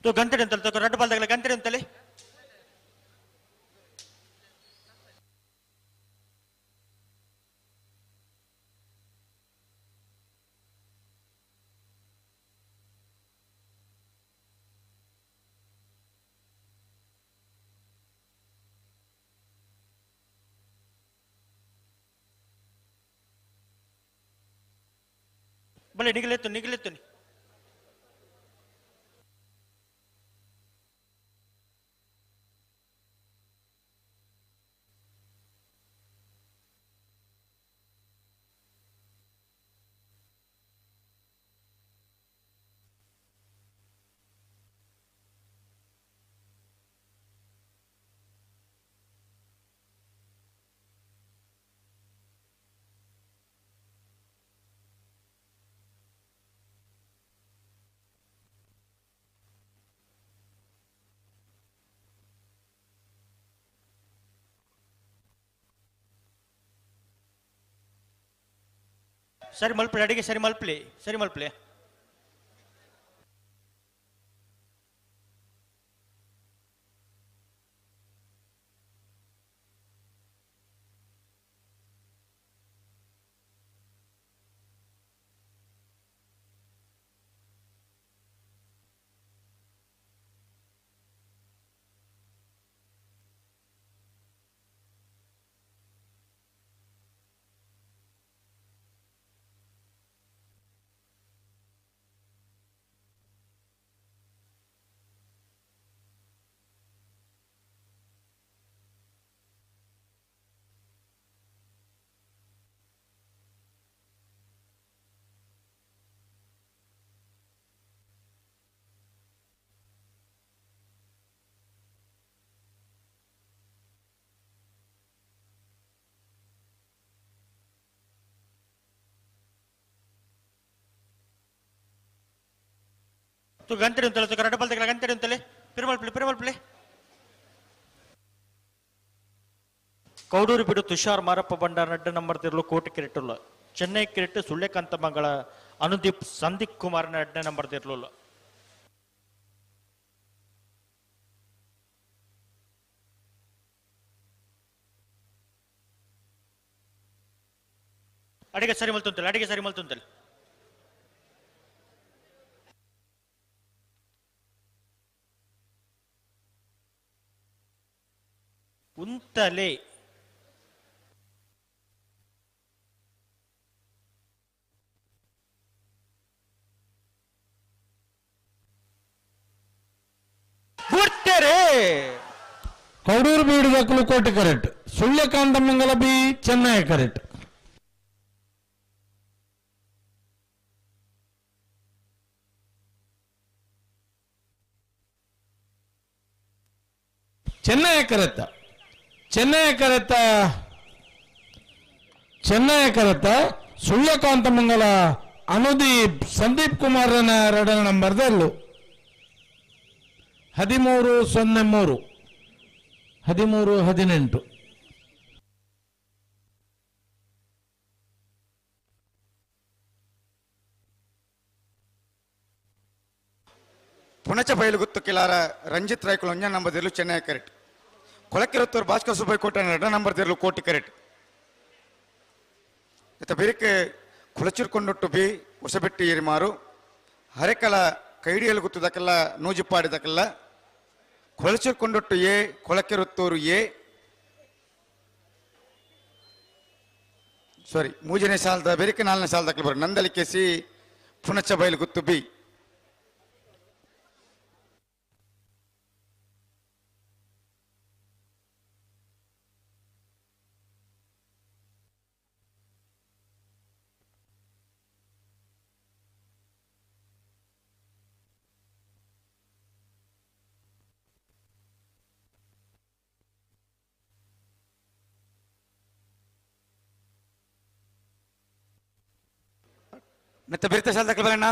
ಗಂಟೆ ಅಂತಲ್ಲ ರಡ್ಡು ಬಾಲ್ದಾಗಲ ಗಂಟೆ ಅಂತಲೇ ಬಲೆ ನಿಗಲೆತ್ತು ನಿಗಲೆತ್ತು. ಸರಿ ಮಲ್ಪಲಿ ಅಡಿಗೆ ಸರಿ ಮಲ್ಪಲಿ ಸರಿ ಮಲ್ಪಲಿ. ತು ಗಂಟೆ ಉಂತಲೆ ತು ಕರಡ ಬಲ್ತಗಳ ಗಂಟೆ ಉಂತಲೆ ಪಿರಮಲ್ಪಲೆ ಪಿರಮಲ್ಪಲೆ. ಕೌಡೂರು ಬಿಡು ತುಷಾರ್ ಮಾರಪ್ಪ ಬಂಡಾರ ನಡ್ಡ ನಂಬರ್ ತಿರ್ಲು ಕೋಟಿ ಕಿರಿಟುಲ್ಲ ಚೆನ್ನೈ ಕಿರಿಟು ಸುಳ್ಯಕಾಂತ ಮಂಗಳ ಅನುದೀಪ್ ಸಂದೀಪ್ ಕುಮಾರ್ ನಡ್ಡ ನಂಬರ್ ತಿರ್ಲುಲ್ಲ. ಅಡಿಗೆ ಸರಿ ಮಲ್ತುಂತಲೆ ಅಡಿಗೆ ಸರಿ ಮಲ್ತುಂತಲೆ. ಉಂತಲೆ ಕೌಡೂರು ಬೀಡು ದಕ್ಕಲು ಕೋಟೆ correct, Sulyakanta Mangala B Chennai correct. Chennai ಕರೆತ್ತ Chennai ಕರೆತ್ತ ಚೆನ್ನೈ ಕರೆತ್ತ ಸುಳ್ಯಕಾಂತ ಮಂಗಲ ಅನುದೀಪ್ ಸಂದೀಪ್ ಕುಮಾರನ ಎರಡನೇ ನಂಬರ್ದಲ್ಲೂ 13-03 13-18. ಪುಣಚ ಬಯಲುಗುತ್ತು ಕಿಲಾರ ರಂಜಿತ್ ರಾಯ್ಕುಲ್ ಒಂಜ ನಂಬರ್ ದಿರ್ಲು ಚೆನ್ನೈ ಕರೆಕ್ಟ್, ಕೊಳಕಿರತ್ತೂರು ಭಾಸ್ಕರ್ ಸುಬ್ಬಯ್ಯ ಕೋಟೆ ಎರಡ ನಂಬರ್ ದಿರ್ಲು ಕೋಟಿ ಕರೆಕ್ಟ್. ಇತ್ತ ಬಿರಿಕೆ ಕುಳಚಿರ್ಕೊಂಡೊಟ್ಟು ಬಿ ಹೊಸಬೆಟ್ಟಿ ಏರಿಮಾರು ಹರೆಕಲ ಕೈಡಿಯಲ್ಲಿ ಗುತ್ತದಕ್ಕೆಲ್ಲ ನೂಜಿಪಾಡಿದಕ್ಕೆಲ್ಲ ಕೊಳಚಿರ್ಕೊಂಡೊಟ್ಟು ಎ ಕೊಳಕಿರುತ್ತೂರು ಎ ಸಾರಿ ಮೂಜನೇ ಸಾಲದ ಬೆರಿಕೆ ನಾಲ್ನೇ ಸಾಲದಕ್ಕೆ ಬರೋ ನಂದಲಿಕೆ ಸಿ ಪುಣಚ ಬಯಲು ಗುತ್ತು ಬಿ. ಮತ್ತೆ ಬಿರಿತ ಸಾಲದಕ್ಕೆ ಬರಣ್ಣ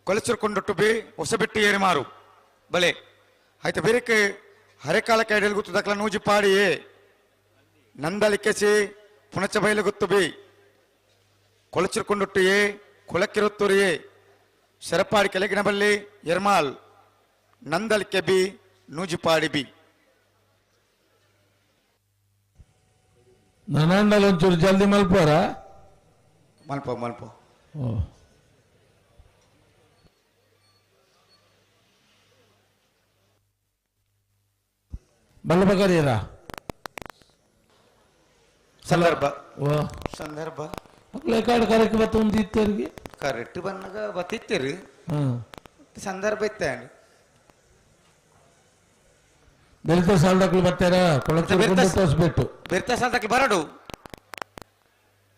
ಕೊಲಚೂರು ಬಿ ಹೊಸಬೆಟ್ಟಿ ಏರಿಮಾರು ಬಲೆ ಆಯ್ತು ಬೇರೆಕ್ಕೆ ಹರೆಕಾಲ ಕೈಡಲ್ ಗುತ್ತು ದಕ್ಕಲ ನೂಜಿಪಾಡಿ ಎ ನಂದಲಿಕೆ ಸಿ ಪುಣಚ ಬಯಲು ಗುತ್ತು ಬಿ ಕೊಳಚಿರ್ಕೊಂಡೊಟ್ಟು ಎ ಕೊಳಕಿರುತ್ತೂರು ಎ ಶರಪಾಡಿ ಕೆಳಗಿನಬಲ್ಲಿ ಎರ್ಮಾಲ್ ನಂದಲಿಕೆ ಬಿ ನೂಜಿಪಾಡಿ ಬಿ. ನನ್ನಂಡಲ್ ಒಂಚೂರು ಜಲ್ದಿ ಮಲ್ಪೋರ ಮಲ್ಪ ಮಲ್ಪ. ಬಲ್ಲಬಗರೀರ ಸಂದರ್ಭ ಸಂದರ್ಭ ಮಕ್ಕಳ ಕರೆಕ್ಟ್ ಬತ್ತೊಂದು ಇತ್ತರಿಗೆ ಕರೆಕ್ಟ್ ಬಂದಾಗ ಬತ್ತಿತ್ತೇರಿ ಸಂದರ್ಭ ಇತ್ತ ಬೆಳ್ತ ಸಾಲದಕ್ಲು ಬರ್ತಾರ ಕೊಳಚೂರು ಬೆರ್ತ ಸಾಲದಕ್ಲು ಬರಡು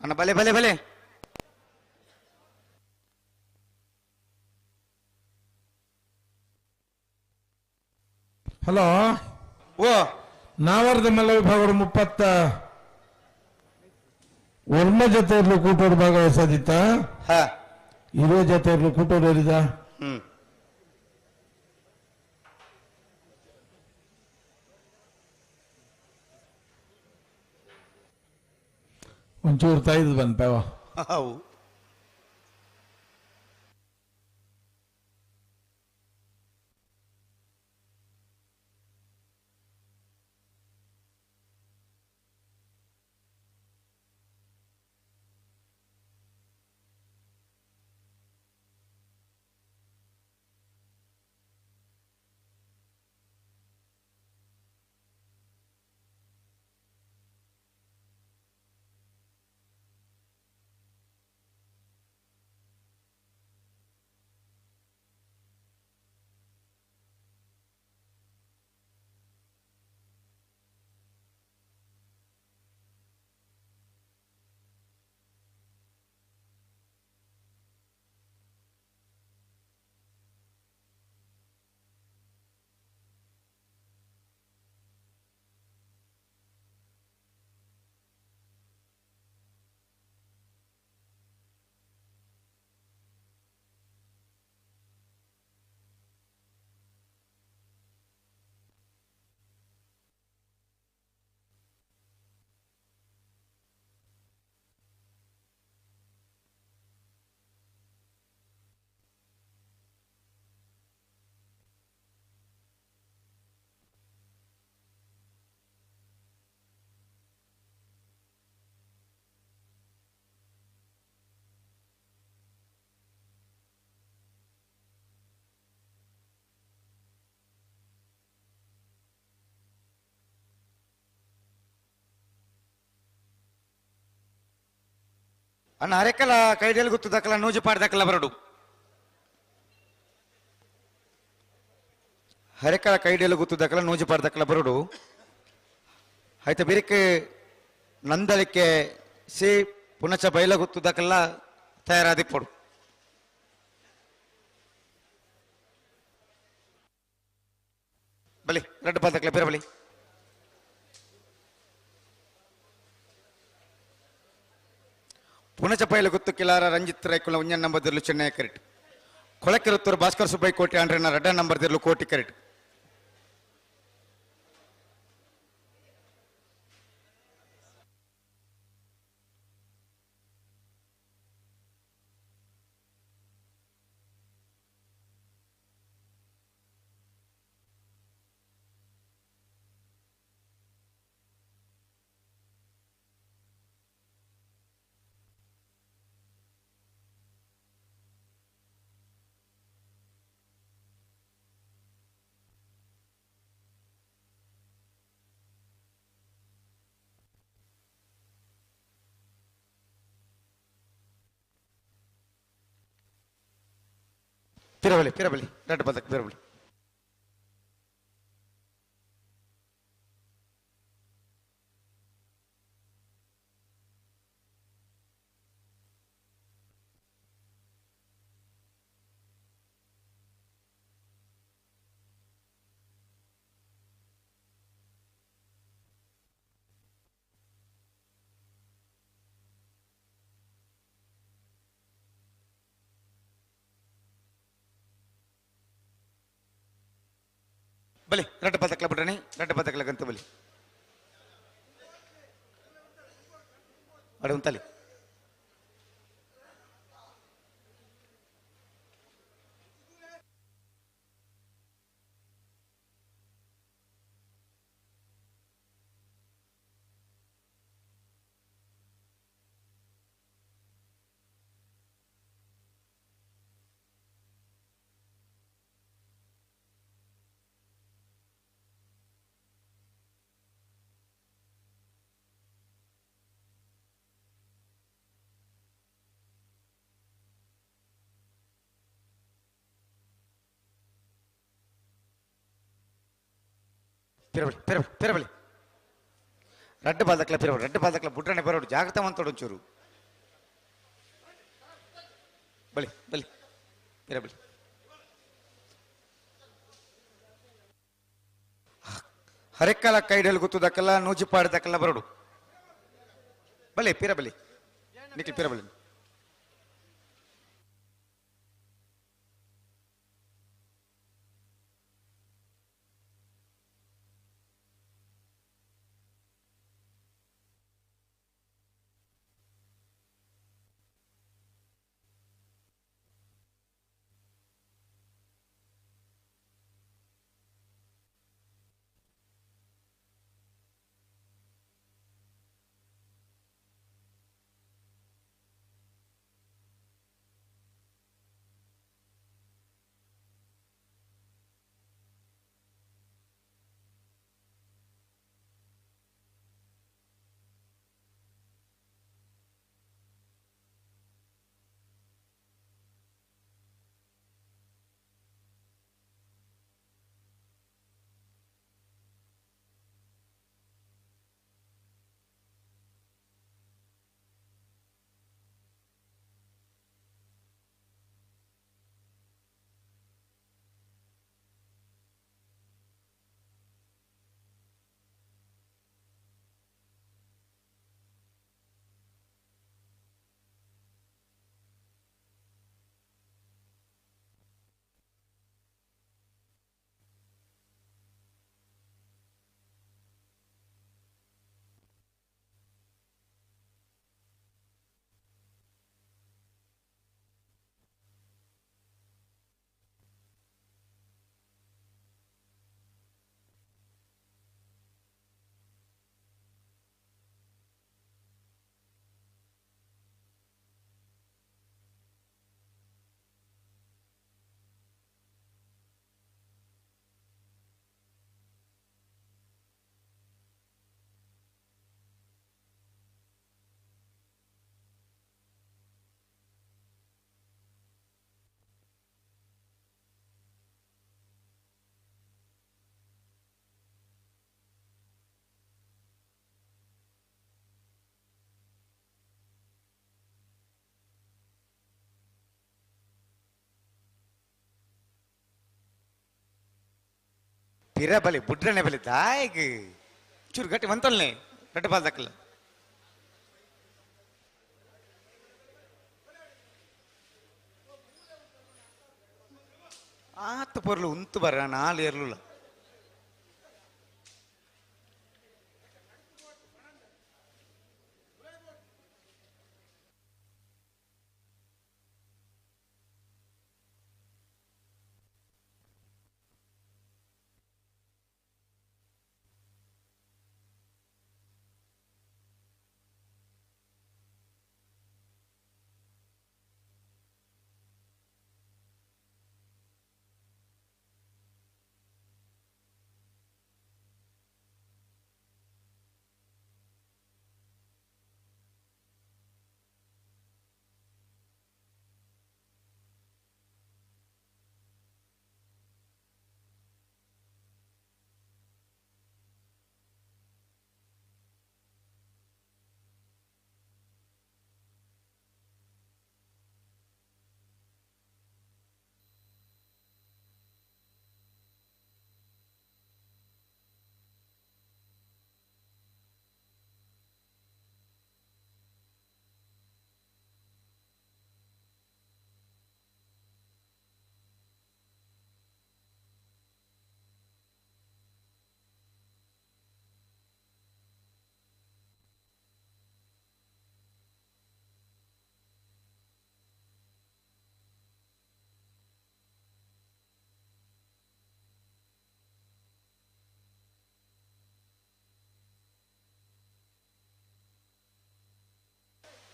ಅಣ್ಣ ಬಲೆ ಬಲೆ ಬಲೆ. ಹಲೋ ಓ ನಾವರ್ದ ಮಲ್ಲ ವಿಭಾಗದ 31 ಜೊತೆ ಕೂಟೋಡು ಭಾಗವಹಿಸದಿತ್ತ 20 ಜೊತೆ ಕೂಟೋಡು ಏರಿದ. ಒಂಚೂರು ತಾಯ್ದು ಬಂದ್ಪೇವ. ಅವು ಅಣ್ಣ ಅರೆಕಲ ಕೈಡಿಯಲ್ಲಿ ಗೊತ್ತು ದಕ್ಕಲ ನೂಜು ಪಾಡ್ದಕ್ಕಲ ಬರಡು ಹರೆಕಲ ಕೈಡಿಯಲ್ಲಿ ಗೊತ್ತು ದಕ್ಕಲ ನೂಜು ಪಾಡ್ದಕ್ಕಲ ಬರಡು ಆಯ್ತು ಬಿರಿಕೆ ನಂದಳಿಕೆ ಸಿ ಪುನಚ ಬೈಲ ಗೊತ್ತು ದಕ್ಕಲ ತಯಾರಾದಿಪ್ಪಡು ಬಲಿ ರೆಡ್ ಬಾಲ್ ಬೇರೆ ಬಲಿ ಪುನಚಪೈಲ ಗುತ್ತು ಕಿಲಾರ ರಂಜಿತ್ ರೈಕುಲ ಒಂಜನ್ ನಂಬರ್ ದಿರ್ಲು ಚೆನ್ನೈ ಕರೆಟ್ ಕೊಳಕಿರುತ್ತೂರು ಭಾಸ್ಕರ್ ಸುಬ್ಬೈ ಕೋಟಿ ಆಂಡ್ರೆನ ರಡ್ಡ ನಂಬರ್ ದಿರ್ಲು ಕೋಟಿ ಕರೆಟ್ ಪಿರಬಲಿ ಪಿರಬಲಿ ರೆಡ್ ಬದಕ್ ಪಿರಬಲಿ ಬಲಿ ರೆಡ್ ಪದಕ್ಲ ಬಿಡ್ರಣಿ ರೆಡ್ ಪದಕ್ಲಗಂತ ಬಲಿ ಅಡೆ ಉಂತಲಿ ಪಿರಬಳಿ ಪಿರಬಳಿ ಪಿರಬಳಿ ರಡ್ಡು ಬಾಲ್ದಕ್ಲ ಪಿರಬಳಿ ರಡ್ಡು ಬಾಲ್ದಕ್ಲ ಬುಡ್ರನೆ ಬರೋಡು ಜಾಗ್ರತೆ ಮಂತೋಡು ಒಂಚೂರು ಬಳಿ ಬಲಿ ಪಿರಬಳಿ ಹರೆಕ್ಕಲ ಕೈಡಲ್ ಗುತ್ತುದಕ್ಕಲ್ಲ ನೂಜಿ ಪಾಡ್ದಕ್ಕಲ್ಲ ಬರೋಡು ಬಲಿ ಪಿರಬಲಿ ನಿಖಿಲ್ ಪಿರಬಲಿ ಪಿರ ಬಲಿ ಬುಡ್ರನೆ ಬಲಿ ದಾಯಗ್ ಚೂರು ಗಟ್ಟಿ ಮಂತಲ್ನೆ ರಡ್ಡ ಬಾಲ್ ದಕ್ಕಲ್ಲ ಆತ ಪೊರ್ಲು ಉಂತು ಬರ ನಾಲ್ ಏರ್ಲುಲ್ಲ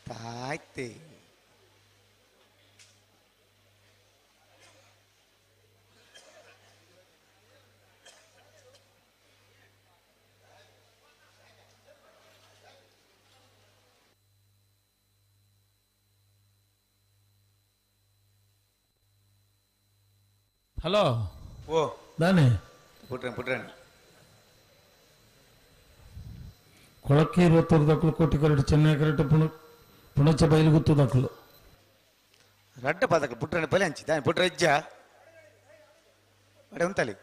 ತಾಯ್ತೆ ಹಲೋ ಓ ದಾನೆ ಪುಟ್ರನ್ ಪುಟ್ರನ್ ಕೊಳಕ್ಕೀರು ದಕ್ಕಲು ಕೋಟಿ ಕರಟು ಚೆನ್ನೈ ಕರಟು ಪುಣ ಪುಣಚ ಬಯಲುಗುತ್ತು ದಕ್ಕಲು ರಡ್ಡ ಪಾದಕಲು ಪುಟ್ರನ ಬಲೆ ಹಂಚಿ ದಾನೆ ಪುಟ್ರ ಇಜ್ಜ ಅಡೆ ಉಂತಲಿ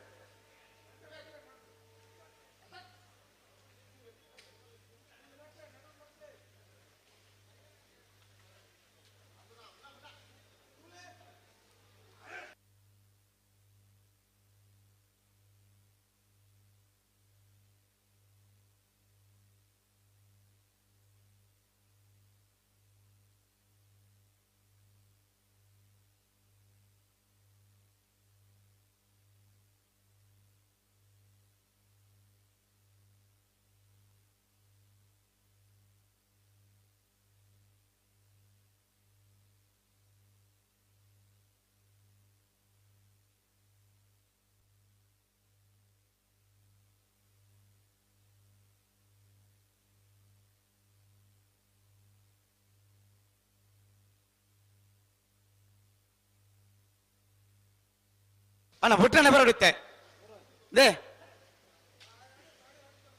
ಅಣ್ಣ ಬುಟ್ರನೆ ಬರೋಡುತ್ತೆ they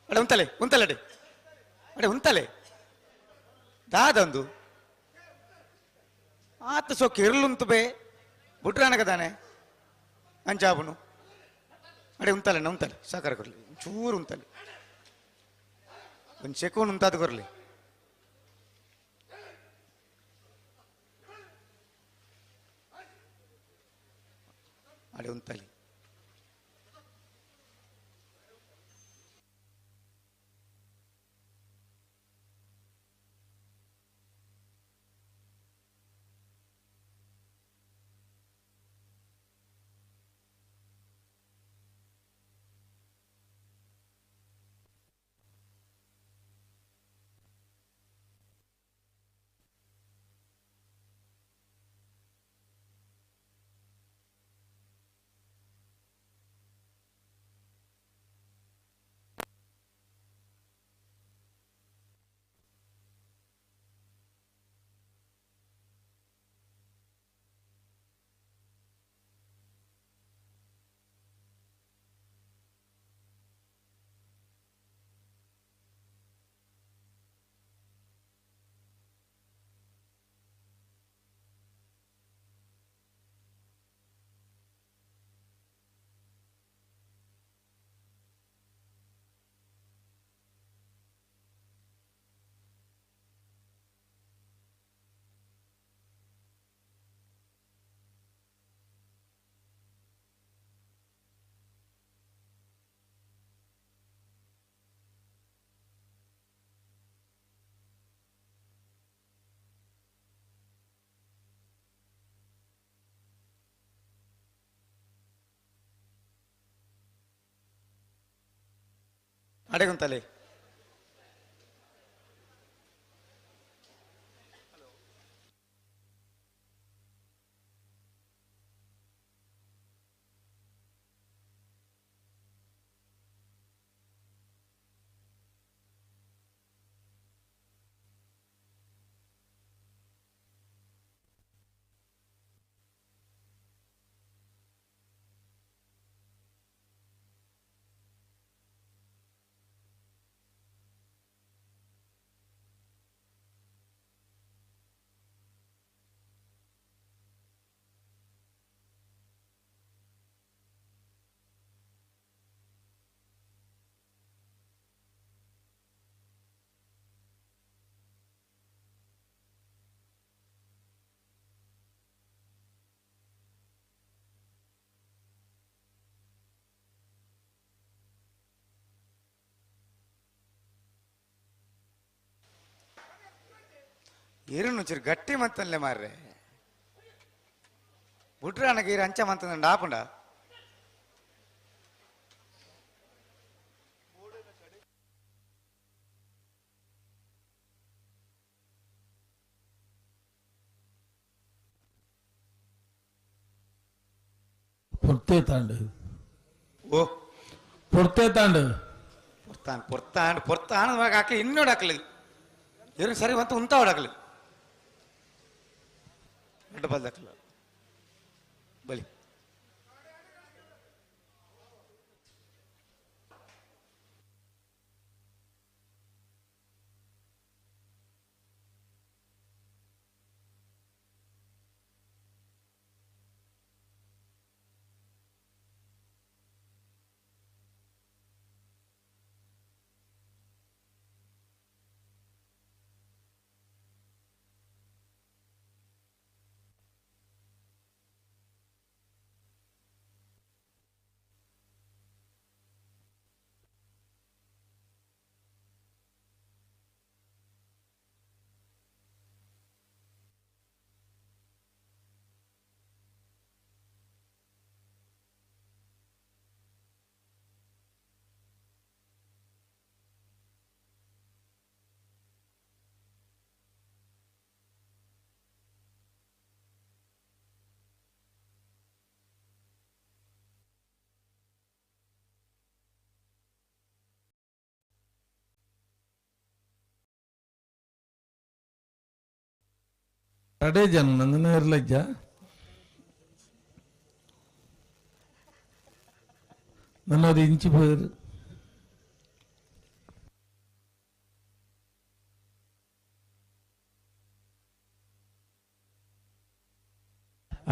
ಅಡೆ ಉಂತಲೆ ಉಂತಲೆ ಅಡೆ ಅಡೆ ಉಂತಲೆ ದಾದೊಂದು ಆತ ಸೊಕ್ಕ ಇರ್ಲುಂತು ಬೇ ಬುಟ್ರನಗ ತಾನೆ ಅಂಚಾಬುನು ಅಡೆ ಉಂತಲೆ ಅಣ್ಣ ಉಂತಲೆ ಸಾಕಾರ ಕೊರ್ಲಿ ಚೂರು ಉಂತಲೆ ಒಂದು ಸೆಕೋನ್ ಉಂತಾದ ಕೊರ್ಲಿ ಅಡೆ ಉಂತಲೆ ಅಡೆಗುಂತಲೆ ಇರುನು ಚೂರು ಗಟ್ಟಿ ಮಂತನ್ಲೆ ಮಾರ್ರೆ ಬುಡ್ರಾನಗ ಇರು ಅಂಚ ಮಂತಂದ ಆಪುಂಡ ಪೊರ್ತೆ ತಾಂಡು ಓ ಪೊರ್ತೆ ತಾಂಡು ಪೊರ್ತಾನ್ ಪೊರ್ತಾನ್ ಪೊರ್ತಾನ್ ಹಾಕ್ಲಿ ಇನ್ನೋಡು ಹಾಕ್ಲಿ ಇರು ಸರಿ వంತ ఉంతాడు ಹಾಕ್ಲಿ ಡಬಲ್ ದಾಖಲ ಬಲಿ ಅಡೇ ಜನ ನಂದನ ಇರ್ಲಜ್ಜ ನನ್ನದು ಇಂಚಿ ಪೋರು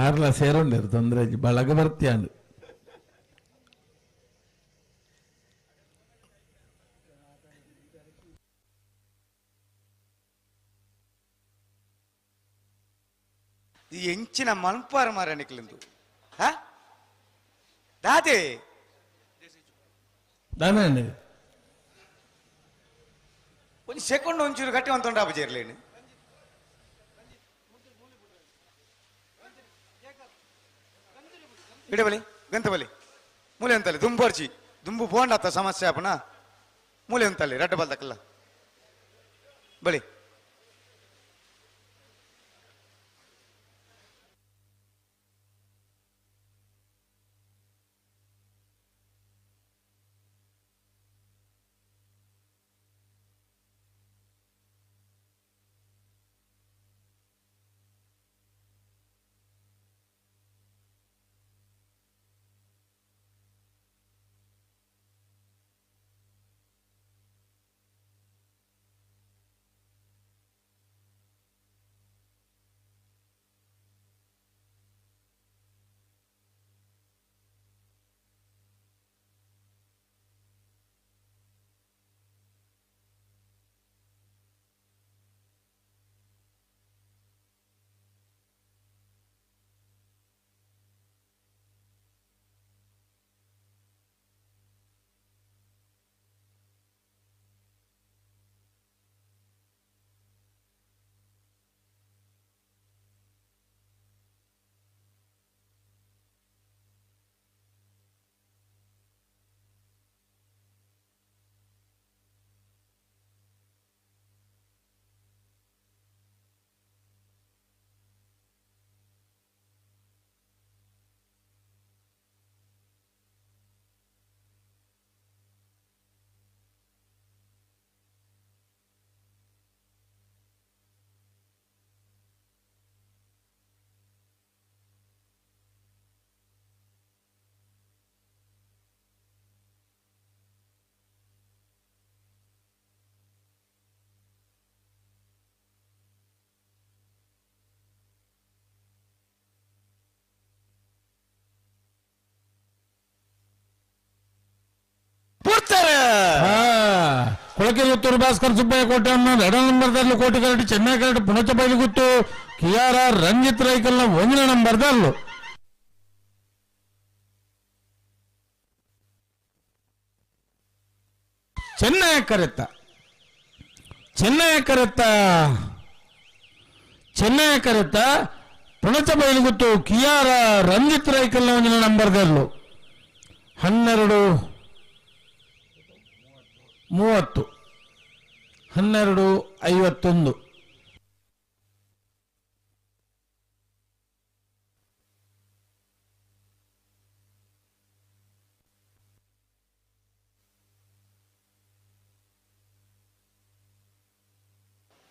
ಆರ್ಲ ಸೇರೊಂಡಿರು ತೊಂದರೆ ಬಳಗ ಬರ್ತಿಯಾಂಡು ಈ ಎಂಚಿನ ಮನ್ಪಾರ ಮಾರ ನಿಕ್ಲಿಂದು ಹಾ ದಾದೆ ದಾನೆ ಒಂದು ಸೆಕೆಂಡ್ ಒಂಚೂರು ಗಟ್ಟಿ ಒಂದು ತೊಂಡ ಸೇರ್ಲೇನು ಇಡಬಲಿ ಗಂತ ಬಲಿ ಮೂಲೆ ಅಂತಲ್ಲಿ ದುಂಬರ್ಚಿ ದುಂಬು ಬೋಂಡಾತ ಸಮಸ್ಯೆ ಆಪನ ಮೂಲೆ ಅಂತಲ್ಲಿ ರಡ್ಡ ಬಲ್ದಕ್ಕಲ್ಲ ಬಲಿ. ಕೊಳಕೆಗುತ್ತೂರು ಭಾಸ್ಕರ್ ಸುಬ್ಬಯ್ಯ ಕೋಟೆ ಎರಡನೇ ನಂಬರ್ದಲ್ಲೂ ಕೋಟಿ ಕರಡಿ ಚೆನ್ನೈ ಕರಡಿ ಪುಣಚ ಬೈಲುಗುತ್ತು ಕಿಯಾರ ರಂಜಿತ್ ರೈಕಲ್ನ ಒಂದನೇ ನಂಬರ್ದಲ್ಲೂ. ಚೆನ್ನೈ ಕರೆತ್ತ ಚೆನ್ನೈ ಕರೆತ್ತ ಚೆನ್ನೈ ಕರೆತ್ತ ಪುಣಚ ಬೈಲುಗುತ್ತು ಕಿಯಾರ ರಂಜಿತ್ ರೈಕಲ್ನ ಒಂದನೇ ನಂಬರ್ದಲ್ಲೂ. 12:30 12:51.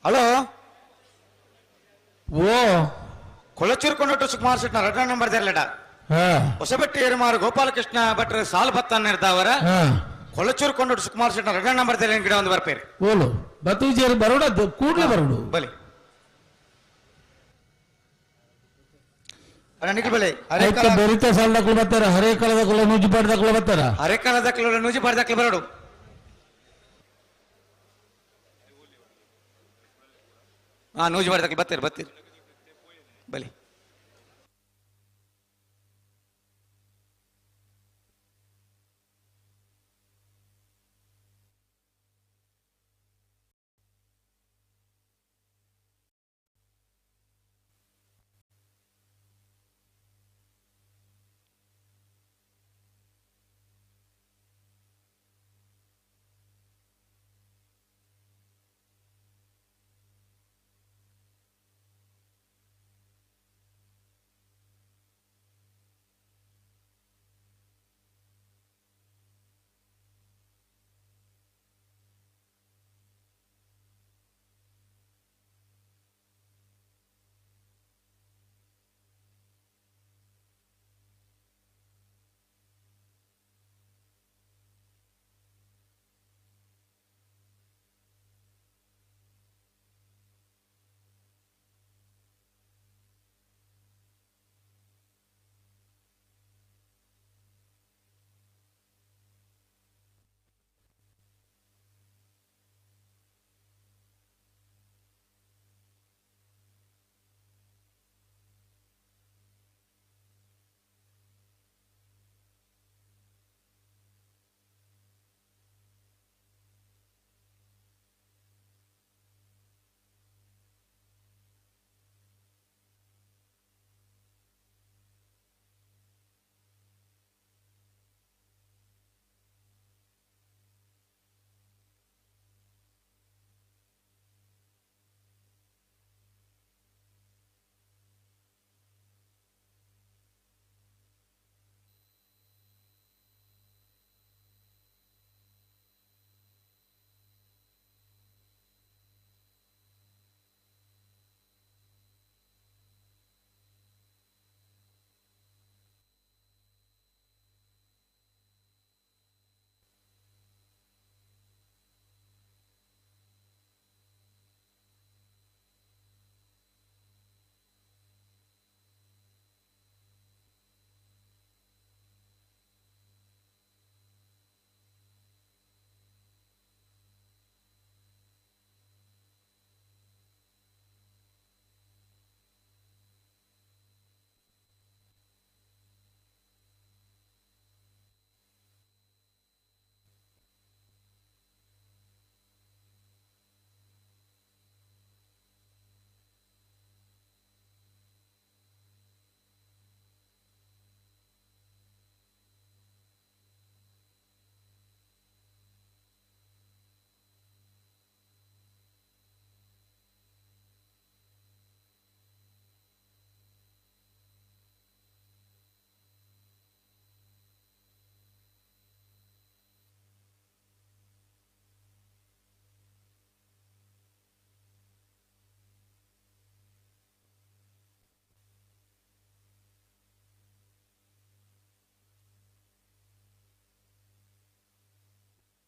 ಹಲೋ ಓ ಕೊಳಚೂರು ಕೊಂಡೊಟ್ಟು ಸುಕುಮಾರ್ ಶೆಟ್ನ ಎರಡನೇ ನಂಬರ್ ದೇರ್ಲೆಡ ಹೊಸಬೆಟ್ಟಿ ಎರುಮಾರು ಗೋಪಾಲಕೃಷ್ಣ ಭಟ್ರು ಸಾಲು ಬತ್ತಾನ ಇರ್ತಾವರ. ಕೊಳಚೂರು ಕೊಂಡೊಟ್ಟು ಸುಕುಮಾರ್ ಶೆಟ್ನ ಎರಡನೇ ನಂಬರ್ ದೇರ್ಲೆ ಗಿಡ ಒಂದು ಬರ್ಪೇರಿ. ಓಲು ಬತ್ತೂಜೇರು ಬರೋಡ ಕೂಡಲೇ ಬರೋಡು ಬಲಿ ಬಲಿ ಬೆರಿತ ಸಾಲದಕ್ಕೂ ಬರ್ತಾರ ಹರೇ ಕಾಲದಕ್ಕೂ ನೂಜಿ ಪಾಡ್ದಕ್ಕೂ ಬರ್ತಾರ ಹರೇ ಕಾಲದಕ್ಕೂ ನೂಜಿ ಪಾಡ್ದಕ್ಕೂ ಬರೋಡು. ಹಾ ನೂಜಿ ಪಾಡ್ದಕ್ಕೂ ಬರ್ತೀರಿ ಬರ್ತೀರಿ ಬಲಿ.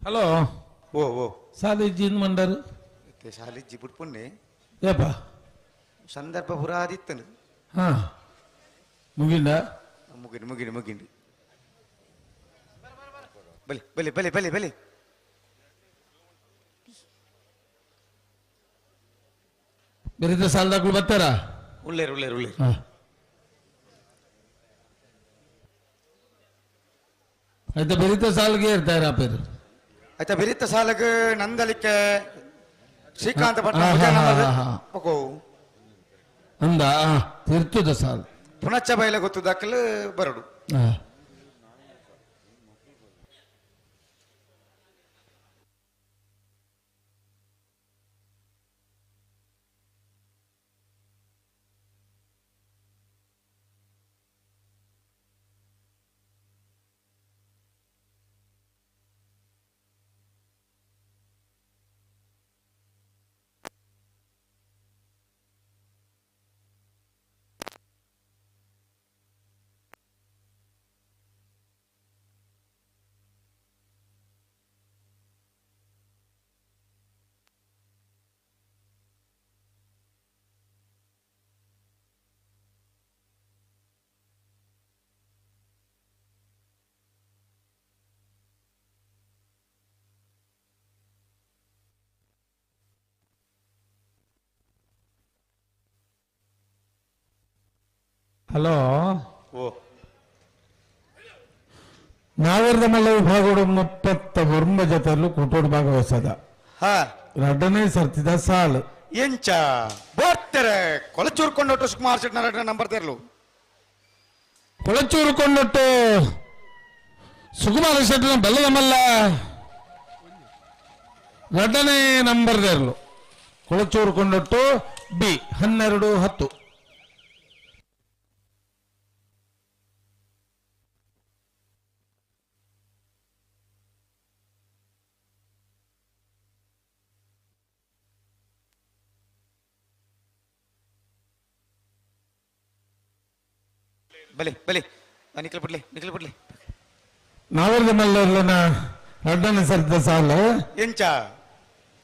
ಹಲೋ ಓ ಓ ಸಾಲಿಜ್ಜಿ ಮಂಡರು ಸಾಲಿಜ್ಜಿ ಬುಡ್ಪುನ್ನೆ ಏಪ ಸಂದರ್ಭ ಪುರಾದಿತ್ತನು. ಹಾ ಮುಗಿಂದ ಮುಗಿಂಡು ಮುಗಿಂಡು ಮುಗಿಂಡು ಬಲಿ ಬಲಿ ಬಲಿ ಬಲಿ ಬಲಿ. ಬೆರಿತ ಸಾಲದಾಕಲು ಬರ್ತಾರ ಉಳ್ಳೇರು ಉಳ್ಳೇರು ಉಳ್ಳೇರು. ಆಯ್ತಾ ಬೆರಿತ ಸಾಲಿಗೆ ಇರ್ತಾರ ಪೇರು. ಆಯ್ತಾ ಬೆರಿತ ಸಾಲಗೆ ನಂದಲಿಕ್ಕೆ ಶ್ರೀಕಾಂತ ಭಟ್ ಅಂದ ತಿರ್ತದ ಸಾಲ ಪುನಚ್ಚ ಬೈಲ ಗೊತ್ತು ದಾಖಲು ಬರಡು. ಹಲೋ ಓ ನಾವರ್ದ ಮಲ್ಲ ವಿಭಾಗಡು 39 ಜೊತೆಯಲ್ಲೂ ಕೂಟೋಡು ಭಾಗವಹಿಸದ ಎರಡನೇ ಸರ್ತಿದ ಸಾಲು ಎಂಚ ಬೋರ್ತಾರೆ ಕೊಳಚೂರು ಕೊಂಡೊಟ್ಟು ಸುಕುಮಾರ್ ಶೆಟ್ನ ಎರಡನೇ ನಂಬರ್ ತೆರಲು. ಕೊಳಚೂರು ಕೊಂಡೊಟ್ಟು ಸುಕುಮಾರ್ ಶೆಟ್ಟನ ಬೆಲ್ಲದ ಮಲ್ಲ ಎರಡನೇ ನಂಬರ್ ತೆರಲು. ಕೊಳಚೂರು ಕೊಂಡೊಟ್ಟು ಬಿ 12 10. ಬಲೆ ಬಲೆ ನಿಖಲ್ ಬಿಡ್ಲಿ ನಿಖಲ್ ಬಿಡ್ಲಿ. ನಾವರ್ದ ಮಲ್ಲರ್ಲನ ಎರಡನೇ ಸರ್ತಿದ ಸಾಲು ಎಂಚ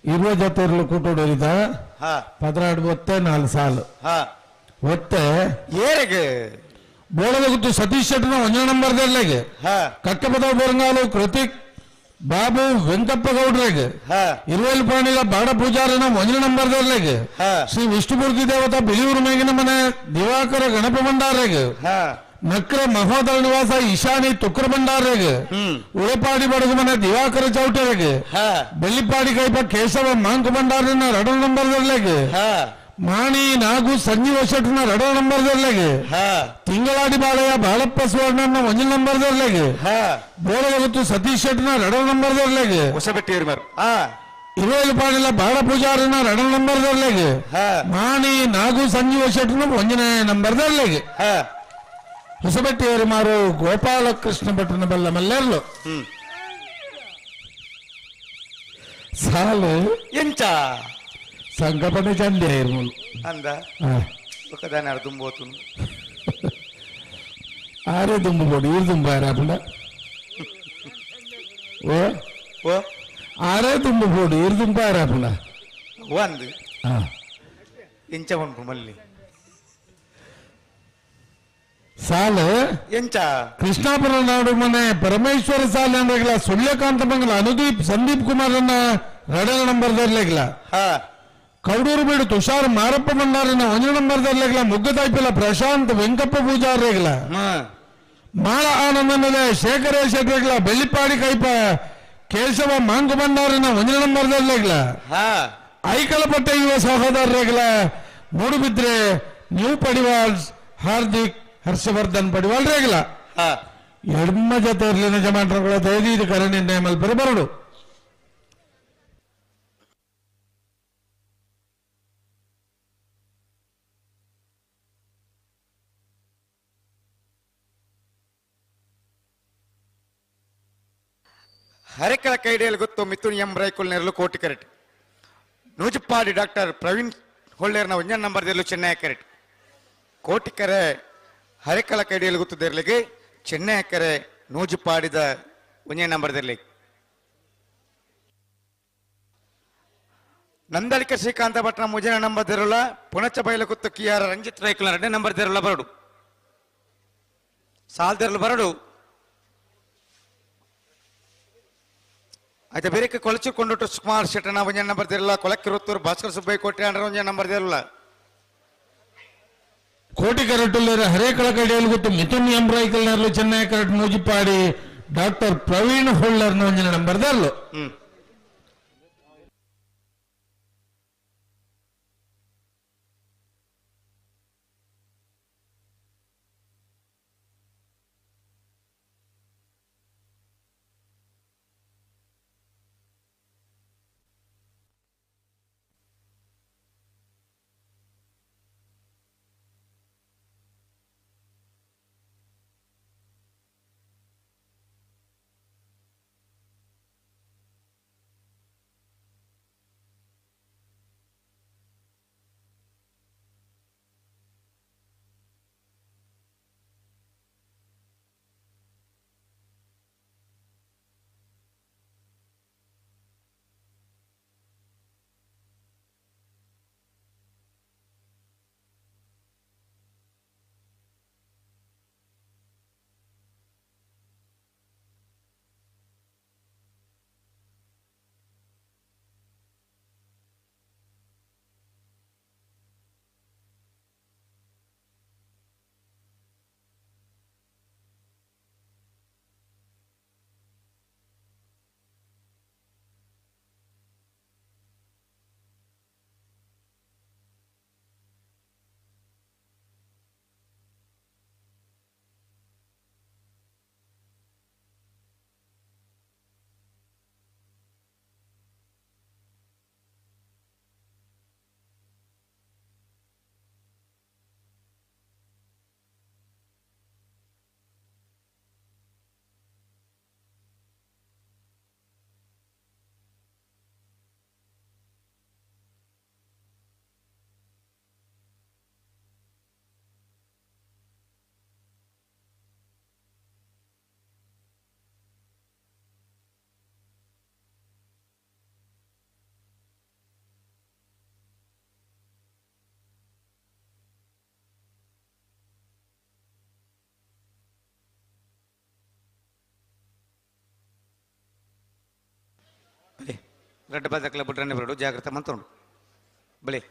ಇರುವ ಜೊತೆ ಇರಲು ಕೂಟೋಡಿದ 16 ಒತ್ತೆ 4 ಸಾಲು ಒತ್ತೆ ಏರೆಗೆ ಬೋಳದ ಗುತ್ತು ಸತೀಶ್ ಶೆಟ್ಟನ 1 ನಂಬರ್ ದರ್ಲೆಗೆ ಕಕ್ಕಪದ ಬೋರಂಗಾಲು ಕೃತಿಕ್ ಬಾಬು ವೆಂಕಪ್ಪ ಗೌಡ್ರಿಗೆ ಇರುವಲ್ಲಿ ಪ್ರಾಣಿಲ ಬಾಡ ಪೂಜಾರನ 1 ನಂಬರ್ ದರ್ಲೆಗೆ ಶ್ರೀ ವಿಷ್ಣುಮೂರ್ತಿ ದೇವತಾ ಬಿಳಿಯೂರು ಮೇಗಿನ ಮನೆ ದಿವಾಕರ ಗಣಪ ಭಂಡಾರಿಗೆ ನಕ್ರ ಮಹೋದರ ನಿವಾಸ ಈಶಾನಿ ತುಕ್ರ ಭಂಡಾರಿಗೆ ಉಳಪಾಡಿ ಬಡಗು ಮನೆ ದಿವಾಕರ ಚೌಟರಿಗೆ ಬೆಳ್ಳಿಪಾಡಿ ಕೈಪ ಕೇಶವ ಮಾಂಕು ಭಂಡಾರನ 2 ನಂಬರ್ ದರ್ಲೆಗೆ ಮಾಣಿ ನಾಗು ಸಂಜೀವ ಶೆಟ್ಟನ 2 ನಂಬರ್ ದರ್ಲೆಗೆ ತಿಂಗಳಾಡಿ ಬಾಳೆಯ ಬಾಳಪ್ಪ ಸುವರ್ಣನ 1 ನಂಬರ್ ದರ್ಲೆಗೆ ಬೋಳಗುತ್ತು ಸತೀಶ್ ಶೆಟ್ಟನ 2 ನಂಬರ್ ದರ್ಲೆಗೆ ಇರುವಲ್ಲಿ ಪಾಡಿಲ ಬಾಳ ಪೂಜಾರನ 2 ನಂಬರ್ ದರ್ಲೆಗೆ ಮಾಣಿ ನಾಗು ಸಂಜೀವ ಶೆಟ್ಟನ 1 ನಂಬರ್ ದರ್ಲೆಗೆ ಹೊಸಬೆಟ್ಟಿಯವರು ಮಾರು ಗೋಪಾಲಕೃಷ್ಣ ಭಟ್ಟನ ಬಲ್ಲ ಮಲ್ಲೆರ್ಲು ಸಾಲು ಎಂಚ ಸಂಕಪನೆ ಚಂದೆ ಇರ್ಮುಲು ಅಂದ ఒకదాని అర్థం పోతుంది. ಆರೇ ದುಂಬು ಬೋಡು ಈರು ದುಂಬ ಯಾರಪುಂಡ ಓ ಓ ಆರೇ ದುಂಬು ಬೋಡು ಈರು ದುಂಬ ಯಾರಪುಂಡ ಅಂದು ಎಂಚ ಉಂಟು ಮಲ್ಲಿ ಸಾಲು ಎಂಚ ಕೃಷ್ಣಾಪುರ ನಾಡು ಮನೆ ಪರಮೇಶ್ವರ ಸಾಲೆ ಅಂದ್ರೆಗಿಲ್ಲ ಸುಳ್ಯಕಾಂತ ಮಂಗಲ ಅನುದೀಪ್ ಸಂದೀಪ್ ಕುಮಾರನ್ನ 2 ನಂಬರ್ ದರ್ಲೆಗಿಲ್ಲ. ಕೌಡೂರು ಬೀಡು ತುಷಾರ್ ಮಾರಪ್ಪ ಭಂಡಾರನ 1 ನಂಬರ್ ದರ್ಲೆಗಿಲ್ಲ. ಮುಗ್ಗತಾಯ್ಪಿಲ್ಲ ಪ್ರಶಾಂತ್ ವೆಂಕಪ್ಪ ಪೂಜಾರ್ರೆಗಿಲ್ಲ. ಮಾಳ ಆನಂದನಲೆ ಶೇಖರ ಶೆಟ್ಟರೆಗಿಲ್ಲ. Bellipadi ಕೈಪ Keshava Monk ಭಂಡಾರನ 1 number ದರ್ಲೆಗಿಲ್ಲ. ಐಕಲಪಟ್ಟೆ ಯುವ ಸಹೋದರರೆಗಿಲ್ಲ. ಮೂಡುಬಿದ್ರೆ ನ್ಯೂ ಪಡಿವಾಳ್ ಹಾರ್ದಿಕ್ ಹರ್ಷವರ್ಧನ್ ಪಡಿವಾಳ್ ರೇಗಿಲ್ಲ. ಎಡ್ಮ ಜೊತೆ ಇರಲಿನ ಜಮಾಟಗಳ ದಯದೀದು ಕರೆ ನಿರ್ಣಯ ಮಲ್ಪರೆ ಬರಡು. ಹರೆಕಳ ಕೈಡಿಯಲ್ಲಿ ಗೊತ್ತು ಮಿಥುನ್ ಎಂ ರೈಕುಲ್ ನೆರಳು ಕೋಟಿ ಕರೆಟ್ ನೂಜುಪ್ಪಾಡಿ ಡಾಕ್ಟರ್ ಪ್ರವೀಣ್ ಹೊಳ್ಳೇರ್ನ 1 ನಂಬರ್ ದೇರ್ಲು ಚೆನ್ನೈ ಕರೆಟ್ ಕೋಟಿಕರೆ ಹರೆಕಳ ಕೈಡಿಯಲ್ಲಿ ಗೊತ್ತು ದೇರ್ಲಿಗೆ ಚೆನ್ನೈ ಕರೆ ನೂಜುಪಾಡಿದ 1 ನಂಬರ್ ದೇರ್ಲಿಗೆ. ನಂದಳಿಕ ಶ್ರೀಕಾಂತ ಭಟ್ನ 3 ನಂಬರ್ ದೇರುಲ ಪುಣಚ ಬೈಲ ಗೊತ್ತು ಕೆ ಆರ್ ರಂಜಿತ್ ರೈಕುಲ್ 2 ನಂಬರ್ ದೇರುಲ ಬರಡು ಸಾಲ್ದೇರ್ಲು ಬರಡು. ಆಯ್ತಾ ಬೇರೆ ಕೊಳಚು ಕೊಂಡೊಟ್ಟು ಸುಕುಮಾರ್ ಶೆಟ್ಟನ 1 ನಂಬರ್ ದೇರಲ್ಲ. ಕೊಳಕ್ಕೆ ರುತ್ತೂರು ಭಾಸ್ಕರ್ ಸುಬ್ಬಯ್ಯ ಕೋಟೆ ಅಂಡ್ರ 1 ನಂಬರ್ ದೇರಲ್ಲ. ಕೋಟಿ ಕರಟುಲ್ಲರ ಹರೇಕಳ ಕಡೆಯಲ್ಲಿ ಗೊತ್ತು ಮಿಥುನ್ ಎಂಬ್ರಾಯ್ಕಲ್ ನೆರಳು ಚೆನ್ನೈ ಕರಟ್ ನೂಜಿಪಾಡಿ ಡಾಕ್ಟರ್ ಪ್ರವೀಣ್ ಹೊಳ್ಳರ್ ಒಂಜಿನ ನಂಬರ್ ದರ್ಲು. ರೆಡ್ ಬಾದಕ್ಲ ಬುಡ್ರನೆ ಬರಡು ಜಾಗ್ರತೆ ಮಂತುಂಡು ಬಲಿ.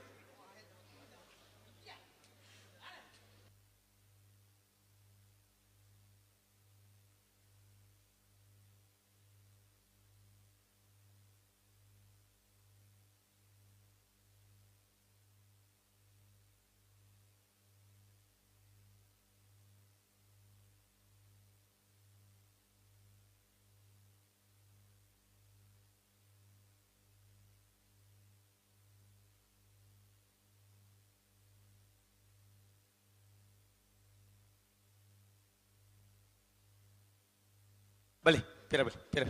ಬಲಿ ಪಿರ ಬಲಿ ಪಿರ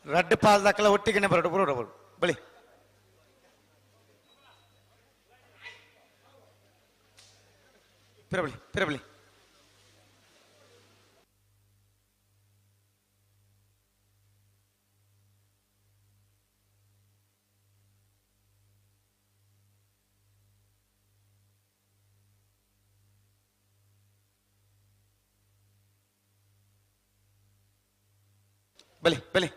ರಡ್ಡ್ ಪಾಲ್ ದಾಕಲ ಒಟ್ಟಿಗೆನೆ ಬರಡು ಬರೋಡು ಬರು ಬಲಿ. ಪಿರ ಬಲಿ ಪಿರ ಬಲಿ. ಬಲಿ ಬಲಿ.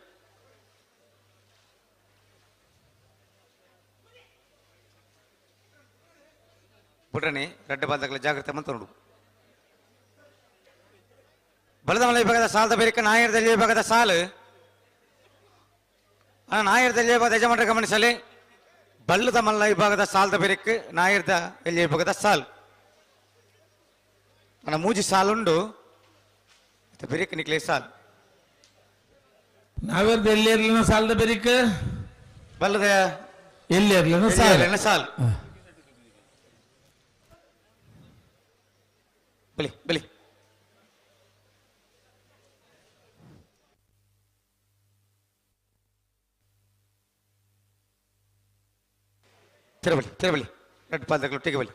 ಬುಡ್ರನೆ ರಡ್ಡ ಬಾದಗಳ ಜಾಗ್ರತೆ ಮಂತುಂಡು. ಬಲದಮಲ ವಿಭಾಗದ ಸಾಲದ ಬೇರಿಕ ನಾಯರದಲ್ಲಿ ವಿಭಾಗದ ಸಾಲು ನಾಯರದಲ್ಲಿ ವಿಭಾಗದ ಯಜಮಾನರ ಗಮನಿಸಲಿ. ಬಲ್ಲದ ಮಲ್ಲ ವಿಭಾಗದ ಸಾಲದ ಬೇರಿಕ್ ನಾಯರದ ಎಲ್ಲಿ ವಿಭಾಗದ ಸಾಲು ನನ್ನ ಮೂಜಿ ಸಾಲುಂಡು ಬೇರಿಕ್ ನಿಕ್ಲೆ ಸಾಲು. ನಾವೇರ್ದ ಎಲ್ಲಿ ಇರ್ಲಿನ ಸಾಲದ ಬೆರಿಕ ಬಲ್ಲದ ಎಲ್ಲಿ ಇರ್ಲಿನ ಸಾಲ ಸಾಲ್ ಬಲಿ ಬಲಿ. ತಿರಬಲಿ ತಿರಬಲಿ ரெண்டு ಪಾದಗಳು ಒಟ್ಟಿಗೆ ಬಲಿ.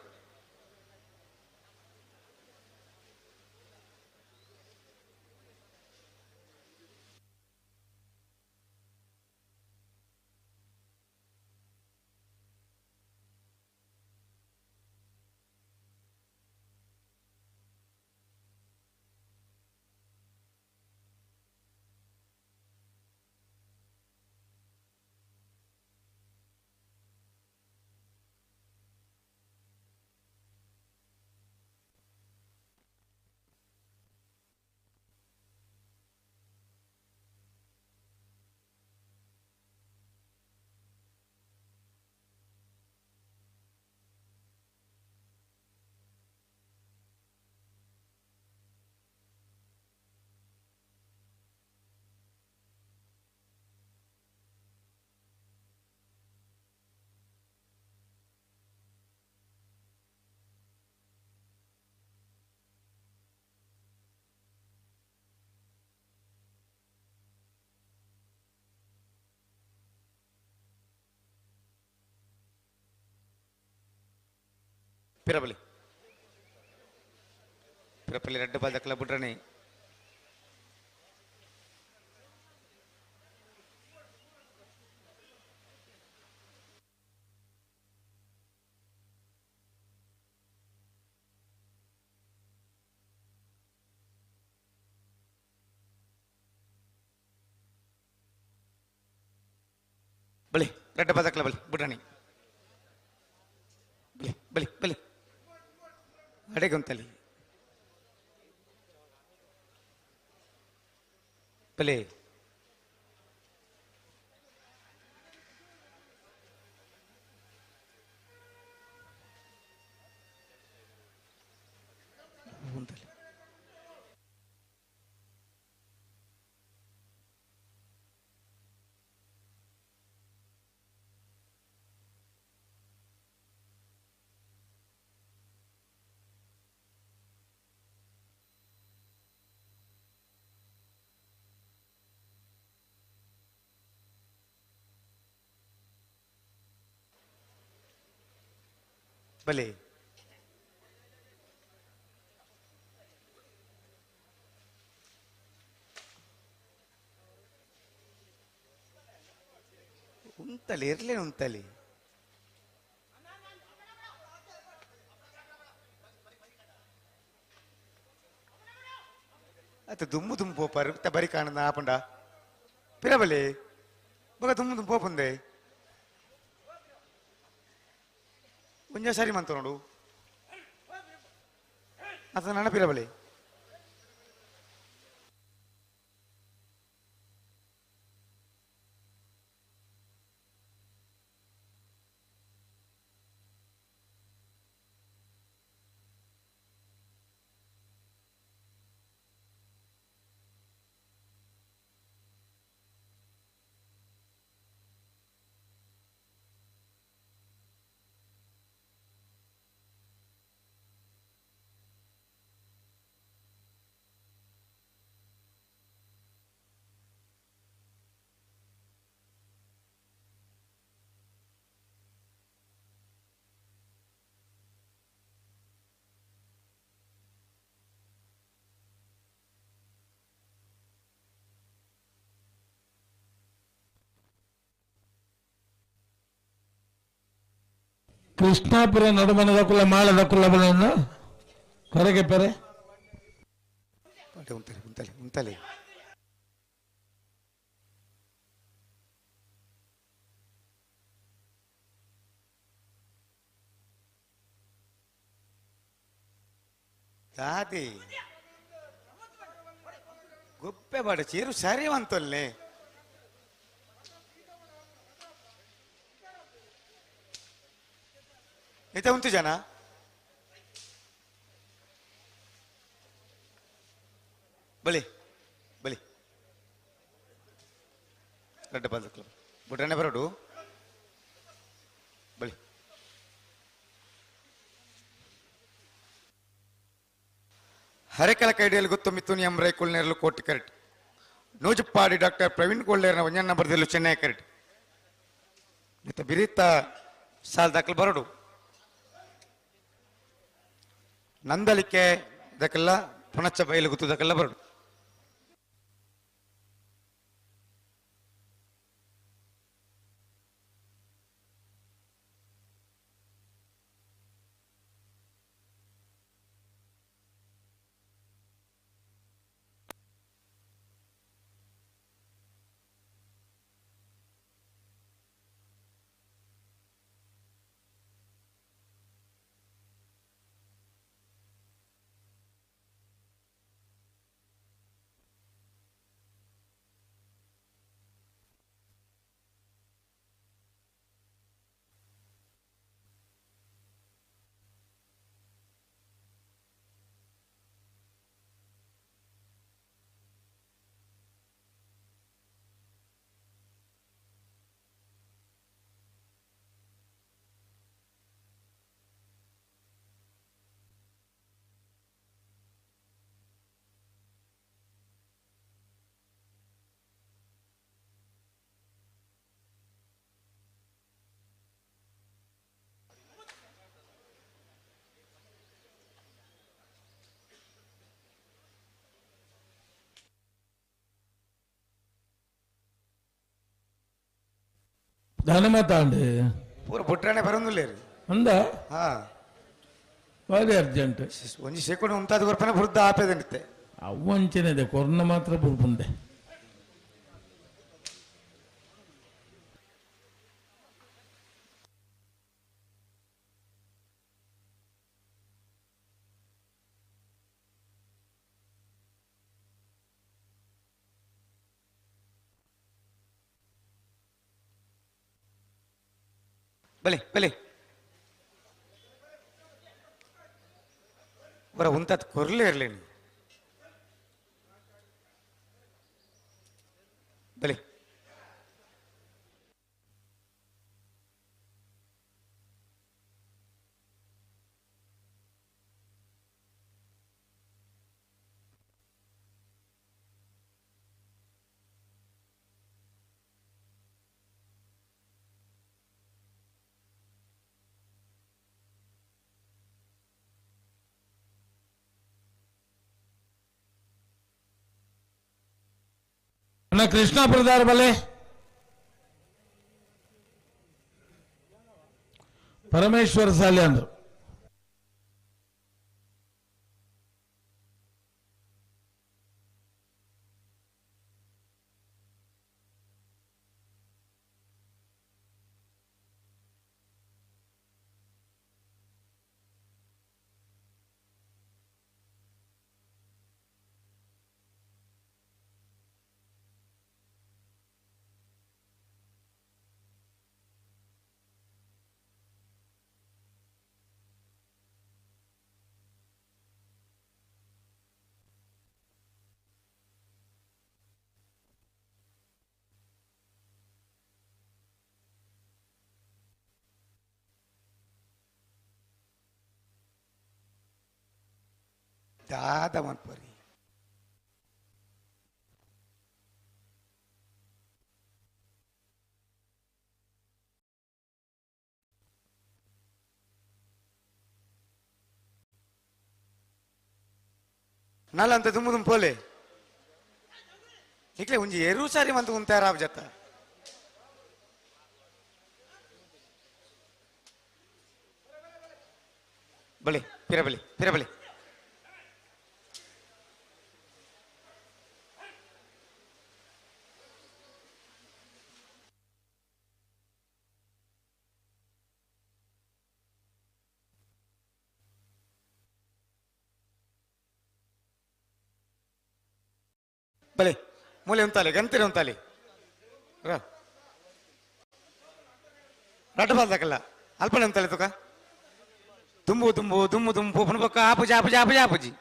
ಪಿರಬಲಿ ಪಿರಪಲ್ಲಿ ರೆಡ್ ಬಾಲ್ ದಕ್ಕಲ ಬುಡ್ರಣಿ ಬಲಿ ರೆಡ್ ಬಾಲ್ ದಕ್ಕಲ ಬಲಿ ಬುಡ್ರಣಿ ಬಲಿ ಬಲಿ ಬಲಿ ಅಡೆಗೊಂತಲಿ ಬಲಿ ಬಲಿ ಉಂತಲಿ ಇರ್ಲಿ ಉಂತಲಿ ಅತ್ತ ದುಮ್ಮು ದುಮ್ಮು ಪೋಪಾರು ಬರಿ ಕಾಣದ ಆಪಂಡ ಪಿರಬಲಿ ಬಗ ದುಮ್ಮು ದುಮ್ಮು ಪೋಪುಂದೆ ಒಂಜ ಸರಿ ಮಂತ ನೋಡು ಅತ ನನ್ನ ಪಿರಬಲಿ ಕೃಷ್ಣಾಪುರ ನಡುಮನದ ಕುಲ ಮಾಳದ ಕುಲಗಳನ್ನು ಹೊರಗೆ ಪೆರೆ ಉಂತಲೆ ಉಂತಲೆ ಉಂತಲೆ ದಾದಿ ಗೊಪ್ಪೆ ಬಾಡ ಚೀರು ಸರಿ ಅಂತಲ್ಲೆ ಇತ ಉಂಟು ಜನ ಬಲಿ ಬಲಿ ರಡ್ಡ ಬಾಲ್ ಬುಡ್ರನೆ ಬರೋಡು ಬಲಿ ಹರೆಕಲ ಕೈಡಿಯಲ್ಲಿ ಗೊತ್ತು ಮಿಥುನ್ ಎಂ ರೈ ಕುಲ್ನೇರ್ಲು ಕೋಟಿ ಕರೆಟ್ ನೂಜಪ್ಪಾಡಿ ಡಾಕ್ಟರ್ ಪ್ರವೀಣ್ ಕೊಳ್ಳೇರ್ನ ಒಂಜನ್ನ ಬರೆದಿಲ್ಲು ಚೆನ್ನೈ ಕರೆಟ್ ಮತ್ತೆ ಬಿರಿತ ಸಾಲ್ ದಾಖಲು ಬರೋಡು ನಂದಲಿಕೆ ಇದಕ್ಕೆಲ್ಲ ಪುಣಚ್ಚ ಬಯಲು ಗೊತ್ತದಕ್ಕೆಲ್ಲ ಬರೋಡು ಧನಮತಾಂಡು ಪೂರ ಬುಟ್ರಾಣೆ ಬರೋದಿಲ್ಲ ಅಂದ ಹಾ ಬಾರಿ ಅರ್ಜೆಂಟ್ ಒಂಜಿ ಸೆಕೆಂಡ್ ಉಂತಾದ ಕೊರ್ಪನೆ ಬುರ್ದ ಆಪೇದಂತೆ ಅವು ಅಂಚನೆ ಕೊರ್ನ ಮಾತ್ರ ಬುರ್ಪುಂಡೆ ಬಲೆ ಬಲೆ ಬರ ಉಂತಾದ ಕೊರ್ಲೇ ಇರಲಿ ನೀವು ಬಲೆ ಅಣ್ಣ ಕೃಷ್ಣಾಪುರದಾರ ಬಲೆ ಪರಮೇಶ್ವರ ಸಾಲೆ ಅಂದ್ರು ದಾದ ಮನ್ಪರಿ ನಲ್ಲಂತ ದುಮ್ಮು ದುಮ್ ಪೋಲೆ ಇಕ್ಲೆ ಒಂಜಿ ಎರು ಸಾರಿ ಮಂತ ಉಂತಾರ ಜತ್ತ ಬಲೆ ಪಿರ ಬಲೆ ಪಿರ ಬಲೆ ಬಲೆ ಮೂಲೆ ಉಂತಾಲೆ ಗಂತಿರ ಉಂತಾಲೆ ರಡ್ಡ ಬಾಲ್ದಕಲ್ಲ ಅಲ್ಪನೆ ಉಂತಾಲೆ ತುಕ ದುಂಬು ದುಂಬು ದುಮ್ಮು ದುಂಬು ಪುನ ಬೊಕ್ಕ ಆಪುಜಿ ಆಪುಜಿ ಆಪುಜಿ ಆಪುಜಿ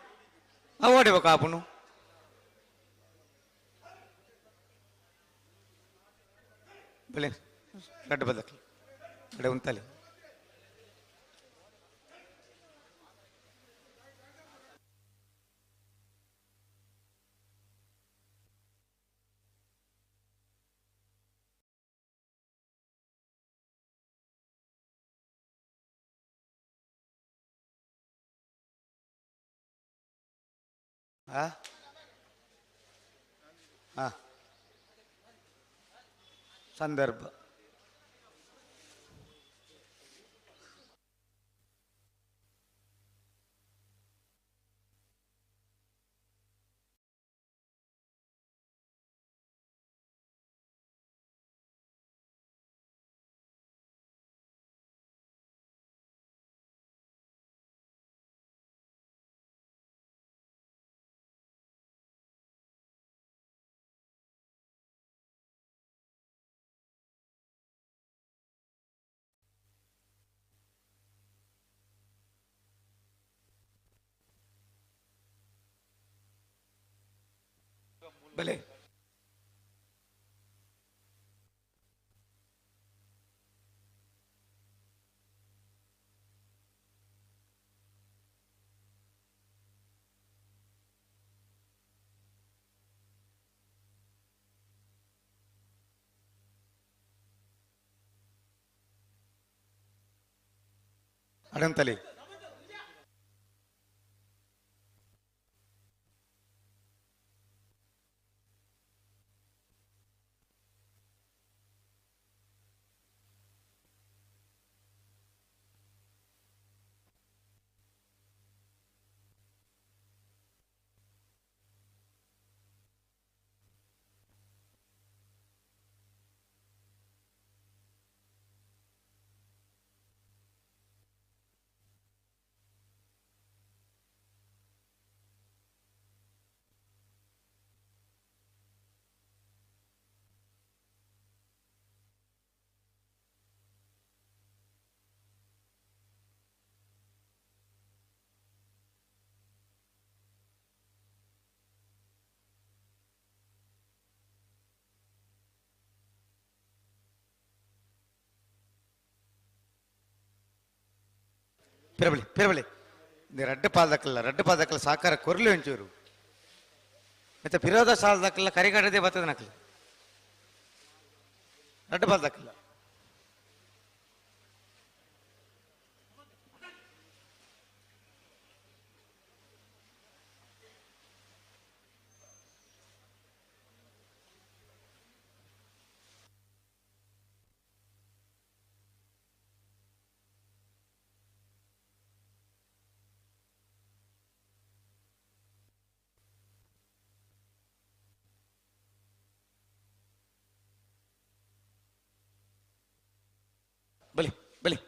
ಅವು ಓಡಿಬೇಕು ಆಪುನು ಬಲೆ ರಡ್ಡ ಬಾಲ್ದಕಲ್ಲ ಕಡೆ ಉಂತಾಲೆ ಆ ಆ ಸಂದರ್ಭ ಬಲೆ ಅಡಂತಲಿ ಪಿರಬಳಿ ಪಿರಬಳಿ ರಡ್ಡು ಪಾದಕ್ಕಲ್ಲ ರಡ್ಡು ಪಾದಕ್ಕಲ್ಲ ಸಾಕಾರ ಕೊರ್ಲಿ ಒಂಚೂರು ಮತ್ತೆ ಪಿರೋದ ಸಾಲದಕ್ಕಲ್ಲ ಕರಿಗಡದೆ ಬರ್ತದೆ ನಕಲು ರಡ್ಡು ಪಾದಕ್ಕಲ್ಲ ಬಲಿ ಬಲಿ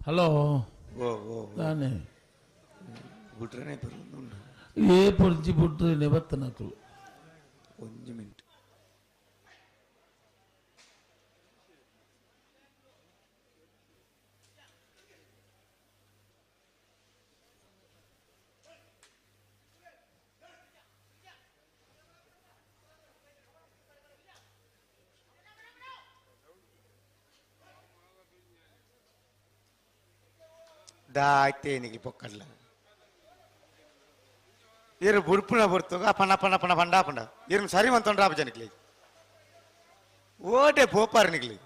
ಹಲೋ ಓ ಓ ತಾನೆ ಬುಟ್ರನೆ ಬರೋದುಂಡು ಏ ಪೊರ್ಜಿ ಬುಟ್ರೆ ನೆಬತ್ತನಕುಲು ಒಂಜಿ ಮಿನಿಟ್ ದಾಯ್ತೇನಿಗೆ ಪೊಕ್ಕಡ್ಲ ಇರು ಬುಡ್ಪುನ ಬುಡ್ತುಗ ಪಣ ಪಣ ಪಣ ಪಂಡ ಪಂಡ ಇರು ಸರಿ ಮಂತೊಂಡ್ರ ಆಪಜನಿಕ್ಲಿ ಓಟೆ ಪೋಪಾರ್ ನಿಕ್ಲಿ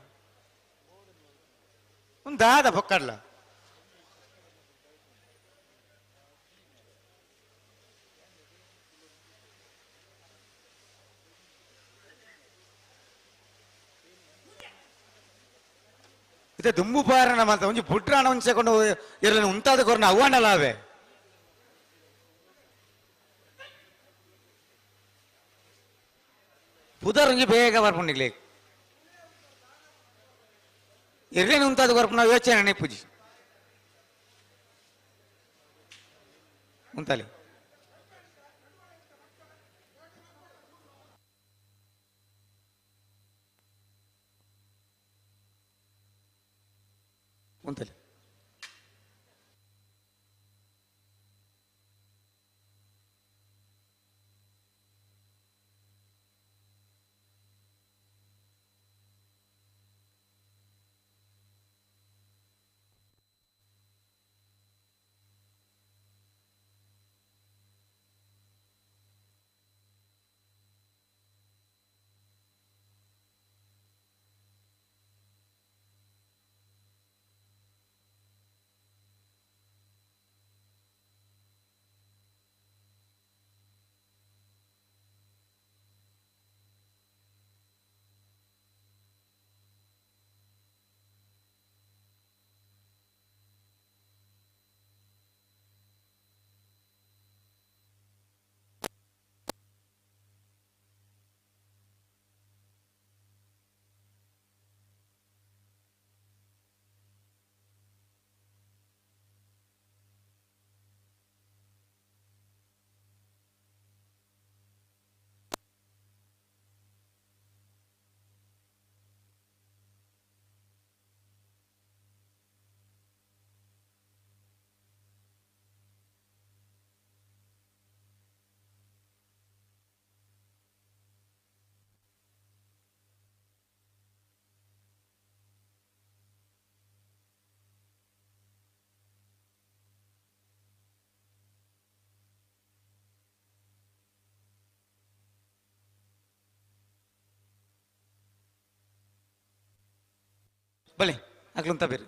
ದಾದ ಪೊಕ್ಕಡ್ಲ ಇತ್ತೆ ದುಂಬು ಪಾರಣ ಮಂತ ಒಂಜಿ ಪುಟ್ರಾಣ ಒಂಜಿ ಸೆಕೊಂಡ್ ಇರಲಿನ ಉಂತಾದ ಕೊರ್ನ ಅವ್ವಾಂಡಲ ಅವೇ ಪುದರ್ ಒಂಜಿ ಬೇಗ ಬರ್ಪುಂಡಿಗ್ಲೆ ಇರ್ಲೇನು ಉಂತಾದ ಕೊರ್ಪುನ ಯೋಚನೆ ನೆಪ್ಪುಜಿ ಉಂತಾಲಿ ಉಂತಲಿ ಬಲೆ ಅಕ್ಲುಂತ ಬೇರೆ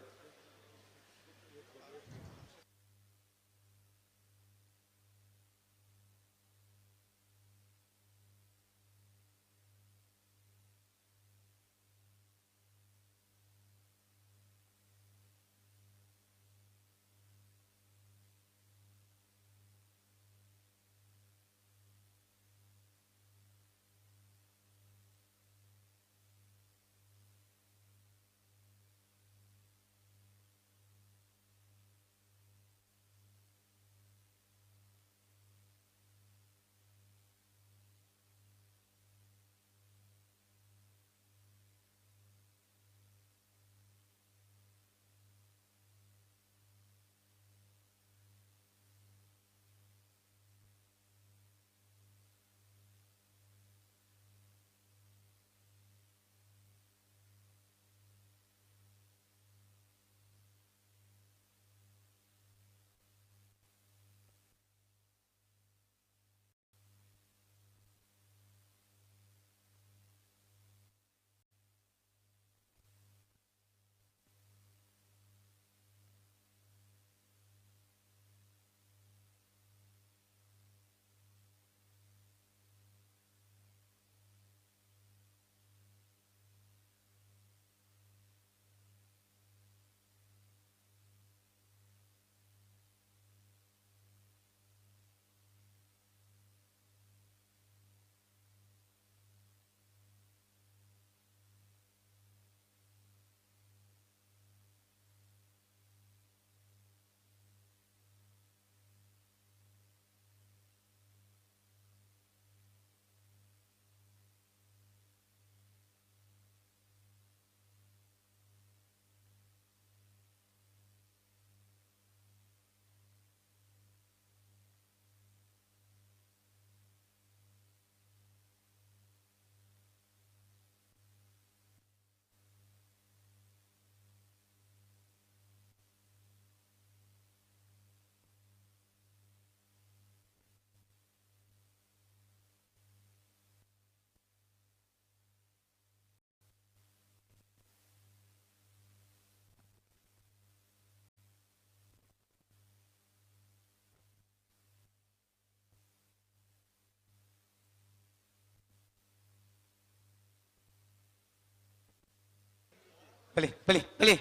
ಬಲಿ ಬಲಿ ಬಲಿ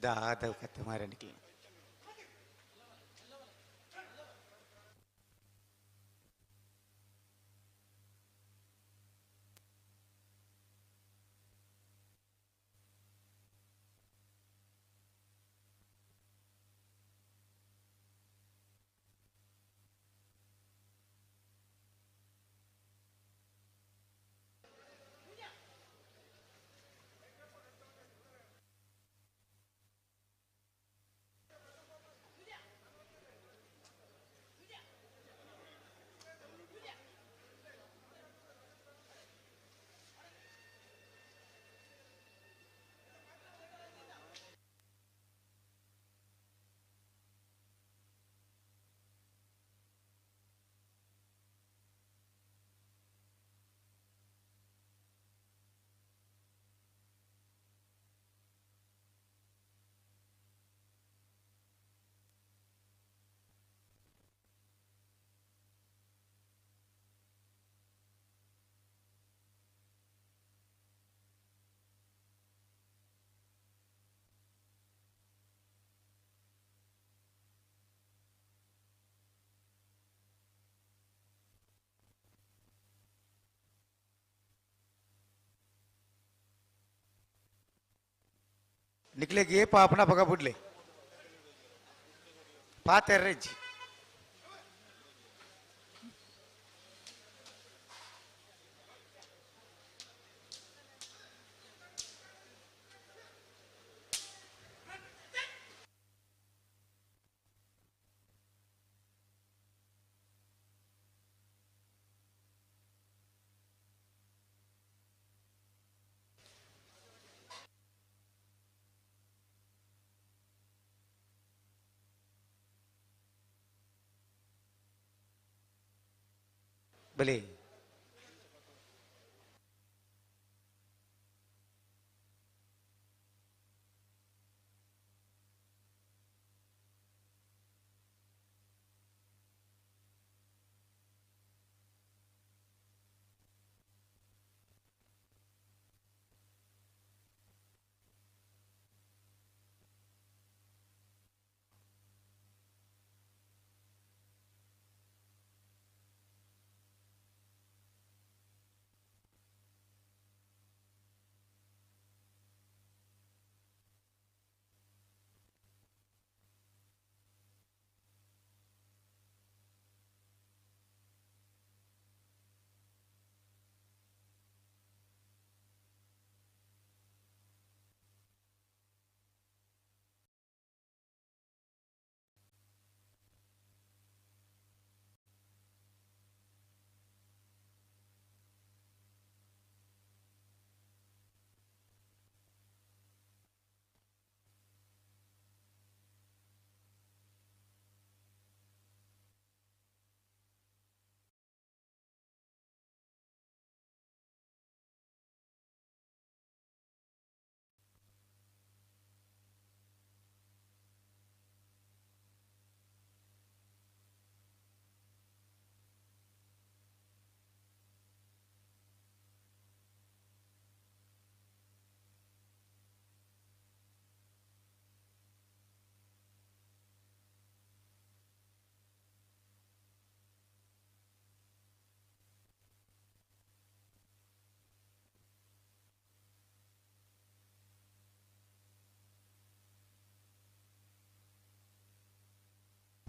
ದಾದ ಕತ್ತೆ ಮಾರಣಿಕೆ ನಿಕ್ಲೆಗ್ ಏಪ ಅಪನ ಪಗ ಬುಡ್ಲೆ ಪಾತೆರ್ರೆಜ್ಜಿ ಬಲಿ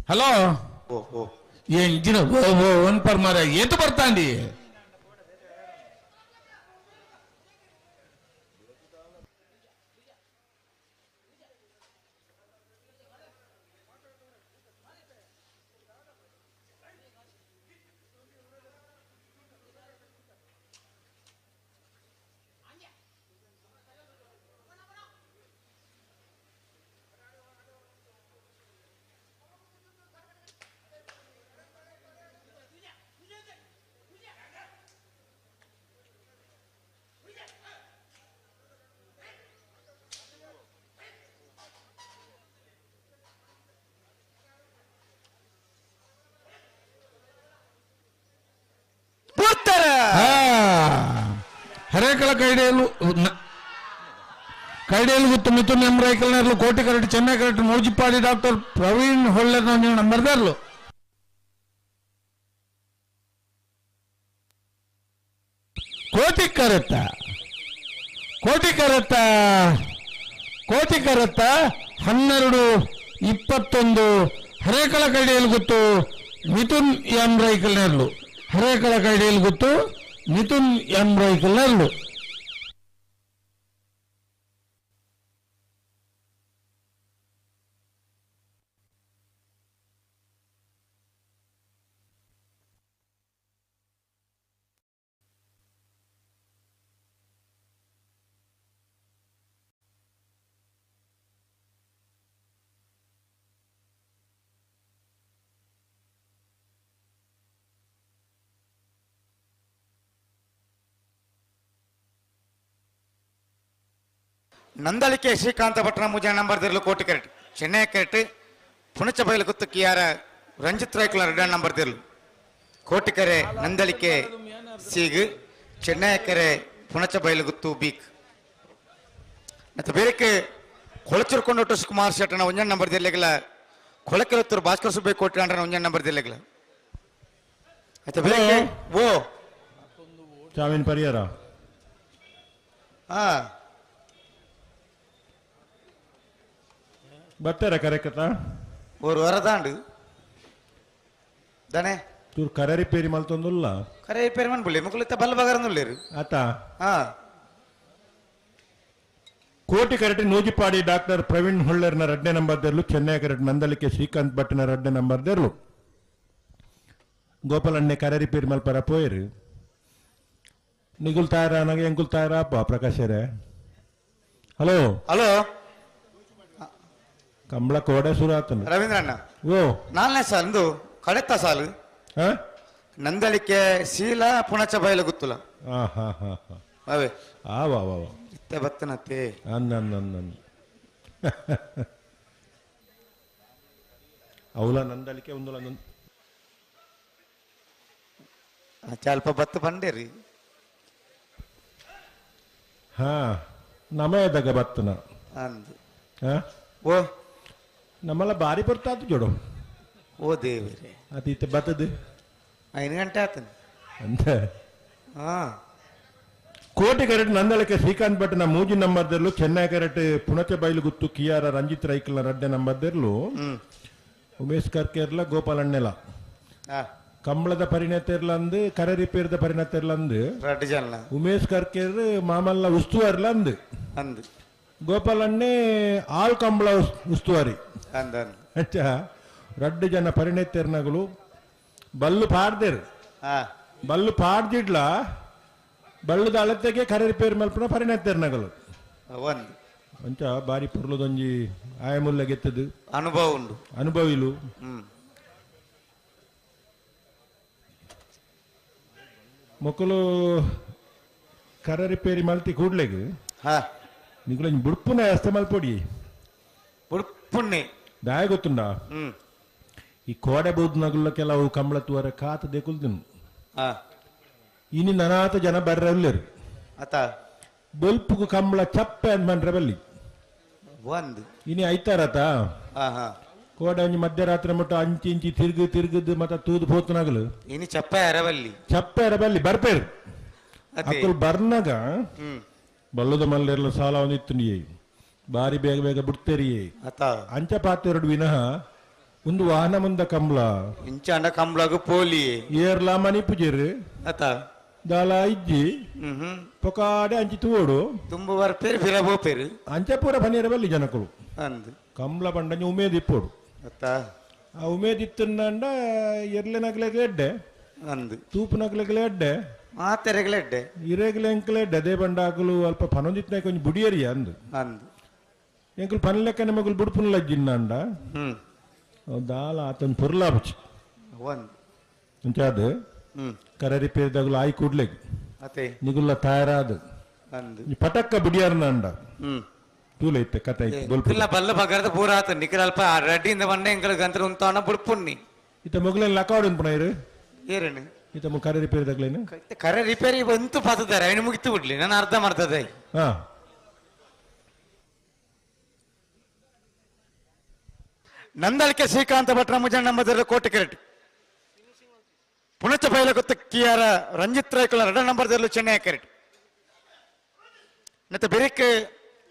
ಹಲೋ ಏನ್ ಒನ್ ಪರ್ ಮಾರ ಏತು ಬರ್ತಾಂಡಿ ಹರೇಕಳ ಕೈಡೆಯಲು ಕೈಡೆಯಲು ಗೊತ್ತು ಮಿಥುನ್ ಎಂ ರೈಕಲ್ನರ್ಲು ಕೋಟಿ ಕರಟಿ ಚೆನ್ನೈ ಕರಟಿ ಮೌಜಿಪ್ಪಾಡಿ ಡಾಕ್ಟರ್ ಪ್ರವೀಣ್ ಹೊಳ್ಳರ್ ನಂಬರ್ದಾರ್ಲು ಕೋಟಿ ಕರತ್ತ ಕೋಟಿ ಕರತ್ತ ಕೋಟಿ ಕರತ್ತ 12-21 ಹರೇಕಳ ಕೈಡೆಯಲು ಗೊತ್ತು ಮಿಥುನ್ ಎಂ ರೈಕಲ್ನರ್ಲು ಹರೇಕಳ ಕೈಡೆಯಲು ಗೊತ್ತು ಮಿಥುನ್ ಎಂ ರೈಕಲ್ನರ್ಲು ನಂದಳಿಕೆ ಶ್ರೀಕಾಂತ ಭಟ್ರ ಮುಜ ನಂಬರ್ ದಿರ್ಲು ಕೋಟಿ ಕರೆಟ್ ಚೆನ್ನೈ ಕರೆಟ್ ಪುಣಚ ಬಯಲು ಗುತ್ತು ಕಿಯಾರ ರಂಜಿತ್ ರೈಕುಲ ರೆಡ್ ನಂಬರ್ ದಿರ್ಲು ಕೋಟಿಕರೆ ನಂದಳಿಕೆ ಸೀಗು ಚೆನ್ನೈ ಕರೆ ಪುಣಚ ಬಯಲು ಗುತ್ತು ಬೀಕ್ ಮತ್ತು ಬೇರೆಕ್ಕೆ ಕೊಳಚೂರು ಸುಕುಮಾರ್ ಶೆಟ್ಟನ ಒಂಜನ್ ನಂಬರ್ ದಿರ್ಲೆಗಲ ಕೊಳಕೆಲತ್ತೂರು ಭಾಸ್ಕರ್ ಸುಬ್ಬೆ ಕೋಟಿ ಅಂಡ್ರನ ಒಂಜನ್ ನಂಬರ್ ದಿರ್ಲೆಗಲ ಮತ್ತು ಬೇರೆ ಓ ಚಾವಿನ್ ಪರಿಹಾರ ಹಾ ಬರ್ತಾರ ಕರೆಕತ್ತ ஒரு வரதாண்டு தானே ತೂರ್ ಕರೆ ರಿಪೇರಿ ಮಲ್ತೊಂದುಲ್ಲ ಕರೆ ರಿಪೇರಿ ಮನ್ಬುಳ್ಳಿ ಮುಕುಲಿತ್ತ ಬಲ್ಲ ಬಗರಂದುಲ್ಲೇರು ಆತ ಹಾ ಕೋಟಿ ಕರಟಿ ನೂಜಿಪಾಡಿ ಡಾಕ್ಟರ್ ಪ್ರವೀಣ್ ಹೊಳ್ಳರ್ನ ರಡ್ಡೆ ನಂಬರ್ ದೇರ್ಲು ಚೆನ್ನೈ ಕರಟಿ ನಂದಲಿಕೆ ಶ್ರೀಕಾಂತ್ ಭಟ್ನ ರಡ್ಡೆ ನಂಬರ್ ದೇರ್ಲು ಗೋಪಾಲಣ್ಣೆ ಕರೆ ರಿಪೇರಿ ಮಲ್ಪರ ಪೋಯರು ನಿಗುಲ್ ತಾಯರ ನನಗೆ ಎಂಕುಲ್ ತಾಯರ ಅಪ್ಪ ಪ್ರಕಾಶರೇ ಹಲೋ ಹಲೋ ಕಂಬಳ ಕೋಡೆ ಶುರು ಆತನು ರವೀಂದ್ರ ಅಣ್ಣ ಓ ನಾಲ್ನೇ ಸಾಲು ಕಡೆತ್ತ ಸಾಲು ನಂದಳಿಕೆ ಶೀಲ ಪುಣಚ ಬಯಲು ಗೊತ್ತಲ್ಲ ಹಾ ಹಾ ಹಾ ಹಾ ಅವೇ ಆ ವಾ ವಾ ವಾ ಇತ್ತೆ ಬತ್ತನತ್ತೆ ಅನ್ನ ಅನ್ನ ಅವಲ ನಂದಳಿಕೆ ಒಂದುಲ ನಂದ ಸ್ವಲ್ಪ ಬತ್ತು ಬಂಡೇರಿ ಹಾ ನಮಯದಾಗ ಬತ್ತನ ಅಂದು ಹಾ ಓ ನಮ್ಮಲ್ಲ ಬಾರಿ ಬರ್ತಾತು ಜೋಡು ಓ ದೇವರೇ ಅತೀತ ಬತ್ತದು 5 ಗಂಟೆ ಆತನ ಅಂತ ಹಾ ಕೋಟಿ ಕರೆಟ್ ನಂದಳಕ್ಕೆ ಶ್ರೀಕಾಂತ್ ಭಟ್ನ ಮೂಜಿ ನಂಬರ್ದಲ್ಲೂ ಚೆನ್ನೈ ಕರೆಟ್ ಪುಣಚ ಬೈಲು ಗುತ್ತು ಕಿಯಾರ ರಂಜಿತ್ ರೈಕಲ್ನ ರಡ್ಡೆ ನಂಬರ್ದಲ್ಲೂ ಉಮೇಶ್ ಕರ್ಕೇರ್ಲ ಗೋಪಾಲಣ್ಣೆಲ ಕಂಬಳದ ಪರಿಣತಿರ್ಲ ಅಂದು ಕರೆ ರಿಪೇರ್ದ ಪರಿಣತಿರ್ಲ ಅಂದು ಉಮೇಶ್ ಕರ್ಕೇರ್ ಮಾಮಲ್ಲ ಉಸ್ತುವಾರ್ಲ ಅಂದು ಅಂದು ಗೋಪಾಲಣ್ಣೆ ಆಲ್ ಕಂಬಳ ಉಸ್ತುವಾರಿ ಅಚ್ಚಾ ರಡ್ಡು ಜನ ಪರಿಣತಿರ್ನಗಳು ಬಲ್ಲು ಪಾಡ್ದೇರು ಬಲ್ಲು ಪಾಡ್ದಿಡ್ಲ ಬಳ್ಳುದ ಅಳತೆಗೆ ಕರೆ ರಿಪೇರ್ ಮಲ್ಪನ ಪರಿಣತಿರ್ನಗಳು ಒಂದು ಅಂಚ ಬಾರಿ ಪೊರ್ಲುದೊಂಜಿ ಆಯಮುಲ್ಲ ಗೆತ್ತದು ಅನುಭವ ಉಂಡು ಅನುಭವಿಲು ಮೊಕ್ಕಲು ಕರ ರಿಪೇರಿ ಮಲ್ತಿ ಕೂಡ್ಲೆಗ್ ನಿಗುಲ ಬುಡ್ಪುನ ಅಸ್ತೆ ಮಲ್ಪೊಡಿ ಬುಡ್ಪುಣ್ಣೆ ದಾಯ ಗೊತ್ತುಂಡ ಈ ಕೋಡೆ ಬೂದ್ ನಗುಲ್ಲ ಕೆಲವು ಕಂಬಳ ತೂವರ ಕಾತ ದೇಕುಲ್ದಿನು ಇನಿ ನನಾತ ಜನ ಬರ್ರೆ ಉಲ್ಲೇರು ಅತ ಬೊಲ್ಪುಗು ಕಂಬಳ ಚಪ್ಪೆ ಅಂದ್ ಮನ್ರೆ ಬಲ್ಲಿ ಒಂದು ಇನಿ ಐತಾರತ ಕೋಡೆ ಒಂಜಿ ಮಧ್ಯರಾತ್ರಿ ಮುಟ್ಟ ಅಂಚಿ ಇಂಚಿ ತಿರುಗು ತಿರುಗದು ಮತ್ತ ತೂದು ಪೋತುನಗಲು ಇನಿ ಚಪ್ಪೆ ಅರವಲ್ಲಿ ಚಪ್ಪೆ ಅರಬಲ್ಲಿ ಬರ್ಪೇರು ಅಕ್ಕಲು ಬರ್ನಾಗ ಬಲ್ಲದ ಮಲ್ಲೆರ್ಲ ಸಾಲ ಒಂದಿತ್ತು ಬಾರಿ ಬೇಗ ಬೇಗ ಬಿಡ್ತೇರಿ ಅಂಚ ಪಾತೆರಡು ವಿನಃ ಒಂದು ವಾಹನ ಮುಂದ ಕಂಬ್ಲ ಇಂಚಾಂಡ ಕಂಬ್ಲಾಗು ಪೋಲಿ ಏರ್ಲಾ ಮನಿ ಪೂಜೆರು ಅತ ದಾಲ ಇಜ್ಜಿ ಪೊಕಾಡೆ ಅಂಚಿ ತೂಡು ತುಂಬು ಬರ್ಪೇರು ಫಿರ ಬೋಪೇರು ಅಂಚೆ ಪೂರ ಪನೀರ ಬಲ್ಲಿ ಜನಕುಲು ಅಂದು ಕಂಬ್ಲ ಬಂಡಂಜಿ ಉಮೇದ್ ಇಪ್ಪೋಡು ಅತ್ತ ಆ ಉಮೇದ್ ಇತ್ತಂಡ ಎರ್ಲೆ ನಗಲೆಗ್ ಎಡ್ಡೆ ಅಂದು ತೂಪು ನಗಲೆಗ್ಲೆ ಎಡ್ಡೆ ಮಾತೆರೆಗ್ಲೆ ಎಡ್ಡೆ ಇರೆಗ್ಲೆ ಎಂಕ್ಲೆ ಎಡ್ಡೆ ಅದೇ ಬಂಡಾಕಲು ಅಲ್ಪ ಪನೊಂದಿತ್ನ ಕೊಂಚ ಬುಡಿಯರಿಯ ಅಂದು ಅಂದು ಎಂಕುಲು ಪನ್ ಲೆಕ್ಕನೆ ಮಗುಲು ಬುಡ್ಪುನ ಲಜ್ಜಿನ್ನಂಡ ದಾಲ ಆತನ್ ಪೊರ್ಲಾಪುಚಿ ಒಂದು ಅಂಚಾದ ಕರ ರಿಪೇರಿದಾಗಲು ಆಯ್ ಕೂಡ್ಲೆಗ್ ಅತೆ ನಿಗುಲ್ಲ ತಯಾರಾದ ಅಂದು ಪಟಕ್ಕ ಬುಡಿಯಾರನಂಡ ತೂಲ ಇತ್ತೆ ಕತೆ ಇತ್ತು ಇಲ್ಲ ಬಲ್ಲ ಬಗರದ ಪೂರ ಆತ ನಿಖರ ಅಲ್ಪ ರೆಡ್ಡಿಯಿಂದ ಬಂಡೆ ಎಂಕಲ್ ಗಂತ್ರ ಉಂತಾಣ ಬುಡ್ಪುನ್ನಿ ಇತ್ತ ಮೊಗಲೇನು ಲಕಾವಡ್ ಉಂಪುನ ಇರು ಏರೇನು ಇತ್ತ ಕರೆ ರಿಪೇರಿ ತಗ್ಲೇನು ಕರೆ ರಿಪೇರಿ ಬಂತು ಪಾತದಾರೆ ಅವನು ಮುಗಿತು ಬಿಡ್ಲಿ ನಾನು ಅರ್ಧ ಮಾಡ್ತದೆ ಹಾ ನಂದಳಿಕೆ ಶ್ರೀಕಾಂತ ಭಟ್ರ ಮುಜಣ್ಣ ನಂಬದರ ಕೋಟೆ ಕೆರೆಟ್ ಪುಣಚ ಬೈಲಗೊತ್ತ ಕಿಯಾರ ರಂಜಿತ್ ರಾಯ್ಕುಲ ರಡ ನಂಬರ್ ದರ್ಲು ಚೆನ್ನೈ ಕೆರೆಟ್ ಮತ್ತೆ ಬೆರಿಕ್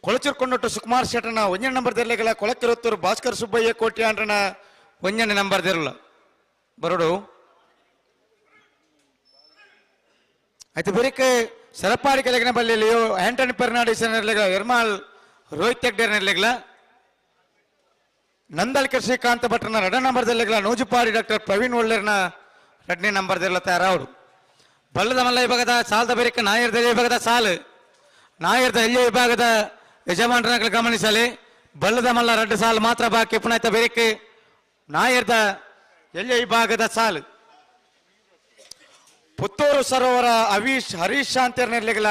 ಕೊಳಚೂರು ಕೊಂಡೊಟ್ಟು ಸುಕುಮಾರ್ ಶೆಟ್ಟನ ಒಂಜನ ನಂಬರ್ ದರ್ಲೆಗಳ ಕೊಳಕಿರುತ್ತೂರು ಭಾಸ್ಕರ್ ಸುಬ್ಬಯ್ಯ ಕೋಟಿ ಆಂಡ್ರನ ಒಂಜನ ನಂಬರ್ ದೆರ್ಲ ಬರೋಡು ಆಯ್ತು ಬೆರಿಕ್ ಸರಪಾಡಿ ಕೆಳಗಿನ ಬಲ್ಲಿಯೋ ಆಂಟನಿ ಫರ್ನಾಂಡಿಸ್ ನೆರ್ಲೆಗಳ ಎರ್ಮಾಲ್ ರೋಹಿತ್ ಹೆಗ್ಡೇರ್ ನೆರ್ಲೆಗಳ ನಂದಳಿಕೆ ಶ್ರೀಕಾಂತ ಭಟ್ರನ ರಡ ನಂಬರ್ ದರ್ಲೆಗಳ ನೂಜುಪಾಡಿ ಡಾಕ್ಟರ್ ಪ್ರವೀಣ್ ಒಳ್ಳೇರ್ನ ಎರಡನೇ ನಂಬರ್ ದೆರ್ಲ ತಯಾರಾವರು ಬಲ್ಲದ ಮಲ್ಲ ವಿಭಾಗದ ಸಾಲದ ಬೆರಿಕ ನಾಯರ್ದ ವಿಭಾಗದ ಸಾಲು ನಾಯರ್ದ ಎಲ್ಲಿ ವಿಭಾಗದ ಯಜಮಾನರನ್ನ ಗಮನಿಸಲಿ ಬಲ್ಲದ ಮಲ್ಲ ರಡ್ಡು ಸಾಲು ಮಾತ್ರ ಬಾಕಿ ಪುನಾಯ್ತ ಬೆರಿಕೆ ನಾಯರ್ದ ಎಲ್ಲಿ ವಿಭಾಗದ ಸಾಲು ಪುತ್ತೂರು ಸರೋವರ ಅವೀಶ್ ಹರೀಶ್ ಶಾಂತಿಯರ್ ನೆರ್ಲಿಗಳ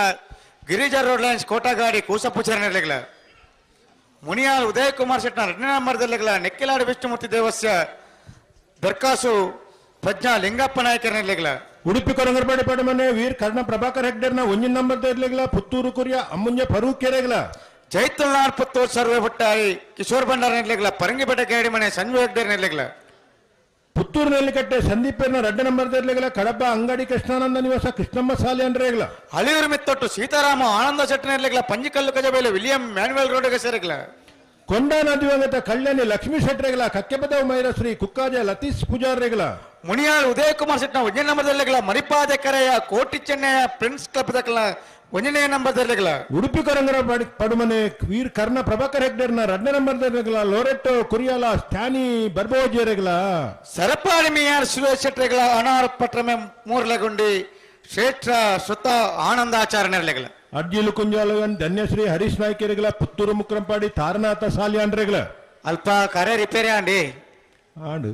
ಗಿರಿಜಾ ರೋಡ್ ಲೈನ್ಸ್ ಕೋಟಗಾಡಿ ಕೂಸಪುಚರ್ ನೆರ್ಲಿಗಳ ಮುನಿಯಾಲ್ ಉದಯ್ ಕುಮಾರ್ ಶೆಟ್ನ ಎರಡನೇ ನಂಬರ್ ದರ್ಲಿಗಳ ನೆಕ್ಕಿಲಾಡು ವಿಷ್ಣುಮೂರ್ತಿ ದೇವಸ್ಯ ದರ್ಕಾಸು ಪ್ರಜ್ಞಾ ಲಿಂಗಪ್ಪ ನಾಯಕರ ನೆರ್ಲಿಗಳ ಉಡುಪಿ ಕೊರಂಗರಪಾಡಿ ಪಡಮನೆ ವೀರ್ ಕರ್ಣ ಪ್ರಭಾಕರ್ ಹೆಗ್ಡೆರ್ನ ಒಂಜಿನ ನಂಬರ್ ಇರ್ಲಿಲ್ಲ ಪುತ್ತೂರು ಕುರಿಯ ಅಮ್ಮುಂಜೆ ಫರೂಕ್ ಕೆರೆಗ್ಲ ಜೈತುಲ್ನಾಡ್ ಪುತ್ತೂರು ಸರ್ವೆ ಭಟ್ಟಾರಿ ಕಿಶೋರ್ ಭಂಡಾರ ನೆರ್ಲಿಗಳ ಪರಂಗಿಪೇಟೆ ಗೇಡಿ ಮನೆ ಸಂಜು ಹೆಗ್ಡೇರ್ ನೆರ್ಲಿಗಳ ಪುತ್ತೂರಿನಲ್ಲಿ ಕಟ್ಟೆ ಸಂದೀಪರ್ನ ರಡ್ಡ ನಂಬರ್ ಇರ್ಲಿಲ್ಲ ಕಡಬ ಅಂಗಡಿ ಕೃಷ್ಣಾನಂದ ನಿವಾಸ ಕೃಷ್ಣಮ್ಮ ಸಾಲಿ ಅಂಡ್ರೇಗ್ಲ ಹಳಿಯೂರು ಮಿತ್ತೊಟ್ಟು ಸೀತಾರಾಮ ಆನಂದ ಶೆಟ್ಟಿ ನೆರ್ಲಿಗಳ ಪಂಜಿಕಲ್ಲು ಕಜಬೇಲು ವಿಲಿಯಂ ಮ್ಯಾನ್ಯುವಲ್ ರೋಡ್ಗೆ ಸೇರಿಗಳ ಕೊಂಡಾನ ದಿವಂಗತ ಕಲ್ಯಾಣಿ ಲಕ್ಷ್ಮೀ ಶೆಟ್ರೆಗಳ ಕಕ್ಕೆಪದವ ಮೈರಶ್ರೀ ಕುಕ್ಕಾಜ ಲತೀಶ್ ಪೂಜಾರ್ರೆಗಳ ಮುನಿಯಾಳ್ ಉದಯ್ ಕುಮಾರ್ ಶೆಟ್ನ ಒಂಜನೇ ನಂಬರ್ ಮರಿಪಾದ ಕರೆಯ ಕೋಟಿ ಚೆನ್ನಯ ಪ್ರಿನ್ಸ್ ಕ್ಲಬ್ ದಕ್ಕಲ ಒಂಜನೇ ನಂಬರ್ ದರ್ಲಿಗಳ ಉಡುಪಿ ಕೊರಂಗರ ಪಡುಮನೆ ವೀರ್ ಕರ್ಣ ಪ್ರಭಾಕರ್ ಹೆಗ್ಡೆರ್ನ ರಡ್ಡ ನಂಬರ್ ದರ್ಲಿಗಳ ಲೋರೆಟ್ಟೋ ಕುರಿಯಾಲ ಸ್ಟ್ಯಾನಿ ಬರ್ಬೋಜಿಯರೆಗಳ ಸರಪಾಡಿ ಮಿಯಾರ್ ಸುರೇಶ್ ಶೆಟ್ರೆಗಳ ಅನಾರ್ ಪಟ್ರಮೆ ಮೂರ್ಲಗುಂಡಿ ಶ್ರೇಷ್ಠ ಸುತ ಆನಂದಾಚಾರ್ಯ ನೆರ್ಲಿಗಳ ಅಡ್ಜಿಲು ಕುಂಜಾಲು ಧನ್ಯಶ್ರೀ ಹರೀಶ್ ನಾಯ್ಕೆರೆಗಳ ಪುತ್ತೂರು ಮುಕ್ರಂಪಾಡಿ ತಾರನಾಥ ಸಾಲಿ ಅಂಡ್ರೆಗಳ ಅಲ್ಪ ಕರೆ ರಿಪೇರಿ ಆಂಡಿ ಆಂಡು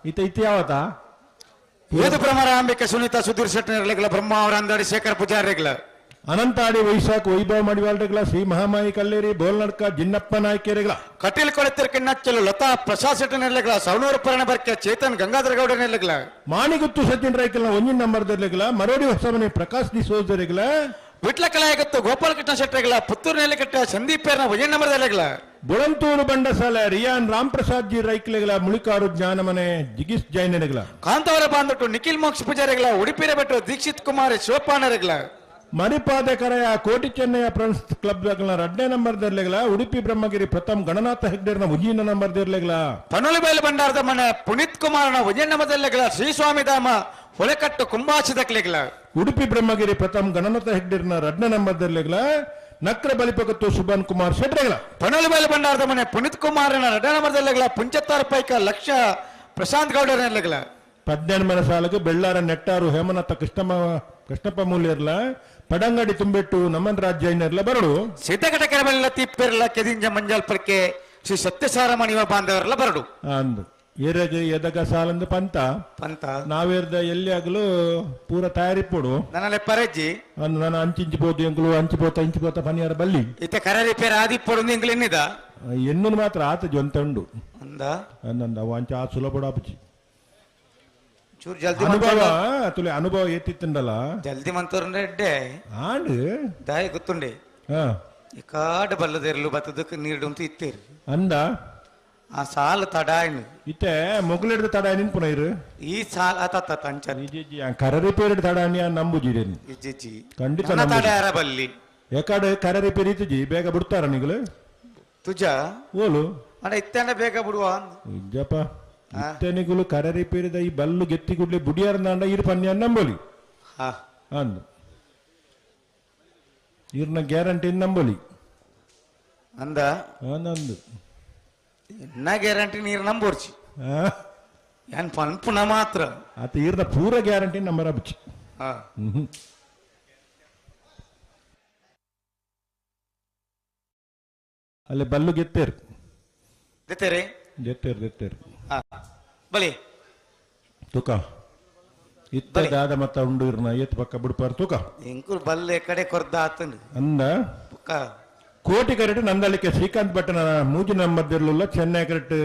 ಇತ ಇತ್ತ ಯಾವತ್ತ ವೇದ ಭ್ರಮರಾಂಬಿಕೆ ಸುನೀತಾ ಸುಧೀರ್ ಶೆಟ್ಟಿ ನೆರ್ಲಿಗಳ ಬ್ರಹ್ಮ ಅವರ ಅಂದಾಡಿ ಶೇಖರ್ ಪೂಜಾರಿಗಳ ಅನಂತಾಡಿ ವೈಶಾಖ್ ವೈಭವ ಮಡಿವಾಳ್ರೆಗಳ ಶ್ರೀ ಮಹಾಮಾಯಿ ಕಲ್ಲೇರಿ ಬೋಲ್ನಡ್ಕ ಜಿನ್ನಪ್ಪ ನಾಯ್ಕೆರೆಗಳ ಕಟೀಲ್ ಕೊಳತಿರ್ ಕಿಣ್ಣಚ್ಚಲು ಲತಾ ಪ್ರಸಾದ್ ಶೆಟ್ಟಿ ನೆರ್ಲಿಗಳ ಸವಣೂರು ಪರಣ ಬರ್ಕೆ ಚೇತನ್ ಗಂಗಾಧರ ಗೌಡ ನೆರ್ಲಿಗಳ ಮಾಣಿಗುತ್ತು ಸಚಿನ್ ರೈಕಲ್ನ ಒಂಜಿನ ನಂಬರ್ ದರ್ಲಿಗಳ ಮರೋಡಿ ಹೊಸಮನೆ ಪ್ರಕಾಶ್ ಡಿಸೋಜರಿಗಳ ವಿಟ್ಲ ಕಲಾಯಗತ್ತು ಗೋಪಾಲಕೃಷ್ಣ ಶೆಟ್ಟಿಗಳ ಪುತ್ತೂರು ನೆಲೆಕಟ್ಟ ಸಂದೀಪ್ ಪೇರ್ನ ಒಂಜನ ನಂಬರ್ ದರ್ಲಿಗಳ ಬುಳಂತೂರು ಬಂಡಸಾಲೆ ರಿಯಾನ್ ರಾಮ್ ಪ್ರಸಾದ್ ಜಿ ರೈಕ್ಲೆಗಳ ಮುಳಿಕಾಡು ಜ್ಞಾನಮನೆ ಜಿಗಿಸ್ ಜೈನರೆಗಳ ಕಾಂತಾವರ ಬಾಂಧಟ್ಟು ನಿಖಿಲ್ ಮೋಕ್ಷ ಪೂಜಾರಿಗಳ ಉಡುಪಿರ ಬೆಟ್ಟು ದೀಕ್ಷಿತ್ ಕುಮಾರ್ ಶಿವಪಾನರೆಗಳ ಮರಿಪಾದ ಕರೆಯ ಕೋಟಿ ಚೆನ್ನಯ್ಯ ಫ್ರೆಂಡ್ಸ್ ಕ್ಲಬ್ ರಡ್ಡನೇ ನಂಬರ್ ದರ್ಲೆಗಳ ಉಡುಪಿ ಬ್ರಹ್ಮಗಿರಿ ಪ್ರಥಮ್ ಗಣನಾಥ ಹೆಗ್ಡೆರ್ನ ಉಜ್ಜಿನ ನಂಬರ್ ದರ್ಲೆಗಳ ಪನುಲಿಬೈಲು ಭಂಡಾರದ ಮನೆ ಪುನೀತ್ ಕುಮಾರ್ನ ಉಜ್ಜನ ನಂಬರ್ ದರ್ಲೆಗಳ ಶ್ರೀ ಸ್ವಾಮಿ ಧಾಮ ಹೊಲೆಕಟ್ಟು ಕುಂಬಾಸಿದಕ್ಲೆಗಳ ಉಡುಪಿ ಬ್ರಹ್ಮಗಿರಿ ಪ್ರಥಮ್ ಗಣನಾಥ ಹೆಗ್ಡೆರ್ನ ರಡ್ಡನೇ ನಂಬರ್ ದರ್ಲೆಗಳ ನಕ್ರ ಬಲಿಪಕತ್ತು ಸುಬಾನ್ ಕುಮಾರ್ ಶೆಟ್ರೆಗಳ ಪನುಲಿಬೈಲು ಭಂಡಾರದ ಮನೆ ಪುನೀತ್ ಕುಮಾರ್ನ ರಡ್ಡನೇ ನಂಬರ್ ದರ್ಲೆಗಳ ಪುಂಚತ್ತಾರ ಪೈಕ ಲಕ್ಷ ಪ್ರಶಾಂತ್ ಗೌಡರ ನೆರ್ಲೆಗಳ ಪದ್ನೆಂಟು ಮನ ಸಾಲಕ್ಕೆ ಬೆಳ್ಳಾರ ನೆಟ್ಟಾರು ಹೇಮನಾಥ ಕೃಷ್ಣಪ್ಪ ಮೂಲ್ಯರ್ಲ ಪಡಂಗಡಿ ತುಂಬೆಟ್ಟು ನಮನ್ ರಾಜ್ಯ ಬರಡು ಸಿದ್ಧಘಟ ಕೆರಬೆಲ್ಲ ತಿಪ್ಪೆರ್ಲ ಕೆದಿಂಜ ಮಂಜಾಲ್ಪರ್ಕೆ ಶ್ರೀ ಸತ್ಯಸಾರ ಮಣಿವ ಬಾಂಧವರೆಲ್ಲ ಬರಡು ಅಂದು ಏರಗೆ ಎದಗ ಸಾಲಂದು ಪಂತ ಪಂತ ನಾವೇರ್ದ ಎಲ್ಲಿ ಆಗಲು ಪೂರ ತಯಾರಿ ಪೋಡು ನನ್ನ ಪರಜ್ಜಿ ಅಂದು ನಾನು ಅಂಚಿಂಚಿ ಪೋತು ಎಂಕುಲು ಅಂಚಿ ಪೋತ ಇಂಚಿ ಪೋತ ಪನಿಯಾರ ಬಲ್ಲಿ ಇತ್ತೆ ಕರೆ ರಿಪೇರ್ ಆದಿ ಪೊಡು ಎಂಕುಲು ಎನ್ನಿದ ಎಣ್ಣು ಮಾತ್ರ ಆತ ಜೊಂತ ಉಂಡು ಅಂದ ಅಂದಂದ ಅವ ಅಂಚ ಆ ಸುಲಭ ಆಪುಚಿ ಚೂರು ಜಲ್ದಿ ಅನುಭವ ತುಲೆ ಅನುಭವ ಏತಿತ್ತಂಡಲ್ಲ ಜಲ್ದಿ ಮಂತೂರಂದ್ರೆ ಎಡ್ಡೆ ಆಂಡ್ ದಾಯ ಗೊತ್ತುಂಡೆ ಹಾ ಈ ಕಾಡು ಬಲ್ಲದೇರ್ಲು ಬತ್ತದಕ್ಕೆ ನೀರುಂತು ಇತ್ತೇರು ಅಂದ ಆ ಸಾಲು ತಡ ಇತ್ತೆ ಮೊಗಲಿಡ್ದ ತಡ ನಿನ್ಪುನ ಇರು ಈ ಸಾಲ ಆತ ಅಂಚ ಕರ ರಿಪೇರಿ ತಡ ನಂಬುಜಿ ಇಜ್ಜಿ ಖಂಡಿತ ತಡ ಯಾರ ಬಲ್ಲಿ ಯಾಕಡೆ ಕರ ರಿಪೇರಿ ಇತ್ತುಜಿ ಬೇಗ ಬಿಡ್ತಾರ ನಿಗಲು ತುಜ ಓಲು ಅಣ್ಣ ಇತ್ತಾನೆ ಬೇಗ ಬಿಡುವ ಇಜ್ಜಪ್ಪ ಇತ್ತನಿಗುಲು ಕರರಿ ಪೇರಿದ ಈ ಬಲ್ಲು ಗೆತ್ತಿ ಗುಡ್ಲೆ ಬುಡಿಯಾರ್ನಾಂಡ ಇರು ಪನ್ಯ ನಂಬಲಿ ಅಂದು ಇರ್ನ ಗ್ಯಾರಂಟಿ ನಂಬಲಿ ಅಂದ ನಂದು ಎನ್ನ ಗ್ಯಾರಂಟಿ ನೀರು ನಂಬೋರ್ಚಿ ಏನ್ ಪನ್ಪುನ ಮಾತ್ರ ಆತ ಇರ್ನ ಪೂರ ಗ್ಯಾರಂಟಿ ನಂಬರ್ ಅಬ್ಚಿ. ಅಲ್ಲಿ ಬಲ್ಲು ಗೆತ್ತೇರು ಗೆತ್ತೇರಿ ಗೆತ್ತೇರು ಗೆತ್ತೇರು ಬಲಿ ತೂಕ ಇತ್ತ ದಾದ ಮತ್ತ ಉಂಡು ಇರ್ನ ಏತ್ ಪಕ್ಕ ಬಿಡ್ಪಾರ ತೂಕ ಎಂಕುರು ಬಲ್ಲೆ ಕಡೆ ಕೊರ್ದ ಆತನು ಅಂದ ಕೋಟಿ ಕರೆಟ್ ನಂದಳಿಕೆ ಶ್ರೀಕಾಂತ್ ಭಟ್ಟನ ಮೂಜಿ ನಂಬರ್ ದಿರ್ಲುಲ್ಲ ಚೆನ್ನೈ ಕರೆಟ್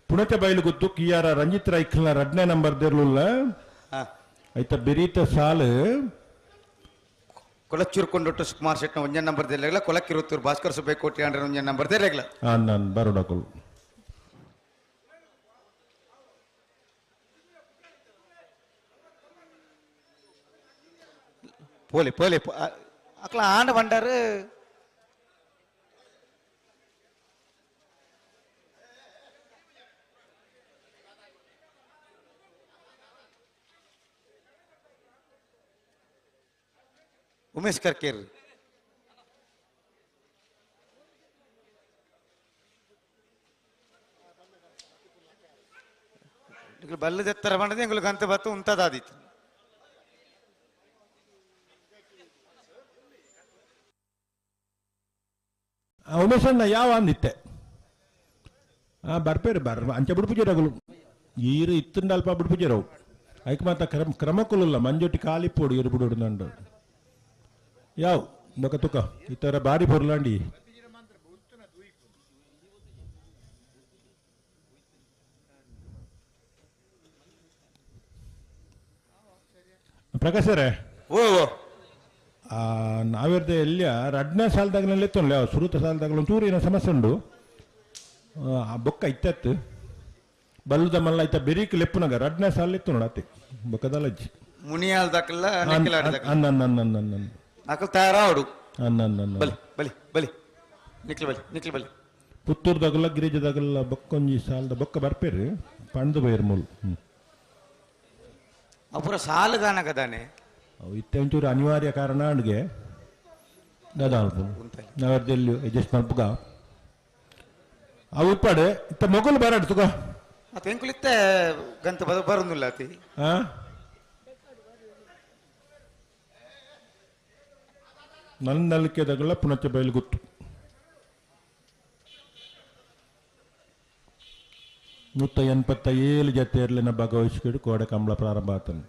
ಪುಣಚ ಬೈಲು ಗುತ್ತು ಕಿಯಾರ ರಂಜಿತ್ ರೈಖಲ್ನ ರಡ್ನೇ ನಂಬರ್ ದಿರ್ಲುಲ್ಲ ಐತ ಬೆರೀತ ಸಾಲು ಕೊಲಚ್ಚೂರು ಕೊಂಡೊಟ್ಟು ಸುಕುಮಾರ್ ಶೆಟ್ನ ಒಂಜನ್ ನಂಬರ್ ದಿರ್ಲಿಲ್ಲ ಕೊಲಕ್ಕಿರುತ್ತೂರು ಭಾಸ್ಕರ್ ಸುಬ್ಬೆ ಕೋಟಿ ಅಂಡ್ರೆ ಒಂಜನ್ ನಂಬರ್ ದಿರ್ಲಿಲ್ಲ ನಾನು ಬರೋಡಕುಲು ಪೋಲಿ ಪೋಲಿ ಅಕ್ಲ ಆಂಡ ಬಂಡಾರು ಉಮೇಶ್ ಕರ್ಕೇರ್ ಬಲ್ಲದೆತ್ತರ ಬಂಡದೆ ಎಂಗುಲು ಗಂತ ಬತ್ತು ಉಂತದಾದಿತ್ತು. ಉಮೇಶಣ್ಣ ಯಾವ ಅಂದಿತ್ತೆ ಬರ್ಪೇರು ಬರ್ ಅಂಚೆ ಬಿಡ್ಪುಜರಗಳು ಈರು ಇತ್ತಂಡ ಅಲ್ಪ ಬಿಡ್ಪುಜರವು ಐಕ್ ಮಾತ ಕ್ರಮ ಕ್ರಮಕ್ಕುಲ್ಲ ಮಂಜೊಟ್ಟಿ ಖಾಲಿ ಪೋಡು ಇರು ಬಿಡು ನಂಡು ಯಾವ ಬೊಕ ತುಕ ಈ ಥರ ಬಾರಿ ಪೊರ್ಲಾಂಡಿ ಪ್ರಕಾಶರೇ ಓ ನಾವಿರ್ದೆ ಎಲ್ಲಿಯ ರಡ್ನೇ ಸಾಲದಾಗಲೇ ಇತ್ತು ಸುರುತ ಸಾಲದಾಗಲೂ ಒಂಚೂರು ಏನೋ ಸಮಸ್ಯೆ ಉಂಡು ಆ ಬೊಕ್ಕ ಇತ್ತತ್ತು ಬಲ್ಲುದ ಮಲ್ಲ ಐತ ಬೆರೀಕ್ ಲೆಪ್ಪುನಗ ರಡ್ನೇ ಸಾಲ ಇತ್ತು ನೋಡ ಅತ್ತೆ ಬೊಕ್ಕದಲ್ಲಜ್ಜಿ ಮುನಿಯಾಲ್ ದಾಕಲ್ಲ ಅನ್ನ ಅನ್ನ ಅನ್ನ ಅನ್ನ ಅಕಲ್ ತಯಾರಾವಡು ಅನ್ನ ಅನ್ನ ಬಲಿ ಬಲಿ ಬಲಿ ನಿಕ್ಲು ಬಲಿ ನಿಕ್ಲು ಬಲಿ ಪುತ್ತೂರ್ದಾಗಲ್ಲ ಗಿರಿಜದಾಗಲ್ಲ ಬೊಕ್ಕೊಂಜಿ ಸಾಲದ ಬೊಕ್ಕ ಬರ್ಪೇರು ಪಂಡು ಬೈರ್ ಮೂಲು ಅಪುರ ಸಾಲುಗಾನಗದಾನೆ ಇತ್ತೆ ಒಂಚೂರು ಅನಿವಾರ್ಯ ಕಾರಣ ಅಡುಗೆ ದಾದ ನಾವೆಲ್ಲಿ ಅಡ್ಜಸ್ಟ್ ಮಲ್ಪುಗ ಅವು ಇಪ್ಪಾಡು ಇತ್ತ ಮೊಗಲು ಬರಾಡು ತುಗ ಮತ್ತೆ ಎಂಕುಲಿತ್ತೆ ಗಂತ ಬರುದಿಲ್ಲ ಅತಿ ನನ್ನ ನಲಿಕೆದಾಗಲ್ಲ ಪುಣಚ ಬಯಲು ಗೊತ್ತು 187 ಜತೆಯರ್ಲಿನ ಭಾಗವಹಿಸಿಕೊಂಡು ಕೋಡೆ ಕಂಬಳ ಪ್ರಾರಂಭ ಆತನು.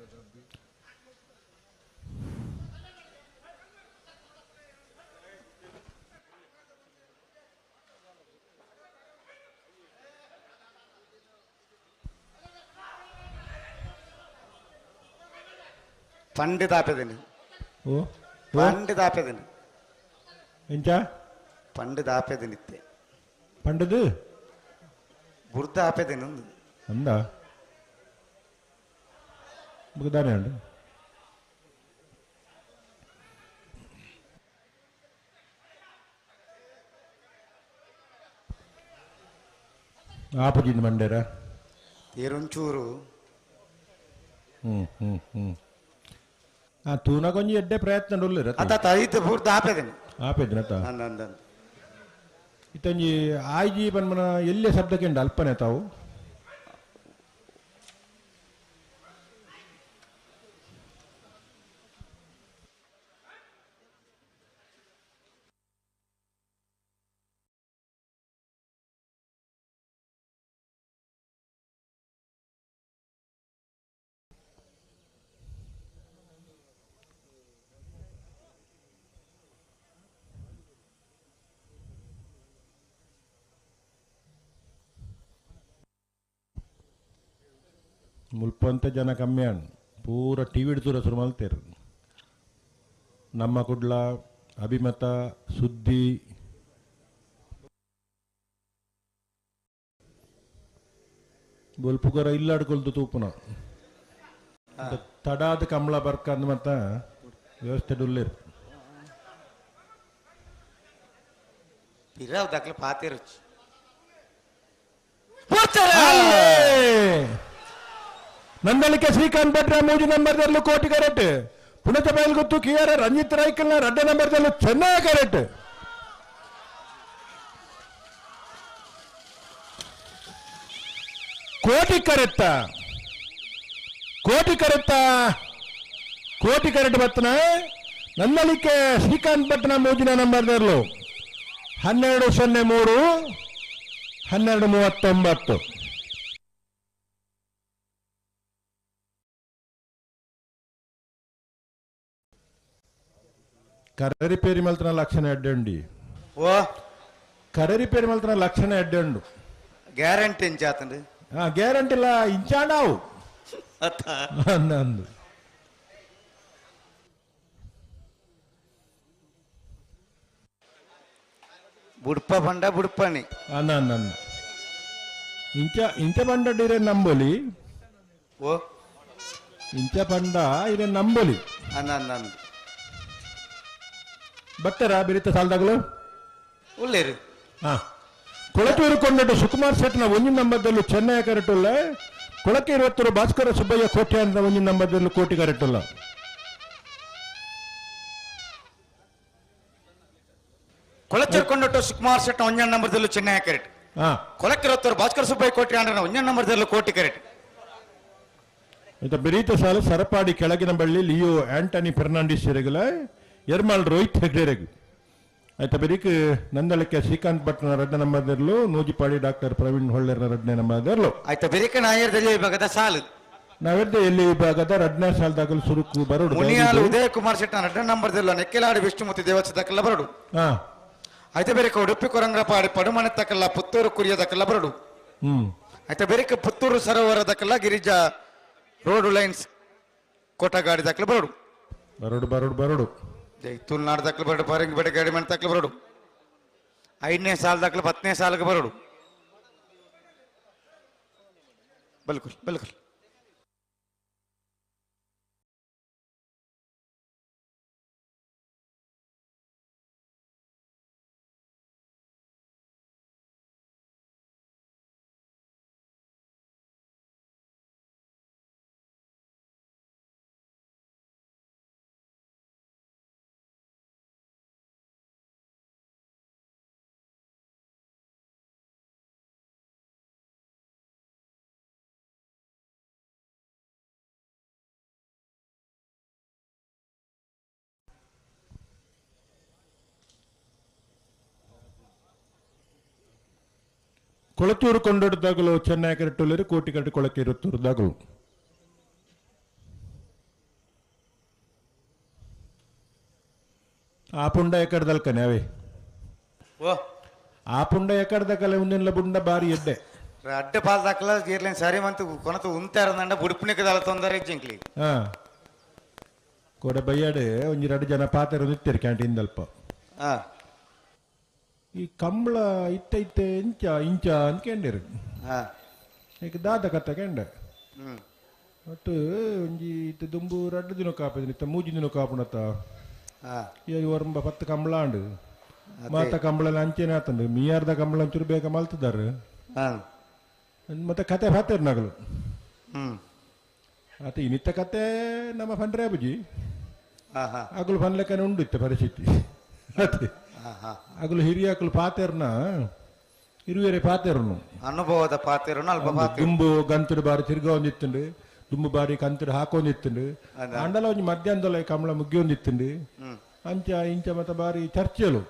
ಪಂಡು ದಾಪೆದನು ಓ ಪಂಡು ದಾಪೆದನು ಎಂಚ ಪಂಡು ದಾಪೆದನಿತ್ತೆ ಪಂಡದು ಬುರ್ದ ಆಪೆದನು ಅಂದ ಬುಗದಾನೆ ಉಂಡು ಆಪುಜಿನ ಮಂಡೇರ ತೇರೊಂಚೂರು ಹ್ಮ್ ಹ್ಮ್ ಹ್ಮ್ ಆ ತೂನಗೊಂಜಿ ಎಡ್ಡೆ ಪ್ರಯತ್ನ ಉಲ್ಲೆರ್ ಅತ್ತ ಐತೆ ಪೂರ್ತಿ ಆಪೆದನು ಆಪೆದನ ಅತ್ತ ಅಂದ ಅಂದ ಇತ್ತೊಂಜಿ ಆಯ್ಜಿ ಪನ್ಮನ ಎಲ್ಲೆ ಶಬ್ದಕ್ಕೆ ಅಲ್ಪನೆ ತಾವು ಮುಲ್ಪಂತ ಜನ ಕಮ್ಮಿ ಅಣ್ಣ ಪೂರ ಟಿ ವಿ ತೂರ ಶುರು ಮಲ್ತೇರು ನಮ್ಮ ಕುಡ್ಲ ಅಭಿಮತ ಸುದ್ದಿ ಬೊಲ್ಪುಗರ ಇಲ್ಲಾಡ್ಕೊಲ್ದು ತೂಪುನ ತಡಾದ ಕಮಲ ಬರ್ಕಂದ್ ಮತ್ತ ವ್ಯವಸ್ಥೆ ಡುಲ್ಲೇರು ಪಿರಾವ್ ದಾಖಲೆ ಪಾತೇರುಚಿ. Nandalike Srikanth ಭಟ್ರ ಮೂಜಿ ನಂಬರ್ದಲ್ಲೂ ಕೋಟಿ ಕರೆಕ್ಟ್. ಪುಣಚ ಬಯಲ್ಗುತ್ತು ಕೆ ಆರ್ ರಂಜಿತ್ ರೈಕಲ್ನ ರಡ್ಡ ನಂಬರ್ದಲ್ಲೂ ಚೆನ್ನೈ ಕರೆಕ್ಟ್. ಕೋಟಿ ಕರೆತ್ತ ಕೋಟಿ ಕರೆತ್ತ ಕೋಟಿ ಕರೆಕ್ಟ್ ಬತ್ತನ ನಂದಳಿಕೆ ಶ್ರೀಕಾಂತ್ ಭಟ್ನ ಮೂಜಿನ ನಂಬರ್ದಲ್ಲೂ 12:03 12:39. ಕರೆ ರಿಪೇರಿ ಮಲ್ತನ ಲಕ್ಷಣ ಎಡ್డంಡಿ. ಓ ಕರೆ ರಿಪೇರಿ ಮಲ್ತನ ಲಕ್ಷಣ ಎಡ್డంಡು. ಗ್ಯಾರಂಟಿ ಇಂಚಾತಂడి. ಹಾ ಗ್ಯಾರಂಟಿ ಇಲ್ಲ ಇಂಚಾಂಡಾವು ಅಂದು. ಬುಡ್ಪ ಬಂಡ ಬುಡ್ಪಣಿ ಅನ್ನ ಅನ್ನ ಇಂಚ ಇಂಚ ಬಂಡ ಇರೆ ನಂಬೊಲಿ. ಓ ಇಂಚ ಬಂಡ ಇರೆ ನಂಬೊಲಿ. ಅನ್ನ ಅನ್ನ ಬತ್ತರ ಬಿರಿತ ಸಾಲದಾಗಲು ಉಳ್ಳೇರು. ಹಾ ಕೊಳಚೂರು ಕೊಂಡಟ್ಟು ಸುಕುಮಾರ್ ಶೆಟ್ನ ಒಂಜಿನ ನಂಬರ್ದಲ್ಲೂ ಚೆನ್ನೈ ಕರೆಟುಲ್ಲ. ಕೊಳಕೆ ಇರುವತ್ತರು ಭಾಸ್ಕರ ಸುಬ್ಬಯ್ಯ ಕೋಟೆ ಅಂತ ಒಂಜಿನ ನಂಬರ್ದಲ್ಲೂ ಕೋಟಿ ಕರೆಟುಲ್ಲ. ಕೊಳಚೂರು ಕೊಂಡಟ್ಟು ಸುಕುಮಾರ್ ಶೆಟ್ನ ಒಂಜನ ನಂಬರ್ದಲ್ಲೂ ಚೆನ್ನೈ ಕರೆಟ್. ಕೊಳಕಿರುವತ್ತರು ಭಾಸ್ಕರ ಸುಬ್ಬಯ್ಯ ಕೋಟೆ ಅಂದ್ರೆ ಒಂಜನ ನಂಬರ್ದಲ್ಲೂ ಕೋಟಿ ಕರೆಟ್. ಇತ ಬಿರೀತ ಸಾಲು ಸರಪಾಡಿ ಕೆಳಗಿನ ಬಳ್ಳಿ ಲಿಯೋ ಆಂಟನಿ ಫೆರ್ನಾಂಡಿಸ್ ಇರಗಲ ಎರ್ಮಾಳ್ ರೋಹಿತ್ ಹೆಗ್ಡೆರೆಗು. ಆಯ್ತಾ ಬೆರಿಕ್ ನಂದಳಕ್ಕೆ ಶ್ರೀಕಾಂತ್ ಭಟ್ನ ರಡ್ಡ ನಂಬರ್ದಲ್ಲೂ ನೂಜಿಪಾಡಿ ಡಾಕ್ಟರ್ ಪ್ರವೀಣ್ ಹೊಳ್ಳೆರ ರಡ್ಡನೇ ನಂಬರ್ದಲ್ಲೂ. ಆಯ್ತಾ ಬೆರಿಕ ನಾಯರ್ದಲ್ಲಿ ವಿಭಾಗದ ಸಾಲು ನಾವೆದ್ದೆ ಎಲ್ಲಿ ವಿಭಾಗದ ರಡ್ಡನೇ ಸಾಲದಾಗಲು ಸುರುಕು ಬರೋಡು. ಮುನಿಯಾಲು ಉದಯ ಕುಮಾರ್ ಶೆಟ್ನ ರಡ್ಡ ನಂಬರ್ದಲ್ಲೂ ನೆಕ್ಕೆಲಾಡಿ ವಿಷ್ಣುಮೂರ್ತಿ ದೇವಸ್ಥಾನಕ್ಕೆಲ್ಲ ಬರೋಡು. ಆಯ್ತಾ ಬೆರಿಕ ಉಡುಪಿ ಕೊರಂಗ್ರಪಾಡಿ ಪಡುಮನೆ ತಕಲ್ಲ ಪುತ್ತೂರು ಕುರಿಯದಕ್ಕೆಲ್ಲ ಬರೋಡು. ಆಯ್ತಾ ಬೆರಿಕ ಪುತ್ತೂರು ಸರೋವರದಕ್ಕೆಲ್ಲ ಗಿರಿಜಾ ರೋಡು ಲೈನ್ಸ್ ಕೋಟಗಾಡಿ ದಾಖಲೆ ಬರೋಡು. ಬರೋಡು ಬರೋಡು ಬರೋಡು. ತುಳುನಾಡು ದಾಖಲೆ ಬರೋಡು. ಪರಂಗಿ ಬೇಟೆ ಗಾಡಿ ಮನೆ ದಾಖಲೆ ಬರೋಡು. 5ನೇ ಸಾಲ ದಾಖಲೆ 10ನೇ ಸಾಲಕ್ಕೆ ಬರೋಡು. ಬಿಲ್ಕುಲ್ ಬಿಲ್ಕುಲ್. ಕೊಳಚೂರು ಕೊಂಡೊಡ್ದಾಗಲು ಚೆನ್ನೈ ಕರೆಟುಲ್ಲರು ಕೋಟಿ ಕರೆಟು ಕೊಳಕೆ ಇರುತ್ತೂರ್ದಾಗಲು. ಆ ಪುಂಡ ಎಕ್ಕಡ್ದಲ್ಕನೆ ಅವೇ. ಓ ಆ ಪುಂಡ ಎಕ್ಕಡ್ದಕಲೆ ಮುಂದಿನ ಬುಂಡ ಬಾರಿ ಎಡ್ಡೆ. ಅಡ್ಡ ಪಾಲ್ ದಾಖಲ ಗೀರ್ಲೇನ್ ಸರಿ ಮಂತು ಕೊನತು ಉಂತಾರಂದಂಡ ಬುಡುಪುನಿಗೆ ದಾಲ ತೊಂದರೆ ಜಿಂಕ್ಲಿ. ಹಾ ಕೋಡೆ ಬಯ್ಯಾಡೆ ಒಂಜಿ ಎರಡು ಜನ ಪಾತೆರ ನಿತ್ತೀರಿ ಕ್ಯಾಂಟೀನ್ ದಲ್ಪ. ಹಾ ಈ ಕಂಬಳ ಇತ್ತ ಇತ್ತೆ ಇಂಚ ಇಂಚ ಅನ್ಕೊಂಡಿರು. ಈಗ ದಾದ ಕತ್ತ ಕೆಂಡ ಒಟ್ಟು ಒಂಜಿ ಇತ್ತ ದುಂಬು ರಡ್ಡು ದಿನ ಕಾಪಿದ್ದೀನಿ ಇತ್ತ ಮೂಜಿ ದಿನ ಕಾಪುಣತ್ತ ಈ ಒರಂಬ 10 ಕಂಬಳ ಅಂಡು ಮಾತ ಕಂಬಳ ಅಂಚೆನೆ ಆತಂಡು ಮೀಯಾರ್ದ ಕಂಬಳ ಅಂಚೂರು ಬೇಗ ಮಲ್ತದಾರು ಮತ್ತೆ ಕತೆ ಫಾತೇರ್ ನಗಲು. ಆತ ಇನ್ನಿತ್ತ ಕತೆ ನಮ್ಮ ಫಂಡ್ರೆ ಬುಜಿ ಅಗಲು ಫನ್ಲೆಕ್ಕನೆ ಉಂಡು ಇತ್ತ ಪರಿಸ್ಥಿತಿ. ಅದೇ ಅಗಲು ಹಿರಿಯಾಕಲು ಪಾತೇರ್ನ ಇರುವೇರೆ ಪಾತೇರ್ನು ಅನುಭವದ ಪಾತೇರ್ನು ಅಲ್ಪ ಪಾತೇರು ದುಂಬು ಗಂತಡು ಬಾರಿ ತಿರ್ಗೊಂದಿತ್ತುಂಡು ದುಂಬು ಬಾರಿ ಕಂತಡು ಹಾಕೊಂಡಿತ್ತುಂಡು ಅಂಡಲ ಒಂಜಿ ಮಧ್ಯಾಹ್ನದಲ್ಲ ಕಮಲ ಮುಗ್ಗಿಯೊಂದಿತ್ತುಂಡು ಅಂಚ ಇಂಚ ಮತ್ತ ಬಾರಿ ಚರ್ಚೆಲು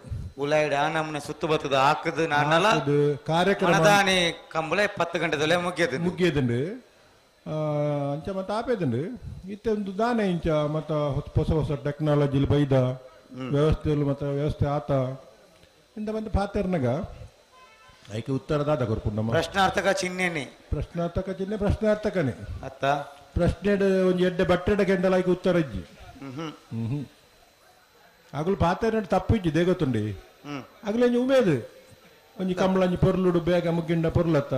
ಉಲಾಯ್ಡ ನಮ್ಮನೆ ಸುತ್ತು ಬತ್ತದ ಹಾಕದು ನಾನಲ್ಲ ಕಾರ್ಯಕ್ರಮ ಕಂಬಳ 10 ಗಂಟೆದಲ್ಲೇ ಮುಗಿಯದು ಮುಗಿಯದುಂಡು ಅಂಚ ಮತ್ತೆ ಆಪೇದುಂಡು ಇತ್ತೆ ಒಂದು ದಾನೆ ಇಂಚ ಮತ್ತ ಹೊಸ ಹೊಸ ಟೆಕ್ನಾಲಜಿ ಬೈದ ವ್ಯವಸ್ಥೆಯಲ್ಲಿ ಮತ್ತೆ ವ್ಯವಸ್ಥೆ ಆತ ಇಂದ ಬಂದು ಪಾತೇರ್ನಾಗ ಐಕೆ ಉತ್ತರದಾದ ಕೊರ್ಪುಂಡಮ್ಮ. ಪ್ರಶ್ನಾರ್ಥಕ ಚಿಹ್ನೆನೆ ಪ್ರಶ್ನಾರ್ಥಕ ಚಿಹ್ನೆ ಪ್ರಶ್ನಾರ್ಥಕನೇ ಅತ್ತ ಪ್ರಶ್ನೆ ಒಂಜಿ ಎಡ್ಡೆ ಬಟ್ಟೆಡ ಕೆಂಡಲ ಐಕೆ ಉತ್ತರ ಇಜ್ಜಿ. ಹ್ಮ್ ಅಗಲು ಪಾತೇರ್ನ ತಪ್ಪು ಇಜ್ಜಿ ದೇಗೊತ್ತುಂಡಿ ಅಗಲು ಒಂಜಿ ಉಮೇದು ಒಂಜಿ ಕಂಬಳ ಒಂಜಿ ಪೊರ್ಲುಡು ಬೇಗ ಮುಗ್ಗಿಂಡ ಪೊರ್ಲತ್ತ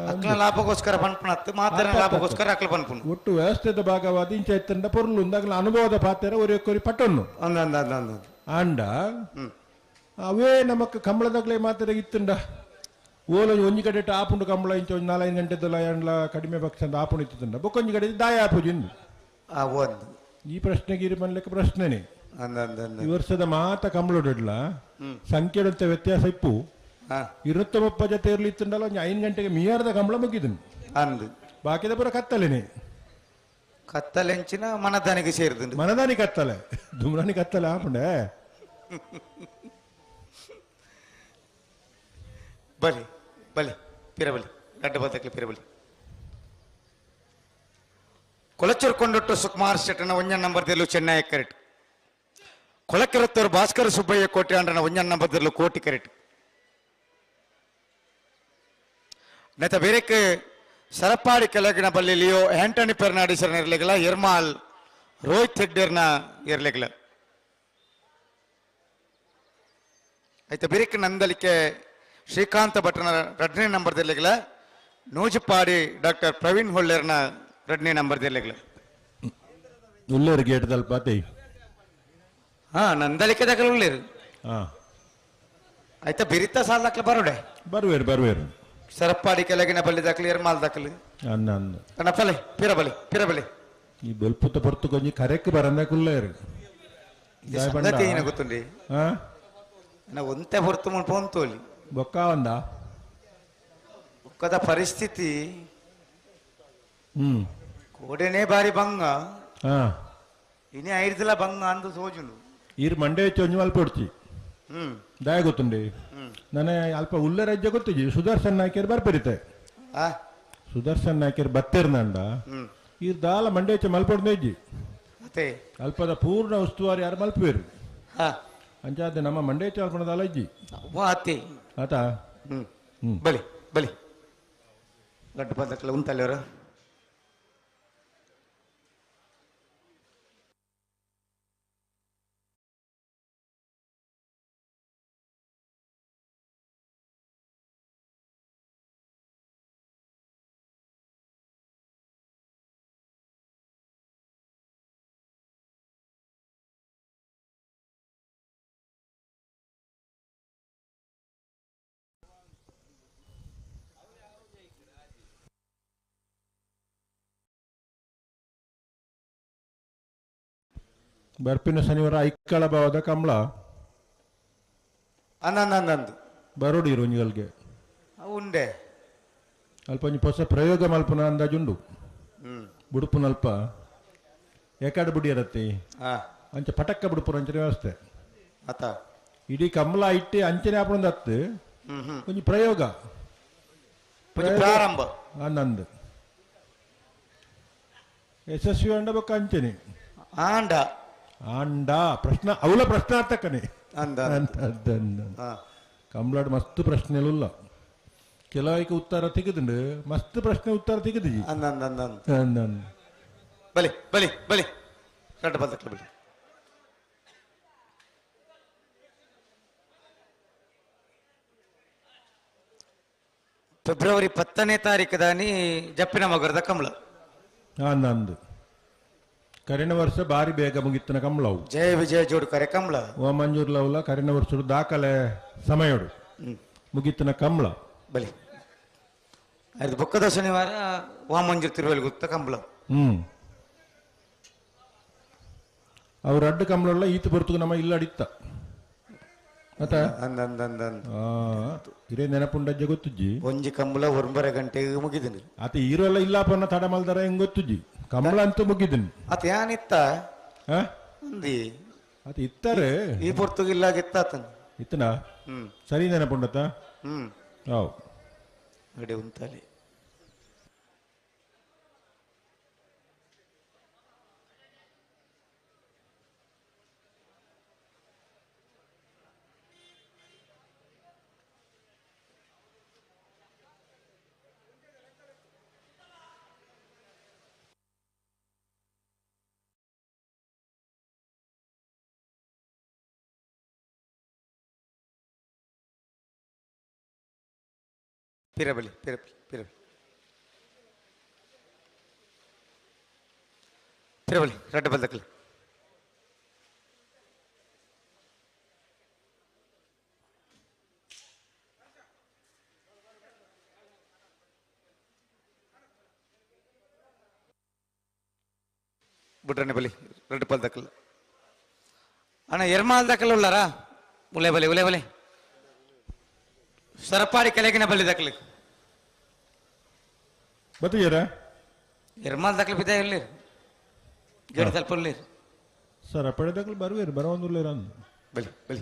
ಅಕ್ಲ ಲಾಭಕ್ಕೋಸ್ಕರ ಪನ್ಪುನತ್ತು ಮಾತ್ರ ಲಾಭಕ್ಕೋಸ್ಕರ ಅಕ್ಲ ಪನ್ಪುನು ಒಟ್ಟು ವ್ಯವಸ್ಥೆದ ಭಾಗವಾದ ಇಂಚ ಇತ್ತಂಡ ಪೊರ್ಲು ಅಗಲ ಅನುಭವದ ಪಾತೆರ ಒರಿ ಪಟ್ಟೊನ್ನು ಆಂಡ ಅವೇ ನಮಕ್ ಕಂಬಳದಾಗ್ಲೇ ಮಾತ್ರ ಇತ್ತಂಡ ಓಲ ಒಂಜಿ ಕಡೆ ಆಪುಂಡು ಕಂಬಳ ಇಂಚ ಒಂಜಿ 4-5 ಗಂಟೆದಲ್ಲ ಎಂಡ್ಲ ಕಡಿಮೆ ಪಕ್ಷ ಅಂತ ಆಪುಂಡು ಇತ್ತಂಡ ಬೊಕ್ಕೊಂಜಿ ಕಡೆ ದಾಯ ಆಪುಜಿ ಒಂದು ಈ ಪ್ರಶ್ನೆಗೆ ಇರು ಬನ್ಲಿಕ್ಕೆ ಪ್ರಶ್ನೆನೇ. ಈ ವರ್ಷದ ಮಾತ ಕಂಬಳೊಡ್ಲ ಸಂಖ್ಯೆಡಂತ ವ್ಯತ್ಯಾಸ ಇಪ್ಪು 230 ಜೊತೆ ಇರ್ಲಿ ಇತ್ತಂಡಲ್ಲ ಒಂಜಿ 5 ಗಂಟೆಗೆ ಮೀಯಾರದ ಕಂಬಳ ಮುಗಿದನು ಅಂದು ಬಾಕಿದ ಪೂರ ಕತ್ತಲೇನೆ. ಕತ್ತಲೆಂಚಿನ ಮನದಾನಿಗೆ ಸೇರಿದ ಮನದಾನಿ ಕತ್ತಲೆ ಧೂಮ್ರಾನಿ ಕತ್ತಲೆ ಆಪುಂಡೆ. ಬಲಿ ಬಲಿ ಪಿರಬಲಿ ಗಡ್ಡ ಬದಕಲಿ ಪಿರಬಲಿ. ಕೊಳಚೂರು ಕೊಂಡೊಟ್ಟು ಸುಕುಮಾರ್ ಶೆಟ್ಟನ ಒಂಜನ್ ನಂಬರ್ ದಿಲ್ಲು ಚೆನ್ನೈ ಕರೆಟ್. ಕೊಳಕೆರತ್ತೂರು ಭಾಸ್ಕರ ಸುಬ್ಬಯ್ಯ ಕೋಟೆ ಅಂಡ್ರನ ಒಂಜನ್ ನಂಬರ್ ದಿಲ್ಲು ಕೋಟಿ ಕರೆಟ್. ನೆತ ಬೇರೆಕ್ ಸರಪಾಡಿ ಕೆಳಗಿನ ಬಲ್ಲಿ ಲಿಯೋ ಆಂಟನಿ ಪೆರ್ನಾಡಿಸರ್ನ ಇರ್ಲಿಗಲ ಎರ್ಮಾಲ್ ರೋಹಿತ್ ಹೆಗ್ಡೇರ್ನ ಇರ್ಲಿಗಲ. ಆಯ್ತು ಬೇರೆಕ್ ನಂದಲಿಕೆ ಶ್ರೀಕಾಂತ ಭಟ್ರನ ರಡ್ನೇ ನಂಬರ್ ದಿರ್ಲಿಗಲ ನೂಜುಪಾಡಿ ಡಾಕ್ಟರ್ ಪ್ರವೀಣ್ ಹೊಳ್ಳೇರ್ನ ರಡ್ನೇ ನಂಬರ್ ದಿರ್ಲಿಗಲ. ಉಳ್ಳೇರು ಗೇಟ್ ತಲ್ಪಾತಿ. ಹಾ ನಂದಲಿಕೆ ದಾಖಲೆ ಉಳ್ಳೇರು. ಹಾ ಆಯ್ತಾ ಬಿರಿತ ಸಾಲ ದಾಖಲೆ ಬರೋಡೆ ಬರುವೇರು ಬರುವೇರು. ಸರಪಾಡಿ ಕೆಳಗಿನ ಬಲ್ಲಿ ದಾಖಲೆ ಎರ್ಮಾಲ್ ದಾಖಲೆ ಅನ್ನ ಅನ್ನ ಅಣ್ಣ ಪಲೆ ಪಿರಬಲಿ ಪಿರಬಲಿ. ಈ ಬೊಲ್ಪುತ್ತ ಪೊರ್ತು ಕೊಂಜಿ ಕರೆಕ್ ಬರಂದ ಕುಲ್ಲೇರು ಏನ ಗೊತ್ತುಂಡಿ ನಾ ಒಂತೆ ಹೊರತು ಮುಲ್ಪ ಪೋಂತೋಲಿ ಬೊಕ್ಕ ಒಂದ ಬೊಕ್ಕದ ಪರಿಸ್ಥಿತಿ ಕೋಡೆನೇ ಬಾರಿ ಬಂಗ ಇನಿ ಐರ್ದಲ ಬಂಗ ಅಂದು ಸೋಜುಂಡು ಈರ್ ಮಂಡೆ ಒಂಜಿ ಮಲ್ಪ ಹೊಡ್ಚಿ ದಾಯ ಗೊತ್ತುಂಡಿ ನಾನೇ ಅಲ್ಪ ಉಲ್ಲ ರಜ್ಜೆ ಗೊತ್ತಿಜಿ ಸುದರ್ಶನ್ ನಾಯ್ಕರ್ ಬರ್ಪರಿತೆ ಸುದರ್ಶನ್ ನಾಯ್ಕರ್ ಬತ್ತೇರ್ನಂಡ ಈರ್ ದಾಲ ಮಂಡೆ ಹೆಚ್ಚ ಮಲ್ಪೊಡ್ದು ಇಜ್ಜಿ ಅಲ್ಪದ ಪೂರ್ಣ ಉಸ್ತುವಾರಿ ಯಾರು ಮಲ್ಪೇರು ಅಂಚಾದ ನಮ್ಮ ಮಂಡೆ ಹೆಚ್ಚು ಅಲ್ಪಣದ ಇಜ್ಜಿ ಆತ. ಬಲಿ ಬಲಿ ಲಡ್ಡು ಪದಕ್ಕಲ್ಲ ಉಂಟಲ್ಲವರು ಬರ್ಪಿನ ಶನಿವಾರ ಐಕ್ಕಳ ಭಾವದ ಕಮಲ ಅನ್ನಂದು ಬರೋಡಿ ಒಂಜಿಗಲ್ಗೆ ಉಂಡೆ ಅಲ್ಪ ಒಂಜಿ ಹೊಸ ಪ್ರಯೋಗ ಮಲ್ಪನ ಅಂದಾಜುಂಡು ಬುಡುಪುನಲ್ಪ ಏಕಾಡು ಬುಡಿಯರತ್ತಿ ಅಂಚ ಪಟಕ್ಕ ಬುಡುಪುರ ಅಂಚನೆ ವ್ಯವಸ್ಥೆ ಆತ ಇಡೀ ಕಮಲ ಇಟ್ಟಿ ಅಂಚನೆ ಆಪುನಂದು ಅತ್ತು ಒಂಜಿ ಪ್ರಯೋಗ ಪ್ರಾರಂಭ ಅನ್ನಂದು ಯಶಸ್ವಿ ಅಂಡ ಬೊಕ್ಕ ಅಂಚನೆ ಆಂಡ ಆಂಡ ಪ್ರಶ್ನ ಅವಲ ಪ್ರಶ್ನಾರ್ಥಕನೇ ಕಮಲಾಡ್ ಮಸ್ತ್ ಪ್ರಶ್ನೆಲುಲ್ಲ ಕೆಲವೈಕ ಉತ್ತರ ತೆಗೆದುಂಡು ಮಸ್ತ್ ಪ್ರಶ್ನೆ ಉತ್ತರ ತೆಗೆದು ಬಲಿ ಬಲಿ ಬಲಿ ಬಲಿ ಫೆಬ್ರವರಿ 10ನೇ ತಾರೀಕು ದಾನಿ ಜಪ್ಪಿನ ಮಗರದ ಕಮಲ ನಂದು ಕರಿನ ವರ್ಷ ಬಾರಿ ಬೇಗ ಮುಗಿತ್ತನ ಕಮಲವು ಜಯ ವಿಜಯ ಜೋಡು ಕರೆ ಕಮಲ ಓ ಮಂಜೂರ್ಲವಲ ಕರಿನ ವರ್ಷ ದಾಖಲೆ ಸಮಯಡು ಮುಗಿತ್ತನ ಕಮಲ ಬಲಿ ಅದು ಬೊಕ್ಕದ ಶನಿವಾರ ವಾಮಂಜೂರ್ ತಿರುವಲ್ಲಿ ಗುತ್ತ ಕಂಬಳ ಅವ್ರ ಅಡ್ಡ ಕಂಬಳ ಈತ ಬರ್ತದ ನಮ್ಮ ಇಲ್ಲ ಅಡಿತ್ತ ಅತ ಇರೇ ನೆನಪುಂಡಜ್ಜ ಗೊತ್ತುಜ್ಜಿ ಒಂಜಿ ಕಂಬಳ ಒಂಬರ ಗಂಟೆಗೆ ಮುಗಿದಿನಿ ಆತ ಈರೆಲ್ಲ ಇಲ್ಲಪ್ಪನ್ನ ತಡ ಮಲ್ದಾರ ಹೆಂಗ್ ಗೊತ್ತುಜ್ಜಿ ಕಂಬಳ ಅಂತೂ ಮುಗಿದಿನಿ ಆತ ಯಾನಿತ್ತ ಅಂದಿ ಆತ ಇತ್ತಾರೆ ಈ ಪೊರ್ತುಗೆ ಇಲ್ಲ ಗಿತ್ತ ಆತನ ಇತ್ತನ ಸರಿ ನೆನಪುಂಡತ how ಅಡೆ ಉಂತಾಲಿ ಪಿರಬಲಿ ಪಿರಬಲಿ ಪಿರಬಲಿ ಪಿರಬಲಿ ರಡ್ಡ ಬಲ್ದಕ್ಲಿ ಬುಡ್ರನೆ ಬಲಿ ರೆಡ್ ಪಲ್ ದಕ್ಕಲ್ ಅಣ್ಣ ಎರ್ಮಾಲ್ ದಕ್ಕಲ್ ಉಳ್ಳಾರಾ ಉಲೆ ಬಲಿ ಉಲೆ ಬಲಿ ಸರಪಾಡಿ ಕೆಳಗಿನ ಬಲಿ ದಕ್ಕಲಿ ಬತ್ತಿಯರ ಎರ್ಮಾಲ್ ದಕ್ಕಲ್ ಬಿದ್ದ ಇಲ್ಲಿ ಗಡಿ ತಲ್ಪ ಉಳ್ಳೇರು ಸರಪಡಿ ದಕ್ಕಲ್ ಬರುವೇರು ಬರವೊಂದುಲ್ಲೇರ ಬಲಿ ಬಲಿ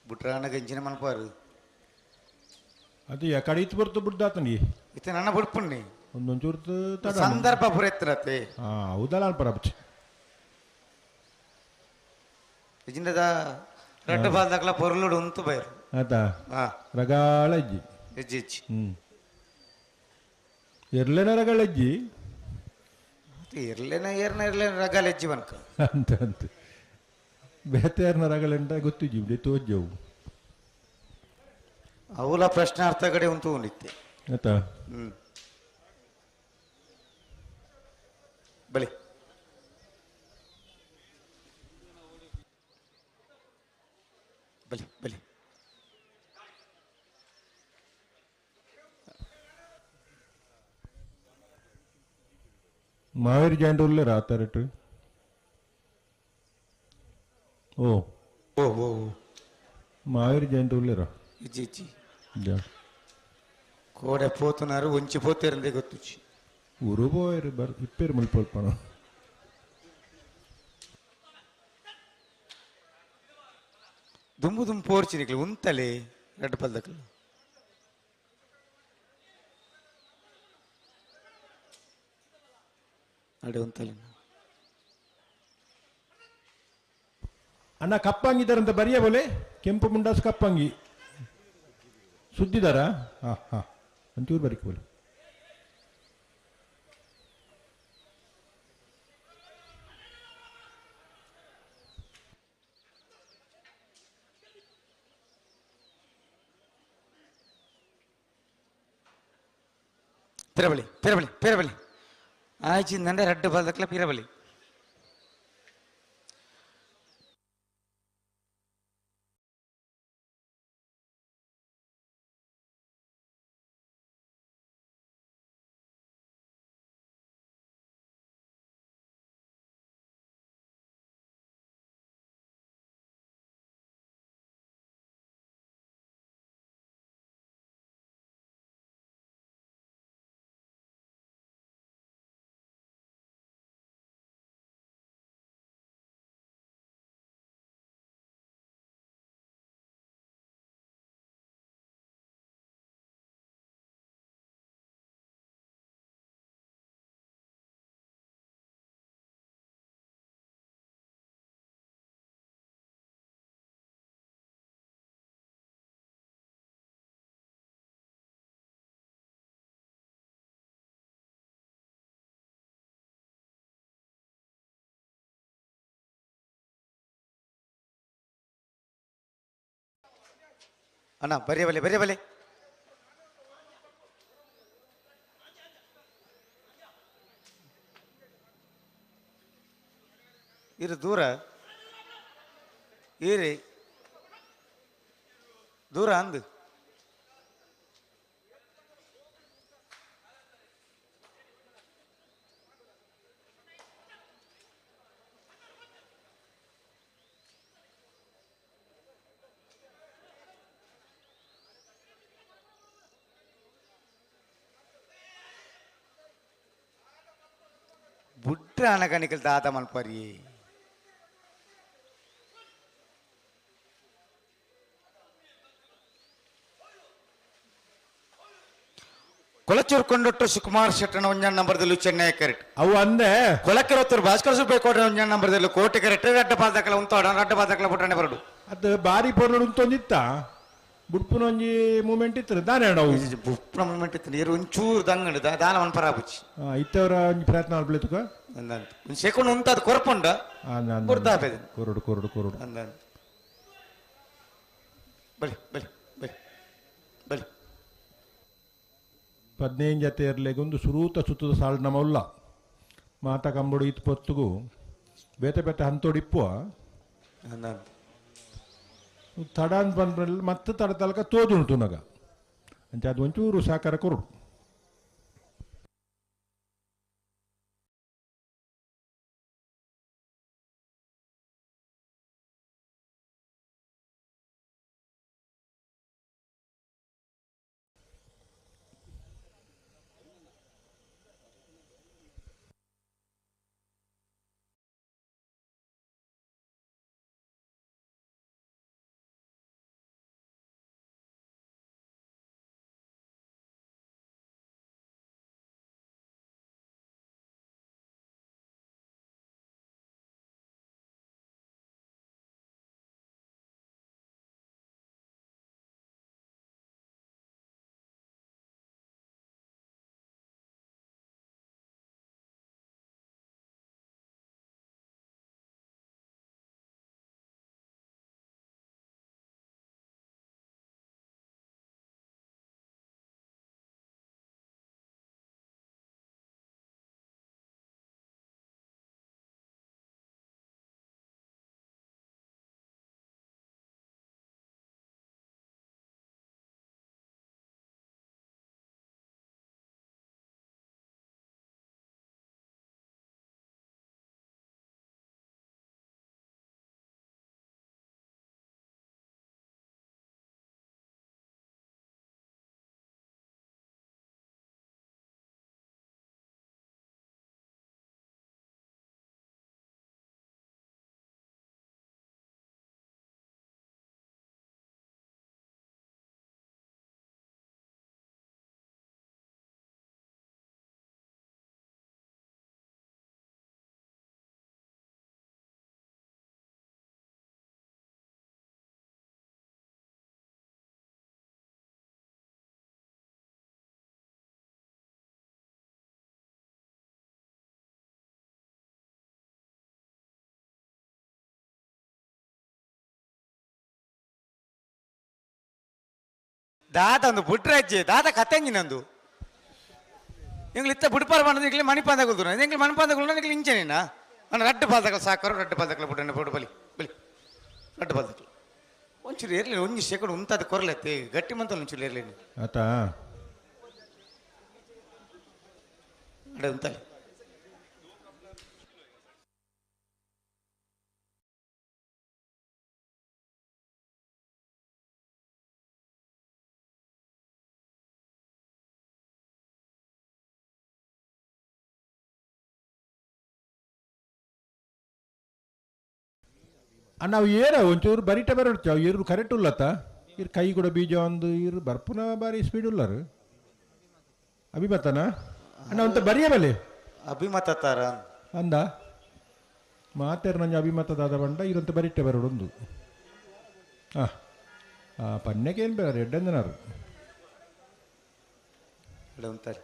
ಬುಟ್ರಾನ ಗಂಜಿನ ಮನ್ಪಾರು ಅದು ಕಡೆ ಇತ್ತು ಬರ್ತು ಬುಡ್ದಾತನಿ ಇತ್ತ ನನ್ನ ಬುಡ್ಪುಣ್ಣಿ ಒಂದೊಂಚೂರು ತಡ ಸಂದರ್ಭ ಪುರೆತ್ತರತೆ ಹಾ ಹೌದಲ್ಲ ಅಲ್ಪ ಇಜಿಂದದ ರಡ್ಡು ಬಾಲ್ದಕ್ಲ ಪೊರ್ಲುಡು ಉಂತು ಬೈರು ಆತಾ ಹಾ ರಗಾಳ ಅಜ್ಜಿ ಹೆಜ್ಜಿ ಹೆಜ್ಜಿ ಹ್ಮ್ ಎರ್ಲೆನ ರಗಳ ಅಜ್ಜಿ ಇರ್ಲೇನ ಏರ್ನ ಇರ್ಲೇನ ರಗಾಲ ಹೆಜ್ಜಿ ಬನ್ಕ ಅಂತ ಅಂತ ಬೇತೆಯರ್ನ ರಗಳೆಂಟ ಗೊತ್ತಿಜ್ಜಿ ಬಿಡಿ ತೋಜ್ಜವು ಅವಲ ಪ್ರಶ್ನಾರ್ಥ ಕಡೆ ಉಂಟು ಉಂಡಿತ್ತೆ ಆತಾ ಹ್ಮ್ ಬಲಿ ಬಲಿ ಬಲಿ ಮಾವೇರಿ ಜಾಯಿಂಟ್ ಉಳ್ಳೇರ ಆತಾರಟ್ಟು ಓ ಓ ಓ ಮಾವೇರಿ ಜಾಯಿಂಟ್ ಉಳ್ಳೇರ ಇಜ್ಜಿ ಇಜ್ಜಿ ಜಾ ಕೋಡೆ ಪೋತುನಾರು ಒಂಚಿ ಪೋತೇರಂದೆ ಗೊತ್ತುಚ್ಚಿ ಊರು ಪೋಯರು ಬರ್ ಇಪ್ಪೇರು ಮುಲ್ಪಲ್ಪಣ ದುಂಬು ದುಂಬು ಪೋರ್ಚಿನಿಕ್ಲು ಉಂತಲೆ ರಡ್ಡು ಪಲ್ದಕ್ಲು ಅಡೆ ಉಂತಲೆ ಅಣ್ಣ ಕಪ್ಪಂಗಿದಾರಂತ ಬರಿಯ ಬೋಲೆ ಕೆಂಪು ಮುಂಡಾಸ್ ಕಪ್ಪಂಗಿ ಸುದ್ದಿದಾರ ಹಾ ಹಾ ಒಂಚೂರು ಬರಿಕ ಬೋಲೆ ಪಿರಬಳಿ ಪಿರಬಳಿ ಪಿರಬಳಿ ಆಯ್ಚಿಂದಂಡೆ ರಡ್ಡು ಪಲ್ದಕ್ಲ ಪಿರಬಳಿ ಅಣ್ಣ ಬರೀ ಬಲೆ ಬರೀ ಬಲೆ ಇರು ದೂರ ಇರಿ ದೂರ ಅಂದು ಬುಡ್ರ ಅನಗನಿಕಲ್ ದಾದ ಮಲ್ಪರಿ ಕೊಳಚೂರು ಕೊಂಡೊಟ್ಟು ಸುಕುಮಾರ್ ಶೆಟ್ಟನ ಒಂಜಾನ್ ನಂಬರ್ದಲ್ಲೂ ಚೆನ್ನೈ ಕರೆಕ್ಟ್ ಅವು ಅಂದೆ ಕೊಳಕಿರೋತ್ತೂರು ಭಾಸ್ಕರ ಸುಬ್ಬಯ್ಯ ಒಂಜಾನ್ ನಂಬರ್ದಲ್ಲೂ ಕೋಟೆ ಕರೆಕ್ಟ್ ರಡ್ಡ ಪಾದಕಲ ಉಂತಾಡ ರಡ್ಡ ಪಾದಕಲ ಪುಟ್ಟಣೆ ಬರಡು ಅದು ಬಾರಿ ಪೊರ್ಲು ಉಂತೊಂದಿತ್ತ ಬುಡ್ಪುನ ಒಂಜಿ ಮೂಮೆಂಟ್ ಇತ್ತು ದಾನೆ ಅವು ಬುಡ್ಪುನ ಮೂಮೆಂಟ್ ಇತ್ತು ನೀರು ಒಂಚೂರು ದಂಗಂಡು ದಾನ ಮನ್ಪರ ಬುಚ್ಚಿ ಇತ್ತವರ ಒಂಜಿ ಪ್ರಯತ್ನ ಅಲ್ಪ್ಲೆತುಕ ಒಂದು ಸೆಕೆಂಡ್ ಉಂತಾದ ಕೊರಪುಂಡ ಬುಡ್ದಾಪೆದ ಕೊರಡು ಕೊರಡು ಕೊರಡು ಅಂದ ಬಲಿ ಬಲಿ ಬಲಿ ಬಲಿ 15 ಜತೆ ಇರಲಿಗೊಂದು ಸುರೂತ ಸುತ್ತದ ಸಾಲು ನಮ್ಮಲ್ಲ ಮಾತ ಕಂಬುಡು ಇತ್ತು ಪೊತ್ತುಗು ಬೇತೆ ಬೇತೆ ಹಂತೋಡಿಪ್ಪುವ ತಡ ಅಂತ ಬಂದ್ಮೇಲೆ ಮತ್ತೆ ತಡ ತಲಕ ತೋಜುಂಟು ನಗ ಅಂಚ ಅದು ಒಂಚೂರು ಸಹಕಾರ ಕೊರಡು. ದಾದ ಒಂದು ಬುಡ್ರಾಜ್ಯ ದಾದ ಕತೆಂಜಿ ನಂದು ಎಂಗ್ಳು ಇತ್ತ ಬುಡ್ಪಾರ ಬಂದ ಎಂಗ್ಳು ಮಣಿಪಾಂದ ಕುಲ್ದು ಎಂಗ್ಳು ಮಣಿಪಾಂದ ಕುಲ್ದು ಎಂಗ್ಳು ಇಂಚನೇನ ನಾನು ರಡ್ಡು ಪಾದಕಲು ಸಾಕೋರು ರಡ್ಡು ಪಾದಕಲು ಬುಡ್ಡನೆ ಬುಡ್ ಬಲಿ ಬಲಿ ರಡ್ಡು ಪಾದಕಲು ಒಂಚೂರು ಇರಲಿ ಒಂಜಿ ಸೆಕೆಂಡ್ ಉಂತಾದ ಕೊರಲತ್ತೆ ಗಟ್ಟಿ ಮಂತ ಒಂಚೂರು ಇರಲಿ ಆತಾ ಅಡೆ ಉಂತಲ್ಲಿ ನಾವು ಏರ ಒಂಚೂರು ಬರಿಟ ಬರೋಡ್ತೀವಿ ಅವು ಏರು ಕರೆಕ್ಟ್ ಉಲ್ಲತ್ತ ಇರ್ ಕೈ ಕೂಡ ಬೀಜ ಒಂದು ಇರು ಬರ್ಪುನ ಬಾರಿ ಸ್ಪೀಡ್ ಉಲ್ಲರು ಅಭಿಮತನ ಅಣ್ಣ ಅಂತ ಬರಿಯ ಬಲೆ ಅಭಿಮತ ತಾರ ಅಂದ ಮಾತೇರು ನಂಗೆ ಅಭಿಮತದಾದ ಬಂಡ ಇರಂತ ಬರಿಟೆ ಬರೋಡೊಂದು ಹಾಂ ಹಾಂ ಪನ್ಯಕ್ಕೆ ಏನು ಬೇರೆ ಎಡ್ಡಂದನಾರು ಅಂತಾರೆ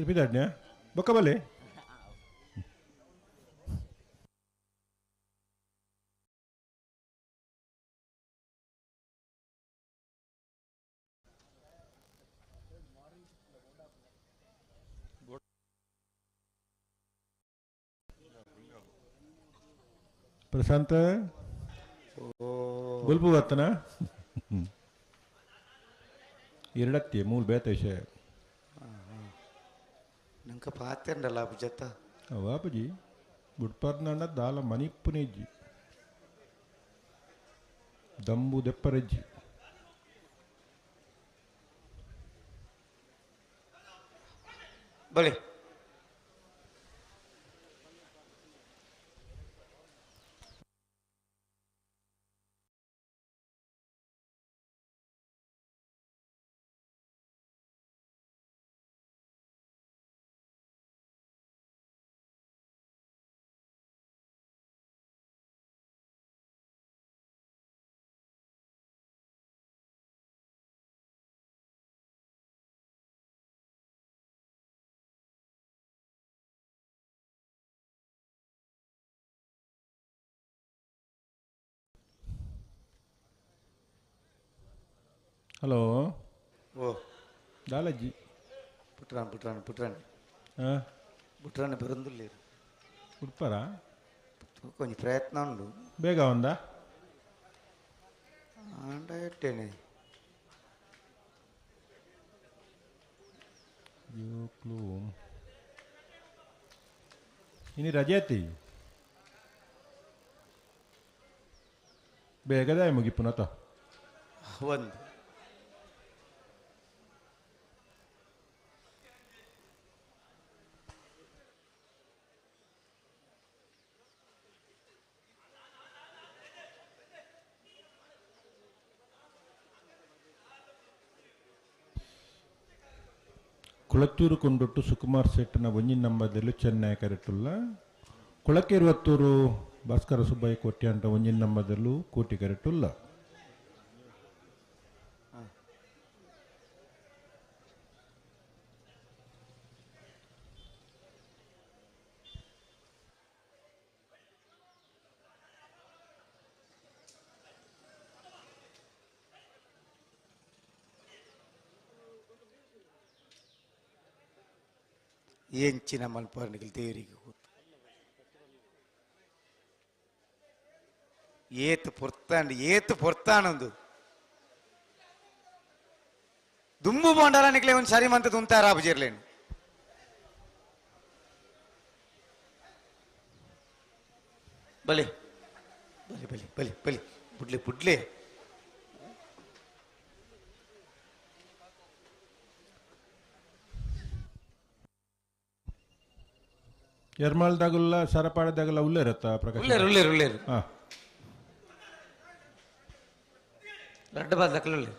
ಬಿದಾಡ್ನ್ಯಾ ಬೊಕ್ಕಬಲೆ ಪ್ರಶಾಂತ ಬುಲ್ಬು ಬರ್ತನ. ಎರಡತ್ತಿ ಮೂಲ ಬೇತ ವಿಷಯ. ನಂಗೆ ಪಾತೆಂಡಲ್ಲ ಅಬುಜತ್ತ. ಅವಾಪುಜಿ ಬುಡ್ಪರ್ನಂಡ ದಾಲ ಮನಿಪ್ಪುನೆಜ್ಜಿ ದಂಬು ದೆಪ್ಪರೆಜ್ಜಿ. ಬಲೆ ಹಲೋ. ಓ ದಾಲಜ್ಜಿ. ಪುಟ್ರಾನ್ ಪುಟ್ರಾನ್ ಪುಟ್ರಾನ್. ಹಾಂ ಪುಟ್ರಾನ್ ಬರಂದುಲ್ಲೇರು. ಉಡ್ಪಾರ ಕೊಂಚ ಪ್ರಯತ್ನ ಉಂಡು. ಬೇಗ ಒಂದಾ ಆಂಡ ಎಟ್ಟೇನೆ ಯೋಕ್ಲು ಇನಿ ರಜೆ ಅತಿ ಬೇಗದ ಮುಗಿಪುನತ ಒಂದು ಕುಳತ್ತೂರು ಕೊಂಡೊಟ್ಟು ಸುಕುಮಾರ್ ಶೆಟ್ಟನ ಒಂಜಿನ ನಂಬರ್ದಲ್ಲೂ ಚೆನ್ನೈ ಕರೆಟುಲ್ಲ ಕೊಳಕೆರುವತ್ತೂರು ಭಾಸ್ಕರ ಸುಬ್ಬಯ್ಯ ಕೋಟ್ಯ ಅಂತ ಒಂಜಿನ ನಂಬರ್ದಲ್ಲೂ ಕೋಟಿ ಕರೆಟುಲ್ಲ. ಎಂಚಿನ ಮಲ್ಪರ್ನಿಗೆ ದೇವರಿಗೆ ಗೊತ್ತು. ಏತು ಪೊರ್ತಾಂಡ್ ಏತು ಪೊರ್ತಾನೊಂದು ದುಂಬು ಬೋಂಡಾಲ ನಿಕ್ಲೆ ಒಂದು ಸರಿ ಮಂತ ತುಂತಾರ ಅಬಜಿರ್ಲೇನು. ಬಲಿ ಬಲಿ ಬಲಿ ಬಲಿ ಬಲಿ ಬುಡ್ಲೆ ಬುಡ್ಲೆ. ಎರ್ಮಾಲ್ದಾಗುಲ್ಲ ಸರಪಾಡದಾಗಲ್ಲ ಉಲ್ಲೇರತ್ತ ಪ್ರಕಾಶ್? ಉಲ್ಲೇರು ಉಲ್ಲೇರು ಉಲ್ಲೇರು. ಹಾಂ ರಡ್ಡ ಬಾದಕಲು ಉಲ್ಲೇರು.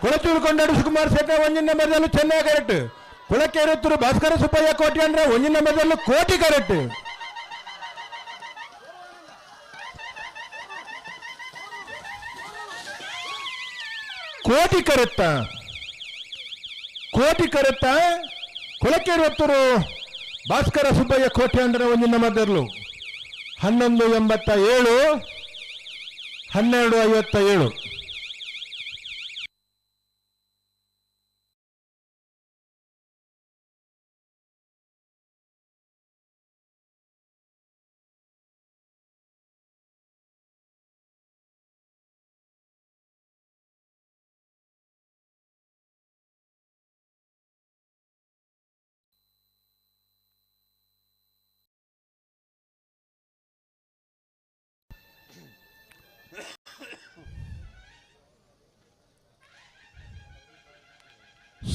ಕೊಳಚೂರು ಕೊಂಡಾಡು ಸುಕುಮಾರ್ ಶೆಟ್ಟ ಒಂಜಿನ ನಂಬರ್ದಲ್ಲೂ ಚೆನ್ನೈ ಕರೆಕ್ಟ್. ಕೊಳಕೇರುತ್ತೂರು ಭಾಸ್ಕರ ಸುಬ್ಬಯ್ಯ ಕೋಟಿ ಅಂದ್ರೆ ಒಂಜಿನ ನಂಬರ್ದಲ್ಲೂ ಕೋಟಿ ಕರೆಕ್ಟ್. ಕೋಟಿ ಕರೆಕ್ಟ ಕೋಟಿ ಕರೆಕ್ಟ ಕೊಳಕೇರುತ್ತೂರು ಭಾಸ್ಕರ ಸುಬ್ಬಯ್ಯ ಕೋಟಿ ಅಂದ್ರೆ ಒಂಜಿನ ನಂಬರ್ದಲ್ಲೂ 11.87 12.57.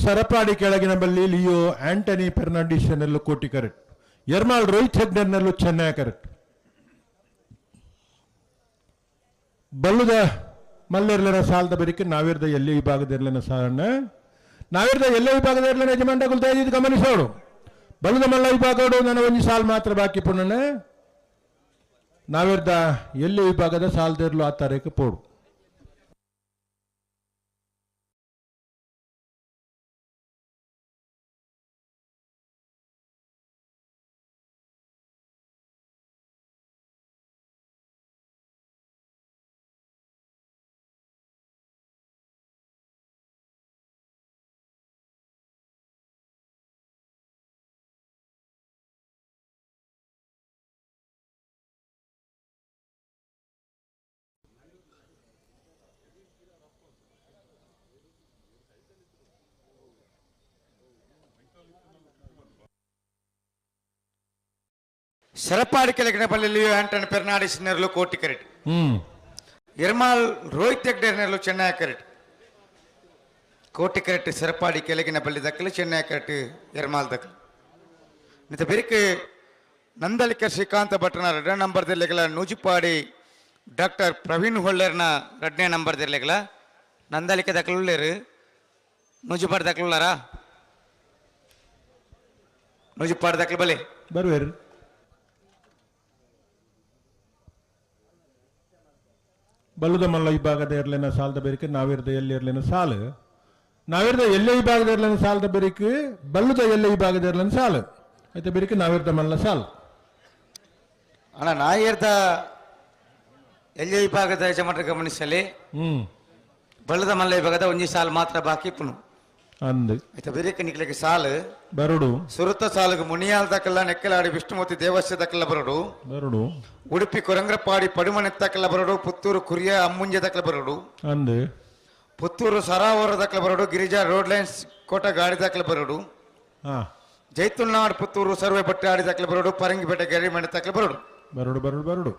ಸರಪಾಡಿ ಕೆಳಗಿನ ಬಲ್ಲಿ ಲಿಯೋ ಆಂಟನಿ ಫೆರ್ನಾಂಡಿಸ್ ನೆಲ್ಲು ಕೋಟಿ ಕರೆಕ್ಟ್. ಎರ್ಮಾಳ್ ರೋಹಿತ್ ಹೆಗ್ಡೆರ್ನಲ್ಲೂ ಚೆನ್ನೈ ಕರೆಕ್ಟ್. ಬಲ್ಲುದ ಮಲ್ಲೆರ್ಲನ ಸಾಲದ ಬರಿಕೆ ನಾವಿರ್ದ ಎಲ್ಲಿ ವಿಭಾಗದ ಸಾಲನ್ನ ನಾವಿರ್ದ ಎಲ್ಲೇ ವಿಭಾಗದ ಇರ್ಲನ ಯಜಮಾನ್ಗಳು ದಯವಿಟ್ಟು ಗಮನಿಸೋಡು. ಬಲ್ಲದ ಮಲ್ಲ ವಿಭಾಗಡು ನನ್ನ ಒಂದು ಸಾಲು ಮಾತ್ರ ಬಾಕಿ ಪುಣ್ಣನೆ. ನಾವಿರ್ದ ಎಲ್ಲಿ ವಿಭಾಗದ ಸಾಲದಿರ್ಲು ಆ ತಾರೀಕು ಪೋಡು. ಸರಪಾಡಿ ಕೆಳಗಿನ ಬಲ್ಲಿಯು ಆಂಟನ್ ಪೆರ್ನಾಡಿಸ್ ನೆರಳು ಕೋಟಿ ಕರೆಟ್. ಎರ್ಮಾಲ್ ರೋಹಿತ್ ಹೆಗ್ಡೆ ನೆರಳು ಚೆನ್ನೈ ಕರೆಟ್. ಕೋಟಿ ಕರೆಟ್ ಸರಪಾಡಿ ಕೆಳಗಿನ ಬಲ್ಲಿ ದಕ್ಕಲು ಚೆನ್ನೈ ಕರೆಟ್ ಎರ್ಮಾಲ್ ದಕ್ಕಲು. ನಿತ ಬೆರಿಕೆ ನಂದಲಿಕ ಶ್ರೀಕಾಂತ ಭಟ್ರನ ಎರಡನೇ ನಂಬರ್ ದಿಲ್ಲೆಗಲ ನೂಜಿಪಾಡಿ ಡಾಕ್ಟರ್ ಪ್ರವೀಣ್ ಹೊಳ್ಳರ್ನ ಎರಡನೇ ನಂಬರ್ ದಿಲ್ಲೆಗಲ ನಂದಲಿಕ ದಕ್ಕಲುಳ್ಳೇರು ನೂಜಿಪಾಡಿ ದಕ್ಕಲುಳ್ಳಾರಾ ನೂಜಿಪಾಡಿ ದಕ್ಕಲು ಬಲೆ ಬರುವೇರು. ಬಲ್ಲುದ ಮಲ್ಲ ವಿಭಾಗದ ಇರ್ಲೇನ ಸಾಲದ ಬೇರಿಕೆ ನಾವಿರ್ದ ಎಲ್ಲಿ ಇರ್ಲೇನ ಸಾಲು ನಾವಿರ್ದ ಎಲ್ಲೇ ವಿಭಾಗದ ಇರ್ಲೇನ ಸಾಲದ ಬೇರಿಕೆ ಬಲ್ಲುದ ಎಲ್ಲೇ ವಿಭಾಗದ ಇರ್ಲೇನ ಸಾಲು ಐತೆ ಬೇರಿಕೆ ನಾವಿರ್ದ ಮಲ್ಲ ಸಾಲು. ಅಣ್ಣ ನಾಯಿರ್ದ ಎಲ್ಲೇ ವಿಭಾಗದ ಯಜಮಾನರು ಗಮನಿಸಲಿ. ಬಲ್ಲದ ಮಲ್ಲ ವಿಭಾಗದ ಒಂಜಿ ಸಾಲು ಮಾತ್ರ ಬಾಕಿ ಪುನು ಅಂದು ಆಯ್ತಾ ಬೇರಿಕೆ ನಿಕ್ಲಿಕ್ಕೆ ಸಾಲು ಬರುಡು. ಸುರುತ ಸಾಲುಗೆ ಮುನಿಯಾಲ್ ದಕ್ಕಲ್ಲ ನೆಕ್ಕಲಾಡಿ ವಿಷ್ಣುಮೂರ್ತಿ ದೇವಸ್ಯ ದಕ್ಕಲ್ಲ ಬರುಡು ಬರುಡು. ಉಡುಪಿ ಕೊರಂಗ್ರಪಾಡಿ ಪಡುಮನೆ ತಕ್ಕಲ್ಲ ಬರುಡು. ಪುತ್ತೂರು ಕುರಿಯ ಅಮ್ಮುಂಜೆ ದಕ್ಕಲ ಬರುಡು ಅಂದು. ಪುತ್ತೂರು ಸರಾವರ ದಕ್ಕಲ ಬರುಡು. ಗಿರಿಜಾ ರೋಡ್ ಲೈನ್ಸ್ ಕೋಟ ಗಾಡಿ ದಾಖಲೆ ಬರುಡು. ಜೈತುಲ್ನಾಡ್ ಪುತ್ತೂರು ಸರ್ವೆ ಬಟ್ಟೆ ಆಡಿ ದಾಖಲೆ ಬರುಡು. ಪರಂಗಿಪೇಟೆ ಗರಿಮನೆ ದಾಖಲೆ ಬರುಡು ಬರುಡು ಬರುಡು ಬರುಡು.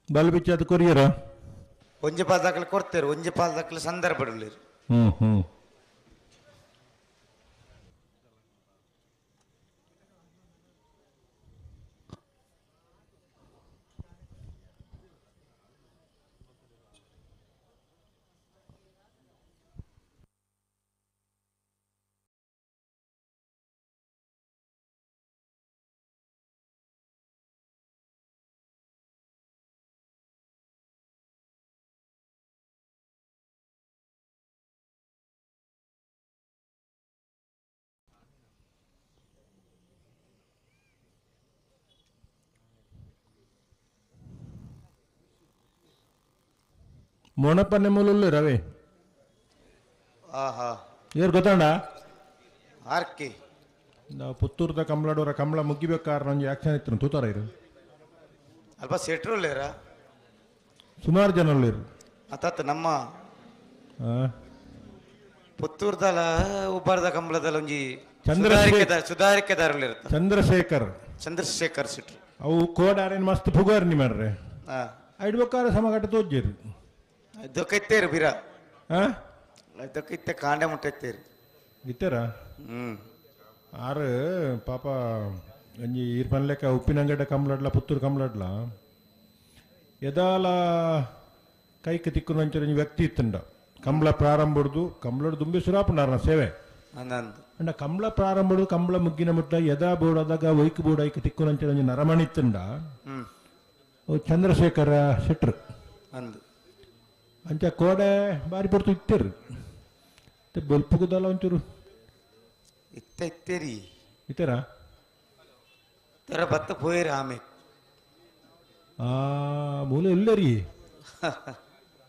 ಬಲ್ ಬಿಚ್ಚಾದ ಕೊರಿಯರ ಒಂಜಿ ಪಾಲ್ ದಾಖಲೆ ಕೊಡ್ತೇರು ಒಂಜಿ ಪಾಲ್ ದಾಖಲೆ ಸಂದರ್ಭ ಹ್ಮ್ ಹ್ಮ್. ಮೊಣಪನ್ನೆ ಮೂಲುಲ್ಲು ರವಿ ಆಹಾ ಏರ್ ಗೊತ್ತಾಂಡ ಆರ್ಕೆ ನಾವು ಪುತ್ತೂರ್ದ ಕಮಲಾಡೋರ ಕಮಲ ಮುಗ್ಗಿಬೇಕಾದ್ರೆ ಒಂಜಿ ಆಕ್ಷನ್ ಇತ್ತು ತೂತಾರ ಇರು ಅಲ್ಪ ಸೆಟ್ರುಲ್ಲೇರ ಸುಮಾರು ಜನ ಉಳ್ಳೇರು ಅತ್ತ ನಮ್ಮ ಪುತ್ತೂರ್ದಲ ಉಬ್ಬರದ ಕಂಬಳದಲ್ಲ ಒಂಜಿ ಸುಧಾರಿಕೆದಾರರು ಚಂದ್ರಶೇಖರ್ ಚಂದ್ರಶೇಖರ್ ಸೆಟ್ರು ಅವು ಕೋಡಾರೇನು ಮಸ್ತ್ ಪುಗಾರ್ನಿ ಮಾಡ್ರೆ ಐಡ್ಬೇಕಾದ್ರೆ ಸಮಗಟ್ಟ ತೋಜ್ಜಿರು ದೊಕ್ಕೈತೇರು ಬೀರ ದೊಕ್ಕೈತೆ ಕಾಂಡೆ ಮುಟ್ಟೈತೇರು ಇತ್ತರ ಆರು ಪಾಪ ಒಂಜಿ ಈರ್ ಪನ್ಲೆಕ್ಕ ಉಪ್ಪಿನಂಗಡ ಕಂಬ್ಲಡ್ಲ ಪುತ್ತೂರು ಕಂಬ್ಲಡ್ಲ ಎದಾಲ ಕೈಕ್ ತಿಕ್ಕುನಂಚ ಒಂಜಿ ವ್ಯಕ್ತಿ ಇತ್ತುಂಡ ಕಂಬಳ ಪ್ರಾರಂಭ ಹಿಡ್ದು ಕಂಬಳಡ್ ದುಂಬಿ ಸುರಾಪುಂಡಾರನ ಸೇವೆ ಅಂಡ ಕಂಬಳ ಪ್ರಾರಂಭ ಹಿಡ್ದು ಕಂಬಳ ಮುಗ್ಗಿನ ಮುಟ್ಟ ಎದಾ ಬೋಡಾದಾಗ ಒಯ್ಕ್ ಬೋಡ ಐಕ್ ತಿಕ್ಕುನಂಚ ಒಂಜಿ ನರಮಣಿ ಇತ್ತುಂಡ ಚಂದ್ರಶೇಖರ ಶೆಟ್ರು ಅಂದು. ಅಂಚ ಕೋಡೆ ಬಾರಿ ಪೊರ್ತು ಇತ್ತೇರು ಬೊಲ್ಪುಗುದಲ್ಲ ಒಂಚೂರು ಇತ್ತ ಇತ್ತೇರಿ ಇತ್ತೇರಾ ತರ ಬತ್ತ ಪೋಯಿರ ಆಮೆ ಆ ಮೂಲ ಎಲ್ಲರಿ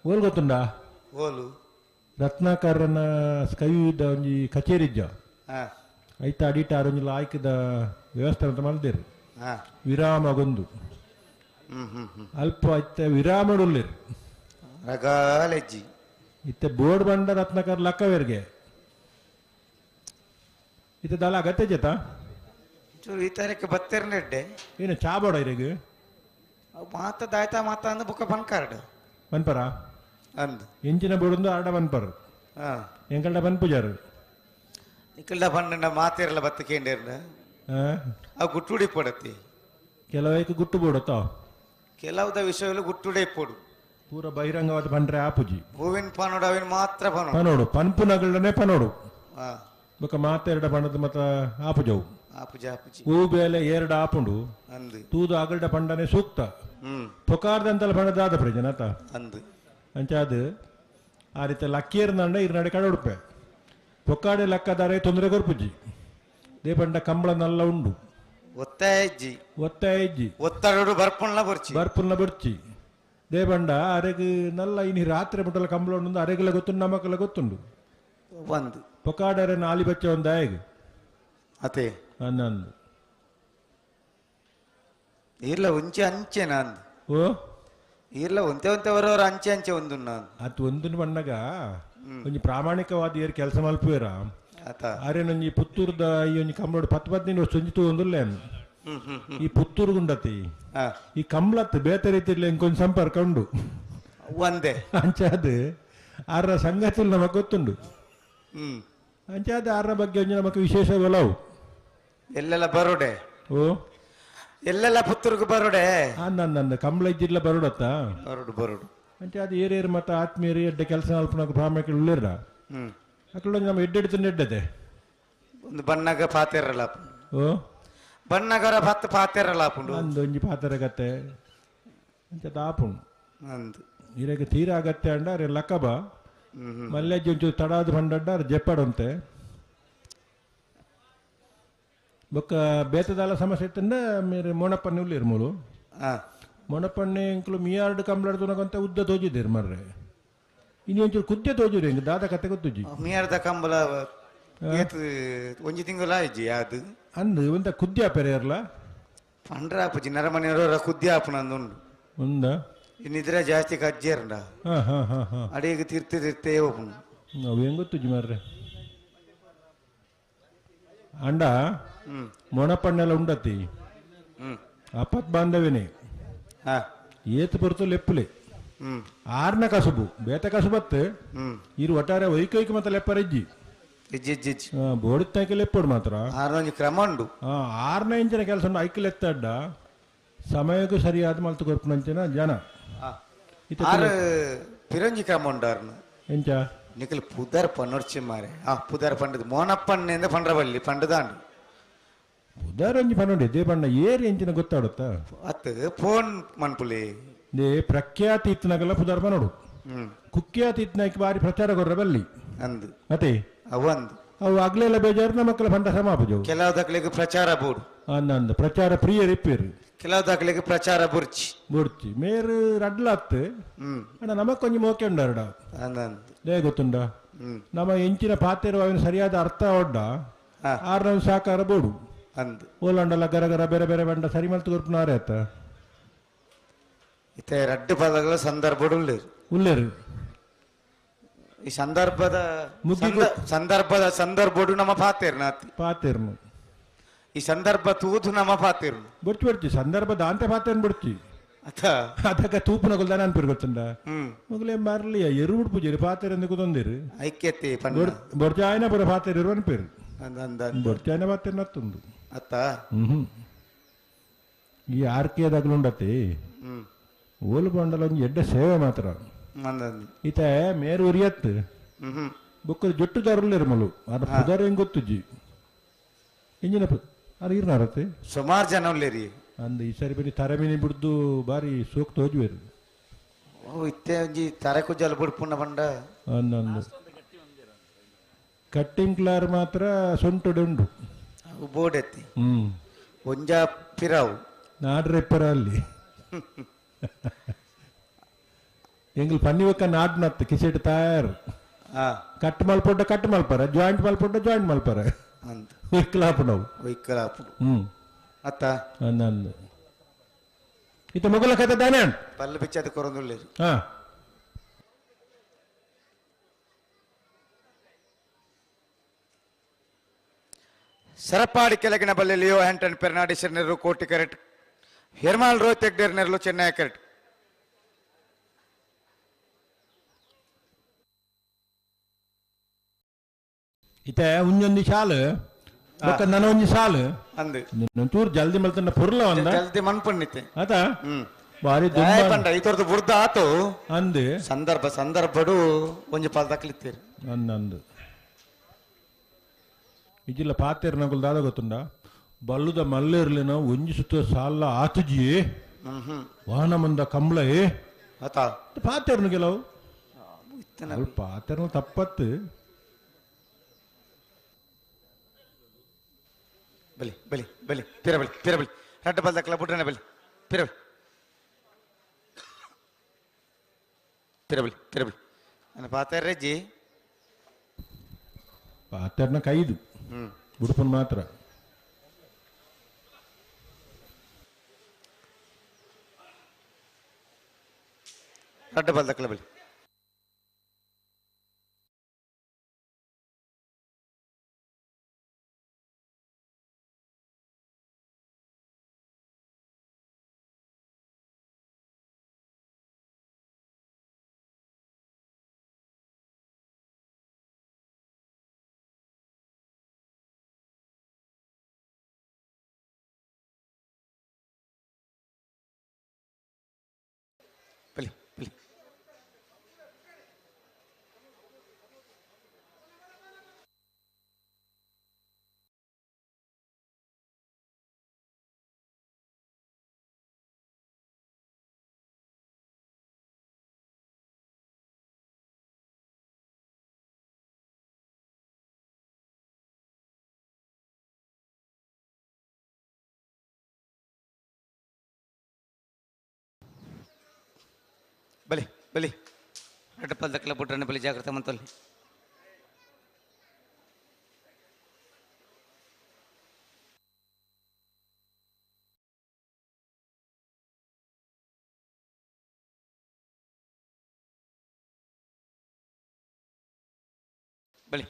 ಓಲ್ ಗೊತ್ತುಂಡಾ ಓಲು ರತ್ನಾಕರನ ಸ್ಕೈ ಒಂಜಿ ಕಚೇರಿ ಇಜ್ಜ ಐತ ಅಡಿಟ ಆರೊಂಜಿ ಲಾಯ್ಕದ ವ್ಯವಸ್ಥೆ ಅಂತ ಮಲ್ದೇರು ವಿರಾಮಗೊಂದು ಅಲ್ಪ ಐತ ವಿರಾಮಡುಲ್ಲೇರು ರಗಾಲೆಜ್ಜಿ ಇತ್ತೆ ಬೋರ್ಡ್ ಬಂಡ ರತ್ನಾಕರ್ ಲಕ್ಕವೇರ್ಗೆ ಇತ್ತೆ ದಲ ಅಗತ್ಯ ಜೇತ ಚೂರು ಈ ತಾರೀಕು ಬತ್ತೇರ್ನೆಡ್ಡೆ ಏನು ಚಾ ಬೋಡ ಇರೆಗ್ ಮಾತ ದಾಯ್ತಾ ಮಾತ ಅಂದ್ ಬುಕ್ಕ ಬನ್ಕಾರ್ಡ್ ಬನ್ಪರ ಅಂದ್ ಎಂಚಿನ ಬೋರ್ಡ್ ಆರ್ಡ ಬನ್ಪರ್ ಎಂಕಲ್ಡ ಬನ್ಪುಜಾರು ನಿಕಲ್ಡ ಬಣ್ಣ ಮಾತೇರಲ್ಲ ಬತ್ತ ಕೇಂಡೇರ್ನ ಅವು ಗುಟ್ಟುಡಿ ಪಡತಿ ಕೆಲವೈಕ್ ಗುಟ್ಟು ಬೋಡತ್ತ ಕೆಲವುದ ವಿಷಯಗಳು ಗುಟ್ಟುಡೆ ಪೋಡು ಪೂರ ಬಹಿರಂಗವಾದ ಪಂಡ್ರೆ ಆಪುಜಿ ಹೂವಿನ ಪಾನೋಡು ಅವಿನ ಮಾತ್ರ ಪನೋಡು ಪನೋಡು ಪನ್ಪುನಗಳನ್ನೇ ಪನೋಡು ಬೊಕ ಮಾತೆರಡ ಬಣ್ಣದ ಮತ ಆಪುಜವು ಆಪುಜ ಆಪುಜಿ ಹೂ ಬೇಲೆ ಎರಡು ಆಪುಂಡು ಅಂದು ತೂದು ಅಗಲ್ಡ ಪಂಡನೆ ಸೂಕ್ತ ಪೊಕಾರ್ದಂತಲ ಪಂಡದಾದ ಪ್ರಜನಾತ ಅಂದು ಅಂಚಾದ ಆ ರೀತಿ ಲಕ್ಕಿಯರ್ ನಂಡ ಇರ್ನಡೆ ಕಡೆ ಉಡುಪೆ ಪೊಕ್ಕಾಡೆ ಲಕ್ಕದಾರೆ ತೊಂದರೆ ಕೊರ್ಪುಜಿ ದೇಪಂಡ ಕಂಬಳ ನಲ್ಲ ಉಂಡು ಒತ್ತಾಯ ಇಜ್ಜಿ ಒತ್ತಾಯ ಇಜ್ಜಿ ಒತ್ತಡ ಬರ್ಪುಣ್ಲ ಬರ್ಚಿ ಬರ್ಪುಣ್ಲ ಬರ್ಚಿ ದೇಪಂಡ ಅರೆಗ್ ನಲ್ಲ ಇನಿ ರಾತ್ರಿ ಮುಟ್ಟಲ ಕಂಬಳ ಉಂಡು ಅರೆಗಲ ಗೊತ್ತುಂಡು ನಮಕಲ ಗೊತ್ತುಂಡು ಒಂದು ಪೊಕಾಡರೆ ನಾಲಿ ಬಚ್ಚ ಒಂದು ಆಯಗ್ ಅದೇ ಅನ್ನಂದು ಇಲ್ಲ ಒಂಚೆ ಅಂಚೆ ನಂದು ಓ ಇಲ್ಲ ಒಂತೆ ಒಂತೆ ಅವರವರ ಅಂಚೆ ಅಂಚೆ ಒಂದು ನಾನು ಅದು ಒಂದು ಬಣ್ಣಗ ಒಂಜಿ ಪ್ರಾಮಾಣಿಕವಾದ ಏರ್ ಕೆಲಸ ಮಲ್ಪುವೇರ ಅರೆ ಒಂಜಿ ಪುತ್ತೂರ್ದ ಈ ಒಂಜಿ ಕಂಬಳೋಡು ಪತ್ತು ಪತ್ನಿ ಒಂಜಿ ತೂವೊಂದುಲ್ಲೆ ಈ ಪುತ್ತೂರು ಗುಂಡತಿ ಈ ಕಂಬ್ಳತ್ ಬೇತೆ ರೀತಿಯಲ್ಲಿ ಇಂಕೊಂಜಿ ಸಂಪರ್ಕ ಉಂಡು ಒಂದೇ ಅಂಚಾದ ಆರ ಸಂಗತಿಲ್ ನಮಗ್ ಗೊತ್ತುಂಡು ಅಂಚಾದ ಆರ ಬಗ್ಗೆ ಒಂಜಿ ನಮಕ್ ವಿಶೇಷ ಒಲವು ಎಲ್ಲೆಲ್ಲ ಬರೋಡೆ ಓ ಎಲ್ಲೆಲ್ಲ ಪುತ್ತೂರ್ಗ್ ಬರೋಡೆ ನನ್ನ ಕಂಬಳ ಇದ್ದಿಲ್ಲ ಬರೋಡತ್ತ ಬರೋಡು ಬರೋಡು ಅಂಚೆ ಅದು ಏರೇರು ಮತ್ತು ಆತ್ಮೀಯರು ಎಡ್ಡೆ ಕೆಲಸ ಅಲ್ಪನಾಗ ಪ್ರಾಮಾಣಿಕ ಉಳ್ಳೇರ ಅಕ್ಕಳ ನಮ್ಮ ಎಡ್ಡೆಡ್ ತಿಂದು ಎಡ್ಡದೆ ಒಂದು ಬಣ್ಣಗ ಪಾತೆರಲ್ಲ ಓ ಬಣ್ಣಗರ ಪತ್ತು ಪಾತೆರಲ್ಲ ಒಂದು ಒಂಜಿ ಪಾತೆರ ಕತೆ ಅಂಚೆ ದಾಪುಂಡು ಅಂದು ಇರಗೆ ತೀರಾ ಅಗತ್ಯ ಅಂಡ ಅರೆ ಲಕ್ಕಬ ಮಲ್ಲೆಜ್ಜಿ ಒಂಚೂರು ತಡಾದ ಬಂಡಡ್ಡ ಅರೆ ಜೆಪ್ಪಡಂತೆ ಬೊಕ್ಕ ಬೇತದಾಲ ಸಮಸ್ಯೆ ಇತ್ತಂಡ ಮೇರೆ ಮೋಣಪ್ಪಣ್ಣೆ ಉಳ್ಳೇರು ಮೂಲು ಮೊಣಪಣ್ಣೆ ಇಂಕ್ಲು ಮಿಯಾರ್ಡ್ ಕಂಬಳಡ್ದು ಉದ್ದ ತೋಜಿದ್ದೀರಿ ಮರ್ರೆ ಇನ್ನು ಒಂಚೂರು ಕುದ್ದೆ ತೋಜಿರಿ ಹಿಂಗೆ ದಾದ ಕತೆ ಗೊತ್ತುಜಿ ಮಿಯಾರ್ದ ಕಂಬಳ ಒಂಜಿ ತಿಂಗಳ ಆಯ್ಜಿ ಅದು ಅಂದು ಒಂತ ಕುದ್ದೆ ಆಪೆರೆ ಇರಲ್ಲ ಪಂಡ್ರ ಆಪುಜಿ ನರಮನೆಯವರ ಕುದ್ದೆ ಆಪುನ ಅಂದುಂಡು ಒಂದ ಇನ್ನಿದ್ರೆ ಜಾಸ್ತಿ ಕಜ್ಜೇರಂಡ ಹಾ ಹಾ ಹಾ ಹಾ ಅಡಿಗೆ ತಿರ್ತೆ ತಿರ್ತೆ ಓಪುಂಡು ಅವು ಹೆಂಗ್ ಗೊತ್ತುಜಿ ಮಾರ್ರೆ ಅಂಡ ಮೊಣಪಣ್ಣೆಲ್ಲ ಉಂಡತಿ ಅಪತ್ ಬಾಂಧವ್ಯನೇ ಏತ್ ಪೊರ್ತು ಲೆಪ್ಪುಲೆ ಆರ್ನ ಕಸುಬು ಬೇತ ಕಸುಬತ್ತು ಇರು ಒಟ್ಟಾರೆ ವೈಕೈಕ ಮತ್ತೆ ಲೆಪ್ಪರಿಜ್ಜಿ ಬೋಡಿತ್ತಾಕ ಲೆಪ್ಪಡು ಮಾತ್ರ ಆರ್ನೊಂಜಿ ಕ್ರಮ ಉಂಡು ಆರ್ನ ಇಂಚಿನ ಕೆಲಸ ಉಂಡು ಐಕ್ ಲೆತ್ತಡ್ಡ ಸಮಯಕ್ಕೂ ಸರಿಯಾದ ಮಲ್ತು ಕೊರ್ಪುನಂಚಿನ ಜನ ಆರು ಪಿರಂಜಿ ಕ್ರಮ ಉಂಡು ಆರ್ನ ಎಂಚ ನಿಖಲ್ ಪುದರ್ ಪನ್ನೊಡ್ಚಿ ಮಾರೆ ಆ ಪುದರ್ ಪಂಡದು ಮೋನಪ್ಪಣ್ಣೆಂದ ಪಂಡ್ರಬಲ್ಲಿ ಪಂಡದಾಂಡು ಪುದರ್ ಒಂಜಿ ಪನ್ನೊಂಡು ಇದೇ ಬಣ್ಣ ಏರ್ ಎಂಚಿನ ಗೊತ್ತಾಡುತ್ತಾ ಅತ್ತು ಫೋನ್ ಮನ್ಪುಲಿ they ಪ್ರಖ್ಯಾತಿ ಇತ್ತನಗಲ್ಲ ಪುದರ್ ಪನ್ನೋಡು ಕುಖ್ಯಾತಿ ಇತ್ತನಾಕಿ ಬಾರಿ ಪ್ರಚಾರ ಕೊರ್ರ ಬಲ್ಲಿ ಅಂದು ಅತೆ ಅವು ಅಂದು ಅವು ಆಗ್ಲೆಲ್ಲ ಬೇಜಾರು ನಮ್ಮ ಮಕ್ಕಳ ಪಂಡ ಸಮಾಪಜವು ಕೆಲವು ದಾಖಲೆಗೆ ಪ್ರಚಾರ ಬೋಡು ಅಂದ ಪ್ರಚಾರ ಪ್ರಿಯರ್ ಇಪ್ಪೇರು ಕೆಲವು ದಾಖಲೆಗೆ ಪ್ರಚಾರ ಬುರ್ಚಿ ಬುರ್ಚಿ ಮೇರು ರಡ್ಲಾತ್ ಅಣ್ಣ ನಮಕ್ ಕೊಂಚ ಮೋಕೆ ಉಂಡಾರಡ ಲೇ ಗೊತ್ತುಂಡ ನಮ್ಮ ಎಂಚಿನ ಪಾತೆರು ಅವನ ಸರಿಯಾದ ಅರ್ಥ ಒಡ್ಡ ಆರ್ನ ಸಾಕಾರ ಬೋಡು ಅಂದು ಓಲಂಡಲ ಗರ ಗರ ಬೇರೆ ಬೇರೆ ಬಂಡ ಸರಿ ಮಲ್ತು ಕೊರ್ಪುನಾರೆ ಆತ ಇತ್ತೆ ರಡ್ಡು ಪದಗಳ ಸಂದರ್ಭ ಉಳ್ಳೇರು ಉಳ್ಳೇರು ಈ ಸಂದರ್ಭದ ಸಂದರ್ಭದ ಸಂದರ್ಭಡು ನಮ್ಮ ಪಾತೇರ್ನ ಪಾತೇರ್ನು ಈ ಸಂದರ್ಭ ತೂದು ನಮ್ಮ ಪಾತೇರ್ನು ಬುಡ್ಚಿ ಬುಡ್ಚಿ ಸಂದರ್ಭ ದಾಂತೆ ಪಾತೇರ್ನು ಬುಡ್ಚಿ ಅಥ ಅದಕ್ಕ ತೂಪುನ ಗೊಲ್ದಾನ ಅನ್ಪಿರ್ ಗೊತ್ತುಂಡ ಮೊಗಲೇ ಮಾರ್ಲಿ ಎರು ಉಡ್ಪುಜೇರಿ ಪಾತೇರ್ ಎಂದು ಕುದೊಂದಿರು ಐಕ್ಯತೆ ಬೊರ್ಚಾಯನ ಪುರ ಪಾತೇರ್ ಇರು ಅನ್ಪಿರು ಬೊರ್ಚಾಯನ ಪಾತೇರ್ ನತ್ತುಂಡು ಅತ್ತ ಈ ಆರ್ ಕೆ ದಾಗಲುಂಡತಿ ಓಲು ಬಂಡಲ ಒಂಜಿ ಎಡ್ಡೆ ಸೇವೆ ಮಾತ್ರ ಈತ ಮೇರು ಉರಿಯತ್ತು ಬೊಕ್ಕ ಜೊಟ್ಟು ದಾರುಲ್ಲೇರು ಮಲು ಅದ ಪುದರ್ ಹೆಂಗ್ ಗೊತ್ತುಜ್ಜಿ ಇಂಜಿನ ಅದು ಇರ್ನಾರತ್ತೆ ಸುಮಾರು ಜನ ಉಲ್ಲೇರಿ ಅಂದ್ ಈ ಸರಿ ಬರೀ ತರಮಿನಿ ಬಿಡ್ದು ಬಾರಿ ಸೋಕ್ ತೋಜುವೇರು ಓ ಇತ್ತೆ ಒಂಜಿ ತರೆ ಕುಜ್ಜಾಲ ಬುಡ್ಪುಣ್ಣ ಬಂಡ ಅಂದಂದು ಕಟ್ಟಿಂಗ್ ಕ್ಲಾರ್ ಮಾತ್ರ ಸೊಂಟುಡು ಉಂಡು ಅವು ಬೋರ್ಡ್ ಎತ್ತಿ ಹ್ಮ್ ಒಂಜ ಪಿರಾವು ನಾಡ್ರೆಪ್ಪರ ಅಲ್ಲಿ ಎಂಗ್ಲು ಪನ್ನಿ ಒಕ್ಕ ನಾಡ್ನತ್ತು ಕಿಸೆಟ್ ತಯಾರು ಕಟ್ ಮಲ್ಪೊಡ್ಡ ಕಟ್ ಮಲ್ಪರ ಜಾಯಿಂಟ್ ಮಲ್ಪೊಡ್ಡ ಜಾಯಿಂಟ್ ಮಲ್ಪರ ಅಂತ ವಿಕ್ಲಾಪುಣವು ವಿಕ್ಲಾಪುಡು ಹ್ಮ್ ಅತ್ತ ಅಂದಂದು ಇತ್ತ ಮೊಗಲ ಕತೆ ದಾನೆ ಪಲ್ಲು ಬಿಚ್ಚದ ಕೊರೊಂದುಲ್ಲೇರು ಹಾ ಸರಪಾಡಿ ಕೆಳಗಿನ ಬಲ್ಲೆ ಲಿಯೋ ಹ್ಯಾಂಟನ್ ಪೆರ್ನಾಡಿಸರ್ ನೆರಳು ಕೋಟಿ ಕರೆಟ್ ಹೆರ್ಮಾಲ್ ರೋಹಿತ್ ಹೆಗ್ಡೇರ್ ನೆರಳು ಚೆನ್ನೈ ಕರೆಟ್ ಇತ್ತೆ ಒಂಜೊಂಜಿ ಶಾಲು ಬೊಕ್ಕ ನನ ಒಂಜಿ ಸಾಲು ಅಂದು ಒಂಚೂರು ಜಲ್ದಿ ಮಲ್ತಂಡ ಪುರ್ಲ ಒಂದ ಜಲ್ದಿ ಮನ್ಪಣ್ಣಿತ್ತೆ ಆತ ಬಾರಿ ದಾಯ ಪಂಡ ಈ ತರದ ಬುರ್ದ ಆತು ಅಂದು ಸಂದರ್ಭ ಸಂದರ್ಭಡು ಒಂಜಿ ಪಾಲ್ ತಕ್ಲಿತ್ತೀರಿ ಅಂದಂದು ಇಜಿಲ್ಲ ಪಾತೇರ್ ನಗುಲ್ ದಾದ ಗೊತ್ತುಂಡ ಬಲ್ಲುದ ಮಲ್ಲೇರ್ಲಿನ ಒಂಜಿ ಸುತ್ತ ಸಾಲ ಆತುಜಿ ವಾಹನ ಮಂದ ಕಂಬ್ಳ ಆತ ಪಾತೇರ್ನು ಕೆಲವು ಅಲ್ಪ ಪಾತೇರ್ನು ತಪ್ಪತ್ತು ಬಲಿ ಬಲಿ ಬಲಿ ಪಿರ ಬಲಿ ಪಿರ ಬಲಿ ರಡ್ಡ ಬಲ್ ದಕ್ಲ ಬುಡ್ರನೆ ಬಲಿ ಪಿರ ಬಲಿ ಪಿರ ಬಲಿ ಪಿರ ಬಲಿ ನನ್ನ ಪಾತೇರ್ ಜಿ ಪಾತೇರ್ನ ಕೈದು ಉಡುಪನ್ ಮಾತ್ರ ರಡ್ಡ ಬಲ್ ದಕ್ಲ ಬಲಿ ಬಲಿ ಬಲಿ ಬಲಿ ಬಲಿ ರಡ್ಡ ಪಲ್ ದಕ್ಲ ಬುಡ್ರನೆ ಬಲಿ ಜಾಗ್ರತೆ ಮಂತಲ್ಲಿ ಬಲಿ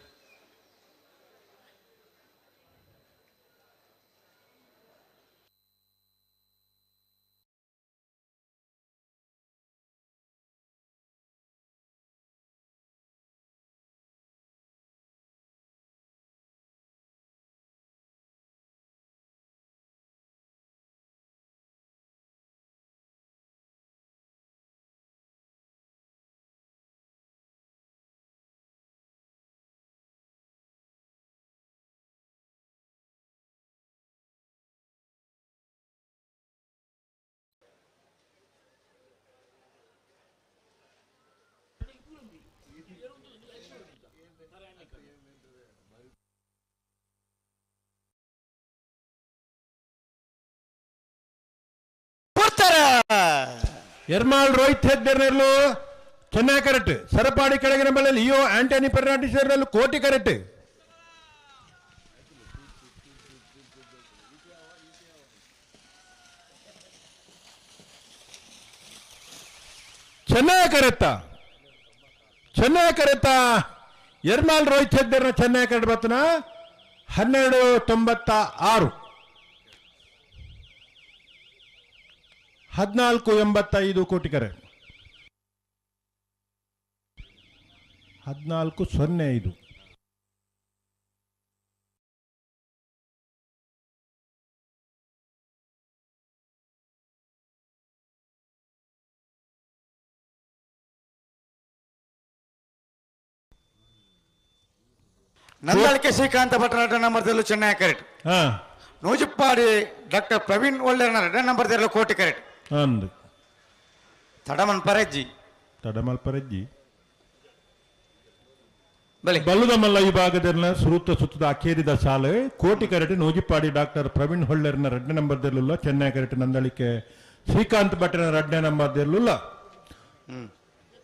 ಎರ್ಮಾಳ್ ರೋಹಿತ್ ಹೆಗ್ಡೆರ್ನಲ್ಲೂ ಚೆನ್ನೈ ಕರೆಕ್ಟ್ ಸರಪಾಡಿ ಕೆಳಗಿನ ಮೇಲೆ ಲಿಯೋ ಆಂಟನಿ ಫೆರ್ನಾಂಡಿಸ್ ಕೋಟಿ ಕರೆಕ್ಟ್ ಚೆನ್ನೈ ಕರೆತ್ತ ಚೆನ್ನೈ ಕರೆತ್ತ ಎರ್ಮಾಲ್ ರೋಹಿತ್ ಹೆಗ್ಡೆರ್ನ ಚೆನ್ನೈ ಕರೆಕ್ಟ್ ಬರ್ತನ 12.96 14.85 ಕೋಟಿ ಕರೆ 14.05 ನಂದಳಿಕೆ ಶ್ರೀಕಾಂತ ಭಟ್ಟ ನಂಬರ್ದಲ್ಲೂ ಚೆನ್ನೈ ಕರೆಕ್ಟ್. ನೂಜಿಪ್ಪಾಡಿ ಡಾಕ್ಟರ್ ಪ್ರವೀಣ್ ಒಳ್ಳೆರ್ನ ಎರಡನೇ ನಂಬರ್ದಲ್ಲೂ ಕೋಟಿ ಕರೆಕ್ಟ್. ಅಂದು ತಡಮನ್ ಪರೆಜ್ಜಿ. ತಡಮಲ್ಪರಜ್ಜಿ ಬಲ್ಲುದ ಮಲ್ಲ ವಿಭಾಗದ ಸುರುತ್ತ ಸುತ್ತದ ಅಖೇರಿದ ಸಾಲು ಕೋಟಿ ಕರೆಟ್ ನೂಜಿಪ್ಪಾಡಿ ಡಾಕ್ಟರ್ ಪ್ರವೀಣ್ ಹೊಳ್ಳರ್ನ 2 ನಂಬರ್ ದೆರ್ಲುಲ್ಲ ಚೆನ್ನೈ ಕರೆಟ್ ನಂದಳಿಕೆ ಶ್ರೀಕಾಂತ್ ಭಟ್ರನ 2 ನಂಬರ್ ದೆರ್ಲುಲ್ಲ.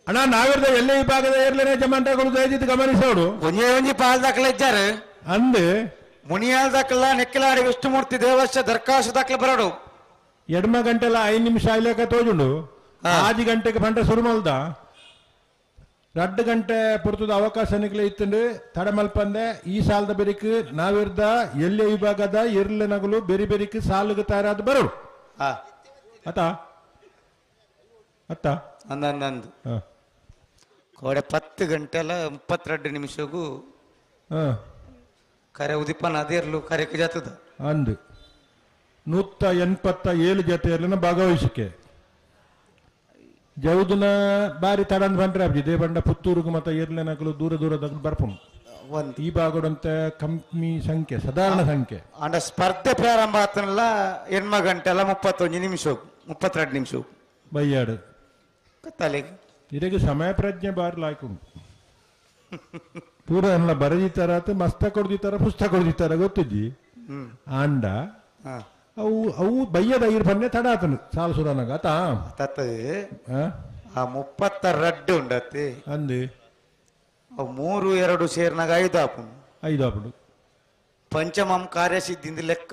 ಅಣ್ಣ ನಾವಿರ್ದ ಎಲ್ಲೇ ವಿಭಾಗದ ಏರ್ಲೇನೆ ಜಮಾಂಟಗಳು ದಯದಿದ್ದು ಗಮನಿಸೋಡು. ಒಂಜೇ ಒಂಜಿ ಪಾಲ್ ದಾಖಲೆ ಇದ್ದಾರೆ ಅಂದು ಮುನಿಯಾಲ್ ದಾಖಲ ನೆಕ್ಕಿಲಾಡಿ ವಿಷ್ಣುಮೂರ್ತಿ ದೇವಸ್ಥ ದರ್ಖಾಸ್ತು ದಾಖಲೆ ಬರೋಡು. ಎಡ್ಮ ಗಂಟೆಲ್ಲ 5 ನಿಮಿಷ ಆಯ್ಲೇಕ ತೋಜುಂಡು. 5 ಗಂಟೆಗೆ ಪಂಟ ಸುರುಮಲ್ದ 2 ಗಂಟೆ ಪುರ್ತದ ಅವಕಾಶ ನಿಕ್ಲೆ ಇತ್ತಂಡು ತಡಮಲ್ಪಂದೆ ಈ ಸಾಲದ ಬೆರಿಕ್ ನಾವಿರ್ದ ಎಲ್ಲೇ ವಿಭಾಗದ ಎರ್ಲೆ ನಗಲು ಬೆರಿ ಬೆರಿಕ್ ಸಾಲುಗೆ ತಯಾರಾದ ಬರೋಡು. ಅತ್ತ ಅತ್ತ ಅಂದಂದು ಕೋಡೆ 10 ಗಂಟೆಲ್ಲ 32 ನಿಮಿಷಗೂ ಕರೆ ಉದಿಪನ ಅದೇರ್ಲು ಕರೆக்கு ಜಾತದ ಅಂದು 187 ಜತೆಯಲ್ಲಿನ ಭಾಗವಹಿಸಿಕೆ ಜೌದುನ ಬಾರಿ ತಡನ್ ಬಂದ್ರೆ ಅಬ್ಜಿ ಬಂಡ ಪುತ್ತೂರುಗು ಮತ್ತೆ ಏರ್ಲೆನಕಲು ದೂರ ದೂರದ ಬರ್ಪುನು ಈ ಭಾಗದಂತೆ ಕಮ್ಮಿ ಸಂಖ್ಯೆ ಸಾಧಾರಣ ಸಂಖ್ಯೆ. ಅಂಡ ಸ್ಪರ್ಧೆ ಪ್ರಾರಂಭ ಆತನಲ್ಲ 8 ಗಂಟೆಲ್ಲ 31 ನಿಮಿಷ 32 ನಿಮಿಷ ಬಯ್ಯಾಡು ಕತ್ತಲೆ ಇದಕ್ಕೆ ಸಮಯ ಪ್ರಜ್ಞೆ ಬಾರಿ ಲಾಯ್ಕುಂಟು. ಪೂರ ಎಲ್ಲ ಬರೆದಿತ್ತಾರ ಮಸ್ತ ಕೊಡ್ದಿತ್ತಾರ ಪುಸ್ತಕ ಕೊಡ್ದಿತ್ತಾರ ಗೊತ್ತಿದ್ದಿ ಆಂಡ ಅವು ಅವು ಬಯ್ಯದ ಐರು ಪನ್ನೆ ತಡ ಆತನು ಸಾಲು ಸುರಾನಾಗ ಆತ ಆ 32 ಉಂಡತ್ತೆ ಅಂದು ಅವು 3 2 ಸೇರ್ನಾಗ 5 ಆಪುಂಡು 5 ಆಪುಂಡು ಪಂಚಮಂ ಕಾರ್ಯಸಿದ್ಧಿಂದ ಲೆಕ್ಕ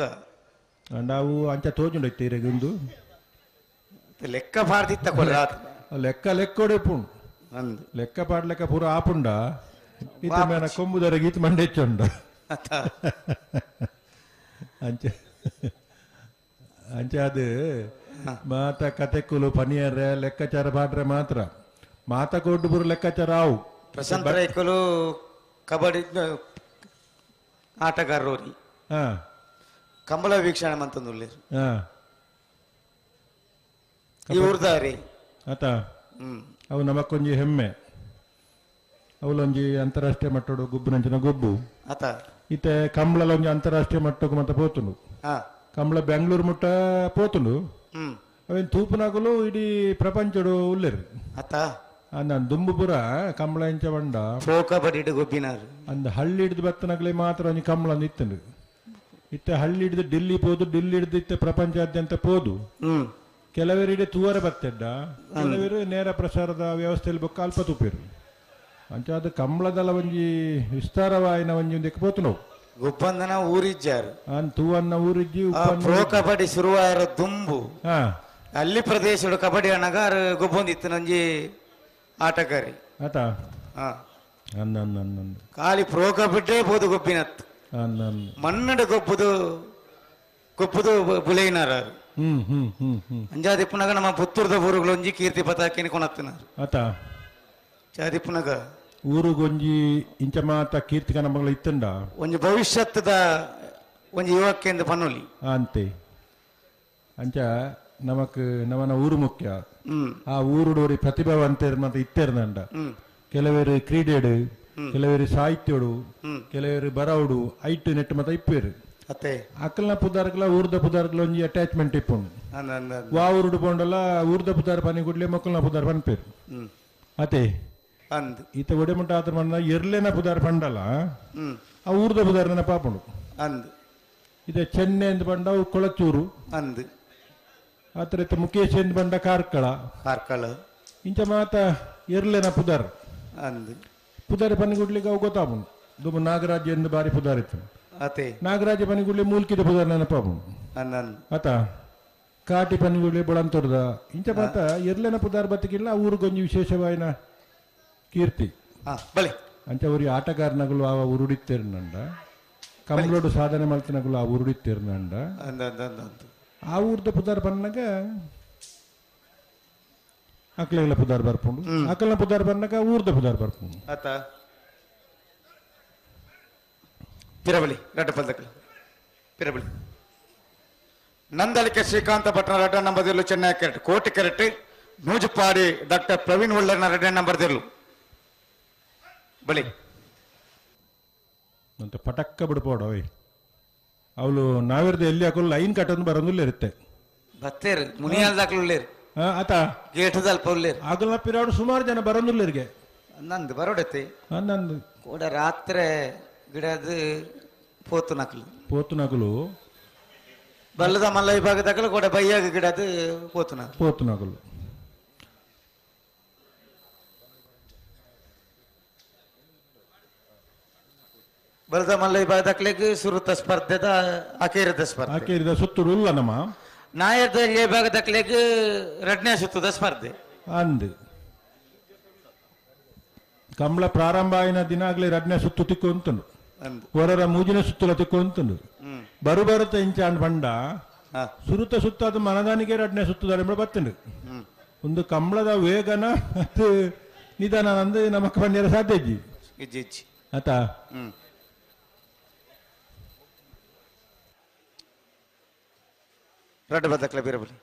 ಅಂಡ ಅವು ಅಂಚ ತೋಜುಂಡೈತೆ ಇರಗೊಂದು ಲೆಕ್ಕ ಬಾರ್ದಿತ್ತ ಕೊಲ್ಲ ಲೆಕ್ಕ ಲೆಕ್ಕೊಡೆಪುಂಡು ಅಂದು ಲೆಕ್ಕ ಪಾಡ್ಲೆಕ್ಕ ಪೂರ ಆಪುಂಡ ಈತ ಮೇನ ಕೊಂಬುದರ ಗೀತ ಮಂಡೆಚ್ಚುಂಡ ಅಂಚೆ ಅಂಚೆ ಅದು ಮಾತ ಕತೆಕುಲು ಪನಿಯರೆ ಲೆಕ್ಕಾಚಾರ ಪಾಡ್ರೆ ಮಾತ್ರ ಮಾತ ಕೊಡ್ಡು ಪೂರ ಲೆಕ್ಕಾಚಾರ ಆವು. ಪ್ರಶಾಂತ್ ರೈಕುಲು ಕಬಡ್ಡಿ ಆಟಗಾರರು ಕಂಬಳ ವೀಕ್ಷಣೆ ಮಂತಂದುಲ್ಲೇರು ಈ ಊರ್ದಾರಿ ಆತ ಅವು ನಮಕ್ಕೊಂಜಿ ಹೆಮ್ಮೆ. ಅವಲೊಂಜಿ ಅಂತಾರಾಷ್ಟ್ರೀಯ ಮಟ್ಟಡು ಗುಬ್ಬುನಂಚಿನ ಗೊಬ್ಬು ಆತ ಇತ್ತೆ ಕಂಬಳಲೊಂಜಿ ಅಂತಾರಾಷ್ಟ್ರೀಯ ಮಟ್ಟಕ್ಕೆ ಮತ್ತೆ ಪೋತುಂಡು. ಕಂಬಳ ಬೆಂಗಳೂರು ಮುಟ್ಟ ಪೋತುಂಡು. ಅವೇನು ತೂಪುನಗಲು ಇಡೀ ಪ್ರಪಂಚಡು ಉಲ್ಲೇರು ಆತ ಅಂದ ದುಂಬುಪುರ ಕಂಬಳ ಇಂಚ ಬಂಡ ಪ್ರೊ ಕಬಡ್ಡಿ ಗೊಬ್ಬಿನಾರು ಅಂದ ಹಳ್ಳಿ ಹಿಡಿದು ಬತ್ತನಗಲೇ ಮಾತ್ರ ಒಂಜಿ ಕಂಬಳ ಇತ್ತಂಡು. ಇತ್ತೆ ಹಳ್ಳಿ ಹಿಡಿದು ಡಿಲ್ಲಿ ಪೋದು ಡಿಲ್ಲಿ ಹಿಡಿದು ಇತ್ತೆ ಪ್ರಪಂಚಾದ್ಯಂತ ಪೋದು. ಕೆಲವರು ಇಡೀ ತೂವರ ಬತ್ತೆಡ್ಡ ಕೆಲವರು ನೇರ ಪ್ರಸಾರದ ವ್ಯವಸ್ಥೆಯಲ್ಲಿ ಬೊಕ್ಕ ಅಲ್ಪ ತೂಪೇರು. ಅಂಚ ಅದು ಕಂಬಳದಲ್ಲ ಒಂಜಿ ವಿಸ್ತಾರವಾಯಿನ ಒಂಜಿ ಒಂದಕ್ಕೆ ಪೋತು ನಾವು ಗೊಬ್ಬಂದನ ಊರಿಜ್ಜಾರು ತೂವನ್ನ ಊರಿಜ್ಜಿ ಪ್ರೊ ಕಬಡ್ಡಿ ಶುರುವಾರ ದುಂಬು ಅಲ್ಲಿ ಪ್ರದೇಶಡು ಕಬಡ್ಡಿ ಅಣ್ಣಗ ಗೊಬ್ಬೊಂದಿತ್ತು ನಂಜಿ ಆಟಗಾರಿ ಆತ ಖಾಲಿ ಪ್ರೊ ಕಬಡ್ಡಿ ಬೋದು ಗೊಬ್ಬಿನತ್ತು ಮನ್ನಡ ಗೊಬ್ಬುದು ಗೊಬ್ಬುದು ಬುಲೈನಾರ ಅಂಜಾದಿಪ್ಪನಾಗ ನಮ್ಮ ಪುತ್ತೂರದ ಊರುಗಳೊಂಜಿ ಕೀರ್ತಿ ಪತಾಕಿನ ಕೊನತ್ತಿನಾರು ಆತ ಚಾದಿಪ್ಪನಾಗ ಊರುಗೊಂಜಿ ಇಂಚ ಮಾತ ಕೀರ್ತಿಕ ನಮ್ಮಗಳ ಇತ್ತಂಡ ಒಂಜಿ ಭವಿಷ್ಯದ ಒಂಜಿ ಯುವಕ್ಕೆಂದು ಪನ್ನೊಲಿ ಅಂತೆ ಅಂಚ ನಮಕ್ ನಮನ ಊರು ಮುಖ್ಯ. ಆ ಊರುಡೋರಿ ಪ್ರತಿಭಾವಂತೇರ್ ಮತ್ತೆ ಇತ್ತೇರ್ನಂಡ ಕೆಲವರು ಕ್ರೀಡೆಡು ಕೆಲವರು ಸಾಹಿತ್ಯಡು ಕೆಲವರು ಬರವಡು ಐಟು ನೆಟ್ಟು ಮತ್ತೆ ಇಪ್ಪೇರು ಅಕ್ಕಲ್ನ ಪುದಾರ್ಗಳ ಊರ್ದ ಪುದಾರ್ಗಳ ಒಂಜಿ ಅಟ್ಯಾಚ್ಮೆಂಟ್ ಇಪ್ಪುಂಡು. ವಾ ಊರುಡು ಪೋಂಡಲ್ಲ ಊರ್ದ ಪುದಾರ್ ಪನಿ ಗುಡ್ಲೆ ಮಕ್ಕಳನ್ನ ಪುದಾರ್ ಪನ್ಪೇರು ಅತೆ ಈತ ಒಡೆ ಮುಟ್ಟ ಆತರ ಮಂಡ ಎರ್ಲೆನ ಪುದಾರ್ ಪಂಡಲ್ಲ ಆ ಊರ್ದ ಪುದಾರ್ ನೆನಪಾಪುಂಡು. ಇದೆ ಚೆನ್ನೆ ಎಂದು ಬಂಡ ಕೊಳಚೂರು ಅಂದು ಆತರ ಇತ್ತ ಮುಖೇಶ್ ಎಂದು ಬಂಡ ಕಾರ್ಕಳ ಕಾರ್ಕಳ ಇಂಚ ಮಾತ ಎರ್ಲೆನ ಪುದಾರ್ ಅಂದು ಪುದಾರಿ ಪನಿಗುಡ್ಲಿಗೆ ಅವು ಗೊತ್ತಾಪುಂಡು. ದುಂಬು ನಾಗರಾಜ್ ಎಂದು ಬಾರಿ ಪುದಾರ್ ಇತ್ತು ಅತೆ ನಾಗರಾಜ ಪನಿಗುಡ್ಲಿ ಮೂಲ್ಕಿದ ಪುದಾರ್ ನೆನಪಾಪುಂಡು. ಆತ ಕಾಟಿ ಪನಿಗುಡ್ಲಿ ಬೊಳಂತೊರ್ದ ಇಂಚ ಮಾತ ಎರ್ಲೆನ ಪುದಾರ್ ಬತ್ತಿಗಿಲ್ಲ ಊರುಗೊಂಜಿ ವಿಶೇಷವಾಯಿನ ಕೀರ್ತಿ. ಅಂಚ ಊರಿ ಆಟಗಾರನಗಳು ಆ ಉರುಡಿತ್ತೇರ್ನಂಡ ಕಂಬ್ಳೋಡು ಸಾಧನೆ ಮಲ್ತಿನಗಳು ಆ ಉರುಡಿತ್ತೇರ್ನಂಡ ಆ ಊರ್ದ ಪುದಾರ್ ಬನ್ನಾಗ ಅಕ್ಲೆಗಳ ಪುದಾರ್ ಬರ್ಪುಂಡು ಅಕಲ್ನ ಪುದಾರ್ ಬನ್ನಾಗ ಊರ್ದ ಪುದಾರ್ ಬರ್ಪುಂಡು. ಆತ ಪಿರಬಲಿ ರಡ್ಡ ಪಿರಬಲಿ ನಂದಳಿಕೆ ಶ್ರೀಕಾಂತ ಭಟ್ನ ರಡ್ಡ ನಂಬರ್ ಚೆನ್ನೈ ಕೆರೆಟ್ ಕೋಟಿ ಕೆರೆಟ್ ನೂಜುಪಾಡಿ ಡಾಕ್ಟರ್ ಪ್ರವೀಣ್ ಒಳ್ಳರ್ನ ರಡ್ಡ ನಂಬರ್ ಬಳಿ ಅಂತ ಪಟಕ್ಕ ಬಿಡ್ಬೋಡ ಓಯ್ ಅವಳು ನಾವಿರ್ದ ಎಲ್ಲಿ ಹಾಕೋಲ್ಲ ಲೈನ್ ಕಟ್ಟೊಂದು ಬರೋದಿಲ್ಲ ಇರುತ್ತೆ ಬತ್ತೇರು ಮುನಿಯಾಲ್ ದಾಖಲು ಉಳ್ಳೇರು. ಆತ ಗೇಟ್ ದಲ್ಪ ಉಲ್ಲೇರು ಆಗಲ ಪಿರಾಡು ಸುಮಾರು ಜನ ಬರೋದುಲ್ಲೇರಿಗೆ ನಂದು ಬರೋಡತ್ತೆ ನಂದು ಕೂಡ ರಾತ್ರಿ ಗಿಡದ ಪೋತು ನಕಲು ಪೋತುನಕುಲು ಬಲ್ಲದ ಮಲ್ಲ ವಿಭಾಗದಕಲು ಕೂಡ ಬೈಯಾಗ ಗಿಡದ ಪೋತು ನಕಲು ಪೋತುನಕುಲು ಬಲ್ಲದ ಮಲ್ಲ ವಿಭಾಗದಕ್ಲೆಗ್ ಸುರುತ ಸ್ಪರ್ಧೆದ ಅಕೇರದ ಸ್ಪರ್ಧೆ ಆಕೇರಿದ ಸುತ್ತುಡು ಉಲ್ಲ ನಮ್ಮ ನಾಯರ್ದ ವಿಭಾಗದಕ್ಲೆಗ್ ರಡ್ನೇ ಸುತ್ತದ ಸ್ಪರ್ಧೆ ಅಂದ್ ಕಂಬಳ ಪ್ರಾರಂಭ ಆಯಿನ ದಿನ ಆಗ್ಲಿ ರಡ್ನೇ ಸುತ್ತು ತಿಕ್ಕು ಅಂತುಂಡು ಅಂದ್. ಹೊರರ ಮೂಜಿನ ಸುತ್ತಲ ತಿಕ್ಕು ಅಂತುಂಡು ಹ್ಮ್. ಬರು ಬರುತ್ತ ಇಂಚ ಅಂಡ್ ಪಂಡ ಸುರುತ ಸುತ್ತ ಅದು ಮನದಾನಿಗೆ ರಡ್ನೇ ಸುತ್ತುದಾರೆ ಬತ್ತುಂಡು ಹ್ಮ್. ಒಂದು ಕಂಬಳದ ವೇಗನ ಅದು ನಿಧಾನ ಅಂದು ನಮಕ್ ಬಂದಿರ ಸಾಧ್ಯ ಇಜ್ಜಿ ಇಜ್ಜಿ ಇಜ್ಜಿ ಆತ ಹ್ಮ್ ರಡ್ಡು ಬದಕ್ಲ ಬೀರಬಲಿ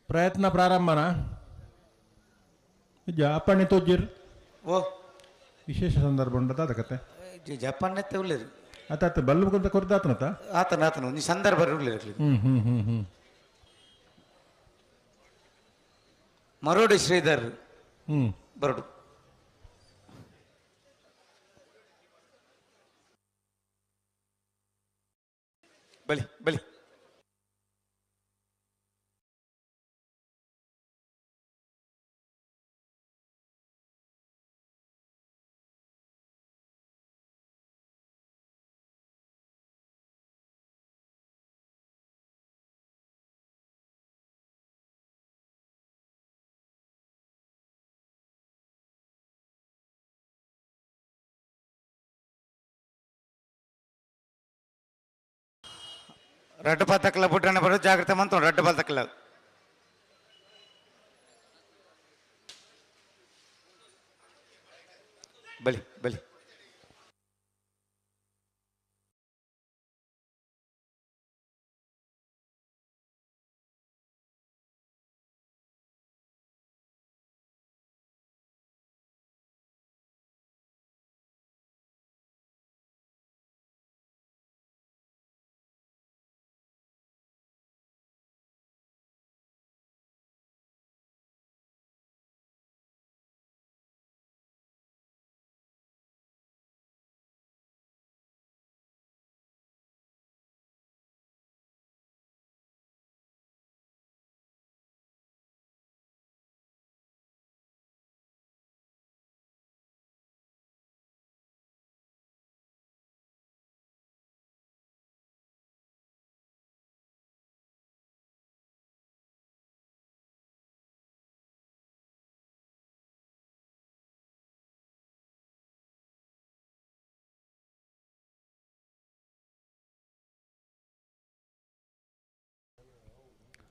ಪ್ರಯತ್ನ ಪ್ರಾರಂಭನ ಇಜ್ಜ ಅಪ್ಪಣೆ ತೋಜಿರ್ ಓ ವಿಶೇಷ ಸಂದರ್ಭ ಉಂಡದ ಅದಕತೆ ಜಪಾನ್ ಎತ್ತ ಉಳ್ಳೇರು ಆತ ಆತ ಬಲ್ಲು ಅಂತ ಕೊರ್ದಾತನತ ಆತನ ಆತನ ಒಂದು ಸಂದರ್ಭ ಉಳ್ಳೇರು ಹ್ಮ್ ಹ್ಮ್ ಹ್ಮ್ ಹ್ಮ್ ಮರೋಡಿ ಶ್ರೀಧರ್ ಹ್ಮ್ ಬರಡು ಬಲಿ ಬಲಿ ರಡ್ಡು ಪತ್ತಕ್ಲ ಬುಡ್ರಣ ಬರೋ ಜಾಗ್ರತೆ ಮಂತು ರಡ್ಡು ಪತ್ತಕ್ಲ ಬಲಿ ಬಲಿ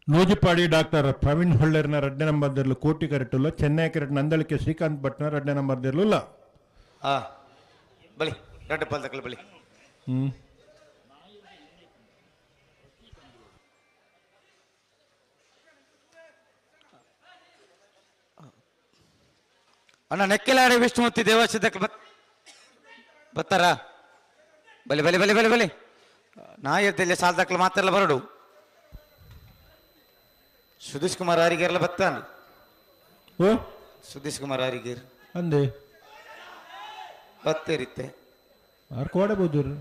ನೂಜಿಪಾಡಿ ಡಾಕ್ಟರ್ ಪ್ರವೀಣ್ ಹೊಳ್ಳೇರ್ನ ರಡ್ಡೆ ನಂಬರ್ ದಿರ್ಲು ಕೋಟಿ ಕರೆಟುಲ್ಲ ಚೆನ್ನೈ ಕರೆಟ್ ನಂದಳಿಕೆ ಶ್ರೀಕಾಂತ್ ಭಟ್ನ ರಡ್ಡೆ ನಂಬರ್ ದಿರ್ಲುಲ್ಲ ಹಾ ಬಲಿ ರಡ್ಡು ಪಲ್ದಕ್ಲ ಬಲಿ ಹ್ಮ್ ಅಣ್ಣ ನೆಕ್ಕೆಲಾಡೆ ವಿಷ್ಣುಮೂರ್ತಿ ದೇವಸ್ಥಾನಕ್ಕೆ ಬತ್ತಾರ ಬಲಿ ಬಲಿ ಬಲಿ ಬಲಿ ಬಲಿ ನಾ ಇರ್ತಿಲ್ಲ ಸಾಲದಕ್ಲ ಮಾತೆಲ್ಲ ಬರಡು ಸುಧೀಶ್ ಕುಮಾರ್ ಆರಿಗೇರ್ಲ ಬತ್ತಾನ ಓ ಸುಧೀಶ್ ಕುಮಾರ್ ಆರಿಗೇರ್ ಅಂದೆ ಬತ್ತೇರಿತ್ತೆ ಆರ್ ಕೋಡೆ ಬೋಜೂರು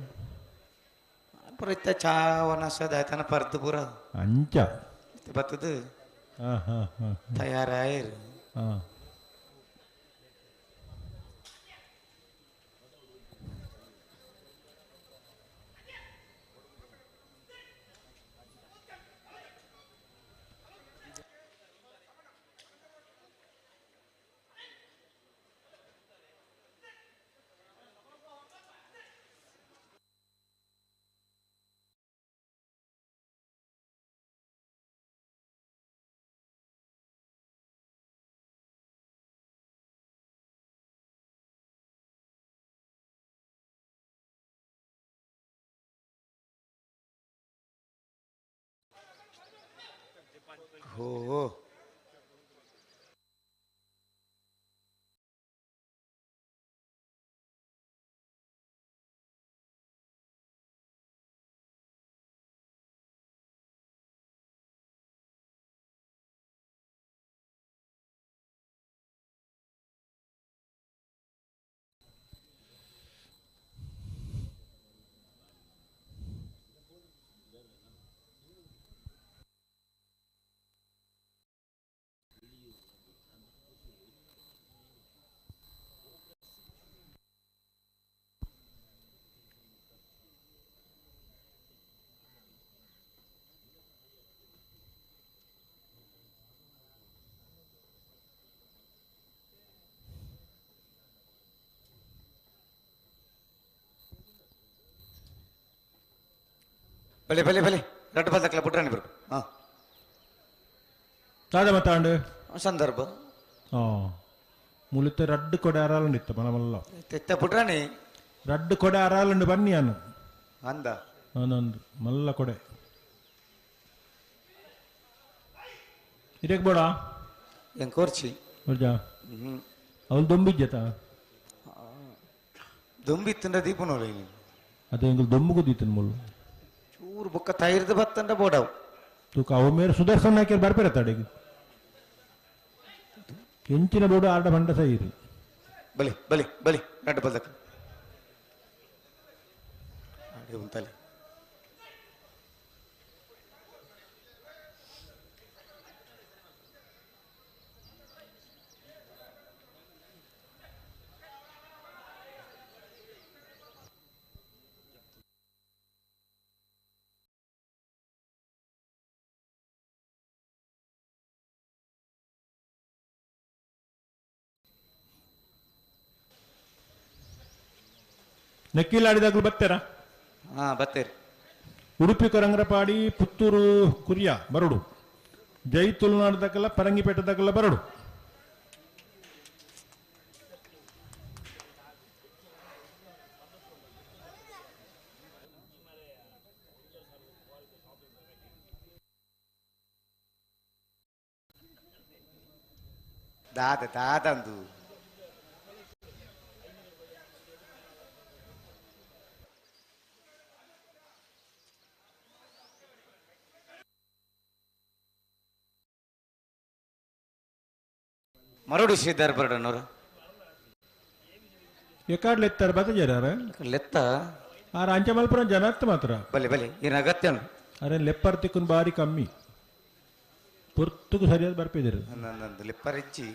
ಪುರ ಇತ್ತ ಚಾವನ ಸದಾಯ್ತನ ಪರ್ದು ಪೂರ ಅಂಚ ಬತ್ತದು ಹಾ ಹಾ ಹಾ ತಯಾರಾಯಿರು ಹಾ ಓ ಬಲೆ ಬಲೆ ಬಲೆ ರಡ್ಡು ಬಲ್ದಕ್ಲ ಬುಡ್ರಾಣಿ ಬರು ಹಾ ದಾದ ಮತ್ತಾಂಡು ಸಂದರ್ಭ. ಆ ಮುಲಿತ ರಡ್ಡು ಕೊಡೆ ಅರಾಲುಂಡು ಇತ್ತ ಮಲ್ಲ ತೆತ್ತ ಬುಡ್ರಾಣಿ ರಡ್ಡು ಕೊಡೆ ಅರಾಲುಂಡು ಬನ್ನಿ ಅನ್ನು ಅಂದ. ಅಂದು ಮಲ್ಲ ಕೊಡೆ. ಇದಕ್ಕೆ ಬೋಡ? ಎಂಕ್ ಕೋರ್ಚಿ. ಬರ್ಜಾ ಅವಳು ದೊಂಬಿಜ್ಜತ ದೊಂಬಿತ್ತಂಡ ದೀಪನೋಲ ಅದೇ ಎಂಕುಲು ದೊಂಬು ಕುದೀತನ್ ಮುಳ್ಳು. ಚೂರು ಬೊಕ್ಕ ತೈರ್ದ ಬತ್ತಂಡ ಬೋಡವು. ತೂಕ ಅವು ಮೇರೆ ಸುದರ್ಶನ್ ಹಾಕಿ ಬರ್ಪೇರ ತಡೆಗೆ ಎಂಚಿನ ಬೋಡು ಆಡ ಬಂಡ ಸೈರು. ಬಲಿ ಬಲಿ ಬಲಿ ನಡ್ಡು ಬಲ್ದಕ್ಕ ಅಡೆ ಉಂತಲೆ. ನೆಕ್ಕಿಲಾಡಿದಾಗಲೂ ಬರ್ತೀರಾ? ಹಾ ಬತ್ತೇರಿ. ಉಡುಪಿ ಕೊರಂಗ್ರಪಾಡಿ ಪುತ್ತೂರು ಕುರಿಯ ಬರಡು, ಜೈ ತುಳುನಾಡದಕ್ಕೆಲ್ಲ ಪರಂಗಿಪೇಟೆದಕ್ಕೆಲ್ಲ ಬರಡು. ದಾದ ದಾದಂದು ಮರಡು ಶ್ರೀಧರ್ ಬರಡನವರು ಎಕಾಡ್ ಲೆತ್ತಾರೆ ಬತ್ತ ಜರಾರ ಲೆತ್ತ ಆರ ಅಂಚೆ ಮಲ್ಪುರ ಜನತ್ ಮಾತ್ರ. ಬಲೆ ಬಲೆ ಏನು ಅಗತ್ಯ ಅರೆ ಲೆಪ್ಪರ್ ತಿಕ್ಕುನ್ ಬಾರಿ ಕಮ್ಮಿ ಪೊರ್ತುಗು ಸರಿಯಾದ ಬರ್ಪಿದ್ರು. ನಂದು ಲೆಪ್ಪರ್ ಹೆಚ್ಚಿ.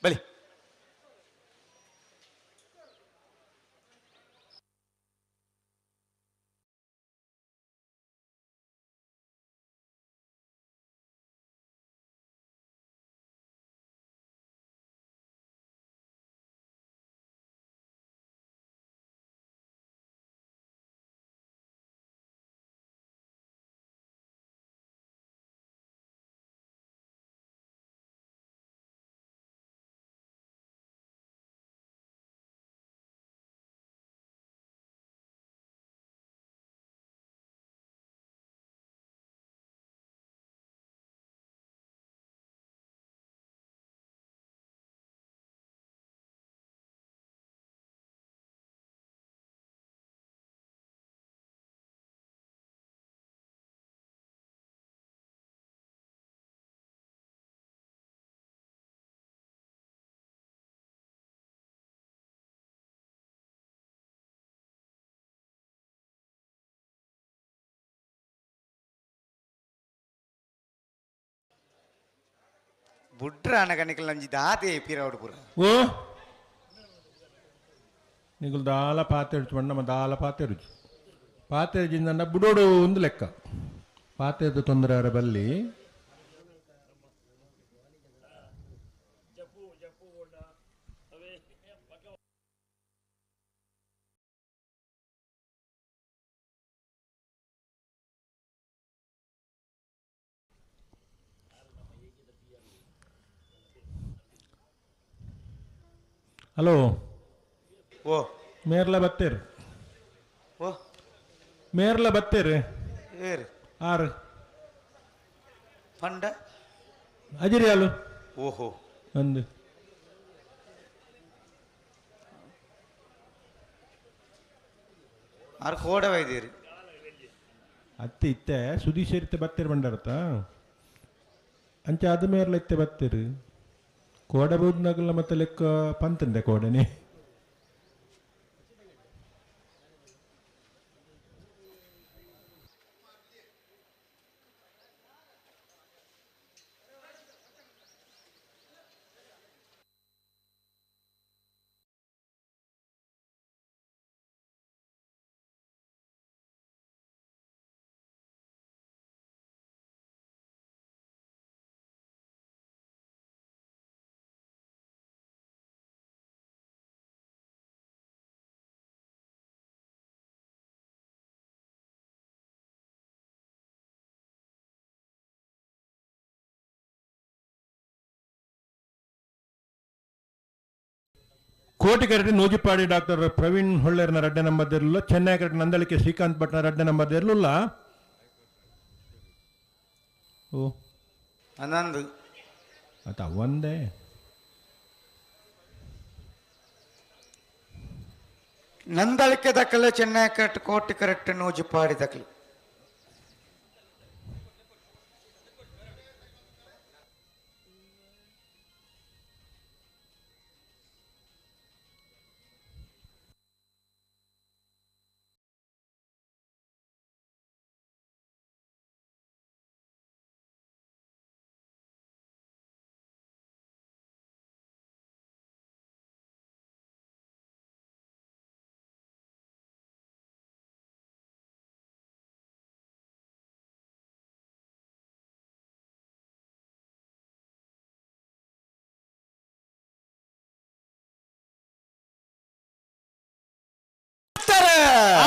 ಬಲಿ ಬುಡ್ರ ಅನಗನಿಕಲ್ ನಂಜಿ ದಾದೆ ಪೀರಾವಡು ಪೂರ. ಓ ನಿಗುಲ್ ದಾಲ ಪಾತೆರ್ಚು ನಮ್ಮ ದಾಲ ಪಾತೆರುಜು ಪಾತೆರ್ಜಿಂದ ಬುಡೋಡು ಒಂದು ಲೆಕ್ಕ ಪಾತೆರ್ದು ತೊಂದರೆ ಅವರ ಬಲ್ಲಿ. ಹಲೋ ಓ ಮೇರ್ಲ ಬತ್ತೇರು. ಓ ಮೇರ್ಲ ಬತ್ತೇರು ಏರು ಆರು ಪಂಡ ಅಜಿರಿ ಅಲು. ಓಹೋ ಒಂದು ಆರು ಕೋಡವೈದೇರಿ ಅತ್ತೆ ಇತ್ತೆ ಸುದೀಶ್ ಇತ್ತೆ ಬತ್ತೇರು ಬಂಡಾರತ್ತ ಅಂಚೆ ಅದು ಮೇರ್ಲ ಇತ್ತೆ ಬತ್ತೇರು ಕೋಡ ಬೂದ್ನಾಗಲ್ಲ ಮತ್ತೆ ಲೆಕ್ಕ ಪಂತಂದೆ ಕೋಡನೆ. ಕೋಟಿ ಕರೆಟ್ ನೂಜಿಪಾಡಿ ಡಾಕ್ಟರ್ ಪ್ರವೀಣ್ ಹೊಳ್ಳೇರ್ನ ರಡ್ಡೆ ನಂಬರ್ ಇರಲಿಲ್ಲ. ಚೆನ್ನೈ ಕರೆಟ್ ನಂದಳಿಕೆ ಶ್ರೀಕಾಂತ್ ಭಟ್ನ ರಡ್ಡೆ ನಂಬರ್ ಇರಲಿಲ್ಲ. ಓ ಅನ್ನಂದು ಆತ ಒಂದೇ ನಂದಳಿಕೆ ದಕ್ಕಲೆ ಚೆನ್ನೈ ಕರೆಟ್ ಕೋಟಿ ಕರೆಟ್ ನೂಜಿಪಾಡಿ ದಕ್ಕಲು.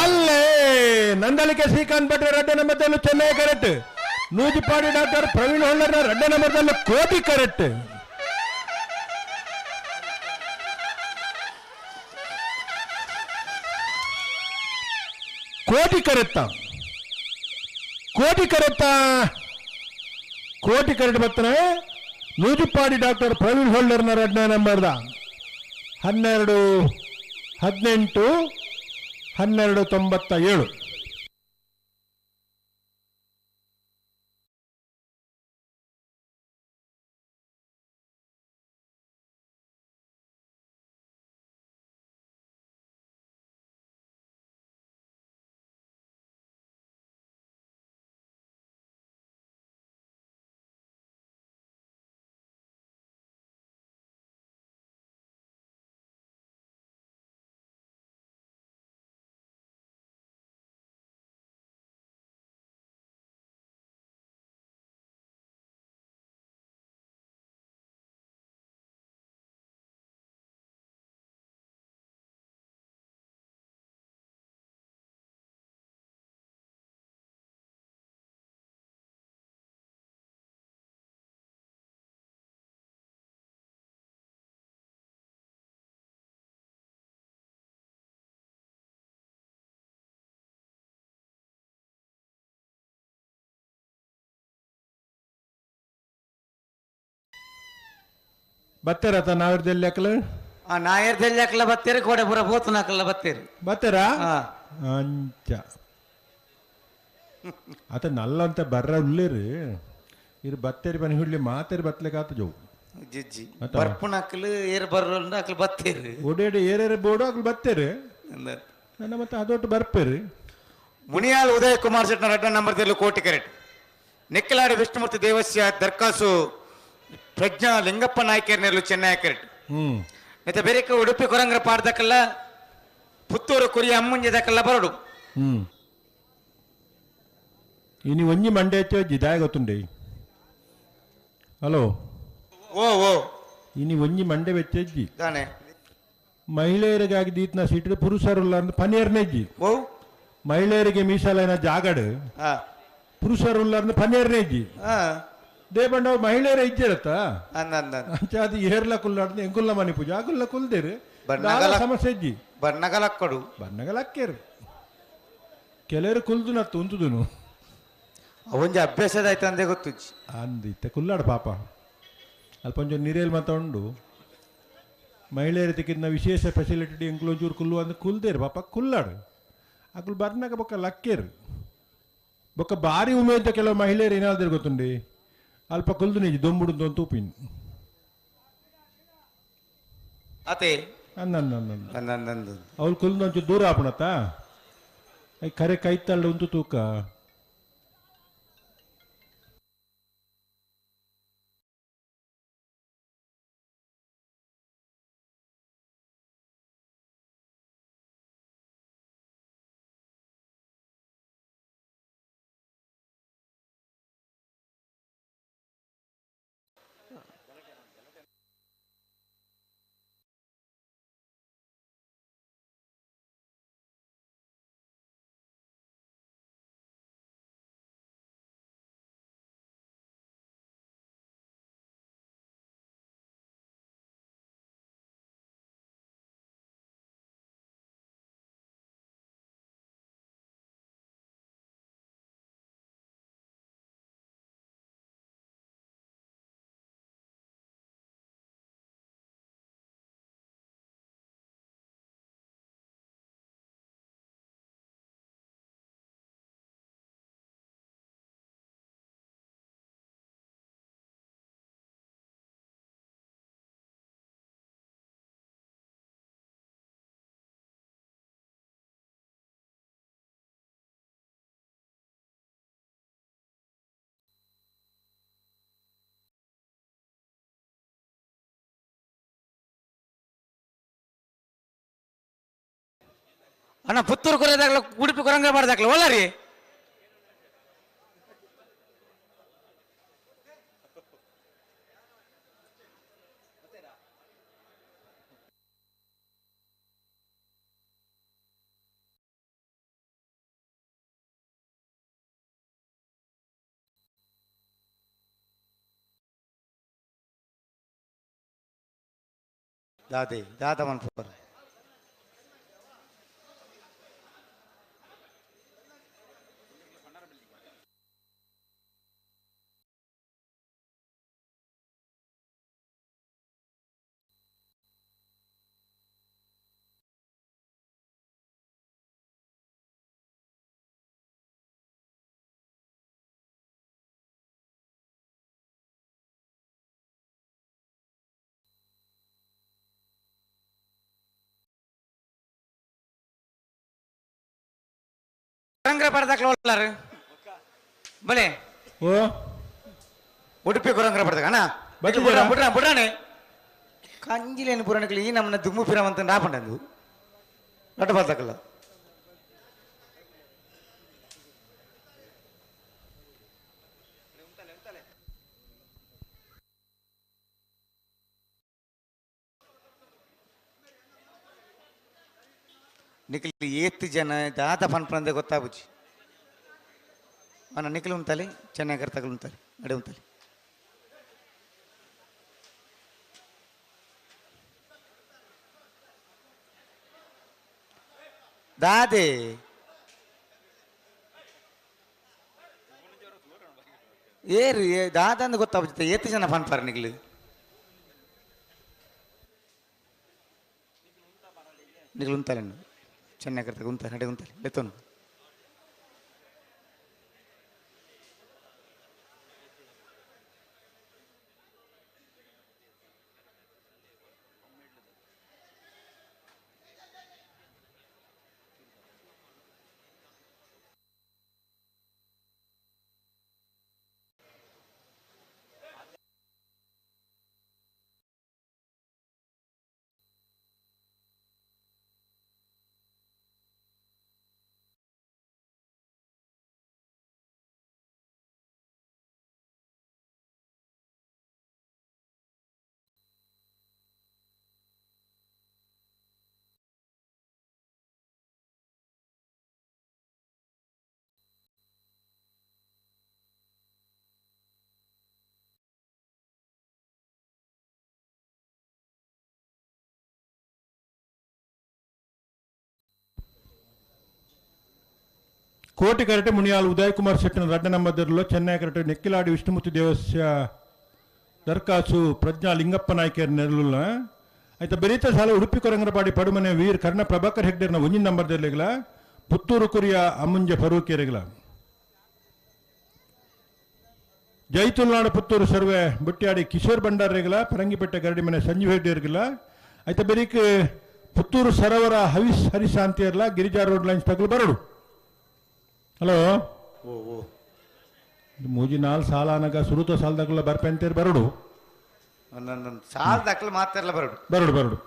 ಅಲ್ಲೇ ನಂದಳಿಕೆ ಶ್ರೀಕಾಂತ್ ಭಟ್ ರಡ್ಡೆ ನಂಬರ್ದಲ್ಲೂ ಚೆನ್ನೈ ಕರೆಕ್ಟ್. ನೂಜಿಪಾಡಿ ಡಾಕ್ಟರ್ ಪ್ರವೀಣ್ ಹೊಳ್ಳರ್ನ ರಡ್ಡೆ ನಂಬರ್ದಲ್ಲೂ ಕೋಟಿ ಕರೆಕ್ಟ್. ಕೋಟಿ ಕರೆಕ್ಟ ಕೋಟಿ ಕರೆಕ್ಟ ಕೋಟಿ ಕರೆಕ್ಟ್ ಬರ್ತಾನೆ ನೂಜಿಪಾಡಿ ಡಾಕ್ಟರ್ ಪ್ರವೀಣ್ ಹೊಳ್ಳರ್ನ ರಡ್ಡೆ ನಂಬರ್ದ 12 18 12 97. ಬತ್ತೀರತ ನಾವಿರ್ದಲ್ಲಿ ಹಾಕಲ? ನಾಯರ್ದಲ್ಲಿ ಹಾಕಲ ಬತ್ತೀರಿ, ಕೋಡೆಪುರ ಪೋತನ ಹಾಕಲ್ಲ ಬತ್ತೀರಿ. ಬತ್ತೀರಾ? ಅಂಚ ಆತ ನಲ್ಲಂತ ಬರ್ರ ಉಳ್ಳೇರಿ ಇರು ಬತ್ತೇರಿ ಬನ್ನಿ ಹುಳ್ಳಿ ಮಾತೇರಿ ಬತ್ಲೆಕಾತ ಜೋವು ಜಿಜ್ಜಿ ಬರ್ಪುಣ ಹಾಕಲು ಏರ್ ಬರ್ರೋಲ್ನ ಹಾಕಲು ಬತ್ತೀರಿ ಒಡೇಡಿ ಏರೇರೆ ಬೋಡು ಹಾಕಲು ಬತ್ತೀರಿ ನನ್ನ ಮತ್ತೆ ಅದೊಟ್ಟು ಬರ್ಪೇರಿ. ಮುನಿಯಾಲ್ ಉದಯ ಕುಮಾರ್ ಶೆಟ್ನ ರಡ್ಡ ನಂಬರ್ ತೆಲು ಕೋಟಿ ಕರೆಟ್. ನೆಕ್ಕಲಾಡಿ ವಿಷ್ಣುಮೂರ್ತಿ ದೇವಸ್ಯ ದರ್ಕಾಸು ಪ್ರಜ್ಞಾ ಲಿಂಗಪ್ಪ ನಾಯ್ಕರ್ನೆರ್ಲು ಚೆನ್ನೈ ಕರೆಟ್ ಮತ್ತೆ ಬೇರೆ ಉಡುಪಿ ಕೊರಂಗ್ರ ಪಾಡ್ದಕ್ಕಲ್ಲ ಪುತ್ತೂರು ಕುರಿ ಅಮ್ಮುಂಜದಕ್ಕಲ್ಲ ಬರಡು. ಇನಿ ಒಂಜಿ ಮಂಡೆ ಹೆಚ್ಚು ದಾಯ ಗೊತ್ತುಂಡೆ. ಹಲೋ ಓ ಓ ಇನಿ ಒಂಜಿ ಮಂಡೆ ಬೆಚ್ಚಜ್ಜಿ ದಾನೆ ಮಹಿಳೆಯರಿಗಾಗಿ ದೀತ್ನ ಸೀಟ್ ಪುರುಷರುಲ್ಲ ಅಂದ್ರೆ ಪನಿಯರ್ನೆಜ್ಜಿ. ಓ ಮಹಿಳೆಯರಿಗೆ ಮೀಸಲಾಯಿನ ಜಾಗಡು ಪುರುಷರುಲ್ಲ ಅಂದ್ರೆ ಪನಿಯರ್ನೆಜ್ಜಿ. ದೇಬಂಡ ಮಹಿಳೆಯರ ಇಜ್ಜಿರತ್ತ ಅಂಚ ಅದು ಏರ್ಲ ಕುಲ್ಲಾಡ್ದು ಎಂಕುಲ್ಲ ಮನೆ ಪೂಜೆ ಅಗುಲ್ಲ ಕುಲ್ದೇರು ಸಮಸ್ಯೆ ಇಜ್ಜಿ. ಬಣ್ಣಗಲಕ್ಕಡು ಬಣ್ಣಗಲಕ್ಕೇರು ಕೆಲವರು ಕುಲ್ದು ನತ್ತು ಉಂತುದುನು ಒಂಜಿ ಅಭ್ಯಾಸದ ಆಯ್ತು ಅಂದೇ ಗೊತ್ತು ಅಂದಿತ್ತೆ ಕುಲ್ಲಾಡು ಪಾಪ ಅಲ್ಪ ಒಂಚೂರು ನೀರೇಲ್ ಮಾತ ಉಂಡು. ಮಹಿಳೆಯರ ತಿಕ್ಕಿದ್ನ ವಿಶೇಷ ಫೆಸಿಲಿಟಿ ಎಂಕ್ಲು ಒಂಚೂರು ಕುಲ್ಲು ಅಂದ್ರೆ ಕುಲ್ದೇರು ಪಾಪ ಕುಲ್ಲಾಡು. ಅಕುಲು ಬರ್ನಾಗ ಬೊಕ್ಕ ಲಕ್ಕೇರು ಬೊಕ್ಕ ಭಾರಿ ಉಮೇದ ಕೆಲವು ಮಹಿಳೆಯರು ಏನಾದ್ರು ಗೊತ್ತುಂಡಿ ಅಲ್ಪ ಕುಲ್ದು ನಿಜ ದೊಂಬುಡು ಅಂತ ತೂಪಿನ್ ಅತೆ ಅಂದ ಅವ್ಳು ಕುಲ್ದು ಒಂಚೂರು ದೂರ ಆಪಣತ್ತ ಕರೆ ಕೈತಳ್ಳ ಉಂತು ತೂಕ. ಅಣ್ಣ ಪುತ್ತೂರು ಕೊರೆದಾಗ್ಲ ಉಡುಪಿ ಕೊರಂಗ ಮಾಡ್ದಾಗ್ಲ ಒಲ್ಲರಿ. ದಾದೆ ದಾದ ಮನ್ಪುರ ಕೊರಂಗ್ರ ಪಡ್ದಾಕ್ಲ ಒಲ್ಲಾರು ಬಲೆ. ಓ ಉಡುಪಿ ಕೊರಂಗ್ರ ಪಡ್ದಾಗ ಅಣ್ಣ ಬುಡ್ರ ಬುಡ್ರ ಬುಡ್ರಾಣೆ ಕಂಜಿಲೇನು ಪುರಾಣಗಳು ಈ ನಮ್ಮನ್ನ ದುಮ್ಮು ಪಿರವಂತ ರಾಪಂಡಂದು ನಟ ಬರ್ದಾಕಲ್ಲ. ನಿಖಿಲ್ ಏತ್ ಜನ ದಾದ ಪನ್ಪಂದೆ ಗೊತ್ತಾಗುಚ್ಚಿ ಅಣ್ಣ. ನಿಖಿಲ್ ಉಂತಲೆ ಚೆನ್ನಾಗಿ ತಗಲು ಉಂತಲೆ ನಡೆ ಉಂತಲೆ. ದಾದೆ ಏರು ದಾದ ಅಂದ್ ಗೊತ್ತಾಗುತ್ತೆ ಏತ್ ಜನ ಪನ್ಪಾರ ನಿಖಿಲ್. ನಿಖಿಲ್ ಉಂತಲೆ ಚೆನ್ನಾಗಿ ಕರ್ತ ಉಂತ ನಡೆ ಉಂತಲೆ ಲೆತ್ತೋನು. ಕೋಟಿ ಕರೆಟೆ ಮುನಿಯಾಲ್ ಉದಯ್ ಕುಮಾರ್ ಶೆಟ್ಟಿನ ರಡ್ಡ ನಂಬರ್ದರ್ಲು ಚೆನ್ನೈ ಕರೆಟೆ ನೆಕ್ಕಿಲಾಡಿ ವಿಷ್ಣುಮೂರ್ತಿ ದೇವಸ್ಯ ದರ್ಕಾಸು ಪ್ರಜ್ಞಾ ಲಿಂಗಪ್ಪ ನಾಯ್ಕರ್ ನೆರಳುಲ್ಲ ಆಯ್ತ ಬೆರೀತ ಸಾಲ ಉಡುಪಿ ಕೊರಂಗರಪಾಡಿ ಪಡುಮನೆ ವೀರ್ ಕರ್ಣ ಪ್ರಭಾಕರ್ ಹೆಗ್ಡೆರ್ನ ಒಂಜಿನ ನಂಬರ್ದರ್ಲಿಗಳ ಪುತ್ತೂರು ಕುರಿಯ ಅಮ್ಮುಂಜ ಫರೂಕಿಯರಿಗಳ ಜೈತುಲ್ನಾಡು ಪುತ್ತೂರು ಸರ್ವೆ ಬುಟ್ಯಾಡಿ ಕಿಶೋರ್ ಭಂಡಾರಿಗಳ ಪರಂಗಿಪೇಟೆ ಗರಡಿ ಮನೆ ಸಂಜೀವ್ ಹೆಗ್ಡೆರ್ಗಿಲ್ಲ ಆಯ್ತ ಬೆರೀಕ್ ಪುತ್ತೂರು ಸರೋವರ ಹವಿಸ್ ಹರಿಶಾಂತಿಯರ್ಲ ಗಿರಿಜಾ ರೋಡ್ ಲೈನ್ಸ್ ತಗಲು ಬರಡು. ಹಲೋ ಓ ಓ ಮೂಜಿ ನಾಲ್ ಸಾಲ ಅನಗ ಸುರುತ ಸಾಲದಾಗಲ ಬರ್ಪೆಂತೇರ್ ಬರಡು. ಒಂದೊಂದೊಂದು ಸಾಲ ದಾಖಲೆ ಮಾತಾಡಲ್ಲ ಬರಡು. ಬರಡು ಬರಡು.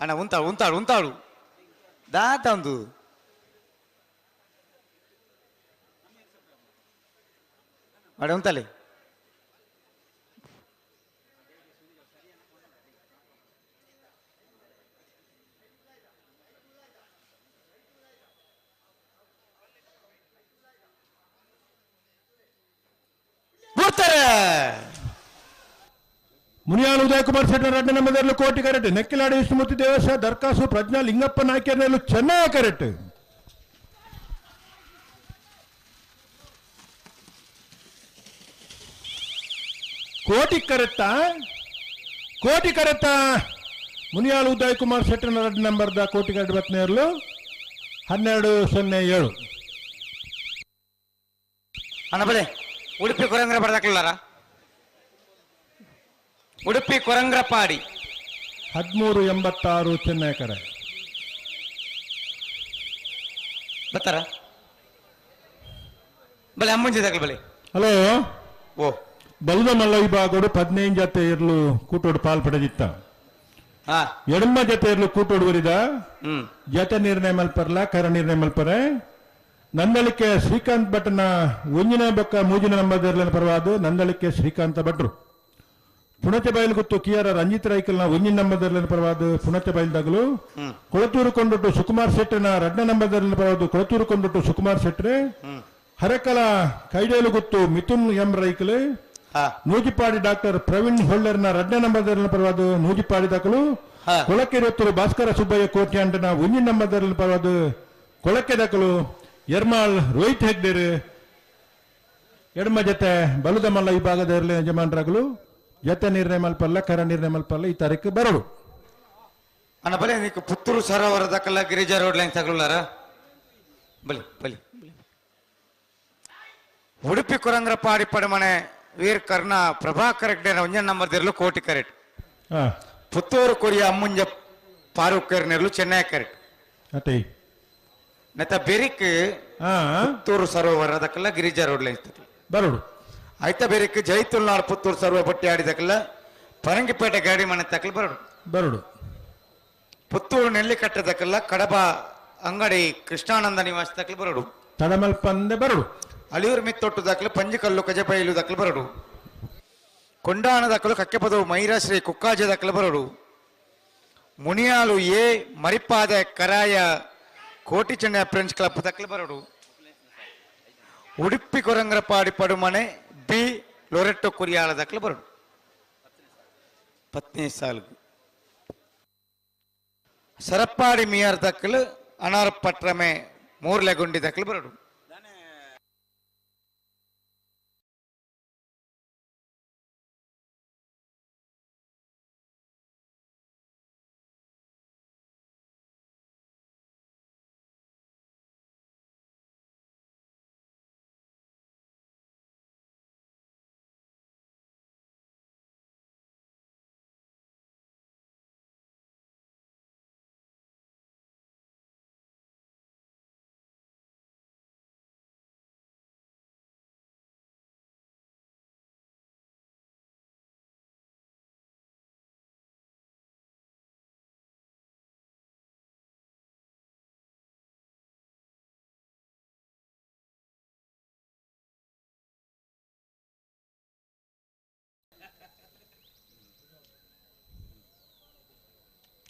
ಅಣ್ಣ ಉಂತಾಳು ಉಂತಾಳು ಉಂತಾಳು ದಾತ ಒಂದು ಮಾಡಿ ಉಂತಲೆ ಬರ್ತಾರೆ. ಮುನಿಯಾಲ್ ಉದಯ್ ಕುಮಾರ್ ಶೆಟ್ಟರ್ ರಡ್ಡ ನಂಬರ್ದಲ್ಲೂ ಕೋಟಿ ಕರೆಕ್ಟ್ ನೆಕ್ಕಿಲಾಡಿ ವಿಷ್ಣುಮೂರ್ತಿ ದೇವಸ ದರ್ಕಾಸು ಪ್ರಜ್ಞಾ ಲಿಂಗಪ್ಪ ನಾಯ್ಕರ್ನಲ್ಲೂ ಚೆನ್ನಾಗಿ ಕರೆಕ್ಟ್. ಕೋಟಿ ಕರೆಕ್ಟಾ ಕೋಟಿ ಕರೆಕ್ಟಾ ಮುನಿಯಾಲ್ ಉದಯ್ ಕುಮಾರ್ ಶೆಟ್ಟರ್ ರಡ್ಡ ನಂಬರ್ದ ಕೋಟಿ ಕರೆಕ್ಟ್ ಬತ್ನೇರ್ಲು 12:07. ಅಣ್ಣ ಬಲೆ ಉಡುಪಿ ಕೊರಂಗ್ರ ಬರ್ದಾಕ್ಲಾರ ಉಡುಪಿ ಕೊರಂಗ್ರಪಾಡಿ 13:86 ಚೆನ್ನೈ ಕರೆ ಬರ್ತಾರ ಬಲೆ ಅಮ್ಮಂಜಿ ದಾಖಲೆ ಬಲೆ. ಹಲೋ ಓ ಬಲ್ದ ಮಲ್ಲ ವಿಭಾಗಡು 15 ಜತೆ ಇರ್ಲು ಕೂಟೋಡು ಪಾಲ್ ಪಡೆದಿತ್ತ ಎಡಮ ಜತೆ ಇರ್ಲು ಕೂಟೋಡು ವರಿದ ಜತೆ ನಿರ್ಣಯ ಮಲ್ಪರ್ಲ ಕರ ನಿರ್ಣಯ ಮಲ್ಪರೆ ನಂದಳಿಕೆ ಶ್ರೀಕಾಂತ್ ಭಟ್ನ ಒಂಜಿನ ಬೊಕ್ಕ ಮೂಜಿನ ನಂಬರ್ದರ್ಲನ ಪರವಾದ ನಂದಳಿಕೆ ಶ್ರೀಕಾಂತ ಭಟ್ರು ಪುಣಚ ಬಯಲು ಗುತ್ತು ಕಿಯಾರ ರಂಜಿತ್ ರೈಕಲ್ನ ಒಂಜಿನ ನಂಬರ್ದರ್ಲನ ಪರವಾದ ಪುಣಚ ಬಯಲ್ದಾಗಲು ಕೊಳತೂರು ಕೊಂಡೊಟ್ಟು ಸುಕುಮಾರ್ ಶೆಟ್ಟನ ರಡ್ಡ ನಂಬರ್ದರ್ಲನ ಪರವಾದ ಕೊಳತೂರು ಕೊಂಡೊಟ್ಟು ಸುಕುಮಾರ್ ಶೆಟ್ರೆ ಹರಕಲ ಕೈಡೇಲು ಗುತ್ತು ಮಿಥುನ್ ಎಂ ರೈಕಲ್ ನೂಜಿಪಾಡಿ ಡಾಕ್ಟರ್ ಪ್ರವೀಣ್ ಹೊಳ್ಳರ್ನ ರಡ್ಡ ನಂಬರ್ದರ್ಲನ ಪರವಾದ ನೂಜಿಪಾಡಿ ದಾಖಲು ಕೊಳಕೆರೊತ್ತೂರು ಭಾಸ್ಕರ ಸುಬ್ಬಯ್ಯ ಕೋಟ್ಯಾಂಡನ ಒಂಜಿನ ನಂಬರ್ದರ್ಲನ ಪರವಾದ ಕೊಳಕೆ ದಾಖಲು ಎರ್ಮಾಳ್ ರೋಹಿತ್ ಹೆಗ್ಡೇರು ಎಡಮ ಜತೆ ಬಲುದ ಮಲ್ಲ ವಿಭಾಗದ ಇರಲಿ ಯಜಮಾನರಾಗಲು ಜತೆ ನಿರ್ಣಯ ಮಲ್ಪಲ್ಲ ಕರ ನಿರ್ಣಯ ಮಲ್ಪಲ್ಲ ಈ ತಾರೀಕು ಬರಡು. ಅಣ್ಣ ಬಲೆ ನೀಕು ಪುತ್ತೂರು ಸರೋವರ ದಾಖಲ ಗಿರಿಜಾ ರೋಡ್ ಲೈನ್ ತಗೊಳ್ಳಾರ ಬಲಿ ಬಲಿ ಉಡುಪಿ ಕೊರಂಗ್ರಪಾಡಿ ಪಡಮನೆ ವೀರ್ ಕರ್ಣ ಪ್ರಭಾಕರ್ ಹೆಗ್ಡೆ ಒಂಜನ್ ನಂಬರ್ ದಿರಲು ಕೋಟಿ ಕರೆಕ್ಟ್ ಪುತ್ತೂರು ಕೊರಿಯ ಅಮ್ಮುಂಜ ಪಾರೂಕರ್ ನೆರಳು ಚೆನ್ನೈ ಕರೆಕ್ಟ್ ಅಟೈ ನೆತ ಬೆರಿಕ್ ಪುತ್ತೂರು ಸರೋವರ ದಕ್ಕಲ್ಲ ಗಿರಿಜಾ ರೋಡ್ ಲೈನ್ ಬರಡು. ಆಯ್ತಾ ಬೆರಿಕ್ ಜೈತುಲ್ನಾಡ್ ಪುತ್ತೂರು ಸರೋವರ ಬಟ್ಟಿ ಆಡಿದಕ್ಕಲ್ಲ ಪರಂಗಿಪೇಟೆ ಗಾಡಿ ಮನೆ ತಕ್ಕಲ್ ಬರಡು ಬರಡು. ಪುತ್ತೂರು ನೆಲ್ಲಿಕಟ್ಟೆ ದಕ್ಕಲ್ಲ ಕಡಬ ಅಂಗಡಿ ಕೃಷ್ಣಾನಂದ ನಿವಾಸ ತಕ್ಕಲ್ ಬರಡು ತಡಮಲ್ಪಂದೆ ಬರಡು. ಅಳಿಯೂರು ಮಿತ್ತೊಟ್ಟು ದಾಖಲು ಪಂಜಿಕಲ್ಲು ಕಜಬೈಲು ದಾಖಲು ಬರಡು ಕೊಂಡಾಣ ದಾಖಲು ಕಕ್ಕೆಪದವು ಮೈರಾಶ್ರೀ ಕುಕ್ಕಾಜ ದಾಖಲು ಬರಡು ಮುನಿಯಾಲು ಎ ಮರಿಪಾದ ಕರಾಯ ಕೋಟಿ ಚೆನ್ನೈ ಫ್ರೆಂಡ್ಸ್ ಕ್ಲಬ್ ದಾಖಲು ಬರಡು ಉಡುಪಿ ಕೊರಂಗ್ರಪಾಡಿ ಪಡುಮನೆ ಬಿ ಲೊರೆಟ್ಟೊ ಕುರಿಯಾಳ ದಾಖಲು ಬರಡು ಪತ್ನಿ ಸಾಲ್ಗು ಸರಪ್ಪಾಡಿ ಮಿಯಾರ್ ದಾಖಲು ಅನಾರ್ ಪಟ್ರಮೆ ಮೂರ್ಲೆಗುಂಡಿ ದಾಖಲು ಬರಡು.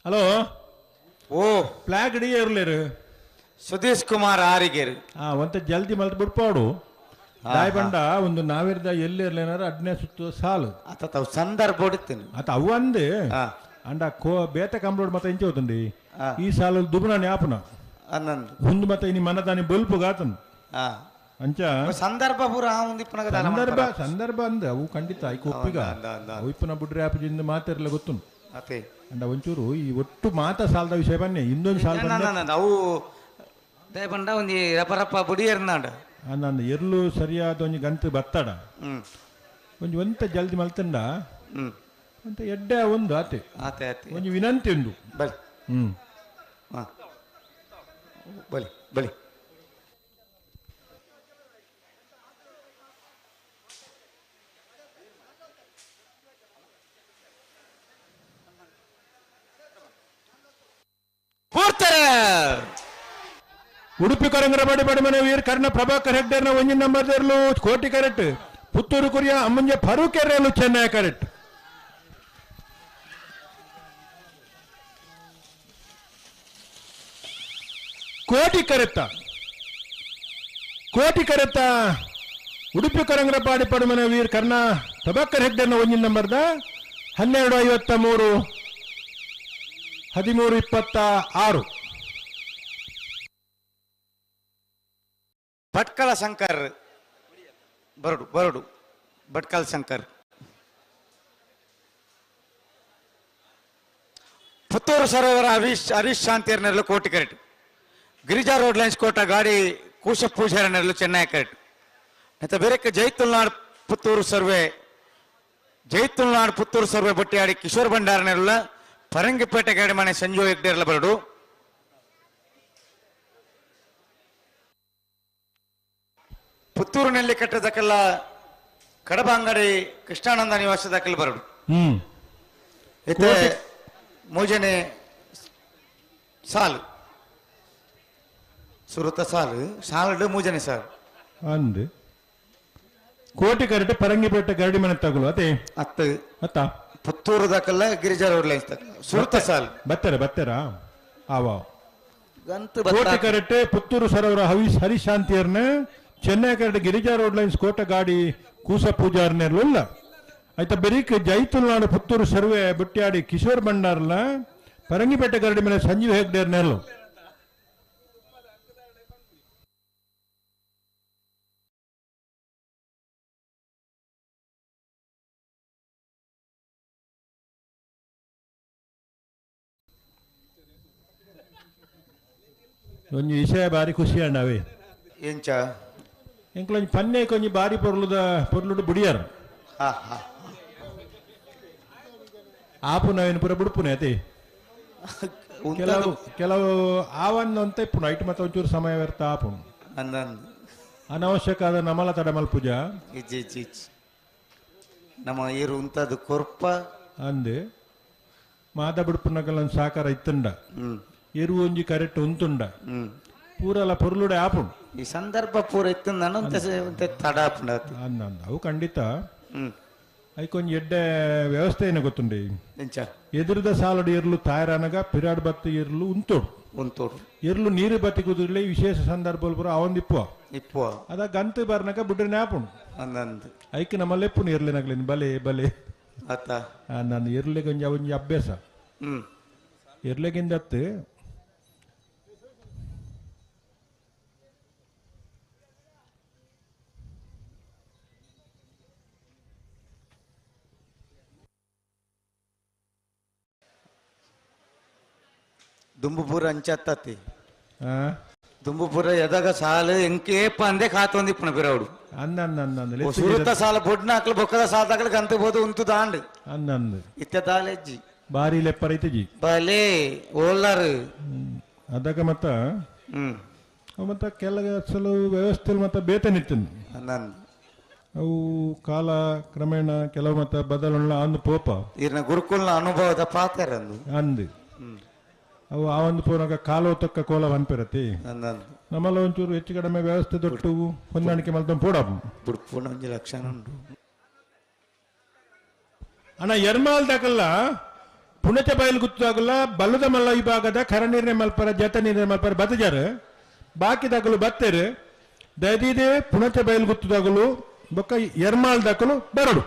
ಹಲೋ ಓ ಫ್ಲಾಗ್ ಡಿ ಇರ್ಲೇರು ಸುಧೀಶ್ ಕುಮಾರ್ ಆರಿಗೇರು ಆ ಒಂತ ಜಲ್ದಿ ಮಲ್ತ್ ಬಿಡ್ಪಾಡು ದಾಯ್ ಬಂಡ ಒಂದು ನಾವಿರ್ದ ಎಲ್ಲಿ ಇರ್ಲೇನಾರ ಅಡ್ನೆ ಸುತ್ತು ಸಾಲು ಆತ ತಾವು ಸಂದರ್ಭ ಹೊಡಿತೀನಿ ಆತ ಅವು ಅಂದು ಅಂಡ ಕೋ ಬೇತ ಕಂಪ್ಲೋಡ್ ಮತ್ತೆ ಇಂಚೆ ಹೋತುಂಡಿ ಈ ಸಾಲು ದುಬುನ ನ್ಯಾಪುನ ಹುಂದು ಮತ್ತೆ ಇನಿ ಮನದಾನಿ ಬೊಲ್ಪು ಗಾತನು ಅಂಚ ಸಂದರ್ಭ ಪೂರ ಒಂದು ಸಂದರ್ಭ ಸಂದರ್ಭ ಅಂದ ಅವು ಖಂಡಿತ ಐಕ್ ಒಪ್ಪಿಗ ಒಯ್ಪುನ ಬುಡ್ರೆ ಆಪಜಿಂದ ಮಾತಿರ್ಲ ಗೊತ್ತು ಅತೆ ಅಂಡ ಒಂಚೂರು ಈ ಒಟ್ಟು ಮಾತ ಸಾಲದ ವಿಷಯ ಬನ್ನಿ ಇನ್ನೊಂದು ಸಾಲ ಅವು ಬಂಡ ಒಂದು ರಪ್ಪ ರಪ್ಪ ಬುಡಿ ಎರ್ನಾಂಡ ನಾನು ಎರ್ಲು ಸರಿಯಾದ ಒಂಜಿ ಗಂತು ಬತ್ತಾಡ ಒಂಜಿ ಒಂತ ಜಲ್ದಿ ಮಲ್ತಂಡ ಅಂತ ಎಡ್ಡೆ ಒಂದು ಆತೆ ಆತೆ ಆತೆ ಒಂಜಿ ವಿನಂತಿ ಉಂಡು ಬಲಿ ಬಲಿ ಬಲಿ ಉಡುಪಿ ಕೊರಂಗರ ಬಡಿ ಬಡಿ ಮನೆ ವೀರ್ ಕರ್ಣ ಪ್ರಭಾಕರ್ ಹೆಗ್ಡೇರ್ನ ಒಂಜಿನ ನಂಬರ್ ದೇರ್ಲು ಕೋಟಿ ಕರೆಕ್ಟ್ ಪುತ್ತೂರು ಕುರಿಯ ಅಮ್ಮಂಜ ಫರೂಕ್ ಎರ್ರೇಲು ಚೆನ್ನೈ ಕರೆಕ್ಟ್ ಕೋಟಿ ಕರೆತ್ತ ಕೋಟಿ ಕರೆತ್ತ ಉಡುಪಿ ಕೊರಂಗರ ಪಾಡಿ ಪಡುಮನೆ ವೀರ್ ಕರ್ಣ ಪ್ರಭಾಕರ್ ಹೆಗ್ಡೇರ್ನ ಒಂಜಿನ ನಂಬರ್ದ 12:53 13:26. ಭಟ್ಕಳ ಶಂಕರ್ ಬರಡು ಬರಡು ಭಟ್ಕಳ ಶಂಕರ್ ಪುತ್ತೂರು ಸರೋವರ ಹರೀಶ್ ಹರೀಶ್ ಶಾಂತಿಯರ್ ನೆರಳು ಕೋಟಿ ಕರೆಟ್ ಗಿರಿಜಾ ರೋಡ್ ಲೈನ್ಸ್ ಕೋಟ ಗಾಡಿ ಕೂಶ ಪೂಜಾರ ನೆರಳು ಚೆನ್ನೈ ಕರೆಟ್ ಮತ್ತು ಬೇರೆ ಜೈತುಲ್ನಾಡ್ ಪುತ್ತೂರು ಸರ್ವೆ ಜೈತುಲ್ನಾಡ್ ಪುತ್ತೂರು ಸರ್ವೆ ಬಟ್ಟಿಯಾಡಿ ಕಿಶೋರ್ ಭಂಡಾರ ನೆರಳ ಪರಂಗಿಪೇಟೆ ಗಾಡಿ ಮನೆ ಸಂಜು ಹೆಗ್ಡೇರ್ಲ ಬರಡು ಪುತ್ತೂರಿನಲ್ಲಿ ಕಟ್ಟದಕ್ಕೆಲ್ಲ ಕಡಬ ಅಂಗಡಿ ಕೃಷ್ಣಾನಂದ ನಿವಾಸದಕ್ಕೆಲ್ಲ ಬರಡು ಇತ್ತೆ ಮೂಜನೆ ಸಾಲು ಸುರುತ ಸಾಲು ಸಾಲು ಮೂಜನೆ ಸಾಲು ಅಂದು ಕೋಟಿ ಕರೆಟ್ ಪರಂಗಿಪೇಟೆ ಗರಡಿ ಮನೆ ತಗುಲು ಅದೇ ಅತ್ತ ಅತ್ತ ಪುತ್ತೂರು ದಾಕಲ್ಲ ಗಿರಿಜಾ ರೋಡ್ ಲೈನ್ಸ್ ಸುರುತ ಸಾಲು ಬತ್ತಾರೆ ಬತ್ತಾರಾ ಆವ ಕೋಟಿ ಕರೆಟ್ ಪುತ್ತೂರು ಸರೋವರ ಹರೀಶ್ ಹರಿಶಾಂತಿಯರ್ನ ಚೆನ್ನೈ ಕರೆಟ್ ಗಿರಿಜಾ ರೋಡ್ ಲೈನ್ಸ್ ಕೋಟ ಗಾಡಿ ಕೂಸ ಪೂಜಾರ್ನೆಲ್ಲ ಆಯ್ತಾ ಬೆರೀಕ್ ಜೈತುಲ್ನಾಡು ಪುತ್ತೂರು ಸರ್ವೆ ಬುಟ್ಯಾಡಿ ಕಿಶೋರ್ ಭಂಡಾರ್ಲ ಪರಂಗಿಪೇಟೆ ಗರಡಿ ಮೇಲೆ ಸಂಜೀವ್ ಹೆಗ್ಡೇರ್ ನೆರಳು ಒಂಜಿ ವಿಷಯ ಬಾರಿ ಖುಷಿ ಅಣ್ಣವೇ ಎಂಚ ಎಂಕ್ಲೊಂಜಿ ಪನ್ನೆ ಕೊಂಜಿ ಬಾರಿ ಪೊರ್ಲುದ ಪೊರ್ಲುಡು ಬುಡಿಯಾರ ಆಪು ನಾವೇನು ಪೂರ ಬುಡುಪುನೆ ಅದೇ ಕೆಲವು ಕೆಲವು ಆವನ್ನ ಅಂತ ಇಪ್ಪುನು ಐಟ್ ಮತ್ತೆ ಒಂಚೂರು ಸಮಯ ವ್ಯರ್ಥ ಆಪುನು ಅನವಶ್ಯಕ ಆದ ನಮಲ ತಡಮಲ್ ಪೂಜಾ ನಮ್ಮ ಏರು ಉಂತದು ಕೊರ್ಪ ಅಂದೆ ಮಾದ ಬುಡುಪುನಗಲ ಸಾಕಾರ ಇತ್ತುಂಡ ಎರು ಒಂಜಿ ಕರೆಕ್ಟ್ ಉಂತುಂಡ ಪೂರಲ ಪೊರ್ಲುಡೆ ಆಪುನು ಈ ಸಂದರ್ಭ ಪೂರ ಇತ್ತು ತಡ ಅವು ಖಂಡಿತ ಐಕೊಂಜಿ ಎಡ್ಡೆ ವ್ಯವಸ್ಥೆ ಏನ ಗೊತ್ತುಂಡಿ ಎದುರದ ಸಾಲಡು ಎರ್ಲು ತಾಯರನಗ ಪಿರಾಡ್ ಬತ್ತಿ ಎರ್ಲು ಉಂತೋಡು ಉಂತೋಡು ಎರ್ಲು ನೀರು ಬತ್ತಿ ಕುದುರ್ಲೆ ವಿಶೇಷ ಸಂದರ್ಭ ಪೂರ ಅವಂದಿಪ್ಪುವ ಇಪ್ಪುವ ಅದ ಗಂತು ಬರ್ನಗ ಬುಡ್ರೆ ನ್ಯಾಪುಣು ಅಂದಂದು ಐಕ್ ನಮ್ಮಲ್ಲೆಪ್ಪುನು ಎರ್ಲೆನಗ್ಲೇನು ಬಲೆ ಬಲೆ ಅತ್ತ ನಾನು ಎರ್ಲೆಗೆ ಒಂಜಿ ಒಂಜಿ ಅಭ್ಯಾಸ ಎರ್ಲೆಗಿಂದತ್ತು ದುಂಬುಪುರ ಅಂಚತ್ತತಿ ದುಂಬುಪುರ ಎದಾಗ ಸಾಲು ಎಂಕೇಪ ಅಂದೆ ಖಾತೊಂದಿಪ್ಪಣ ಬಿರೌಡು ಅಂದ ಸುರುತ ಸಾಲ ಬೊಡ್ನಾಕ್ಲು ಬೊಕ್ಕದ ಸಾಲ ಗಂತು ಬೋದು ಉಂತು ದಾಂಡ್ ಅಂದಂದು ಇತ್ತ ದಾಲೆಜ್ಜಿ ಬಾರಿ ಲೆಪ್ಪರೈತಜಿ ಬಲೆ ಓಲಾರು ಅದಕ್ಕ ಮತ್ತ ಮತ್ತ ಕೆಲ ಸಲ ವ್ಯವಸ್ಥೆ ಮತ್ತ ಬೇತೆ ನಿತ್ತನ್ ಅವು ಕಾಲ ಕ್ರಮೇಣ ಕೆಲವು ಮತ್ತ ಬದಲಾವಣೆ ಅಂದು ಪೋಪ ಇರ್ನ ಗುರುಕುಲ್ನ ಅನುಭವದ ಪಾತ್ರ ಅಂದು ಅವು ಆ ಒಂದು ಪೂರ್ಣಕ ಕಾಲೋ ತಕ್ಕ ಕೋಲ ವನ್ಪಿರತಿ ನಮ್ಮಲ್ಲ ಒಂಚೂರು ಹೆಚ್ಚು ಕಡಿಮೆ ವ್ಯವಸ್ಥೆ ದೊಟ್ಟು ಹೊಂದಾಣಿಕೆ ಮಲ್ತೊಂದು ಪೋಡ ಬುಡ್ಪುನ ಒಂಜಿ ಲಕ್ಷಣ ಉಂಟು ಅಣ್ಣ ಎರ್ಮಾಲ್ ದಾಕಲ್ಲ ಪುಣಚ ಬಯಲು ಗುತ್ತಾಗಲ ಬಲ್ಲದ ಮಲ್ಲ ವಿಭಾಗದ ಕರ ನಿರ್ಣಯ ಮಲ್ಪರ ಜತ ನಿರ್ಣಯ ಮಲ್ಪರ ಬತ್ತಜಾರು ಬಾಕಿ ದಾಕಲು ಬತ್ತೇರು ದಯದೀದೆ ಪುಣಚ ಬಯಲು ಗುತ್ತದಾಗಲು ಬೊಕ್ಕ ಎರ್ಮಾಲ್ ದಾಕಲು ಬರಡು.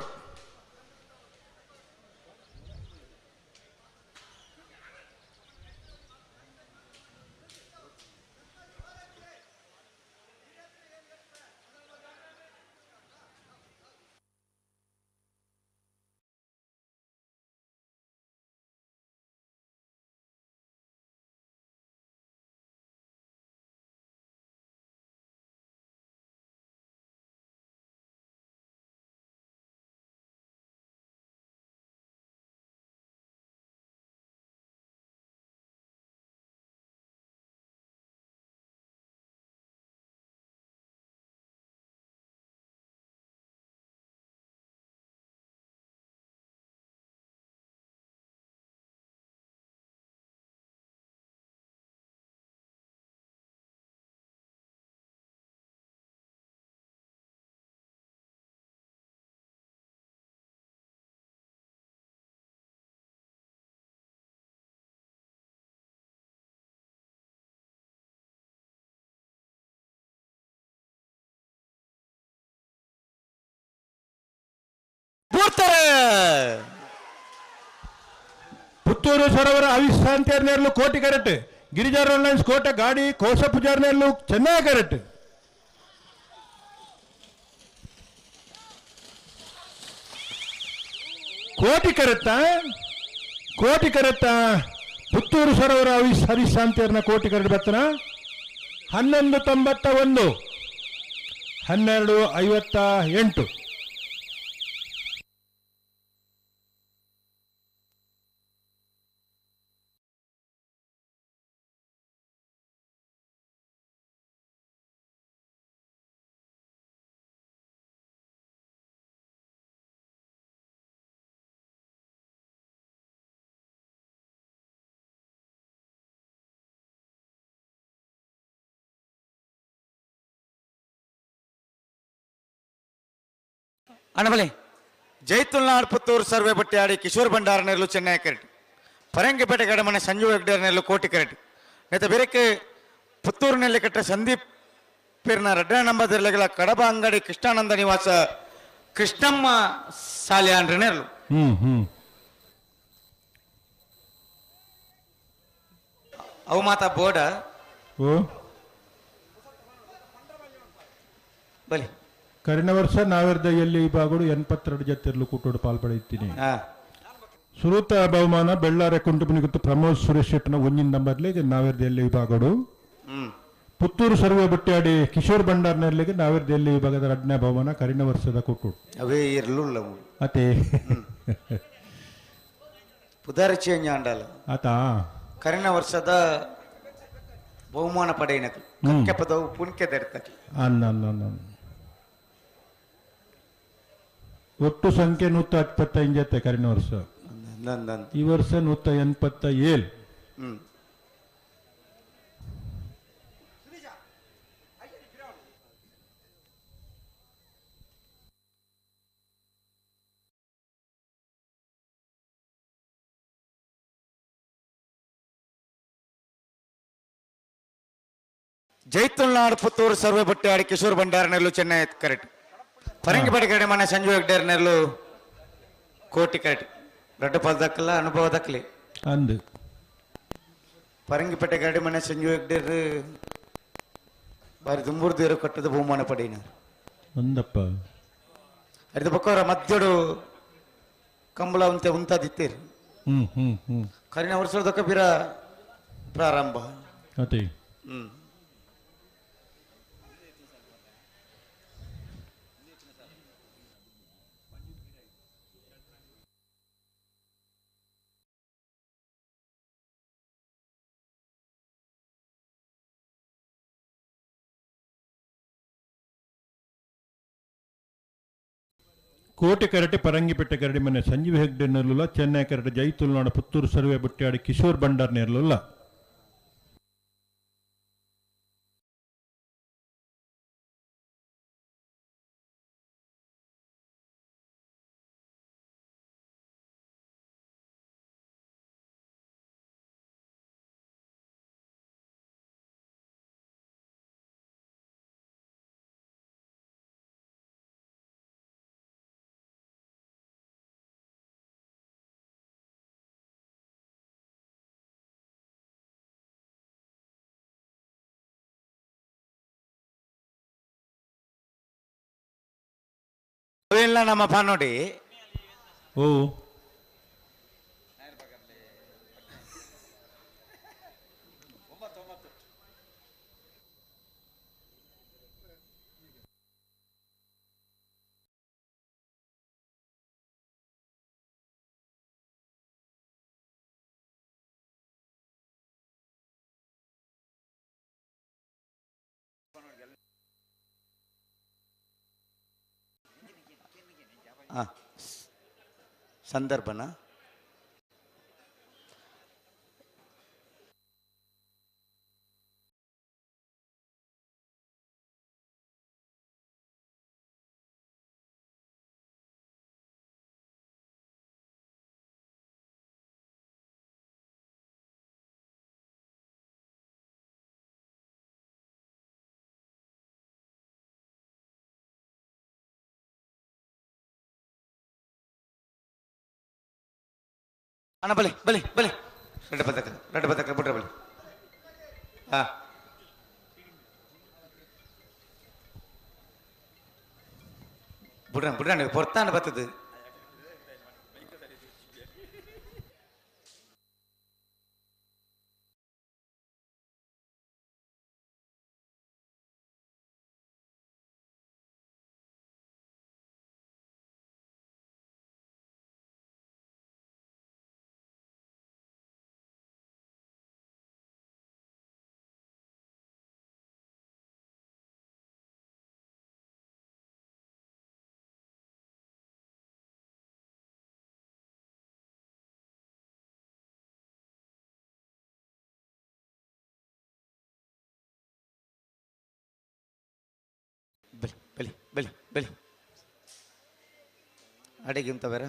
ಪುತ್ತೂರು ಸರೋವರ ಅವಿಶಾಂತಿಯರ್ ನೇರ್ಲು ಕೋಟಿ ಕರೆಕ್ಟ್, ಗಿರಿಜಾ ಲೈನ್ಸ್ ಕೋಟೆ ಗಾಡಿ ಕೋಶ ಪೂಜಾರ್ ನೇರ್ಲು ಚೆನ್ನೈ ಕರೆಕ್ಟ್. ಕೋಟಿ ಕರೆಕ್ಟ, ಕೋಟಿ ಕರೆಕ್ಟ. ಪುತ್ತೂರು ಸರೋವರ ಹರಿಶಾಂತಿಯರ್ನ ಕೋಟಿ ಕರೆಕ್ಟ್ ಬರ್ತನ 11.91, 12.58. ಅಣ್ಣಬಲೆ ಜೈತುಲ್ನಾಡ್ ಪುತ್ತೂರು ಸರ್ವೆ ಬಟ್ಟಿಯಾಡಿ ಕಿಶೋರ್ ಭಂಡಾರ ನೆರಳು ಚೆನ್ನೈ ಕರೆಟ್, ಪರಂಗಿಪೇಟೆ ಗಡಮನೆ ಸಂಜು ಹೆಗ್ಡೇರ್ ನೆರಳು ಕೋಟಿ ಕರೆಟ್, ನೆತ ಬೇರೆಕ್ಕೆ ಪುತ್ತೂರಿನಲ್ಲಿ ಕಟ್ಟ ಸಂದೀಪ್ ಪೇರ್ನ ರಡ್ಡ ನಂಬರ್ ಜಿಲ್ಲೆಗಳ ಕಡಬ ಅಂಗಡಿ ಕೃಷ್ಣಾನಂದ ನಿವಾಸ ಕೃಷ್ಣಮ್ಮ ಸಾಲಿಯಾನ್ರ ನೆರಳು. ಅವು ಮಾತಾ ಬೋರ್ಡ ಬಲಿ. ಕರಿನ ವರ್ಷ ನಾವೆರ್ದ ಎಲ್ಲಿ ವಿಭಾಗಗಳು 82 ಜೊತೆರ್ಲು ಕೂಟೋಡು ಪಾಲ್ಪಡೆಯುತ್ತೀನಿ. ಸುರೂತ ಬಹುಮಾನ ಬೆಳ್ಳಾರೆ ಕುಂಟುಪುನಿ ಪ್ರಮೋದ್ ಸುರೇಶ್ ಶೆಟ್ಟನ ಒಂಜಿನ ನಂಬರ್ಲಿ ನಾವೆರ್ದ ಎಲ್ಲಿ ವಿಭಾಗಗಳು. ಪುತ್ತೂರು ಸರ್ವೆ ಬಟ್ಟಿಯಾಡಿ ಕಿಶೋರ್ ಭಂಡಾರ್ ನೆರ್ಲಿಗೆ ನಾವೆರ್ದ ಎಲ್ಲಿ ವಿಭಾಗದ ರಡ್ನೇ ಬಹುಮಾನ ಕರಿನ ವರ್ಷದ ಕೂಟೋಡು. ಅವೇ ಇರ್ಲಿಲ್ಲ ಅತೆ ಪುದಾರ ಚೇಂಜ್ ಆಂಡಲ್ಲ ಆತ ಕರಿನ ವರ್ಷದ ಬಹುಮಾನ ಪಡೆಯಿನಕು ಕಕ್ಕೆ ಪದವು ಪುಣ್ಕೆ ದೆರ್ತಕ್ಕೆ ಅನ್ನ ಅನ್ನ ಒಟ್ಟು ಸಂಖ್ಯೆ 125 ಜೊತೆ ಕರಿನ ವರ್ಷ, ಈ ವರ್ಷ 187. ಜೈತುಲ್ನಾಡ್ ಪುತ್ತೂರು ಸರ್ವೆ ಬಟ್ಟಿಯಾಡಿ ಕಿಶೋರ್ ಭಂಡಾರ ನೆರಳು ಚೆನ್ನೈ ಕರೆಕ್ಟ್, ಪರಂಗಿಪೇಟೆ ಕಡೆ ಮನೆ ಸಂಜು ಹೆಗ್ಡೇರ್ ನೆರಳು ಕೋಟಿ ಕರೆಕ್ಟ್. ದೊಡ್ಡ ಪದಕ್ಕಲ್ಲ ಅನುಭವ ದಕ್ಕಲಿ ಅಂದು ಪರಂಗಿಪೇಟೆ ಗಡಿ ಮನೆ ಸಂಜು ಹೆಗ್ಡೇರ್ ಬಾರಿ ದುಂಬುರ್ದೇರು ಕಟ್ಟದ ಬಹುಮಾನ ಪಡೆಯಿನ ಒಂದಪ್ಪ ಅರಿದ ಪಕ್ಕವರ ಮಧ್ಯಡು ಕಂಬಳ ಉಂತೆ ಉಂತಾದಿತ್ತೇರು. ಹ್ಮ್ ಹ್ಮ್ ಹ್ಮ್ ಕರಿನ ವರ್ಷದಕ್ಕ ಬಿರ ಪ್ರಾರಂಭ. ಅದೇ ಕೋಟೆ ಕರಟೆ ಪರಂಗಿಪೇಟೆ ಕರಡಿ ಮನೆ ಸಂಜೀವ್ ಹೆಗ್ಡೆ ನೆರಳುಲ್ಲ, ಚೆನ್ನೈ ಕರಟೆ ಜೈತುಲ್ನಾಡ ಪುತ್ತೂರು ಸರ್ವೆ ಬಟ್ಟಿಯಾಡಿ ಕಿಶೋರ್ ಭಂಡಾರ್ ನೆರಳುಲ್ಲ. ಬುಲೆಲ್ಲ ನಮ್ಮ ಪಾನೋಡಿ. ಓ ಸಂದರ್ಭನ ಅಣ್ಣ ಬಲಿ ಬಲಿ ಬಲಿ ರೆಡ್ ಬದಕ ರೆಡ್ ಬದಕ ಬಿಡ್ರ ಬಲಿ. ಹಾ ಬಿಡ್ರ ಬಿಡ್ರ ನೀವು ಪೊರ್ತಾನ ಬರ್ತದೆ. ಬಲಿ ಬಲಿ ಬಲಿ ಬಲಿ ಅಡಿಗೆ ಬೇರೆ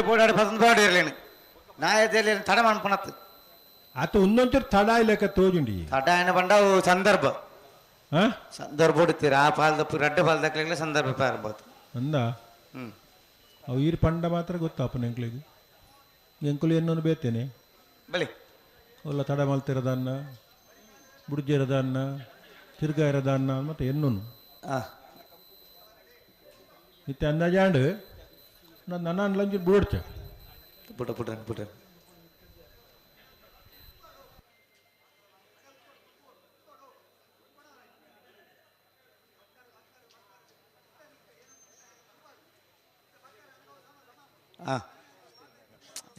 ಬೋಡಾಡಿ ಪಸಂದ್ ಬಾಡಿ ಇರಲೇನು ನಾಯದಲ್ಲಿ ತಡ ಮಾಡ್ಪಣತ್ತು ಆತ ಒಂದೊಂಚೂರು ತಡ ಇಲ್ಲಕ ತೋಜುಂಡಿ. ತಡ ಏನ ಬಂಡವು ಸಂದರ್ಭ ಸಂದರ್ಭ ಹೊಡಿತೀರ ಆ ಪಾಲ್ದ ರಡ್ಡ ಪಾಲ್ದಕ್ಲೆಲ್ಲ ಸಂದರ್ಭ ಇರ್ಬೋದು ಅಂದ. ಅವು ಈರ್ ಪಂಡ ಮಾತ್ರ ಗೊತ್ತಾಪನ ಎಂಕ್ಲಿಗೆ ಎಂಕುಲು ಎನ್ನೊಂದು ಬೇತೇನೆ ಬಲಿ ಒಲ್ಲ ತಡ ಮಲ್ತಿರದನ್ನ ಬುಡ್ಜಿರದನ್ನ ತಿರ್ಗ ಇರದನ್ನ ಮತ್ತೆ ಎನ್ನೊನು ಇತ್ತೆ ಅಂದಾಜಾಂಡ್ ನಾನು ನನ್ನ ಲಂಚ್ ಬುಡ್ಚ ಬುಡ ಬುಡ ಬುಡ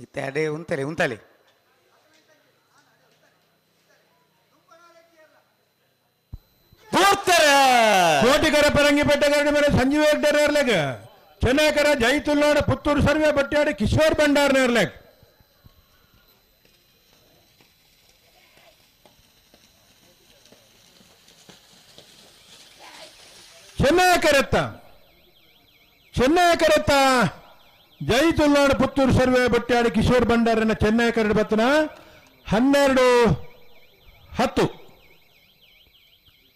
ಇತ್ತೆ ಅದೇ ಉಂತಲೆ ಉಂತಲೆ ಕೋಟಿಕರ ಪರಂಗಿಪೇಟೆ ಗರಡಿ ಮೇಲೆ Sanjeeva Hegde ನೇರ್ಲೆಗ್ ಚೆನ್ನಕರ ಜೈತುಲ್ಲಾಡ Puttur survey ಬಟ್ಯಾಡಿ Kishore Bhandar ನೇರ್ಲೆಗ್. ಚೆನ್ನಕರತ್ತ ಚೆನ್ನಕರತ್ತ ಜೈತುಲ್ಲಾಡ Puttur survey ಬಟ್ಯಾಡಿ Kishore ಭಂಡಾರನ Chennai curd ಬತ್ತನ 12 10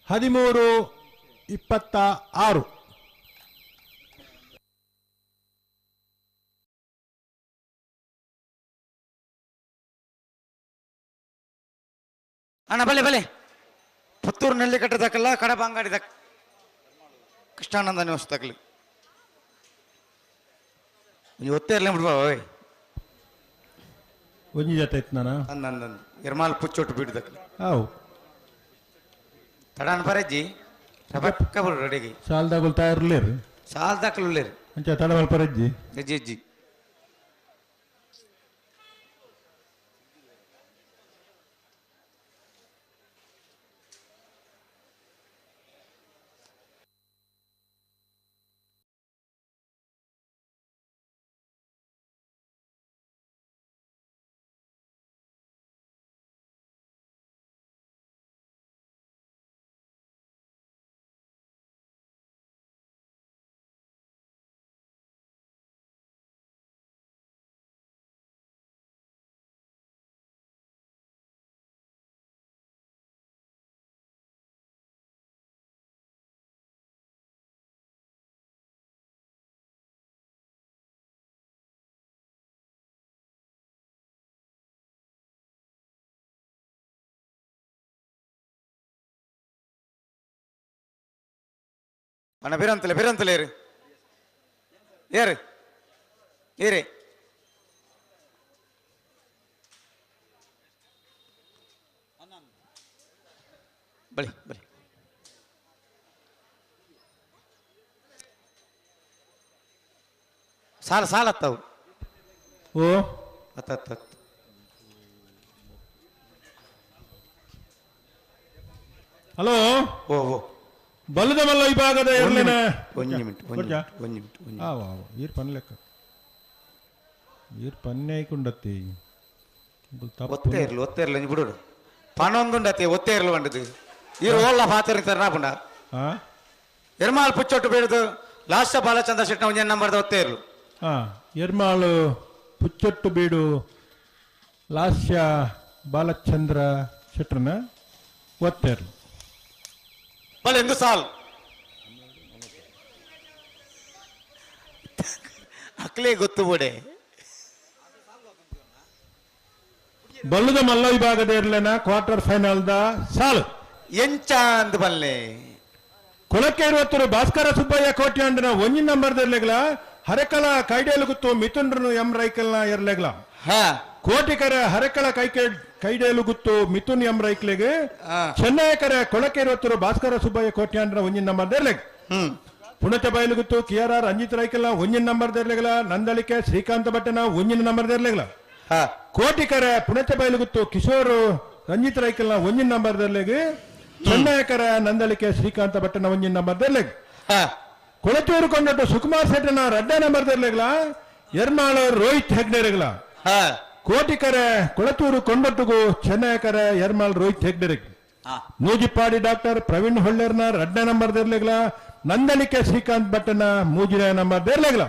13 26. ಅಣ್ಣ ಬಲೆ ಬಲೆ ಪುತ್ತೂರು ನೆಲ್ಲಿ ಕಟ್ಟದಕ್ಕಲ್ಲ ಕಡಬ ಅಂಗಡಿ ದಕ್ ಕೃಷ್ಣಾನಂದ ನಿವಾಸ ತಕ್ಲಿ ನೀವು ಒತ್ತೆ ಇರಲಿ ಬಿಡ್ಬಾ ಓಯ್. ಒಂಜಿ ಜೊತೆ ಇತ್ತು ನಾನು ಅಂದ ಅಂದ ಎರ್ಮಾಲ್ ಪುಚ್ಚೊಟ್ಟು ಬಿಡ್ದಕ್ಲಿ ಅವು ತಡಾನ್ ಪರಜ್ಜಿ ರಬಕ್ಕ ಬಿಡು ರೆಡಿಗೆ ಸಾಲ್ದಾಗುಲ್ ತಯಾರಿರ್ಲಿರಿ ಸಾಲ್ ದಾಖಲು ಅಂಚ ತಡಮಲ್ ಪರಜ್ಜಿ ಅಜ್ಜಿ ಅಜ್ಜಿ. ಅಣ್ಣ ಬಿರಂತಲೆ ಬಿರಂತಲೆ ಏರು ಏರು ಏರೆ ಬಳಿ ಬಳಿ ಸಾಲ ಸಾಲ ಹತ್ತವು ಓ ಹತ್ತು ಹತ್ತು ಹತ್ತು ಹಲೋ ಓ ಓ ಬಲ್ಲದ ಮಲ್ಲ ವಿಭಾಗದ ಎರಡನೇ ಒಂದು ಮಿನಿಟ್ ಒಂದು ಮಿನಿಟ್ ಒಂದು ಮಿನಿಟ್ ಒಂದು ಆವ ಆವ ಈರ್ ಪನ್ ಲೆಕ್ಕ ಈರ್ ಪನ್ನೆ ಐకుంಡತ್ತಿ ಒತ್ತೇ ಇರಲು ಒತ್ತೇ ಇರಲು ಬಿಡು ಪನೊಂದುಂಡತಿ ಒತ್ತೇ ಇರಲು ಬಂಡದು ಈರು ಓಲ್ಲ ಪಾತ್ರ ನಾಪುಂಡ ಹಾ ಎರ್ಮಾಲ್ ಪುಚ್ಚೊಟ್ಟು ಬೇಡದು ಲಾಸ್ಟ್ ಬಾಲಚಂದ್ರ ಶೆಟ್ಟ ಒಂಜೆ ನಂಬರ್ದ ಒತ್ತೇ ಇರಲು ಹಾ ಎರ್ಮಾಳು ಪುಚ್ಚೊಟ್ಟು ಬೀಡು ಲಾಸ್ಯ ಬಾಲಚಂದ್ರ ಶೆಟ್ರನ ಒತ್ತೇರ್ಲು ಬಲೆ ಎಂದು ಸಾಲ್ ಅಕ್ಲೇ ಗೊತ್ತು ಬೋಡೆ ಬಲ್ಲದ ಮಲ್ಲ ವಿಭಾಗದ ಇರ್ಲೇನ ಕ್ವಾರ್ಟರ್ ಫೈನಲ್ the ಸಾಲು ಎಂಚ ಅಂದ್ ಬಲ್ಲೆ ಕೊಳಕ್ಕೆ ಇರುವತ್ತರು ಭಾಸ್ಕರ ಸುಬ್ಬಯ್ಯ ಕೋಟ್ಯಾಂಡನ ಒಂಜಿ ನಂಬರ್ ಇರ್ಲೆಗ್ಲ ಹರೆಕಲ ಕೈಡೇಲು ಗುತ್ತು ಮಿಥುನ್ರನು ಎಂ ರೈಕಲ್ನ ಇರ್ಲೆಗ್ಲ ಕೋಟಿಕರ ಹರೆಕಳ ಕೈಕೆ ಕೈಡೇಲು ಗುತ್ತು ಮಿಥುನ್ ಎಂ ರೈಕ್ಲೆಗ್ ಚೆನ್ನೈಕರ ಕೊಳಕ್ಕೆ ಇರುವತ್ತರು ಭಾಸ್ಕರ ಸುಬ್ಬಯ್ಯ ಕೋಟ್ಯಾಂಡನ ಒಂಜಿ ನಂಬರ್ ಇರ್ಲೆಗ್ Punacha Bayalugutthu K R R Ranjith ರೈಕಲ್ನ ಒಂಜಿನ ನಂಬರ್ ಇರ್ಲೆಗ್ಲ ನಂದಳಿಕೆ ಶ್ರೀಕಾಂತ ಭಟ್ಟನ ಒಂಜಿನ ನಂಬರ್ ಇರ್ಲೆಗ್ಲ ಕೋಟಿಕರ ಪುಣಚ ಬಯಲುಗುತ್ತು ಕಿಶೋರ್ ರಂಜಿತ್ ರೈಕಲ್ನ ಒಂಜಿನ ನಂಬರ್ ಇರ್ಲೆಗ್ ಚೆನ್ನಯಕರ ನಂದಳಿಕೆ ಶ್ರೀಕಾಂತ ಭಟ್ಟನ ಒಂಜಿನ ನಂಬರ್ ಇರ್ಲೆಗ್ ಕೊಳಚೂರು ಕೊಂಡಟ್ಟು ಸುಕುಮಾರ್ ಶೆಟ್ಟನ ರಡ್ಡ ನಂಬರ್ ಇರ್ಲೆಗ್ಲ ಎರ್ಮಾಳು ರೋಹಿತ್ ಹೆಗ್ಡೆರೆಗ್ಲ ಕೋಟಿಕರ ಕೊಳಚೂರು ಕೊಂಡೊಟ್ಟುಗು ಚೆನ್ನಯಕರ ಎರ್ಮಾಳ್ ರೋಹಿತ್ ಹೆಗ್ಡೆರೆಗ್ ನೂಜಿಪ್ಪಾಡಿ ಡಾಕ್ಟರ್ ಪ್ರವೀಣ್ ಹೊಳ್ಳೇರ್ನ ರಡ್ಡ ನಂಬರ್ ಇರ್ಲೆಗ್ಲ ನಂದಳಿಕೆ ಶ್ರೀಕಾಂತ್ ಭಟ್ಟನ ಮೂಜಿನ ನಂಬರ್ ಇರ್ಲೆಗ್ಲ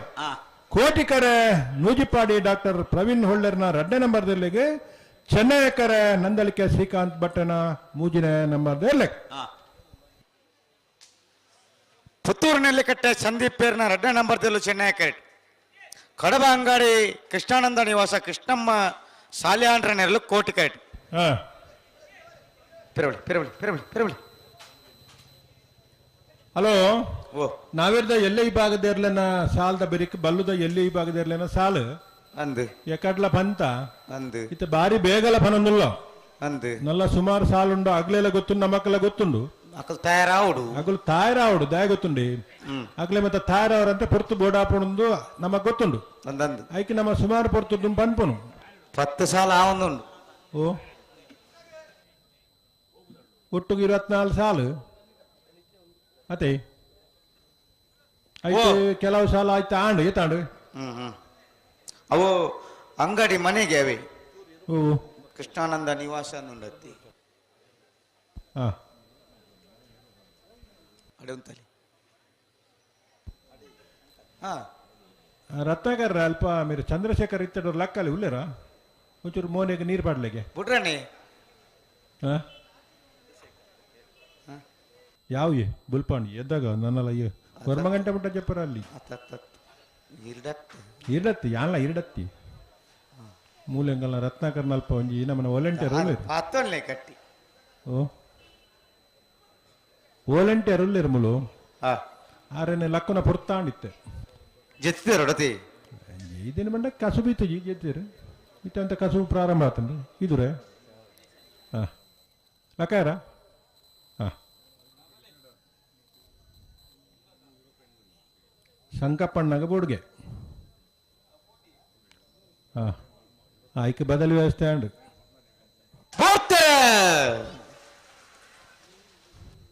ಕೋಟಿಕರ ನೂಜಿಪ್ಪಾಡಿ ಡಾಕ್ಟರ್ ಪ್ರವೀಣ್ ಹೊಳ್ಳೇರ್ನ ರಡ್ಡ ನಂಬರ್ ಇರ್ಲೆಗ್ ಚೆನ್ನಯಕರ ನಂದಳಿಕೆ ಶ್ರೀಕಾಂತ್ ಭಟ್ಟನ ಮೂಜಿನ ನಂಬರ್ ಇರ್ಲೆಗ್ ಪುತ್ತೂರಿನಲ್ಲಿ ಕಟ್ಟೆ ಸಂದೀಪ್ ಪೇರ್ನ ರಡ್ಡ ನಂಬರ್ ದಲ್ಲೂ ಚೆನ್ನೈ ಕರೆಕ್ಟ್ ಕಡಬ ಅಂಗಡಿ ಕೃಷ್ಣಾನಂದ ನಿವಾಸ ಕೃಷ್ಣಮ್ಮ ಸಾಲ್ಯಾಂಡ್ರ ನೆರಳು ಕೋಟಿ ಕರೆಕ್ಟ್ ಪೆರವಳಿ ಪೆರವಳಿ ಪೆರವಳಿ ಪೆರವಳಿ ಹಲೋ ಓ ನಾವಿರ್ದ ಎಲ್ಲೆ ವಿಭಾಗದ ಇರ್ಲೇನ ಸಾಲದ ಬೆರಿಕ್ ಬಲ್ಲುದ ಎಲ್ಲೆ ವಿಭಾಗದ ಇರ್ಲೇನ ಸಾಲು ಅಂದು ಎಕಡ್ಲ ಪಂತ ಅಂದು ಇತ್ತ ಬಾರಿ ಬೇಗಲ ಪನೊಂದುಲ್ಲ ಅಂದು ನಲ್ಲ ಸುಮಾರು ಸಾಲುಂಡು ಅಗ್ಲೆಲ್ಲ ಗೊತ್ತುಂಡು ನಮ್ಮಕ್ಕಲ ಗೊತ್ತುಂಡು ಅಕಲ್ ತಯಾರಾವುಡು ಅಗಲು ತಾಯರಾವುಡು ದಾಯ ಗೊತ್ತುಂಡಿ ಅಗ್ಲೆ ಮತ್ತೆ ತಾಯರಾವ್ರಂತೆ ಪೊರ್ತು ಬೋಡಾಪುಂಡು ನಮಗ್ ಗೊತ್ತುಂಡು ಅಂದಂದು ಐಕೆ ನಮ್ಮ ಸುಮಾರು ಪೊರ್ತು ಪನ್ಪುನು 10 ಸಾಲ ಆವೊಂದುಂಡು ಓ ಒಟ್ಟುಗೆ 24 ಸಾಲು ಅದೇ ಆಯ್ತು ಕೆಲವು ಸಾಲ ಆಯ್ತು ಆಂಡು ಏತಾಂಡು ಹ್ಮ್ ಹ್ಮ್ ಅವು ಅಂಗಡಿ ಮನೆಗೆ ಅವೆ ಓ ಕೃಷ್ಣಾನಂದ ನಿವಾಸ ಅನ್ನುಂಡತ್ತಿ ಹಾ ಅಡೆ ಉಂತಲಿ ಹಾ ರತ್ನಾಕರ್ ಅಲ್ಪ మీరు ಚಂದ್ರಶೇಖರ್ ಇತ್ತಡೋರು ಲಕ್ಕಲ್ಲಿ ಉಲ್ಲೇರಾ ಒಂಚೂರು ಮೋನೆಗೆ ನೀರು ಪಾಡ್ಲಿಕ್ಕೆ ಬುಡ್ರಣಿ ಹಾ ಯಾವ ಬುಲ್ಪಾಂಡಿ ಎದ್ದಾಗ ನನ್ನಲ್ಲ ವರ್ಮ ಗಂಟೆ ಬಿಟ್ಟ ಜಪ್ಪರ ಅಲ್ಲಿ ಇರಡತ್ತಿ ಯಾನ್ಲ ಇರಡತ್ತಿ ಮೂಲೆಂಗಲ್ನ ರತ್ನಾಕರ್ನ ಅಲ್ಪ ಒಂಜಿ ನಮ್ಮನ ವಾಲಂಟಿಯರ್ ಉಲ್ಲೇರು ಪಾತೊನ್ಲೆ ಕಟ್ಟಿ ಓ ವಾಲಂಟಿಯರ್ ಉಲ್ಲೇರು ಮುಲು ಆರನೆ ಲಕ್ಕುನ ಪೊರ್ತಾಂಡಿತ್ತೆ ಜೆತ್ತಿರಡತಿ ಇದೇನು ಬಂಡ ಕಸುಬು ಇತ್ತು ಜೆತ್ತಿರು ಇತ್ತಂತ ಕಸುಬು ಪ್ರಾರಂಭ ಆತಂದು ಇದುರೆ ಹಾಂ ಲಕ್ಕಾರ ಹಾಂ ಸಂಕಪ್ಪಣ್ಣಗ ಬೋಡ್ಗೆ ಹಾಂ ಆಯ್ಕೆ ಬದಲಿ ವ್ಯವಸ್ಥೆ ಅಂಡು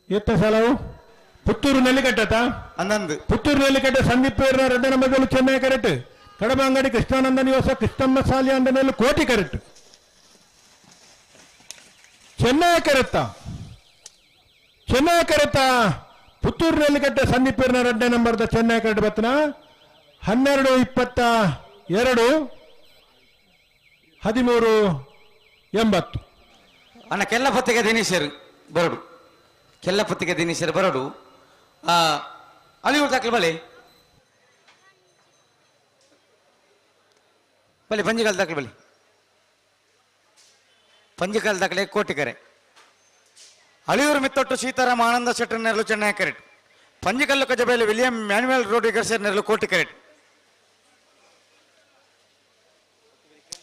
ಎತ್ತ ಸಲವು ಪುತ್ತೂರು ನೆಲ್ಲಿಕಟ್ಟತ ಅಂದಂದು ಪುತ್ತೂರು ನೆಲ್ಲಿಕಟ್ಟೆ ಸಂದೀಪ್ ಪೇರ್ನ ಎರಡನೇ ನಂಬರ್ದಲ್ಲಿ ಚೆನ್ನೈ ಕರೆಕ್ಟ್ ಕಡಬ ಅಂಗಡಿ ಕೃಷ್ಣಾನಂದ ನಿವಾಸ ಕೃಷ್ಣಮ್ಮ ಸಾಲಿ ಅಂಡನಲ್ಲಿ ಕೋಟಿ ಕರೆಕ್ಟ್ ಚೆನ್ನೈ ಕರೆತ್ತ ಚೆನ್ನೈ ಕರೆತ್ತ ಪುತ್ತೂರು ನೆಲ್ಲಿಕಟ್ಟೆ ಸಂದೀಪ್ ಪೇರ್ನ ಎರಡನೇ ನಂಬರ್ದ ಚೆನ್ನೈ ಕರೆಕ್ಟ್ ಬತ್ತನ 12 22 13 80 ಅಣ್ಣ ಕೆಲ್ಲಪತ್ತಿಗೆ ದಿನೇಶರು ಬರಡು ಕೆಲ್ಲಪತ್ತಿಗೆ ದಿನೇಶರು ಬರಡು ಅಲ್ಲಿ ದಾಖಲೆ ಬಲೆ ಬಲೆ ಪಂಜಿಕಾಲ್ ದಾಖಲೆ ಬಲೆ ಪಂಜಿಕಾಲ್ ದಾಖಲೆ ಕೋಟಿಕರೆ ಅಳಿಯೂರು ಮಿತ್ತೊಟ್ಟು ಸೀತಾರಾಮ ಆನಂದ ಶೆಟ್ಟರ್ ನೆರಳು ಚೆನ್ನೈ ಕರೆಕ್ಟ್ Panjikallu Kajabailu William Manuel Rodrigues ನೆರಳು ಕೋಟಿ ಕರೆಟ್.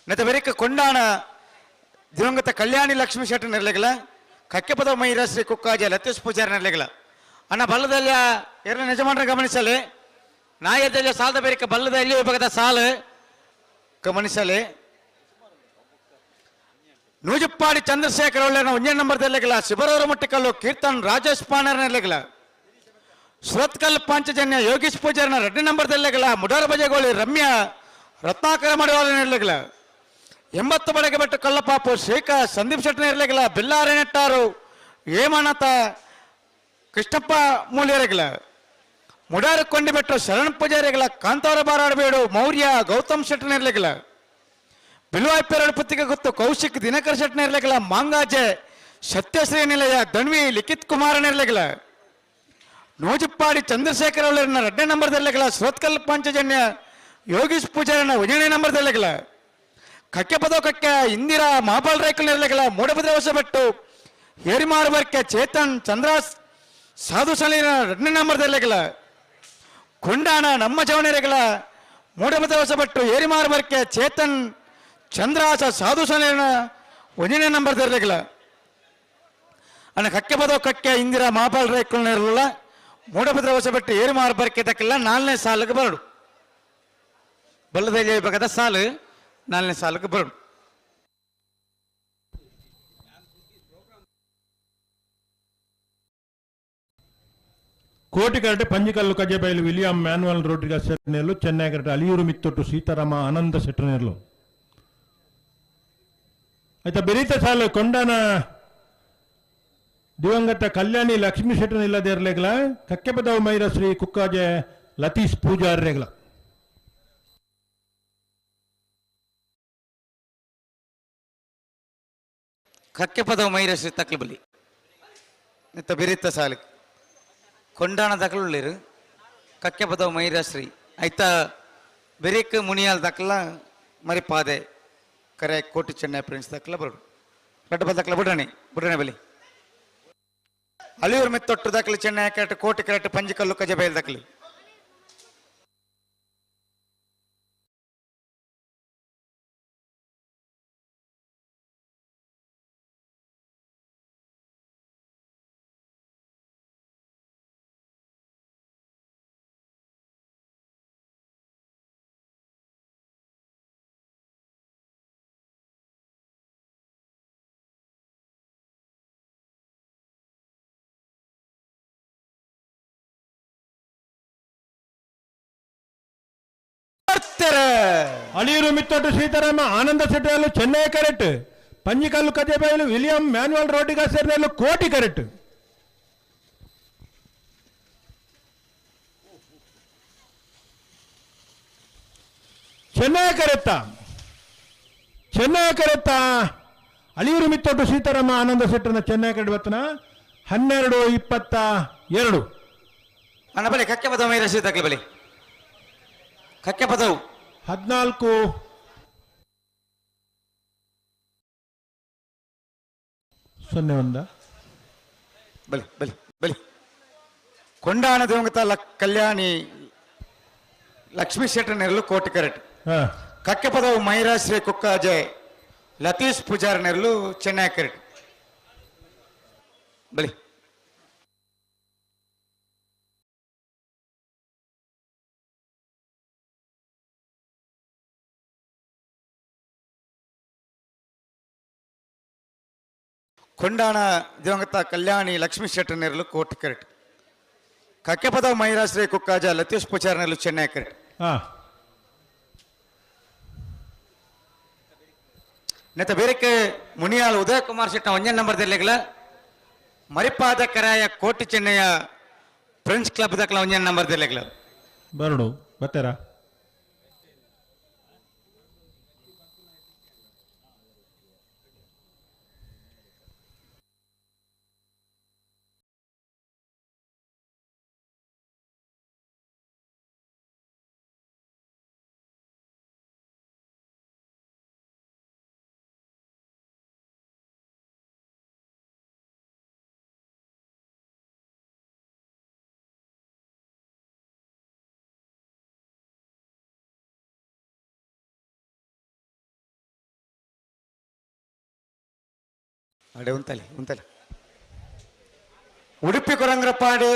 ನೆತ ಬೆರಿಕ ಕೊಂಡಾಣ ದಿವಂಗತ ಕಲ್ಯಾಣಿ ಲಕ್ಷ್ಮೀ ಶೆಟ್ಟಿ ನೆರಲೆಗಲ ಕಕ್ಕೆಪದ ಮೈರ ಶ್ರೀ ಕುಕ್ಕಾಜ ಲತೀಶ್ ಪೂಜಾರಿ ನೆರಲೆಗಲ. ಅಣ್ಣ ಬಲ್ಲದಲ್ಲ ಎರಡನೇ ಯಜಮಾನರ ಗಮನಿಸಲಿ. ನಾಯದಲ್ಲ ಸಾಲದ ಬೇರಿಕ ಬಲ್ಲದ ಎಲ್ಲಿ ವಿಭಾಗದ ಸಾಲು ಗಮನಿಸಲಿ. ನೂಜುಪ್ಪಾಡಿ ಚಂದ್ರಶೇಖರ್ ಒಳ್ಳೆ ಒಂದೇ ನಂಬರ್ ದೆಲ್ಲೆಗಲ ಶಿಬರೂರು ಮುಟ್ಟಿಕಲ್ಲು ಕೀರ್ತನ್ ರಾಜೇಶ್ ಪಾನರ್ ನೆರಲೆಗಲ. ಸುರತ್ಕಲ್ ಪಾಂಚಜನ್ಯ ಯೋಗೀಶ್ ಪೂಜಾರಿನ ಎರಡನೇ ನಂಬರ್ ದೆಲ್ಲೆಗಲ ಮುಡಾರ ಬಜೆಗೋಳಿ ರಮ್ಯಾ ರತ್ನಾಕರ ಮಡಿವಾಳ ನೆರಲೆಗಲ. 80 ಬಡಗೆ ಬೆಟ್ಟು ಕಲ್ಲಪಾಪು ಶೇಖ ಸಂದೀಪ್ ಶೆಟ್ಟನ ಇರಲಿಲ್ಲ. ಬಿಲ್ಲಾರೆ ನೆಟ್ಟಾರು ಹೇಮನಾಥ ಕೃಷ್ಣಪ್ಪ ಮೂಲ್ಯರಿಗಲ. ಮುಡಾರು ಕೊಂಡಿಬೆಟ್ಟು ಶರಣ್ ಪೂಜಾರಿಗಳ ಕಾಂತಾರ ಬಾರಾಡಬೇಡು ಮೌರ್ಯ ಗೌತಮ್ ಶೆಟ್ಟನ ಇರಲಿಲ್ಲ. ಬಿಲ್ವಾಯ್ಪೆರಡು ಪುತ್ತಿಗೆ ಗೊತ್ತು ಕೌಶಿಕ್ ದಿನಕರ್ ಶೆಟ್ಟನ ಇರಲಿಲ್ಲ. ಮಾಂಗಾಜೆ ಸತ್ಯಶ್ರೀ ನಿಲಯ ದಣ್ವಿ ಲಿಖಿತ್ ಕುಮಾರನ ಇರಲಿಲ್ಲ. ನೋಜಿಪ್ಪಾಡಿ ಚಂದ್ರಶೇಖರ್ ಅವಳನ್ನ ಎರಡನೇ ನಂಬರ್ದಲ್ಲಿಗಲ ಸುರತ್ಕಲ್ ಪಾಂಚಜನ್ಯ ಯೋಗೀಶ್ ಪೂಜಾರಿನ ಒಂದನೇ ನಂಬರ್ದಲ್ಲಿಗಲ. ಕಕ್ಕೆ ಪದೋ ಕಕ್ಕೆ ಇಂದಿರಾ ಮಹಾಬಾಲ್ ರೈಕಲ್ ಇರಲಿಲ್ಲ. ಮೂಡಬಿದ್ರೆ ಹೊಸಬೆಟ್ಟು ಹೇರಿಮಾರು ಬರ್ಕೆ ಚೇತನ್ ಚಂದ್ರ ಸಾಧು ಸಲೀನ ಎರಡನೇ ನಂಬರ್ದಲ್ಲಿಗಲ. ಕೊಂಡಾಣ ನಮ್ಮ ಜವನರಿಗಳ ಮೂಡಬಿದ್ರೆ ಹೊಸಬೆಟ್ಟು ಏರಿಮಾರು ಬರ್ಕೆ ಚೇತನ್ ಚಂದ್ರಾಸ ಸಾಧು ಸಲೀನ ಒಂದನೇ ನಂಬರ್ದಲ್ಲಿಗಲ. ಅಣ್ಣ ಕಕ್ಕೆ ಪದೋ ಕಕ್ಕೆ ಇಂದಿರಾ ಮಹಾಬಾಲ್ ರೈಕಲ್ ಇರಲಿಲ್ಲ. ಮೂಡಬಿದ್ರೆ ಹೊಸಬೆಟ್ಟು ಏರಿಮಾರು ಬರ್ಕೆ ತಕ್ಕಿಲ್ಲ. ನಾಲ್ನೇ ಸಾಲಿಗೆ ಬರಡು ಬಲ್ಲದಲ್ಲಿ ಬೇಕಾದ ಸಾಲು ನಾಲ್ನೇ ಸಾಲಕ್ಕೆ ಬರಡು. ಕೋಟಿಕರಟೆ ಪಂಜಿಕಲ್ಲು ಕಜೆಬೈಲು ವಿಲಿಯಂ ಮ್ಯಾನುವಲ್ ರೋಡ್ರಿಗಸ್ ನೆರಳು ಚೆನ್ನೈ ಕರಟೆ ಅಲಿಯೂರು ಮಿತ್ತೊಟ್ಟು ಸೀತಾರಾಮ ಆನಂದ ಶೆಟ್ಟನೇರ್ಲು. ಆಯ್ತಾ ಬೆರೀತ ಸಾಲು ಕೊಂಡಾನ ದಿವಂಗತ ಕಲ್ಯಾಣಿ ಲಕ್ಷ್ಮೀ ಶೆಟ್ಟನ ಇಲ್ಲದೆ ಇರಲೇಗಲ ಕಕ್ಕೆಪದವು ಮೈರ ಶ್ರೀ ಕುಕ್ಕಾಜೆ ಲತೀಶ್ ಪೂಜಾರ್ರೇಗಲ. ಕಕ್ಕೆಪದವು ಮೈರ ಶ್ರೀ ತಕ್ಲಬಲಿ ನಿತ್ತ ಬಿರಿತ ಸಾಲು ಕೊಂಡಾಣ ತಕಲುಳ್ಳಿರು ಕಕ್ಕೆಪದವು ಮೈರಶ್ರೀ ಐತ ಬೆರಿಕ್ ಮುನಿಯಾಲ್ ತಕಲ ಮರಿಪಾದೆ ಕರೆ ಕೋಟಿ ಚೆನ್ನೈ ಪ್ರಿನ್ಸ್ ತಕಲ ಬರಡು ರಡ್ಡ ತಕಲ ಬುಡಣೆ ಬುಡಣೆ ಬಲಿ. ಅಳಿಯೂರು ಮೆತ್ತೊಟ್ಟು ದಾಖಲೆ ಚೆನ್ನೈ ಕರೆಕ್ಟ್ ಕೋಟಿ ಕರೆಕ್ಟ್ ಪಂಜಿಕಲ್ಲು ಕಜಬೈಲ್ ದಾಖಲೆ. ಅಳಿಯೂರು ಮಿತ್ತೊಟ್ಟು ಸೀತಾರಾಮ ಆನಂದ ಶೆಟ್ಟಿಯಲ್ಲೂ Chennai correct Panjikallu Kajebailu William Manuel Rodrigues ಕೋಟಿ ಕರೆಕ್ಟ್. ಚೆನ್ನೈ ಕರೆತ್ತ ಚೆನ್ನೈ ಕರೆತ್ತ ಅಳಿಯೂರು ಮಿತ್ತೊಟ್ಟು ಸೀತಾರಾಮ ಆನಂದ ಶೆಟ್ಟನ ಚೆನ್ನೈ ಕರೆಕ್ಟ್ ಬತ್ತನ 12:22. ಅಣ್ಣ ಬಲಿ ಕಕ್ಕೆ ಪದವು ಮೈರ ಸೀತಾಕ್ಲಿ ಬಲಿ ಕಕ್ಕೆ ಪದವು 14 0 1. ಬಲಿ ಬಲಿ ಬಲಿ. ಕೊಂಡಾಣ ದಿವಂಗತ ಕಲ್ಯಾಣಿ ಲಕ್ಷ್ಮೀ ಶೆಟ್ಟರ್ ನೆರಳು ಕೋಟಿ ಕರೆಕ್ಟ್. ಕಕ್ಕೆ ಪದವು ಮೈರಾ ಶ್ರೀ ಕುಕ್ಕಾಜೆ ಲತೀಶ್ ಪೂಜಾರ್ ನೆರಳು ಚೆನ್ನೈ ಕರೆಕ್ಟ್. ಬಲಿ ಕೊಂಡಾಣ ದಿವಂಗತ ಕಲ್ಯಾಣಿ ಲಕ್ಷ್ಮೀ ಶೆಟ್ಟರ್ ನೆರಳು ಕೋಟಿ ಕರೆಕ್ಟ್. ಕಕ್ಕೆಪದವು ಮೈರಾ ಶ್ರೀ ಕುಕ್ಕಾಜ ಲತೀಶ್ ಪೂಜಾರ್ ನೆರಳು ಚೆನ್ನೈ ಕರೆಕ್ಟ್. ನೆತ್ತ ಬೇರೆಕ್ಕೆ ಮುನಿಯಾಲ್ ಉದಯ ಕುಮಾರ್ ಶೆಟ್ಟ ಒಂಜೇ ನಂಬರ್ ದೆಲ್ಲೆಗಲ ಮರಿಪಾದ ಕರಾಯ ಕೋಟಿ ಚೆನ್ನಯ್ಯ ಫ್ರೆಂಡ್ಸ್ ಕ್ಲಬ್ ದಕ್ಲ ಒಂಜೇ ನಂಬರ್ ದೆಲ್ಲೆಗಲ. ಬರಡು ಬತ್ತೇರಾ? ಅಡೆ ಉಂತಲೆ ಉಂತಲೆ ಉಡುಪಿ ಕೊರಂಗ್ರಪಾಡು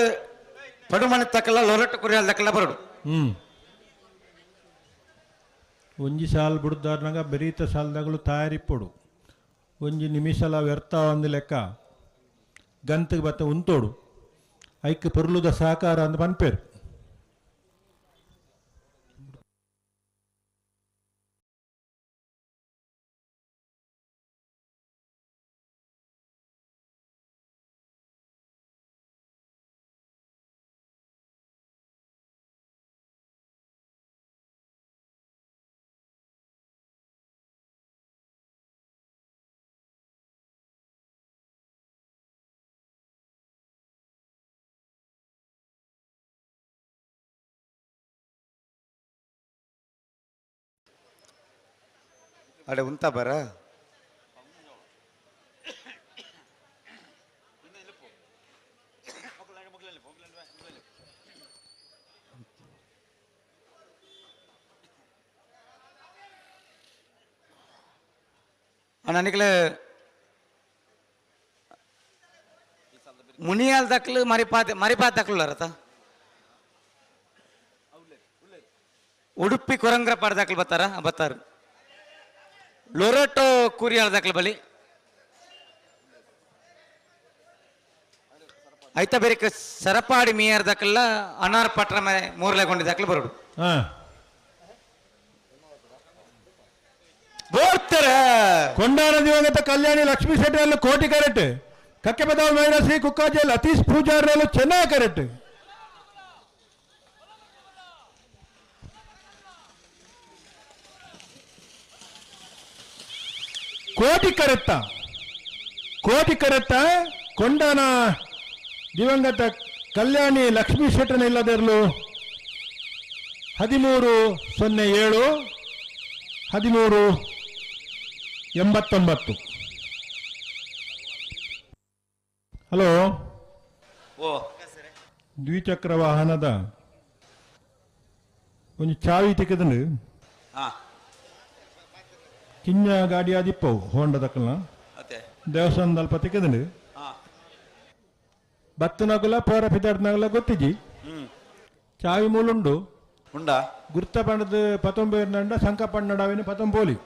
ಪಡುಮನೆ ತಕ್ಕಲ್ಲ ಲೊರಟ್ಟು ಕುರಿಯಾಲ್ ತಕ್ಕಲ್ಲ ಬರಡು. ಒಂಜಿ ಸಾಲ್ ಬುಡ್ದಾರ್ನಾಗ ಬೆರೀತ ಸಾಲ್ದಾಗಲು ತಯಾರಿಪ್ಪೊಡು ಒಂಜಿ ನಿಮಿಷಲ ವ್ಯರ್ಥ ಒಂದು ಲೆಕ್ಕ ಗಂತಿಗೆ ಬತ್ತ ಉಂತೋಡು ಐಕ್ ಪೊರ್ಲುದ ಸಹಕಾರ ಅಂದ್ ಪನ್ಪೇರು. ಅಡೆ ಉಂತ ಬರ ನನಗೆ ಮುನಿಯಾಲ್ ದಕ್ಲು ಮರಿಪಾದ ಮರಿಪಾದ ದಕ್ಲು ಅರ್ಥ ಉಡುಪಿ ಕೊರಂಗ್ರ ಪಾಡ್ದಾಕ್ಲು ಬರ್ತಾರ ಬರ್ತಾರ ಲೊರೆಟೋ ಕುರಿಯಾಳ ದಾಖಲೆ ಬಲಿ ಐತ ಬೇರೆ ಸರಪಾಡಿ ಮೀಯರ್ ದಾಖಲ ಅನಾರ್ ಪಟ್ರ ಮೇಲೆ ಮೂರ್ಲೆ ಗೊಂಡಿ ದಾಖಲೆ ಬರೋಡು. ಬೋರ್ತಾರೆ ಕೊಂಡಾನ ದಿವಂಗತ ಕಲ್ಯಾಣಿ ಲಕ್ಷ್ಮೀ ಶೆಟ್ಟಿ ಕೋಟಿ ಕರೆಕ್ಟ್ ಕಕ್ಕೆಪದಾವ್ ಮೈನಸಿ ಕುಕ್ಕಾಜೆ ಲತೀಶ್ ಪೂಜಾರಿ ಚೆನ್ನಾಗಿ ಕರೆಕ್ಟ್. ಕೋಟಿ ಕರೆತ್ತ ಕೋಟಿ ಕರೆತ್ತ ಕೊಂಡಾನ ದಿವಂಗತ ಕಲ್ಯಾಣಿ ಲಕ್ಷ್ಮೀ ಶೆಟ್ಟನ ಇಲ್ಲದಿರಲು 13:07 13:89. ಹಲೋ, ದ್ವಿಚಕ್ರ ವಾಹನದ ಒಂದು ಚಾವಿ ತೆಗೆದು ಕಿಂಜ ಗಾಡಿ ಆದಿಪ್ಪವು ಹೋಂಡ ದಕ್ಕಲ್ನ ದೇವಸ್ಥಾನದ ಅಲ್ಪ ತೆಗೆದು ಬತ್ತನಗುಲ ಪೋರ ಪಿದಾಡ್ನಗುಲ ಗೊತ್ತಿಜಿ ಚಾವಿ ಮೂಲುಂಡು ಉಂಡಾ ಗುರ್ತ ಪಂಡದ ಪತೊಂಬೇರ್ನಂಡ ಸಂಕ ಪಣ್ಣಡಾವಿನ ಪತೊಂಬೋಲಿ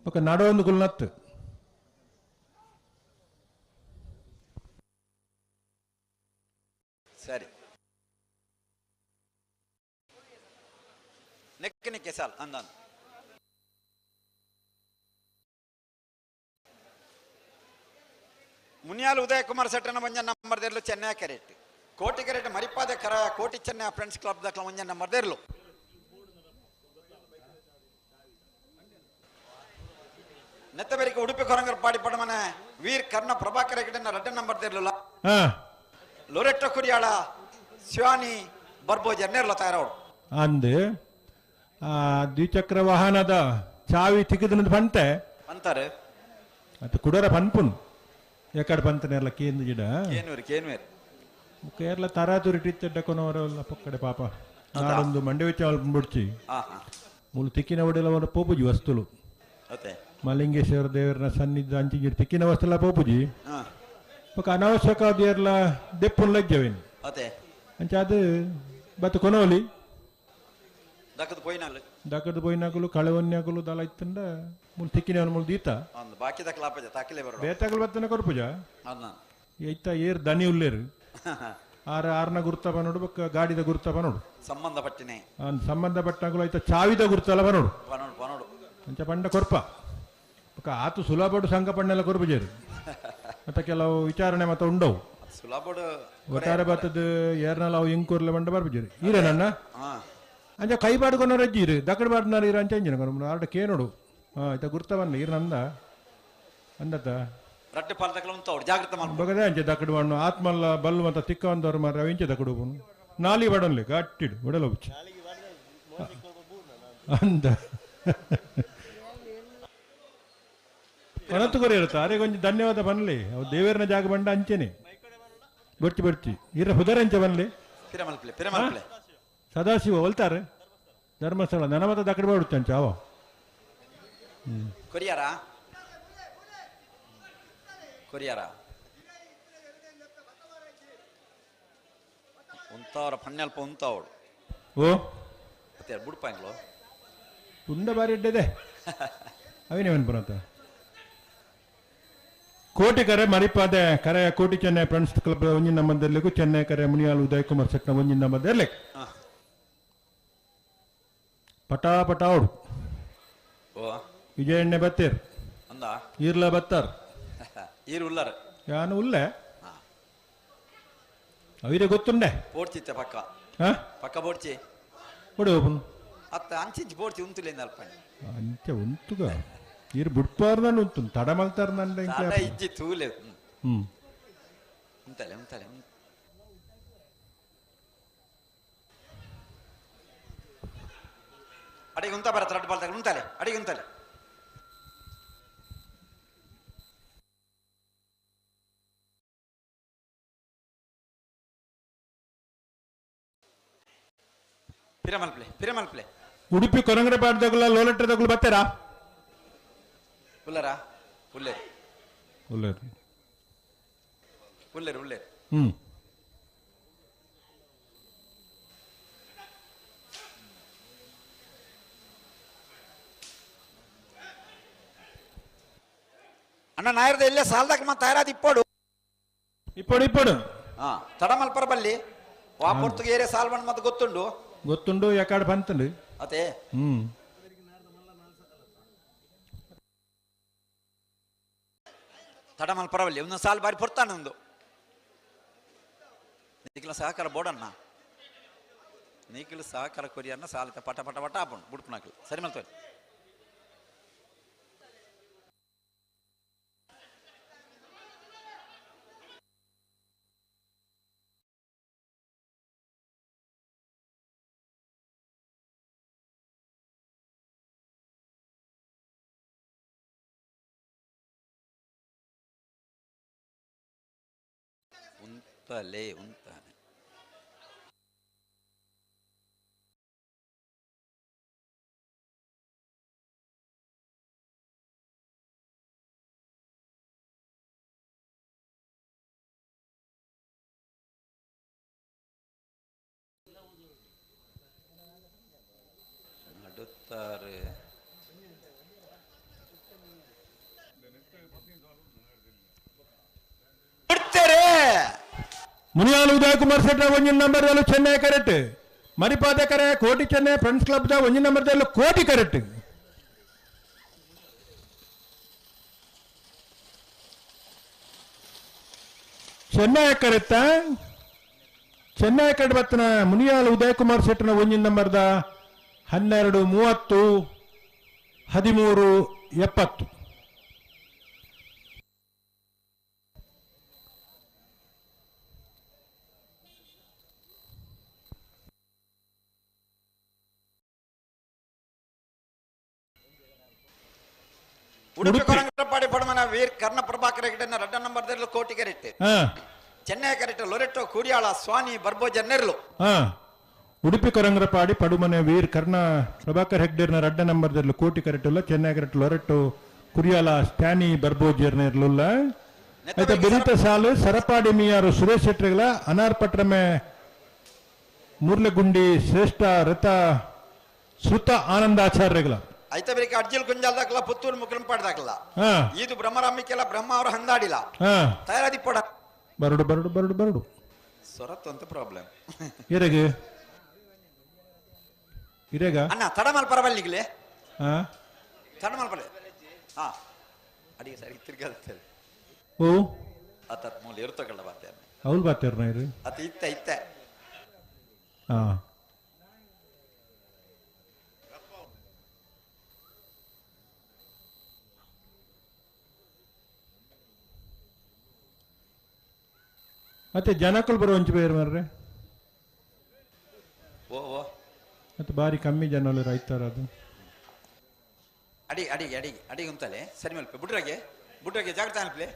ఒక ನಡೊಂದು ಗುಲ್ನತ್ತು. ಸರಿ ನೆಕ್ಕೆ ನೆಕ್ಕೆ ಸಾಲ್ ಅಂದ ಮುನಿಯಾಲ್ ಉದಯ ಕುಮಾರ್ ಸೆಟ್ಟನ ಒಂಜ ನಂಬರ್ ದೇರ್ಲು ಚೆನ್ನೈ ಕರೆಕ್ಟ್ ಕೋಟಿ ಕರೆಕ್ಟ್ ಮರಿಪಾದೆ ಕರ ಕೋಟಿ ಚೆನ್ನೈ ಫ್ರೆಂಡ್ಸ್ ಕ್ಲಬ್ ದಕ್ಲ ಒಂಜ ನಂಬರ್ ದೇರ್ಲು. ನೆತ್ತಬೆರಿಗೆ ಉಡುಪಿ ಕೊರಂಗರ್ ಪಾಡಿ ಪಡಮನೆ ವೀರ್ ಕರ್ಣ ಪ್ರಭಾಕರ ಗಿಡನ ರಡ್ಡ ನಂಬರ್ ದೇರ್ಲು ಲೊರೆಟ್ಟ ಕುರಿಯಾಳ ಶಿವಾನಿ ಬರ್ಬೋಜ್ ಎನ್ನೇರ್ಲ ತಯಾರವಳು ಅಂದು ದ್ವಿಚಕ್ರ ವಾಹನದ ಚಾವಿ ತಿಕ್ಕಿದ ಪಂತೆ ಅಂತಾರೆ ಅದು ಕುಡರ ಪನ್ಪುನ್ ಎಕಡೆ ಪಂತನೆಲ್ಲ ಕೇಂದ್ರ ಗಿಡ ಕೇನ್ವೇರು ಕೇನ್ವೇರು ಕೇರಳ ತರಾತುರಿ ಟೀಚರ್ ಪಕ್ಕಡೆ ಪಾಪ ನಾಡೊಂದು ಮಂಡೆ ವೆಚ್ಚ ಬಿಡ್ಚಿ ಮೂಲು ತಿಕ್ಕಿನ ಒಡೆಲ ಪೋಪುಜಿ ವಸ್ತುಲು ಮಲಿಂಗೇಶ್ವರ ದೇವರನ ಸನ್ನಿಧ ಅಂಚಿಂಜಿ ತಿಕ್ಕಿನ ವಸ್ತುಲ ಪೋಪುಜಿ ಬೊಕ ಅನಾವಶ್ಯಕ ದೇರ್ಲ ದೆಪ್ಪುನ್ ಲಜ್ಜವೇನು ಅಂಚ ಅದು ಬತ್ತು ಕೊನೋಲಿ ದಕ್ಕದ ಪೋಯಿನಾಲು ದಕ್ಕದ ಪೋಯಿನಾಕುಲು ಕಳೆವನ್ಯಾಕುಲು ದಲ ಇತ್ತಂಡ ಮೂಲು ತಿಕ್ಕಿನ ಮೂಲು ದೀತ ಬಾಕಿ ದಕ್ಕಲ ಆಪಜ ತಾಕಿಲೆ ಬರೋ ಬೇತಾಕಲು ಬತ್ತನ ಕೊರ್ಪುಜ ಐತ ಏರ್ ದನಿ ಉಲ್ಲೇರು ಆರ ಆರ್ನ ಗುರ್ತಪ ನೋಡು ಬೊಕ್ಕ ಗಾಡಿದ ಗುರ್ತಪ ನೋಡು ಸಂಬಂಧಪಟ್ಟಿನೇ ಸಂಬಂಧಪಟ್ಟಂಗುಲು ಐತ ಚಾವಿದ ಗುರ್ತಲ ಬನೋಡು ಬನೋಡು ಬನೋಡು ಅಂಚ ಪಂಡ ಕೊರ್ಪ ಬೊಕ್ಕ ಆತು ಸುಲಭಡು ಸಂಘ ಪಣ್ಣೆಲ್ಲ ಕೊರ್ಪುಜೇರು ಮತ್ತೆ ಕೆಲವು ವಿಚಾರಣೆ ಮತ್ತೆ ಉಂಡವು ಸುಲಭಡು ಒಟ್ಟಾರೆ ಬತ್ತದ ಏರ್ನಲ ಅವು ಇಂಕೂರ್ಲೆ ಕೊರ್ಲೆ ಬಂಡ ಬರ್ಪುಜೇರು ಈರೇನಣ್ಣ ಅಂಚ ಕೈ ಬಾಡ್ಕೊನೋ ರಜ್ಜಿ ಇರು ದಕ್ಕಡ ಬಾಡ್ನಾರ ಇರು ಅಂಚ ಇಂಜಿನ ಆರ್ಡ ಕೇನೋಡು ಆಯ್ತಾ ಗುರ್ತ ಬನ್ನ ಇರು ನಂದ ಅಂದತ್ತ ರಡ್ಡು ಪಾಲ್ದಕ್ಕಲ ಉಂತವ್ರು ಜಾಗ್ರತೆ ಮಾಡ್ಕೊ ಬಗದೆ ಅಂಚೆ ದಕ್ಕಡು ಮಣ್ಣು ಆತ್ಮಲ್ಲ ಬಲ್ಲು ಅಂತ ತಿಕ್ಕ ಒಂದವ್ರು ಮಾರ ಇಂಚೆ ದಕ್ಕಡು ನಾಲಿ ಬಡನ್ಲಿ ಗಟ್ಟಿಡು ಒಡಲ ಬುಚ್ಚಿ ಅಂದ ಕೊನತ್ತು ಕೊರಿ ಇರುತ್ತೆ ಅರೆ ಕೊಂಚ ಧನ್ಯವಾದ ಬನ್ಲಿ ಅವು ದೇವೇರ್ನ ಜಾಗ ಬಂಡ ಅಂಚೆನೆ ಬರ್ಚಿ ಬರ್ಚಿ ಇರ ಹುದರ ಅಂಚೆ ಬನ್ಲಿ ಪಿರಮಲ್ಪ್ಲೆ ಪಿರಮಲ್ಪ್ಲೆ ಸದಾಶಿವ ಹೊಲ್ತಾರೆ ಧರ್ಮಸ್ಥಳ ನನ್ನ ಮತ ದಕ್ಕಡ ಬಾಡುತ್ತೆ ಅಂಚೆ ಅವ ಕೊರಿಯಾರ ಕೊರಿಯಾರ ಉಂತಾವ್ರ ಪಣ್ಣಲ್ಪ ಉಂತಾವಳು. ಓ ಮತ್ತೆ ಬುಡ್ಪಾಂಗ್ಲು ಪುಂಡ ಬಾರಿ ಇಡ್ಡದೆ ಅವಿನೇವನ್ ಬರಂತ. ಕೋಟಿ ಕರೆ ಮರಿಪಾದೆ ಕರೆಯ ಕೋಟಿ ಚೆನ್ನೈ ಫ್ರೆಂಡ್ಸ್ ಕ್ಲಬ್ ಒಂಜಿನ ನಂಬರ್ದಲ್ಲಿಗೂ ಚೆನ್ನೈ ಕರೆ ಮುನಿಯಾಲ್ ಉದಯ್ ಕುಮಾರ್ ಸೆಟ್ನ ಒಂಜಿನ ನಂಬರ್ದಲ್ಲಿ ಪಟಾ ಪಟಾ ಅವಡು. ಓ ವಿಜಯಣ್ಣೆ ಬತ್ತೀರ್ ಅಂದ ಈರ್ಲ ಬತ್ತಾರ್ ಈರು ಉಲ್ಲರ್ ಯಾನು ಉಲ್ಲೆ ಅವಿರೇ ಗೊತ್ತುಂಡೆ ಬೋಡ್ಚಿತ್ತೆ ಪಕ್ಕ. ಹಾ? ಪಕ್ಕ ಬೋಡ್ಚಿ ಕೊಡು ಓಪನ್. ಅತ್ತ ಅಂಚಿಂಚಿ ಬೋಡ್ಚಿ ಉಂತುಲೇಂದ ಅಲ್ಪ. ಅಂಚೆ ಉಂತುಗ ಈರು ಬುಡ್ಪಾರ್ದಂಡು ಉಂತು ತಡ ಮಲ್ತಾರ ನಂಡೆ. ತಡ ಇಜ್ಜಿ ತೂಲೆ. ಹ್ಮ್ ಉಂತಲೆ ಉಂತಲೆ ಅಡಿಗೆ ಉಂತ ಬರತ್ತ ರಡ್ಡು ಬಾಲ್ತಾಗ ಉಂತಲೆ ಅಡಿಗೆ ಉಂತಲೆ. ಪಿರಮಲ್ಪ್ಲೆ ಪಿರಮಲ್ಪ್ಲೆ. ಉಡುಪಿ ಕೊರಂಗಡೆ ಪಾಡ್ದಗುಲ ಲೋಲೆಟ್ರ ದಗುಲು ಬತ್ತೀರಾ? ಉಲ್ಲರಾ ಉಲ್ಲೇರು ಉಲ್ಲೇರು ಉಲ್ಲೇರು ಉಲ್ಲೇರು. ಹ್ಮ್ ಅಣ್ಣ ನಾಯರ್ದ ಎಲ್ಲೇ ಸಾಲದಾಗ ಮತ್ತೆ ತಯಾರಾದ ಇಪ್ಪಡು ಇಪ್ಪಡು ಇಪ್ಪಡು. ಹಾ ತಡಮಲ್ಪರ ಬಲ್ಲಿ ವಾ ಪೊರ್ತುಗೆ ಏರೆ ಸಾಲ್ ಬಂದ್ ಮತ್ತೆ ಗೊತ್ತುಂಡು ಗೊತ್ತುಂಡು ಯಾಕಾಡ್ ಬಂತಂಡು ಅದೇ. ಹ್ಮ್ ತಡಮಲ್ ಪರವಲ್ಲಿ ಒಂದು ಸಾಲ್ ಬಾರಿ ಪೊರ್ತಾನೆ ಒಂದು ನೀಕಿಲ ಸಹಕಾರ ಬೋಡಣ್ಣ ನೀಕಿಲು ಸಹಕಾರ ಕೊರಿಯನ್ನ ಸಾಲ ಪಟ ಪಟ ಪಟ ಆಪುಂಡು ಬುಡ್ಪುನಾಕಲು ಸರಿ ಮಲ್ತೋರಿ. ಉಂತಲೇ ಉಂತಾನೆ ನಡುತ್ತಾರೆ. ಬಿಡ್ತಾರೆ. ಮುನಿಯಾಲ್ ಉದಯ್ ಕುಮಾರ್ ಶೆಟ್ಟ ಒಂಜಿನ ನಂಬರ್ ಚೆನ್ನೈ ಕರೆಕ್ಟ್ ಮರಿಪಾದ ಕರೆ Koti Chennai friends club the ಒಂಜಿನ ನಂಬರ್ ಕೋಟಿ ಕರೆಕ್ಟ್. ಚೆನ್ನೈ ಕರೆಕ್ಟ ಚೆನ್ನೈ ಕಡೆ ಬತ್ತನ ಮುನಿಯಾಲ್ ಉದಯ್ ಕುಮಾರ್ ಶೆಟ್ಟನ ಒಂಜಿನ ನಂಬರ್ದ 12 30 13 70. ಉಡುಪಿ ಕೊರಂಗಪಾಡಿ ಪಡಮನ ವೀರ್ ಕರ್ಣ ಪ್ರಭಾಕರ ಹೆಗಡೆನ ರಡ್ಡ ನಂಬರ್ ದೆರ್ಲು ಕೋಟಿ ಕರೆಕ್ಟ್. ಚೆನ್ನೈ ಕರೆಕ್ಟ್ ಲೊರೆಟ್ಟೋ ಕೂರಿಯಾಳ ಸ್ವಾನಿ ಬರ್ಬೋಜ ನೆರ್ಲು. ಉಡುಪಿ ಕೊರಂಗರಪಾಡಿ ಪಡುಮನೆ ವೀರ್ ಕರ್ಣ ಪ್ರಭಾಕರ್ ಹೆಗ್ಡೇರ್ನ ರಡ್ಡ ನಂಬರ್ ದೆರ್ಲು ಕೋಟಿ ಕರೆಕ್ಟ್ ಇಲ್ಲ ಚೆನ್ನೈ ಕರೆಕ್ಟ್ ಲೊರೆಟ್ಟೋ ಕುರಿಯಾಲ ಸ್ಟ್ಯಾನಿ ಬರ್ಬೋಜರ್ ನೆರ್ಲುಲ್ಲ. ಆಯ್ತಾ ಬೆರಿತ ಸಾಲು ಸರಪಾಡಿ ಮಿಯಾರು ಸುರೇಶ್ ಶೆಟ್ಟರ್ಗಳ ಅನಾರ್ ಪಟ್ರಮೆ ಮೂರ್ಲಗುಂಡಿ ಶ್ರೇಷ್ಠ ರಥ ಶ್ರುತ ಆನಂದಾಚಾರ್ಯಗಳ. ಐತ ಬೇರೆ ಅಡ್ಜಿಲ್ ಕುಂಜಾಲ್ ದಾಖಲ ಪುತ್ತೂರು ಮುಕ್ಲಂಪಾಡ್ ದಾಖಲ ಇದು ಬ್ರಹ್ಮರಾಮಿಕೆಲ್ಲ ಬ್ರಹ್ಮ ಅವರು ಹಂದಾಡಿಲ್ಲ ತಯಾರಾದಿ ಪಡ ಬರಡು ಬರಡು ಬರಡು ಬರಡು ಸೊರತ್ತು ಅಂತ ಪ್ರಾಬ್ಲಮ್ ಇರೆಗೆ ಇರೆಗ ಅಣ್ಣ ತಡಮಲ್ ಪರವಲ್ಲಿಗ್ಲೆ ತಡಮಲ್ ಪರ ಹಾ ಅಡಿಗೆ ಸರಿ ತಿರ್ಗಲ್ತೇವೆ. ಓ ಅತ್ತ ಮೂಲ ಇರ್ತಕಲ್ಲ ಬಾತೆ ಅವಳು ಬಾತೇರ್ನ ಇರು ಅತ್ತ ಇತ್ತ ಇತ್ತ ಹಾ ಮತ್ತೆ ಜನಕ್ಕಳು ಬರೋ ಒಂಚು ಬೇರೆ ಮಾರ್ರೆ. ಓ ಓ ಮತ್ತೆ ಬಾರಿ ಕಮ್ಮಿ ಜನ ರೈತರ ಅದು. ಅಡಿ ಅಡಿಗೆ ಅಡಿಗೆ ಅಡಿಗೆ ಉಂತಲೆ ಸರಿ ಮಲ್ಪ ಬುಡ್ರಾಗೆ ಬುಡ್ರಾಗೆ ಜಾಗ್ರತೆ ಅನ್ಪ್ಲೆ.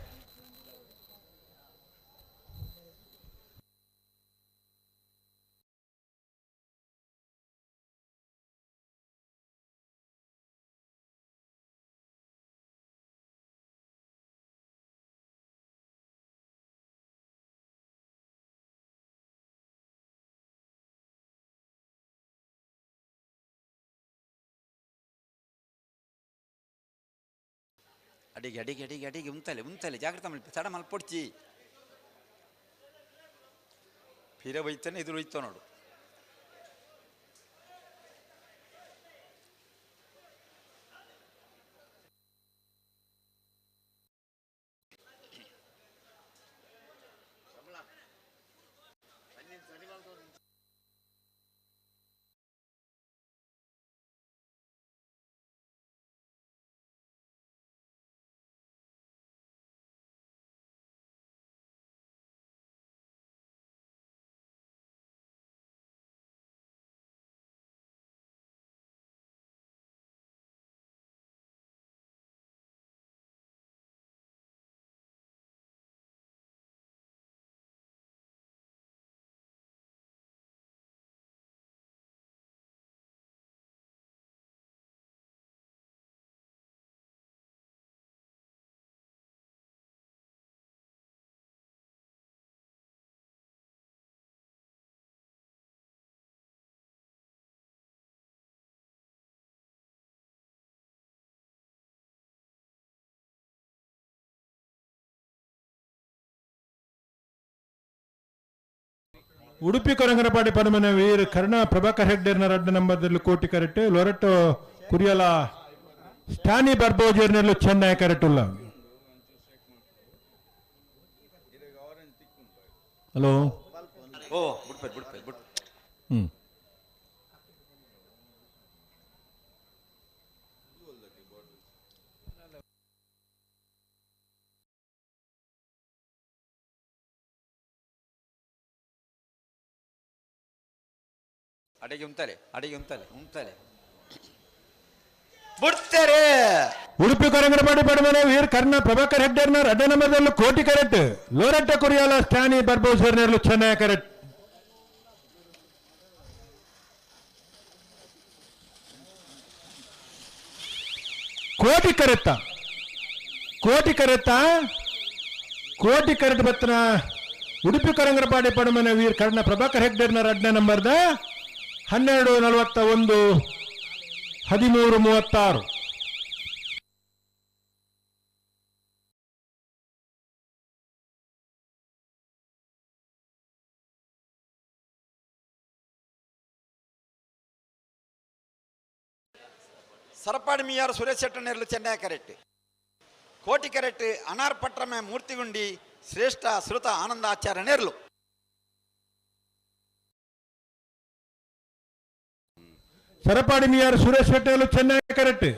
ಅಡಿಗೆ ಅಡಿಗೆ ಅಡಿಗೆ ಅಡಿಗೆ ಉಂತಲೆ ಉಂತಲೆ ಜಾಗ್ರತೆ ಮಲ್ಪ ತಡ ಮಲ್ಪೊಡ್ಚಿ ಪಿರ ಬೈತಾನೆ ಎದುರು ಒಯ್ತೋ ನೋಡು. ಉಡುಪಿ ಕೊರಂಗರಪಾಡಿ ಪರಮನೆ ವೀರ್ ಕರ್ಣ ಪ್ರಭಾಕರ್ ಹೆಗ್ಡೆರ್ನ ರಡ್ಡ ನಂಬರ್ದಲ್ಲಿ ಕೋಟಿ ಕರೆಕ್ಟ್ ಲೊರೆಟೋ ಕುರಿಯಲ ಸ್ಟಾನಿ ಬರ್ಬೋಜರ್ನಲ್ಲೂ ಚೆನ್ನೈ ಕರೆಕ್ಟ್ ಉಲ್ಲ. ಹಲೋ ಓ ಬಿಡ್ಪೇರು ಬಿಡ್ಪೇರು ಬಿಡ್. ಅಡಿಗೆ ಉಂತಲೆ ಅಡಿಗೆ ಉಂತಲೆ ಉಂತಲೆ ಬಿಡ್ತಾರೆ. ಉಡುಪಿ ಕೊರಂಗರಪಾಡಿ ಪಡಮನೆ ವೀರ್ ಕರ್ಣ ಪ್ರಭಾಕರ್ ಹೆಗ್ಡೆರ್ನ ರಡ್ಡ ನಂಬರ್ದಲ್ಲೂ ಕೋಟಿ ಕರೆಕ್ಟ್ ಲೋರೆಟ್ಟ ಕುರಿಯಾಲ ಸ್ಟಾನಿ ಬರ್ಬೋಸರ್ನಲ್ಲೂ ಚೆನ್ನೈ ಕರೆಕ್ಟ್. ಕೋಟಿ ಕರೆತ್ತ ಕೋಟಿ ಕರೆತ್ತ ಕೋಟಿ ಕರೆಕ್ಟ್ ಬತ್ತನ ಉಡುಪಿ ಕೊರಂಗರಪಾಡಿ ಪಡಮನೆ ವೀರ್ ಕರ್ಣ ಪ್ರಭಾಕರ್ ಹೆಗ್ಡೆರ್ನ ರಡ್ಡ ನಂಬರ್ದ 12:41 13:36. ಸರಪಾಡಿ ಮಿಯಾರ್ ಸುರೇಶ್ ಶೆಟ್ಟನೇರ್ಲು ಚೆನ್ನೈ ಕರೆಕ್ಟ್ ಕೋಟಿ ಕರೆಕ್ಟ್ ಅನಾರ್ ಪಟ್ರಮೆ ಮೂರ್ತಿಗುಂಡಿ ಶ್ರೇಷ್ಠ ಶ್ರುತ ಆನಂದ ಆಚಾರ್ಯ ನೇರ್ಲು. ಸರಪಾಡಿ ಮಿಯಾರ್ ಸುರೇಶ್ ಶೆಟ್ಟೇಲು ಚೆನ್ನೈ ಕರೆಕ್ಟ್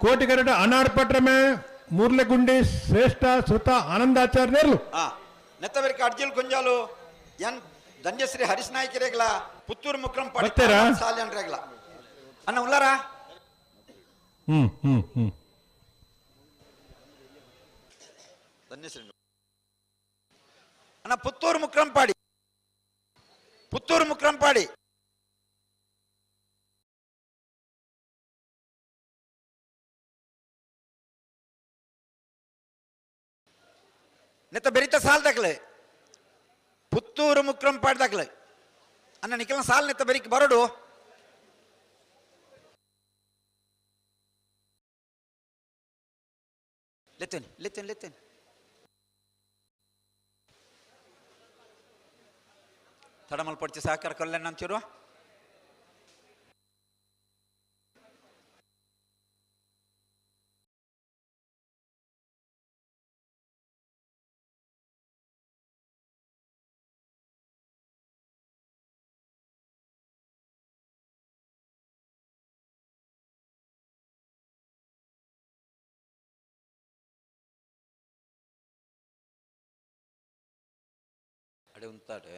ಕೋಟಿ ಕರೆಕ್ಟ್ ಅನಾರ್ ಪಟ್ರಮೆ ಮೂರ್ಲೆಗುಂಡಿ ಶ್ರೇಷ್ಠ ಶ್ರುತ ಆನಂದಾಚಾರ್ಯ ನೇರ್ಲು. ನೆತ್ತವರಿಗೆ ಅರ್ಜಿಲ್ ಕುಂಜಾಲು ಎನ್ ಧನ್ಯಶ್ರೀ ಹರೀಶ್ ನಾಯ್ಕ ರೇಗ್ಲ ಪುತ್ತೂರು ಮುಕ್ರಂ ಸಾಲಿಯನ್ ರೇಗ್ಲ ಅಣ್ಣ ಉಲ್ಲಾರ. ಹ್ಮ್ ಹ್ಮ್ ಹ್ಮ್ ಧನ್ಯಶ್ರೀ ಅಣ್ಣ ಪುತ್ತೂರು ಮುಕ್ರಂಪಾಡಿ ಪುತ್ತೂರು ಮುಕ್ರಂಪಾಡಿ ನೆತ್ತ ಬೆರಿತ ಸಾಲ್ ದಾಖಲೆ ಪುತ್ತೂರು ಮುಕ್ರಂಪಾಡಿ ದಾಖಲೆ ಅಣ್ಣ ನಿಖಿಲ ಸಾಲ್ ನೆತ್ತ ಬೆರಿಕ್ ಬರಡು. ಲೆತ್ತೇನೆ ಲೆತ್ತೇನೆ ಲೆತ್ತೇನೆ ತಡಮಲ್ ಪಡ್ಚಿ ಸಹಕಾರ ಕೊಲ್ಲೆಣ್ಣ ಅಂತಿರುವ ಅಡೆ ಉಂತಾಡೆ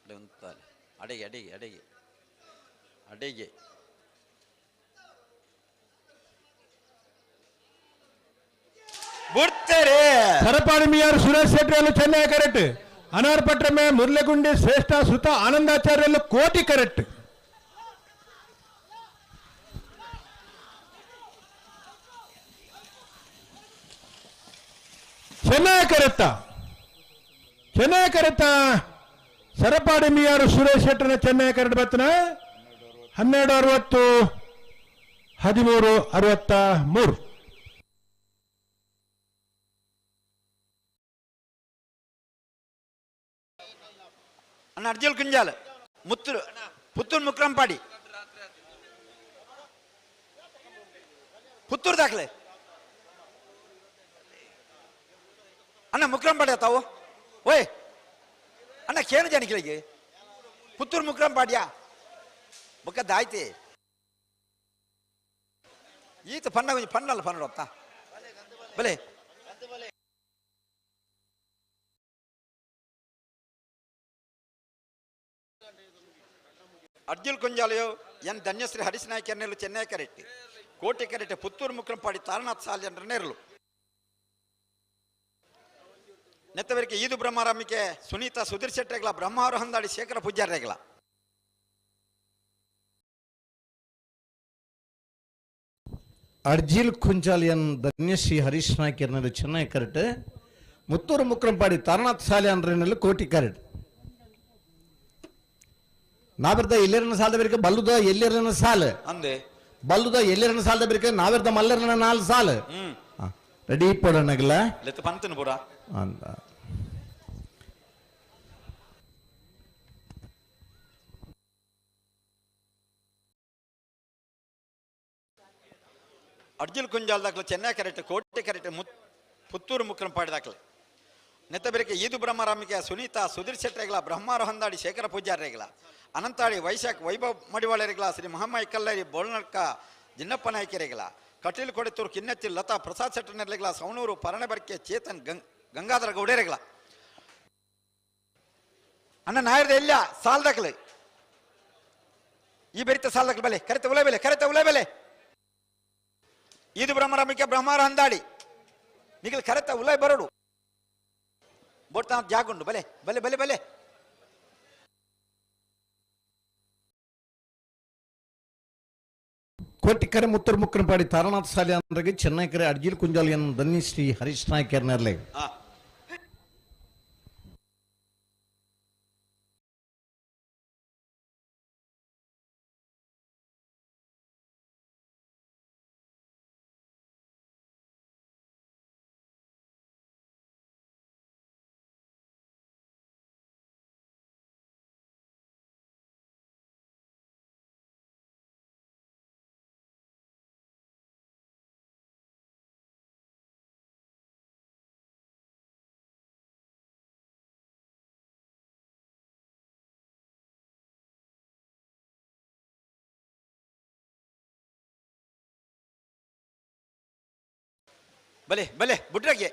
ಅಡೆ ಉಂತಾಲೆ ಅಡೆಗೆ ಅಡೆಗೆ ಅಡೆಗೆ ಅಡೆಗೆ ಬಿಡ್ತಾರೆ. ಸರಪಾಡಿ ಮಿಯಾರ್ ಸುರೇಶ್ ಶೆಟ್ಟಿಯಲ್ಲೂ ಚೆನ್ನೈ ಕರೆಕ್ಟ್ ಅನಾರ್ ಪಟ್ರಮೆ ಮುರ್ಲೆಗುಂಡಿ ಶ್ರೇಷ್ಠ ಸುತ ಆನಂದಾಚಾರ್ಯಲ್ಲೂ ಕೋಟಿ ಕರೆಕ್ಟ್. ಚೆನ್ನೈ ಕರೆತ್ತ ಚೆನ್ನೈ ಕರೆತ್ತ ಸರಪಾಡಿ ಮಿಯಾರು ಸುರೇಶ್ ಶೆಟ್ಟರ್ನ ಚೆನ್ನೈ ಕರಡು ಬತ್ತನ 12:60 13:63. ಅಣ್ಣ ಅರ್ಜುಲ್ ಕುಂಜಾಲ್ ಮುತ್ತೂರು ಪುತ್ತೂರು ಮುಕ್ರಂಪಾಡಿ ಪುತ್ತೂರು ದಾಖಲೆ ಅಣ್ಣ ಮುಕ್ರಂಪಾಡಿ ತಾವು ಓಯ್ ಅಣ್ಣ ಕೇನು ಜನಕಿಳಿಗೆ ಪುತ್ತೂರು ಮುಕ್ರಂಪಾಡಿಯಾ ಬೊಕ್ಕದ್ದಾಯ್ತಿ ಈತ ಪನ್ನ ಕೊಂಚ ಪನ್ನಲ್ಲ ಪನ್ನಡ ಬಲೆ ಅರ್ಜುಲ್ ಕುಂಜಾಲಯೋ ಎನ್ ಧನ್ಯಶ್ರೀ ಹರೀಶ್ ನಾಯ್ಕ ನೆರಳು ಚೆನ್ನೈ ಕರೆಟ್ಟಿ ಕೋಟೆ ಕರೆಟ್ಟೆ ಪುತ್ತೂರು ಮುಕ್ರಂಪಾಡಿ ತಾರನಾಥ್ ಸಾಲ್ಯನ್ರ ನೆರಳು ನೆತ್ತವರಿಗೆ ಈದು ಬ್ರಹ್ಮಾರಾಮಿಕೆ ಸುನೀತಾ ಸುಧೀರ್ ಶೆಟ್ಟರೆಗಳ ಬ್ರಹ್ಮಾರು ಹಂದಾಡಿ ಶೇಖರ ಪೂಜಾರ್ರೆಗಳ ಅರ್ಜಿಲ್ ಕುಂಚಾಲಿಯನ್ ಧನ್ಯಶ್ರೀ ಹರೀಶ್ ನಾಯ್ಕ ಎರ್ನಲು ಚೆನ್ನೈ ಕರೆಟ್ ಮುತ್ತೂರು ಮುಕ್ರಂಪಾಡಿ ತಾರನಾಥ್ ಸಾಲ್ಯಾನ್ರನಲ್ಲಿ ಕೋಟಿ ಕರೆಟ್ ನಾವಿರ್ದ ಎಲ್ಲರನ್ನ ಸಾಲದ ಬೇರೆ ಬಲ್ಲುದ ಎಲ್ಲರನ್ನ ಸಾಲ ಅಂದೆ ಬಲ್ಲುದ ಎಲ್ಲರನ್ನ ಸಾಲದ ಬೇರೆ ನಾವಿರ್ದ ಮಲ್ಲರನ್ನ ನಾಲ್ ಸಾಲ ರೆಡಿ ಪಡೋಣಗಲ ಲೆತ್ತ ಪಂತನ ಪೂರ ಅಂತ ಅರ್ಜುಲ್ ಕುಂಜಾಲ್ ದಾಖಲೆ ಚೆನ್ನೈ ಕರೆಕ್ಟ್ ಕೋಟೆ ಕರೆಕ್ಟ್ ಪುತ್ತೂರು ಮುಕ್ರಂಪಾಡಿ ದಾಖಲೆ ನೆತ್ತಬೆರಕೆ ಈದು ಬ್ರಹ್ಮರಾಮಿಕೆ ಸುನೀತಾ ಸುಧೀರ್ ಶೆಟ್ಟರೆಗಳ ಬ್ರಹ್ಮಾರು ಹಂದಾಡಿ ಶೇಖರ ಪೂಜಾರ್ರೆಗಳ ಅನಂತಾಡಿ ವೈಶಾಖ್ ವೈಭವ್ ಮಡಿವಾಳರಿಗಳ ಶ್ರೀ ಮಹಮ್ಮಾಯಿ ಕಲ್ಲರಿ ಬೋಳ್ನಡ್ಕ ಜಿನ್ನಪ್ಪ ನಾಯಕರಿಗಳ ಕಟೀಲು ಕೊಡೆತೂರು ಕಿನ್ನತ್ತಿ ಲತಾ ಪ್ರಸಾದ್ ಶೆಟ್ಟರ್ನೆರಳಿಗಳ ಸವಣೂರು ಪರಣಬರ್ಕೆ ಚೇತನ್ ಗಂಗಾಧರ ಗೌಡೇರೆಗಳ ಅಣ್ಣ ನಾಯರ್ದ ಇಲ್ಲ ಸಾಲ್ ದಾಖಲೆ ಈ ಬೆರಿತ ಸಾಲ್ ದಾಖಲೆ ಬಲೆ ಕರೆತ ಉಲೆ ಬೆಲೆ ಕರೆತ ಉಲೆ ಬೆಲೆ ಈದು ಬ್ರಹ್ಮರಾಮಿಕೆ ಬ್ರಹ್ಮಾರು ಹಂದಾಡಿ ನಿಗಲ್ ಕರೆತ ಉಲೈ ಬರೋಡು ಬೋಡ್ತಾ ಜಾಗುಂಡು ಬಲೆ ಬಲೆ ಬಲೆ ಬಲೆ ಕೋಟಿಕರೆ ಮುತ್ತೂರು ಮುಕ್ರಂಪಾಡಿ ತಾರನಾಥ್ ಸಾಲ್ಯಾನ್ರಿಗೆ ಚೆನ್ನೈಕರೆ ಅರ್ಜಿಲ್ ಕುಂಜಾಲಿಯನ್ ಧನ್ಯಶ್ರೀ ಹರೀಶ್ ನಾಯ್ಕ ಎರ್ನರ್ಲೆ ಬಲೆ ಬಲೆ ಬುಡ್ರಗೆ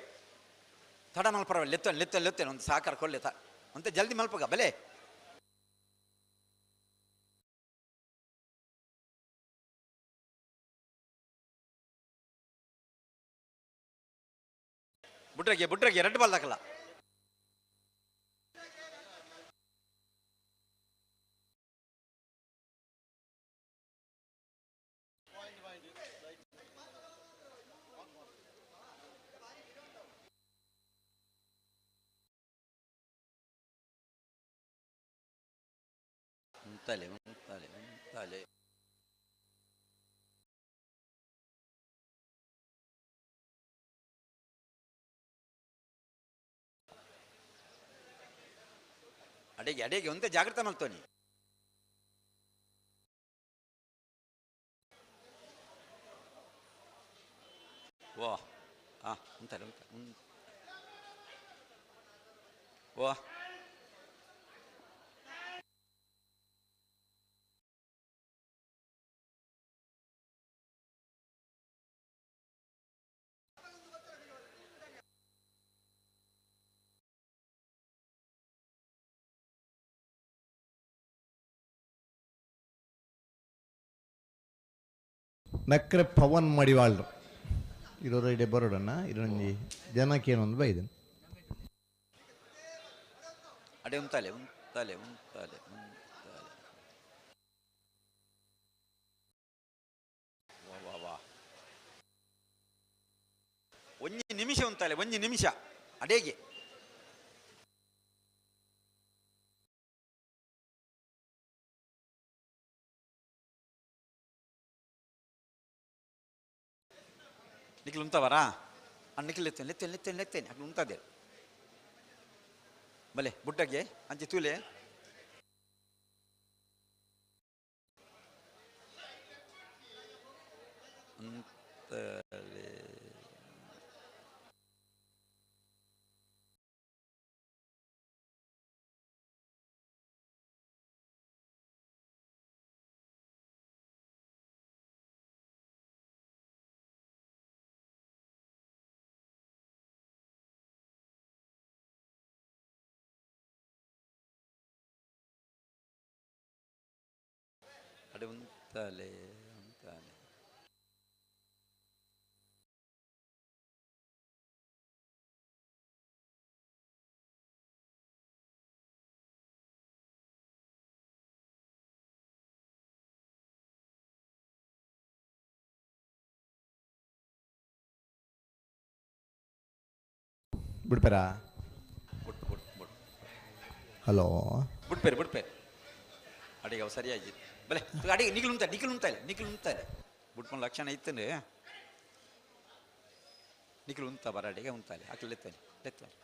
ತಡ ಮಲ್ಪರ ಲೆತ್ತ ಲೆತ್ತ ಲೆತ್ತೇನೆ ಒಂದು ಸಾಕಾರ ಕೊಲ್ಲೆ ತ ಅಂತ ಜಲ್ದಿ ಮಲ್ಪಗ ಬಲೆ ಬುಡ್ರಗೆ ಬುಡ್ರಗೆ ಎರಡು ಬಾಲ್ ದಾಖಲ ಉಂತಾಲೆ ಉಂತಾಲೆ ಉಂತಾಲೆ ಅಡಿಗೆ ಅಡಿಗೆ ಒಂದೇ ಜಾಗ್ರತೆ ಮಲ್ತೋನಿ ವಾ ಆ ಉಂತಾಲೆ ಉಂತ ವಾ ನಕ್ರೆ ಪವನ್ ಮಡಿವಾಳ್ರು ಇರೋರು ಇಡೆ ಬರೋಡಣ್ಣ ಇರೋಂಜಿ ಜನಕ್ಕೆ ಏನೊಂದು ಬೈದನ್ ಅಡೆ ಉಂತಾಲೆ ಉಂತಾಲೆ ಉಂತಾಲೆ ಉಂತಾಲೆ ವಾ ವಾ ವಾ ಒಂಜಿ ನಿಮಿಷ ಉಂತಾಲೆ ಒಂಜಿ ನಿಮಿಷ ಅಡೇಗೆ. ನಿಕ್ಲು ಉಂತವರಾ? ನಿಕ್ಲು ಲೆತ್ತೇನೆ ಲೆತ್ತೇನೆ ಲೆತ್ತೇನೆ ಲೆತ್ತೇನೆ ಅಕ್ಲು ಉಂತದೆ ಬಲೆ ಬುಡ್ಡಗೆ ಅಂಚೆ ತೂಲೆ ಅಂತಲೇ ಅಡೆ ಉಂತಲೆ ಉಂತಾಲೆ ಬಿಡ್ಪೇರಾ? ಬುಟ್ ಬುಟ್ ಬುಟ್. ಹಲೋ, ಬುಟ್ಪೇರು ಬುಟ್ಪೇರು ಅಡಿಗೆ ಅವು ಸರಿಯಾಗಿ ಬಲೆ ಅಡಿಗೆ ನಿಖಿಲ್ ಉಂತ ನಿಖಿಲ್ ಉಂತಾಲೆ ನಿಖಿಲ್ ಉಂತಾಲೆ ಬುಟ್ಕೊಂಡು ಲಕ್ಷಣ ಇತ್ತಂದ್ರೆ ನಿಖಿಲ್ ಉಂತ ಬರ ಅಡಿಗೆ ಉಂತಾಲೆ ಅಕ್ಲು ಲೆತ್ತಾನೆ ಲೆತ್ತಾನೆ.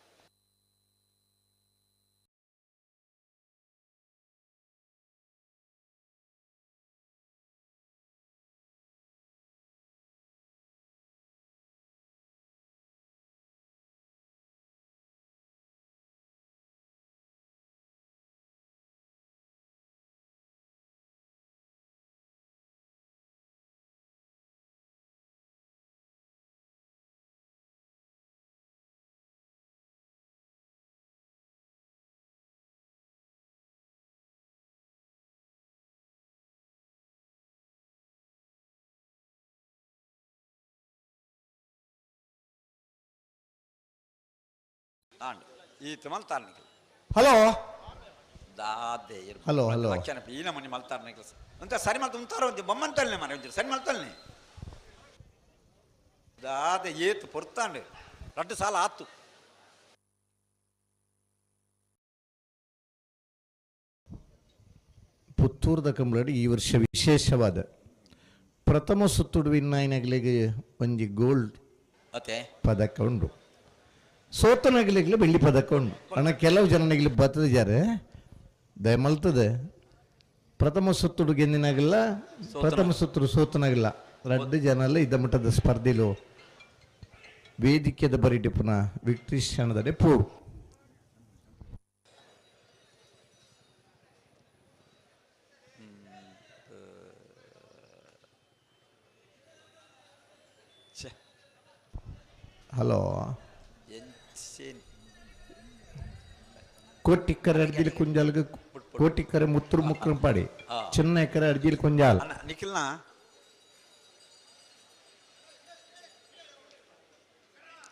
ಆಂಡ್ ಈತ ಮಲ್ತಾರ್ ನಿಖಿಲ್. ಹಲೋ ದಾದೆ. Hello, hello. ಲಕ್ಷಣ ಈನ ಮನೆ ಮಲ್ತಾರ್ ನಿಖಿಲ್ ಅಂತ ಸರಿ ಮಲ್ತ ಉಂತಾರ ಒಂಜಿ ಬೊಮ್ಮಂತಲ್ನೆ ಮನೆ ಒಂಜಿ ಸರಿ ಮಲ್ತಲ್ನೆ ದಾದೆ ಏತು ಪೊರ್ತಾಂಡ್ ರಡ್ಡು ಸಾಲ ಆತು. ಪುತ್ತೂರ್ದ ಕಂಬಳಡ್ ಈ ವರ್ಷ ವಿಶೇಷವಾದ ಪ್ರಥಮ ಸುತ್ತುಡು ವಿನ್ನಾಯನಗಳಿಗೆ ಒಂಜಿ ಗೋಲ್ಡ್ ಅತೆ ಪದಕ ಉಂಡು, ಸೋತನಗಲಿಗೆ ಬೆಳ್ಳಿ ಪದಕ ಉಂಡು. ಅಣ್ಣ ಕೆಲವು ಜನನಿಗೆ ಬತ್ತದಿದ್ದಾರೆ ದಯಮಲ್ತದೆ. ಪ್ರಥಮ ಸುತ್ತುಡು ಗೆಂದಿನಾಗಲ್ಲ, ಪ್ರಥಮ ಸುತ್ತುಡು ಸೋತನಾಗಲ್ಲ, ರಡ್ಡು ಜನ ಅಲ್ಲ ಇದ್ದ ಮಟ್ಟದ ಸ್ಪರ್ಧೆಲು ವೇದಿಕೆದ ಬರಿಟಿ ಪುನಃ ವಿಕ್ಟ್ರಿ ಕ್ಷಣದಡೆ ಪೋಡು. ಹಲೋ, ಕೋಟಿಕ್ಕರೆ ಅರ್ಜಿಲಿ ಕುಂಜಾಲ್ಗೆ ಕೋಟಿಕ್ಕರೆ ಮುತ್ತೂರು ಮುಕ್ರಂಪಾಡಿ ಚಿನ್ನ ಎಕರೆ ಅರ್ಜಿಲಿ ಕುಂಜಾಲ್. ನಿಖಿಲ್ನ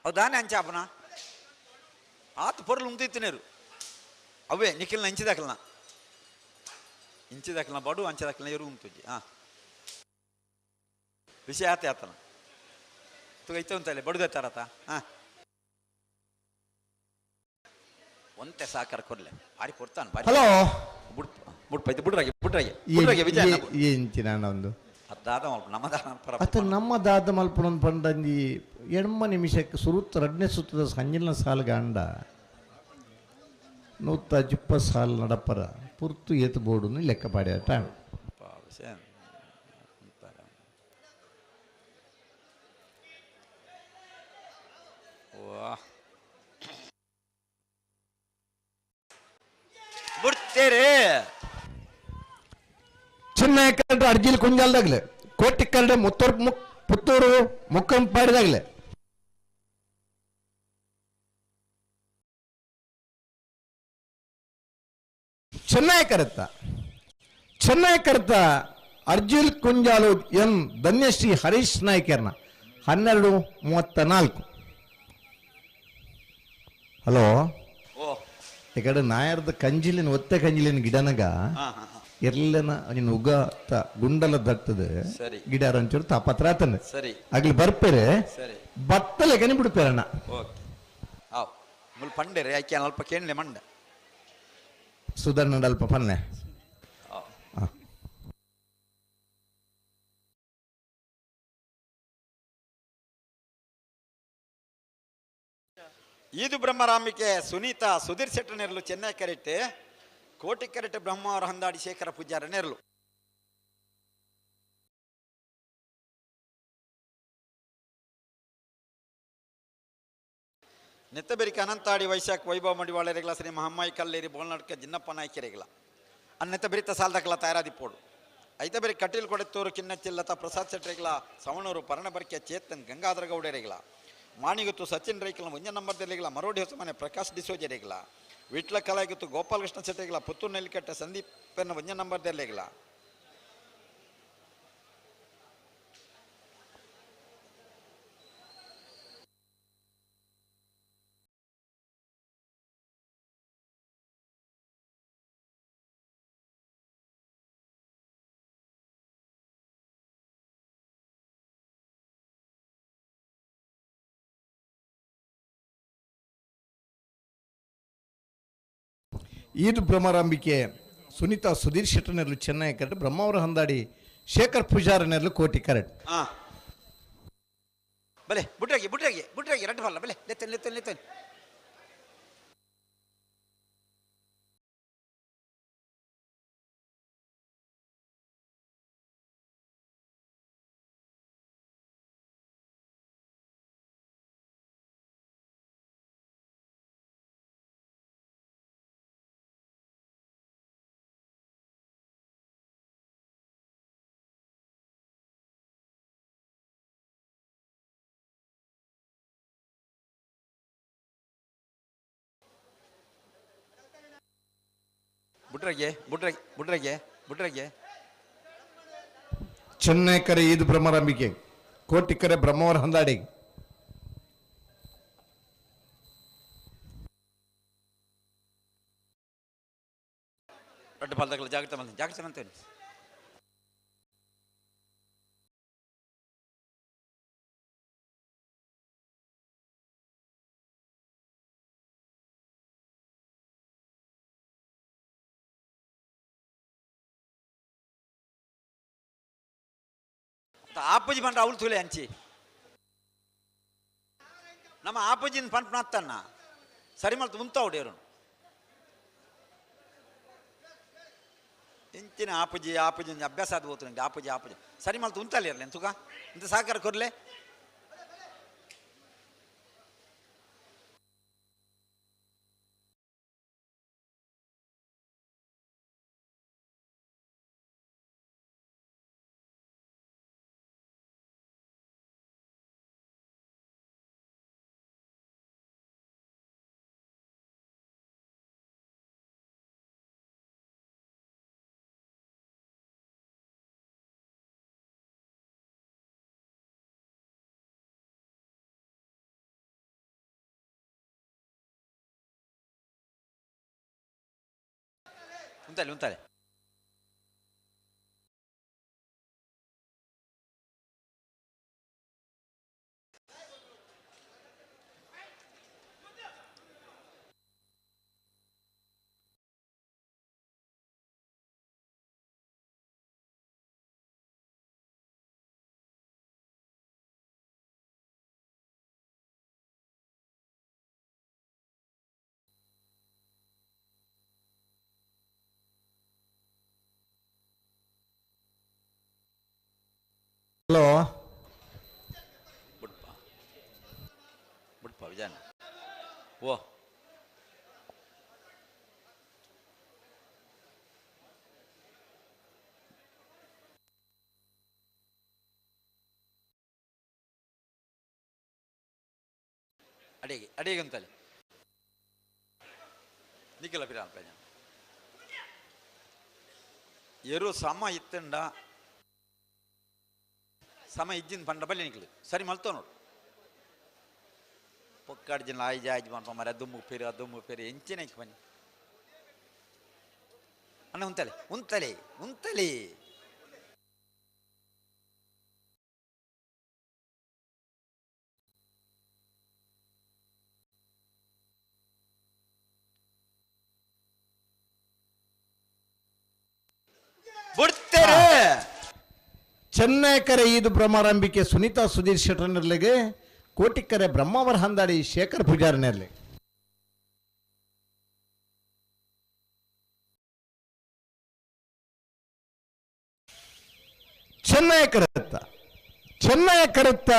ಹೌದಾನೆ ಅಂಚಾಪನ ಆತ ಪೊರ್ಲು ಉಂತಿತ್ತಿನೇರು ಅವೇ ನಿಖಿಲ್ನ ಇಂಚಿದಾಕಲ್ನ ಇಂಚಿದಾಕಲ್ನ ಬಡು ಅಂಚದಾಕಲ್ನ ಎರು ಉಂತುಜಿ. ಹಾಂ ವಿಷಯ ಆತ ಆತನ ತುಗ ಇತ್ತ ಉಂತಲ್ಲ ಬಡುದ ತಾರತ. ಹಾಂ ಒಂತೆ ಸಾಕಾರ ಕೊರ್ಲೆ ಬಾರಿ ಕೊಡ್ತಾನೆ ಬಾರಿ. ಹಲೋ, ಬುಡ್ ಬುಡ್ ಪೈತೆ ಬುಡ್ರಾಗೆ ಬುಡ್ರಾಗೆ ಬುಡ್ರಾಗೆ ವಿಜಯ ಎಂಚಿನ ಒಂದು ಅದಾದ ಮಲ್ಪ ನಮ್ಮದ ಪರ ಅತ್ತ ನಮ್ಮ ದಾದ ಮಲ್ಪುನೊಂದು ಪಂಡಂಜಿ ಎಣ್ಮ ನಿಮಿಷಕ್ಕೆ ಸುರುತ್ತ ರಡ್ನೇ ಸುತ್ತದ ಸಂಜಿನ ಸಾಲ್ಗಾಂಡ ನೂತ ಜಿಪ್ಪ ಸಾಲ್ ನಡಪರ ಪುರ್ತು ಏತು ಬೋರ್ಡುನು ಲೆಕ್ಕ ಪಾಡ್ಯ ಟೈಮ್. ಬಿಡ್ತೇರೆ ಚಿನ್ನ ಕರಡು ಅರ್ಜಿಲಿ ಕುಂಜಾಲ್ದಾಗ್ಲೆ ಕೋಟಿ ಕರಡೆ ಮುತ್ತೂರು ಪುತ್ತೂರು ಮುಕ್ಕಂಪಾಡಿದಾಗ್ಲೆ. ಚೆನ್ನೈ ಕರೆತ ಚೆನ್ನೈ ಕರೆತ ಅರ್ಜಿಲ್ ಕುಂಜಾಲು ಎಂ ಧನ್ಯಶ್ರೀ ಹರೀಶ್ ನಾಯ್ಕರ್ನ 12:34. ಹಲೋ, ಈ ಕಡೆ ನಾಯರ್ದ ಕಂಜಿಲಿನ ಒತ್ತೆ ಕಂಜಿಲಿನ ಗಿಡನಗ ಎಲ್ಲನ ನಿನ್ನ ಉಗ ಗುಂಡಲ ದಟ್ಟದ ಗಿಡ ಒಂಚೂರು ತಾಪತ್ರ ಆತನ ಸರಿ ಆಗ್ಲಿ ಬರ್ಪೇರೆ ಸರಿ ಬತ್ತಲೆ ಕನಿ ಬಿಡ್ಪೇರಣ್ಣ. ಓಕೆ ಆವ್ ಮುಲ್ ಪಂಡೆರೆ ಐಕೆ ಅಲ್ಪ ಕೇಳಲೆ ಮಂಡ ಸುಧರ್ಣ ಅಲ್ಪ ಪನ್ನೆ. ಈದು ಬ್ರಹ್ಮರಾಂಬಿಕೆ ಸುನೀತಾ ಸುಧೀರ್ ಶೆಟ್ಟರ್ ನೆರಳು ಚೆನ್ನೈ ಕರೆಟ್ ಕೋಟಿ ಕರೆಟ್ ಬ್ರಹ್ಮಾವರ ಹಂದಾಡಿ ಶೇಖರ ಪೂಜಾರ ನೆರಳು. ನೆತ್ತಬೆರಿಕೆ ಅನಂತಾಡಿ ವೈಶಾಖ ವೈಭವ ಮಡಿವಾಳರೆಗಳ ಶ್ರೀ ಮಹಮ್ಮಾಯಿ ಕಲ್ಲೇರಿ ಬೋಲ್ನಾಡ್ಕ ಜಿನ್ನಪ್ಪ ನಾಯ್ಕೆರೆಗಳ ಅನ್ನೆತ್ತ ಬೆರಿತ ಸಾಲ್ದಕಲ ತಯಾರಾದಿಪ್ಪೋಡು. ಐತ ಬೇರೆ ಕಟೀಲ್ ಕೊಡೆತ್ತೂರು ಕಿನ್ನಚಿಲ್ಲತ ಪ್ರಸಾದ್ ಶೆಟ್ಟರೆಗಳ ಸವಣೂರು ಪರಣಬರ್ಕೆ ಚೇತನ್ ಗಂಗಾಧರ ಗೌಡರೆಗಳ ಮಾಣಿಗುತ್ತು ಸಚಿನ್ ರೈಕಲ ಒಂಜ ನಂಬರ್ ದೆಲೆಗಳ ಮರೋಡಿ ಹೊಸಮನೆ ಪ್ರಕಾಶ್ ಡಿಸೋಜರೆಗಳ ವಿಟ್ಲ ಕಲಾಗಿತ್ತು ಗೋಪಾಲಕೃಷ್ಣ ಶೆಟ್ಟರೆಗಳ ಪುತ್ತೂರು ನೆಲ್ಲಿಕಟ್ಟೆ ಸಂದೀಪನ ಒಂಜ ನಂಬರ್ ದೆಲೆಗಳ. ಈದು ಭ್ರಮರಾಂಬಿಕೆ ಸುನೀತಾ ಸುಧೀರ್ ಶೆಟ್ಟರ್ನೆರ್ಲು ಚೆನ್ನೈ ಕರೆಟ್ ಬ್ರಹ್ಮಾವರ ಹಂದಾಡಿ ಶೇಖರ್ ಪೂಜಾರನೆರ್ಲು ಕೋಟಿ ಕರೆಟ್. ಬಲೆ ಬುಟ್ರಾಗಿ ಬುಟ್ರಾಗಿ ಬುಟ್ರಾಗಿ ರಡ್ಡು ಬಲ್ಲ ಬಲೆ ಲೆತ್ತನ್ ಲೆತ್ತನ್ ಲೆತ್ತನ್. ಬುಟ್ರಾಗೆ ಬುಟ್ರಾಗೆ ಬುಟ್ರಾಗೆ ಬುಟ್ರಾಗೆ. ಚೆನ್ನೈ ಕರೆ ಈದು ಭ್ರಮರಾಂಬಿಕೆ ಕೋಟಿ ಕರೆ ಬ್ರಹ್ಮಾವರ ಹಂದಾಡಿ. ರಡ್ಡು ಪಾಲ್ದಾಗಲ ಜಾಗ್ರತೆ ಮಂತ ಜಾಗ್ರತೆ ಮಂತೇನೆ. ಆಪುಜಿ ಪಂಡ ಅವಳು ತುಲೆ ಅಂಚಿ ನಮ್ಮ ಆಪುಜಿನ ಪಂಪ್ ನಾತ್ತಣ್ಣ ಸರಿ ಮಲ್ತು ಉಂತಾವುಡೇರು ಇಂಚಿನ ಆಪುಜಿ ಆಪುಜಿ ಅಭ್ಯಾಸ ಅದು ಹೋತು ನಂಗೆ ಆಪುಜಿ ಆಪುಜಿ ಸರಿ ಮಲ್ತು ಉಂತಲ್ಲಿ ಇರಲಿ ತುಕ ಇಂತ ಸಹಕಾರ ಕೊರ್ಲೆ. ಉಂತಲೆ ಉಂತಲೆ ಹಲೋ ಬಿಡ್ಪ ಬಿಡ್ಪ ವಿಜಯನ ಓ ಅಡಿಗೆ ಅಡಿಗೆ ಅಂತಲೇ ನಿಖಿಲ ಪಿರಾನ್ ಎರು ಸಮ ಇತ್ತಂಡ ಸಮ ಇಜ್ಜಿನ ಪಂಡ ಬಲ್ಲಿ ನಿಕ್ಲು ಸರಿ ಮಲ್ತೋ ನೋಡು ಪೊಕ್ಕಾಡು ಜಿನ ಆಯ್ಜ ಆಯ್ಜ ಪನ್ಪ ಮರ ದುಮ್ಮು ಪೇರು ದುಮ್ಮು ಪೇರು ಎಂಚಿನ ಬನ್ನಿ ಅಣ್ಣ ಉಂತಲೆ ಉಂತಲೆ ಉಂತಲೆ ಬಿಡ್ತೇರೆ. ಚೆನ್ನೈ ಕರೆ ಈದು ಭ್ರಮರಾಂಬಿಕೆ ಸುನೀತಾ ಸುಧೀರ್ ಶೆಟ್ಟರ್ನೆರ್ಲಿಗೆ ಕೋಟಿಕ್ಕರೆ ಬ್ರಹ್ಮಾವರ ಹಂದಾಡಿ ಶೇಖರ್ ಪೂಜಾರನೆರ್ಲಿ. ಚೆನ್ನಯ ಕರೆತ್ತ ಚೆನ್ನಯ ಕರೆತ್ತ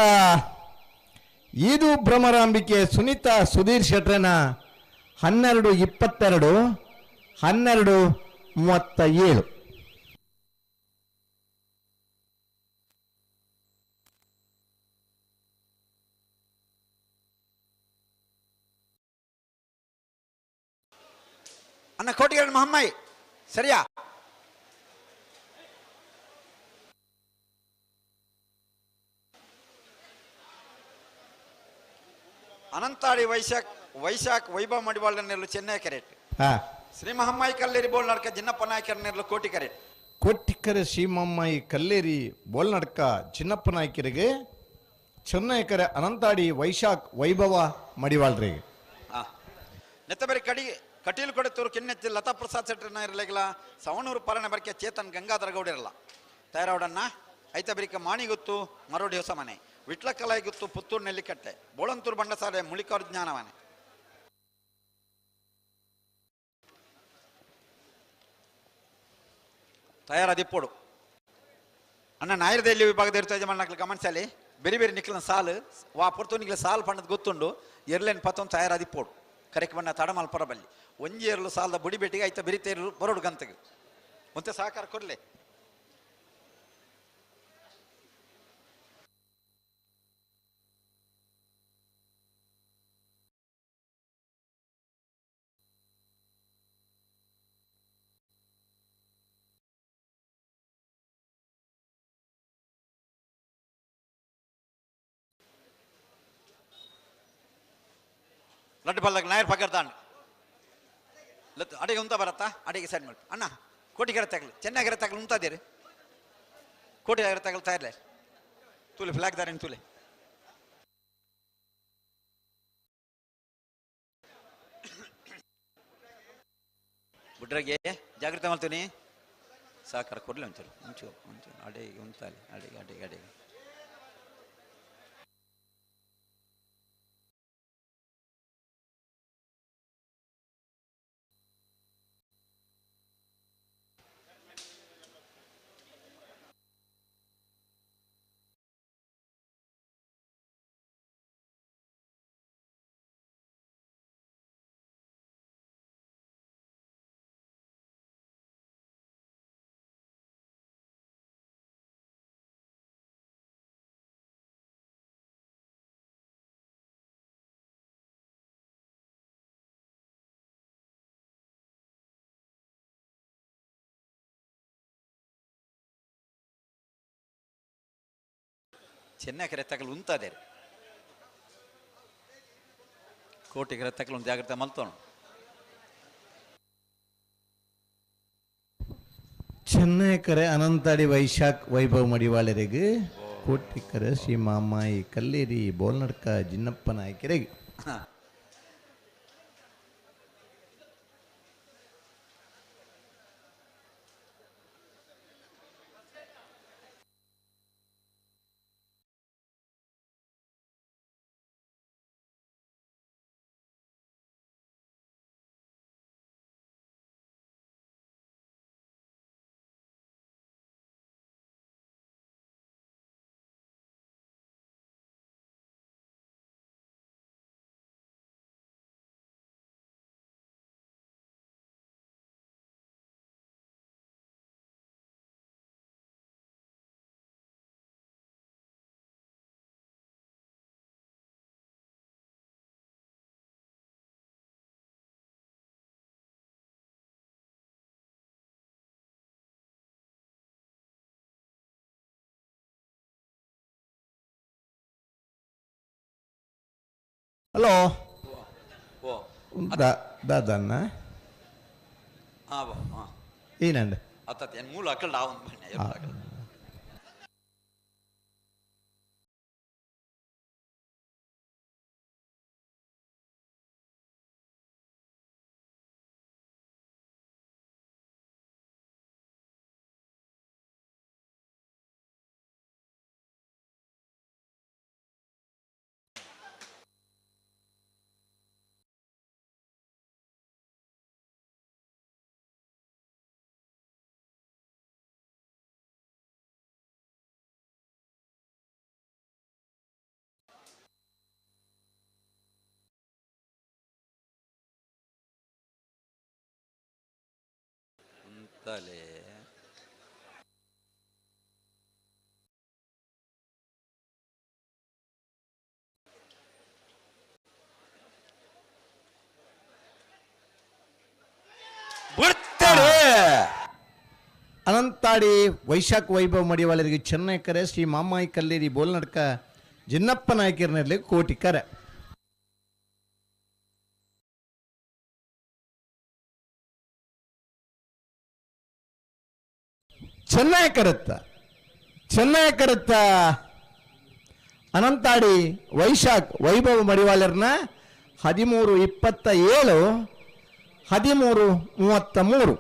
ಇದು ಭ್ರಮರಾಂಬಿಕೆ ಸುನೀತಾ ಸುಧೀರ್ ಶೆಟ್ರನ 12:22 12:37. ಅಣ್ಣ ಕೋಟಿಗರಡು ಮಹಮ್ಮಾಯಿ ಸರಿಯಾ? ಅನಂತಾಡಿ ವೈಶಾಖ್ ವೈಶಾಖ್ ವೈಭವ್ ಮಡಿವಾಳ ನೆರಳು ಚೆನ್ನೈ ಕರೆಟ್. ಶ್ರೀ ಮಹಮ್ಮಾಯಿ ಕಲ್ಲೇರಿ ಬೋಲ್ ನಡ್ಕ ಜಿನ್ನಪ್ಪ ನಾಯಕರ ನೆರಳು ಕೋಟಿ ಕರೆಟ್. ಕೋಟಿಕರೆ ಶ್ರೀಮಮ್ಮಾಯಿ ಕಲ್ಲೇರಿ ಬೋಲ್ನಡ್ಕ ಚಿನ್ನಪ್ಪ ನಾಯಕರಿಗೆ ಚೆನ್ನೈಕರೆ ಅನಂತಾಡಿ ವೈಶಾಖ್ ವೈಭವ ಮಡಿವಾಳ್ರಿಗೆ. ನೆತ್ತಬರಿ ಕಡಿ ಕಟೀಲು ಕೊಡೆತೂರು ಕಿನ್ನೆತ್ತಿ ಲತಾ ಪ್ರಸಾದ್ ಶೆಟ್ಟರ್ನ ಇರಲಿಲ್ಲ ಸವಣೂರು ಪರಣ ಬರಕೆ ಚೇತನ್ ಗಂಗಾಧರ ಗೌಡಿರಲ್ಲ ತಯಾರಾವಡನ್ನ ಐತ ಬರಿಕ ಮಾಣಿಗುತ್ತು ಮರೋಡಿ ಹೊಸ ಮನೆ ವಿಟ್ಲಕಲಾಯಿ ಗುತ್ತು ಪುತ್ತೂರು ನೆಲ್ಲಿಕಟ್ಟೆ ಬೋಳಂತೂರು ಬಂಡಸಾಲೆ ಮುಳಿಕಾರು ಜ್ಞಾನವಾನೆ ತಯಾರಾದಿಪ್ಪೋಡು ಅಣ್ಣ ನಾಯರದೆಲ್ಲಿ ವಿಭಾಗದ ಇರ್ತಾ ಯಜಮಾನ ಗಮನಿಸಲಿ ಬೇರೆ ಬೇರೆ ನಿಕ್ಲನ ಸಾಲು ವಾ ಪೊರ್ತು ನಿಕ್ಲ ಸಾಲು ಪಣ್ಣದ ಗೊತ್ತುಂಡು ಎರ್ಲೇನ್ ಪತ್ತೊಂದು ತಯಾರಾದಿಪ್ಪೋಡು ಕರೆಕ್ ಬಣ್ಣ ತಡಮಲ್ಪರ ಬಲ್ಲಿ ಒಂಜಿ ಎರಲು ಸಾಲದ ಬುಡಿ ಬೆಟ್ಟಿಗೆ ಐತ ಬೆರಿತೇರು ಬರೋಡು ಗಂತಗೆ ಮತ್ತೆ ಸಹಕಾರ ಕೊಡ್ಲೆ. ಲಡ್ಡು ಬಲ್ಲಾಗ ನಾಯರ್ ಪಕ್ಕರ್ದಾಂಡ್ ಲತ್ತು ಅಡಿಗೆ ಉಂತ ಬರತ್ತಾ ಅಡಿಗೆ ಸೈಡ್ ಮಾಡಿ ಅಣ್ಣ ಕೋಟಿಗೆರೆ ತಗಲು ಚೆನ್ನಾಗಿರ ತಗಲು ಉಂತಾದೇರಿ ಕೋಟಿಗೆರೆ ತಗಲು ತಯಾರ್ಲೆ ತೂಲೆ ಫ್ಲಾಗ್ ದಾರಿನ ತೂಲೆ ಬುಡ್ರಗೆ ಜಾಗೃತಿ ಮಾಡ್ತೀನಿ ಸಹಕಾರ ಕೊಡ್ಲಿ ಒಂಚೂರು ಒಂಚೂರು ಒಂಚೂರು ಅಡಿಗೆ ಉಂತಾಲಿ ಅಡಿಗೆ ಅಡಿಗೆ ಅಡಿಗೆ ಚೆನ್ನಕರೆ ತಗಲು ಉಂತಾದೆ ಕೋಟಿಗರ ತಗಲು ಜಾಗ್ರತೆ ಮಲ್ತೋಣ. ಚೆನ್ನೈಕರೆ ಅನಂತಾಡಿ ವೈಶಾಖ್ ವೈಭವ್ ಮಡಿವಾಳರಿಗೆ ಕೋಟಿಕರೆ ಶ್ರೀ ಮಾಮಾಯಿ ಕಲ್ಲೇರಿ ಬೋಲ್ನಡ್ಕ ಜಿನ್ನಪ್ಪ ನಾಯಕರಿಗೆ. ಹಲೋ ದಾದಣ್ಣ ಏನಂಡ ಮೂಲ ಅಕ್ಕಳ ಉಂತಾಲೆ. ಅನಂತಾಡಿ ವೈಶಾಖ ವೈಭವ ಮಡಿವಾಳರಿಗೆ ಚೆನ್ನೈ ಕರೆ, ಶ್ರೀ ಮಾಮಾಯಿ ಕಲ್ಲೇರಿ ಬೋಲ್ನಡ್ಕ ಜಿನ್ನಪ್ಪ ನಾಯಕರ್ನಲ್ಲಿ ಕೋಟಿ ಕರೆ. ಚೆನ್ನೈ ಕರತ್ತ, ಚೆನ್ನೈ ಕರತ್ತ ಅನಂತಾಡಿ ವೈಶಾಖ್ ವೈಭವ ಮಡಿವಾಳರ್ನ 13:27, 13:33.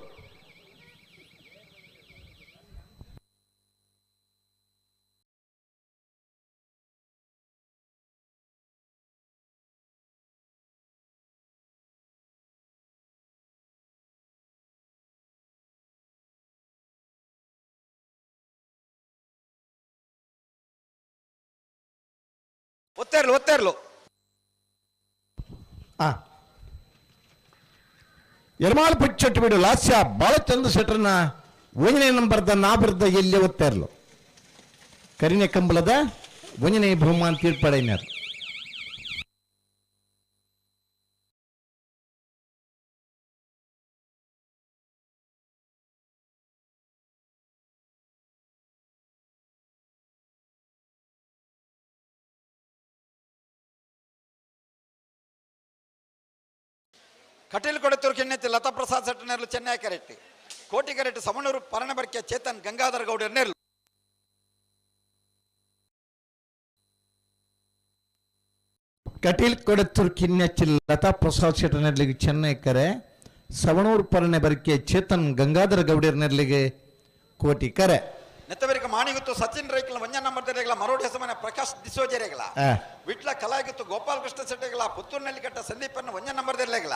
ಒತ್ತೇರ್ಲು ಒತ್ತೇರ್ಲು. ಎರ್ಮಾಲ್ ಪುಚ್ಚಟ್ಟು ಬಿಡು ಲಾಸ್ಯ ಬಾಲಚಂದ್ರ ಶೆಟ್ಟರ್ನ ಒಂದನೇ ನಂಬರ್ದ ನಾಬರ್ದ ಎಲ್ಲಿ ಒತ್ತೇರ್ಲು ಕರಿನೆ ಕಂಬಳದ ಒಂದನೇ ಬಹುಮಾನ ತೀರ್ಪಡೈನರು. ಕಟೀಲ್ ಕೊಡತೂರು ಕೆಣ್ಣೆತ್ತಿ ಲತಾ ಪ್ರಸಾದ್ ಸೆಟ್ಟನೇರ್ಲು ಚೆನ್ನೈ ಕರೆಟ್ಟಿ, ಕೋಟಿ ಕರೆಟ್ಟಿ ಸಮಣೂರು ಪರಣಬರ್ಕೆ ಚೇತನ್ ಗಂಗಾಧರ ಗೌಡರ್ ನೇರ್ಲು. ಕಟೀಲ್ ಕೊಡತ್ತೂರು ಕಿನ್ನೆಚ್ಚಿ ಲತಾ ಪ್ರಸಾದ್ ಶೆಟ್ಟರ್ನೆರ್ಲಿಗೆ ಚೆನ್ನೈ ಕರೆ, ಸವಣೂರು ಪರಣೆ ಬರ್ಕೆ ಚೇತನ್ ಗಂಗಾಧರ ಗೌಡರ್ ನೆರ್ಲಿಗೆ ಕೋಟಿ ಕರೆ. ನೆತ್ತಬೆರಿಕ ಮಾಣಿಗುತ್ತು ಸಚಿನ್ ರೈಕಲ್ ಒಂಜ ನಂಬರ್ ದೆರೆಗಳ ಮರೋಡಿ ಹೆಸಮನೆ ಪ್ರಕಾಶ್ ಡಿಸೋಜೆರೆಗಳ ವಿಟ್ಲ ಕಲಾಗಿತ್ತು ಗೋಪಾಲಕೃಷ್ಣ ಶೆಟ್ಟಿಗಳ ಪುತ್ತೂರಿನಲ್ಲಿ ಕಟ್ಟ ಸಂದೀಪನ್ನು ಒಂಜ ನಂಬರ್ ದೆರೆಗಳ.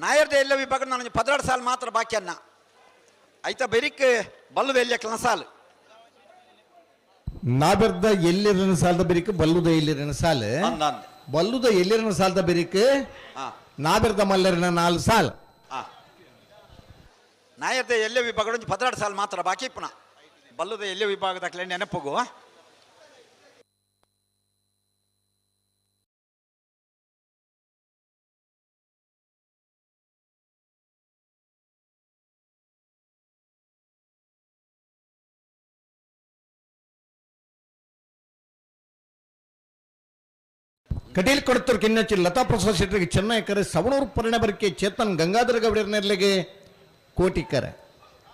ನಾಯರ್ದ ಎಲ್ಲ ವಿಭಾಗ ನಾನು 12 ಸಾಲ ಮಾತ್ರ ಬಾಕಿ ಅನ್ನ ಐತ ಬೆರಿಕ್ ಬಲ್ಲುದ ಎಲ್ಲಿ ಸಾಲು ನಾಬೆರ್ದ ಎಲ್ಲಿರನ ಸಾಲದ ಬೆರಿಕ್ ಬಲ್ಲುದ ಎಲ್ಲಿರನ ಸಾಲ, ಬಲ್ಲುದ ಎಲ್ಲಿರನ ಸಾಲದ ಬೆರಿಕ್ ನಾಬೆರ್ದ ಮಲ್ಲರಿನ 4 ಸಾಲ. ನಾಯರ್ದ ಎಲ್ಲ ವಿಭಾಗ 12 ಸಾಲ ಮಾತ್ರ ಬಾಕಿ ಪುನಃ ಬಲ್ಲುದ ಎಲ್ಲ ವಿಭಾಗದ ನೆನಪುಗು. ಕಟೀಲ್ ಕೊಡತೂರು ಕಿನ್ನಚ್ಚಿ ಲತಾ ಪ್ರಸಾದ್ ಶೆಟ್ಟರಿಗೆ ಚೆನ್ನೈ ಕರೆ, ಸವಣೂರು ಪರಿಣೆ ಬರಿಕೆ ಚೇತನ್ ಗಂಗಾಧರ ಗೌಡರ ನೆರ್ಲಿಗೆ ಕೋಟಿ ಕರೆ.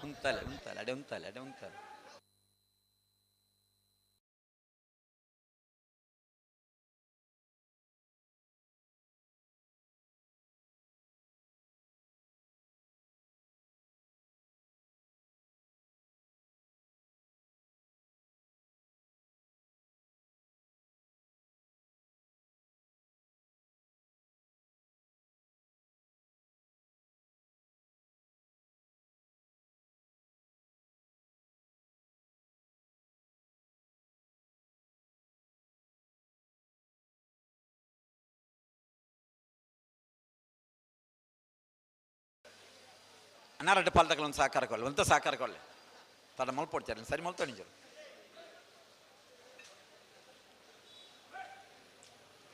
ಉಂತಾಲೆ ಉಂತಾಲೆ ಅಡೆ ಉಂತಾಲೆ ಅಡೆ ಉಂತಾಲೆ. ಅನ್ನಾರಡ್ಡ ಪಾಲ್ದಕ್ಕಲ ಒಂದು ಸಹಕಾರ ಕೊಲ್ಲ ಒಂತ ಸಹಕಾರ ಕೊಲ್ಲೆ ತಡ ಮಲ್ಪೊಡ್ಚಾರ ಸರಿ ಮಲ್ತೋ ನಿಜರು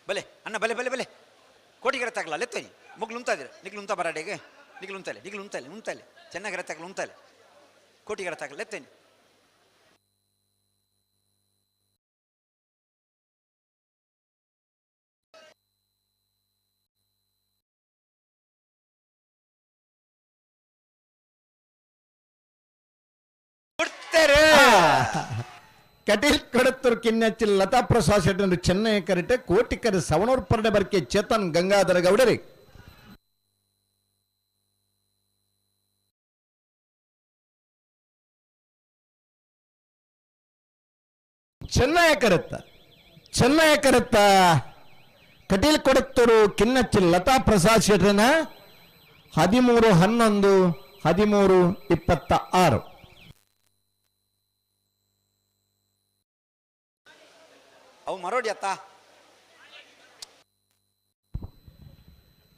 ಬಲೆ ಅಣ್ಣ ಬಲೆ ಬಲೆ ಬಲೆ ಕೋಟಿಗೆರೆ ತಗಲ ಲೆತ್ತೋನಿ ಮುಗ್ಲು ಉಂತಾದಿರ ನಿಗ್ಲು ಉಂತ ಬರಾಡೆಗೆ ನಿಗ್ಲು ಉಂತಲೆ ನಿಗ್ಲು ಉಂತಲೆ ಉಂತಲೆ ಚೆನ್ನಾಗಿರ ತಗಲ ಉಂತಲೆ ಕೋಟಿಗೆರೆ ತಗಲ ಲೆತ್ತೋನಿ. ಕಟೀಲ್ ಕಡತ್ತೂರು ಕಿನ್ನಚ್ಚಿಲ್ ಲತಾ ಪ್ರಸಾದ್ ಶೆಟ್ಟರು ಚೆನ್ನೈ ಕರೆಟೆ ಕೋಟಿಕರೆ ಸವಣೂರು ಪರ್ಡೆ ಬರ್ಕೆ ಚೇತನ್ ಗಂಗಾಧರ ಗೌಡರಿ. ಚೆನ್ನಯ ಕರೆತ್ತ ಚೆನ್ನಯ ಕರೆತ್ತ ಕಟೀಲ್ ಕೊಡತ್ತೂರು ಕಿನ್ನಚ್ಚಿಲ್ ಲತಾ ಪ್ರಸಾದ್ ಶೆಟ್ಟರನ 13-11 13-26. ಅವು ಮರೋಡಿ ಅತ್ತ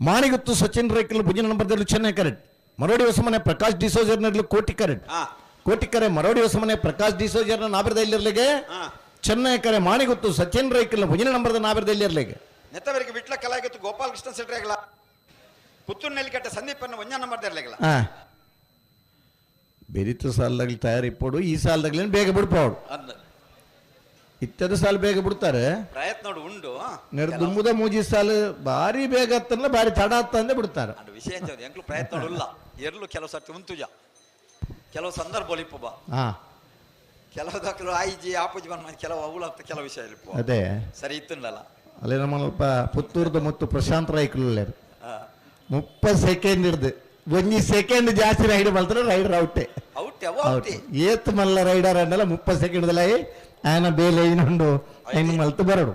ಮಾಣಿಗುತ್ತು ಸಚಿನ್ ರೈಕಲ್ ಭುಜನ ನಂಬರ್ದಲ್ಲಿ ಚೆನ್ನೈ ಕರೆಕ್ಟ್. ಮರೋಡಿ ಹೊಸಮನೆ ಪ್ರಕಾಶ್ ಡಿಸೋಜರ್ನಲ್ಲಿ ಕೋಟಿ ಕರೆಕ್ಟ್. ಕೋಟಿಕರೆ ಮರೋಡಿ ಹೊಸಮನೆ ಪ್ರಕಾಶ್ ಡಿಸೋಜರ್ನ ನಾಬಿರದಲ್ಲಿರ್ಲಿಗೆ ಚೆನ್ನೈ ಕರೆ ಮಾಣಿಗುತ್ತು ಸಚಿನ್ ರೈಕಲ್ ಭುಜನ ನಂಬರ್ದ ನಾಬಿರದಲ್ಲಿರ್ಲಿಗೆ. ನೆತ್ತವರಿಗೆ ವಿಟ್ಲ ಕಲಾಗಿತ್ತು ಗೋಪಾಲಕೃಷ್ಣ ಸೆಟ್ರೆಗಳ ಪುತ್ತೂರು ನೆಲ್ಲಿಕಟ್ಟೆ ಸಂದೀಪನ್ನು ಒಂಜ ನಂಬರ್ದಿರ್ಲಿಲ್ಲ. ಬೆರಿತು ಸಾಲದಾಗಲಿ ತಯಾರಿ ಪೋಡು ಈ ಸಾಲದಾಗ್ಲೇನು ಬೇಗ ಬಿಡ್ಪಾಡು. ಇತ್ಯದ ಸಾಲು ಬೇಗ ಬಿಡ್ತಾರೆ ಪ್ರಯತ್ನ ಉಂಡು. ದುಮ್ಮುದ ಮೂಜಿ ಸಾಲು ಭಾರಿ ಬೇಗ ಹತ್ತಲ್ಲ ಭಾರಿ ತಡ ಹತ್ತ ಅಂದೇ ಬಿಡ್ತಾರೆ. ವಿಷಯ ಎಂಕ್ಲು ಪ್ರಯತ್ನ ಉಲ್ಲ ಎರ್ಲು ಕೆಲವು ಸರ್ತಿ ಉಂತುಜ ಕೆಲವು ಸಂದರ್ಭ ಇಪ್ಪು ಬಾ ಕೆಲವು ದಾಖಲು ಆಯ್ಜಿ ಆಪುಜಿ ಬಂದ ಕೆಲವು ಅವಳು ಅಂತ ಕೆಲವು ವಿಷಯ ಇಪ್ಪು ಅದೇ ಸರಿ ಇತ್ತಲ್ಲ. ಅಲ್ಲಿ ನಮ್ಮ ಪುತ್ತೂರ್ದ ಮತ್ತು ಪ್ರಶಾಂತ್ ರೈಕುಲು 30 ಸೆಕೆಂಡ್ ಹಿಡ್ದು ಒಂಜಿ ಸೆಕೆಂಡ್ ಜಾಸ್ತಿ ರೈಡ್ ಮಾಡ್ತಾರೆ ರೈಡರ್ ಔಟೆ ಔಟ್ ಏತ್ ಮಲ್ಲ ರೈಡರ್ ಅನ್ನಲ್ಲ 30 ಸೆಕೆಂಡ್ ಆನ ಬೇಲೆ ಇನ್ನೊಂದು ಐನು ಮಲ್ತು ಬರಡು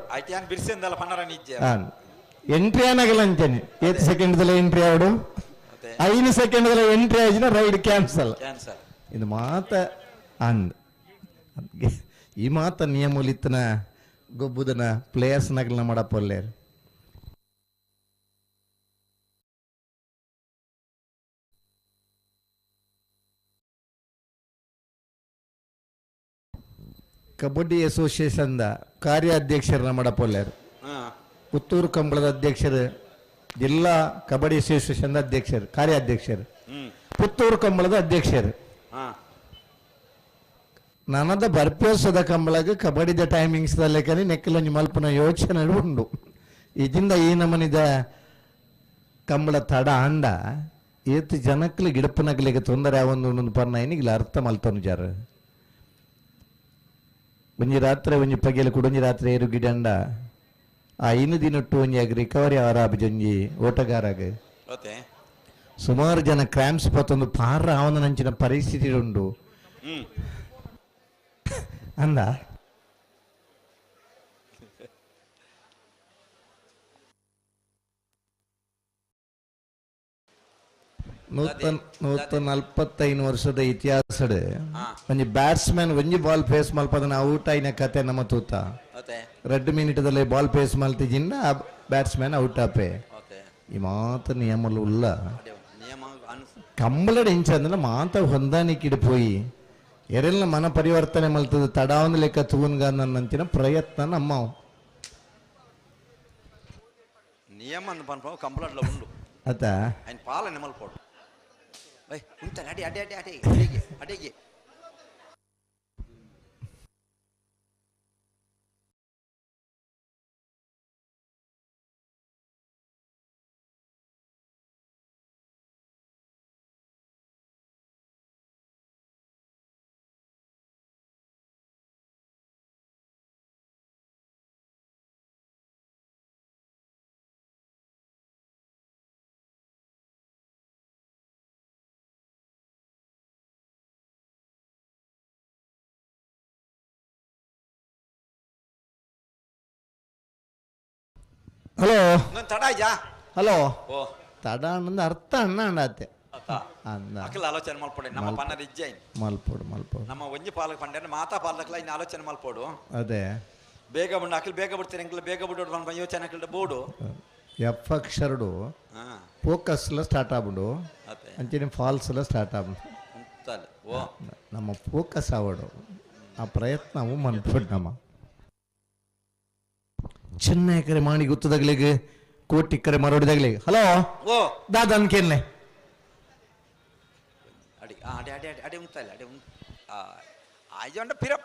ಎಂಟ್ರಿ ಆನಾಗಲ್ಲ ಅಂತಾನೆ ಏತ್ ಸೆಕೆಂಡ್ ಎಂಟ್ರಿ ಆವಡು 5 ಸೆಕೆಂಡ್ ಎಂಟ್ರಿ ಆಯ್ತು ರೈಡ್ ಕ್ಯಾನ್ಸಲ್. ಇದು ಮಾತ ಅಂದ್ ಈ ಮಾತ ನಿಯಮಲಿತ್ತನ ಗೊಬ್ಬುದನ ಪ್ಲೇಯರ್ಸ್ ನಗಲ್ನ ಮಾಡಪ್ಪಲ್ಲೇರು. ಕಬಡ್ಡಿ ಅಸೋಸಿಯೇಷನ್ ಕಾರ್ಯಾಧ್ಯಕ್ಷರನ್ನ ಮಾಡಪೊಲ್ಲೇರು, ಪುತ್ತೂರು ಕಂಬಳದ ಅಧ್ಯಕ್ಷರು, ಜಿಲ್ಲಾ ಕಬಡ್ಡಿ ಅಸೋಸಿಯೇಷನ್ ಅಧ್ಯಕ್ಷರು ಕಾರ್ಯಾಧ್ಯಕ್ಷರು, ಪುತ್ತೂರು ಕಂಬಳದ ಅಧ್ಯಕ್ಷರು. ನನದ ಬರ್ಪೇಸದ ಕಂಬಳಗ ಕಬಡ್ಡಿದ ಟೈಮಿಂಗ್ಸ್ ಲೆಕ್ಕನೆ ನೆಕ್ಕಲೊಂಜಿ ಮಲ್ಪನ ಯೋಚನೆ ಉಂಡು. ಇದಿಂದ ಈ ನಮನಿದ ಕಂಬಳ ತಡ ಅಂಡ ಏತ್ ಜನಕ್ಲು ಗಿಡಪನಗ್ಲಿಗೆ ತೊಂದರೆ ಒಂದು ಪರ್ನ ಏನಿಲ್ಲ ಅರ್ಥ ಮಲ್ತನು ಜಾರ. ಒಂಜಿ ರಾತ್ರಿ ಒಂಜಿ ಪಗೆಲ ಕುಡೊಂಜಿ ರಾತ್ರಿ ಏರು ಗಿಡಂಡ ಆ 5 ದಿನಟ್ಟು ಒಂಜಿ ಆಗ ರಿಕವರಿ ಅವರ ಒಂಜಿ ಓಟಗಾರಾಗ ಸುಮಾರು ಜನ ಕ್ರ್ಯಾಂಪ್ಸ್ ಪತ್ತೊಂದು ಪಾರ ಅವನ ನಂಚಿನ ಪರಿಸ್ಥಿತಿ ಉಂಡು ಅಂದ. ನೂತ 45 ವರ್ಷದ ಇತಿಹಾಸಡ್ ಒಂಜಿ ಬ್ಯಾಟ್ಸ್ಮನ್ ಒಂಜಿ ಬಾಲ್ ಫೇಸ್ ಮಲ್ಪದನ ಔಟ್ ಆಯಿನ ಕತೆ ನಮ್ಮ ತೂತ. 2 ಮಿನಿಟ್ದಲ್ಲಿ ಬಾಲ್ ಫೇಸ್ ಮಲ್ತಿಜಿನ್ನ ಬ್ಯಾಟ್ಸ್ಮನ್ ಔಟ್ ಆಪೆ. ಈ ಮಾತ ನಿಯಮಲು ಉಲ್ಲ ಕಂಬಳಡ್ ಇಂಚಂದ್ರೆ ಮಾತ ಹೊಂದಾಣಿಕೆ ಪೋಯಿ ಎರೆಲ್ಲ ಮನ ಪರಿವರ್ತನೆ ಮಲ್ತದ ತಡಾವೊಂದು ಲೆಕ್ಕ ತೂನ್ಗ ನನ್ನಂತಿನ ಪ್ರಯತ್ನ ನಮ್ಮ ನಿಯಮ ಕಂಬಳಡ್ಲ ಉಂಡು ಅತ ఆయన ಪಾಲನೆ ಮಲ್ಪೋಡು. ಅಡಿ ಅಡಿ ಅಡಿ ಅಡಿ ಅಡಿಗೆ ಅಡಿಗೆ ಹಲೋ ತಡ ಆಯ್ತಾ? ಹಲೋ ಓ ತಡ ಅನ್ನೊಂದು ಅರ್ಥ ಅಣ್ಣ ಅಣ್ಣಾತೆ ಅಕಲ್ ಆಲೋಚನೆ ಮಲ್ಪೊಡೆ ನಮ್ಮ ಪನ್ನರ ಇಜ್ಜೆ ಮಲ್ಪೋಡು ಮಲ್ಪೋಡು ನಮ್ಮ ಒಂಜಿ ಪಾಲಕ್ ಪಂಡೆ ಮಾತಾ ಪಾಲಕ್ಲ ಇನ್ನು ಆಲೋಚನೆ ಮಲ್ಪೋಡು. ಅದೇ ಬೇಗ ಬಿಡು ಅಕಲ್ ಬೇಗ ಬಿಡ್ತೀರಿ ಎಂಕಲ್ ಬೇಗ ಬಿಡೋಡು ಯೋಚನೆ ಅಕಲ್ ಬೋಡು ಎಫ್ ಅಕ್ಷರಡು ಫೋಕಸ್ಲ ಸ್ಟಾರ್ಟ್ ಆಗ್ಬಿಡು ಅಂಚನೆ ಫಾಲ್ಸ್ ಎಲ್ಲ ಸ್ಟಾರ್ಟ್ ಆಗ್ಬಿಡು ನಮ್ಮ ಫೋಕಸ್ ಆವಡು ಆ ಪ್ರಯತ್ನವು ಮನ್ಪೋಡು ನಮ್ಮ ಚೆನ್ನೈ ಕರೆ ಮಾಣಿ ಗುತ್ತದಾಗ್ಲಿಗೆ ಕೋಟಿ ಕರೆ ಮರೋಡಿದಾಗ್ಲಿಗೆ. ಹಲೋ ಓ ದಾದ ಅನ್ಕೇನ್ಲೆ ಅಡಿ ಅಡಿ ಅಡಿ ಅಡಿ ಅಡಿ ಉಂಟಲ್ಲ ಅಡಿ ಉಂಟು ಆಯ್ಜಂಡ ಪಿರ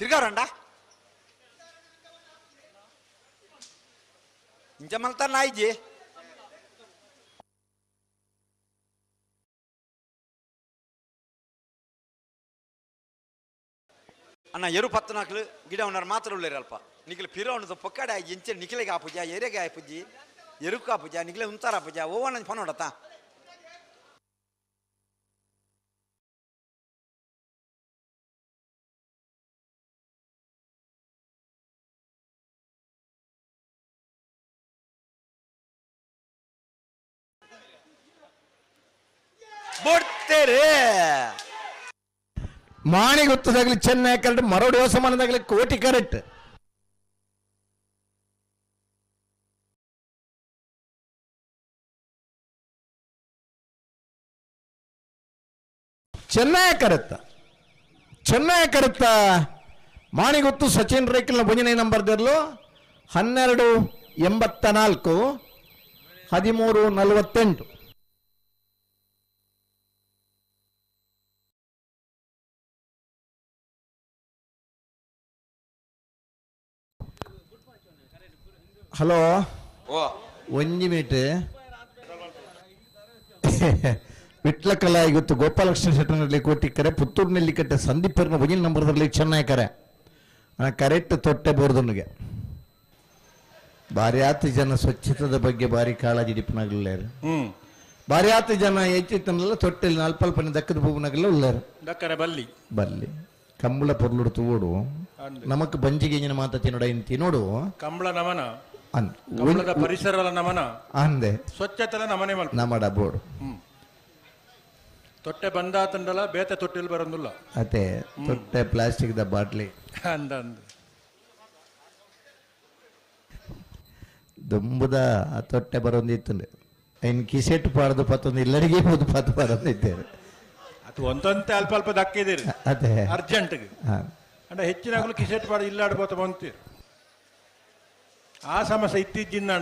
ತಿರ್ಗಾರಂಡ ಇಂಚ ಮಲ್ತಾರ ನಾಯಿಜಿ ಅಣ್ಣ ಎರು ಪತ್ತನಾಕ್ಲು ಗಿಡ ಉಣ್ಣಾರ ಮಾತ್ರ ಉಳ್ಳೇರು ಅಲ್ಪ ನಿಖಿಲ್ ಪಿರೋಣದ ಪೊಕ್ಕಡೆ ಎಂಚೆ ನಿಖಿಲಿಗೆ ಆಪುಜ ಎರೆಗೆ ಆಪುಜಿ ಎರುಕು ಆಪುಜ ನಿಖಿಲೆ ಉಂತಾರ ಆಪುಜ ಓವಣ್ಣ ಪನೋಡತ್ತ ಬೊಡ್ತೇರೆ ಮಾಣಿ ಗೊತ್ತದಾಗಲಿ ಚೆನ್ನೈ ಕರೆಕ್ಟ್ ಮರೋಡಿ ಸಮಾನದಾಗಲಿ ಕೋಟಿ ಕರೆಕ್ಟ್. ಚೆನ್ನೈ ಕರೆತ್ತ ಚೆನ್ನೈ ಕರೆತ್ತ ಮಾಣಿಗೊತ್ತು ಸಚಿನ್ ರೇಖಲ್ನ ಭುಜನೆ ನಂಬರ್ ದೆರ್ಲು 12.84 13.48. ಹಲೋ ಒಂಜಿ ಮಿನಿಟ್ ವಿಟ್ಲ ಕಲಾಯಿ ಗೊತ್ತು ಗೋಪಾಲಕೃಷ್ಣ ಶೆಟ್ಟನಲ್ಲಿ ಕೋಟಿ ಕರೆ ಪುತ್ತೂರು ನೆಲ್ಲಿಕಟ್ಟೆ ಸಂದೀಪರ್ನ ಭುಜಿನ ನಂಬರ್ದಲ್ಲಿ ಚೆನ್ನಾಗಿ ಕರೆ ಕರೆಕ್ಟ್ ತೊಟ್ಟೆ ಬೋರ್ದನಿಗೆ ಭಾರಿ ಆತು ಜನ ಸ್ವಚ್ಛತದ ಬಗ್ಗೆ ಭಾರಿ ಕಾಳಜಿ ಡಿಪ್ಪನಾಗಲಿಲ್ಲ. ಭಾರಿ ಆತು ಜನ ಹೆಚ್ಚಿತ್ತನಲ್ಲ ತೊಟ್ಟೆಲ್ಲಿ ಅಲ್ಪಲ್ಪನೆ ದಕ್ಕದ ಭೂಮನಾಗಲ್ಲ ಉಳ್ಳಾರು ದಕ್ಕರೆ ಬಲ್ಲಿ ಬಲ್ಲಿ ಕಂಬಳ ಪೊರ್ಲುಡು ತೂವೋಡು ನಮಕ್ ಬಂಜಿಗೆ ಇಂಜಿನ ಮಾತ ತಿನ್ನೋಡ ಇಂತಿ ನೋಡು ಕಂಬಳ ನಮನ ಕಂಬಳದ ಪರಿಸರ ನಮನ ಅಂದೆ ಸ್ವಚ್ಛತೆಲ ನಮನೆ ಮಲ್ಪ ನಮಡ ಬೋಡು ತೊಟ್ಟೆ ಬಂದಾತಂಡಲ ಬೇತೆ ತೊಟ್ಟೆಲ್ ಬರಂದುಲ್ಲ ಅತೆ ತೊಟ್ಟೆ ಪ್ಲಾಸ್ಟಿಕ್ the bottle ಅಂದ ಅಂದ ದುಂಬುದ ಆ ತೊಟ್ಟೆ ಬರೋಂದಿತ್ತು ಇನ್ ಕಿಸೆಟ್ ಪಾಡ್ದು ಪತ್ತೊಂದು ಇಲ್ಲರಿಗೆ ಹೋದು ಪತ್ತು ಬರೋಂದಿದ್ದೇವೆ ಅದು ಒಂದೊಂತೆ ಅಲ್ಪ ಅಲ್ಪ ದಕ್ಕಿದ್ದೀರಿ ಅದೇ ಅರ್ಜೆಂಟ್ ಅಂದ್ರೆ ಹೆಚ್ಚಿನಾಗಲೂ ಕಿಸೆಟ್ ಪಾಡ ಇಲ್ಲಾಡ್ಬೋತ ಬಂತೀರಿ ಆ ಸಮಸ್ಯೆ ಇತ್ತೀಚಿನ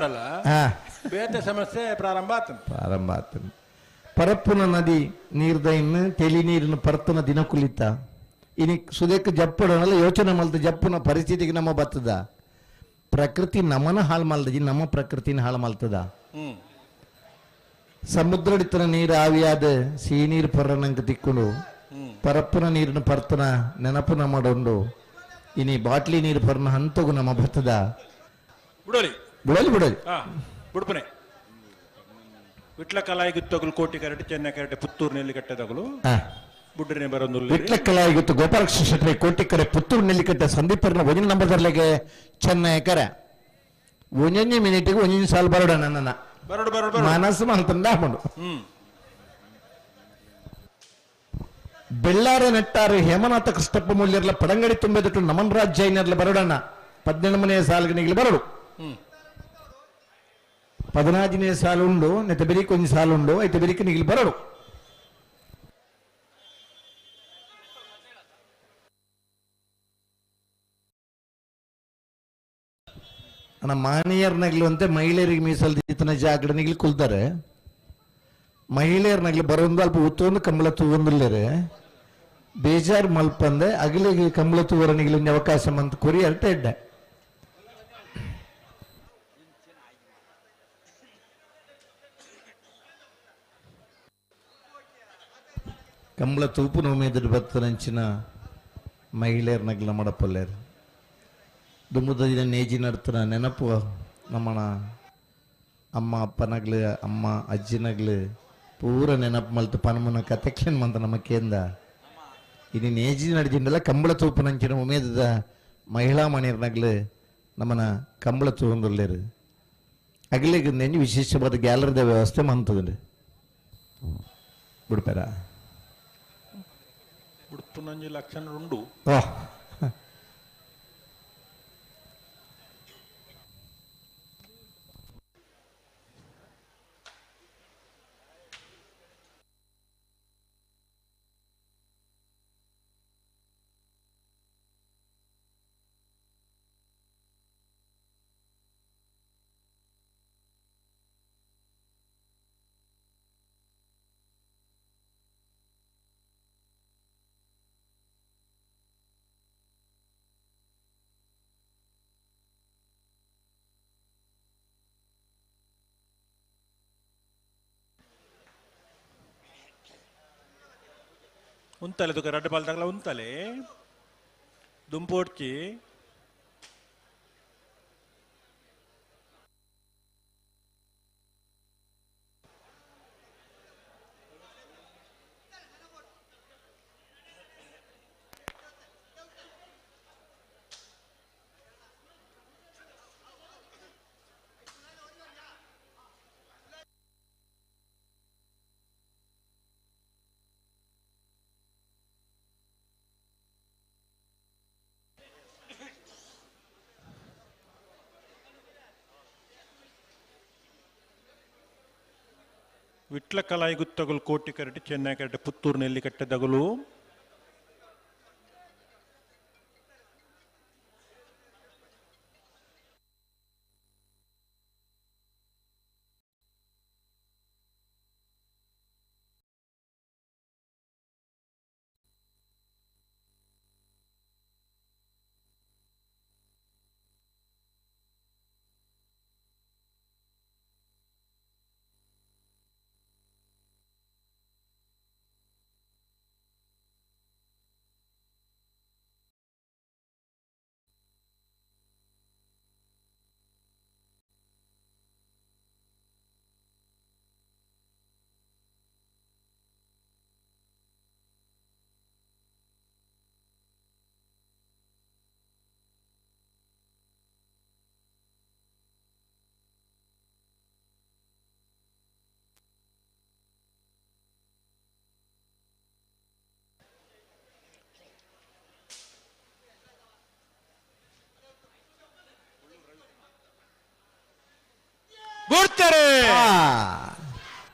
ಬೇತೆ ಸಮಸ್ಯೆ ಪ್ರಾರಂಭ ಆತ ಪ್ರಾರಂಭ ಆತ. ಪರಪ್ಪುನ ನದಿ ನೀರ್ದ ಇನ್ನು ತೆಲಿ ನೀರಿನ ಪರ್ತನ ದಿನ ಕುಲಿತ ಇನಿ ಸುದೇಕ ಜಪ್ಪಡನಲ್ಲ ಯೋಚನೆ ಮಲ್ತ ಜಪ್ಪುನ ಪರಿಸ್ಥಿತಿಗೆ ನಮ್ಮ ಬತ್ತದ ಪ್ರಕೃತಿ ನಮನ ಹಾಳು ಮಲ್ದಜಿ ನಮ್ಮ ಪ್ರಕೃತಿನ ಹಾಳು ಮಲ್ತದ. ಸಮುದ್ರಡಿತನ ನೀರು ಆವಿಯಾದ ಸಿಹಿ ನೀರು ಪರ್ರನಂಗೆ ತಿಕ್ಕೊಂಡು ಪರಪ್ಪುನ ನೀರಿನ ಪರ್ತನ ನೆನಪು ನಮ್ಮಡುಂಡು ಇನಿ ಬಾಟ್ಲಿ ನೀರು ಪರ್ನ ಹಂತಗು ನಮ್ಮ ಬತ್ತದ ಬಿಡೋಲಿ ಬಿಡೋಲಿ ಬಿಡೋಲಿ ಬಿಡ್ಪನೆ ವಿಟ್ಲ ಕಲಾಯಿ ಗುತ್ತಗಲು ಕೋಟಿ ಕರೆಟೆ ಚೆನ್ನೈ ಕರೆಟೆ ಪುತ್ತೂರು ನೆಲ್ಲಿಕಟ್ಟೆದಗಲು ಬುಡ್ರಿನೆ ಬರೋದು ವಿಟ್ಲ ಕಲಾಯಿ ಗುತ್ತು ಗೋಪಾಲಕೃಷ್ಣ ಶೆಟ್ಟರೆ ಕೋಟಿ ಕರೆ ಪುತ್ತೂರು ನೆಲ್ಲಿಕಟ್ಟೆ ಸಂದೀಪರ್ನ ಒಂದಿನ ನಂಬರ್ದರ್ಲೆಗೆ ಚೆನ್ನೈ ಕರೆ ಒಂದೊಂದು ಮಿನಿಟಿಗೆ ಒಂದೊಂದು ಸಾಲು ಬರೋಡ ನನ್ನ ಬರೋಡು ಬರೋಡು ಮನಸ್ಸು ಮಾಡ್ತಂದ ಹಾಕೊಂಡು ಬೆಳ್ಳಾರೆ ನೆಟ್ಟಾರು ಹೇಮನಾಥ ಕೃಷ್ಣಪ್ಪ ಮೂಲ್ಯರ್ಲ ಪಡಂಗಡಿ ತುಂಬಿದಟ್ಟು ನಮನ್ ರಾಜ್ ಜೈನರ್ಲ ಬರೋಡಣ್ಣ 18ನೇ ಸಾಲಿಗೆ ಬರೋಡು 14ನೇ ಸಾಲುಂಡು ನೆತ್ತ ಬೆರಿಕ್ ಒಂದು ಸಾಲುಂಡು ಐತೆ ಬೆರಿಕ್ ನಿಗಿಲ್ ಬರೋಡು. ಅಣ್ಣ ಮಾನಿಯರ್ ನಗ್ಲು ಅಂತೆ ಮಹಿಳೆಯರಿಗೆ ಮೀಸಲು ಜಾಗಡ ನಿಗಿಲ್ ಕುಲ್ತಾರೆ ಮಹಿಳೆಯರ್ ನಗ್ಲು ಬರೋಂದು ಅಲ್ಪ ಉತ್ತೊಂದು ಕಂಬಳ ತೂವೊಂದುಲ್ಲೇರೆ ಬೇಜಾರು ಮಲ್ಪಂದೆ ಅಗಲಿಗೆ ಕಂಬಳ ತೂವರ ನಿಗಿಲಿಂದ ಅವಕಾಶ ಮಂತ್ ಕೊರಿ ಅರ್ಟ ಇಡ್ಡೆ. ಕಂಬಳ ತೂಪು ನೋಮೇದ್ರ ಬತ್ತರಂಚಿನ ಮಹಿಳೆಯರ ನಗ್ಲ ಮಾಡಪಲ್ಲೇರು ದುಮ್ಮದ ನೇಜಿ ನಡ್ತನ ನೆನಪು ನಮ್ಮಣ ಅಮ್ಮ ಅಪ್ಪನಗ್ಲು ಅಮ್ಮ ಅಜ್ಜಿನಗ್ಲು ಪೂರ ನೆನಪು ಮಲ್ತು ಪನಮನ ಕತೆ ಕ್ಲೀನ್ ಮಂತ ನಮ್ಮ ಕೇಂದ ಇನ್ನು ನೇಜಿ ನಡ್ಜಿಂದಲ್ಲ ಕಂಬಳ ತೂಪುನಂಚಿನ ಉಮೇದದ ಮಹಿಳಾ ಮಣಿಯರ್ನಗ್ಲು ನಮ್ಮನ ಕಂಬಳ ತೂಂದುಲ್ಲೇರು ಅಗಲಿಗೆ ನೆಂಜು ವಿಶೇಷವಾದ ಗ್ಯಾಲರಿದ ವ್ಯವಸ್ಥೆ ಮಂತದಂడి ಬಿಡ್ಪಾರ ಉಡುಪುನಂಜಿ ಲಕ್ಷಣ ಉಂಡು ಉಂತಲೆ ತುಕ ರಡ್ಡು ಬಾಲ್ ತಗಲ ಉಂತಲೆ ದುಂಪೋಡ್ಚಿ. ವಿಟ್ಲ ಕಲಾಯಿ ಗುತ್ತಗಲು ಕೋಟಿ ಕರಟಿ ಚೆನ್ನೈ ಕರಟಿ ಪುತ್ತೂರು ನೆಲ್ಲಿಕಟ್ಟೆ ದಗಲು.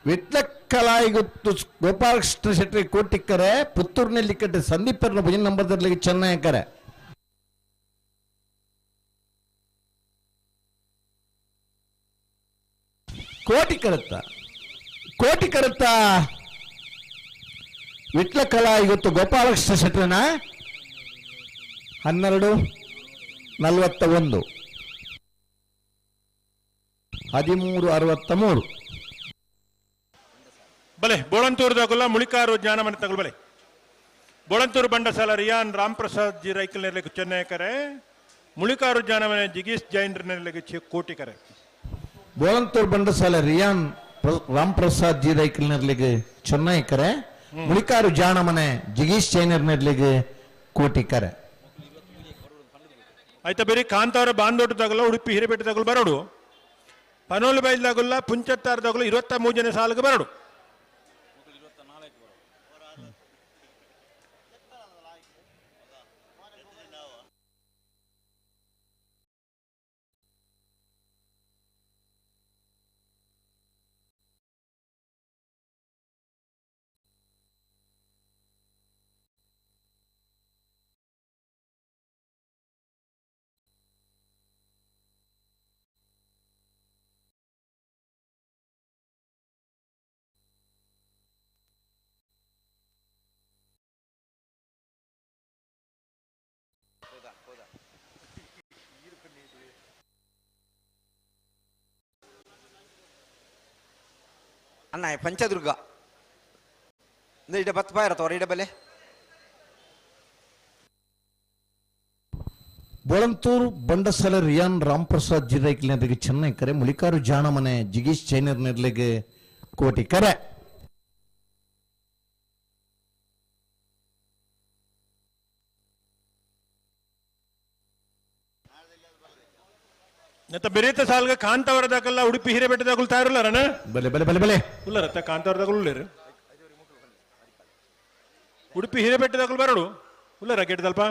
ವಿಟ್ಲಕ್ಕಲಾಯಿಗುತ್ತು ಗೋಪಾಲಕೃಷ್ಣ ಶೆಟ್ಟಿ ಕೋಟಿಕ್ಕರೆ ಪುತ್ತೂರಿನಲ್ಲಿ ಕಟ್ಟೆ ಸಂದೀಪರ್ನ ಭುಜನ್ ನಂಬರ್ದಲ್ಲಿ ಚೆನ್ನೈಕರೆ. ಕೋಟಿ ಕರತ್ತ ಕೋಟಿ ಕರತ್ತ ವಿಟ್ಲಕಲಾಯಿಗುತ್ತು ಗೋಪಾಲಕೃಷ್ಣ ಶೆಟ್ಟರನ 12:41 13:63. ಬಲೆ ಬೋಳಂತೂರು ತಗುಲ ಮುಳಿಕಾರು ಜ್ಞಾನಮನೆ ತಗುಲು ಬಲೆ ಬೋಳಂತೂರು ಬಂಡಸಾಲ ರಿಯಾನ್ ರಾಮ್ಪ್ರಸಾದ್ ಜಿ ರೈಕಲ್ ನೆರಳಿಗೆ ಚೆನ್ನೈಕರೆ ಮುಳಿಕಾರು ಜ್ಞಾನಮನೆ ಜಿಗೀಶ್ ಜೈನ್ ನೆರಳಿಗೆ ಕೋಟಿಕರೆ. ಬೋಳಂತೂರು ಬಂಡಸಾಲ ರಿಯಾನ್ ರಾಮ್ಪ್ರಸಾದ್ ಜಿ ರೈಕಲ್ ನೆರಳಿಗೆ ಚೆನ್ನೈಕರೆ ಮುಳಿಕಾರು ಜಾಣಮನೆ ಜಿಗೀಶ್ ಜೈನರ್ ನೆರಳಿಗೆ ಕೋಟಿಕರೆ. ಆಯ್ತಾ ಬೇರೆ ಕಾಂತಾವರ ಬಾಂದೋಟ ತಗಲ ಉಡುಪಿ ಹಿರೇಪೇಟೆ ತಗಲು ಬರೋಡು ಪನೋಲು ಬೈಲ್ ತಗುಲ್ಲ ಪುಂಚತ್ತಾರ ತಗಲು 23 ಜನ ಸಾಲಿಗೆ ಬರೋಡು. ಅಣ್ಣ ಪಂಚದುರ್ಗ ಇಡ ಬತ್ ಬಾಯರ ತೋರ ಇಡ ಬಲೆ. ಬೋಳಂತೂರು ಬಂಡಸಲ ರಿಯಾನ್ ರಾಮ್ಪ್ರಸಾದ್ ಜಿರೈಕ್ಲಿನರಿಗೆ ಚೆನ್ನೈ ಕರೆ ಮುಳಿಕಾರು ಜಾಣಮನೆ ಜಿಗೀಶ್ ಜೈನರ್ ನೆರ್ಲಿಗೆ ಕೋಟಿ ಕರೆ. ನತ್ತ ಬೆರೀತ ಸಾಲ್ಗ ಕಾಂತಾವರದಾಕಲ್ಲ ಉಡುಪಿ ಹಿರೇಬೆಟ್ಟದಾಗಲು ತಾಯಿರಲ್ಲ ಬಲೆ ಬಲೆ ಬಲೆ ಬಲೆ ಉಲ್ಲರತ್ತ ಕಾಂತಾವರದಾಗಲು ಉಳ್ಳೇರು ಉಡುಪಿ ಹಿರೇಬೆಟ್ಟದಾಗಲು ಬರೋಡು ಉಲ್ಲರ ಕೇಟದಲ್ಪ.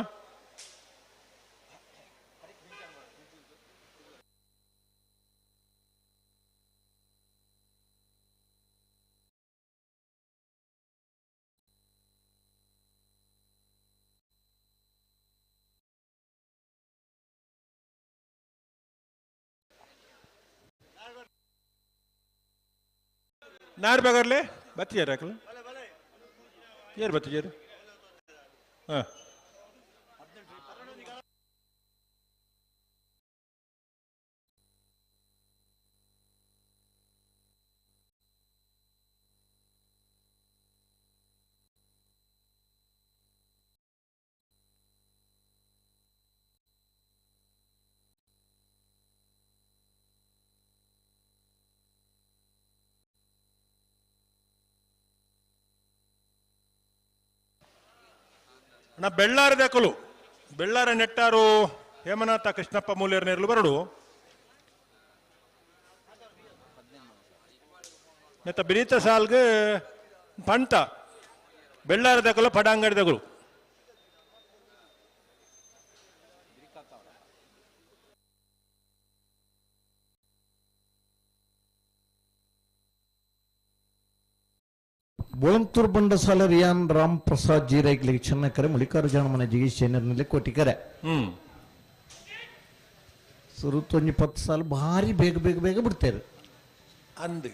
ನಾರ್ ಬಗರ್ಲೆ ಬತ್ತಿಯಾರ ಹಾಕಲು ಏರು ಬತ್ತಿಯಾರು ಹಾಂ. ಅಣ್ಣ ಬೆಳ್ಳಾರ ದಕಲು ಬೆಳ್ಳಾರ ನೆಟ್ಟಾರು ಹೇಮನಾಥ ಕೃಷ್ಣಪ್ಪ ಮೂಲ್ಯರ ನೇರ್ಲು ಬರಡು ನೆತ್ತ ಬಿರಿತ ಸಾಲ್ಗೆ ಪಂಟ ಬೆಳ್ಳಾರ ದಕಲು ಪಡಾಂಗಡಿ ದಕಲು ಬೋಳಂತೂರು ಬಂಡಸಾಲ ರಿಯಾನ್ ರಾಮ್ ಪ್ರಸಾದ್ ಜೀರೈಕ್ಲಿಗೆ ಚೆನ್ನಕರೆ ಮುಳಿಕಾರು ಜಾಣಮನೆ ಜಿಗೀಶ್ ಜೈನರ್ನಲ್ಲಿ ಕೋಟಿಕರೆ ಸುರುತ್ತೊಂಜಿ 10 ಸಾಲ ಭಾರಿ ಬೇಗ ಬೇಗ ಬೇಗ ಬಿಡ್ತೇವೆ ಅಂದು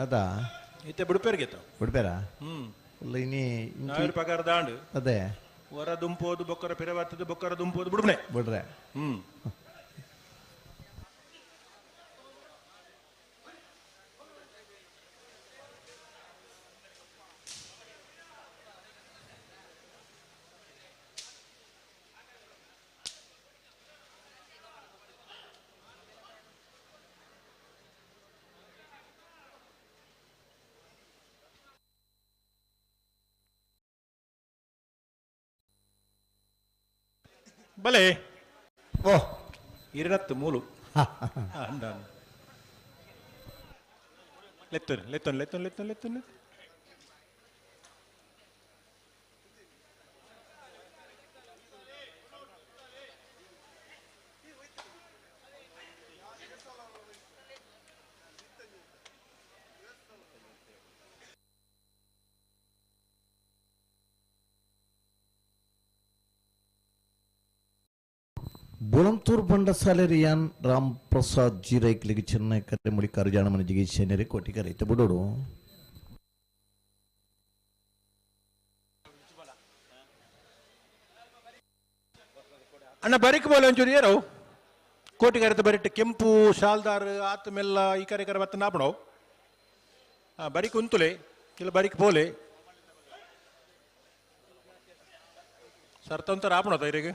ಅದಾ ಇತ್ತೆ ಬಿಡ್ಪೇರ್ಗೆ ಬಿಡ್ಬೇರ ಇಲ್ಲ ಇನಿ ನಾವಿರ ಪಗಾರ ದಾಂಡು ಅದೇ ಹೊರ ದುಂಪೋದು ಬೊಕ್ಕರ ಪಿರವತ್ತದು ಬೊಕ್ಕರ ದುಂಪೋದು ಬಿಡ್ಬನೆ ಬಿಡ್ರೆ ಬಲೆ ಓ ಇರತ್ತು ಮೂಲು ಲೆತ್ತನ್ ಲೆತ್ತನ್ ಲೆತ್ತನ್ ಲೆತ್ತನ್ ಲೆತ್ತನ್ ಬೋಳಂತೂರು ಬಂಡಸಾಲೆ ರಿಯಾನ್ ರಾಮ್ ಪ್ರಸಾದ್ ಜೀರೈಕ್ಲಿಗೆ ಚೆನ್ನೈ ಕರೆ ಮುಳಿಕಾರು ಜಾಣಮನೆ ಜಿಗೀಶ್ ಜೈನರಿ ಕೋಟಿಕರೆ ಇತ್ತು ಬಿಡೋಡು ಅಣ್ಣ ಬರಿಕ್ ಬೋಲೆ ಒಂಚೂರು ಏರವು ಕೋಟಿಗಾರತ ಬರಿಟ್ಟು ಕೆಂಪು ಶಾಲ್ದಾರ್ ಆತ ಮೆಲ್ಲ ಈ ಕರೆ ಕರೆ ಬತ್ತ ನಾಪಣವು ಹಾಂ ಬರಿಕ್ ಉಂತುಲೆ ಇಲ್ಲ ಬರಿಕ್ ಪೋಲೆ ಸರ್ತಂತರ ಆಪಣದ ಇರಿಗೆ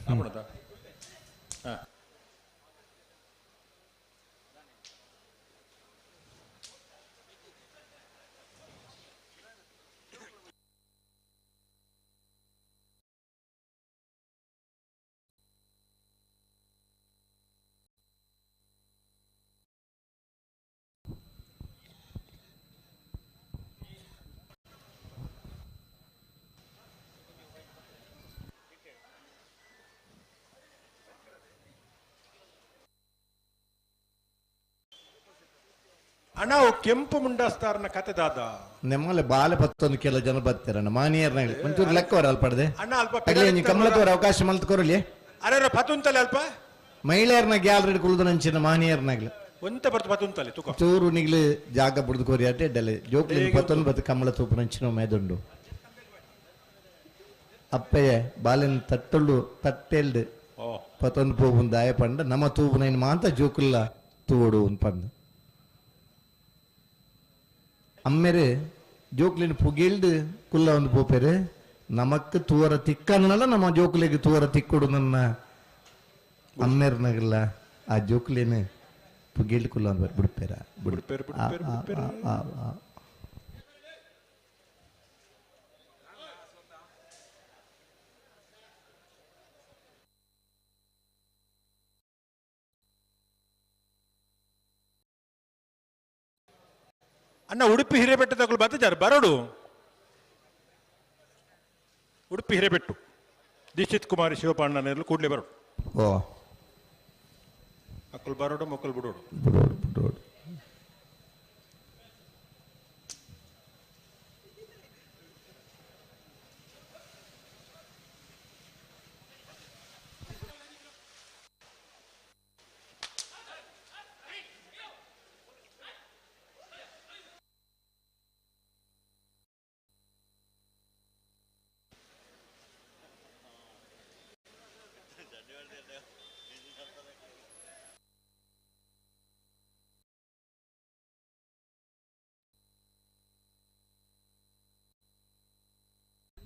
ಆಪಣದ ಹಾಂ ಅಣ್ಣ ಅವು ಕೆಂಪು ಮುಂಡಾಸ್ತಾರನ ಕತೆ ದಾದ ನೆಮ್ಮಲೆ ಬಾಲೆ ಪತ್ತೊಂದು ಕೆಲ ಜನ ಬರ್ತೀರಣ್ಣ ಮಾನಿಯರ್ನ ಹೇಳಿ ಒಂಚೂರು ಲೆಕ್ಕವರ ಅಲ್ಪ ಪಡೆದೆ ಅಣ್ಣ ಅಲ್ಪ ಅಗ್ಲಿ ಕಮಲದವರ ಅವಕಾಶ ಮಲ್ತ್ಕೊರಲಿ ಅರೆ ಪತುಂತಲೆ ಅಲ್ಪ ಮಹಿಳೆಯರ್ನ ಗ್ಯಾಲರಿ ಕುಳ್ದು ನಂಚಿನ ಮಾನಿಯರ್ನಾಗ್ಲಿ ಒಂತೆ ಬರ್ತು ಪತುಂತಲೆ ತುಕ ಚೂರು ನಿಗ್ಲು ಜಾಗ ಬುಡ್ದು ಕೋರಿ ಅಡ್ಡೆ ಡಲೆ ಜೋಕ್ಲಿ ಪತ್ತೊಂದು ಬತ್ತು ಕಮಲ ತೂಪು ನಂಚಿನ ಮೇದುಂಡು ಅಪ್ಪಯ್ಯ ಬಾಲಿನ ತಟ್ಟೊಳ್ಳು ತಟ್ಟೆಲ್ಡು ಪತ್ತೊಂದು ಪೋಪುನ್ ದಾಯ ಪಂಡ ನಮ್ಮ ತೂಪುನ ಮಾಂತ ಜೋಕುಲ್ಲ ತೂಡು ಪಂಡ ಅಮ್ಮೇರೆ ಜೋಕ್ಲಿನ ಪುಗಿಲ್ದು ಕುಲ್ಲ ಒಂದು ಪೋಪೆರೆ ನಮಕ್ ತೂವರ ತಿಕ್ಕನ್ನಲ್ಲ ನಮ್ಮ ಜೋಕುಲಿಗೆ ತೂವರ ತಿಕ್ಕುಡು ನನ್ನ ಅಮ್ಮೇರ್ನಾಗಲ್ಲ ಆ ಜೋಕುಲೇನೆ ಪುಗಿಲ್ದು ಕುಲ್ಲ ಒಂದು ಬಿಡ್ಪೇರ ಬಿಡ್ಪೇರು ಬಿಡ್ಪೇರು ಬಿಡ್ಪೇರು ಅಣ್ಣ ಉಡುಪಿ ಹಿರೇಬೆಟ್ಟದಗಳು ಬತ್ತಿದ್ದಾರೆ ಬರಡು ಉಡುಪಿ ಹಿರೇಬೆಟ್ಟು ದೀಕ್ಷಿತ್ ಕುಮಾರಿ ಶಿವಪಾಂಡನೆಲ್ಲ ಕೂಡಲೇ ಬರೋಡು ಓ ಮಕ್ಕಳು ಬರೋಡು ಮಕ್ಕಳು ಬಿಡೋಡು ಬಿಡೋಡು ಬಿಡೋಡು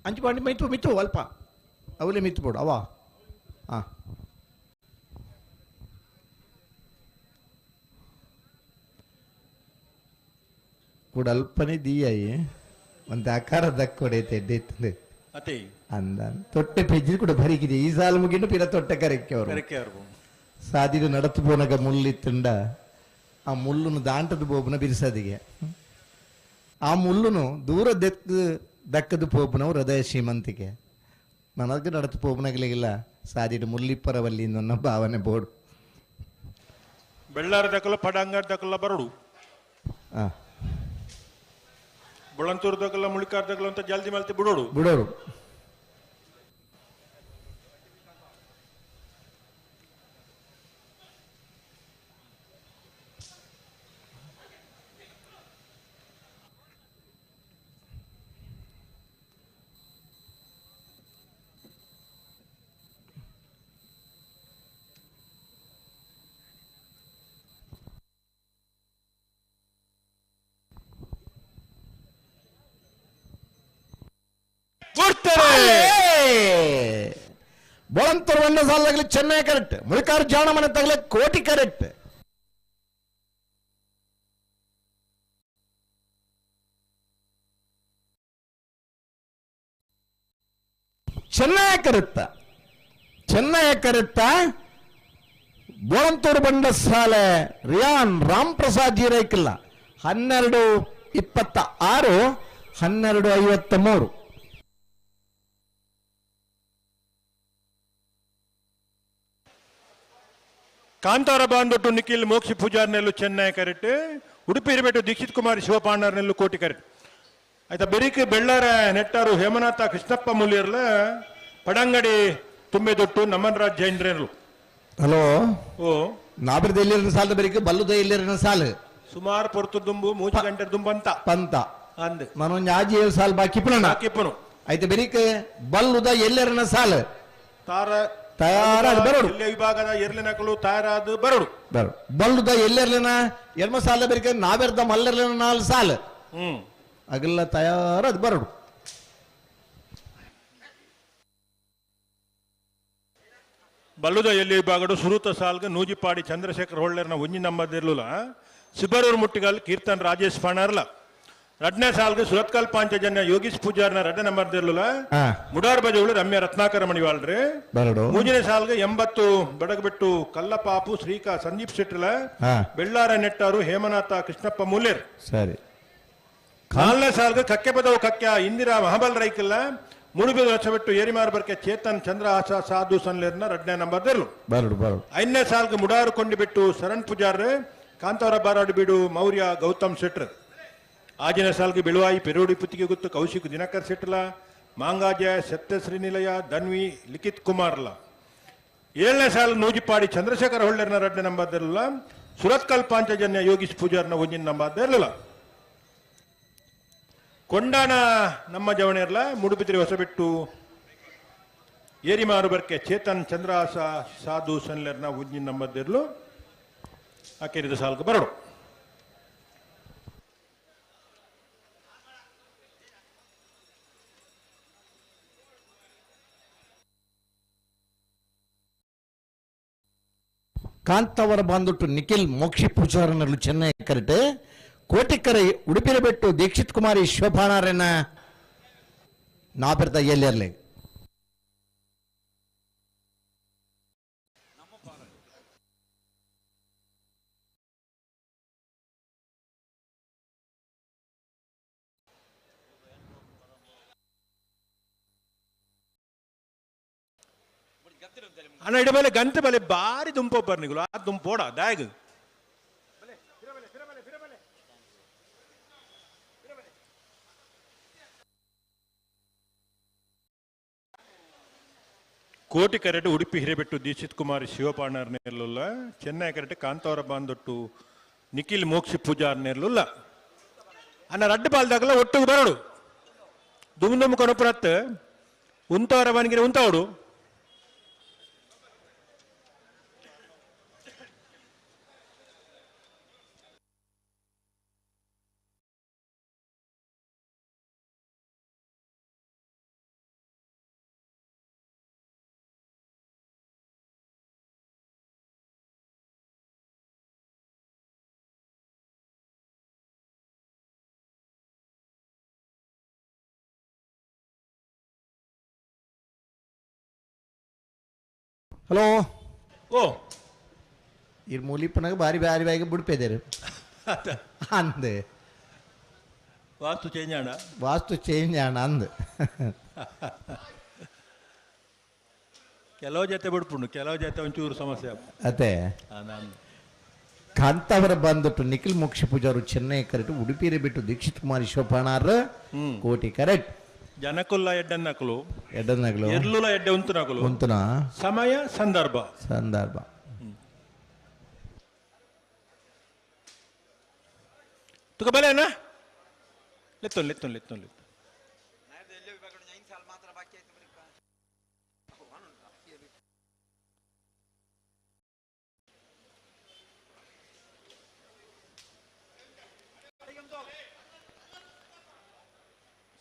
ಅಂಚು ಪಾಂಡಿ ಮಿತ್ತು ಮಿತ್ತು ಅಲ್ಪ ಅವಲೇ ಮಿತ್ತು ಬೋಡು ಅವಾ ಹಾಂ ಕೂಡ ಅಲ್ಪನೇ ದೀಯಾಯಿ ಒಂದು ಆಕಾರ ದಕ್ಕೊಡೈತೆ ಎಡ್ಡೆ ಇತ್ತು. ಅತೆ. ಅಂದ ತೊಟ್ಟೆ ಪೆಜ್ಜಿ ಕೂಡ ಬರಿಕಿದೆ ಈ ಸಾಲು ಮುಗಿಂಡು ಪಿರ ತೊಟ್ಟೆ ಕರೆಕ್ಕೆ ಅವರು. ಕರೆಕ್ಕೆ ಅವರು. ಸಾದಿಡು ನಡತು ಪೋನಗ ಮುಳ್ಳಿತ್ತುಂಡ ಆ ಮುಳ್ಳುನು ದಾಂಟದ ಬೋಬುನ ಬಿರ್ಸದಿಗೆ ಆ ಮುಳ್ಳುನು ದೂರ ದೆಕ್ ದಕ್ಕದ ಪೋಪುನವು ಹೃದಯ ಶ್ರೀಮಂತಿಕೆ. ನನಗೆ ನಡತು ಪೋಪುನಗಲಿಲ್ಲ ಸಾದಿಡು ಮುಳ್ಳಿಪ್ಪರವಲ್ಲಿ ನನ್ನ ಭಾವನೆ ಬೋರ್ಡು. ಬೆಳ್ಳಾರ ದಕ್ಕಲ ಪಡಂಗಾರ ದಕ್ಕಲ ಬರಡು. ಬೊಳಂತೂರು ದಕ್ಕಲ ಮುಳಿಕಾರ ದಕ್ಕಲ ಅಂತ ಜಲ್ದಿ ಮಲ್ತಿ ಬಿಡೋಡು. ಬಿಡೋಡು. ಬೊಳಂತೂರು ಒಂದೇ ಸಾಲಾಗಲಿ ಚೆನ್ನೈ ಕರೆಕ್ಟ್, ಮುಳಿಕಾರು ಜಾಣ ಮನೆ ತಗಲೆ ಕೋಟಿ ಕರೆಕ್ಟ್. ಚೆನ್ನೈ ಕರೆಕ್ಟ, ಚೆನ್ನೈ ಕರೆಕ್ಟ. ಬೋಳಂತೂರು ಬಂಡ ಸಾಲೆ ರಿಯಾನ್ ರಾಮ್ ಪ್ರಸಾದ್ ಜೀರೈಕಿಲ್ಲ. 12:26, 12:53. ಕಾಂತಾರ ಬಾಂದೊಟ್ಟು ನಿಖಿಲ್ ಮೋಕ್ಷಿ ಪೂಜಾರ್ನೆಲ್ಲು ಚೆನ್ನೈ ಕರೆಕ್ಟ್, ಉಡುಪಿ ಹಿರಿಬೆಟ್ಟು ದೀಕ್ಷಿತ್ ಕುಮಾರ್ ಶಿವಪಾಂಡರ್ನೆಲ್ಲು ಕೋಟಿ ಕರೆಕ್ಟ್. ಆಯ್ತಾ ಬೆರಿಕ್ ಬೆಳ್ಳಾರ ನೆಟ್ಟಾರು ಹೇಮನಾಥ ಕೃಷ್ಣಪ್ಪ ಮುಲಿಯರ್ಲ ಪಡಂಗಡಿ ತುಂಬೆದೊಟ್ಟು ನಮನ್ ರಾಜ್ ಜೈನ್ರೇನ್ಲು. ಹಲೋ. ಓ. ನಾಬ್ರದ ಎಲ್ಲಿರನ ಸಾಲದ ಬೆರಿಕ್ ಬಲ್ಲುದ ಎಲ್ಲಿರನ ಸಾಲು ಸುಮಾರು ಪೊರ್ತು ದುಂಬು ಮೂಜಿ ಗಂಟೆ ದುಂಬಂತ ಪಂತ ಅಂದ್ ನಾನೊಂದು ಆಜಿ ಏಳು ಸಾಲು ಬಾಕಿ ಪುನಣ ಬಾಕಿ ಪುನು. ಆಯ್ತು ಬೆರಿಕ್ ಬಲ್ಲುದ ಎಲ್ಲರನ ಸಾಲು ತಾರ ತಯಾರಾದ ಬರೋಡು. ಎಲ್ಲೆ ವಿಭಾಗದ ಎರ್ಲಿನಕಲು ತಯಾರಾದ ಬರೋಡು. ಬರೋಡು. ಬಲ್ಲುದ ಎಲ್ಲೆರ್ಲಿನ ಎರ್ಮ ಸಾಲ ಬೆರಿಕ ನಾವೆರ್ದ ಮಲ್ಲೆರ್ಲಿನ 4 ಸಾಲು. ಅಗಲ್ಲ ತಯಾರಾದ ಬರೋಡು. ಬಲ್ಲುದ ಎಲ್ಲಿ ವಿಭಾಗಡು ಸುರೂತ ಸಾಲ್ಗ ನೂಜಿಪಾಡಿ ಚಂದ್ರಶೇಖರ್ ಹೊಳ್ಳೆರ್ನ ಒಂಜಿ ನಂಬದಿರ್ಲುಲ ಸಿಬ್ಬರೂರು ಮುಟ್ಟಿಗಲ್ ಕೀರ್ತನ್ ರಾಜೇಶ್ ಫಾಣರ್ಲ ರಡ್ನೇ ಸಾಲ್ಗ ಸುರತ್ಕಲ್ ಪಾಂಚಜನ್ಯ ಯೋಗೀಶ್ ಪೂಜಾರ್ನ ರಡ್ಡ ನಂಬರ್ ದಿರ್ಲುಲ ಮುಡಾರ್ ಬಜೆಗಳು ರಮ್ಯ ರತ್ನಾಕರ ಮಣಿವಾಳ್ರಿ. ಬರಡು. ಮೂಜನೇ ಸಾಲ್ಗ 80 ಬಡಗಬೆಟ್ಟು ಕಲ್ಲಪಾಪು ಶ್ರೀಕಾ ಸಂದೀಪ್ ಶೆಟ್ಟಿಲ ಬೆಳ್ಳಾರ ನೆಟ್ಟಾರು ಹೇಮನಾಥ ಕೃಷ್ಣಪ್ಪ ಮೂಲ್ಯರ್. ಸರಿ. ನಾಲ್ನೇ ಸಾಲ್ಗ ಕಕ್ಕೆ ಪದವು ಕಕ್ಯ ಇಂದಿರಾ ಮಹಾಬಲ್ ರೈಕಲ್ಲ ಮುಡುಬಿದ ಹೊಸಬೆಟ್ಟು ಏರಿಮಾರು ಬರ್ಕೆ ಚೇತನ್ ಚಂದ್ರಹಾಸ ಸಾಧು ಸನ್ಲೇರ್ನ ರಡ್ನೇ ನಂಬರ್ ದಿರ್ಲು. ಬರಡು ಬರಡು. ಐದನೇ ಸಾಲ್ಗ ಮುಡಾರು ಕೊಂಡಿಬಿಟ್ಟು ಶರಣ್ ಪೂಜಾರ್ ಕಾಂತಾವರ ಬಾರಾಡು ಬೀಡು ಮೌರ್ಯ ಗೌತಮ್ ಶೆಟ್ರ್. ಆಜಿನ ಸಾಲ್ಗೆ ಬೆಳುವಾಯಿ ಪೆರೋಡಿ ಪುತ್ತಿಗೆ ಗುತ್ತು ಕೌಶಿಕ್ ದಿನಕರ್ ಶೆಟ್ಲ ಮಾಂಗಾಜ ಸತ್ಯಶ್ರೀ ನಿಲಯ ಧನ್ವಿ ಲಿಖಿತ್ ಕುಮಾರ್ಲ. ಏಳನೇ ಸಾಲು ನೂಜಿಪಾಡಿ ಚಂದ್ರಶೇಖರ್ ಹೊಳ್ಳೆರ್ನ ರಡ್ಡ ನಂಬರ್ ಇರಲಿಲ್ಲ ಸುರತ್ಕಲ್ ಪಾಂಚಜನ್ಯ ಯೋಗೀಶ್ ಪೂಜಾರ್ನ ಒಂಜಿನ ನಂಬರ್ ಇರಲಿಲ್ಲ. ಕೊಂಡಾಣ ನಮ್ಮ ಜವಣಿರ್ಲ ಮುಡುಬಿದ್ರಿ ಹೊಸಬೆಟ್ಟು ಏರಿಮಾರು ಬರ್ಕೆ ಚೇತನ್ ಚಂದ್ರಹಾಸ ಸಾಧು ಸನ್ಲೆರ್ನ ಉಜ್ಜಿನ ನಂಬರ್ ಇರಲು ಆಕೆರಿದ ಸಾಲ್ಗೆ ಬರಡು. ಕಾಂತಾವರ ಬಾಂದೊಟ್ಟು ನಿಖಿಲ್ ಮೋಕ್ಷಿ ಪೂಜಾರನಲ್ಲೂ ಚೆನ್ನೈ ಕರೆಕ್ಟ್, ಕೋಟಿಕ್ಕರೆ ಉಡುಪಿನ ಬೆಟ್ಟು ದೀಕ್ಷಿತ್ ಕುಮಾರಿ ಶೋಭಾನಾರನ್ನ ನಾಪೆರ್ತ ಎಲ್ಲಿರ್ಲಿ. ಅಣ್ಣ ಇಡ ಮೇಲೆ ಗಂಟೆ ಬಲೆ ಬಾರಿ ದುಂಪೊಬ್ಬರ್ ನಿಗುಲು ಆ ದುಂಪೋಡ ದಾಯಗ್. ಕೋಟಿ ಕರೆಟು ಉಡುಪಿ ಹಿರೇಬೆಟ್ಟು ದೀಕ್ಷಿತ್ ಕುಮಾರ್ ಶಿವಪಾಣರ್ ನೇರ್ಲುಲ್ಲ ಚೆನ್ನೈ ಕರೆಟು ಕಾಂತಾವರ ಬಾಂದೊಟ್ಟು ನಿಖಿಲ್ ಮೋಕ್ಷಿ ಪೂಜಾರ್ ನೇರ್ಲುಲ್ಲ. ಅಣ್ಣ ರಡ್ಡು ಬಾಲ್ದಾಗಲ ಒಟ್ಟಿಗೆ ಬರೋಡು ದುಮ್ ದುಮ್ ಕೊನಪುರತ್ ಉಂತವರ ಬನಿಗೆ ಉಂತವಡು. ಹಲೋ ಓ ಇರ್ ಮೂಲಿಪ್ಪನಾಗ ಬಾರಿ ಬಾರಿ ಬಾಯಿಗೆ ಬುಡ್ಪೆದೇರು ಅಂದೆ ವಾಸ್ತು ಚೇಂಜ್ ಆಣ ವಾಸ್ತು ಚೇಂಜ್ ಆಣ ಅಂದ್ ಕೆಲವು ಜೊತೆ ಬಿಡ್ಪುಂಡು, ಕೆಲವು ಜೊತೆ ಒಂಚೂರು ಸಮಸ್ಯೆ ಅದೇ ನಾನು ಕಾಂತಾವರ ಬಂದ್ಬಿಟ್ಟು ನಿಖಿಲ್ ಮೋಕ್ಷ ಪೂಜಾರು ಚೆನ್ನೈ ಕರೆಕ್ಟ್, ಉಡುಪಿರೆ ಬಿಟ್ಟು ದೀಕ್ಷಿತ್ ಕುಮಾರ್ ಶೋಪಾಣಾರ್ ಕೋಟಿ ಕರೆಕ್ಟ್. ಜನಕುಲ್ಲ ಎಡ್ಡನ್ನಕಲು ಎಡ್ಡನ್ನಕಲು ಎರ್ಲುಲ ಎಡ್ಡೆ ಉಂತುನಕಲು ಉಂತುನ ಸಮಯ ಸಂದರ್ಭ ಸಂದರ್ಭ. ತುಕ ಬಲೇನಾ ಲೆತ್ತೊನ್ ಲೆತ್ತೊನ್ ಲೆತ್ತೊನ್ ಲೆತ್ತು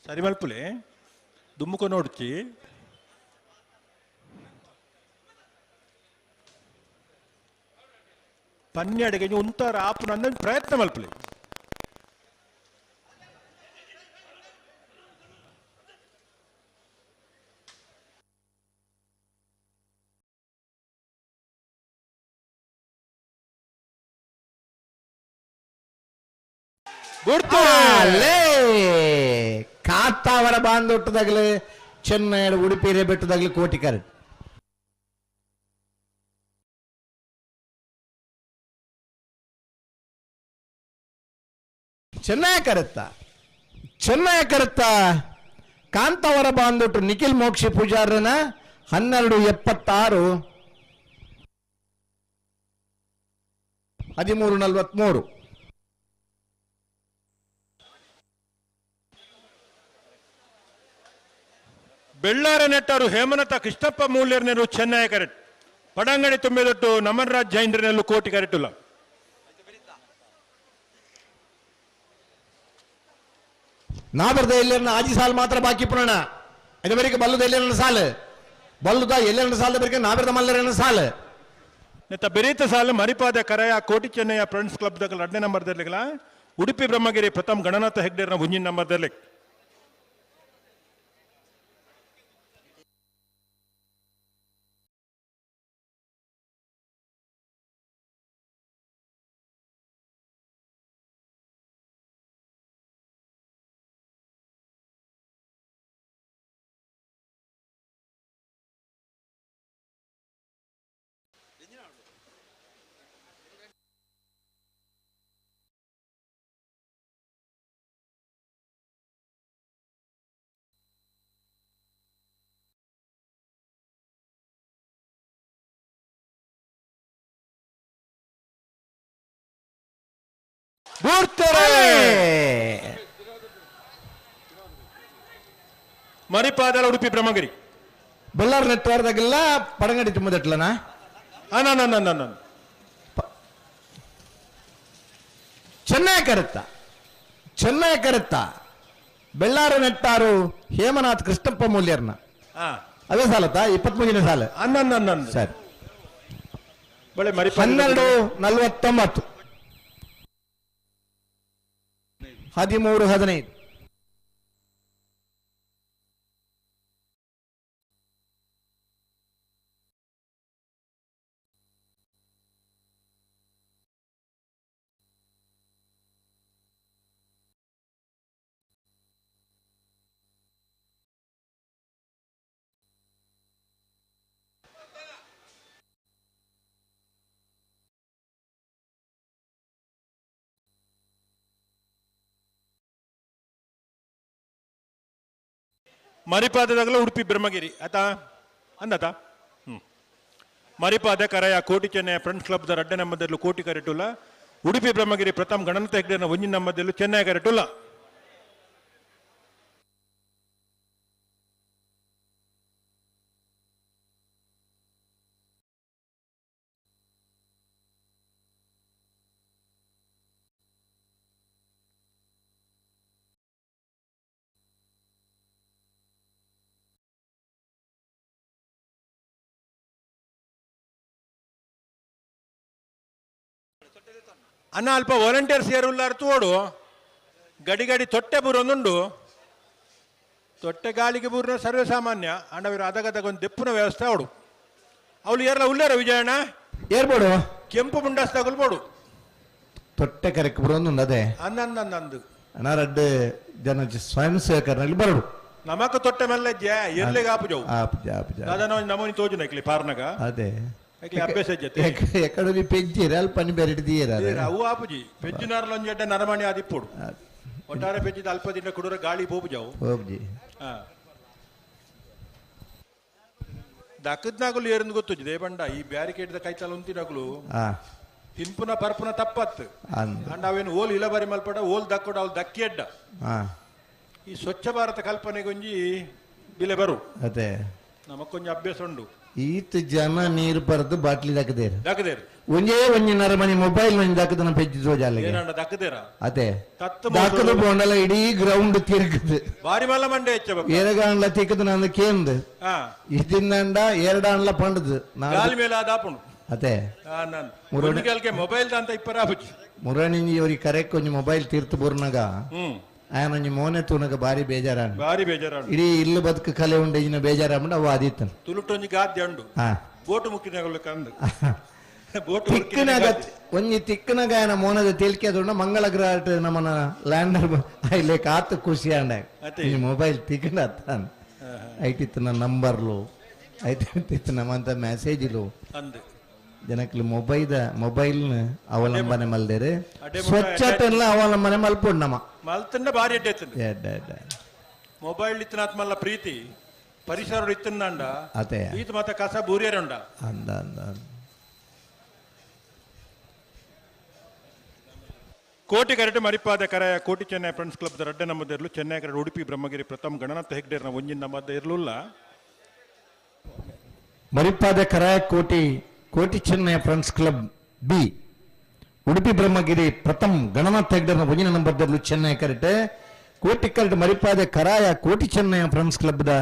ಸರಿ ಮಲ್ಪುಲೆ ದುಮ್ಮುಕ ನೋಡ್ಚಿ ಪನ್ನೆರಡಿಗೆ ಉಂತಾರ ಆಪು ನನ್ನ ಪ್ರಯತ್ನ ಮಲ್ಪುಲೆ. ಕಾತಾವರ ಬಾಂದೊಟ್ಟದಾಗಲೇ ಚೆನ್ನೈ ಉಡುಪಿ ಬೆಟ್ಟದಾಗಲಿ ಕೋಟಿ ಕರೆಕ್ಟ್. ಚೆನ್ನೈ ಕರೆತ್ತ ಚೆನ್ನೈ ಕರೆತ್ತ ಕಾಂತಾವರ ಬಾಂದೊಟ್ಟು ನಿಖಿಲ್ ಮೋಕ್ಷಿ ಪೂಜಾರನ 12:76 13:43. ಬೆಳ್ಳಾರ ನೆಟ್ಟರು ಹೇಮನತ ಕೃಷ್ಣಪ್ಪ ಮೂಲ್ಯರ್ನೆರು ಚೆನ್ನೈ ಕರೆಕ್ಟ್. ಪಡಂಗಡಿ ತುಂಬಿದೊಟ್ಟು ನಮನ್ರಾಜ್ ಜೈಂದ್ರನೆಲ್ಲು ಕೋಟಿ ಕರೆಟುಲ್ಲ. ನಾ ಬರ್ದ ಎಲ್ಲರನ್ನ ಆಜಿ ಸಾಲು ಮಾತ್ರ ಬಾಕಿ ಪುನಣ ಇದು ಬಲ್ಲುದ ಎಲ್ಲರನ್ನ ಸಾಲು ಬಲ್ಲುದ ಎಲ್ಲರನ್ನ ಸಾಲದ ಬರಿಕೆ ನಾ ಬರ್ದ ಮಲ್ಲರನ್ನ ಸಾಲು ನೆತ್ತ ಬೆರೀತ ಸಾಲು ಮರಿಪಾದ ಕರೆಯ ಕೋಟಿ ಚೆನ್ನಯ್ಯ ಫ್ರೆಂಡ್ಸ್ ಕ್ಲಬ್ ದಗಲ್ 2ನೇ ನಂಬರ್ ದರ್ಲಿಗಲ ಉಡುಪಿ ಬ್ರಹ್ಮಗಿರಿ ಪ್ರಥಮ್ ಗಣನಾಥ ಹೆಗ್ಡೇರ್ನ ಮುಂಜಿನ ನಂಬರ್ ದರ್ಲಿಕ್. ಮರಿಪಾದಲ ಉಡುಪಿ ಬ್ರಹ್ಮಗಿರಿ ಬಳ್ಳಾರಿ ನೆಟ್ವಾರ್ದಾಗೆಲ್ಲ ಪಡಂಗಡಿ ತುಂಬದಟ್ಲನಾ? ಚೆನ್ನೈ ಕರೆತ್ತ ಚೆನ್ನೈ ಕರೆತ್ತ ಬೆಳ್ಳಾರ ನೆಟ್ಟಾರು ಹೇಮನಾಥ್ ಕೃಷ್ಣಪ್ಪ ಮೂಲ್ಯರ್ನ ಅದೇ ಸಾಲತ್ತಾ 23ನೇ ಸಾಲ ಸರಿ 12:49 13:15. ಮರಿಪಾದದಾಗಲ ಉಡುಪಿ ಬ್ರಹ್ಮಗಿರಿ ಆತ ಅಂದಾತ ಮರಿಪಾದ ಕರೆಯ ಕೋಟಿ ಚೆನ್ನೈ ಫ್ರೆಂಡ್ಸ್ ಕ್ಲಬ್ the ರಡ್ಡ ನಂಬದಲ್ಲೂ ಕೋಟಿ ಕರೆಟುಲ್ಲ ಉಡುಪಿ ಬ್ರಹ್ಮಗಿರಿ ಪ್ರಥಮ್ ಗಣನಾಥ ಹೆಗ್ಡೆನ ಒಂಜಿನ ನಂಬದಲ್ಲೂ ಚೆನ್ನೈ ಕರೆಟುಲ್ಲ. ಅಣ್ಣ ಅಲ್ಪ ವಾಲಂಟಿಯರ್ಸ್ ಏರುಲ್ಲಾರು ತೋಡು ಗಡಿ ಗಡಿ ತೊಟ್ಟೆ ಬೂರೊಂದುಂಡು ತೊಟ್ಟೆ ಗಾಳಿಗೆ ಬೂರಿನ ಸರ್ವೇ ಸಾಮಾನ್ಯ ಅಣ್ಣವಿರು ಅದಗದಾಗ ಒಂದು ದೆಪ್ಪುನ ವ್ಯವಸ್ಥೆ ಅವಡು ಅವಳು ಏರ್ಲ ಉಳ್ಳೇರ ವಿಜಯಣ್ಣ ಏರ್ಬೋಡು ಕೆಂಪು ಮುಂಡಾಸ್ ತಗೊಳ್ಬೋಡು ತೊಟ್ಟೆ ಕರೆಕ್ ಬರೋದು ಅದೇ ಅಂದಂದು ಅಣ್ಣ ರಡ್ಡು ಜನ ಸ್ವಯಂ ಸೇವಕರಲ್ಲಿ ಬರಡು ನಮಕ ತೊಟ್ಟೆ ಮೇಲೆ ಎರ್ಲೆಗೆ ಆಪುಜವು ಆಪುಜ ಆಪುಜ ದಾದನ ನಮೋನಿ ತೋಜುನ ಇಕ್ಲಿ ಪಾರ್ನಗ ಅದೇ ಐಕ್ಲೆ ಅಭ್ಯಾಸ ಜೊತೆ ಎಕಡೆ ಪೆಜ್ಜಿರ ಅಲ್ಪ ಪನಿ ಬೇರೆ ತೀರ ಅವು ಆಪುಜಿ ಪೆಜ್ಜುನಾರ್ಲ ಒಂಜಿ ಎಡ್ಡೆ ನರಮಣಿ ಆದಿಪ್ಪುಡು ಒಟ್ಟಾರೆ ಪೆಜ್ಜಿದ ಅಲ್ಪ ದಿನ ಕುಡುರ ಗಾಳಿ ಪೋಪುಜವು ಹೋಗ್ಜಿ ದಕ್ಕದ್ನಾಗಲು ಏರಂದು ಗೊತ್ತುಜಿ ದೇಬಂಡ ಈ ಬ್ಯಾರಿಕೇಡ್ the ಕೈತಲ ಉಂತಿನಾಗಲು ತಿನ್ಪುನ ಪರ್ಪುನ ತಪ್ಪತ್ತು ಅಂಡ್ ಅವೇನು ಓಲ್ ಇಲಬರಿ ಮಲ್ಪಡ ಓಲ್ ದಕ್ಕೊಡ ಅವ್ಲು ದಕ್ಕಿ ಎಡ್ಡ ಈ ಸ್ವಚ್ಛ ಭಾರತ ಕಲ್ಪನೆಗೊಂಜಿ ಬಿಲೆ ಬರು ಅದೇ ನಮಕ್ಕೊಂಜಿ ಅಭ್ಯಾಸ ಉಂಡು ಈತ ಜನ ನೀರು ಬರೆದು ಬಾಟ್ಲಿ ದಕ್ಕದೇರು ದಕ್ಕದೇರು ಒಂಜೇ ಒಂಜಿ ನರಮನಿ ಮೊಬೈಲ್ ಒಂಜಿ ದಕ್ಕದನ ಪೆಜ್ಜಿ ತೋಜಾಲಿಗೆ ಏನಂಡ ದಕ್ಕದೇರ ಅದೇ ತತ್ತು ದಕ್ಕದು ಪೋಂಡಲ ಇಡೀ ಗ್ರೌಂಡ್ ತಿರುಗುದು ಬಾರಿ ಮಲ್ಲ ಮಂಡೆ ಹೆಚ್ಚ ಏರಗಾಂಡ್ಲ ತಿಕ್ಕದು ನಾನು ಕೇಂದು ಹಾ ಇದಿಂದಂಡ ಎರಡಾಂಡ್ಲ ಪಂಡದು ಗಾಲಿ ಮೇಲೆ ಅದಾಪುಂಡು ಅದೇ ನಾನು ಮುರುಣಿಗಲ್ಗೆ ಮೊಬೈಲ್ ಅಂತ ಇಪ್ಪರ ಆಪುಜಿ ಮುರಣಿಂಜಿ ಅವ್ರಿಗೆ ಕರೆಕ್ ಒಂಜಿ ಮೊಬೈಲ್ ತೀರ್ತು ಬುರ್ನಗ ಆಯನ ಒಂಜಿ ಮೋನೆ ತೂನಗ ಬಾರಿ ಬೇಜಾರ ಬಾರಿ ಬೇಜಾರ ಇಡೀ ಇಲ್ಲು ಬದುಕು ಕಲೆ ಉಂಡು ಇನ್ನ ಬೇಜಾರ ಅವು ಆದಿತ್ತನು ತುಳುಟೊಂಜಿ ಗಾದ್ಯ ಉಂಡು ಹಾ ಬೋಟು ಮುಕ್ಕಿನಗಳು ಕಂದು ಬೋಟು ತಿಕ್ಕನಾಗ ಒಂಜಿ ತಿಕ್ಕನಾಗ ಆಯನ ಮೋನದ ತೇಲಿಕೆ ಅದೊಂಡ ಮಂಗಳ ಗ್ರಹ ನಮ್ಮನ ಲ್ಯಾಂಡರ್ ಇಲ್ಲೇ ಕಾತು ಖುಷಿ ಅಂಡ ಈ ಮೊಬೈಲ್ ತಿಕ್ಕನ ಐಟಿತ್ತು ನನ್ನ ನಂಬರ್ಲು ಐತಿತ್ತು ನಮ್ಮಂತ ಮೆಸೇಜ್ಲು ಅಂದು ಜನಕ್ಕೆ ಮೊಬೈಲ್ ಮೊಬೈಲ್ ಅವಲಂಬನೆ ಮಲ್ದೇರೆ ಸ್ವಚ್ಛತೆಲ್ಲ ಅವಲಂಬನೆ ಮಲ್ಪೊಂಡು ನಮ್ಮ ಮಲ್ತಂಡ ಬಾರಿ ಎಡ್ಡೆ ಎತ್ತಂಡು ಎಡ್ಡೆ ಎಡ್ಡೆ ಮೊಬೈಲ್ ಇತ್ತನಾತ್ಮಲ್ಲ ಪ್ರೀತಿ ಪರಿಸರ ಇತ್ತಂಡ ಅದೇ ಈತ ಮತ್ತೆ ಕಸ ಬೂರಿಯರುಂಡ ಅಂದ ಅಂದ ಕೋಟಿ ಕರೆಟು ಮರಿಪಾದ ಕರೆಯ ಕೋಟಿ ಚೆನ್ನೈ ಫ್ರೆಂಡ್ಸ್ ಕ್ಲಬ್ ರಡ್ಡೆ ನಮ್ಮದಿರಲು ಚೆನ್ನೈ ಕರೆಡು ಉಡುಪಿ ಬ್ರಹ್ಮಗಿರಿ ಪ್ರಥಮ್ ಗಣನಾಥ ಹೆಗ್ಡೇರ್ನ ಒಂಜಿನ ನಮ್ಮದ ಇರಲಿಲ್ಲ ಮರಿಪಾದ Karaya Koti Koti Chennai friends club B Udupi Brahmagiri Pratham Gananatha ಹೆಗ್ಡೇರ್ನ ಒಂಜಿನ ನಂಬರ್ದಲ್ಲೂ Chennai ಕರೆಟೆ ಕೋಟಿ ಕರೆಟ್ Maripade Karaya Koti Chennai friends club the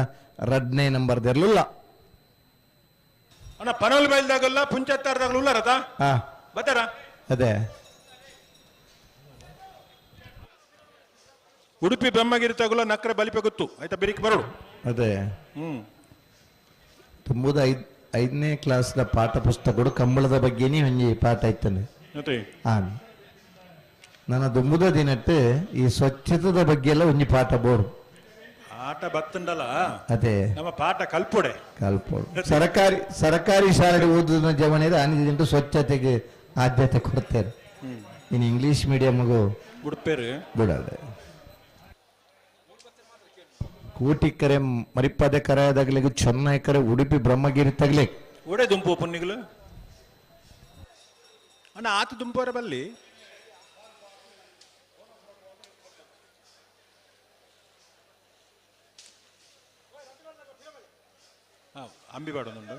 ರಡ್ನೇ ನಂಬರ್ ಇರಲಿಲ್ಲ ಅಣ್ಣ ಪನೋಲ್ ಬೈಲ್ದಾಗಲ್ಲ ಪುಂಚತ್ತಾರದಾಗಲ್ಲ ಉಲ್ಲಾರತ ಹಾ ಬತ್ತಾರ ಅದೇ ಉಡುಪಿ ಬ್ರಹ್ಮಗಿರಿ ತಗುಲ ನಕ್ರೆ ಬಲಿಪೆ ಗೊತ್ತು ಆಯ್ತಾ ಬೆರಿಕ್ ಬರೋಡು ಅದೇ ಹ್ಮ್ ತುಂಬುದ ಐದನೇ ಕ್ಲಾಸ್ದ ಪಾಠ ಪುಸ್ತಕಗಳು ಕಂಬಳದ ಬಗ್ಗೆನೇ ಒಂಜಿ ಪಾಠ ಇತ್ತಂದೆ ಮತ್ತೆ ಆನ್ ನನ್ನ ದುಂಬುದ ದಿನಟ್ಟು ಈ ಸ್ವಚ್ಛತದ ಬಗ್ಗೆ ಎಲ್ಲ ಒಂಜಿ ಪಾಠ ಬೋರ್ಡ್ ಆಟ ಬತ್ತಂಡಲ್ಲ ಅದೇ ನಮ್ಮ ಪಾಠ ಕಲ್ಪೊಡೆ ಕಲ್ಪೋಡು ಸರಕಾರಿ ಸರಕಾರಿ ಶಾಲೆ ಓದುದ ಜವನಿದ ಅನಿದಿಂಟು ಸ್ವಚ್ಛತೆಗೆ ಆದ್ಯತೆ ಕೊಡ್ತಾರೆ ಇನ್ನು ಇಂಗ್ಲಿಷ್ ಮೀಡಿಯಮ್ಗೂ ಉಡುಪೇರು ಬಿಡಲ್ಲ ಕೋಟಿ ಕರೆ ಮರಿಪಾದೆ ಕರಾಯದಾಗಲಿಗೆ ಚೆನ್ನೈ ಕರೆ ಉಡುಪಿ ಬ್ರಹ್ಮಗಿರಿ ತಗ್ಲಿ ಒಡೆ ದುಂಪು ಪುಣ್ಣಿಗಳು ಅಣ್ಣ ಆತ ದುಂಪೋರ ಬಲ್ಲಿ ಅಂಬಿ ಬಾಡೊಂದುಂಡು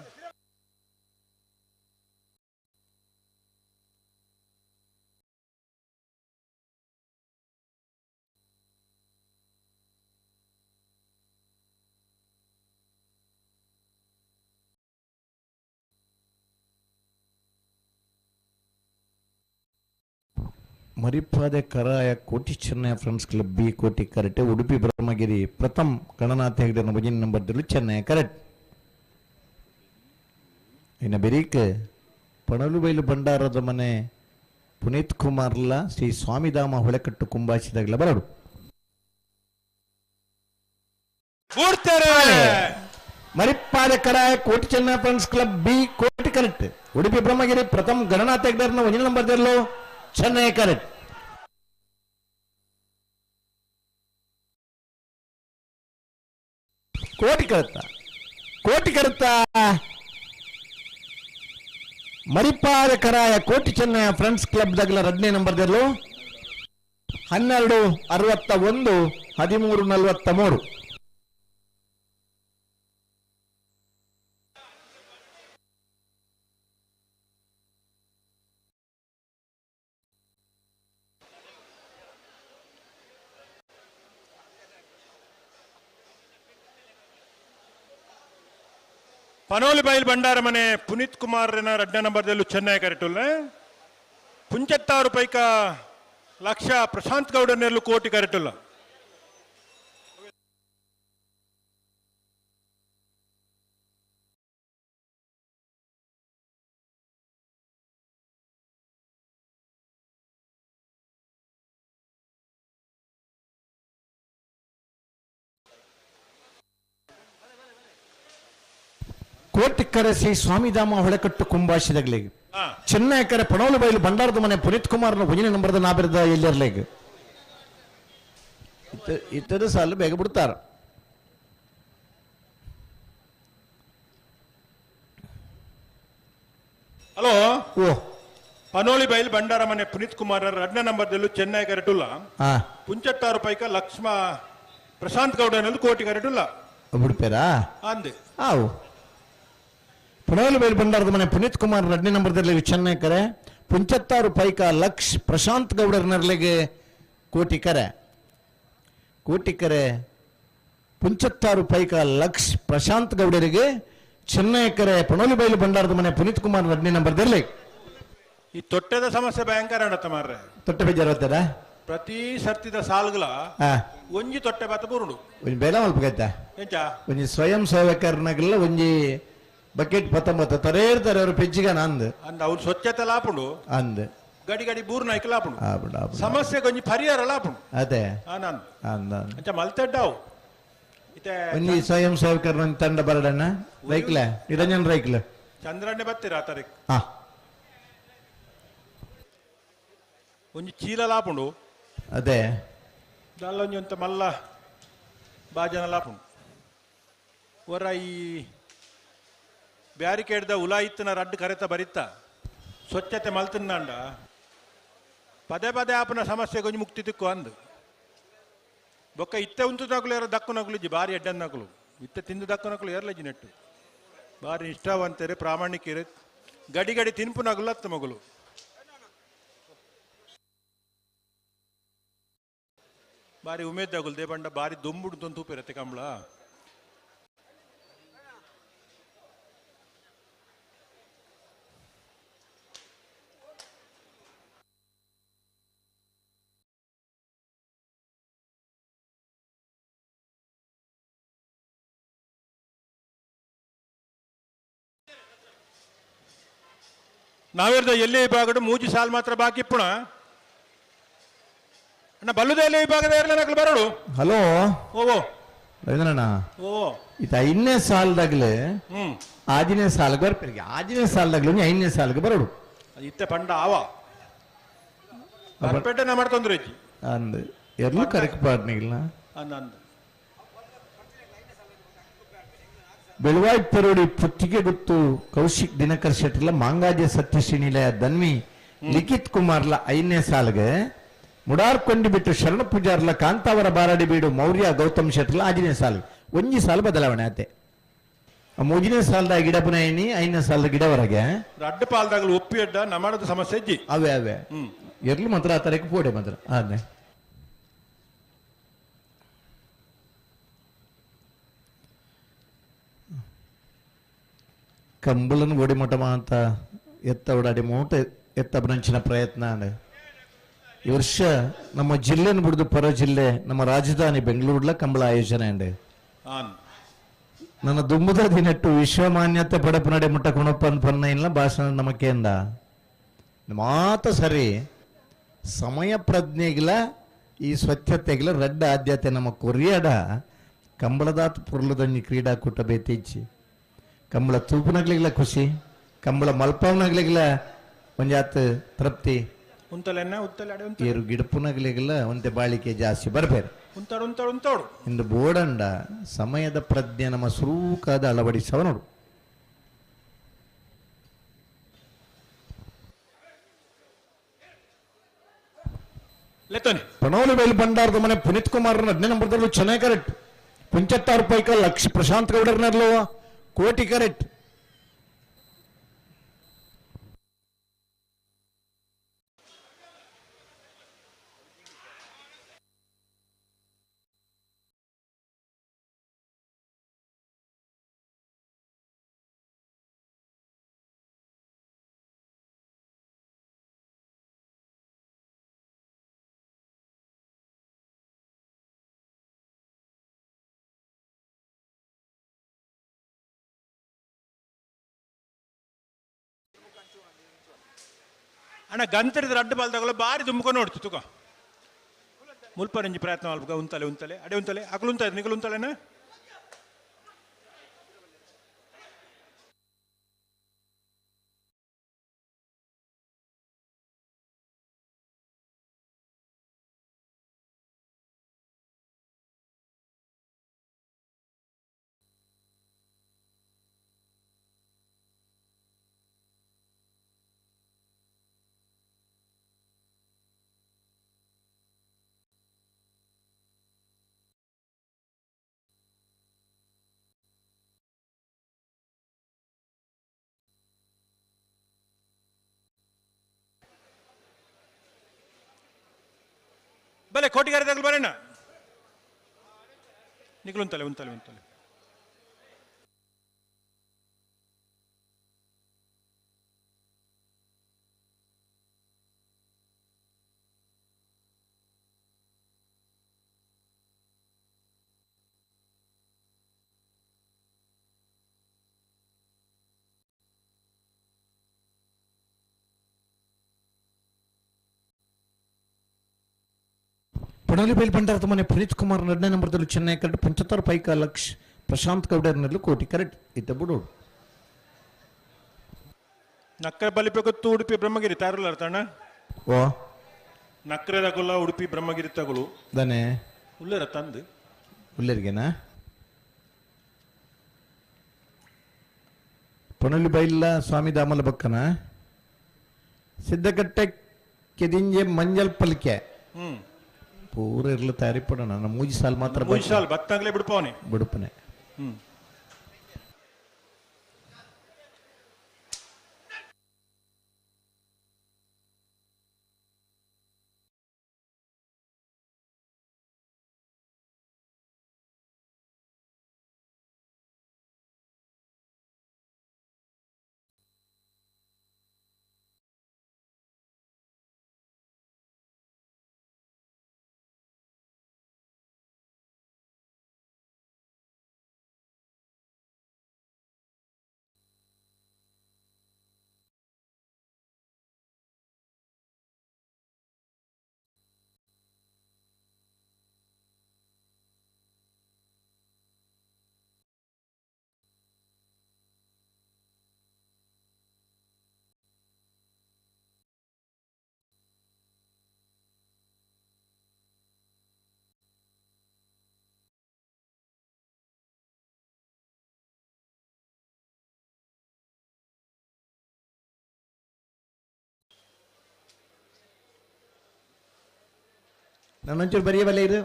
ಮರಿಪಾದೆ Karaya Koti Chennai friends club B Koti ಕರೆಟೆ Udupi Brahmagiri Pratham Gananatha Hegde ಭಜನೆ ನಂಬರ್ ಚೆನ್ನೈ ಕರೆಕ್ಟ್ ಇನ್ನು ಬೆರೀಕ್ ಪಣಲುಬೈಲು ಭಂಡಾರದ ಮನೆ ಪುನೀತ್ ಕುಮಾರ್ಲ ಶ್ರೀ ಸ್ವಾಮಿಧಾಮ ಹೊಳೆಕಟ್ಟು ಕುಂಬಾಚಿದಾಗಲ ಬರಡು ಮರಿಪಾದೆ Karaya Koti Chennai friends club B Koti correct Udupi Brahmagiri Pratham Gananatha ಹೆಗ್ಡೆರ್ನ ಒಂದಿನ ನಂಬರ್ ಚೆನ್ನೈ ಕರೆಕ್ಟ್ ಕೋಟಿ ಕರುತ್ತ ಕೋಟಿ ಕರುತ್ತ ಮರಿಪಾದ ಕರಾಯ ಕೋಟಿ ಚೆನ್ನಯ ಫ್ರೆಂಡ್ಸ್ ಕ್ಲಬ್ ದಗ್ಲ ರಡ್ನೇ ನಂಬರ್ ದೆರ್ಲು 12 61 13 43 ಪನೋಲಿ ಬೈಲ್ ಭಂಡಾರ ಮನೆ ಪುನೀತ್ ಕುಮಾರ್ ರಡ್ಡ ನಂಬರ್ದಲ್ಲೂ ಚೆನ್ನೈ ಕರೆಟುಲ್ಲ ಪುಂಚತ್ತಾರು ಪೈಕ ಲಕ್ಷ ಪ್ರಶಾಂತ್ ಗೌಡನೆಲ್ಲೂ ಕೋಟಿ ಕರೆಟುಲ್ಲ. ಕೋಟಿಕ್ಕರೆ ಶ್ರೀ ಸ್ವಾಮಿಧಾಮ ಹೊಳೆಕಟ್ಟು ಕುಂಬಾಶಿದಗ್ಲಿಗೆ ಚೆನ್ನೈಕರೆ ಪಣೋಲು ಬೈಲು ಭಂಡಾರದ ಮನೆ ಪುನೀತ್ ಕುಮಾರ್ನ ಒಂಜನೇ ನಂಬರ್ದ ನಾಬಿರದ ಎಲ್ಲಿರ್ಲೇಗ್ ಇತರ ಸಾಲು ಬೇಗ ಬಿಡ್ತಾರ. ಹಲೋ ಓ ಪನೋಳಿ ಬೈಲ್ ಭಂಡಾರ ಮನೆ ಪುನೀತ್ ಕುಮಾರ್ ಎರಡನೇ ನಂಬರ್ದಲ್ಲೂ ಚೆನ್ನೈ ಕರೆಟುಲ್ಲ ಪುಂಚಟ್ಟಾರು ಪೈಕ ಲಕ್ಷ್ಮ ಪ್ರಶಾಂತ್ ಗೌಡನಲ್ಲಿ ಕೋಟಿ ಕರೆಟುಲ್ಲ ಬಿಡ್ಪೇರಾ ಅಂದೆ ಆವು. ಪಣೋಲಿ ಬೈಲ್ ಭಂಡಾರದ ಮನೆ ಪುನೀತ್ ಕುಮಾರ್ ಎರಡನೇ ನಂಬರ್ದಲ್ಲಿ ಚೆನ್ನೈ ಕರೆ ಪುಂಚತ್ತಾರು ಪೈಕ ಲಕ್ಷ್ ಪ್ರಶಾಂತ್ ಗೌಡರ್ನರ್ಲಿಗೆ ಕೋಟಿ ಕರೆ ಕೋಟಿ ಕರೆ ಪುಂಚತ್ತಾರು ಪೈಕ ಲಕ್ಷ್ ಪ್ರಶಾಂತ್ ಗೌಡರಿಗೆ ಚೆನ್ನೈ ಕರೆ ಪಣೋಲಿ ಬೈಲು ಭಂಡಾರದ ಮನೆ ಪುನೀತ್ ಕುಮಾರ್ ಎರಡನೇ ನಂಬರ್ದಲ್ಲಿ. ಈ ತೊಟ್ಟೆದ ಸಮಸ್ಯೆ ಭಯಂಕರ ಅಣ್ಣ ಮಾರ್ರೆ. ತೊಟ್ಟೆ ಬೇಜಾರು ಹೋಗ್ತಾರ ಪ್ರತಿ ಸರ್ತಿದ ಸಾಲ್ಗಳ ಒಂಜಿ ತೊಟ್ಟೆ ಬಾತ ಬುರುಡು ಒಂಜಿ ಬೇಲ ಮಲ್ಪಗೈತ ಒಂಜಿ ಸ್ವಯಂ ಸೇವಕರ್ನಾಗಲ್ಲ ಒಂಜಿ ಬಕೆಟ್ ಪತ್ತೊಂಬತ್ತು ತರೇ ಇರ್ತಾರೆ ಅವರು ಪೆಜ್ಜಿಗ ನಂದು ಅಂದ ಅವ್ರು ಸ್ವಚ್ಛತೆ ಲಾಪುಂಡು ಅಂದ್ ಗಡಿ ಗಡಿ ಬೂರ್ ನಾಯ್ಕ ಲಾಪುಂಡು ಸಮಸ್ಯೆ ಒಂಜಿ ಪರಿಹಾರ ಲಾಪುಂಡು ಅದೇ ಅಂಚ ಮಲ್ತೆಡ್ಡಾವು ಒಂಜಿ ಸ್ವಯಂ ಸೇವಕರ್ ತಂಡ ಬರಡಣ್ಣ ರೈಕ್ಲ ನಿರಂಜನ್ ರೈಕ್ಲ ಚಂದ್ರಣ್ಣೆ ಬತ್ತೀರ ಆ ತಾರೀಕು ಒಂಜಿ ಚೀಲ ಲಾಪುಂಡು ಅದೇ ದಾಲ ಒಂಜಿ ಒಂತ ಮಲ್ಲ ಬಾಜನ ಲಾಪುಂಡು ಹೊರ ಈ ಬ್ಯಾರಿಕೇಡ್ದ ಉಲಾಯಿತ್ತನ ರಡ್ಡು ಕರೆತ ಬರಿತ ಸ್ವಚ್ಛತೆ ಮಲ್ತಿಂದಾಂಡ ಪದೇ ಪದೇ ಆಪನ ಸಮಸ್ಯೆ ಕೊಂಚ ಮುಕ್ತಿ ತಿಕ್ಕು ಅಂದು ಬೊಕ್ಕ ಇತ್ತೆ ಉಂತು ನಕಲು ಯಾರ ದಕ್ಕು ನಕಲು ಇಜ್ಜಿ ಬಾರಿ ಎಡ್ಡನ್ ನಕಲು ಇತ್ತೆ ತಿಂದು ದಕ್ಕು ನಕಲು ಏರ್ಲಜ್ಜಿ ನೆಟ್ಟು ಬಾರಿ ನಿಷ್ಠಾವಂತರು ಪ್ರಾಮಾಣಿಕರು ಗಡಿ ಗಡಿ ತಿನ್ಪು ನಗುಲು ಅತ್ತ ಮಗಳು ಬಾರಿ ಉಮೇದಾಗುಲ್ ದೇಬಂಡ ಬಾರಿ ದೊಂಬುಡು ತೊಂತೂಪಿರತ್ತೆ ಕಂಬಳ. ನಾವೇರ್ದ ಎಲ್ಲಿ ವಿಭಾಗಡು ಮೂಜಿ ಸಾಲ್ ಮಾತ್ರ ಬಾಕಿ ಇಪ್ಪುಣ ಅಣ್ಣ ಬಲ್ಲುದ ಎಲ್ಲಿ ವಿಭಾಗದ ನಕಲು ಬರೋಡು. ಹಲೋ ಓ ರವೀಂದ್ರಣ್ಣ ಓ ಈತ ಐದನೇ ಸಾಲದಾಗ್ಲೆ ಆಜನೇ ಸಾಲ್ಗೆ ಬರ್ಪೇರಿಗೆ ಆಜನೇ ಸಾಲದಾಗ್ಲು ಐದನೇ ಸಾಲ್ಗೆ ಬರೋಡು ಇತ್ತೆ ಪಂಡ ಆವ ಬರ್ಪೇಟೆ ಮಾಡ್ತಂದ್ರೆ ಅಂದ್ ಎಲ್ಲೂ ಕರೆಕ್ಟ್ ಪಾಡ್ನಿಲ್ಲ ಅಂದ ಅಂದ ಬೆಳವಾಯಿ ಪರೋಡಿ ಪುತ್ತಿಗೆ ಗುತ್ತು ಕೌಶಿಕ್ ದಿನಕರ್ ಶೆಟ್ಟಿಲ ಮಾಂಗಾಜೆ ಸತ್ಯಶ್ರೀನಿಲಯ ಧನ್ವಿ ಲಿಖಿತ್ ಕುಮಾರ್ಲ ಐದನೇ ಸಾಲ್ಗೆ ಮುಡಾರ್ಕೊಂಡಿ ಬಿಟ್ಟು ಶರಣ ಪೂಜಾರ್ಲ ಕಾಂತಾವರ ಬಾರಾಡಿ ಬೀಡು ಮೌರ್ಯ ಗೌತಮ್ ಶೆಟ್ಟಿಲ ಆಜನೇ ಸಾಲ್ ಒಂಜಿ ಸಾಲು ಬದಲಾವಣೆ ಆತೆ ಮೂಜನೇ ಸಾಲದ ಗಿಡ ಪುನೈನಿ ಐದನೇ ಸಾಲದ ಗಿಡವರೆಗೆ ರಡ್ಡು ಪಾಲ್ದಾಗಲು ಒಪ್ಪಿ ಅಡ್ಡ ನಮ್ಮದ ಸಮಸ್ಯೆ ಇಜ್ಜಿ ಅವೇ ಅವೇ ಎರ್ಲು ಮಾತ್ರ ಆ ತರಕ್ಕೆ ಪೋಡೆ ಮಾತ್ರ ಅದೇ ಕಂಬಳನ್ನು ಓಡಿಮಠ ಅಂತ ಎತ್ತ ಓಡಾಡಿ ಮೂಟ ಎತ್ತ ಬ್ರಂಚಿನ ಪ್ರಯತ್ನ ಈ ವರ್ಷ ನಮ್ಮ ಜಿಲ್ಲೆನ ಬಿಡಿದು ಪರ ಜಿಲ್ಲೆ ನಮ್ಮ ರಾಜಧಾನಿ ಬೆಂಗಳೂರ್ಲ ಕಂಬಳ ಆಯೋಜನೆ ಅಂಡೆ ನನ್ನ ದುಂಬುದ ದಿನಟ್ಟು ವಿಶ್ವಮಾನ್ಯತೆ ಪಡಪು ನಡೆ ಮುಟ್ಟ ಕುಣಪ್ಪನ್ ಪನ್ನ ಇಲ್ಲ ಭಾಷಣ ನಮಕೇಂದ ಮಾತ ಸರಿ ಸಮಯ ಪ್ರಜ್ಞೆಗಿಲ್ಲ ಈ ಸ್ವಚ್ಛತೆಗಿಲ್ಲ ರಡ್ಡ ಆದ್ಯತೆ ನಮ್ಮ ಕೊರಿಯಾಡ ಕಂಬಳದಾತ್ ಪುರ್ಲದಂಜಿ ಕ್ರೀಡಾಕೂಟ ಬೇತಿಚ್ಚಿ ಕಂಬಳ ತೂಪುನಗ್ಲಿಗಿಲ್ಲ ಖುಷಿ ಕಂಬಳ ಮಲ್ಪವನಾಗ್ಲಿಗಿಲ್ಲ ಒಂಜಾತ್ ತೃಪ್ತಿ ಏರು ಗಿಡಪುನಗ್ಲಿಗಿಲ್ಲ ಒಂತೆ ಬಾಳಿಕೆ ಜಾಸ್ತಿ ಬರ್ಬೇರು ಉಂತಾಡು ಉಂತಾಡು ಉಂತಾಡು ಇಂದು ಬೋಡಂಡ ಸಮಯದ ಪ್ರಜ್ಞೆ ನಮ್ಮ ಸುರೂಕಾದ ಅಳವಡಿಸವ ನೋಡು. ಪಣೋಲಿ ಬೈಲ್ ಭಂಡಾರದ ಮನೆ ಪುನೀತ್ ಕುಮಾರ್ 15 ನಂಬರ್ದಲ್ಲೂ ಚೆನ್ನಾಗಿ ಕರೆಕ್ಟ್ ಪುಂಚತ್ತಾರು ಪೈಕ ಲಕ್ಷ ಪ್ರಶಾಂತ್ ಗೌಡರ್ನಲ್ಲೂ ಕೋಟಿ ಕರೆಕ್ಟ್. ಅಣ್ಣ ಗಂತರಿದ ಅಡ್ಡ ಬಾಲ್ದಾಗಲ ಬಾರಿ ದುಮ್ಕೊಂಡು ನೋಡ್ತು ತುಕ ಮುಲ್ಪರಂಜಿ ಪ್ರಯತ್ನ ಮಲ್ಪ ಉಂತಲೆ ಉಂತಲೆ ಅಡೆ ಉಂತಲೆ ಅಕಲು ಉಂತ ನಿಕಲು ಉಂತಲೆನ. ಬಲೆ ಕೋಟಿಗಾರ ತಗಲು ಬರೋಣ ನಿಕ್ಲು ಉಂತಲೆ ಉಂತಲೆ ಉಂತಲೆ ಪಣೋಲಿ ಭಂಡಾರದ ಮನೆ ಪುನೀತ್ ಕುಮಾರ್ ಎರಡನೇ ನಂಬರ್ದಲ್ಲಿ ಚೆನ್ನೈ ಕರೆಕ್ಟ್ ಪಂಚತ್ತಾರು ಪೈಕ ಲಕ್ಷ ಪ್ರಶಾಂತ್ ಗೌಡರ್ನಲ್ಲಿ ಕೋಟಿ ಕರೆಕ್ಟ್ ಇತ್ತ ಬಿಡು. ನಕ್ಕರೆ ಬಲಿಪೆ ಗೊತ್ತು ಉಡುಪಿ ಬ್ರಹ್ಮಗಿರಿ ತಾರುಲ್ಲ ತಣ್ಣ. ಓ ನಕ್ಕರೆ ತಗೊಲ್ಲ ಉಡುಪಿ ಬ್ರಹ್ಮಗಿರಿ ತಗೊಳು ದನೆ ಉಲ್ಲೇರ ತಂದು ಉಲ್ಲೇರಿಗೆನಾ? ಪಣೋಲಿ ಬೈಲ ಸ್ವಾಮಿ ದಾಮಲ ಬಕ್ಕನ ಸಿದ್ದಕಟ್ಟೆ ಕೆದಿಂಜೆ ಮಂಜಲ್ ಪಲ್ಕೆ ಪೂರ ಇರ್ಲು ತಯಾರಿ ಪಡೋಣ. ನಮ್ಮ ಮೂಜಿ ಸಾಲ್ ಮಾತ್ರ ಮೂಜಿ ಸಾಲ್ ಬತ್ತಾಗಲೇ ಬಿಡ್ಪವನೆ ಬಿಡುಪನೆ. ನಾನು ಒಂಚೂರು ಬರೆಯಬಲ್ಲ ಇದು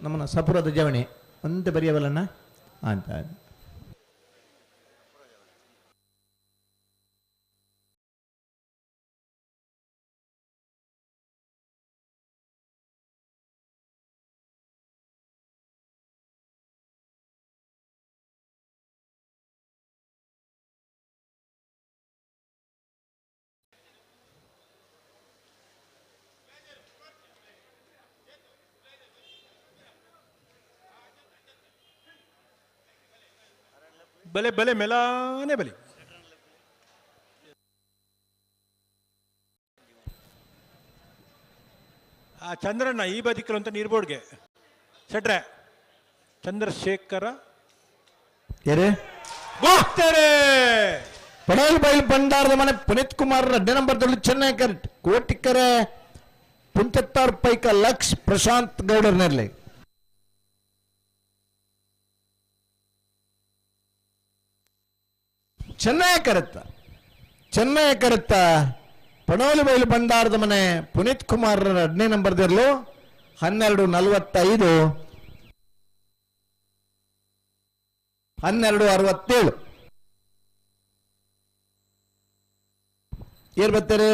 ನಮ್ಮನ್ನ ಸಪುರದ ಜವಣಿ ಒಂದು ಬರೆಯಬಲ್ಲಣ್ಣ ಅಂತ. ಬಲೆ ಬಲೆ ಮೆಲಾನೆ ಬಲೆ. ಆ ಚಂದ್ರಣ್ಣ ಈ ಬದಿಕಲು ಅಂತ ನೀರ್ಬೋರ್ಡ್ಗೆ ಸೆಟ್ರೆ ಚಂದ್ರಶೇಖರ ಹೋಗ್ತಾರೆ. ಪಡೇಲ್ ಬೈಲ್ ಭಂಡಾರದ ಮನೆ ಪುನೀತ್ ಕುಮಾರ್ ಎರಡನೇ ನಂಬರ್ ದೊಡ್ಡ ಚೆನ್ನೈ ಕರೆಕ್ಟ್ ಕೋಟಿಕರೆ ಪುಂಚತ್ತಾರು ಪೈಕ ಲಕ್ಷ ಪ್ರಶಾಂತ್ ಗೌಡರ್ನಲ್ಲಿ. ಚೆನ್ನೈ ಕರೆತ್ತ ಚೆನ್ನೈ ಕರೆತ್ತ ಪಣೋಲಿ ಬೈಲು ಭಂಡಾರದ ಮನೆ ಪುನೀತ್ ಕುಮಾರ್ ಎರಡನೇ ನಂಬರ್ದಿರಲು 12:45 12:67. ಏರ್ ಬರ್ತಾರೆ?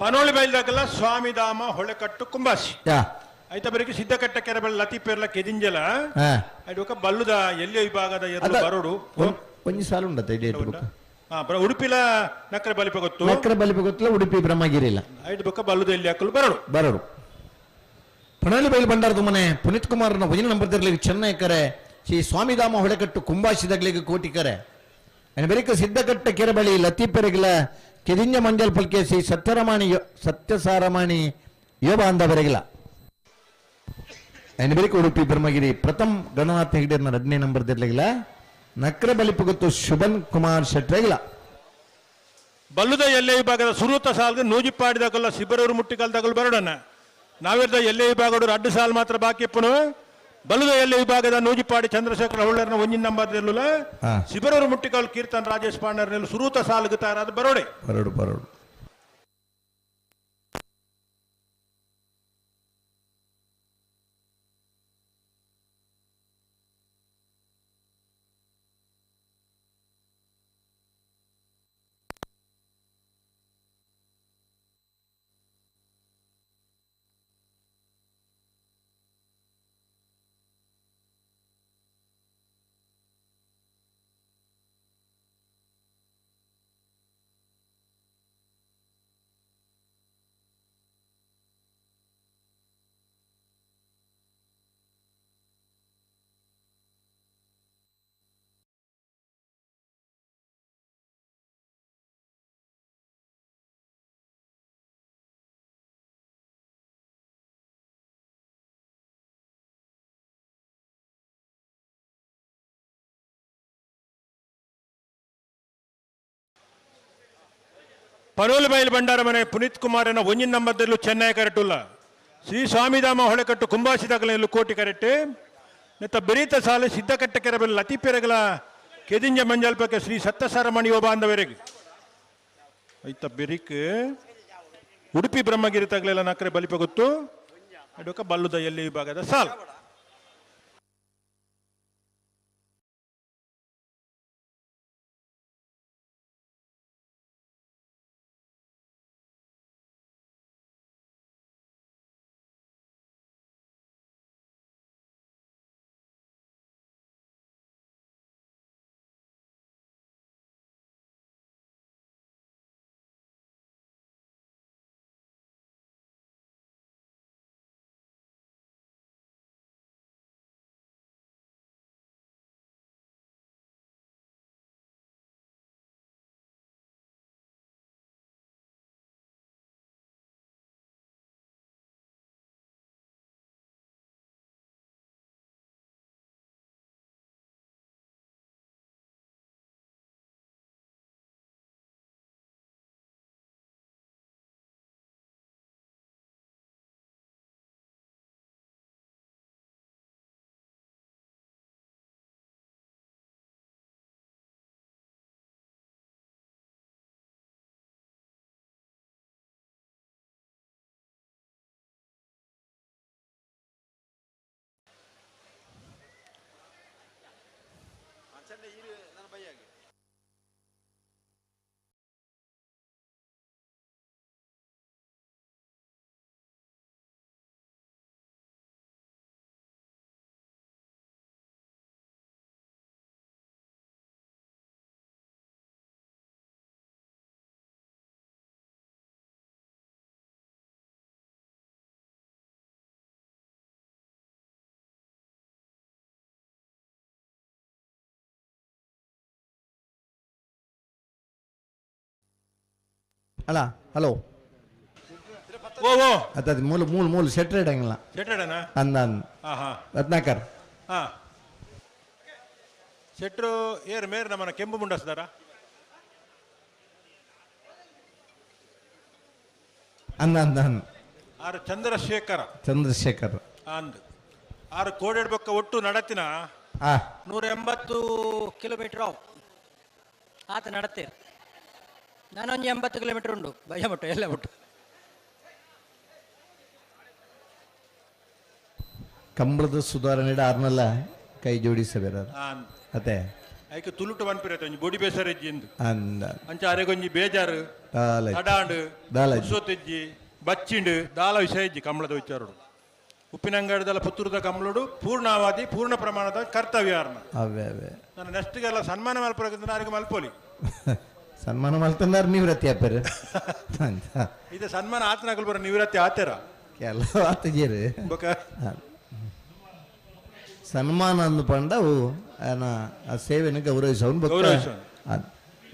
ಪನೋಳಿ ಬೈಲ್ದಾಗಲ್ಲ ಸ್ವಾಮಿಧಾಮ ಹೊಳೆಕಟ್ಟು ಕುಂಬಾಸಿ ಆಯ್ತಾ ಬರೀ ಸಿದ್ದಕಟ್ಟ ಕೆರೆಬಳ್ಳಿ ಲತೀಪೇರ್ಲ ಕೆದಿಂಜಲ ಐಡುಕ ಬಲ್ಲುದ ಎಲ್ಲಿಯ ವಿಭಾಗದ ಎರಡು ಬರೋಡು ಒಂಜಿ ಸಾಲು ಉಂಡತ್ತ ಇಡೀ ಉಡುಪಿಲ ನಕ್ಕರೆ ಬಲಿಪೆ ಗೊತ್ತು ನಕ್ಕರೆ ಬಲಿಪೆ ಗೊತ್ತಿಲ್ಲ ಉಡುಪಿ ಬ್ರಹ್ಮಗಿರಿ ಇಲ್ಲ ಐದು ಬೊಕ್ಕ ಬಲ್ಲುದ ಎಲ್ಲಿ ಹಾಕಲು ಬರೋಡು ಬರೋಡು. ಪಣೋಲಿ ಬೈಲು ಭಂಡಾರದ ಮನೆ ಪುನೀತ್ ಕುಮಾರ್ನ ಒಂಜಿನ ನಂಬರ್ ದಿರ್ಲಿ ಚೆನ್ನೈ ಕರೆ ಶ್ರೀ ಸ್ವಾಮಿಧಾಮ ಹೊಳೆಕಟ್ಟು ಕುಂಬಾಶಿದಗ್ಲಿಗೆ ಕೋಟಿ ಕರೆ ಬೆರಿಕ ಸಿದ್ದಕಟ್ಟ ಕೆರೆಬಳಿ ಲತೀಪೆರಗಿಲ ಕೆದಿಂಜ ಮಂಜಲ್ ಪಲ್ಕೆ ಶ್ರೀ ಸತ್ಯರಮಾಣಿ ಸತ್ಯಸಾರಮಾಣಿ ಯೋಬ ಅಂದ ಬೆರಗಿಲ ಬೆರಿಕ ಉಡುಪಿ ಬ್ರಹ್ಮಗಿರಿ ಪ್ರಥಮ್ ಗಣನಾಥ ಹೆಗ್ಡೆರ್ನ ಎರಡನೇ ನಂಬರ್ ದಿರ್ಲಿಗಿಲ್ಲ ನಕ್ರೆ ಬಲಿಪು ಗೊತ್ತು ಶುಭನ್ ಕುಮಾರ್ ಶೆಟ್ರೆಗಿಲ. ಬಲ್ಲುದ ಎಲ್ಲೆ ವಿಭಾಗದ ಸುರೂತ ಸಾಲ್ಗೆ ನೂಜಿಪಾಡಿದಾಗಲ್ಲ ಸಿಬ್ಬರವರು ಮುಟ್ಟಿಕಾಲ್ದಾಗಲು ಬರೋಡಣ್ಣ ನಾವಿರ್ದ ಎಲ್ಲೆ ವಿಭಾಗದವರು ಅಡ್ಡು ಸಾಲು ಮಾತ್ರ ಬಾಕಿ ಇಪ್ಪನು. ಬಲ್ಲುದ ಎಲ್ಲೆ ವಿಭಾಗದ ನೂಜಿಪಾಡಿ ಚಂದ್ರಶೇಖರ ಹೊಳ್ಳರ್ನ ಒಂಜಿನ ನಂಬರ್ ನಿಲ್ಲುಲ ಸಿಬ್ಬರವರು ಮುಟ್ಟಿಕಾಲ್ ಕೀರ್ತನ್ ರಾಜೇಶ್ ಪಾಂಡರ್ ನಿಲ್ಲು ಸುರೂತ ಸಾಲ್ಗೆ ತಾರಾದ ಬರೋಡೆ ಬರೋಡು ಬರೋಡು. ಪರೋಲುಬೈಲ್ ಭಂಡಾರ ಮನೆ ಪುನೀತ್ ಕುಮಾರನ ಒಂಜಿನ ನಂಬರ್ದಲ್ಲೂ ಚೆನ್ನೈ ಕರೆಟುಲ್ಲ ಶ್ರೀ ಸ್ವಾಮಿಧಾಮ ಹೊಳೆಕಟ್ಟು ಕುಂಬಾಸಿದಾಗಲೆಲ್ಲೂ ಕೋಟಿ ಕರೆಟ್ ನೆತ್ತ ಬೆರೀತ ಸಾಲೆ ಸಿದ್ಧಕಟ್ಟ ಕೆರಬೆಲ್ಲ ಲತಿಪೆರಗಲ ಕೆದಿಂಜ ಮಂಜಲ್ಪಕ್ಕೆ ಶ್ರೀ ಸತ್ತಸಾರಮಣಿ ಬಾಂಧವರಿಗೆ ಐತ ಬೆರಿಕ್ ಉಡುಪಿ ಬ್ರಹ್ಮಗಿರಿ ತಗಲೆಲ್ಲ ನಕರೆ ಬಲಿಪ ಗೊತ್ತು ಅಡೋಕ ಬಲ್ಲುದ ಎಲ್ಲಿ ವಿಭಾಗದ ಸಾಲ್ ಅಲ್ಲ ಹಲೋ ಓ ಓ ಅದು ಮೂಲ ಮೂಲ ಮೂಲ ಸೆಟ್ರೇಡ್ ಹಂಗಿಲ್ಲ ಸೆಟ್ರೇಡನಾ ಅಂದ ಹಾ ರತ್ನಾಕರ್ ಹಾ ಸೆಟ್ರು ಏರ್ ಮೇರ್ ನಮ್ಮನ ಕೆಂಪು ಮುಂಡಸ್ದಾರ ಅಂದ ಅಂದ ಆರು ಚಂದ್ರಶೇಖರ ಚಂದ್ರಶೇಖರ್ ಅಂದ್ ಆರು ಕೋಡೆಡ್ ಬೊಕ್ಕ ಒಟ್ಟು ನಡತಿನ ಆ 180 ಕಿಲೋಮೀಟರ್ ಆತ ನಡತೆ ನಾನೊಂದು 80 ಕಿಲೋಮೀಟರ್ ಉಂಟು ಭಯ ಮುಟ್ಟು ಎಲ್ಲ ಮುಟ್ಟು ಕಂಬಳದ ಸುಧಾರಣೆ ಆರ್ನಲ್ಲ ಕೈ ಜೋಡಿಸಬೇರ ಅದೇ ಐಕೆ ತುಳುಟು ಮನ್ಪಿರತ್ತೆ ಒಂಜಿ ಬೊಡಿ ಬೇಸರ ಎಂದು ಅಂದ ಅಂಚ ಅರೆಗೊಂಜಿ ಬೇಜಾರು ತಡಾಂಡು ಸೋತೆಜ್ಜಿ ಬಚ್ಚಿಂಡು ದಾಲ ವಿಷಯ ಇಜ್ಜಿ ಕಂಬಳದ ವಿಚಾರಡು ಉಪ್ಪಿನಂಗಡದಲ್ಲ ಪುತ್ತೂರದ ಕಂಬಳಡು ಪೂರ್ಣಾವಧಿ ಪೂರ್ಣ ಪ್ರಮಾಣದ ಕರ್ತವ್ಯ ಆರ್ನ ಅವೇ ಅವೇ ನಾನು ನೆಕ್ಸ್ಟ್ಗೆಲ್ಲ ಸನ್ಮಾನ ಮಲ್ಪೊರಕ್ಕೆ ನಾರಿಗೆ ಮಲ್ಪೋಲಿ ಸನ್ಮಾನ ಮಲ್ತಂದಾರ ನಿವೃತ್ತಿ ಆಪೇರು ಇದು ಸನ್ಮಾನ ಆತನಾಗಲ್ ಬರೋ ನಿವೃತ್ತಿ ಆತೇರ ಕೆಲವು ಆತಜೇರು ಸನ್ಮಾನ ಅಂದು ಪಂಡ ಅವು ಆ ಸೇವೆಯನ್ನು ಗೌರವಿಸವನು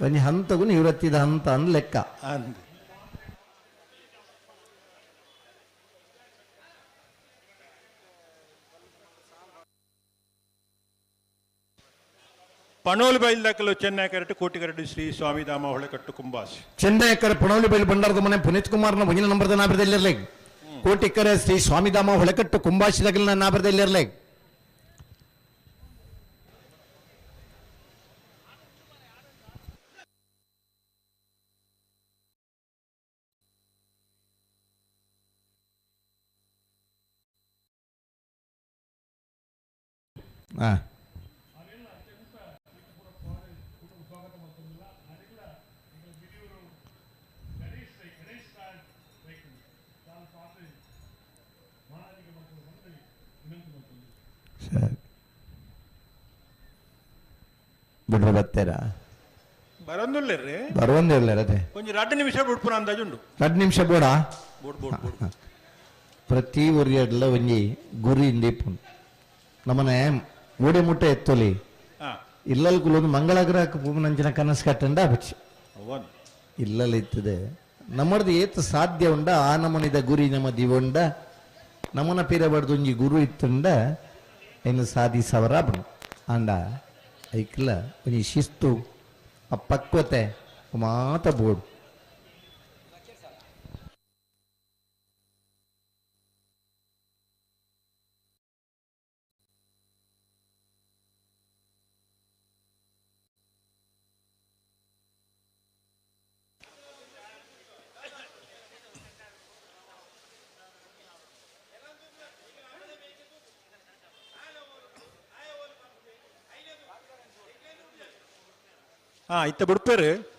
ಒಂಜಿ ಹಂತಗೂ ನಿವೃತ್ತಿದ ಹಂತ ಅಂದ್ ಲೆಕ್ಕ ಪಣೋಲಿ ಬೈಲ್ದಾಕಲು ಚೆನ್ನೈ ಕರೆಟ್ ಕೋಟಿಗರಡಿ ಶ್ರೀ ಸ್ವಾಮಿಧಾಮ ಹೊಳೆಕಟ್ಟು ಕುಂಬಾಸಿ ಚೆನ್ನೈ ಪಣೋಲಿ ಬೈಲ್ ಭಂಡಾರದ ಮನೆ ಪುನೀತ್ ಕುಮಾರ್ನ ಒಂಜಿನ ನಂಬರ್ದ ನಾಬ್ರದಲ್ಲಿರ್ಲಿ ಕೋಟಿಕರೆ ಶ್ರೀ ಸ್ವಾಮಿಧಾಮ ಹೊಳೆಕಟ್ಟು ಕುಂಬಾಸಿದಾಗಲ ನಾಬ್ರದಲ್ಲಿರ್ಲಿ ಆ ಸರಿ ಬಿಡ್ರೆ ಬರ್ತೀರಾ ಬರೋದಿಲ್ಲ ಬರೋಂದಿಲ್ಲ ಅದೇ ಒಂಜಿ 2 ನಿಮಿಷ ಬಿಡ್ಪುನ ಅಂದಾಜುಂಡು 2 ನಿಮಿಷ ಬೋಡ ಬೋಡ್ ಬೋಡ್ ಬೋಡ್ ಪ್ರತಿ ಒರಿಯಡ್ಲ ಒಂಜಿ ಗುರಿ ಇಂದಿಪ್ಪುಂಡು ನಮ್ಮನೆ ಓಡೆ ಮುಟ್ಟೆ ಎತ್ತೊಲಿ ಇಲ್ಲಲ್ ಕುಲೊಂದು ಮಂಗಳಗ್ರಹಕ್ಕೆ ಪೂಮನಂಚಿನ ಕನಸು ಕಟ್ಟಂಡ ಅಪಚ್ಚಿ ಇಲ್ಲಲ್ಲಿ ಇತ್ತದೆ ನಮ್ಮದು ಏತ್ ಸಾಧ್ಯ ಉಂಡ ಆ ನಮನಿದ ಗುರಿ ನಮ್ಮ ದಿವಂಡ ನಮ್ಮನ ಪೀರಬಡ್ದು ಒಂಜಿ ಗುರು ಇತ್ತುಂಡ ಇನ್ನು ಸಾಧಿಸವರ ಅಂಡ ಐಕ್ಲ ಒಂಜಿ ಶಿಸ್ತು ಆ ಪಕ್ವತೆ ಮಾತ ಬೋಡು. ಹಾ ಇತ್ತ ಬುಡ್ಪೇರು.